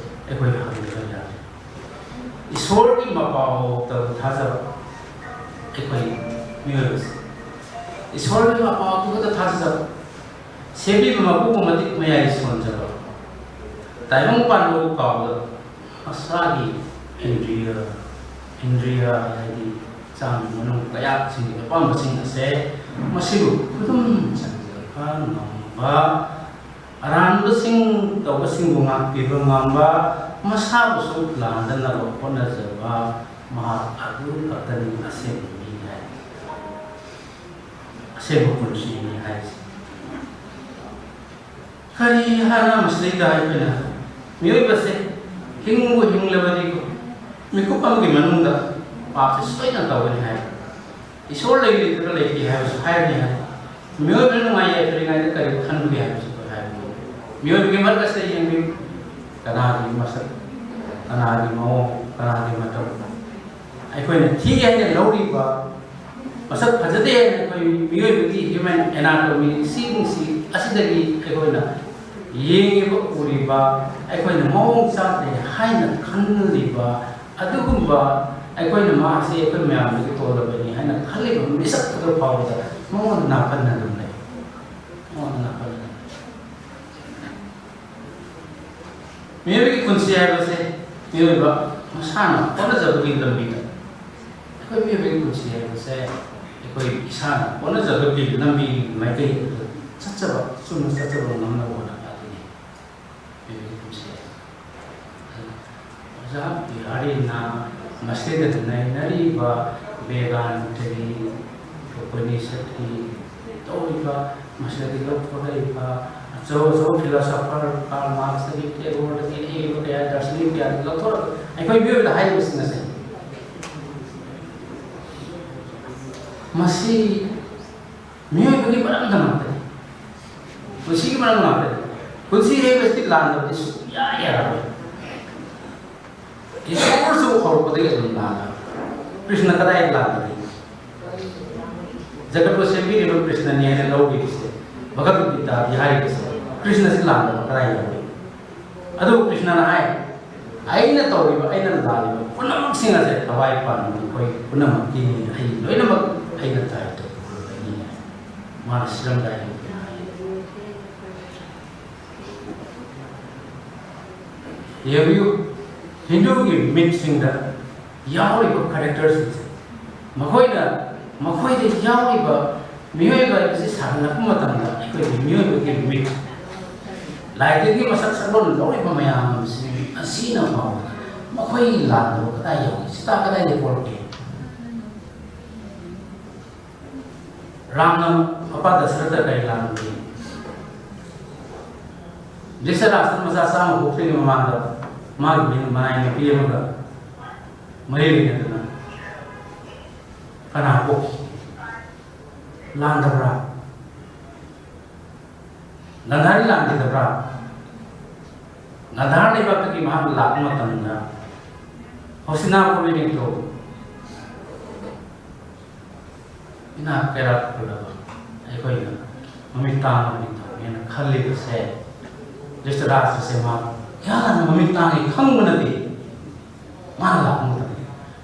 ꯑꯩꯈꯣꯏ ꯍꯪꯗꯕ ꯌꯥꯗꯦ꯫ ꯏꯁꯣꯔꯒꯤ ꯃꯄꯥꯎꯇꯕꯨ ꯊꯥꯖꯕ ꯑꯩꯈꯣꯏ ꯃꯤꯑꯣꯏꯕꯁꯦ, ꯏꯁꯣꯔꯒꯤ ꯃꯄꯥꯎꯗꯨ ꯈꯛꯇ ꯊꯥꯖꯕ, ꯁꯦꯝꯕꯤꯕ ꯃꯄꯨꯕꯨ ꯃꯇꯤꯛ ꯃꯌꯥꯏ ꯁꯣꯟꯖꯕ, ꯇꯥꯏꯕꯪ ꯄꯥꯟꯕꯕꯨ ꯀꯥꯎꯗꯕ, ꯃꯁꯥꯒꯤ ꯏꯟꯗ꯭ꯔꯤꯌ, ꯏꯟꯗ꯭ꯔꯤꯌ ꯍꯥꯏꯗꯤ ꯍꯛꯆꯥꯡꯒꯤ ꯃꯅꯨꯡ ꯀꯌꯥꯠꯁꯤꯡꯒꯤ ꯑꯄꯥꯝꯕꯁꯤꯡ ꯑꯁꯦ ꯃꯁꯤꯕꯨ ꯈꯨꯗꯨꯝ ꯆꯟꯖꯕ ꯉꯝꯕ, ꯑꯔꯥꯟꯕꯁꯤꯡ ꯇꯧꯕꯁꯤꯡꯕꯨ ꯉꯥꯛꯄꯤꯕ ꯉꯝꯕ, ꯃꯁꯥꯕꯨꯁꯨ ꯂꯥꯟꯗꯅꯕ ꯍꯣꯠꯅꯖꯕ, ꯃꯍꯥꯛ ꯑꯗꯨ ꯈꯛꯇꯅꯤ ꯑꯁꯦꯡꯕ ꯃꯤ ꯍꯥꯏ, ꯑꯁꯦꯡꯕ ꯄꯨꯟꯁꯤꯅꯤ ꯍꯥꯏꯁꯦ꯫ ꯀꯔꯤ ꯍꯥꯏꯅ ꯃꯁꯤꯗꯩꯗ ꯑꯩꯈꯣꯏꯅ ꯃꯤꯑꯣꯏꯕꯁꯦ ꯍꯤꯡꯕꯨ ꯍꯤꯡꯂꯕꯗꯤꯀꯣ, ꯃꯤꯀꯨꯞ ꯑꯃꯒꯤ ꯃꯅꯨꯡꯗ ꯄꯥꯞꯁꯦ ꯁꯣꯏꯗꯅ ꯇꯧꯒꯅꯤ ꯍꯥꯏ꯫ ꯏꯁꯣꯔ ꯂꯩꯔꯤꯕ꯭ꯔꯥ ꯂꯩꯇꯦ ꯍꯥꯏꯕꯁꯨ ꯍꯥꯏꯔꯅꯤ ꯍꯥꯏ꯫ ꯃꯤꯑꯣꯏꯕꯅ ꯅꯨꯡꯉꯥꯏ ꯌꯥꯏꯐꯔꯤꯉꯩꯗ ꯀꯔꯤ ꯈꯟꯕꯒꯦ ꯍꯥꯏꯕꯁꯨ ꯑꯩꯈꯣꯏ ꯍꯥꯏꯕ ꯉꯝꯗꯦ꯫ ꯃꯤꯑꯣꯏꯕꯒꯤ ꯃꯔꯛ ꯑꯁꯤꯗ ꯌꯦꯡꯕꯤꯌꯨ, ꯀꯅꯥꯒꯤ ꯃꯁꯛ, ꯀꯅꯥꯒꯤ ꯃꯑꯣꯡ, ꯀꯅꯥꯒꯤ ꯃꯇꯧ, ꯑꯩꯈꯣꯏꯅ ꯊꯤ ꯍꯥꯏꯅ ꯂꯧꯔꯤꯕ, ꯃꯁꯛ ꯐꯖꯗꯦ ꯍꯥꯏꯅ ꯑꯩꯈꯣꯏ ꯃꯤꯑꯣꯏꯕꯒꯤ human anatomy ꯁꯤꯡꯁꯤ ꯑꯁꯤꯗꯒꯤ ꯑꯩꯈꯣꯏꯅ ꯌꯦꯡꯉꯤꯕ, ꯎꯔꯤꯕ, ꯑꯩꯈꯣꯏꯅ ꯃꯑꯣꯡ ꯆꯥꯗꯦ ꯍꯥꯏꯅ ꯈꯜꯂꯤꯕ ꯑꯗꯨꯒꯨꯝꯕ, ꯑꯩꯈꯣꯏꯅ ꯃꯍꯥꯛꯁꯦ ꯑꯩꯈꯣꯏ ꯃꯌꯥꯝꯗꯒꯤ ꯇꯣꯜꯂꯕꯅꯤ ꯍꯥꯏꯅ ꯈꯜꯂꯤꯕ ꯃꯤꯁꯛ ꯑꯗꯨ ꯐꯥꯎꯕꯗ ꯃꯉꯣꯟꯗ ꯅꯥꯀꯟꯅ ꯑꯗꯨꯝ ꯂꯩ꯫ ꯃꯉꯣꯟꯗ ꯅꯥꯀꯟꯅ ꯑꯗꯨꯝ ꯂꯩ꯫ ꯃꯤꯑꯣꯏꯕꯒꯤ ꯄꯨꯟꯁꯤ ꯍꯥꯏꯕꯁꯦ ꯃꯤꯑꯣꯏꯕ ꯃꯁꯥꯅ ꯍꯣꯠꯅꯖꯕꯒꯤ ꯂꯝꯕꯤꯗ, ꯑꯩꯈꯣꯏ ꯃꯤꯑꯣꯏꯕꯒꯤ ꯄꯨꯟꯁꯤ ꯍꯥꯏꯕꯁꯦ ꯑꯩꯈꯣꯏ ꯏꯁꯥꯅ ꯍꯣꯠꯅꯖꯕꯒꯤ ꯂꯝꯕꯤ ꯃꯥꯏꯀꯩ ꯑꯗꯨ ꯆꯠꯆꯕ, ꯆꯨꯝꯅ ꯆꯠꯆꯕ ꯉꯝꯅꯕ ꯍꯣꯠꯅꯕ ꯑꯗꯨꯅꯤ ꯃꯤꯑꯣꯏꯕꯒꯤ ꯄꯨꯟꯁꯤ ꯍꯥꯏꯕꯁꯦ꯫ ꯑꯗꯨꯅ ꯑꯣꯖꯥ ꯕꯤꯍꯥꯔꯤꯅ ꯃꯁꯤꯗ ꯅꯩꯅꯔꯤꯕ ꯕꯦꯗꯥꯟꯇꯒꯤ, ꯎꯄꯅꯤꯁꯠꯀꯤ ꯇꯧꯔꯤꯕ, ꯃꯁꯤꯗꯒꯤ ꯂꯧꯊꯣꯔꯛꯏꯕ ꯑꯆꯧ ꯑꯆꯧꯕ philosopher, ꯀꯥꯔꯜ ꯃꯥꯔꯛꯁꯇꯒꯤ, ꯇꯦꯒꯣꯔꯗꯒꯤ, ꯑꯏꯕ ꯀꯌꯥ, ꯗꯥꯔꯁꯅꯤꯛ ꯀꯌꯥꯗꯒꯤ ꯂꯧꯊꯣꯔꯛꯄ ꯑꯩꯈꯣꯏ ꯃꯤꯑꯣꯏꯕꯗ ꯍꯥꯏꯔꯤꯕꯁꯤꯡ ꯑꯁꯦ, ꯃꯁꯤ ꯃꯤꯑꯣꯏꯕꯒꯤ ꯃꯔꯝꯗ ꯉꯥꯛꯇꯅꯤ꯫ ꯄꯨꯟꯁꯤꯒꯤ ꯃꯔꯝ ꯉꯥꯛꯇꯅꯤ꯫ ꯄꯨꯟꯁꯤ ꯍꯥꯏꯕꯁꯤ ꯂꯥꯟꯗꯕꯗꯤ ꯁꯨꯡꯌꯥ ꯌꯥꯔꯔꯣꯏ꯫ ꯏꯁꯣꯔꯁꯨ ꯍꯧꯔꯛꯄꯗꯒꯤ ꯑꯗꯨꯝ ꯂꯥꯟꯅ, ꯀ꯭ꯔꯤꯁꯅ ꯀꯗꯥꯏꯗ ꯂꯥꯟꯒꯅꯤ? ꯖꯒꯠꯄꯨ ꯁꯦꯝꯕꯤꯔꯤꯕ ꯀ꯭ꯔꯤꯁꯅꯅꯤ ꯍꯥꯏꯅ ꯂꯧꯔꯤꯕꯁꯦ, ꯚꯒꯕꯠ ꯒꯤꯇꯥꯒꯤ ꯍꯥꯏꯔꯤꯕꯁꯦ, ꯀ꯭ꯔꯤꯁꯅꯁꯤ ꯂꯥꯟꯗꯕ ꯀꯗꯥꯏ ꯌꯥꯎꯏ? ꯑꯗꯨꯕꯨ ꯀ꯭ꯔꯤꯁꯅꯅ ꯍꯥꯏ, "ꯑꯩꯅ ꯇꯧꯔꯤꯕ, ꯑꯩꯅ ꯂꯥꯜꯂꯤꯕ ꯄꯨꯝꯅꯃꯛꯁꯤꯡ ꯑꯁꯦ ꯊꯋꯥꯏ ꯄꯥꯟꯕ ꯃꯈꯣꯏ ꯄꯨꯝꯅꯃꯛꯀꯤꯅꯤ, ꯑꯩ ꯂꯣꯏꯅꯃꯛ ꯑꯩꯅ ꯗꯥꯏꯇ꯭ꯋ ꯄꯨꯔꯕꯅꯤ" ꯍꯥꯏ꯫ ꯃꯥꯅ ꯁꯤꯔꯝꯗꯥꯏꯒꯤ ꯍꯥꯏ꯫ ꯌꯦꯡꯕꯤꯌꯨ, ꯍꯤꯟꯗꯨꯒꯤ ꯃꯤꯠꯁꯤꯡꯗ ꯌꯥꯎꯔꯤꯕ characterꯁꯤꯡꯁꯦ, ꯃꯈꯣꯏꯅ, ꯃꯈꯣꯏꯗ ꯌꯥꯎꯔꯤꯕ ꯃꯤꯑꯣꯏꯕ ꯍꯥꯏꯕꯁꯤ ꯁꯥꯒꯠꯂꯛꯄ ꯃꯇꯝꯗ ꯑꯩꯈꯣꯏꯒꯤ ꯃꯤꯑꯣꯏꯕꯒꯤ ꯃꯤꯠ, ꯂꯥꯏꯔꯤꯛꯇꯒꯤ ꯃꯁꯛ ꯁꯛꯂꯣꯟ ꯂꯧꯔꯤꯕ ꯃꯌꯥꯝꯁꯤ ꯑꯁꯤꯅ ꯐꯥꯎꯕ ꯃꯈꯣꯏ ꯂꯥꯟꯗꯕ ꯀꯗꯥꯏ ꯌꯥꯎꯏ? ꯁꯤꯇꯥ ꯀꯗꯥꯏꯗ ꯄꯣꯛꯂꯛꯀꯦ? ꯔꯥꯝꯅ ꯃꯄꯥ ꯗꯁꯔꯊ ꯀꯔꯤ ꯂꯥꯟꯒꯦ? ꯙ꯭ꯔꯤꯇꯔꯥꯁꯇ꯭ꯔ ꯃꯆꯥ ꯆꯥꯝꯃ ꯄꯣꯛꯇ꯭ꯔꯤꯉꯩ ꯃꯃꯥꯡꯗ ꯃꯥꯒꯤ ꯃꯤꯅ ꯃꯅꯥꯏ ꯅꯨꯄꯤ ꯑꯃꯒ ꯃꯔꯤ ꯂꯩꯅꯗꯅ ꯀꯅꯥ ꯄꯣꯛꯈꯤ? ꯂꯥꯟꯗꯕ꯭ꯔꯥ? ꯒꯟꯙꯥꯔꯤ ꯂꯥꯟꯈꯤꯗꯕ꯭ꯔꯥ? ꯒꯟꯙꯥꯔ ꯂꯩꯕꯥꯛꯇꯒꯤ ꯃꯍꯥꯛ ꯂꯥꯛꯄ ꯃꯇꯝꯗ ꯍꯣꯁꯤꯅꯥꯄꯨꯔꯒꯤ ꯅꯤꯡꯊꯧ ꯏꯅꯥꯛ ꯀꯩꯔꯥꯛ ꯈꯨꯜꯂꯕ ꯑꯩꯈꯣꯏꯅ ꯃꯃꯤꯠ ꯇꯥꯡꯕ ꯅꯤꯡꯊꯧꯅꯦꯅ ꯈꯜꯂꯤꯕꯁꯦ, ꯙ꯭ꯔꯤꯇꯔꯥꯁꯇ꯭ꯔꯁꯦ ꯃꯥ ꯏꯍꯥꯟ ꯍꯥꯟꯅ ꯃꯃꯤꯠ ꯇꯥꯡꯉꯦ ꯈꯪꯕ ꯅꯠꯇꯦ꯫ ꯃꯥꯅ ꯂꯥꯛꯄ ꯃꯇꯝꯗ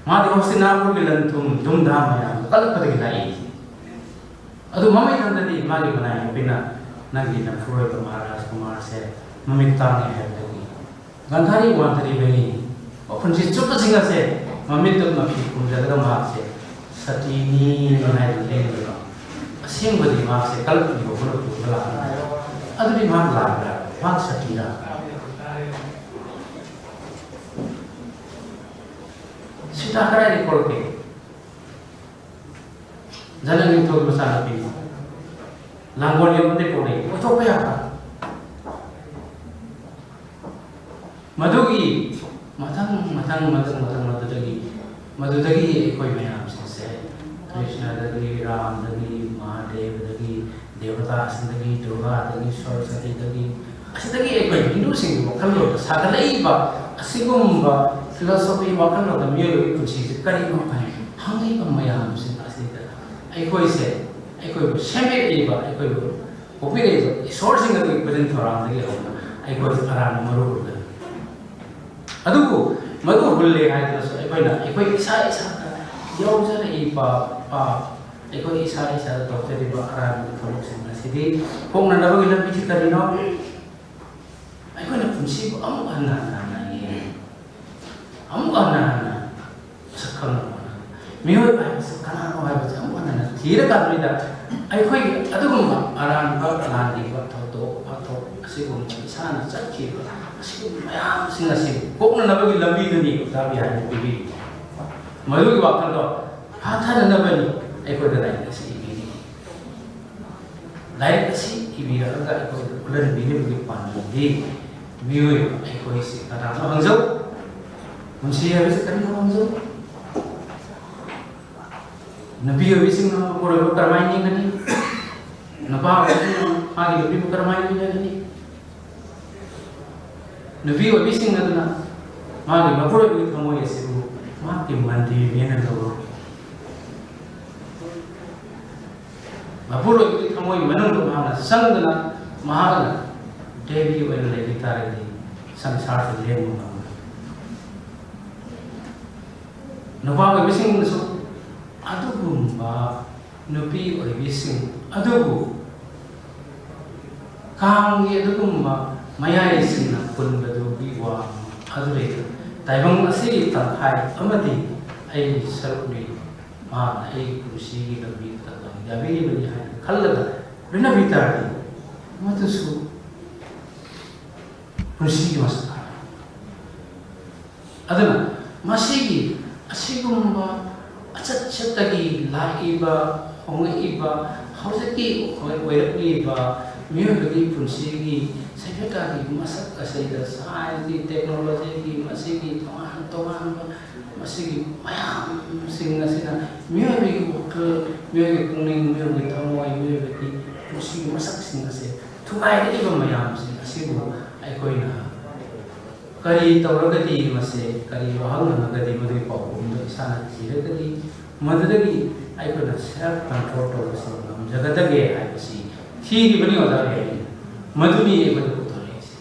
ꯃꯥꯗꯤ ꯍꯣꯁꯇꯤꯅꯥꯄꯨꯔꯒꯤ ꯂꯟ ꯊꯨꯝ ꯙꯨꯝ ꯙꯥꯝ ꯃꯌꯥꯝꯗꯣ ꯀꯜꯂꯛꯄꯗꯒꯤ ꯂꯥꯛꯏ꯫ ꯑꯗꯨ ꯃꯃꯩ ꯊꯪꯗꯗꯤ ꯃꯥꯒꯤ ꯃꯅꯥꯏ ꯅꯨꯄꯤꯅ ꯅꯪꯒꯤ ꯅꯝꯐꯨꯔꯣꯏꯕ ꯃꯍꯥꯔꯥꯖ ꯀꯨꯃꯥꯔꯁꯦ ꯃꯃꯤꯠ ꯇꯥꯡꯉꯦ ꯍꯥꯏꯕꯗꯒꯤ ꯒꯟꯙꯥꯔꯤ ꯋꯥꯟꯊꯔꯤꯕꯅꯤ꯫ ꯃꯄꯨꯟꯁꯤ ꯆꯨꯞꯄꯁꯤꯡ ꯑꯁꯦ ꯃꯃꯤꯠꯇ ꯃꯐꯤ ꯈꯨꯝꯖꯤꯜꯂꯒ ꯃꯍꯥꯛꯁꯦ ꯁꯇꯤꯅꯤ ꯍꯥꯏꯗꯨꯅ ꯂꯦꯡꯗꯅ ꯑꯁꯦꯡꯕꯗꯤ ꯃꯍꯥꯛꯁꯦ ꯀꯜꯂꯛꯂꯤꯕ ꯍꯧꯒꯠꯂꯛꯄ ꯂꯥꯛꯄꯅꯤ꯫ ꯑꯗꯨꯗꯤ ꯃꯍꯥꯛ ꯂꯥꯟꯕ꯭ꯔꯥ? ꯃꯍꯥꯛ ꯁꯇꯤꯔꯥ? ꯁꯤꯇꯥ ꯀꯗꯥꯏꯗꯒꯤ ꯊꯣꯛꯂꯛꯀꯦ? ꯖꯅ ꯅꯤꯡꯊꯧꯒꯤ ꯃꯆꯥꯅꯨꯄꯤ꯫ ꯂꯥꯡꯒꯣꯜ ꯌꯦꯛꯄꯗꯒꯤ ꯄꯣꯛꯂꯛꯏ꯫ ꯑꯣꯏꯊꯣꯛꯄ ꯌꯥꯕ꯭ꯔꯥ? ꯃꯗꯨꯒꯤ ꯃꯊꯪ, ꯃꯊꯪ, ꯃꯊꯪ, ꯃꯊꯪ, ꯃꯗꯨꯗꯒꯤ, ꯃꯗꯨꯗꯒꯤ ꯑꯩꯈꯣꯏ ꯃꯌꯥꯝꯁꯤꯡꯁꯦ ꯀ꯭ꯔꯤꯁꯅꯗꯒꯤ, ꯔꯥꯝꯗꯒꯤ, ꯃꯍꯥꯗꯦꯕꯗꯒꯤ, ꯗꯦꯕꯇꯥꯁꯤꯡꯗꯒꯤ, ꯗꯨꯔꯒꯥꯗꯒꯤ, ꯁꯔꯁꯋꯇꯤꯗꯒꯤ, ꯑꯁꯤꯗꯒꯤ ꯑꯩꯈꯣꯏ ꯍꯤꯟꯗꯨꯁꯤꯡꯒꯤ ꯋꯥꯈꯜꯂꯣꯟꯗ ꯁꯥꯒꯠꯂꯛꯏꯕ ꯑꯁꯤꯒꯨꯝꯕ philosophy ꯋꯥꯈꯜꯂꯣꯟꯗ ꯃꯤꯑꯣꯏꯕꯒꯤ ꯄꯨꯟꯁꯤꯁꯦ ꯀꯔꯤꯅꯣ ꯍꯥꯏ ꯍꯪꯉꯛꯏꯕ ꯃꯌꯥꯝꯁꯤꯡ ꯑꯁꯤꯗ ꯑꯩꯈꯣꯏꯁꯦ, ꯑꯩꯈꯣꯏꯕꯨ ꯁꯦꯝꯕꯤꯔꯛꯏꯕ, ꯑꯩꯈꯣꯏꯕꯨ ꯄꯣꯛꯄꯤꯔꯛꯏꯕ ꯏꯁꯣꯔꯁꯤꯡ ꯑꯗꯨꯒꯤ ꯈꯨꯖꯤꯟ ꯊꯧꯔꯥꯡꯗꯒꯤ ꯍꯧꯅ ꯑꯩꯈꯣꯏꯁꯦ ꯑꯔꯥꯟꯕ ꯃꯔꯨ ꯍꯨꯜꯂꯦ꯫ ꯑꯗꯨꯕꯨ ꯃꯗꯨ ꯍꯨꯜꯂꯦ ꯍꯥꯏꯗꯨꯅꯁꯨ ꯑꯩꯈꯣꯏꯅ ꯑꯩꯈꯣꯏ ꯏꯁꯥ ꯏꯁꯥꯗ ꯌꯥꯎꯖꯔꯛꯏꯕ ꯄꯥꯞ, ꯑꯩꯈꯣꯏ ꯏꯁꯥ ꯏꯁꯥꯗ ꯇꯧꯖꯔꯤꯕ ꯑꯔꯥꯟꯕ ꯊꯕꯛꯁꯤꯡ ꯑꯁꯤꯗꯤ ꯀꯣꯛꯅꯅꯕꯒꯤ ꯂꯝꯕꯤꯁꯤ ꯀꯔꯤꯅꯣ? ꯑꯩꯈꯣꯏꯅ ꯄꯨꯟꯁꯤꯕꯨ ꯑꯃꯨꯛ ꯍꯟꯅ ꯍꯟꯅ ꯍꯟꯅ ꯌꯦꯡꯉꯤ꯫ ꯑꯃꯨꯛ ꯍꯟꯅ ꯍꯟꯅ ꯃꯁꯛ ꯈꯪꯅꯕ ꯍꯣꯠꯅꯕ꯫ ꯃꯤꯑꯣꯏꯕ ꯍꯥꯏꯕꯁꯤ ꯀꯅꯥꯅꯣ ꯍꯥꯏꯕꯁꯤ ꯑꯃꯨꯛ ꯍꯟꯅ ꯍꯟꯅ ꯊꯤꯔꯀꯥꯟꯗ ꯑꯩꯈꯣꯏꯒꯤ ꯑꯗꯨꯒꯨꯝꯕ ꯑꯔꯥꯟꯕ ꯂꯥꯟꯈꯤꯕ ꯊꯧꯗꯣꯛ ꯋꯥꯊꯣꯛ ꯑꯁꯤꯒꯨꯝꯕ ꯏꯁꯥꯅ ꯆꯠꯈꯤꯕ ꯑꯁꯤꯒꯨꯝꯕ ꯃꯌꯥꯝꯁꯤꯡ ꯑꯁꯤ ꯀꯣꯛꯅꯅꯕꯒꯤ ꯂꯝꯕꯤꯗꯨꯅꯤ ꯑꯣꯖꯥ ꯕꯤꯍꯥꯔꯤꯅ ꯄꯤꯕꯤꯔꯤꯕ꯫ ꯃꯗꯨꯒꯤ ꯋꯥꯈꯜꯗꯣ ꯍꯟꯊꯅꯅꯕꯅꯤ ꯑꯩꯈꯣꯏꯗ ꯂꯥꯏꯔꯤꯛ ꯑꯁꯤ ꯏꯕꯤꯔꯤ꯫ ꯂꯥꯏꯔꯤꯛ ꯑꯁꯤ ꯏꯕꯤꯔꯛꯑꯒ ꯑꯩꯈꯣꯏꯗ ꯍꯨꯔꯟꯕꯤꯔꯤꯕꯒꯤ ꯄꯥꯟꯗꯝꯗꯤ ꯃꯤꯑꯣꯏꯕ ꯑꯩꯈꯣꯏꯁꯤ ꯀꯅꯥꯅꯣ ꯍꯪꯖꯧ꯫ ꯄꯨꯟꯁꯤ ꯍꯥꯏꯕꯁꯤ ꯀꯔꯤꯅꯣ ꯈꯪꯖꯧ꯫ ꯅꯨꯄꯤ ꯑꯣꯏꯕꯤꯁꯤꯡꯅ ꯃꯄꯨꯔꯣꯏꯕ ꯀꯔꯝꯍꯥꯏꯅ ꯌꯦꯡꯒꯅꯤ? ꯅꯨꯄꯥ ꯑꯣꯏꯕꯤꯁꯤꯡꯅ ꯃꯥꯒꯤ ꯅꯨꯄꯤꯕꯨ ꯀꯔꯝꯍꯥꯏꯅ ꯌꯦꯡꯒꯅꯤ? ꯅꯨꯄꯤ ꯑꯣꯏꯕꯤꯁꯤꯡ ꯑꯗꯨꯅ ꯃꯥꯒꯤ ꯃꯄꯨꯔꯣꯏꯕꯒꯤ ꯊꯃꯣꯏ ꯑꯁꯤꯕꯨ ꯃꯍꯥꯛꯀꯤ ꯃꯟꯗꯤꯔꯅꯦꯅ ꯂꯧꯔꯣ꯫ ꯃꯄꯨꯔꯣꯏꯕꯒꯤ ꯊꯃꯣꯏ ꯃꯅꯨꯡꯗ ꯃꯍꯥꯛꯅ ꯆꯪꯗꯨꯅ ꯃꯍꯥꯛꯅ ꯗꯦꯕꯤ ꯑꯣꯏꯅ ꯂꯩꯈꯤ ꯇꯥꯔꯒꯗꯤ ꯁꯪꯁꯥꯔꯁꯤ ꯂꯦꯡꯕ ꯉꯝꯃꯣꯏ꯫ ꯅꯨꯄꯥ ꯑꯣꯏꯕꯁꯤꯡꯅꯁꯨ ꯑꯗꯨꯒꯨꯝꯕ ꯅꯨꯄꯤ ꯑꯣꯏꯕꯤꯁꯤꯡ ꯑꯗꯨꯕꯨ ꯀꯥꯡꯒꯤ ꯑꯗꯨꯒꯨꯝꯕ ꯃꯌꯥꯏꯁꯤꯡꯅ ꯄꯨꯟꯕꯗꯨꯒꯤ ꯋꯥ ꯑꯗꯨ ꯂꯩꯇꯅ ꯇꯥꯏꯕꯪ ꯑꯁꯤꯒꯤ ꯇꯪꯈꯥꯏ ꯑꯃꯗꯤ ꯑꯩꯒꯤ ꯁꯔꯨꯛꯅꯤ, ꯃꯍꯥꯛꯅ ꯑꯩꯒꯤ ꯄꯨꯟꯁꯤꯒꯤ ꯂꯝꯕꯤ ꯇꯥꯛꯂꯝ ꯌꯥꯕꯤꯔꯤꯕꯅꯤ ꯍꯥꯏꯅ ꯈꯜꯂꯒ ꯂꯣꯏꯅꯕꯤ ꯇꯥꯔꯗꯤ ꯃꯗꯨꯁꯨ ꯄꯨꯟꯁꯤꯒꯤ ꯃꯁꯛ ꯍꯥꯏ꯫ ꯑꯗꯨꯅ ꯃꯁꯤꯒꯤ ꯑꯁꯤꯒꯨꯝꯕ ꯑꯆꯠ ꯆꯠꯇꯒꯤ ꯂꯥꯛꯏꯕ, ꯍꯣꯡꯂꯛꯏꯕ, ꯍꯧꯖꯤꯛꯀꯤ ꯑꯣꯏꯔꯛꯂꯤꯕ ꯃꯤꯑꯣꯏꯕꯒꯤ ꯄꯨꯟꯁꯤꯒꯤ ꯁꯩꯐꯦꯠꯇꯒꯤ ꯃꯁꯛ ꯑꯁꯤꯗ ꯁꯥꯏꯟꯁꯀꯤ, ꯇꯦꯛꯅꯣꯂꯣꯖꯤꯒꯤ, ꯃꯁꯤꯒꯤ ꯇꯣꯉꯥꯟ ꯇꯣꯉꯥꯟꯕ ꯃꯁꯤꯒꯤ ꯃꯌꯥꯝꯁꯤꯡ ꯑꯁꯤꯅ ꯃꯤꯑꯣꯏꯕꯒꯤ ꯋꯥꯈꯜ, ꯃꯤꯑꯣꯏꯕꯒꯤ ꯄꯨꯛꯅꯤꯡ, ꯃꯤꯑꯣꯏꯕꯒꯤ ꯊꯃꯣꯏ, ꯃꯤꯑꯣꯏꯕꯒꯤ ꯄꯨꯟꯁꯤꯒꯤ ꯃꯁꯛꯁꯤꯡ ꯑꯁꯦ ꯊꯨꯒꯥꯏꯔꯛꯏꯕ ꯃꯌꯥꯝꯁꯤꯡ ꯑꯁꯤꯕꯨ ꯑꯩꯈꯣꯏꯅ ꯀꯔꯤ ꯇꯧꯔꯒꯗꯤ ꯃꯁꯦ, ꯀꯔꯤ ꯋꯥꯍꯪ ꯍꯪꯉꯒꯗꯤ ꯃꯗꯨꯒꯤ ꯄꯥꯎꯈꯨꯝꯗꯣ ꯏꯁꯥꯅ ꯊꯤꯔꯒꯗꯤ ꯃꯗꯨꯗꯒꯤ ꯑꯩꯈꯣꯏꯅ self control ꯇꯧꯕꯁꯤ ꯉꯝꯖꯒꯗꯒꯦ ꯍꯥꯏꯕꯁꯤ ꯊꯤꯔꯤꯕꯅꯤ ꯑꯣꯖꯥ ꯂꯩꯔꯤ꯫ ꯃꯗꯨꯅꯤ ꯑꯩꯈꯣꯏꯅ ꯄꯨꯊꯣꯔꯛꯏꯁꯤ꯫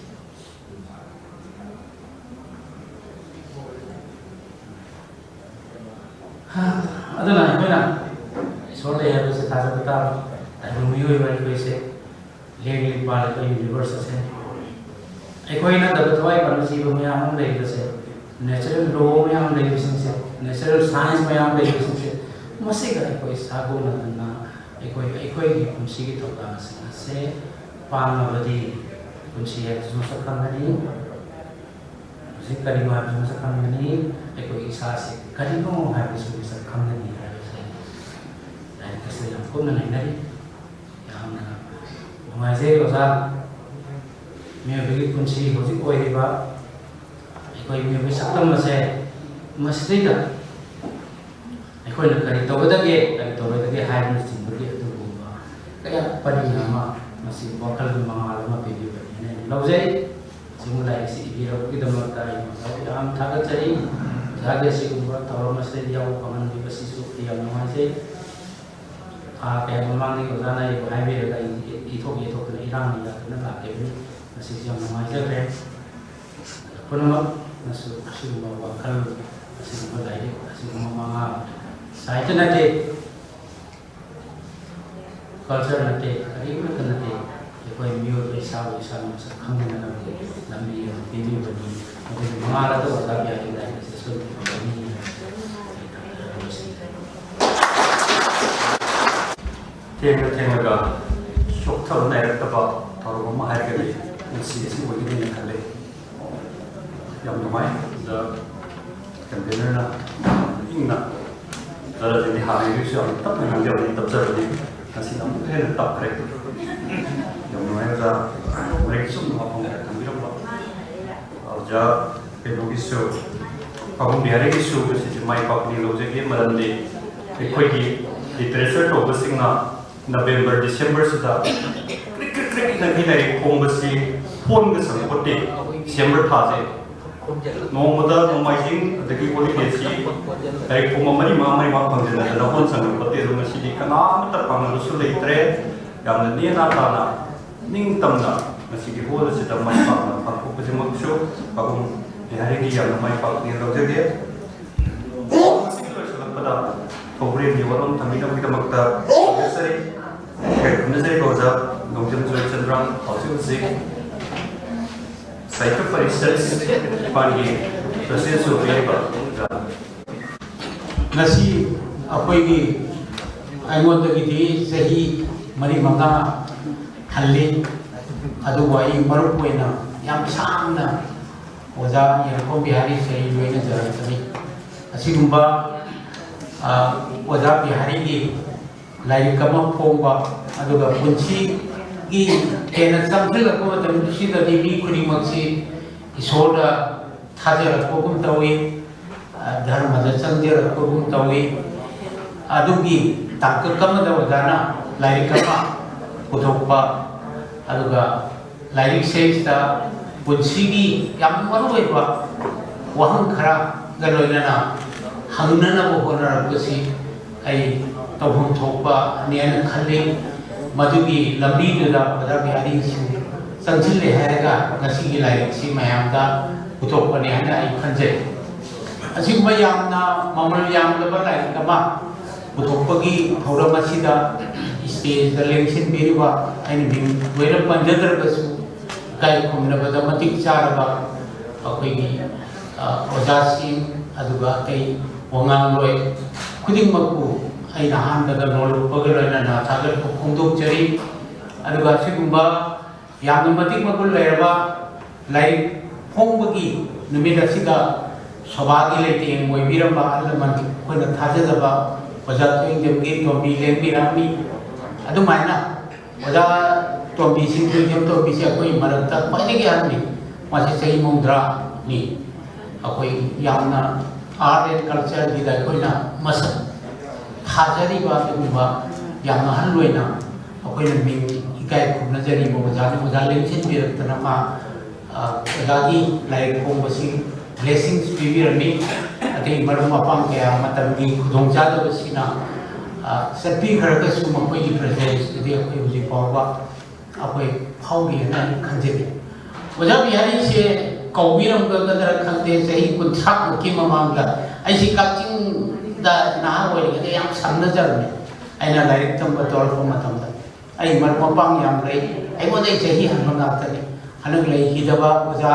ꯑꯗꯨꯅ ꯑꯩꯈꯣꯏꯅ ꯏꯁꯣꯔ ꯂꯩ ꯍꯥꯏꯕꯁꯦ ꯊꯥꯖꯕ ꯇꯥꯕ꯫ ꯇꯥꯏꯕꯪ ꯃꯤꯑꯣꯏꯕ ꯑꯩꯈꯣꯏꯁꯦ ꯂꯦꯡꯂꯤ ꯄꯥꯜꯂꯤꯕ universe ꯑꯁꯦ ꯑꯩꯈꯣꯏ ꯅꯠꯇꯕ ꯊꯋꯥꯏ ꯄꯥꯟꯕ ꯖꯤꯕ ꯃꯌꯥꯝ ꯑꯃ ꯂꯩꯔꯤꯕꯁꯦ, natural law ꯃꯌꯥꯝ ꯂꯩꯔꯤꯕꯁꯤꯡꯁꯦ, natural science ꯃꯌꯥꯝ ꯂꯩꯔꯤꯕꯁꯤꯡꯁꯦ, ꯃꯁꯤꯒ ꯑꯩꯈꯣꯏ ꯁꯥꯒꯣꯟꯅꯗꯨꯅ ꯑꯩꯈꯣꯏ ꯑꯩꯈꯣꯏꯒꯤ ꯄꯨꯟꯁꯤꯒꯤ ꯊꯧꯗꯥꯡꯁꯤꯡ ꯑꯁꯦ ꯄꯥꯡꯂꯕꯗꯤ ꯄꯨꯟꯁꯤ ꯍꯥꯏꯕꯁꯤ ꯃꯁꯛ ꯈꯪꯒꯅꯤ꯫ ꯍꯧꯖꯤꯛ ꯀꯔꯤꯅꯣ ꯍꯥꯏꯕꯁꯤ ꯃꯁꯛ ꯈꯪꯒꯅꯤ꯫ ꯑꯩꯈꯣꯏ ꯏꯁꯥꯁꯤ ꯀꯔꯤꯅꯣ ꯍꯥꯏꯕꯁꯤ ꯃꯁꯛ ꯈꯪꯒꯅꯤ ꯍꯥꯏꯕꯁꯦ ꯂꯥꯏꯔꯤꯛ ꯑꯁꯤꯗ ꯌꯥꯝ ꯀꯨꯞꯅ ꯅꯩꯅꯔꯤ꯫ ꯌꯥꯝꯅ ꯅꯨꯡꯉꯥꯏꯖꯩ ꯑꯣꯖꯥ꯫ ꯃꯤꯑꯣꯏꯕꯒꯤ ꯄꯨꯟꯁꯤ ꯍꯧꯖꯤꯛ ꯑꯣꯏꯔꯤꯕ ꯑꯩꯈꯣꯏ ꯃꯤꯑꯣꯏꯕꯒꯤ ꯁꯛꯇꯝ ꯑꯁꯦ ꯃꯁꯤꯗꯩꯗ ꯑꯩꯈꯣꯏꯅ ꯀꯔꯤ ꯇꯧꯒꯗꯒꯦ, ꯀꯔꯤ ꯇꯧꯔꯣꯏꯗꯒꯦ ꯍꯥꯏꯕꯅꯆꯤꯡꯕꯒꯤ ꯑꯗꯨꯒꯨꯝꯕ ꯀꯌꯥ ꯄꯔꯤꯡ ꯑꯃ ꯃꯁꯤ ꯋꯥꯈꯜꯒꯤ ꯃꯉꯥꯜ ꯑꯃ ꯄꯤꯕꯤꯕꯅꯤꯅ ꯑꯩꯅ ꯂꯧꯖꯩ꯫ ꯑꯁꯤꯒꯨꯝꯕ ꯂꯥꯏꯔꯤꯛ ꯑꯁꯤ ꯏꯕꯤꯔꯛꯄꯒꯤꯗꯃꯛꯇ ꯑꯩ ꯑꯣꯖꯥꯕꯨ ꯌꯥꯝ ꯊꯥꯒꯠꯆꯔꯤ꯫ ꯑꯣꯖꯥꯒꯤ ꯑꯁꯤꯒꯨꯝꯕ ꯊꯧꯔꯝ ꯑꯁꯤꯗ ꯌꯥꯎꯕ ꯐꯪꯍꯟꯕꯤꯕꯁꯤꯁꯨ ꯑꯩ ꯌꯥꯝ ꯅꯨꯡꯉꯥꯏꯖꯩ꯫ ꯊꯥ ꯀꯌꯥ ꯃꯃꯥꯡꯗꯒꯤ ꯑꯣꯖꯥꯅ ꯑꯩꯕꯨ ꯍꯥꯏꯕꯤꯔꯒ ꯑꯩ ꯏꯊꯣꯛ ꯌꯩꯊꯣꯛꯇꯅ ꯏꯔꯥꯡꯅ ꯌꯥꯗꯅ ꯂꯥꯛꯈꯤꯕꯅꯤ꯫ ꯃꯁꯤꯁꯨ ꯌꯥꯝ ꯅꯨꯡꯉꯥꯏꯖꯈ꯭ꯔꯦ꯫ ꯄꯨꯝꯅꯃꯛꯅꯁꯨ ꯑꯁꯤꯒꯨꯝꯕ ꯋꯥꯈꯜ, ꯑꯁꯤꯒꯨꯝꯕ ꯂꯥꯏꯔꯤꯛ, ꯑꯁꯤꯒꯨꯝꯕ ꯃꯉꯥ ꯁꯥꯏꯠꯇ ꯅꯠꯇꯦ, ꯀꯜꯆꯔ ꯅꯠꯇꯦ, ꯀꯔꯤꯃꯠꯇ ꯅꯠꯇꯦ, ꯑꯩꯈꯣꯏ ꯃꯤꯑꯣꯏꯕ ꯏꯁꯥꯕꯨ ꯏꯁꯥꯅ ꯃꯁꯛ ꯈꯪꯅꯅꯕꯒꯤ ꯂꯝꯕꯤ ꯑꯃ ꯄꯤꯕꯤꯕꯅꯤ꯫ ꯃꯗꯨꯒꯤ ꯃꯉꯥꯜ ꯑꯗꯨ ꯑꯣꯖꯥ ꯕꯤꯍꯥꯔꯤ ꯂꯥꯏꯔꯤꯛ ꯑꯁꯤ ꯁꯣꯏꯗꯅ ꯐꯪꯒꯅꯤ ꯍꯥꯏꯅ ꯑꯩ ꯊꯝꯖꯔꯒ ꯂꯣꯏꯁꯤꯟꯖꯔꯦ꯫ ꯊꯦꯡꯅ ꯊꯦꯡꯂꯒ ꯆꯣꯛꯊꯕ ꯅꯥꯏꯔꯛꯇꯕ ꯊꯧꯔꯝ ꯑꯃ ꯍꯥꯏꯔꯒꯗꯤ ꯉꯁꯤ ꯑꯁꯤ ꯑꯣꯏꯒꯅꯤꯅ ꯈꯜꯂꯤ꯫ ꯌꯥꯝ ꯅꯨꯡꯉꯥꯏ꯫ ꯑꯣꯖꯥ ꯀꯟꯚꯦꯅꯔꯅ ꯏꯪꯅ, ꯑꯣꯖꯥ ꯔꯥꯖꯦꯟꯒꯤ ꯍꯥꯟꯅꯒꯤꯁꯨ ꯌꯥꯝ ꯇꯞꯅ ꯉꯥꯡꯖꯕꯅꯤ, ꯇꯞꯆꯕꯅꯤ꯫ ꯉꯁꯤꯅ ꯑꯃꯨꯛꯀ ꯍꯦꯟꯅ ꯇꯞꯈ꯭ꯔꯦ꯫ ꯌꯥꯝ ꯅꯨꯡꯉꯥꯏ ꯑꯣꯖꯥ, ꯂꯥꯏꯔꯤꯛ ꯁꯨꯝ ꯃꯐꯝ ꯈꯔ ꯊꯝꯕꯤꯔꯝꯕ꯫ ꯑꯣꯖꯥ ꯀꯩꯅꯣꯒꯤꯁꯨ, ꯄꯥꯕꯨꯡ ꯕꯤꯍꯥꯔꯤꯒꯤꯁꯨ ꯉꯁꯤꯁꯦ ꯃꯥꯏ ꯄꯥꯛꯄꯅꯤ ꯂꯧꯖꯒꯦ꯫ ꯃꯔꯝꯗꯤ ꯑꯩꯈꯣꯏꯒꯤ ꯂꯤꯇꯔꯦꯆꯔ ꯇꯧꯕꯁꯤꯡꯅ ꯅꯕꯦꯝꯕꯔ, ꯗꯤꯁꯦꯝꯕꯔꯁꯤꯗ ꯀ꯭ꯔꯤꯛ ꯀ꯭ꯔꯤꯛ ꯀ꯭ꯔꯤꯛ ꯏꯅꯈꯩ ꯂꯥꯏꯔꯤꯛ ꯐꯣꯡꯕꯁꯤ ꯐꯣꯟꯒ ꯁꯪꯄꯣꯠꯇꯦ꯫ ꯗꯤꯁꯦꯝꯕꯔ ꯊꯥꯁꯦ ꯅꯣꯡꯃꯗ, ꯅꯣꯡꯃꯥꯏꯖꯤꯡ ꯑꯗꯒꯤ ꯍꯣꯂꯤꯗꯦꯁꯤ ꯂꯥꯏꯔꯤꯛ ꯐꯣꯡꯕ ꯃꯔꯤ ꯃꯉꯥ, ꯃꯔꯤ ꯃꯉꯥ ꯐꯪꯖꯟꯅꯗꯅ ꯐꯣꯟ ꯁꯪꯄꯣꯠꯇꯦ꯫ ꯑꯗꯣ ꯉꯁꯤꯗꯤ ꯀꯅꯥꯃꯠꯇ ꯐꯪꯅꯕꯁꯨ ꯂꯩꯇ꯭ꯔꯦ꯫ ꯌꯥꯝꯅ ꯅꯦꯅꯥ ꯇꯥꯅ ꯅꯤꯡꯇꯝꯅ ꯉꯁꯤꯒꯤ ꯍꯣꯜ ꯑꯁꯤꯗ ꯃꯥꯏ ꯄꯥꯛꯅ ꯄꯥꯡꯊꯣꯛꯄꯁꯤꯃꯛꯁꯨ ꯄꯥꯕꯨꯡ ꯕꯤꯍꯥꯔꯤꯒꯤ ꯌꯥꯝꯅ ꯃꯥꯏ ꯄꯥꯛꯄꯅꯤ ꯂꯧꯖꯒꯦ꯫ ꯃꯁꯤꯒꯤ ꯂꯣꯏꯁꯤꯜꯂꯛꯄꯗ ꯊꯧꯕ꯭ꯔꯦꯟꯒꯤ ꯋꯥꯔꯣꯜ ꯊꯝꯕꯤꯅꯕꯒꯤꯗꯃꯛꯇ ꯊꯥꯒꯠꯆꯔꯤ꯫ ꯏꯀꯥꯏ ꯈꯨꯝꯅꯖꯔꯤꯕ ꯑꯣꯖꯥ ꯅꯣꯡꯖꯝ ꯖꯣꯏꯆꯟꯗ꯭ꯔ, ꯍꯧꯖꯤꯛ ꯍꯧꯖꯤꯛ ꯁꯥꯍꯤꯇ꯭ꯌ ꯄꯔꯤꯁꯠ ꯅꯤꯄꯥꯟꯒꯤ ꯄ꯭ꯔꯁꯤꯗꯦꯟꯁꯨ ꯑꯣꯏꯕꯤꯔꯤꯕ ꯑꯣꯖꯥ꯫ ꯉꯁꯤ ꯑꯩꯈꯣꯏꯒꯤ, ꯑꯩꯉꯣꯟꯗꯒꯤꯗꯤ ꯆꯍꯤ ꯃꯔꯤ ꯃꯉꯥ ꯍꯜꯂꯤ꯫ ꯑꯗꯨꯕꯨ ꯑꯩ ꯃꯔꯨꯞ ꯑꯣꯏꯅ ꯌꯥꯝ ꯁꯥꯡꯅ ꯑꯣꯖꯥ ꯌꯦꯡꯈꯣꯝ ꯕꯤꯍꯥꯔꯤꯁꯦ ꯑꯩ ꯂꯣꯏꯅꯖꯔꯛꯄꯅꯤ꯫ ꯑꯁꯤꯒꯨꯝꯕ, ꯑ, ꯑꯣꯖꯥ ꯕꯤꯍꯥꯔꯤꯒꯤ ꯂꯥꯏꯔꯤꯛ ꯑꯃ ꯐꯣꯡꯕ, ꯑꯗꯨꯒ ꯄꯨꯟꯁꯤꯒꯤ ꯍꯦꯟꯅ ꯆꯪꯁꯤꯜꯂꯛꯄ ꯃꯇꯝꯁꯤꯗꯗꯤ ꯃꯤ ꯈꯨꯗꯤꯡꯃꯛꯁꯤ ꯏꯁꯣꯔꯗ ꯊꯥꯖꯔꯛꯄꯒꯨꯝ ꯇꯧꯏ, ꯙꯔꯃꯗ ꯆꯪꯖꯔꯛꯄꯒꯨꯝ ꯇꯧꯏ꯫ ꯑꯗꯨꯒꯤ ꯇꯥꯡꯀꯛ ꯑꯃꯗ ꯑꯣꯖꯥꯅ ꯂꯥꯏꯔꯤꯛ ꯑꯃ ꯄꯨꯊꯣꯛꯄ, ꯑꯗꯨꯒ ꯂꯥꯏꯔꯤꯛꯁꯤꯗ ꯄꯨꯟꯁꯤꯒꯤ ꯌꯥꯝ ꯃꯔꯨꯑꯣꯏꯕ ꯋꯥꯍꯪ ꯈꯔꯒ ꯂꯣꯏꯅꯅ ꯍꯪꯅꯅꯕ ꯍꯣꯠꯅꯔꯛꯄꯁꯤ ꯑꯩ ꯇꯧꯐꯝ ꯊꯣꯛꯄꯅꯦꯅ ꯈꯜꯂꯤ꯫ ꯃꯗꯨꯒꯤ ꯂꯝꯕꯤꯗꯨꯗ ꯑꯣꯖꯥ ꯕꯤꯍꯥꯔꯤꯁꯨ ꯆꯪꯁꯤꯜꯂꯦ ꯍꯥꯏꯔꯒ ꯉꯁꯤꯒꯤ ꯂꯥꯏꯔꯤꯛꯁꯤ ꯃꯌꯥꯝꯗ ꯄꯨꯊꯣꯛꯄꯅꯦ ꯍꯥꯏꯅ ꯑꯩ ꯈꯟꯖꯩ꯫ ꯑꯁꯤꯒꯨꯝꯕ ꯌꯥꯝꯅ ꯃꯃꯜ ꯌꯥꯝꯂꯕ ꯂꯥꯏꯔꯤꯛ ꯑꯃ ꯄꯨꯊꯣꯛꯄꯒꯤ ꯊꯧꯔꯝ ꯑꯁꯤꯗ ꯁ꯭ꯇꯦꯖꯇ ꯂꯦꯡꯁꯤꯟꯕꯤꯔꯤꯕ ꯑꯩꯅ ꯃꯤꯡ ꯂꯣꯏꯅ ꯄꯟꯖꯗ꯭ꯔꯒꯁꯨ ꯏꯀꯥꯏ ꯈꯨꯝꯅꯕꯗ ꯃꯇꯤꯛ ꯆꯥꯔꯕ ꯑꯩꯈꯣꯏꯒꯤ, ꯑ, ꯑꯣꯖꯥꯁꯤꯡ, ꯑꯗꯨꯒ ꯑꯇꯩ ꯋꯥꯉꯥꯡꯂꯣꯏ ꯈꯨꯗꯤꯡꯃꯛꯄꯨ ꯑꯩꯅ ꯑꯍꯥꯟꯕꯗ ꯅꯣꯜꯂꯨꯛꯄꯒ ꯂꯣꯏꯅꯅ ꯊꯥꯒꯠꯄ ꯐꯣꯡꯗꯣꯛꯆꯔꯤ꯫ ꯑꯗꯨꯒ ꯑꯁꯤꯒꯨꯝꯕ ꯌꯥꯝꯅ ꯃꯇꯤꯛ ꯃꯒꯨꯟ ꯂꯩꯔꯕ ꯂꯥꯏꯔꯤꯛ ꯐꯣꯡꯕꯒꯤ ꯅꯨꯃꯤꯠ ꯑꯁꯤꯗ ꯁꯣꯚꯥꯒꯤ ꯂꯩꯇꯦꯡ ꯑꯣꯏꯕꯤꯔꯝꯕ ꯑꯍꯜ ꯂꯃꯟ ꯑꯩꯈꯣꯏꯅ ꯊꯥꯖꯗꯕ ꯑꯣꯖꯥ ꯊꯣꯏꯗꯕꯒꯤ ꯇꯣꯝꯕꯤ ꯂꯦꯡꯕꯤꯔꯛꯑꯝꯃꯤ꯫ ꯑꯗꯨꯃꯥꯏꯅ ꯑꯣꯖꯥ ꯇꯣꯝꯕꯤꯁꯤ, ꯊꯣꯏꯗꯕ ꯇꯣꯝꯕꯤꯁꯤ ꯑꯩꯈꯣꯏ ꯃꯔꯛꯇ ꯈ꯭ꯋꯥꯏꯗꯒꯤ ꯑꯍꯟꯅꯤ꯫ ꯃꯥꯁꯤ ꯆꯍꯤ ꯃꯧꯗ꯭ꯔꯥꯅꯤ꯫ ꯑꯩꯈꯣꯏ ꯌꯥꯝꯅ art and cultureꯒꯤꯗ ꯑꯩꯈꯣꯏꯅ ꯃꯁꯛ ꯊꯥꯖꯔꯤꯕ ꯑꯗꯨꯒꯨꯝꯕ ꯌꯥꯝꯅ ꯑꯍꯜ ꯑꯣꯏꯅ ꯑꯩꯈꯣꯏꯅ ꯃꯤꯡ ꯏꯀꯥꯏ ꯈꯨꯝꯅꯖꯔꯤꯕ ꯑꯣꯖꯥꯅꯤ꯫ ꯑꯣꯖꯥ ꯂꯦꯡꯁꯤꯟꯕꯤꯔꯛꯇꯅ ꯃꯥ, ꯑ, ꯑꯣꯖꯥꯒꯤ ꯂꯥꯏꯔꯤꯛ ꯐꯣꯡꯕꯁꯤ blessings ꯄꯤꯕꯤꯔꯝꯃꯤ꯫ ꯑꯇꯩ ꯃꯔꯨꯞ ꯃꯄꯥꯡ ꯀꯌꯥ ꯃꯇꯝꯒꯤ ꯈꯨꯗꯣꯡꯆꯥꯗꯕꯁꯤꯅ, ꯑ, ꯆꯠꯄꯤꯈ꯭ꯔꯒꯁꯨ ꯃꯈꯣꯏꯒꯤ presenceꯇꯨꯗꯤ ꯑꯩꯈꯣꯏ ꯍꯧꯖꯤꯛ ꯐꯥꯎꯕ ꯑꯩꯈꯣꯏ ꯐꯥꯎꯔꯤ ꯍꯥꯏꯅ ꯑꯩ ꯈꯟꯖꯩ꯫ ꯑꯣꯖꯥ ꯕꯤꯍꯥꯔꯤꯁꯦ ꯀꯧꯕꯤꯔꯝꯒꯗ꯭ꯔꯥ ꯈꯪꯗꯦ, ꯆꯍꯤ ꯀꯨꯟꯊ꯭ꯔꯥꯃꯨꯛꯀꯤ ꯃꯃꯥꯡꯗ ꯑꯩꯁꯤ ꯀꯛꯆꯤꯡꯗ ꯅꯍꯥ ꯑꯣꯏꯔꯤꯉꯩꯗ ꯌꯥꯝ ꯁꯪꯅꯖꯕꯅꯤ꯫ ꯑꯩꯅ ꯂꯥꯏꯔꯤꯛ ꯇꯝꯕ ꯇꯧꯔꯛꯄ ꯃꯇꯝꯗ ꯑꯩ ꯃꯔꯨꯞ ꯃꯄꯥꯡ ꯌꯥꯝ ꯂꯩ, ꯑꯩꯉꯣꯟꯗꯒꯤ ꯆꯍꯤ ꯍꯟꯕ ꯉꯥꯛꯇꯅꯤ꯫ ꯍꯟꯗꯛ ꯂꯩꯈꯤꯗꯕ ꯑꯣꯖꯥ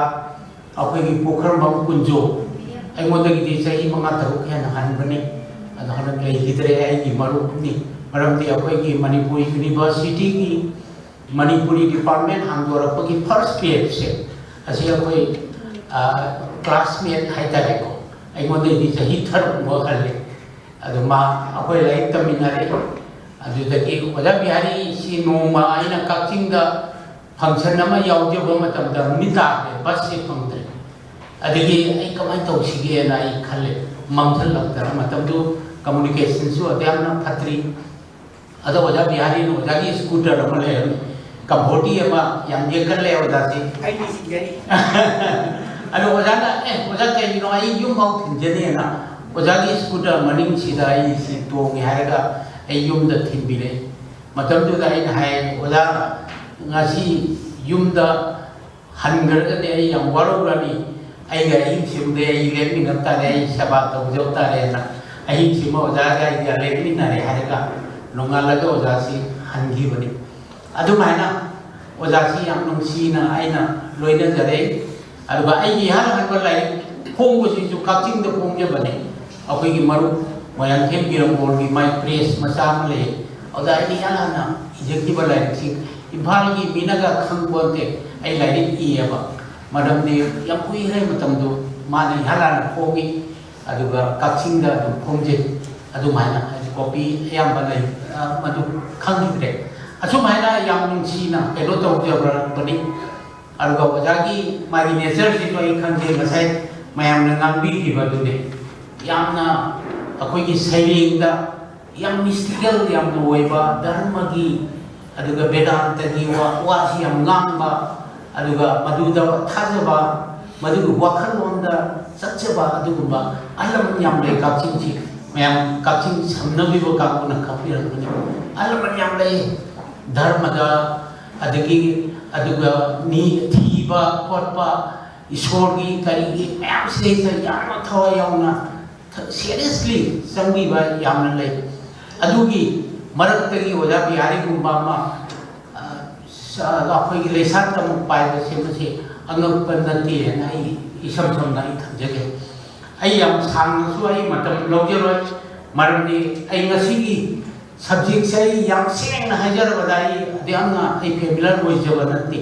ꯑꯩꯈꯣꯏꯒꯤ ꯄꯨꯈ꯭ꯔꯝꯕꯝ ꯀꯨꯟꯖꯣ, ꯑꯩꯉꯣꯟꯗꯒꯤꯗꯤ ꯆꯍꯤ ꯃꯉꯥ ꯇꯔꯨꯛ ꯍꯦꯟꯅ ꯍꯟꯕꯅꯤ꯫ ꯑꯗꯣ ꯍꯟꯗꯛ ꯂꯩꯈꯤꯗ꯭ꯔꯦ, ꯑꯩꯒꯤ ꯃꯔꯨꯞꯅꯤ꯫ ꯃꯔꯝꯗꯤ ꯑꯩꯈꯣꯏꯒꯤ ꯃꯅꯤꯄꯨꯔ Universityꯒꯤ ꯃꯅꯤꯄꯨꯔꯤ department ꯍꯥꯡꯗꯣꯔꯛꯄꯒꯤ first batchꯁꯦ, ꯑꯁꯤ ꯑꯩꯈꯣꯏ, ꯑ, classmate ꯍꯥꯏꯇꯥꯔꯦꯀꯣ, ꯑꯩꯉꯣꯟꯗꯒꯤꯗꯤ ꯆꯍꯤ ꯇꯔꯨꯛꯃꯨꯛ ꯍꯜꯂꯤ꯫ ꯑꯗꯣ ꯃꯥ ꯑꯩꯈꯣꯏ ꯂꯥꯏꯔꯤꯛ ꯇꯝꯃꯤꯟꯅꯔꯦ꯫ ꯑꯗꯨꯗꯒꯤ ꯑꯣꯖꯥ ꯕꯤꯍꯥꯔꯤꯁꯤ ꯅꯣꯡꯃ ꯑꯩꯅ ꯀꯛꯆꯤꯡꯗ function ꯑꯃ ꯌꯥꯎꯖꯕ ꯃꯇꯝꯗ ꯃꯤꯠ ꯇꯥꯗ꯭ꯔꯦ, busꯁꯦ ꯐꯪꯗ꯭ꯔꯦ꯫ ꯑꯗꯒꯤ ꯑꯩ ꯀꯃꯥꯏꯅ ꯇꯧꯁꯤꯒꯦꯅ ꯑꯩ ꯈꯜꯂꯦ꯫ ꯃꯥꯡꯁꯤꯜꯂꯛꯇꯅ, ꯃꯇꯝꯗꯨ ꯀꯝꯃꯨꯅꯤꯀꯦꯁꯟꯁꯨ ꯑꯗꯨ ꯌꯥꯝꯅ ꯐꯠꯇ꯭ꯔꯤ꯫ ꯑꯗꯣ ꯑꯣꯖꯥ ꯕꯤꯍꯥꯔꯤꯅ ꯑꯣꯖꯥꯒꯤ ꯁ꯭ꯀꯨꯇꯔ ꯑꯃ ꯂꯩꯔꯝꯃꯤ, ꯀꯝꯐꯣꯔꯇꯤ ꯑꯃ, ꯌꯥꯝ ꯌꯦꯡꯒꯜꯂꯦ ꯑꯣꯖꯥꯁꯤ꯫ ꯑꯩꯒꯤ ꯁꯤꯡꯒꯅꯤ꯫ ꯑꯗꯣ ꯑꯣꯖꯥꯅ, "ꯑꯦ ꯑꯣꯖꯥ, ꯀꯩꯒꯤꯅꯣ, ꯑꯩ ꯌꯨꯝꯐꯥꯎ ꯊꯤꯟꯖꯅꯤꯅ ꯑꯣꯖꯥꯒꯤ ꯁ꯭ꯀꯨꯇꯔ ꯃꯅꯤꯡꯁꯤꯗ ꯑꯩꯁꯤ ꯇꯣꯡꯉꯦ" ꯍꯥꯏꯔꯒ ꯑꯩ ꯌꯨꯝꯗ ꯊꯤꯟꯕꯤꯔꯛꯏ꯫ ꯃꯇꯝꯗꯨꯗ ꯑꯩꯅ ꯍꯥꯏ, "ꯑꯣꯖꯥ, ꯉꯁꯤ ꯌꯨꯝꯗ ꯍꯟꯈ꯭ꯔꯒꯗꯤ ꯑꯩ ꯌꯥꯝ ꯋꯥꯔꯧꯔꯅꯤ, ꯑꯩꯒ ꯑꯍꯤꯡꯁꯤꯃꯗꯤ ꯑꯩ ꯂꯦꯞꯃꯤꯟꯅꯕ ꯇꯥꯔꯦ, ꯑꯩ ꯁꯦꯕꯥ ꯇꯧꯖꯕ ꯇꯥꯔꯦꯅ" ꯑꯍꯤꯡꯁꯤꯃ ꯑꯣꯖꯥꯒ ꯑꯩꯒ ꯂꯦꯞꯃꯤꯟꯅꯔꯦ ꯍꯥꯏꯔꯒ ꯅꯣꯡꯉꯥꯜꯂꯒ ꯑꯣꯖꯥꯁꯤ ꯍꯟꯈꯤꯕꯅꯤ꯫ ꯑꯗꯨꯃꯥꯏꯅ ꯑꯣꯖꯥꯁꯤ ꯌꯥꯝ ꯅꯨꯡꯁꯤꯅ ꯑꯩꯅ ꯂꯣꯏꯅꯖꯔꯦ꯫ ꯑꯗꯨꯒ ꯑꯩꯒꯤ ꯏꯍꯥꯟ ꯍꯥꯟꯕ ꯂꯥꯏꯔꯤꯛ ꯐꯣꯡꯕꯁꯤꯁꯨ ꯀꯛꯆꯤꯡꯗ ꯐꯣꯡꯖꯕꯅꯤ꯫ ꯑꯩꯈꯣꯏꯒꯤ ꯃꯔꯨꯞ ꯃꯣꯏꯔꯥꯡꯊꯦꯝ ꯕꯤꯔꯝꯒꯣꯜꯒꯤ ꯃꯥꯏ ꯄ꯭ꯔꯦꯁ ꯃꯆꯥ ꯑꯃ ꯂꯩ, ꯑꯗꯨꯗ ꯑꯩꯅ ꯏꯍꯥꯟ ꯍꯥꯟꯅ ꯏꯖꯈꯤꯕ ꯂꯥꯏꯔꯤꯛꯁꯤ ꯏꯝꯐꯥꯜꯒꯤ ꯃꯤꯅꯒ ꯈꯪꯄꯣꯟꯇꯦ ꯑꯩ ꯂꯥꯏꯔꯤꯛ ꯏꯌꯦꯕ꯫ ꯃꯔꯝꯗꯤ ꯌꯥꯝ ꯀꯨꯏꯈ꯭ꯔꯦ ꯃꯇꯝꯗꯣ, ꯃꯥꯅ ꯏꯍꯥꯟ ꯍꯥꯟꯅ ꯐꯣꯡꯉꯤ꯫ ꯑꯗꯨꯒ ꯀꯛꯆꯤꯡꯗ ꯑꯗꯨꯝ ꯐꯣꯡꯖꯩ꯫ ꯑꯗꯨꯃꯥꯏꯅ ꯍꯥꯏꯗꯤ ꯀꯣꯄꯤ ꯑꯌꯥꯝꯕ ꯂꯩ, ꯑ, ꯃꯗꯨ ꯈꯪꯈꯤꯗ꯭ꯔꯦ꯫ ꯑꯁꯨꯃꯥꯏꯅ ꯌꯥꯝ ꯅꯨꯡꯁꯤꯅ ꯀꯩꯅꯣ ꯇꯧꯖꯕꯅꯤ꯫ ꯑꯗꯨꯒ ꯑꯣꯖꯥꯒꯤ ꯃꯥꯒꯤ ꯅꯦꯆꯔꯁꯤꯁꯨ ꯑꯩ ꯈꯪꯖꯩ, ꯉꯁꯥꯏ ꯃꯌꯥꯝꯅ ꯉꯥꯡꯕꯤꯈꯤꯕ ꯑꯗꯨꯅꯤ꯫ ꯌꯥꯝꯅ ꯑꯩꯈꯣꯏꯒꯤ ꯁꯩꯔꯦꯡꯗ ꯌꯥꯝ ꯃꯤꯁꯇꯤꯀꯦꯜ ꯌꯥꯝꯅ ꯑꯣꯏꯕ, ꯙꯔꯃꯒꯤ ꯑꯗꯨꯒ ꯕꯦꯗꯥꯟꯇꯒꯤ ꯋꯥ, ꯋꯥꯁꯤ ꯌꯥꯝ ꯉꯥꯡꯕ, ꯑꯗꯨꯒ ꯃꯗꯨꯗ ꯊꯥꯖꯕ, ꯃꯗꯨꯒꯤ ꯋꯥꯈꯜꯂꯣꯟꯗ ꯆꯠꯆꯕ ꯑꯗꯨꯒꯨꯝꯕ ꯑꯍꯜ ꯂꯃꯟ ꯌꯥꯝ ꯂꯩ ꯀꯛꯆꯤꯡꯁꯤ꯫ ꯃꯌꯥꯝ ꯀꯛꯆꯤꯡ ꯁꯝꯅꯕꯤꯕ ꯀꯥꯡꯕꯨꯅ ꯈꯪꯕꯤꯔꯝꯒꯅꯤ꯫ ꯑꯍꯜ ꯂꯃꯟ ꯌꯥꯝ ꯂꯩ, ꯙꯔꯃꯗ, ꯑꯗꯒꯤ ꯑꯗꯨꯒ ꯃꯤ ꯊꯤꯕ ꯈꯣꯠꯄ, ꯏꯁꯣꯔꯒꯤ ꯀꯔꯤꯒꯤ ꯃꯌꯥꯝꯁꯤꯗꯩꯗ ꯌꯥꯝꯅ ꯊꯋꯥꯏ ꯌꯥꯎꯅ ꯁꯤꯔꯤꯌꯁꯂꯤ ꯆꯪꯕꯤꯕ ꯌꯥꯝꯅ ꯂꯩ꯫ ꯑꯗꯨꯒꯤ ꯃꯔꯛꯇꯒꯤ ꯑꯣꯖꯥ ꯕꯤꯍꯥꯔꯤꯒꯨꯝꯕ ꯑꯃ, ꯑ, ꯁ-, ꯑꯩꯈꯣꯏꯒꯤ ꯂꯩꯁꯥ ꯇꯝꯃꯨ ꯄꯥꯏꯕꯁꯦ ꯃꯁꯤ ꯑꯉꯛꯄ ꯅꯠꯇꯦ ꯍꯥꯏꯅ ꯑꯩ ꯏꯁꯝ ꯁꯝꯅ ꯑꯩ ꯊꯝꯖꯒꯦ꯫ ꯑꯩ ꯌꯥꯝ ꯁꯥꯡꯅꯁꯨ ꯑꯩ ꯃꯇꯝ ꯂꯧꯖꯔꯣꯏ, ꯃꯔꯝꯗꯤ ꯑꯩ ꯉꯁꯤꯒꯤ ꯁꯕꯖꯦꯛꯁꯦ ꯑꯩ ꯌꯥꯝ ꯁꯦꯡꯅ ꯍꯥꯏꯖꯔꯕꯗ ꯑꯩ ꯑꯗꯨ ꯌꯥꯝꯅ ꯑꯩ ꯐꯦꯃꯤꯂꯔ ꯑꯣꯏꯖꯕ ꯅꯠꯇꯦ꯫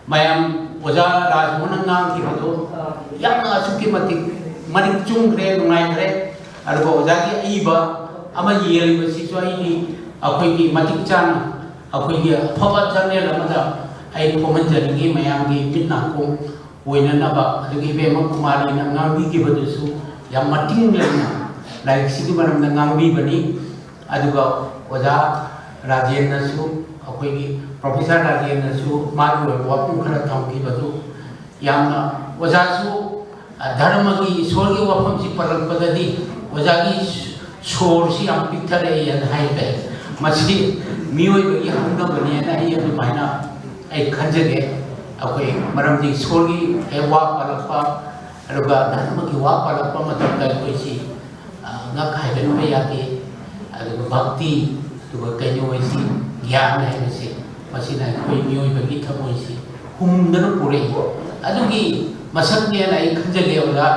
ꯃꯌꯥꯝ ꯑꯣꯖꯥ ꯔꯥꯖꯃꯣꯍꯟꯅ ꯉꯥꯡꯈꯤꯕꯗꯣ ꯌꯥꯝꯅ ꯑꯁꯨꯛꯀꯤ ꯃꯇꯤꯛ ꯃꯔꯤꯛ ꯆꯨꯝꯈ꯭ꯔꯦ, ꯅꯨꯡꯉꯥꯏꯈ꯭ꯔꯦ꯫ ꯑꯗꯨꯒ ꯑꯣꯖꯥꯒꯤ ꯑꯏꯕ ꯑꯃ ꯌꯦꯜꯂꯤꯕꯁꯤꯁꯨ ꯑꯩꯒꯤ, ꯑꯩꯈꯣꯏꯒꯤ ꯃꯇꯤꯛ ꯆꯥꯅ ꯑꯩꯈꯣꯏꯒꯤ ꯑꯐꯕ ꯖꯔꯅꯦꯜ ꯑꯃꯗ ꯑꯩ ꯐꯣꯡꯍꯟꯖꯅꯤꯡꯉꯤ ꯃꯌꯥꯝꯒꯤ ꯃꯤꯠ ꯅꯥꯀꯣꯡ ꯑꯣꯏꯅꯅꯕ, ꯑꯗꯨꯒ ꯏꯕꯦꯝꯃ ꯀꯨꯃꯥꯔꯤꯅ ꯉꯥꯡꯕꯤꯈꯤꯕꯗꯨꯁꯨ ꯌꯥꯝ ꯃꯇꯤꯡ ꯂꯩꯅ ꯂꯥꯏꯔꯤꯛꯁꯤꯒꯤ ꯃꯔꯝꯗ ꯉꯥꯡꯕꯤꯕꯅꯤ꯫ ꯑꯗꯨꯒ ꯑꯣꯖꯥ ꯔꯥꯖꯦꯟꯅꯁꯨ, ꯑꯩꯈꯣꯏꯒꯤ ꯄ꯭ꯔꯣꯐꯦꯁꯔ ꯔꯥꯖꯦꯟꯅꯁꯨ ꯃꯥꯒꯤ ꯑꯣꯏꯕ ꯋꯥꯐꯝ ꯈꯔ ꯊꯝꯈꯤꯕꯗꯨ ꯌꯥꯝꯅ, ꯑꯣꯖꯥꯁꯨ, ꯑ, ꯙꯔꯃꯒꯤ, ꯏꯁꯣꯔꯒꯤ ꯋꯥꯐꯝꯁꯤ ꯄꯜꯂꯛꯄꯗꯗꯤ ꯑꯣꯖꯥꯒꯤ ꯁꯣꯔꯁꯤ ꯌꯥꯝ ꯄꯤꯛꯊꯔꯛꯑꯦꯅ ꯍꯥꯏꯇꯥꯏ꯫ ꯃꯁꯤ ꯃꯤꯑꯣꯏꯕꯒꯤ ꯍꯧꯅꯕꯅꯦꯅ ꯑꯩ ꯑꯗꯨꯃꯥꯏꯅ ꯑꯩ ꯈꯟꯖꯒꯦ꯫ ꯑꯩꯈꯣꯏ ꯃꯔꯝꯗꯤ ꯏꯁꯣꯔꯒꯤ ꯍꯦꯛ ꯋꯥ ꯄꯜꯂꯛꯄ, ꯑꯗꯨꯒ ꯙꯔꯃꯒꯤ ꯋꯥ ꯄꯜꯂꯛꯄ ꯃꯇꯝꯗ ꯑꯩꯈꯣꯏꯁꯤ, ꯑ, ꯉꯛ ꯍꯥꯏꯒꯟꯕ ꯌꯥꯗꯦ꯫ ꯑꯗꯨꯒ ꯚꯛꯇꯤ, ꯑꯗꯨꯒ ꯀꯩꯅꯣ ꯍꯥꯏꯁꯤ, ꯒ꯭ꯌꯥꯟ ꯍꯥꯏꯕꯁꯦ, ꯃꯁꯤꯅ ꯑꯩꯈꯣꯏ ꯃꯤꯑꯣꯏꯕꯒꯤ ꯊꯃꯣꯏꯁꯤ ꯍꯨꯝꯗꯅ ꯄꯨꯔꯛꯏ꯫ ꯑꯗꯨꯒꯤ ꯃꯁꯛꯅꯦꯅ ꯑꯩ ꯈꯟꯖꯒꯦ ꯑꯣꯖꯥ,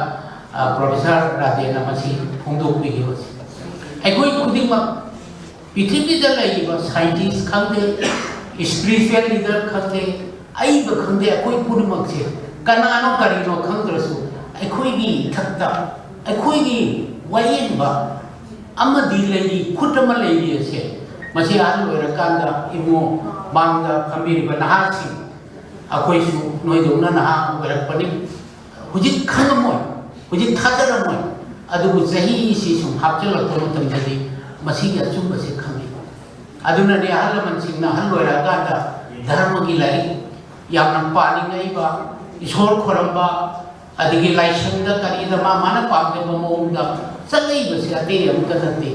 ꯑ, ꯄ꯭ꯔꯣꯐꯦꯁꯔ ꯔꯥꯖꯦꯟꯅ ꯃꯁꯤ ꯐꯣꯡꯗꯣꯛꯄꯤꯈꯤꯕꯁꯤ꯫ ꯑꯩꯈꯣꯏ ꯈꯨꯗꯤꯡꯃꯛ, ꯄ꯭ꯔꯤꯊꯤꯕꯤꯗ ꯂꯩꯔꯤꯕ ꯁꯥꯏꯟꯇꯤꯁ ꯈꯪꯗꯦ, ꯏꯁꯄꯤꯔꯤꯆꯨꯋꯦꯜ ꯂꯤꯗꯔ ꯈꯪꯗꯦ, ꯑꯏꯕ ꯈꯪꯗꯦ, ꯑꯩꯈꯣꯏ ꯄꯨꯝꯅꯃꯛꯁꯦ ꯀꯅꯥꯅꯣ ꯀꯔꯤꯅꯣ ꯈꯪꯗ꯭ꯔꯁꯨ, ꯑꯩꯈꯣꯏꯒꯤ ꯏꯊꯛꯇ ꯑꯩꯈꯣꯏꯒꯤ ꯋꯥꯌꯦꯟꯕ ꯑꯃꯗꯤ ꯂꯩꯔꯤ, ꯈꯨꯠ ꯑꯃ ꯂꯩꯔꯤ ꯑꯁꯦ꯫ ꯃꯁꯤ ꯑꯍꯜ ꯑꯣꯏꯔꯀꯥꯟꯗ ꯏꯃꯨꯡ ꯃꯥꯡꯗ ꯐꯝꯕꯤꯔꯤꯕ ꯅꯍꯥꯁꯤꯡ, ꯑꯩꯈꯣꯏꯁꯨ ꯅꯣꯏꯗꯧꯅ ꯅꯍꯥ ꯑꯣꯏꯔꯛꯄꯅꯤ꯫ ꯍꯧꯖꯤꯛ ꯈꯪꯉꯝꯃꯣꯏ, ꯍꯧꯖꯤꯛ ꯊꯥꯖꯔꯝꯃꯣꯏ, ꯑꯗꯨꯕꯨ ꯆꯍꯤꯁꯤ ꯁꯨꯝ ꯍꯥꯞꯆꯤꯜꯂꯛꯄ ꯃꯇꯝꯗꯗꯤ ꯃꯁꯤꯒꯤ ꯑꯆꯨꯝꯕꯁꯤ ꯈꯪꯉꯤ꯫ ꯑꯗꯨꯅꯅꯦ ꯑꯍꯜ ꯂꯃꯟꯁꯤꯡꯅ ꯑꯍꯜ ꯑꯣꯏꯔꯛꯑꯀꯥꯟꯗ ꯙꯔꯃꯒꯤ ꯂꯥꯏꯔꯤꯛ ꯌꯥꯝꯅ ꯄꯥꯅꯤꯡꯉꯛꯏꯕ, ꯏꯁꯣꯔ ꯈꯣꯏꯔꯝꯕ, ꯑꯗꯒꯤ ꯂꯥꯏꯁꯪꯗ ꯀꯔꯤꯗ ꯃꯥ ꯃꯥꯅ ꯄꯥꯝꯖꯕ ꯃꯑꯣꯡꯗ ꯆꯠꯂꯛꯏꯕꯁꯦ ꯑꯇꯩ ꯑꯃꯠꯇ ꯅꯠꯇꯦ꯫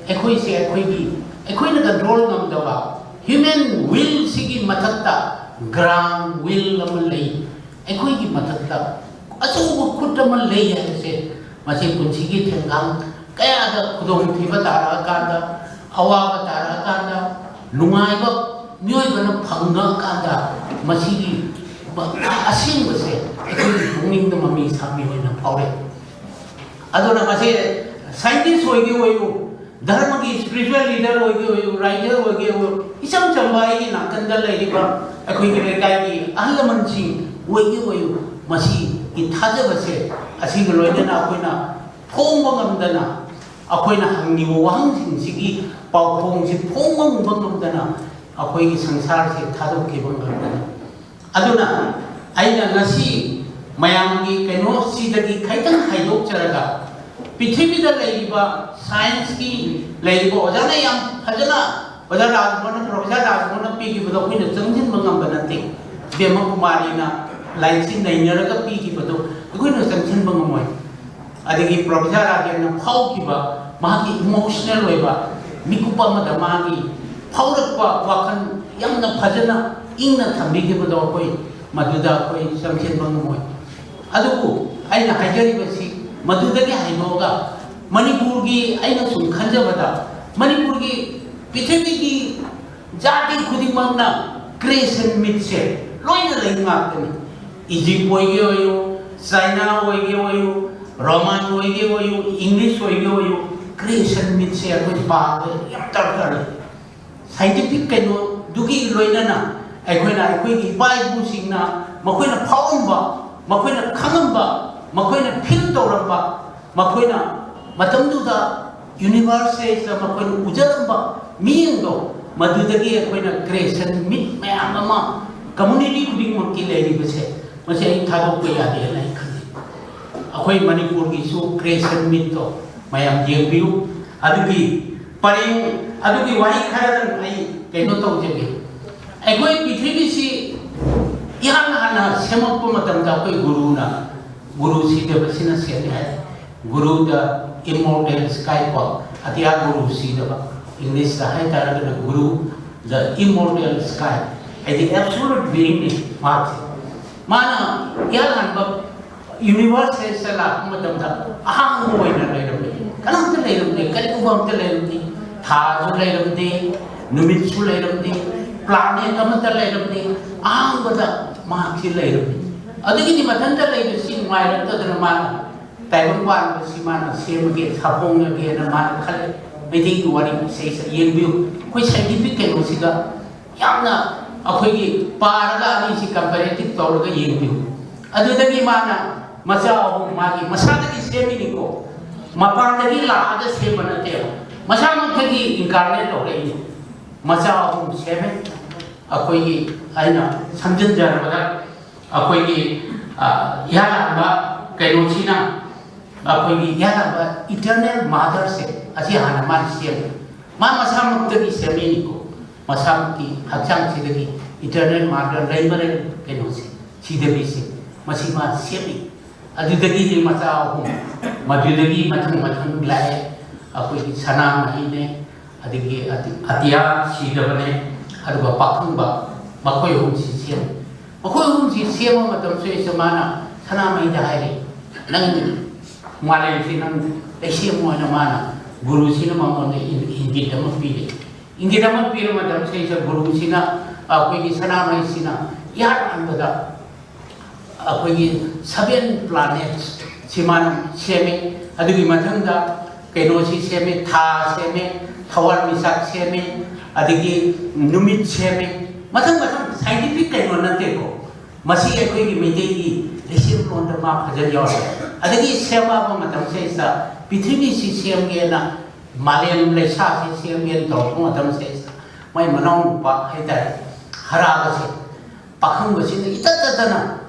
ꯑꯩꯈꯣꯏꯁꯦ ꯑꯩꯈꯣꯏꯒꯤ, ꯑꯩꯈꯣꯏꯅ ꯀꯟꯇ꯭ꯔꯣꯜ ꯉꯝꯗꯕ ꯍ꯭ꯌꯨꯃꯦꯟ ꯋꯤꯜꯁꯤꯒꯤ ꯃꯊꯛꯇ ꯒ꯭ꯔꯥꯎꯟ ꯋꯤꯜ ꯑꯃ ꯂꯩ꯫ ꯑꯩꯈꯣꯏꯒꯤ ꯃꯊꯛꯇ ꯑꯆꯧꯕ ꯈꯨꯠ ꯑꯃ ꯂꯩ ꯍꯥꯏꯕꯁꯦ, ꯃꯁꯤ ꯄꯨꯟꯁꯤꯒꯤ ꯊꯦꯡꯒꯥꯡ ꯀꯌꯥꯗ ꯈꯨꯗꯣꯡꯊꯤꯕ ꯇꯥꯔꯛꯑꯀꯥꯟꯗ, ꯑꯋꯥꯕ ꯇꯥꯔꯛꯑꯀꯥꯟꯗ, ꯅꯨꯡꯉꯥꯏꯕ ꯃꯤꯑꯣꯏꯕꯅ ꯐꯪꯉꯀꯥꯟꯗ, ꯃꯁꯤꯒꯤ ꯑꯁꯦꯡꯕꯁꯦ ꯑꯩꯈꯣꯏꯒꯤ ꯄꯨꯛꯅꯤꯡꯗ ꯃꯃꯤ ꯁꯥꯃꯤ ꯑꯣꯏꯅ ꯐꯥꯎꯔꯦ꯫ ꯑꯗꯨꯅ ꯃꯁꯤ ꯁꯥꯏꯟꯇꯤꯁ ꯑꯣꯏꯒꯦ ꯑꯣꯏꯌꯨ, ꯙꯔꯃꯒꯤ ꯏꯁꯄꯤꯔꯤꯆꯨꯋꯦꯜ ꯂꯤꯗꯔ ꯑꯣꯏꯒꯦ ꯑꯣꯏꯌꯨ, ꯔꯥꯏꯇꯔ ꯑꯣꯏꯒꯦ ꯑꯣꯏꯌꯨ, ꯏꯆꯝ ꯆꯝꯕ ꯑꯩꯒꯤ ꯅꯥꯀꯟꯗ ꯂꯩꯔꯤꯕ ꯑꯩꯈꯣꯏꯒꯤ ꯂꯩꯀꯥꯏꯒꯤ ꯑꯍꯜ ꯂꯃꯟꯁꯤꯡ ꯑꯣꯏꯒꯦ ꯑꯣꯏꯌꯨ, ꯃꯁꯤꯒꯤ ꯊꯥꯖꯕꯁꯦ ꯑꯁꯤꯒ ꯂꯣꯏꯅꯅ ꯑꯩꯈꯣꯏꯅ ꯐꯣꯡꯕ ꯉꯝꯗꯅ, ꯑꯩꯈꯣꯏꯅ ꯍꯪꯉꯤꯕ ꯋꯥꯍꯪꯁꯤꯡꯁꯤꯒꯤ ꯄꯥꯎꯈꯣꯡꯁꯤ ꯐꯣꯡꯕ ꯉꯝꯗꯅ, ꯑꯩꯈꯣꯏꯒꯤ ꯁꯪꯁꯥꯔꯁꯦ ꯊꯥꯗꯣꯛꯈꯤꯕ ꯉꯝꯗꯅ꯫ ꯑꯗꯨꯅ ꯑꯩꯅ ꯉꯁꯤ ꯃꯌꯥꯝꯒꯤ ꯀꯩꯅꯣꯁꯤꯗꯒꯤ ꯈꯤꯇꯪ ꯍꯥꯏꯗꯣꯛꯆꯔꯒ, ꯄ꯭ꯔꯤꯊꯤꯕꯤꯗ ꯂꯩꯔꯤꯕ ꯁꯥꯏꯟꯁꯀꯤ ꯂꯩꯔꯤꯕ ꯑꯣꯖꯥꯅ ꯌꯥꯝ ꯐꯖꯅ, ꯑꯣꯖꯥ ꯔꯥꯖꯃꯣꯍꯟ, ꯄ꯭ꯔꯣꯐꯦꯁꯔ ꯔꯥꯖꯃꯣꯍꯟꯅ ꯄꯤꯈꯤꯕꯗꯣ ꯑꯩꯈꯣꯏꯅ ꯆꯪꯁꯤꯟꯕ ꯉꯝꯕ ꯅꯠꯇꯦ꯫ ꯕꯦꯝꯃ ꯀꯨꯃꯥꯔꯤꯅ ꯂꯥꯏꯔꯤꯛꯁꯤ ꯅꯩꯅꯔꯒ ꯄꯤꯈꯤꯕꯗꯣ ꯑꯩꯈꯣꯏꯅ ꯆꯪꯁꯤꯟꯕ ꯉꯝꯃꯣꯏ꯫ ꯑꯗꯒꯤ ꯄ꯭ꯔꯣꯐꯦꯁꯔ ꯔꯥꯖꯦꯟꯅ ꯐꯥꯎꯈꯤꯕ ꯃꯍꯥꯛꯀꯤ ꯏꯃꯣꯁꯅꯦꯜ ꯑꯣꯏꯕ ꯃꯤꯀꯨꯞ ꯑꯃꯗ ꯃꯥꯒꯤ ꯐꯥꯎꯔꯛꯄ ꯋꯥꯈꯜ ꯌꯥꯝꯅ ꯐꯖꯅ ꯏꯪꯅ ꯊꯝꯕꯤꯈꯤꯕꯗꯣ ꯑꯩꯈꯣꯏ ꯃꯗꯨꯗ ꯑꯩꯈꯣꯏ ꯆꯪꯁꯤꯟꯕ ꯉꯝꯃꯣꯏ꯫ ꯑꯗꯨꯕꯨ ꯑꯩꯅ ꯍꯥꯏꯖꯔꯤꯕꯁꯤ ꯃꯗꯨꯗꯒꯤ ꯍꯥꯏꯗꯣꯛꯑꯒ ꯃꯅꯤꯄꯨꯔꯒꯤ, ꯑꯩꯅ ꯁꯨꯝ ꯈꯟꯖꯕꯗ, ꯃꯅꯤꯄꯨꯔꯒꯤ, ꯄ꯭ꯔꯤꯊꯤꯕꯤꯒꯤ ꯖꯥꯇꯤ ꯈꯨꯗꯤꯡꯃꯛꯅ ꯀ꯭ꯔꯤꯌꯦꯁꯟ ꯃꯤꯠꯁꯦ ꯂꯣꯏꯅ ꯂꯩ ꯉꯥꯛꯇꯅꯤ꯫ ꯏꯖꯤꯞ ꯑꯣꯏꯒꯦ ꯑꯣꯏꯌꯨ, ꯆꯥꯏꯅꯥ ꯑꯣꯏꯒꯦ ꯑꯣꯏꯌꯨ, ꯔꯣꯃꯥꯟ ꯑꯣꯏꯒꯦ ꯑꯣꯏꯌꯨ, ꯏꯪꯂꯤꯁ ꯑꯣꯏꯒꯦ ꯑꯣꯏꯌꯨ, ꯀ꯭ꯔꯤꯌꯦꯁꯟ ꯃꯤꯠꯁꯦ ꯑꯩꯈꯣꯏ ꯄꯥꯕ ꯌꯥꯝ ꯗꯔꯀꯥꯔ ꯂꯩ꯫ ꯁꯥꯏꯟꯇꯤꯐꯤꯛ ꯀꯩꯅꯣꯗꯨꯒꯤ ꯂꯣꯏꯅꯅ ꯑꯩꯈꯣꯏꯅ, ꯑꯩꯈꯣꯏꯒꯤ ꯏꯄꯥ ꯏꯄꯨꯁꯤꯡꯅ ꯃꯈꯣꯏꯅ ꯐꯥꯎꯔꯝꯕ, ꯃꯈꯣꯏꯅ ꯈꯪꯉꯝꯕ, ꯃꯈꯣꯏꯅ ꯐꯤꯜ ꯇꯧꯔꯝꯕ, ꯃꯈꯣꯏꯅ ꯃꯇꯝꯗꯨꯗ ꯌꯨꯅꯤꯚꯔꯁꯁꯤꯗ ꯃꯈꯣꯏꯅ ꯎꯖꯔꯝꯕ ꯃꯤꯠꯌꯦꯡꯗꯣ, ꯃꯗꯨꯗꯒꯤ ꯑꯩꯈꯣꯏꯅ ꯀ꯭ꯔꯤꯌꯦꯁꯟ ꯃꯤꯠ ꯃꯌꯥꯝ ꯑꯃ ꯀꯝꯃꯨꯅꯤꯇꯤ ꯈꯨꯗꯤꯡꯃꯛꯀꯤ ꯂꯩꯔꯤꯕꯁꯦ, ꯃꯁꯤ ꯑꯩ ꯊꯥꯗꯣꯛꯄ ꯌꯥꯗꯦꯅ ꯑꯩ ꯈꯜꯂꯤ꯫ ꯑꯩꯈꯣꯏ ꯃꯅꯤꯄꯨꯔꯒꯤꯁꯨ ꯀ꯭ꯔꯤꯌꯦꯁꯟ ꯃꯤꯠꯇꯣ ꯃꯌꯥꯝ ꯌꯦꯡꯕꯤꯌꯨ꯫ ꯑꯗꯨꯒꯤ ꯄꯔꯦꯡ, ꯑꯗꯨꯒꯤ ꯋꯥꯍꯩ ꯈꯔꯗꯪ ꯑꯩ ꯀꯩꯅꯣ ꯇꯧꯖꯒꯦ꯫ ꯑꯩꯈꯣꯏ ꯄ꯭ꯔꯤꯊꯤꯕꯤꯁꯤ ꯏꯍꯥꯟ ꯍꯥꯟꯅ ꯁꯦꯝꯃꯛꯄ ꯃꯇꯝꯗ ꯑꯩꯈꯣꯏ ꯒꯨꯔꯨꯅ, ꯒꯨꯔꯨ ꯁꯤꯗꯕꯁꯤꯅ ꯁꯦꯝꯃꯤ ꯍꯥꯏ꯫ ꯒꯨꯔꯨ, the immortal sky, ꯀꯣ, ꯑꯇꯤꯌꯥ ꯒꯨꯔꯨ ꯁꯤꯗꯕ, ꯏꯪꯂꯤꯁꯇ ꯍꯥꯏꯇꯥꯔꯒꯅ ꯒꯨꯔꯨ, the immortal sky, ꯍꯥꯏꯗꯤ absolute beingꯅꯤ ꯃꯍꯥꯛꯁꯦ꯫ ꯃꯥꯅ ꯏꯍꯥꯟ ꯍꯥꯟꯕ ꯌꯨꯅꯤꯚꯔꯁꯁꯤꯗ ꯂꯥꯛꯄ ꯃꯇꯝꯗ ꯑꯍꯥꯡꯕ ꯑꯣꯏꯅ ꯂꯩꯔꯝꯃꯤ, ꯀꯅꯥꯝꯇ ꯂꯩꯔꯝꯗꯦ, ꯀꯔꯤꯒꯨꯝꯕ ꯑꯝꯇ ꯂꯩꯔꯝꯗꯦ, ꯊꯥꯁꯨ ꯂꯩꯔꯝꯗꯦ, ꯅꯨꯃꯤꯠꯁꯨ ꯂꯩꯔꯝꯗꯦ, ꯄ꯭ꯂꯥꯅꯦꯠ ꯑꯃꯠꯇ ꯂꯩꯔꯝꯗꯦ, ꯑꯍꯥꯡꯕꯗ ꯃꯍꯥꯛꯁꯤ ꯂꯩꯔꯝꯃꯤ꯫ ꯑꯗꯨꯒꯤꯗꯤ ꯃꯊꯟꯇ ꯂꯩꯕꯁꯤ ꯅꯨꯡꯉꯥꯏꯔꯛꯇꯗꯅ ꯃꯥꯅ ꯇꯥꯏꯕꯪꯄꯥꯟꯕꯁꯤ ꯃꯥꯅ ꯁꯦꯝꯃꯒꯦ, ꯁꯥꯐꯣꯡꯉꯒꯦꯅ ꯃꯥꯅ ꯈꯜꯂꯦ꯫ ꯃꯩꯇꯩꯒꯤ ꯋꯥꯔꯤ ꯏꯁꯩꯁꯦ ꯌꯦꯡꯕꯤꯌꯨ, ꯑꯩꯈꯣꯏ ꯁꯥꯏꯟꯇꯤꯐꯤꯛ ꯀꯩꯅꯣꯁꯤꯒ ꯌꯥꯝꯅ ꯑꯩꯈꯣꯏꯒꯤ ꯄꯥꯔꯒ ꯑꯅꯤꯁꯤ ꯀꯝꯄꯦꯔꯦꯇꯤꯞ ꯇꯧꯔꯒ ꯌꯦꯡꯕꯤꯌꯨ꯫ ꯑꯗꯨꯗꯒꯤ ꯃꯥꯅ ꯃꯆꯥ ꯑꯍꯨꯝ ꯃꯥꯒꯤ ꯃꯁꯥꯗꯒꯤ ꯁꯦꯝꯃꯤꯅꯤꯀꯣ, ꯃꯄꯥꯟꯗꯒꯤ ꯂꯥꯛꯑꯒ ꯁꯦꯝꯕ ꯅꯠꯇꯦꯕ, ꯃꯁꯥꯃꯛꯇꯒꯤ ꯏꯟꯀꯥꯔꯅꯦꯠ ꯇꯧꯔꯛꯏꯅꯤ꯫ ꯃꯆꯥ ꯑꯍꯨꯝ ꯁꯦꯝꯃꯦ꯫ ꯑꯩꯈꯣꯏꯒꯤ, ꯑꯩꯅ ꯁꯝꯖꯤꯟꯖꯔꯕꯗ, ꯑꯩꯈꯣꯏꯒꯤ ꯏꯍꯥꯟ ꯍꯥꯟꯕ ꯀꯩꯅꯣꯁꯤꯅ ꯑꯩꯈꯣꯏꯒꯤ ꯏꯍꯥꯟ ꯍꯥꯟꯕ ꯏꯇꯔꯅꯦꯜ ꯃꯥꯗꯔꯁꯦ ꯑꯁꯤ ꯍꯥꯟꯅ ꯃꯥꯅ ꯁꯦꯝꯃꯤ꯫ ꯃꯥ ꯃꯁꯥꯃꯛꯇꯒꯤ ꯁꯦꯝꯃꯤꯅꯤꯀꯣ꯫ ꯃꯁꯥꯃꯛꯀꯤ ꯍꯛꯆꯥꯡꯁꯤꯗꯒꯤ ꯏꯇꯔꯅꯦꯜ ꯃꯥꯗꯔ ꯂꯩꯃꯔꯦꯜ ꯀꯩꯅꯣꯁꯦ, ꯁꯤꯗꯕꯤꯁꯦ, ꯃꯁꯤ ꯃꯥ ꯁꯦꯝꯃꯤ꯫ ꯑꯗꯨꯗꯒꯤꯗꯤ ꯃꯆꯥ ꯑꯍꯨꯝ, ꯃꯗꯨꯗꯒꯤ ꯃꯊꯪ ꯃꯊꯪ ꯂꯥꯛꯑꯦ꯫ ꯑꯩꯈꯣꯏꯒꯤ ꯁꯅꯥꯃꯍꯤꯅꯦ, ꯑꯗꯒꯤ ꯑꯇꯤ-, ꯑꯇꯤꯌꯥ ꯁꯤꯗꯕꯅꯦ, ꯑꯗꯨꯒ ꯄꯥꯈꯪꯕ, ꯃꯈꯣꯏ ꯑꯍꯨꯝꯁꯤ ꯁꯦꯝꯃꯤ꯫ ꯃꯈꯣꯏ ꯑꯍꯨꯝꯁꯤ ꯁꯦꯝꯕ ꯃꯇꯝꯁꯤꯗꯩꯁꯤꯗ ꯃꯥꯅ ꯁꯅꯥꯃꯍꯤꯗ ꯍꯥꯏꯔꯤ, "ꯅꯪ ꯃꯥꯂꯦꯝꯁꯤ ꯅꯪ ꯂꯩꯁꯦꯝꯃꯣ" ꯍꯥꯏꯅ ꯃꯥꯅ, ꯒꯨꯔꯨꯁꯤꯅ ꯃꯉꯣꯟꯗ ꯏꯪ-, ꯏꯪꯒꯤꯠ ꯑꯃ ꯄꯤꯔꯤ꯫ ꯏꯪꯒꯤꯠ ꯑꯃ ꯄꯤꯔ ꯃꯇꯝꯁꯤꯗꯩꯁꯤꯗ ꯒꯨꯔꯨꯁꯤꯅ, ꯑꯩꯈꯣꯏꯒꯤ ꯁꯅꯥꯃꯍꯤꯁꯤꯅ ꯏꯍꯥꯟ ꯍꯥꯟꯕꯗ ꯑꯩꯈꯣꯏꯒꯤ seven planets ꯁꯤ ꯃꯥꯅ ꯁꯦꯝꯃꯤ꯫ ꯑꯗꯨꯒꯤ ꯃꯊꯪꯗ ꯀꯩꯅꯣꯁꯤ ꯁꯦꯝꯃꯤ, ꯊꯥ ꯁꯦꯝꯃꯤ, ꯊꯋꯥꯟꯃꯤꯆꯥꯛ ꯁꯦꯝꯃꯤ, ꯑꯗꯒꯤ ꯅꯨꯃꯤꯠ ꯁꯦꯝꯃꯤ꯫ ꯃꯊꯪ ꯃꯊꯪ scientific ꯀꯩꯅꯣ ꯅꯠꯇꯦꯀꯣ꯫ ꯃꯁꯤ ꯑꯩꯈꯣꯏꯒꯤ ꯃꯩꯇꯩꯒꯤ ꯂꯩꯁꯦꯝꯂꯣꯟꯗ ꯃꯥ ꯐꯖꯅ ꯌꯥꯎꯔꯦ꯫ ꯑꯗꯒꯤ ꯁꯦꯝꯃꯛꯄ ꯃꯇꯝꯁꯤꯗꯩꯁꯤꯗ ꯄ꯭ꯔꯤꯊꯤꯕꯤꯁꯤ ꯁꯦꯝꯒꯦꯅ, ꯃꯥꯂꯦꯝ ꯂꯩꯁꯥꯁꯤ ꯁꯦꯝꯒꯦꯅ ꯇꯧꯔꯛꯄ ꯃꯇꯝꯁꯤꯗꯩꯁꯤꯗ ꯃꯥꯏ ꯃꯅꯥꯎꯅꯨꯄꯥ ꯍꯥꯏꯇꯥꯔꯦ, ꯍꯔꯥꯒꯁꯦ, ꯄꯥꯈꯪꯕꯁꯤꯅ ꯏꯇꯠ ꯇꯠꯇꯅ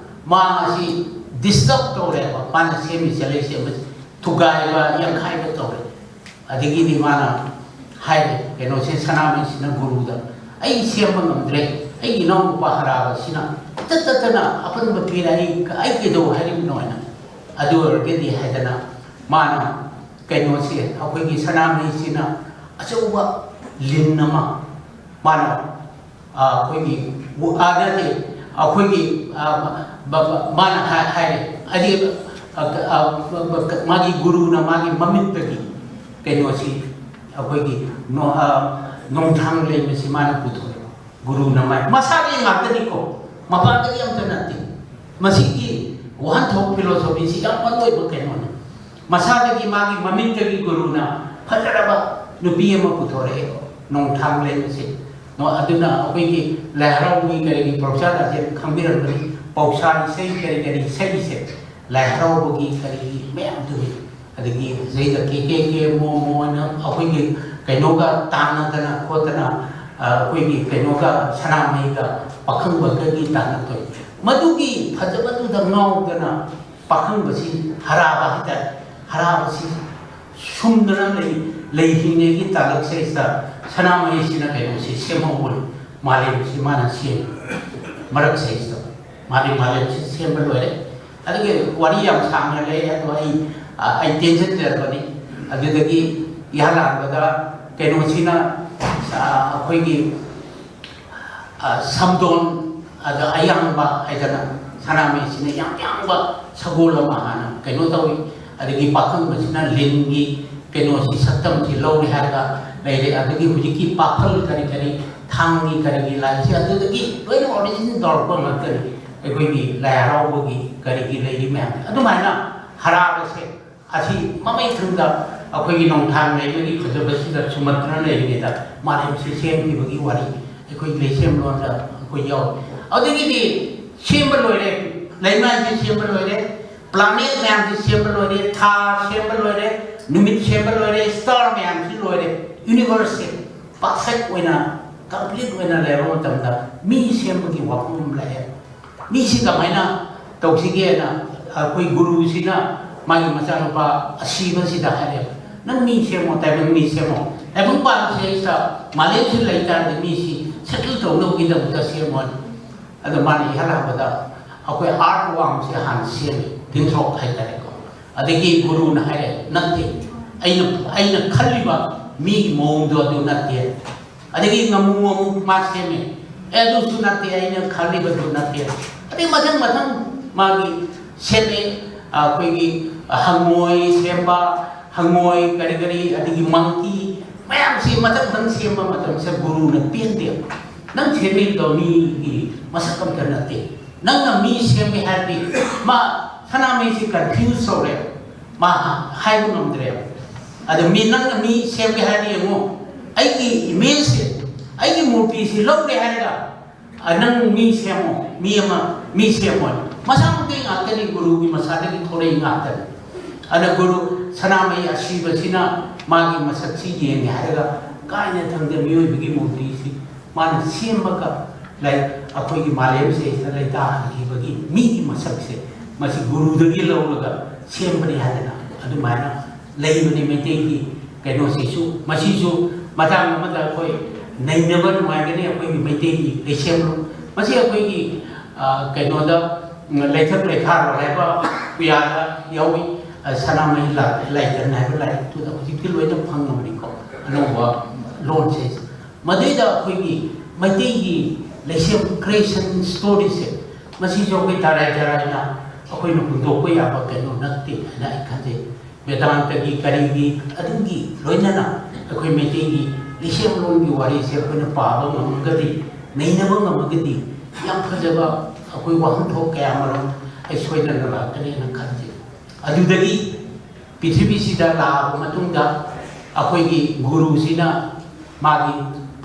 ꯃꯥ ꯑꯁꯤ disturb ꯇꯧꯔꯦꯕ꯫ ꯃꯥꯅ ꯁꯦꯝꯃꯤ ꯆꯠꯂꯛꯏ ꯁꯦꯝꯕꯁꯦ ꯊꯨꯒꯥꯏꯕ, ꯌꯥꯡꯈꯥꯏꯕ ꯇꯧꯔꯦ꯫ ꯑꯗꯒꯤꯗꯤ ꯃꯥꯅ ꯍꯥꯏꯔꯦ, ꯀꯩꯅꯣꯁꯦ, ꯁꯅꯥꯃꯍꯤꯁꯤꯅ ꯒꯨꯔꯨꯗ, "ꯑꯩ ꯁꯦꯝꯕ ꯉꯝꯗ꯭ꯔꯦ, ꯑꯩꯒꯤ ꯏꯅꯥꯎꯅꯨꯄꯥ ꯍꯔꯥꯕꯁꯤꯅ ꯏꯇꯠ ꯇꯠꯇꯅ ꯑꯄꯟꯕ ꯄꯤꯔꯦ, ꯑꯩ, ꯑꯩ ꯀꯩꯗꯧ ꯍꯥꯏꯔꯤꯕꯅꯣ?" ꯍꯥꯏꯅ꯫ ꯑꯗꯨ ꯑꯣꯏꯔꯒꯗꯤ ꯍꯥꯏꯗꯅ ꯃꯥꯅ ꯀꯩꯅꯣꯁꯦ, ꯑꯩꯈꯣꯏꯒꯤ ꯁꯅꯥꯃꯍꯤꯁꯤꯅ ꯑꯆꯧꯕ ꯂꯤꯟ ꯑꯃ ꯃꯥꯅ, ꯑ, ꯑꯩꯈꯣꯏꯒꯤ, ꯑ, ꯅꯠꯇꯦ, ꯑꯩꯈꯣꯏꯒꯤ, ꯑ, ꯕ-, ꯕ-, ꯃꯥꯅ ꯍꯥꯏ-, ꯍꯥꯏꯔꯦ, ꯍꯥꯏꯗꯤ, ꯑ, ꯑ, ꯕ-, ꯕ-, ꯃꯥꯒꯤ ꯒꯨꯔꯨꯅ ꯃꯥꯒꯤ ꯃꯃꯤꯠꯇꯒꯤ ꯀꯩꯅꯣꯁꯤ, ꯑꯩꯈꯣꯏꯒꯤ ꯅꯣ-, ꯑ, ꯅꯣꯡꯊꯥꯡ ꯂꯩꯃꯁꯤ ꯃꯥꯅ ꯄꯨꯊꯣꯛꯑꯦ꯫ ꯒꯨꯔꯨꯅ ꯃꯥꯏ ꯃꯁꯥꯒꯤ ꯉꯥꯛꯇꯅꯤꯀꯣ, ꯃꯄꯥꯟꯗꯒꯤ ꯑꯝꯇ ꯅꯠꯇꯦ꯫ ꯃꯁꯤꯒꯤ ꯋꯥꯍꯟꯊꯣꯛ philosophy ꯁꯤ ꯌꯥꯝ ꯃꯔꯨ ꯑꯣꯏꯕ ꯀꯩꯅꯣꯅꯤ꯫ ꯃꯁꯥꯗꯒꯤ, ꯃꯥꯒꯤ ꯃꯃꯤꯠꯇꯒꯤ ꯒꯨꯔꯨꯅ ꯐꯖꯔꯕ ꯅꯨꯄꯤ ꯑꯃ ꯄꯨꯊꯣꯔꯛꯑꯦ, ꯅꯣꯡꯊꯥꯡ ꯂꯩꯃꯁꯦ꯫ ꯅꯣ-, ꯑꯗꯨꯅ ꯑꯩꯈꯣꯏꯒꯤ ꯂꯥꯏ ꯍꯔꯥꯎꯕꯒꯤ ꯀꯔꯤꯒꯤ ꯄꯥꯎꯆꯥ ꯂꯥꯟꯖꯦꯜ ꯈꯪꯕꯤꯔꯝꯒꯅꯤ, ꯄꯧꯁꯥ ꯏꯁꯩ ꯀꯔꯤ ꯀꯔꯤ ꯏꯁꯩꯁꯦ ꯂꯥꯏ ꯍꯔꯥꯎꯕꯒꯤ ꯀꯔꯤꯒꯤ ꯃꯌꯥꯝꯗꯨꯅꯤ꯫ ꯑꯗꯒꯤ ꯁꯤꯗꯩꯗ ꯀꯦ ꯀꯦ ꯀꯦ ꯃꯣ ꯃꯣ ꯍꯥꯏꯅ ꯑꯩꯈꯣꯏꯒꯤ ꯀꯩꯅꯣꯒ ꯇꯥꯟꯅꯗꯅ ꯈꯣꯠꯇꯅ ꯑꯩꯈꯣꯏꯒꯤ ꯀꯩꯅꯣꯒ, ꯁꯅꯥꯃꯍꯤꯒ ꯄꯥꯈꯪꯕꯒꯒꯤ ꯇꯥꯟꯅ ꯊꯣꯛꯏ꯫ ꯃꯗꯨꯒꯤ ꯐꯖꯕꯗꯨꯗ ꯉꯥꯎꯗꯅ ꯄꯥꯈꯪꯕꯁꯤ ꯍꯔꯥꯕ ꯍꯥꯏꯇꯥꯔꯦ, ꯍꯔꯥꯕꯁꯤ ꯁꯨꯝꯗꯅ ꯂꯩ꯫ ꯂꯩ ꯍꯤꯡꯉꯩꯒꯤ ꯇꯥꯂꯛꯁꯤꯗꯩꯁꯤꯗ ꯁꯅꯥꯃꯍꯤꯁꯤꯅ ꯀꯩꯅꯣꯁꯤ ꯁꯦꯝꯍꯧꯕꯅꯤ꯫ ꯃꯥꯂꯦꯝꯁꯤ ꯃꯥꯅ ꯁꯦꯝꯃꯤ꯫ ꯃꯔꯛꯁꯤꯗꯩꯁꯤꯗ ꯃꯥꯂꯦꯝ ꯃꯥꯂꯦꯝꯁꯤ ꯁꯦꯝꯕ ꯂꯣꯏꯔꯦ꯫ ꯑꯗꯨꯒꯤ ꯋꯥꯔꯤ ꯌꯥꯝ ꯁꯥꯡꯅ ꯂꯩ, ꯑꯗꯣ ꯑꯩ ꯑ, ꯑꯩ ꯇꯦꯟꯁꯤꯟꯖꯔꯕꯅꯤ꯫ ꯑꯗꯨꯗꯒꯤ ꯏꯍꯥꯟ ꯍꯥꯟꯕꯗ ꯀꯩꯅꯣꯁꯤꯅ, ꯑ, ꯑꯩꯈꯣꯏꯒꯤ, ꯑ, ꯁꯝꯗꯣꯟ, ꯑꯗ ꯑꯌꯥꯡꯕ ꯍꯥꯏꯗꯅ ꯁꯅꯥꯃꯍꯤꯁꯤꯅ ꯌꯥꯝ ꯌꯥꯡꯕ ꯁꯒꯣꯜ ꯑꯃ ꯍꯥꯟꯅ ꯀꯩꯅꯣ ꯇꯧꯏ꯫ ꯑꯗꯒꯤ ꯄꯥꯈꯪꯕꯁꯤꯅ ꯂꯤꯟꯒꯤ ꯀꯩꯅꯣꯁꯤ, ꯁꯛꯇꯝꯁꯤ ꯂꯧꯔꯦ ꯍꯥꯏꯔꯒ ꯂꯩꯔꯦ꯫ ꯑꯗꯒꯤ ꯍꯧꯖꯤꯛꯀꯤ ꯄꯥꯐꯜ ꯀꯔꯤ ꯀꯔꯤ, ꯊꯥꯡꯒꯤ ꯀꯔꯤꯒꯤ ꯂꯥꯏꯁꯦ ꯑꯗꯨꯗꯒꯤ ꯂꯣꯏꯅ ꯑꯣꯔꯤꯖꯤꯟ ꯇꯧꯔꯛꯄ ꯉꯥꯛꯇꯅꯤ꯫ ꯑꯩꯈꯣꯏꯒꯤ ꯂꯥꯏ ꯍꯔꯥꯎꯕꯒꯤ ꯀꯔꯤꯒꯤ ꯂꯩꯔꯤ ꯃꯌꯥꯝ ꯑꯗꯨꯃꯥꯏꯅ ꯍꯔꯥꯕꯁꯦ ꯑꯁꯤ ꯃꯃꯩ ꯊꯪꯗ ꯑꯩꯈꯣꯏꯒꯤ ꯅꯣꯡꯊꯥꯡ ꯂꯩꯕꯒꯤ ꯐꯖꯕꯁꯤꯗ ꯁꯨꯃꯟꯇꯅ ꯂꯩꯔꯤꯉꯩꯗ ꯃꯥꯂꯦꯝꯁꯤ ꯁꯦꯝꯈꯤꯕꯒꯤ ꯋꯥꯔꯤ ꯑꯩꯈꯣꯏ ꯂꯩꯁꯦꯝꯂꯣꯟꯗ ꯑꯩꯈꯣꯏ ꯌꯥꯎꯏ꯫ ꯑꯗꯨꯗꯒꯤꯗꯤ ꯁꯦꯝꯕ ꯂꯣꯏꯔꯦ, ꯂꯩꯃꯥꯏꯁꯤ ꯁꯦꯝꯕ ꯂꯣꯏꯔꯦ, ꯄ꯭ꯂꯥꯅꯦꯠ ꯃꯌꯥꯝꯁꯤ ꯁꯦꯝꯕ ꯂꯣꯏꯔꯦ, ꯊꯥ ꯁꯦꯝꯕ ꯂꯣꯏꯔꯦ, ꯅꯨꯃꯤꯠ ꯁꯦꯝꯕ ꯂꯣꯏꯔꯦ, ꯁ꯭ꯇꯥꯔ ꯃꯌꯥꯝꯁꯤ ꯂꯣꯏꯔꯦ꯫ ꯌꯨꯅꯤꯚꯔꯁꯁꯦ ꯄꯔꯐꯦꯛ ꯑꯣꯏꯅ, ꯀꯝꯄ꯭ꯂꯤꯠ ꯑꯣꯏꯅ ꯂꯩꯔꯕ ꯃꯇꯝꯗ ꯃꯤ ꯁꯦꯝꯕꯒꯤ ꯋꯥꯐꯝ ꯑꯃ ꯂꯥꯛꯑꯦ꯫ ꯃꯤꯁꯤ ꯀꯃꯥꯏꯅ ꯇꯧꯁꯤꯒꯦꯅ ꯑꯩꯈꯣꯏ ꯒꯨꯔꯨꯁꯤꯅ ꯃꯥꯒꯤ ꯃꯆꯥꯅꯨꯄꯥ ꯑꯁꯤꯕꯁꯤꯗ ꯍꯥꯏꯔꯦꯕ, "ꯅꯪ ꯃꯤ ꯁꯦꯝꯃꯣ, ꯇꯥꯏꯕꯪ ꯃꯤ ꯁꯦꯝꯃꯣ, ꯇꯥꯏꯕꯪ ꯄꯥꯟꯁꯦ ꯁꯤꯗ ꯃꯥꯂꯦꯝꯁꯤ ꯂꯩ ꯇꯥꯔꯗꯤ ꯃꯤꯁꯤ ꯁꯦꯇꯜ ꯇꯧꯅꯕꯒꯤꯗꯃꯛꯇ ꯁꯦꯝꯃꯣ"꯫ ꯑꯗꯣ ꯃꯥꯅ ꯏꯍꯥꯟ ꯍꯥꯟꯕꯗ ꯑꯩꯈꯣꯏ ꯑꯥꯔꯠ ꯋꯥꯝꯁꯦ ꯍꯥꯟꯅ ꯁꯦꯝꯃꯦ, ꯇꯤꯟꯊ꯭ꯔꯣꯛ ꯍꯥꯏꯇꯥꯔꯦꯀꯣ꯫ ꯑꯗꯒꯤ ꯒꯨꯔꯨꯅ ꯍꯥꯏꯔꯦ, "ꯅꯠꯇꯦ, ꯑꯩꯅ, ꯑꯩꯅ ꯈꯜꯂꯤꯕ ꯃꯤꯒꯤ ꯃꯑꯣꯡꯗꯣ ꯑꯗꯨ ꯅꯠꯇꯦ"꯫ ꯑꯗꯒꯤ ꯉꯥꯃꯨ ꯑꯃꯨꯛ ꯃꯥ ꯁꯦꯝꯃꯦ꯫ "ꯑꯦ, ꯑꯗꯨꯁꯨ ꯅꯠꯇꯦ, ꯑꯩꯅ ꯈꯜꯂꯤꯕꯗꯨ ꯅꯠꯇꯦ"꯫ ꯑꯗꯩ ꯃꯊꯪ ꯃꯊꯪ ꯃꯥꯒꯤ ꯁꯦꯝꯃꯦ꯫ ꯑꯩꯈꯣꯏꯒꯤ ꯍꯪꯉꯣꯏ ꯁꯦꯝꯕ, ꯍꯪꯉꯣꯏ ꯀꯔꯤ ꯀꯔꯤ, ꯑꯗꯒꯤ ꯃꯪꯀꯤ ꯃꯌꯥꯝꯁꯤ ꯃꯊꯪ ꯃꯊꯪ ꯁꯦꯝꯕ ꯃꯇꯝꯁꯤꯗ ꯒꯨꯔꯨꯅ ꯄꯦꯟꯗꯦ꯫ "ꯅꯪ ꯁꯦꯝꯃꯤꯕꯗꯣ ꯃꯤꯒꯤ ꯃꯁꯛ ꯑꯝꯇ ꯅꯠꯇꯦ꯫ ꯅꯪꯅ ꯃꯤ ꯁꯦꯝꯃꯦ ꯍꯥꯏꯔꯗꯤ", ꯃꯥ ꯁꯅꯥꯃꯍꯤꯁꯤ ꯀꯟꯐ꯭ꯌꯨꯁ ꯇꯧꯔꯦ꯫ ꯃꯥ ꯍꯥꯏꯕ ꯉꯝꯗ꯭ꯔꯦꯕ꯫ ꯑꯗ ꯃꯤ, "ꯅꯪꯅ ꯃꯤ ꯁꯦꯝꯒꯦ ꯍꯥꯏꯔꯗꯤ ꯌꯦꯡꯉꯣ, ꯑꯩꯒꯤ ꯏꯃꯦꯖꯁꯦ, ꯑꯩꯒꯤ ꯃꯨꯔꯇꯤꯁꯤ ꯂꯧꯔꯦ ꯍꯥꯏꯔꯒ, ꯑ, ꯅꯪ ꯃꯤ ꯁꯦꯝꯃꯣ, ꯃꯤ ꯑꯃ, ꯃꯤ ꯁꯦꯝꯃꯣ"꯫ ꯃꯁꯥꯃꯛꯇꯒꯤ ꯉꯥꯛꯇꯅꯤ, ꯒꯨꯔꯨꯒꯤ ꯃꯁꯥꯗꯒꯤ ꯊꯣꯛꯂꯛꯏ ꯉꯥꯛꯇꯅꯤ꯫ ꯑꯗ ꯒꯨꯔꯨ ꯁꯅꯥꯃꯍꯤ ꯑꯁꯤꯕꯁꯤꯅ ꯃꯥꯒꯤ ꯃꯁꯛꯁꯤ ꯌꯦꯡꯒꯦ ꯍꯥꯏꯔꯒ ꯀꯥꯏꯅ ꯊꯪꯗ ꯃꯤꯑꯣꯏꯕꯒꯤ ꯃꯨꯔꯇꯤꯁꯤ ꯃꯥꯅ ꯁꯦꯝꯃꯒ ꯂꯩ꯫ ꯑꯩꯈꯣꯏꯒꯤ ꯃꯥꯂꯦꯝꯁꯤꯗ ꯂꯩꯇꯥꯍꯟꯈꯤꯕꯒꯤ ꯃꯤꯒꯤ ꯃꯁꯛꯁꯦ ꯃꯁꯤ ꯒꯨꯔꯨꯗꯒꯤ ꯂꯧꯔꯒ ꯁꯦꯝꯕꯅꯤ ꯍꯥꯏꯗꯅ ꯑꯗꯨꯃꯥꯏꯅ ꯂꯩꯕꯅꯤ꯫ ꯃꯩꯇꯩꯒꯤ ꯀꯩꯅꯣꯁꯤꯁꯨ, ꯃꯁꯤꯁꯨ ꯃꯇꯥꯡ ꯑꯃꯗ ꯑꯩꯈꯣꯏ ꯅꯩꯅꯕ ꯅꯨꯡꯉꯥꯏꯒꯅꯤ꯫ ꯑꯩꯈꯣꯏꯒꯤ ꯃꯩꯇꯩꯒꯤ ꯂꯩꯁꯦꯝꯂꯣꯟ ꯃꯁꯤ ꯑꯩꯈꯣꯏꯒꯤ, ꯑ, ꯀꯩꯅꯣꯗ, ꯎꯝ, ꯂꯩꯊꯛ ꯂꯩꯈꯥꯔꯣꯜ ꯍꯥꯏꯕ ꯄꯨꯌꯥꯗ ꯌꯥꯎꯏ꯫ ꯑ, ꯁꯅꯥꯃꯍꯤ ꯂꯥ-, ꯂꯥꯏꯇꯟ ꯍꯥꯏꯕ ꯂꯥꯏꯔꯤꯛꯇꯨꯗ ꯍꯧꯖꯤꯛꯇꯤ ꯂꯣꯏꯅ ꯐꯪꯉꯕꯅꯤꯀꯣ, ꯑꯅꯧꯕ ꯂꯣꯟꯁꯦ꯫ ꯃꯗꯩꯗ ꯑꯩꯈꯣꯏꯒꯤ ꯃꯩꯇꯩꯒꯤ ꯂꯩꯁꯦꯝ creation storyꯁꯦ, ꯃꯁꯤꯁꯨ ꯑꯩꯈꯣꯏ ꯇꯔꯥꯏ ꯇꯔꯥꯏꯅ ꯑꯩꯈꯣꯏꯅ ꯍꯨꯟꯗꯣꯛꯄ ꯌꯥꯕ ꯀꯩꯅꯣ ꯅꯠꯇꯦ ꯍꯥꯏꯅ ꯑꯩ ꯈꯟꯖꯩ꯫ ꯕꯦꯗꯥꯟꯇꯒꯤ ꯀꯔꯤꯒꯤ ꯑꯗꯨꯒꯤ ꯂꯣꯏꯅꯅ ꯑꯩꯈꯣꯏ ꯃꯩꯇꯩꯒꯤ ꯂꯩꯁꯦꯝꯂꯣꯟꯒꯤ ꯋꯥꯔꯤꯁꯦ ꯑꯩꯈꯣꯏꯅ ꯄꯥꯕ ꯉꯝꯃꯒꯗꯤ, ꯅꯩꯅꯕ ꯉꯝꯃꯒꯗꯤ ꯌꯥꯝ ꯐꯖꯕ ꯑꯩꯈꯣꯏ ꯋꯥꯍꯟꯊꯣꯛ ꯀꯌꯥ ꯑꯃꯔꯣꯝ ꯑꯩ ꯁꯣꯏꯗꯅ ꯂꯥꯛꯀꯅꯤꯅ ꯈꯟꯖꯩ꯫ ꯑꯗꯨꯗꯒꯤ ꯄ꯭ꯔꯤꯊꯤꯕꯤꯁꯤꯗ ꯂꯥꯛꯑꯕ ꯃꯇꯨꯡꯗ ꯑꯩꯈꯣꯏꯒꯤ ꯒꯨꯔꯨꯁꯤꯅ ꯃꯥꯒꯤ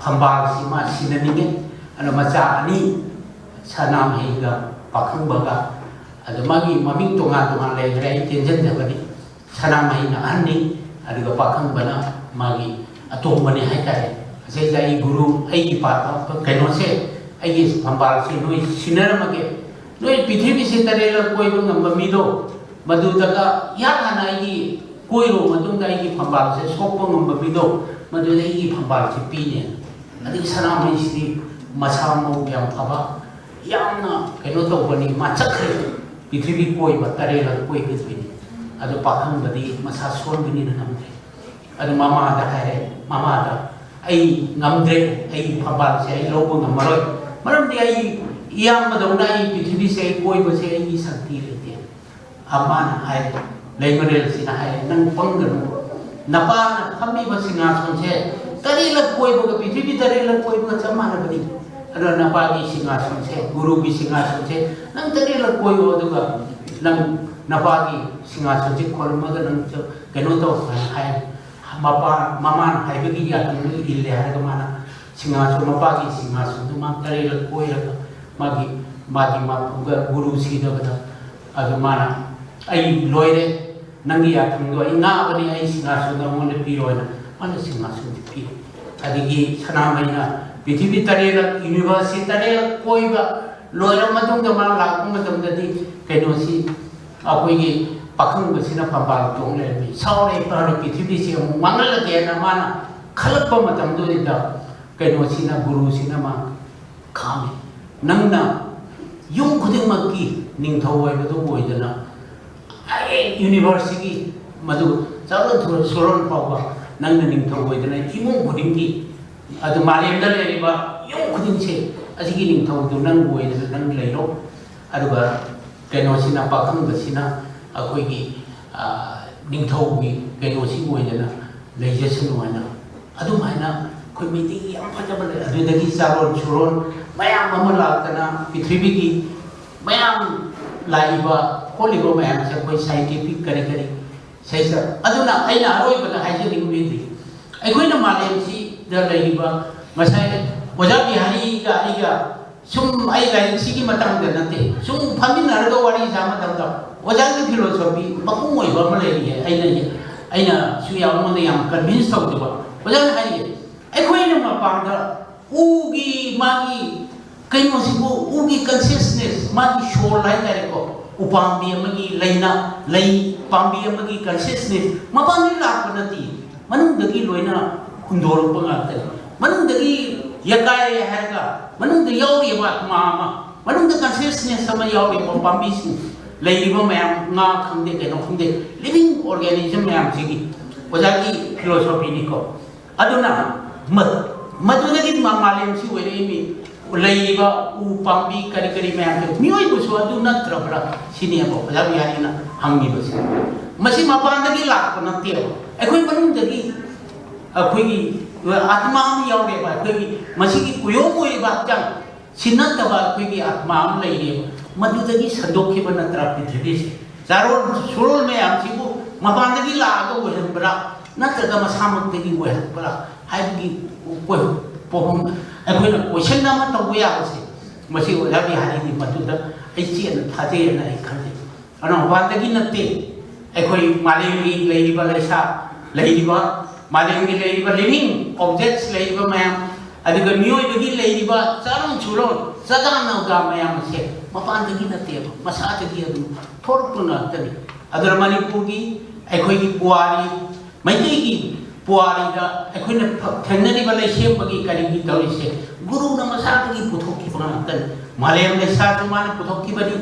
ꯐꯝꯕꯥꯜꯁꯤ ꯃꯥ ꯁꯤꯟꯅꯅꯤꯡꯉꯦ꯫ ꯑꯗꯨꯅ ꯃꯆꯥ ꯑꯅꯤ, ꯁꯅꯥꯃꯍꯤꯒ ꯄꯥꯈꯪꯕꯒ, ꯑꯗ ꯃꯥꯒꯤ ꯃꯃꯤꯡ ꯇꯣꯉꯥꯟ ꯇꯣꯉꯥꯟ ꯂꯩꯈ꯭ꯔꯦ, ꯑꯩ ꯇꯦꯟꯁꯤꯟꯖꯕꯅꯤ꯫ ꯁꯅꯥꯃꯍꯤꯅ ꯑꯍꯟꯅꯤ, ꯑꯗꯨꯒ ꯄꯥꯈꯪꯕꯅ ꯃꯥꯒꯤ ꯑꯇꯣꯝꯕꯅꯤ ꯍꯥꯏꯇꯥꯔꯦ꯫ ꯑꯁꯤꯁꯦ ꯑꯩ ꯒꯨꯔꯨ, ꯑꯩꯒꯤ ꯄꯥ-, ꯀꯩꯅꯣꯁꯦ, ꯑꯩꯒꯤ ꯐꯝꯕꯥꯜꯁꯦ ꯅꯣꯏ ꯁꯤꯟꯅꯔꯝꯃꯒꯦ꯫ ꯅꯣꯏ ꯄ꯭ꯔꯤꯊꯤꯕꯤꯁꯦ ꯇꯔꯦꯠꯂꯛ ꯀꯣꯏꯕ ꯉꯝꯕ ꯃꯤꯗꯣ, ꯃꯗꯨꯗꯒ ꯏꯍꯥꯟ ꯍꯥꯟꯅ ꯑꯩꯒꯤ ꯀꯣꯏꯔꯨꯕ ꯃꯇꯨꯡꯗ ꯑꯩꯒꯤ ꯐꯝꯕꯥꯜꯁꯦ ꯁꯣꯛꯄ ꯉꯝꯕ ꯃꯤꯗꯣ, ꯃꯗꯨꯗ ꯑꯩꯒꯤ ꯐꯝꯕꯥꯜꯁꯦ ꯄꯤꯅꯦ꯫ ꯑꯗꯒꯤ ꯁꯅꯥꯃꯍꯤꯁꯤꯗꯤ ꯃꯁꯥ ꯃꯎ ꯌꯥꯝ ꯐꯕ, ꯌꯥꯝꯅ ꯀꯩꯅꯣ ꯇꯧꯕꯅꯤ, ꯃꯥ ꯆꯠꯈ꯭ꯔꯦ ꯄ꯭ꯔꯤꯊꯤꯕꯤ ꯀꯣꯏꯕ, ꯇꯔꯦꯠꯂꯛ ꯀꯣꯏꯕꯗꯨꯅꯤ꯫ ꯑꯗꯣ ꯄꯥꯈꯪꯕꯗꯤ ꯃꯁꯥ ꯁꯣꯟꯕꯅꯤꯅ ꯉꯝꯗ꯭ꯔꯦ꯫ ꯑꯗꯨ ꯃꯃꯥꯗ ꯍꯥꯏꯔꯦ, "ꯃꯃꯥꯗ ꯑꯩ ꯉꯝꯗ꯭ꯔꯦ, ꯑꯩꯒꯤ ꯐꯝꯕꯥꯜꯁꯦ ꯑꯩ ꯂꯧꯕ ꯉꯝꯃꯔꯣꯏ, ꯃꯔꯝꯗꯤ ꯑꯩ ꯏꯌꯥꯝꯕꯗꯧꯅ ꯑꯩ ꯄ꯭ꯔꯤꯊꯤꯕꯤꯁꯦ ꯑꯩ ꯀꯣꯏꯕꯁꯦ ꯑꯩꯒꯤ ꯁꯛꯇꯤ ꯂꯩꯇꯦ"꯫ ꯑꯃꯅ ꯍꯥꯏ, ꯂꯩꯃꯔꯦꯜꯁꯤꯅ ꯍꯥꯏ, "ꯅꯪ ꯄꯪꯒꯅꯨ, ꯅꯄꯥꯅ ꯐꯝꯃꯤꯕ ꯁꯤꯡꯍꯥꯁꯣꯟꯁꯦ ꯇꯔꯦꯠꯂꯛ ꯀꯣꯏꯕꯒ, ꯄ꯭ꯔꯤꯊꯤꯕꯤ ꯇꯔꯦꯠꯂꯛ ꯀꯣꯏꯕꯒ ꯆꯞ ꯃꯥꯟꯅꯕꯅꯤ꯫ ꯑꯗꯨꯅ ꯅꯄꯥꯒꯤ ꯁꯤꯡꯍꯥꯁꯣꯟꯁꯦ, ꯒꯨꯔꯨꯒꯤ ꯁꯤꯡꯍꯥꯁꯣꯟꯁꯦ ꯅꯪ ꯇꯔꯦꯠꯂꯛ ꯀꯣꯏꯌꯣ, ꯑꯗꯨꯒ ꯅꯪ ꯅꯄꯥꯒꯤ ꯁꯤꯡꯍꯥꯁꯣꯟꯁꯦ ꯈꯣꯏꯔꯝꯃꯒ ꯅꯪ ꯆ-, ꯀꯩꯅꯣ ꯇꯧ" ꯍꯥꯏꯅ ꯍꯥꯏ꯫ ꯃꯄꯥ, ꯃꯃꯥꯅ ꯍꯥꯏꯕꯒꯤ ꯌꯥꯊꯪꯗꯨ ꯏꯜꯂꯦ ꯍꯥꯏꯔꯒ ꯃꯥꯅ ꯁꯤꯡꯍꯥꯁꯣꯟ, ꯃꯄꯥꯒꯤ ꯁꯤꯡꯍꯥꯁꯣꯟꯗꯨ ꯃꯥ ꯇꯔꯦꯠꯂꯛ ꯀꯣꯏꯔꯒ ꯃꯥꯒꯤ, ꯃꯥꯒꯤ ꯃꯥ-, ꯒꯨꯔꯨ ꯁꯤꯗꯕꯗ ꯑꯗꯨ ꯃꯥꯅ, "ꯑꯩ ꯂꯣꯏꯔꯦ, ꯅꯪꯒꯤ ꯌꯥꯊꯪꯗꯣ ꯑꯩ ꯉꯥꯛꯑꯕꯅꯤ, ꯑꯩ ꯁꯤꯡꯍꯥꯁꯣꯟꯗꯣ ꯑꯩꯉꯣꯟꯗ ꯄꯤꯔꯣ" ꯍꯥꯏꯅ ꯃꯥꯅ ꯁꯤꯡꯍꯥꯁꯣꯟꯁꯦ ꯄꯤꯔꯦ꯫ ꯑꯗꯒꯤ ꯁꯅꯥꯃꯍꯤꯅ ꯄ꯭ꯔꯤꯊꯤꯕꯤ ꯇꯔꯦꯠꯂꯛ, ꯌꯨꯅꯤꯚꯔꯁꯁꯤ ꯇꯔꯦꯠꯂꯛ ꯀꯣꯏꯕ ꯂꯣꯏꯔꯕ ꯃꯇꯨꯡꯗ ꯃꯥ ꯂꯥꯛꯄ ꯃꯇꯝꯗꯗꯤ ꯀꯩꯅꯣꯁꯤ, ꯑꯩꯈꯣꯏꯒꯤ ꯄꯥꯈꯪꯕꯁꯤꯅ ꯐꯝꯕꯥꯜ ꯇꯣꯡ ꯂꯩꯔꯝꯃꯤ꯫ ꯁꯥꯎꯔꯦ, ꯐꯔꯦ, ꯄ꯭ꯔꯤꯊꯤꯕꯤꯁꯤ ꯑꯃꯨꯛ ꯃꯥꯡꯍꯜꯂꯒꯦꯅ ꯃꯥꯅ ꯈꯜꯂꯛꯄ ꯃꯇꯝꯗꯨꯗ ꯀꯩꯅꯣꯁꯤꯅ, ꯒꯨꯔꯨꯁꯤꯅ ꯃꯥ ꯈꯥꯝꯃꯤ꯫ ꯅꯪꯅ ꯌꯨꯝ ꯈꯨꯗꯤꯡꯃꯛꯀꯤ ꯅꯤꯡꯊꯧ ꯑꯣꯏꯕꯗꯨ ꯑꯣꯏꯗꯅ, ꯑꯩ ꯌꯨꯅꯤꯚꯔꯁꯁꯤꯒꯤ ꯃꯗꯨ ꯆꯥꯔꯣꯟ ꯁꯨꯔꯣꯟ ꯐꯥꯎꯕ ꯅꯪꯅ ꯅꯤꯡꯊꯧ ꯑꯣꯏꯗꯅ ꯏꯃꯨꯡ ꯈꯨꯗꯤꯡꯒꯤ, ꯑꯗꯨ ꯃꯥꯂꯦꯝꯗ ꯂꯩꯔꯤꯕ ꯌꯨꯝ ꯈꯨꯗꯤꯡꯁꯦ ꯑꯁꯤꯒꯤ ꯅꯤꯡꯊꯧꯗꯨ ꯅꯪ ꯑꯣꯏꯗꯅ ꯅꯪ ꯂꯩꯔꯣ꯫ ꯑꯗꯨꯒ ꯀꯩꯅꯣꯁꯤꯅ, ꯄꯥꯈꯪꯕꯁꯤꯅ ꯑꯩꯈꯣꯏꯒꯤ, ꯑ, ꯅꯤꯡꯊꯧꯒꯤ ꯀꯩꯅꯣꯁꯤ ꯑꯣꯏꯗꯅ ꯂꯩꯖꯁꯅꯨ ꯍꯥꯏꯅ ꯑꯗꯨꯃꯥꯏꯅ ꯑꯩꯈꯣꯏ ꯃꯩꯇꯩꯒꯤ ꯌꯥꯝ ꯐꯖꯕ ꯂꯩ꯫ ꯑꯗꯨꯗꯒꯤ ꯆꯥꯔꯣꯟ ꯁꯨꯔꯣꯟ ꯃꯌꯥꯝ ꯑꯃ ꯂꯥꯛꯇꯅ ꯄ꯭ꯔꯤꯊꯤꯕꯤꯒꯤ ꯃꯌꯥꯝ ꯂꯥꯛꯏꯕ ꯈꯣꯠꯂꯤꯕ ꯃꯌꯥꯝꯁꯦ ꯑꯩꯈꯣꯏ ꯁꯥꯏꯟꯇꯤꯐꯤꯛ ꯀꯔꯤ ꯀꯔꯤ ꯁꯩꯁꯛ꯫ ꯑꯗꯨꯅ ꯑꯩꯅ ꯑꯔꯣꯏꯕꯗ ꯍꯥꯏꯖꯅꯤꯡꯕꯗꯤ ꯑꯩꯈꯣꯏꯅ ꯃꯥꯂꯦꯝꯁꯤꯗ ꯂꯩꯔꯤꯕ ꯉꯁꯥꯏ ꯑꯣꯖꯥ ꯕꯤꯍꯥꯔꯤꯒ ꯑꯩꯒ ꯁꯨꯝ ꯑꯩ ꯂꯥꯏꯔꯤꯛꯁꯤꯒꯤ ꯃꯇꯥꯡꯗ ꯅꯠꯇꯦ, ꯁꯨꯝ ꯐꯝꯃꯤꯟꯅꯔꯒ ꯋꯥꯔꯤ ꯁꯥꯕ ꯃꯇꯝꯗ ꯑꯣꯖꯥꯒꯤ ꯐꯤꯂꯣꯁꯣꯐꯤ ꯃꯄꯨꯡ ꯑꯣꯏꯕ ꯑꯃ ꯂꯩꯔꯤꯌꯦ꯫ ꯑꯩꯅ, ꯑꯩꯅꯁꯨ ꯌꯥꯝ, ꯑꯩꯉꯣꯟꯗ ꯌꯥꯝ ꯀꯟꯚꯤꯟꯁ ꯇꯧꯗꯕ꯫ ꯑꯣꯖꯥꯅ ꯍꯥꯏꯔꯤꯌꯦ, ꯑꯩꯈꯣꯏꯅ ꯃꯄꯥꯟꯗ ꯎꯒꯤ ꯃꯥꯒꯤ ꯀꯩꯅꯣꯁꯤꯕꯨ, ꯎꯒꯤ ꯀꯟꯁꯤꯌꯁꯅꯦꯁ, ꯃꯥꯒꯤ ꯁꯣꯜ ꯍꯥꯏꯇꯥꯔꯦꯀꯣ, ꯎꯄꯥꯝꯕꯤ ꯑꯃꯒꯤ ꯂꯩꯅ, ꯂꯩ ꯄꯥꯝꯕꯤ ꯑꯃꯒꯤ ꯀꯟꯁꯤꯌꯁꯅꯦꯁ ꯃꯄꯥꯟꯗꯒꯤ ꯂꯥꯛꯄ ꯅꯠꯇꯦ, ꯃꯅꯨꯡꯗꯒꯤ ꯂꯣꯏꯅ ꯍꯨꯟꯗꯣꯔꯛꯄ ꯉꯥꯛꯇꯅꯤ꯫ ꯃꯅꯨꯡꯗꯒꯤ ꯌꯀꯥꯏ ꯍꯥꯏꯔꯒ ꯃꯅꯨꯡꯗ ꯌꯥꯎꯔꯤꯕ ꯑꯥꯇꯃꯥ ꯑꯃ, ꯃꯅꯨꯡꯗ ꯀꯟꯁꯤꯌꯁꯅꯦꯁ ꯑꯃ ꯌꯥꯎꯔꯤꯕ ꯄꯥꯝꯕꯤꯁꯤꯡ, ꯂꯩꯔꯤꯕ ꯃꯌꯥꯝ, ꯉꯥ ꯈꯪꯗꯦ, ꯀꯩꯅꯣ ꯈꯪꯗꯦ, ꯂꯤꯚꯤꯡ ꯑꯣꯔꯒꯥꯅꯤꯖꯝ ꯃꯌꯥꯝꯁꯤꯒꯤ ꯑꯣꯖꯥꯒꯤ ꯐꯤꯂꯣꯁꯣꯐꯤꯅꯤꯀꯣ꯫ ꯑꯗꯨꯅ ꯃ-, ꯃꯗꯨꯗꯒꯤ ꯃꯥ-, ꯃꯥꯂꯦꯝꯁꯤ ꯑꯣꯏꯔꯛꯏꯅꯤ꯫ ꯂꯩꯔꯤꯕ ꯎ ꯄꯥꯝꯕꯤ ꯀꯔꯤ ꯀꯔꯤ ꯃꯌꯥꯝꯁꯦ ꯃꯤꯑꯣꯏꯕꯁꯨ ꯑꯗꯨ ꯅꯠꯇ꯭ꯔꯕ꯭ꯔꯥ ꯁꯤꯅꯦꯕ ꯑꯣꯖꯥ ꯕꯤꯍꯥꯔꯤꯅ ꯍꯪꯉꯤꯕꯁꯦ꯫ ꯃꯁꯤ ꯃꯄꯥꯟꯗꯒꯤ ꯂꯥꯛꯄ ꯅꯠꯇꯦꯕ, ꯑꯩꯈꯣꯏ ꯃꯅꯨꯡꯗꯒꯤ, ꯑꯩꯈꯣꯏꯒꯤ ꯑꯥꯇꯃꯥ ꯑꯃ ꯌꯥꯎꯔꯦꯕ, ꯑꯩꯈꯣꯏꯒꯤ ꯃꯁꯤꯒꯤ ꯀꯨꯌꯣꯝ ꯑꯣꯏꯔꯤꯕ ꯍꯛꯆꯥꯡ, ꯁꯤ ꯅꯠꯇꯕ ꯑꯩꯈꯣꯏꯒꯤ ꯑꯥꯇꯃꯥ ꯑꯃ ꯂꯩꯔꯦꯕ, ꯃꯗꯨꯗꯒꯤ ꯁꯟꯗꯣꯛꯈꯤꯕ ꯅꯠꯇ꯭ꯔꯥ ꯄ꯭ꯔꯤꯊꯤꯕꯤꯁꯦ? ꯆꯥꯔꯣꯜ ꯁꯨꯔꯣꯜ ꯃꯌꯥꯝꯁꯤꯕꯨ ꯃꯄꯥꯟꯗꯒꯤ ꯂꯥꯛꯑꯒ ꯑꯣꯏꯍꯟꯕ꯭ꯔꯥ, ꯅꯠꯇ꯭ꯔꯒ ꯃꯁꯥꯃꯛꯇꯒꯤ ꯑꯣꯏꯍꯟꯕ꯭ꯔꯥ ꯍꯥꯏꯕꯒꯤ ꯀꯣꯏ-, ꯄꯣꯍꯝ-, ꯑꯩꯈꯣꯏꯅ ꯀꯣꯏꯁꯟ ꯑꯃ ꯇꯧꯕ ꯌꯥꯕꯁꯦ, ꯃꯁꯤ ꯑꯣꯖꯥ ꯕꯤꯍꯥꯔꯤꯒꯤ ꯃꯗꯨꯗ ꯑꯩ ꯆꯦꯠꯅ ꯊꯥꯖꯩꯑꯅ ꯑꯩ ꯈꯜꯂꯤ꯫ ꯑꯗꯨꯅ ꯃꯄꯥꯟꯗꯒꯤ ꯅꯠꯇꯦ, ꯑꯩꯈꯣꯏ ꯃꯥꯂꯦꯝꯒꯤ ꯂꯩꯔꯤꯕ ꯂꯩꯁꯥ, ꯂꯩꯔꯤꯕ ꯃꯥꯂꯦꯝꯒꯤ ꯂꯩꯔꯤꯕ living objects ꯂꯩꯔꯤꯕ ꯃꯌꯥꯝ, ꯑꯗꯨꯒ ꯃꯤꯑꯣꯏꯕꯒꯤ ꯂꯩꯔꯤꯕ ꯆꯥꯔꯣꯟ ꯁꯨꯔꯣꯟ, ꯆꯥꯗꯥ ꯅꯧꯗꯥ ꯃꯌꯥꯝ ꯑꯁꯦ ꯃꯄꯥꯟꯗꯒꯤ ꯅꯠꯇꯦꯕ, ꯃꯁꯥꯗꯒꯤ ꯑꯗꯨꯝ ꯊꯣꯔꯛꯄ ꯉꯥꯛꯇꯅꯤ꯫ ꯑꯗꯨꯅ ꯃꯅꯤꯄꯨꯔꯒꯤ, ꯑꯩꯈꯣꯏꯒꯤ ꯄꯨꯋꯥꯔꯤ, ꯃꯩꯇꯩꯒꯤ ꯄꯨꯋꯥꯔꯤꯗ ꯑꯩꯈꯣꯏꯅ ꯐ-, ꯊꯦꯡꯅꯔꯤꯕ ꯂꯩꯁꯦꯝꯕꯒꯤ ꯀꯔꯤꯒꯤ ꯇꯧꯔꯤꯁꯦ, ꯒꯨꯔꯨꯅ ꯃꯁꯥꯗꯒꯤ ꯄꯨꯊꯣꯛꯈꯤꯕ ꯉꯥꯛꯇꯅꯤ꯫ ꯃꯥꯂꯦꯝ ꯂꯩꯁꯥꯁꯨ ꯃꯥꯅ ꯄꯨꯊꯣꯛꯈꯤꯕꯅꯤ꯫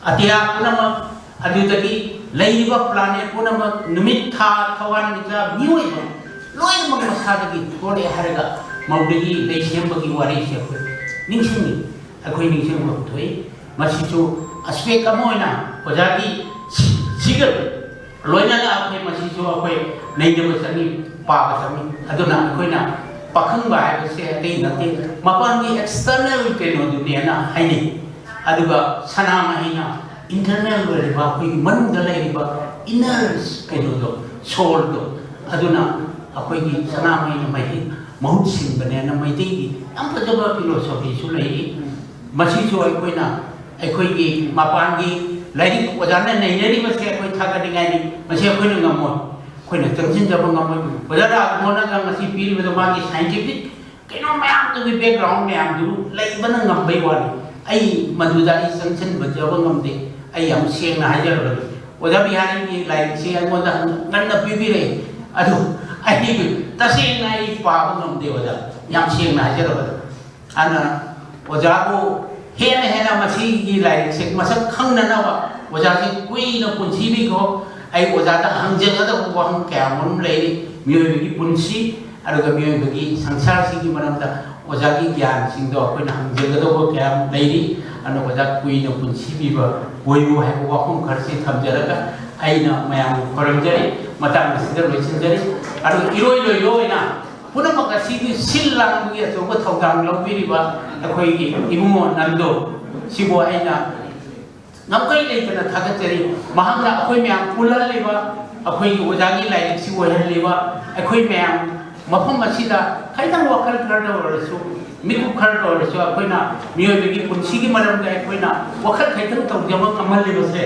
ꯑꯇꯤꯌꯥ ꯄꯨꯝꯅꯃꯛ, ꯑꯗꯨꯗꯒꯤ ꯂꯩꯔꯤꯕ planet ꯄꯨꯝꯅꯃꯛ, ꯅꯨꯃꯤꯠ, ꯊꯥ, ꯊꯋꯥꯟꯃꯤꯆꯥꯛ, ꯃꯤꯑꯣꯏꯕ ꯂꯣꯏꯅꯃꯛ ꯃꯁꯥꯗꯒꯤ ꯊꯣꯛꯂꯛꯑꯦ ꯍꯥꯏꯔꯒ ꯃꯗꯨꯗꯒꯤ ꯂꯩꯁꯦꯝꯕꯒꯤ ꯋꯥꯔꯤꯁꯦ ꯑꯩꯈꯣꯏ ꯅꯤꯡꯁꯤꯡꯉꯤ, ꯑꯩꯈꯣꯏ ꯅꯤꯡꯁꯤꯡꯕ ꯊꯣꯛꯏ꯫ ꯃꯁꯤꯁꯨ aspect ꯑꯃ ꯑꯣꯏꯅ ꯑꯣꯖꯥꯒꯤ ꯁꯤ-, ꯁꯤꯒ ꯂꯣꯏꯅꯅ ꯑꯩꯈꯣꯏ ꯃꯁꯤꯁꯨ ꯑꯩꯈꯣꯏ ꯅꯩꯅꯕ ꯆꯪꯉꯤ, ꯄꯥꯕ ꯆꯪꯉꯤ꯫ ꯑꯗꯨꯅ ꯑꯩꯈꯣꯏꯅ ꯄꯥꯈꯪꯕ ꯍꯥꯏꯕꯁꯦ ꯑꯇꯩ ꯅꯠꯇꯦ, ꯃꯄꯥꯟꯒꯤ external ꯀꯩꯅꯣꯗꯨꯅꯦꯅ ꯍꯥꯏꯅꯩ꯫ ꯑꯗꯨꯒ ꯁꯅꯥꯃꯍꯤꯅ internal ꯑꯣꯏꯔꯤꯕ ꯑꯩꯈꯣꯏꯒꯤ ꯃꯅꯨꯡꯗ ꯂꯩꯔꯤꯕ inner ꯀꯩꯅꯣꯗꯣ, soulꯗꯣ, ꯑꯗꯨꯅ ꯑꯩꯈꯣꯏꯒꯤ ꯁꯅꯥꯃꯍꯤꯅ ꯃꯍꯤ-, ꯃꯍꯨꯠ ꯁꯤꯟꯕꯅꯦꯅ ꯃꯩꯇꯩꯒꯤ ꯌꯥꯝ ꯐꯖꯕ philosophyꯁꯨ ꯂꯩꯔꯤ꯫ ꯃꯁꯤꯁꯨ ꯑꯩꯈꯣꯏꯅ ꯑꯩꯈꯣꯏꯒꯤ ꯃꯄꯥꯟꯒꯤ ꯂꯥꯏꯔꯤꯛ ꯑꯣꯖꯥꯅ ꯅꯩꯅꯔꯤꯕꯁꯦ ꯑꯩꯈꯣꯏ ꯊꯥꯒꯠꯅꯤꯡꯉꯥꯏꯅꯤ꯫ ꯃꯁꯤ ꯑꯩꯈꯣꯏꯅ ꯉꯝꯃꯣꯏ, ꯑꯩꯈꯣꯏꯅ ꯆꯪꯁꯤꯟꯖꯕ ꯉꯝꯃꯣꯏ꯫ ꯑꯣꯖꯥ ꯔꯥꯖꯃꯣꯍꯟꯅꯒ ꯉꯁꯤ ꯄꯤꯔꯤꯕꯗꯨ ꯃꯥꯒꯤ scientific ꯀꯩꯅꯣ ꯃꯌꯥꯝꯗꯨꯒꯤ background ꯃꯌꯥꯝꯗꯨ ꯂꯩꯕꯅ ꯉꯝꯕꯩ ꯋꯥꯅꯤ꯫ ꯑꯩ ꯃꯗꯨꯗ ꯑꯩ ꯆꯪꯁꯤꯟꯕ ꯉꯝꯗꯦ꯫ ꯑꯩ ꯌꯥꯝ ꯁꯦꯡꯅ ꯍꯥꯏꯖꯔꯕꯅꯤ꯫ ꯑꯣꯖꯥ ꯕꯤꯍꯥꯔꯤꯒꯤ ꯂꯥꯏꯔꯤꯛꯁꯤ ꯑꯩꯉꯣꯟꯗ ꯉꯟꯅ ꯄꯤꯕꯤꯔꯛꯑꯦ, ꯑꯗꯨ ꯑꯩ ꯇꯁꯦꯡꯅ ꯑꯩ ꯄꯥꯕ ꯉꯝꯗꯦ ꯑꯣꯖꯥ, ꯌꯥꯝ ꯁꯦꯡꯅ ꯍꯥꯏꯖꯔꯕꯅꯤ꯫ ꯑꯗꯨꯅ ꯑꯣꯖꯥꯕꯨ ꯍꯦꯟꯅ ꯍꯦꯟꯅ ꯃꯁꯤꯒꯤ ꯂꯥꯏꯔꯤꯛꯁꯦ ꯃꯁꯛ ꯈꯪꯅꯅꯕ ꯑꯣꯖꯥꯁꯦ ꯀꯨꯏꯅ ꯄꯨꯟꯁꯤꯕꯤꯈꯣ꯫ ꯑꯩ ꯑꯣꯖꯥꯗ ꯍꯪꯖꯒꯗꯕ ꯋꯥꯍꯪ ꯀꯌꯥ ꯃꯔꯨꯝ ꯂꯩꯔꯤ, ꯃꯤꯑꯣꯏꯕꯒꯤ ꯄꯨꯟꯁꯤ ꯑꯗꯨꯒ ꯃꯤꯑꯣꯏꯕꯒꯤ ꯁꯪꯁꯥꯔꯁꯤꯒꯤ ꯃꯔꯝꯗ ꯑꯣꯖꯥꯒꯤ ꯒ꯭ꯌꯥꯟꯁꯤꯡꯗꯣ ꯑꯩꯈꯣꯏꯅ ꯍꯪꯖꯒꯗꯧꯕ ꯀꯌꯥ ꯂꯩꯔꯤ꯫ ꯑꯗꯨꯅ ꯑꯣꯖꯥ ꯀꯨꯏꯅ ꯄꯨꯟꯁꯤꯕꯤꯕ ꯑꯣꯏꯌꯨ ꯍꯥꯏꯕ ꯋꯥꯐꯝ ꯈꯔꯁꯤ ꯊꯝꯖꯔꯒ ꯑꯩꯅ ꯃꯌꯥꯝꯕꯨ ꯈꯣꯏꯔꯝꯖꯔꯤ, ꯃꯇꯥꯡ ꯑꯁꯤꯗ ꯂꯣꯏꯁꯤꯟꯖꯔꯤ꯫ ꯑꯗꯨꯒ ꯏꯔꯣꯏ ꯂꯣꯏꯕ ꯑꯣꯏꯅ ꯄꯨꯝꯅꯃꯛ ꯑꯁꯤꯒꯤ ꯁꯤꯜ ꯂꯥꯡꯕꯒꯤ ꯑꯆꯧꯕ ꯊꯧꯗꯥꯡ ꯂꯧꯕꯤꯔꯤꯕ ꯑꯩꯈꯣꯏꯒꯤ ꯏꯕꯨꯡꯉꯣ ꯅꯟꯗꯣ, ꯁꯤꯕꯨ ꯑꯩꯅ ꯉꯝꯈꯩ ꯂꯩꯇꯅ ꯊꯥꯒꯠꯆꯔꯤ꯫ ꯃꯍꯥꯛꯅ ꯑꯩꯈꯣꯏ ꯃꯌꯥꯝ ꯄꯨꯜꯍꯜꯂꯤꯕ, ꯑꯩꯈꯣꯏꯒꯤ ꯑꯣꯖꯥꯒꯤ ꯂꯥꯏꯔꯤꯛꯁꯤ ꯑꯣꯏꯍꯜꯂꯤꯕ, ꯑꯩꯈꯣꯏ ꯃꯌꯥꯝ ꯃꯐꯝ ꯑꯁꯤꯗ ꯈꯤꯇꯪ ꯋꯥꯈꯜ ꯈꯔꯗ ꯑꯣꯏꯔꯁꯨ, ꯃꯤꯀꯨꯞ ꯈꯔꯗ ꯑꯣꯏꯔꯁꯨ ꯑꯩꯈꯣꯏꯅ ꯃꯤꯑꯣꯏꯕꯒꯤ ꯄꯨꯟꯁꯤꯒꯤ ꯃꯔꯝꯗ ꯑꯩꯈꯣꯏꯅ ꯋꯥꯈꯜ ꯈꯤꯇꯪ ꯇꯧꯖꯕ ꯉꯝꯍꯜꯂꯤꯕꯁꯦ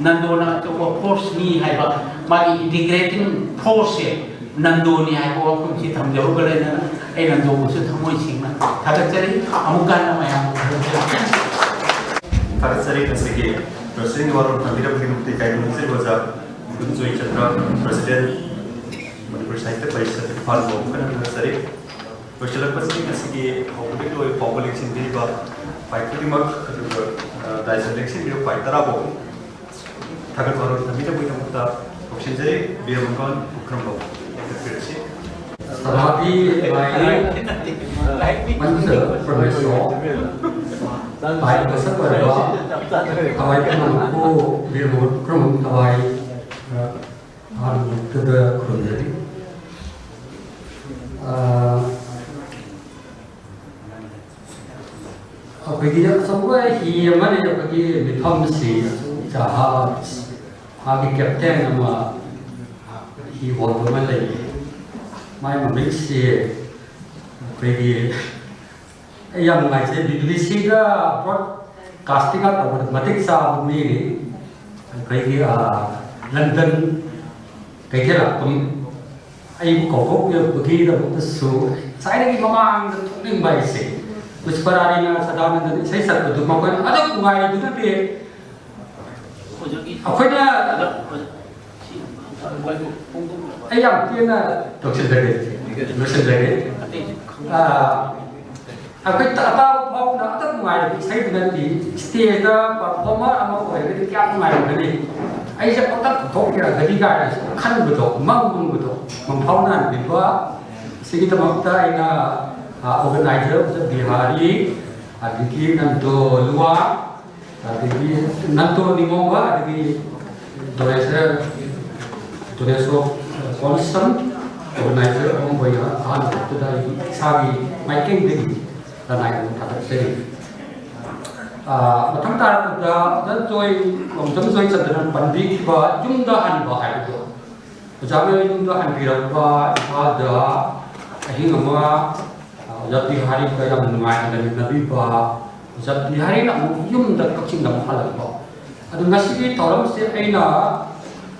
ꯅꯟꯗꯣꯅ ꯑꯆꯧꯕ forceꯅꯤ ꯍꯥꯏꯕ ꯃꯥꯒꯤ integrating forceꯁꯦ ꯅꯟꯗꯣꯅꯤ ꯍꯥꯏꯕ ꯋꯥꯐꯝꯁꯤ ꯊꯝꯖꯕꯒ ꯂꯣꯏꯅꯅ ꯑꯩ ꯅꯟꯗꯣꯕꯨꯁꯨ ꯊꯃꯣꯏ ꯁꯦꯡꯅ ꯊꯥꯒꯠꯆꯔꯤ꯫ ꯑꯃꯨꯛꯀ ꯍꯟꯅ ꯃꯌꯥꯝꯕꯨ ꯊꯥꯒꯠꯆꯔꯤ꯫ ꯊꯥꯒꯠꯆꯔꯤ꯫ ꯉꯁꯤꯒꯤ ꯔꯣꯁꯤꯡ ꯋꯥꯔꯣꯜ ꯊꯝꯕꯤꯔꯕꯒꯤꯗꯃꯛꯇ ꯏꯀꯥꯏ ꯈꯨꯝꯅꯖꯔꯤ ꯑꯣꯖꯥ ꯃꯨꯀꯨꯟ ꯖꯣꯏꯆꯟꯗ꯭ꯔ, ꯄ꯭ꯔꯁꯤꯗꯦꯟ, ꯃꯅꯤꯄꯨꯔ ꯁꯥꯍꯤꯇ꯭ꯌ ꯄꯔꯤꯁꯠ ꯏꯝꯐꯥꯜꯕꯨ ꯑꯃꯨꯛ ꯍꯟꯅ ꯊꯥꯒꯠꯆꯔꯤ꯫ ꯂꯣꯏꯁꯤꯜꯂꯛꯄꯁꯤ ꯉꯁꯤꯒꯤ ꯍꯧꯕꯗꯒꯤ ꯂꯣꯏꯕ ꯐꯥꯎꯕ ꯂꯦꯡꯁꯤꯟꯕꯤꯔꯤꯕ ꯄꯥꯏ ꯈꯨꯗꯤꯡꯃꯛ, ꯑꯗꯨꯒ, ꯑ, ꯗꯥꯏꯁꯇ ꯂꯦꯡꯁꯤꯟꯕꯤꯔꯤꯕ ꯄꯥꯏ ꯇꯔꯥ ꯐꯥꯎ ꯊꯥꯒꯠ ꯋꯥꯔꯣꯜ ꯊꯝꯕꯤꯅꯕꯒꯤꯗꯃꯛꯇ ꯀꯧꯁꯤꯟꯖꯔꯤ꯫ ꯕꯤꯔ ꯃꯨꯀꯥꯟ ꯄꯨꯈ꯭ꯔꯝꯕꯝ ꯂꯦꯞꯄꯤꯔꯁꯤ꯫ ꯁꯃꯥꯙꯤ ꯂꯥꯏꯅꯤꯡ ꯃꯅꯨꯡꯗ ꯄ꯭ꯔꯃꯦꯁꯣꯔ ꯂꯥꯏ ꯃꯁꯛ ꯑꯣꯏꯔꯕ ꯊꯋꯥꯏ ꯄꯨꯝꯅꯃꯛꯄꯨ ꯕꯤꯔ ꯃꯨꯀꯥꯟ ꯄꯨꯈ꯭ꯔꯝꯕꯝ ꯊꯋꯥꯏ, ꯑ, ꯑꯍꯥꯟꯕꯗ ꯈꯨꯔꯨꯝꯖꯔꯤ꯫ ꯑ, ꯑꯩꯈꯣꯏꯒꯤ ꯑꯆꯧꯕ ꯍꯤ ꯑꯃꯅꯤ꯫ ꯑꯩꯈꯣꯏꯒꯤ ꯃꯤꯐꯝꯁꯤ ꯖꯍꯥꯖ, ꯃꯥꯒꯤ ꯀꯦꯞꯇꯦꯟ ꯑꯃ ꯍꯤ ꯍꯣꯟꯕ ꯑꯃ ꯂꯩꯌꯦ꯫ ꯃꯥꯒꯤ ꯃꯃꯤꯡꯁꯤ ꯑꯩꯈꯣꯏꯒꯤ, ꯑꯩ ꯌꯥꯝ ꯅꯨꯡꯉꯥꯏꯖꯩ, ꯕꯤ ꯕꯤ ꯁꯤꯗ ꯕ꯭ꯔꯣꯗꯀꯥꯁꯇꯤꯡꯒ ꯇꯧꯕꯗ ꯃꯇꯤꯛ ꯆꯥꯕ ꯃꯤꯅꯤ꯫ ꯑꯩꯈꯣꯏꯒꯤ, ꯑ, ꯂꯟꯗꯟ ꯀꯩꯊꯦꯜꯂꯥꯛꯄꯝ ꯑꯩꯕꯨ ꯀꯧꯊꯣꯛꯄꯤꯔꯛꯄꯒꯤꯗꯃꯛꯇꯁꯨ ꯉꯁꯥꯏꯗꯒꯤ ꯃꯃꯥꯡꯗ ꯊꯣꯛꯅꯤꯡꯕ ꯑꯩꯁꯦ꯫ ꯂꯨꯁꯤꯐꯔ ꯑꯥꯔꯤꯅ ꯁꯗꯥꯅꯟꯗꯅ ꯏꯁꯩ ꯁꯛꯄꯗꯨ ꯃꯈꯣꯏꯅ ꯑꯗꯨꯝ ꯅꯨꯡꯉꯥꯏꯔꯤꯗꯨꯅꯗꯤ ꯑꯩꯈꯣꯏꯅ, ꯑꯩ ꯌꯥꯝ ꯄꯦꯟꯅ ꯇꯧꯁꯤꯟꯖꯒꯦ, ꯂꯣꯏꯁꯤꯟꯖꯒꯦ꯫ ꯑꯥ, ꯑꯩꯈꯣꯏ ꯇ-, ꯑꯇꯥꯕ ꯐꯥꯎꯕꯅ ꯑꯗꯨꯝ ꯅꯨꯡꯉꯥꯏꯔꯕ ꯏꯁꯩꯗꯨꯅꯗꯤ ꯁ꯭ꯇꯦꯖꯇ ꯄꯔꯐꯣꯔꯃꯔ ꯑꯃ ꯑꯣꯏꯔꯒꯗꯤ ꯀꯌꯥ ꯅꯨꯡꯉꯥꯏꯔꯝꯒꯅꯤ, ꯑꯩꯁꯦ ꯄꯪꯇꯧ ꯊꯣꯛꯄꯤꯔꯛꯑꯒꯗꯤ ꯀꯥꯏꯅ ꯁꯨꯝ ꯈꯟꯕꯗꯣ, ꯃꯪ ꯃꯪꯕꯗꯣ, ꯃꯪꯐꯥꯎꯅꯍꯟꯕꯤꯕ꯫ ꯁꯤꯒꯤꯗꯃꯛꯇ ꯑꯩꯅ, ꯑ, ꯑꯣꯔꯒꯅꯥꯏꯖꯔ ꯑꯣꯖꯥ ꯕꯤꯍꯥꯔꯤ, ꯑꯗꯒꯤ ꯅꯟꯗꯣ ꯂꯨꯋꯥ, ꯑꯗꯒꯤ ꯅꯟꯗꯣ ꯅꯤꯉꯣꯝꯕ, ꯑꯗꯒꯤ ꯗꯣꯅꯦꯁꯔ, ꯗꯣꯅꯦꯁꯣ ꯀꯣꯟꯁꯝ, ꯑꯣꯔꯒꯅꯥꯏꯖꯔ ꯑꯍꯨꯝ ꯑꯣꯏꯅ ꯑꯍꯥꯟꯕ ꯍꯦꯛꯇꯗ ꯑꯩ ꯏꯁꯥꯒꯤ ꯃꯥꯏꯀꯩꯗꯒꯤ ꯂꯅꯥꯏ ꯑꯣꯏꯅ ꯊꯥꯒꯠꯆꯔꯤ꯫ ꯑ, ꯃꯊꯪ ꯇꯥꯔꯛꯄꯗ ꯑꯣꯖꯥ ꯖꯣꯏ, ꯂꯣꯡꯖꯝ ꯖꯣꯏꯆꯟꯗ꯭ꯔꯅ ꯄꯟꯕꯤꯈꯤꯕ ꯌꯨꯝꯗ ꯍꯟꯕ ꯍꯥꯏꯕꯗꯣ, ꯑꯣꯖꯥꯅ ꯌꯨꯝꯗ ꯍꯟꯕꯤꯔꯛꯄ, ꯏꯝꯐꯥꯜꯗ ꯑꯍꯤꯡ ꯑꯃ, ꯑ, ꯑꯣꯖꯥ ꯕꯤꯍꯥꯔꯤꯒ ꯌꯥꯝ ꯅꯨꯡꯉꯥꯏꯅ ꯂꯩꯃꯤꯟꯅꯕꯤꯕ, ꯑꯣꯖꯥ ꯕꯤꯍꯥꯔꯤꯅ ꯑꯃꯨꯛ ꯌꯨꯝꯗ ꯀꯛꯆꯤꯡꯗ ꯑꯃꯨꯛ ꯍꯜꯂꯛꯄ꯫ ꯑꯗꯨ ꯉꯁꯤꯒꯤ ꯊꯧꯔꯝꯁꯦ ꯑꯩꯅ,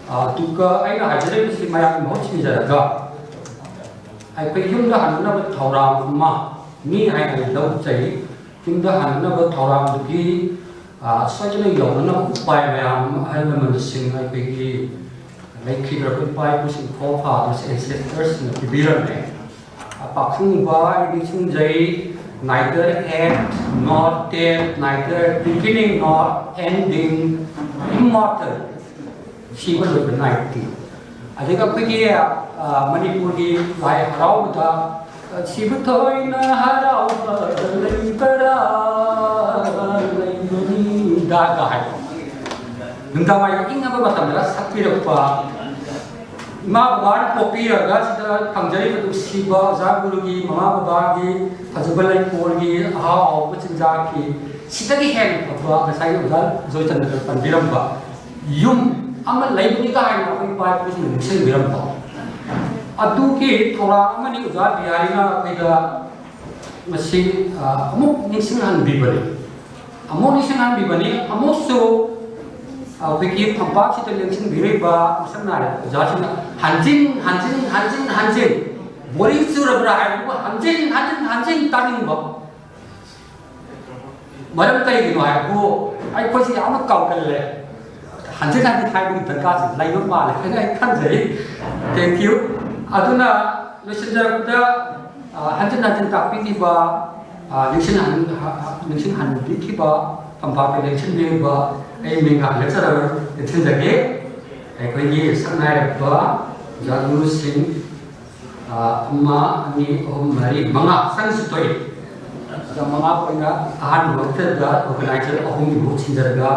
ꯑ, ꯑꯗꯨꯒ ꯑꯩꯅ ꯍꯥꯏꯖꯔꯤꯕꯁꯤ ꯃꯌꯥꯝꯒꯤ ꯃꯍꯨꯠ ꯁꯤꯟꯖꯔꯒ, ꯑꯩꯈꯣꯏ ꯌꯨꯝꯗ ꯍꯟꯅꯅꯕ ꯊꯧꯔꯥꯡ ꯑꯃ ꯃꯤ ꯍꯥꯏꯅ ꯂꯧꯖꯩ꯫ ꯌꯨꯝꯗ ꯍꯟꯅꯅꯕ ꯊꯧꯔꯥꯡꯗꯨꯒꯤ, ꯑ, ꯁꯣꯏꯗꯅ ꯌꯧꯅꯅꯕ ꯎꯄꯥꯏ ꯃꯌꯥꯝ ꯑꯃ ꯑꯍꯜ ꯂꯃꯟꯁꯤꯡ, ꯑꯩꯈꯣꯏꯒꯤ ꯂꯩꯈꯤꯗ꯭ꯔꯕ ꯏꯄꯥ ꯏꯄꯨꯁꯤꯡ, forefathers, ancestorsꯁꯤꯡꯅ ꯄꯤꯕꯤꯔꯝꯃꯦ꯫ ꯑ, ꯄꯥꯈꯪꯕ ꯑꯩ ꯅꯤꯡꯁꯤꯡꯖꯩ, neither act nor tell, neither beginning nor ending, immortal, ꯁꯤꯕ ꯂꯣꯏꯕ ꯅꯥꯏꯗꯦ꯫ ꯑꯗꯨꯒ ꯑꯩꯈꯣꯏꯒꯤ, ꯑ, ꯃꯅꯤꯄꯨꯔꯒꯤ ꯂꯥꯏ ꯍꯔꯥꯎꯕꯗ, "ꯁꯤꯕ ꯊꯣꯏꯅ ꯍꯔꯥꯎꯕ ꯂꯩꯕ꯭ꯔꯥ, ꯂꯩꯕꯅꯤꯗ" ꯍꯥꯏꯕ꯫ ꯅꯨꯡꯗꯥꯡꯋꯥꯏꯔꯝ ꯏꯪꯉꯕ ꯃꯇꯝꯗ ꯁꯛꯄꯤꯔꯛꯄ, ꯏꯃꯥ ꯕꯕꯥꯅ ꯄꯣꯛꯄꯤꯔꯒ ꯁꯤꯗ ꯐꯪꯖꯔꯤꯕ ꯅꯨꯡꯁꯤꯕ ꯑꯣꯖꯥ ꯒꯨꯔꯨꯒꯤ, ꯃꯃꯥ ꯕꯕꯥꯒꯤ ꯐꯖꯕ ꯂꯩꯀꯣꯜꯒꯤ, ꯑꯍꯥꯎ ꯑꯍꯥꯎꯕ ꯆꯤꯟꯖꯥꯛꯀꯤ, ꯁꯤꯗꯒꯤ ꯍꯦꯟꯅ ꯐꯕ ꯉꯁꯥꯏꯒꯤ ꯑꯣꯖꯥ ꯖꯣꯏꯆꯟꯗ꯭ꯔꯅ ꯄꯟꯕꯤꯔꯝꯕ ꯌꯨꯝ ꯑꯃ ꯂꯩꯕꯅꯤ ꯀꯥꯏꯅ ꯑꯩꯈꯣꯏ ꯏꯄꯥ ꯏꯄꯨꯁꯤꯡꯅ ꯅꯤꯡꯁꯤꯡꯕꯤꯔꯝꯕ ꯑꯗꯨꯒꯤ ꯊꯧꯔꯥꯡ ꯑꯃꯅꯤ ꯑꯣꯖꯥ ꯕꯤꯍꯥꯔꯤꯅ ꯑꯩꯈꯣꯏꯗ ꯃꯁꯤ, ꯑ, ꯑꯃꯨꯛ ꯅꯤꯡꯁꯤꯡꯍꯟꯕꯤꯕꯅꯤ꯫ ꯑꯃꯨꯛ ꯅꯤꯡꯁꯤꯡꯍꯟꯕꯤꯕꯅꯤ꯫ ꯑꯃꯨꯛꯁꯨ ꯑꯩꯈꯣꯏꯒꯤ ꯐꯝꯄꯥꯛꯁꯤꯗ ꯂꯦꯡꯁꯤꯟꯕꯤꯔꯤꯕ ꯃꯁꯝ ꯅꯥꯏꯔꯕ ꯑꯣꯖꯥꯁꯤꯡꯅ ꯍꯟꯖꯤꯟ ꯍꯟꯖꯤꯟ ꯍꯟꯖꯤꯟ ꯍꯟꯖꯤꯟ, ꯕꯣꯔꯤꯡ ꯆꯨꯔꯕ꯭ꯔꯥ ꯍꯥꯏꯕꯗꯨ ꯍꯟꯖꯤꯟ ꯍꯟꯖꯤꯟ ꯍꯟꯖꯤꯟ ꯇꯥꯅꯤꯡꯕ꯫ ꯃꯔꯝ ꯀꯔꯤꯒꯤꯅꯣ ꯍꯥꯏꯕꯕꯨ ꯑꯩꯈꯣꯏꯁꯤ ꯌꯥꯝꯅ ꯀꯥꯎꯒꯜꯂꯦ꯫ ꯍꯟꯖꯤꯟ ꯍꯟꯖꯤꯟ ꯍꯥꯏꯕꯒꯤ ꯗꯔꯀꯥꯔꯁꯤ ꯂꯩꯕ ꯃꯥꯜꯂꯦ ꯍꯥꯏꯅ ꯑꯩ ꯈꯟꯖꯩ꯫ Thank you꯫ ꯑꯗꯨꯅ ꯂꯣꯏꯁꯤꯟꯖꯔꯛꯄꯗ, ꯑ, ꯍꯟꯖꯤꯟ ꯍꯟꯖꯤꯟ ꯇꯥꯛꯄꯤꯈꯤꯕ, ꯑ, ꯅꯤꯡꯁꯤꯡꯍꯟ-, ꯍ-, ꯍ-, ꯅꯤꯡꯁꯤꯡꯍꯟꯕꯤꯈꯤꯕ, ꯇꯝꯄꯥꯛꯇ ꯂꯦꯡꯁꯤꯟꯕꯤꯔꯤꯕ ꯑꯩ ꯃꯤꯡ ꯉꯥꯡ lecturer ꯂꯦꯡꯁꯤꯟꯖꯒꯦ꯫ ꯑꯩꯈꯣꯏꯒꯤ ꯁꯛꯅꯥꯏꯔꯛꯄ ꯑꯣꯖꯥ ꯒꯨꯔꯨꯁꯤꯡ, ꯑ, ꯑꯃ, ꯑꯅꯤ, ꯑꯍꯨꯝ, ꯃꯔꯤ, ꯃꯉꯥ ꯆꯪꯁꯨ ꯊꯣꯛꯏ꯫ ꯑꯗ ꯃꯉꯥ ꯑꯣꯏꯅ ꯑꯍꯥꯟꯕ ꯃꯛꯇꯗ organizer ꯑꯍꯨꯝꯒꯤ ꯃꯍꯨꯠ ꯁꯤꯟꯖꯔꯒ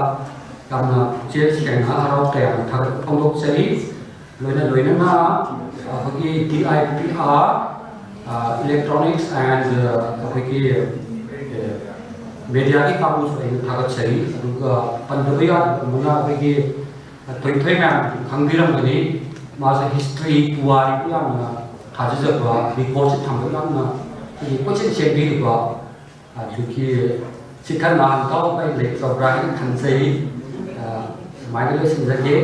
ꯌꯥꯝꯅ ꯄꯨꯛꯆꯦꯜ ꯁꯦꯡꯅ ꯍꯔꯥꯎ ꯇꯌꯥꯝꯅ ꯊꯥꯒꯠꯄ ꯐꯣꯡꯗꯣꯛꯆꯔꯤ꯫ ꯂꯣꯏꯅ ꯂꯣꯏꯅꯅ ꯑꯩꯈꯣꯏꯒꯤ D I P R, ꯑ, electronics and, ꯑ, ꯑꯩꯈꯣꯏꯒꯤ, ꯑ, mediaꯒꯤ ꯀꯥꯡꯕꯨꯁꯨ ꯑꯩꯅ ꯊꯥꯒꯠꯆꯔꯤ꯫ ꯑꯗꯨꯒ ꯄꯟꯗꯕ ꯌꯥꯗꯕ ꯑꯃꯅ ꯑꯩꯈꯣꯏꯒꯤ ꯊꯣꯏꯊꯣꯏ ꯃꯌꯥꯝ ꯈꯪꯕꯤꯔꯝꯒꯅꯤ꯫ ꯃꯥꯁꯦ history, ꯄꯨꯋꯥꯔꯤꯕꯨ ꯌꯥꯝꯅ ꯊꯥꯖꯖꯕ, recordꯁꯦ ꯊꯝꯕ ꯌꯥꯝꯅ ꯑꯩꯈꯣꯏꯒꯤ ꯀꯣꯏꯆꯦꯟ ꯆꯦꯟꯕꯤꯔꯤꯕ, ꯑꯗꯨꯒꯤ ꯆꯤꯊ ꯅꯥꯟꯕ ꯑꯩꯈꯣꯏ ꯂꯩꯇ꯭ꯔꯕ꯭ꯔꯥ ꯍꯥꯏꯅ ꯈꯟꯖꯩ꯫ ꯑ, ꯁꯨꯃꯥꯏꯅ ꯂꯣꯏꯁꯤꯟꯖꯒꯦ꯫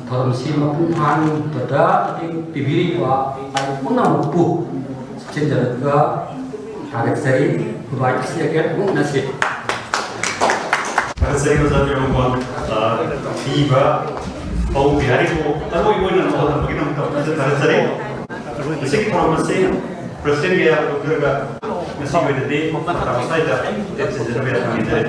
ꯊꯧꯔꯝꯁꯤ ꯃꯄꯨꯡ ꯐꯥꯍꯟꯕꯗ ꯃꯇꯦꯡ ꯄꯤꯕꯤꯔꯤꯕ ꯄꯨꯝꯅꯃꯛꯄꯨ ꯁꯤꯟꯖꯔꯒ ꯊꯥꯒꯠꯆꯔꯤ꯫ ꯈꯨꯕꯥꯏ ꯊꯤꯖꯒꯦ꯫ ꯑꯃꯨꯛ ꯎꯅꯁꯤ꯫ ꯊꯥꯒꯠꯆꯔꯤ ꯑꯣꯖꯥ ꯇꯦꯔꯣꯡꯕꯝ꯫ ꯑ, ꯄꯤꯕ ꯄꯥꯎ ꯕꯤꯍꯥꯔꯤꯕꯨ ꯑꯔꯣꯏꯕ ꯑꯣꯏꯅ ꯅꯣꯍꯣꯠ ꯇꯝꯕꯒꯤꯗꯃꯛꯇ ꯃꯈꯣꯏꯗ ꯊꯥꯒꯠꯆꯔꯤ꯫ ꯃꯁꯤꯒꯤ ꯊꯧꯔꯝ ꯑꯁꯤ ꯄ꯭ꯔꯁꯤꯗꯦꯟꯒꯤ ꯑꯌꯥꯕ ꯂꯧꯖꯔꯒ ꯉꯁꯤꯒꯤ ꯑꯣꯏꯅꯗꯤ ꯃꯇꯥꯡ ꯑꯁ꯭ꯋꯥꯏꯗ ꯇꯦꯞꯁꯤꯟꯖꯅꯕ ꯌꯥꯊꯪ ꯅꯤꯖꯔꯤ꯫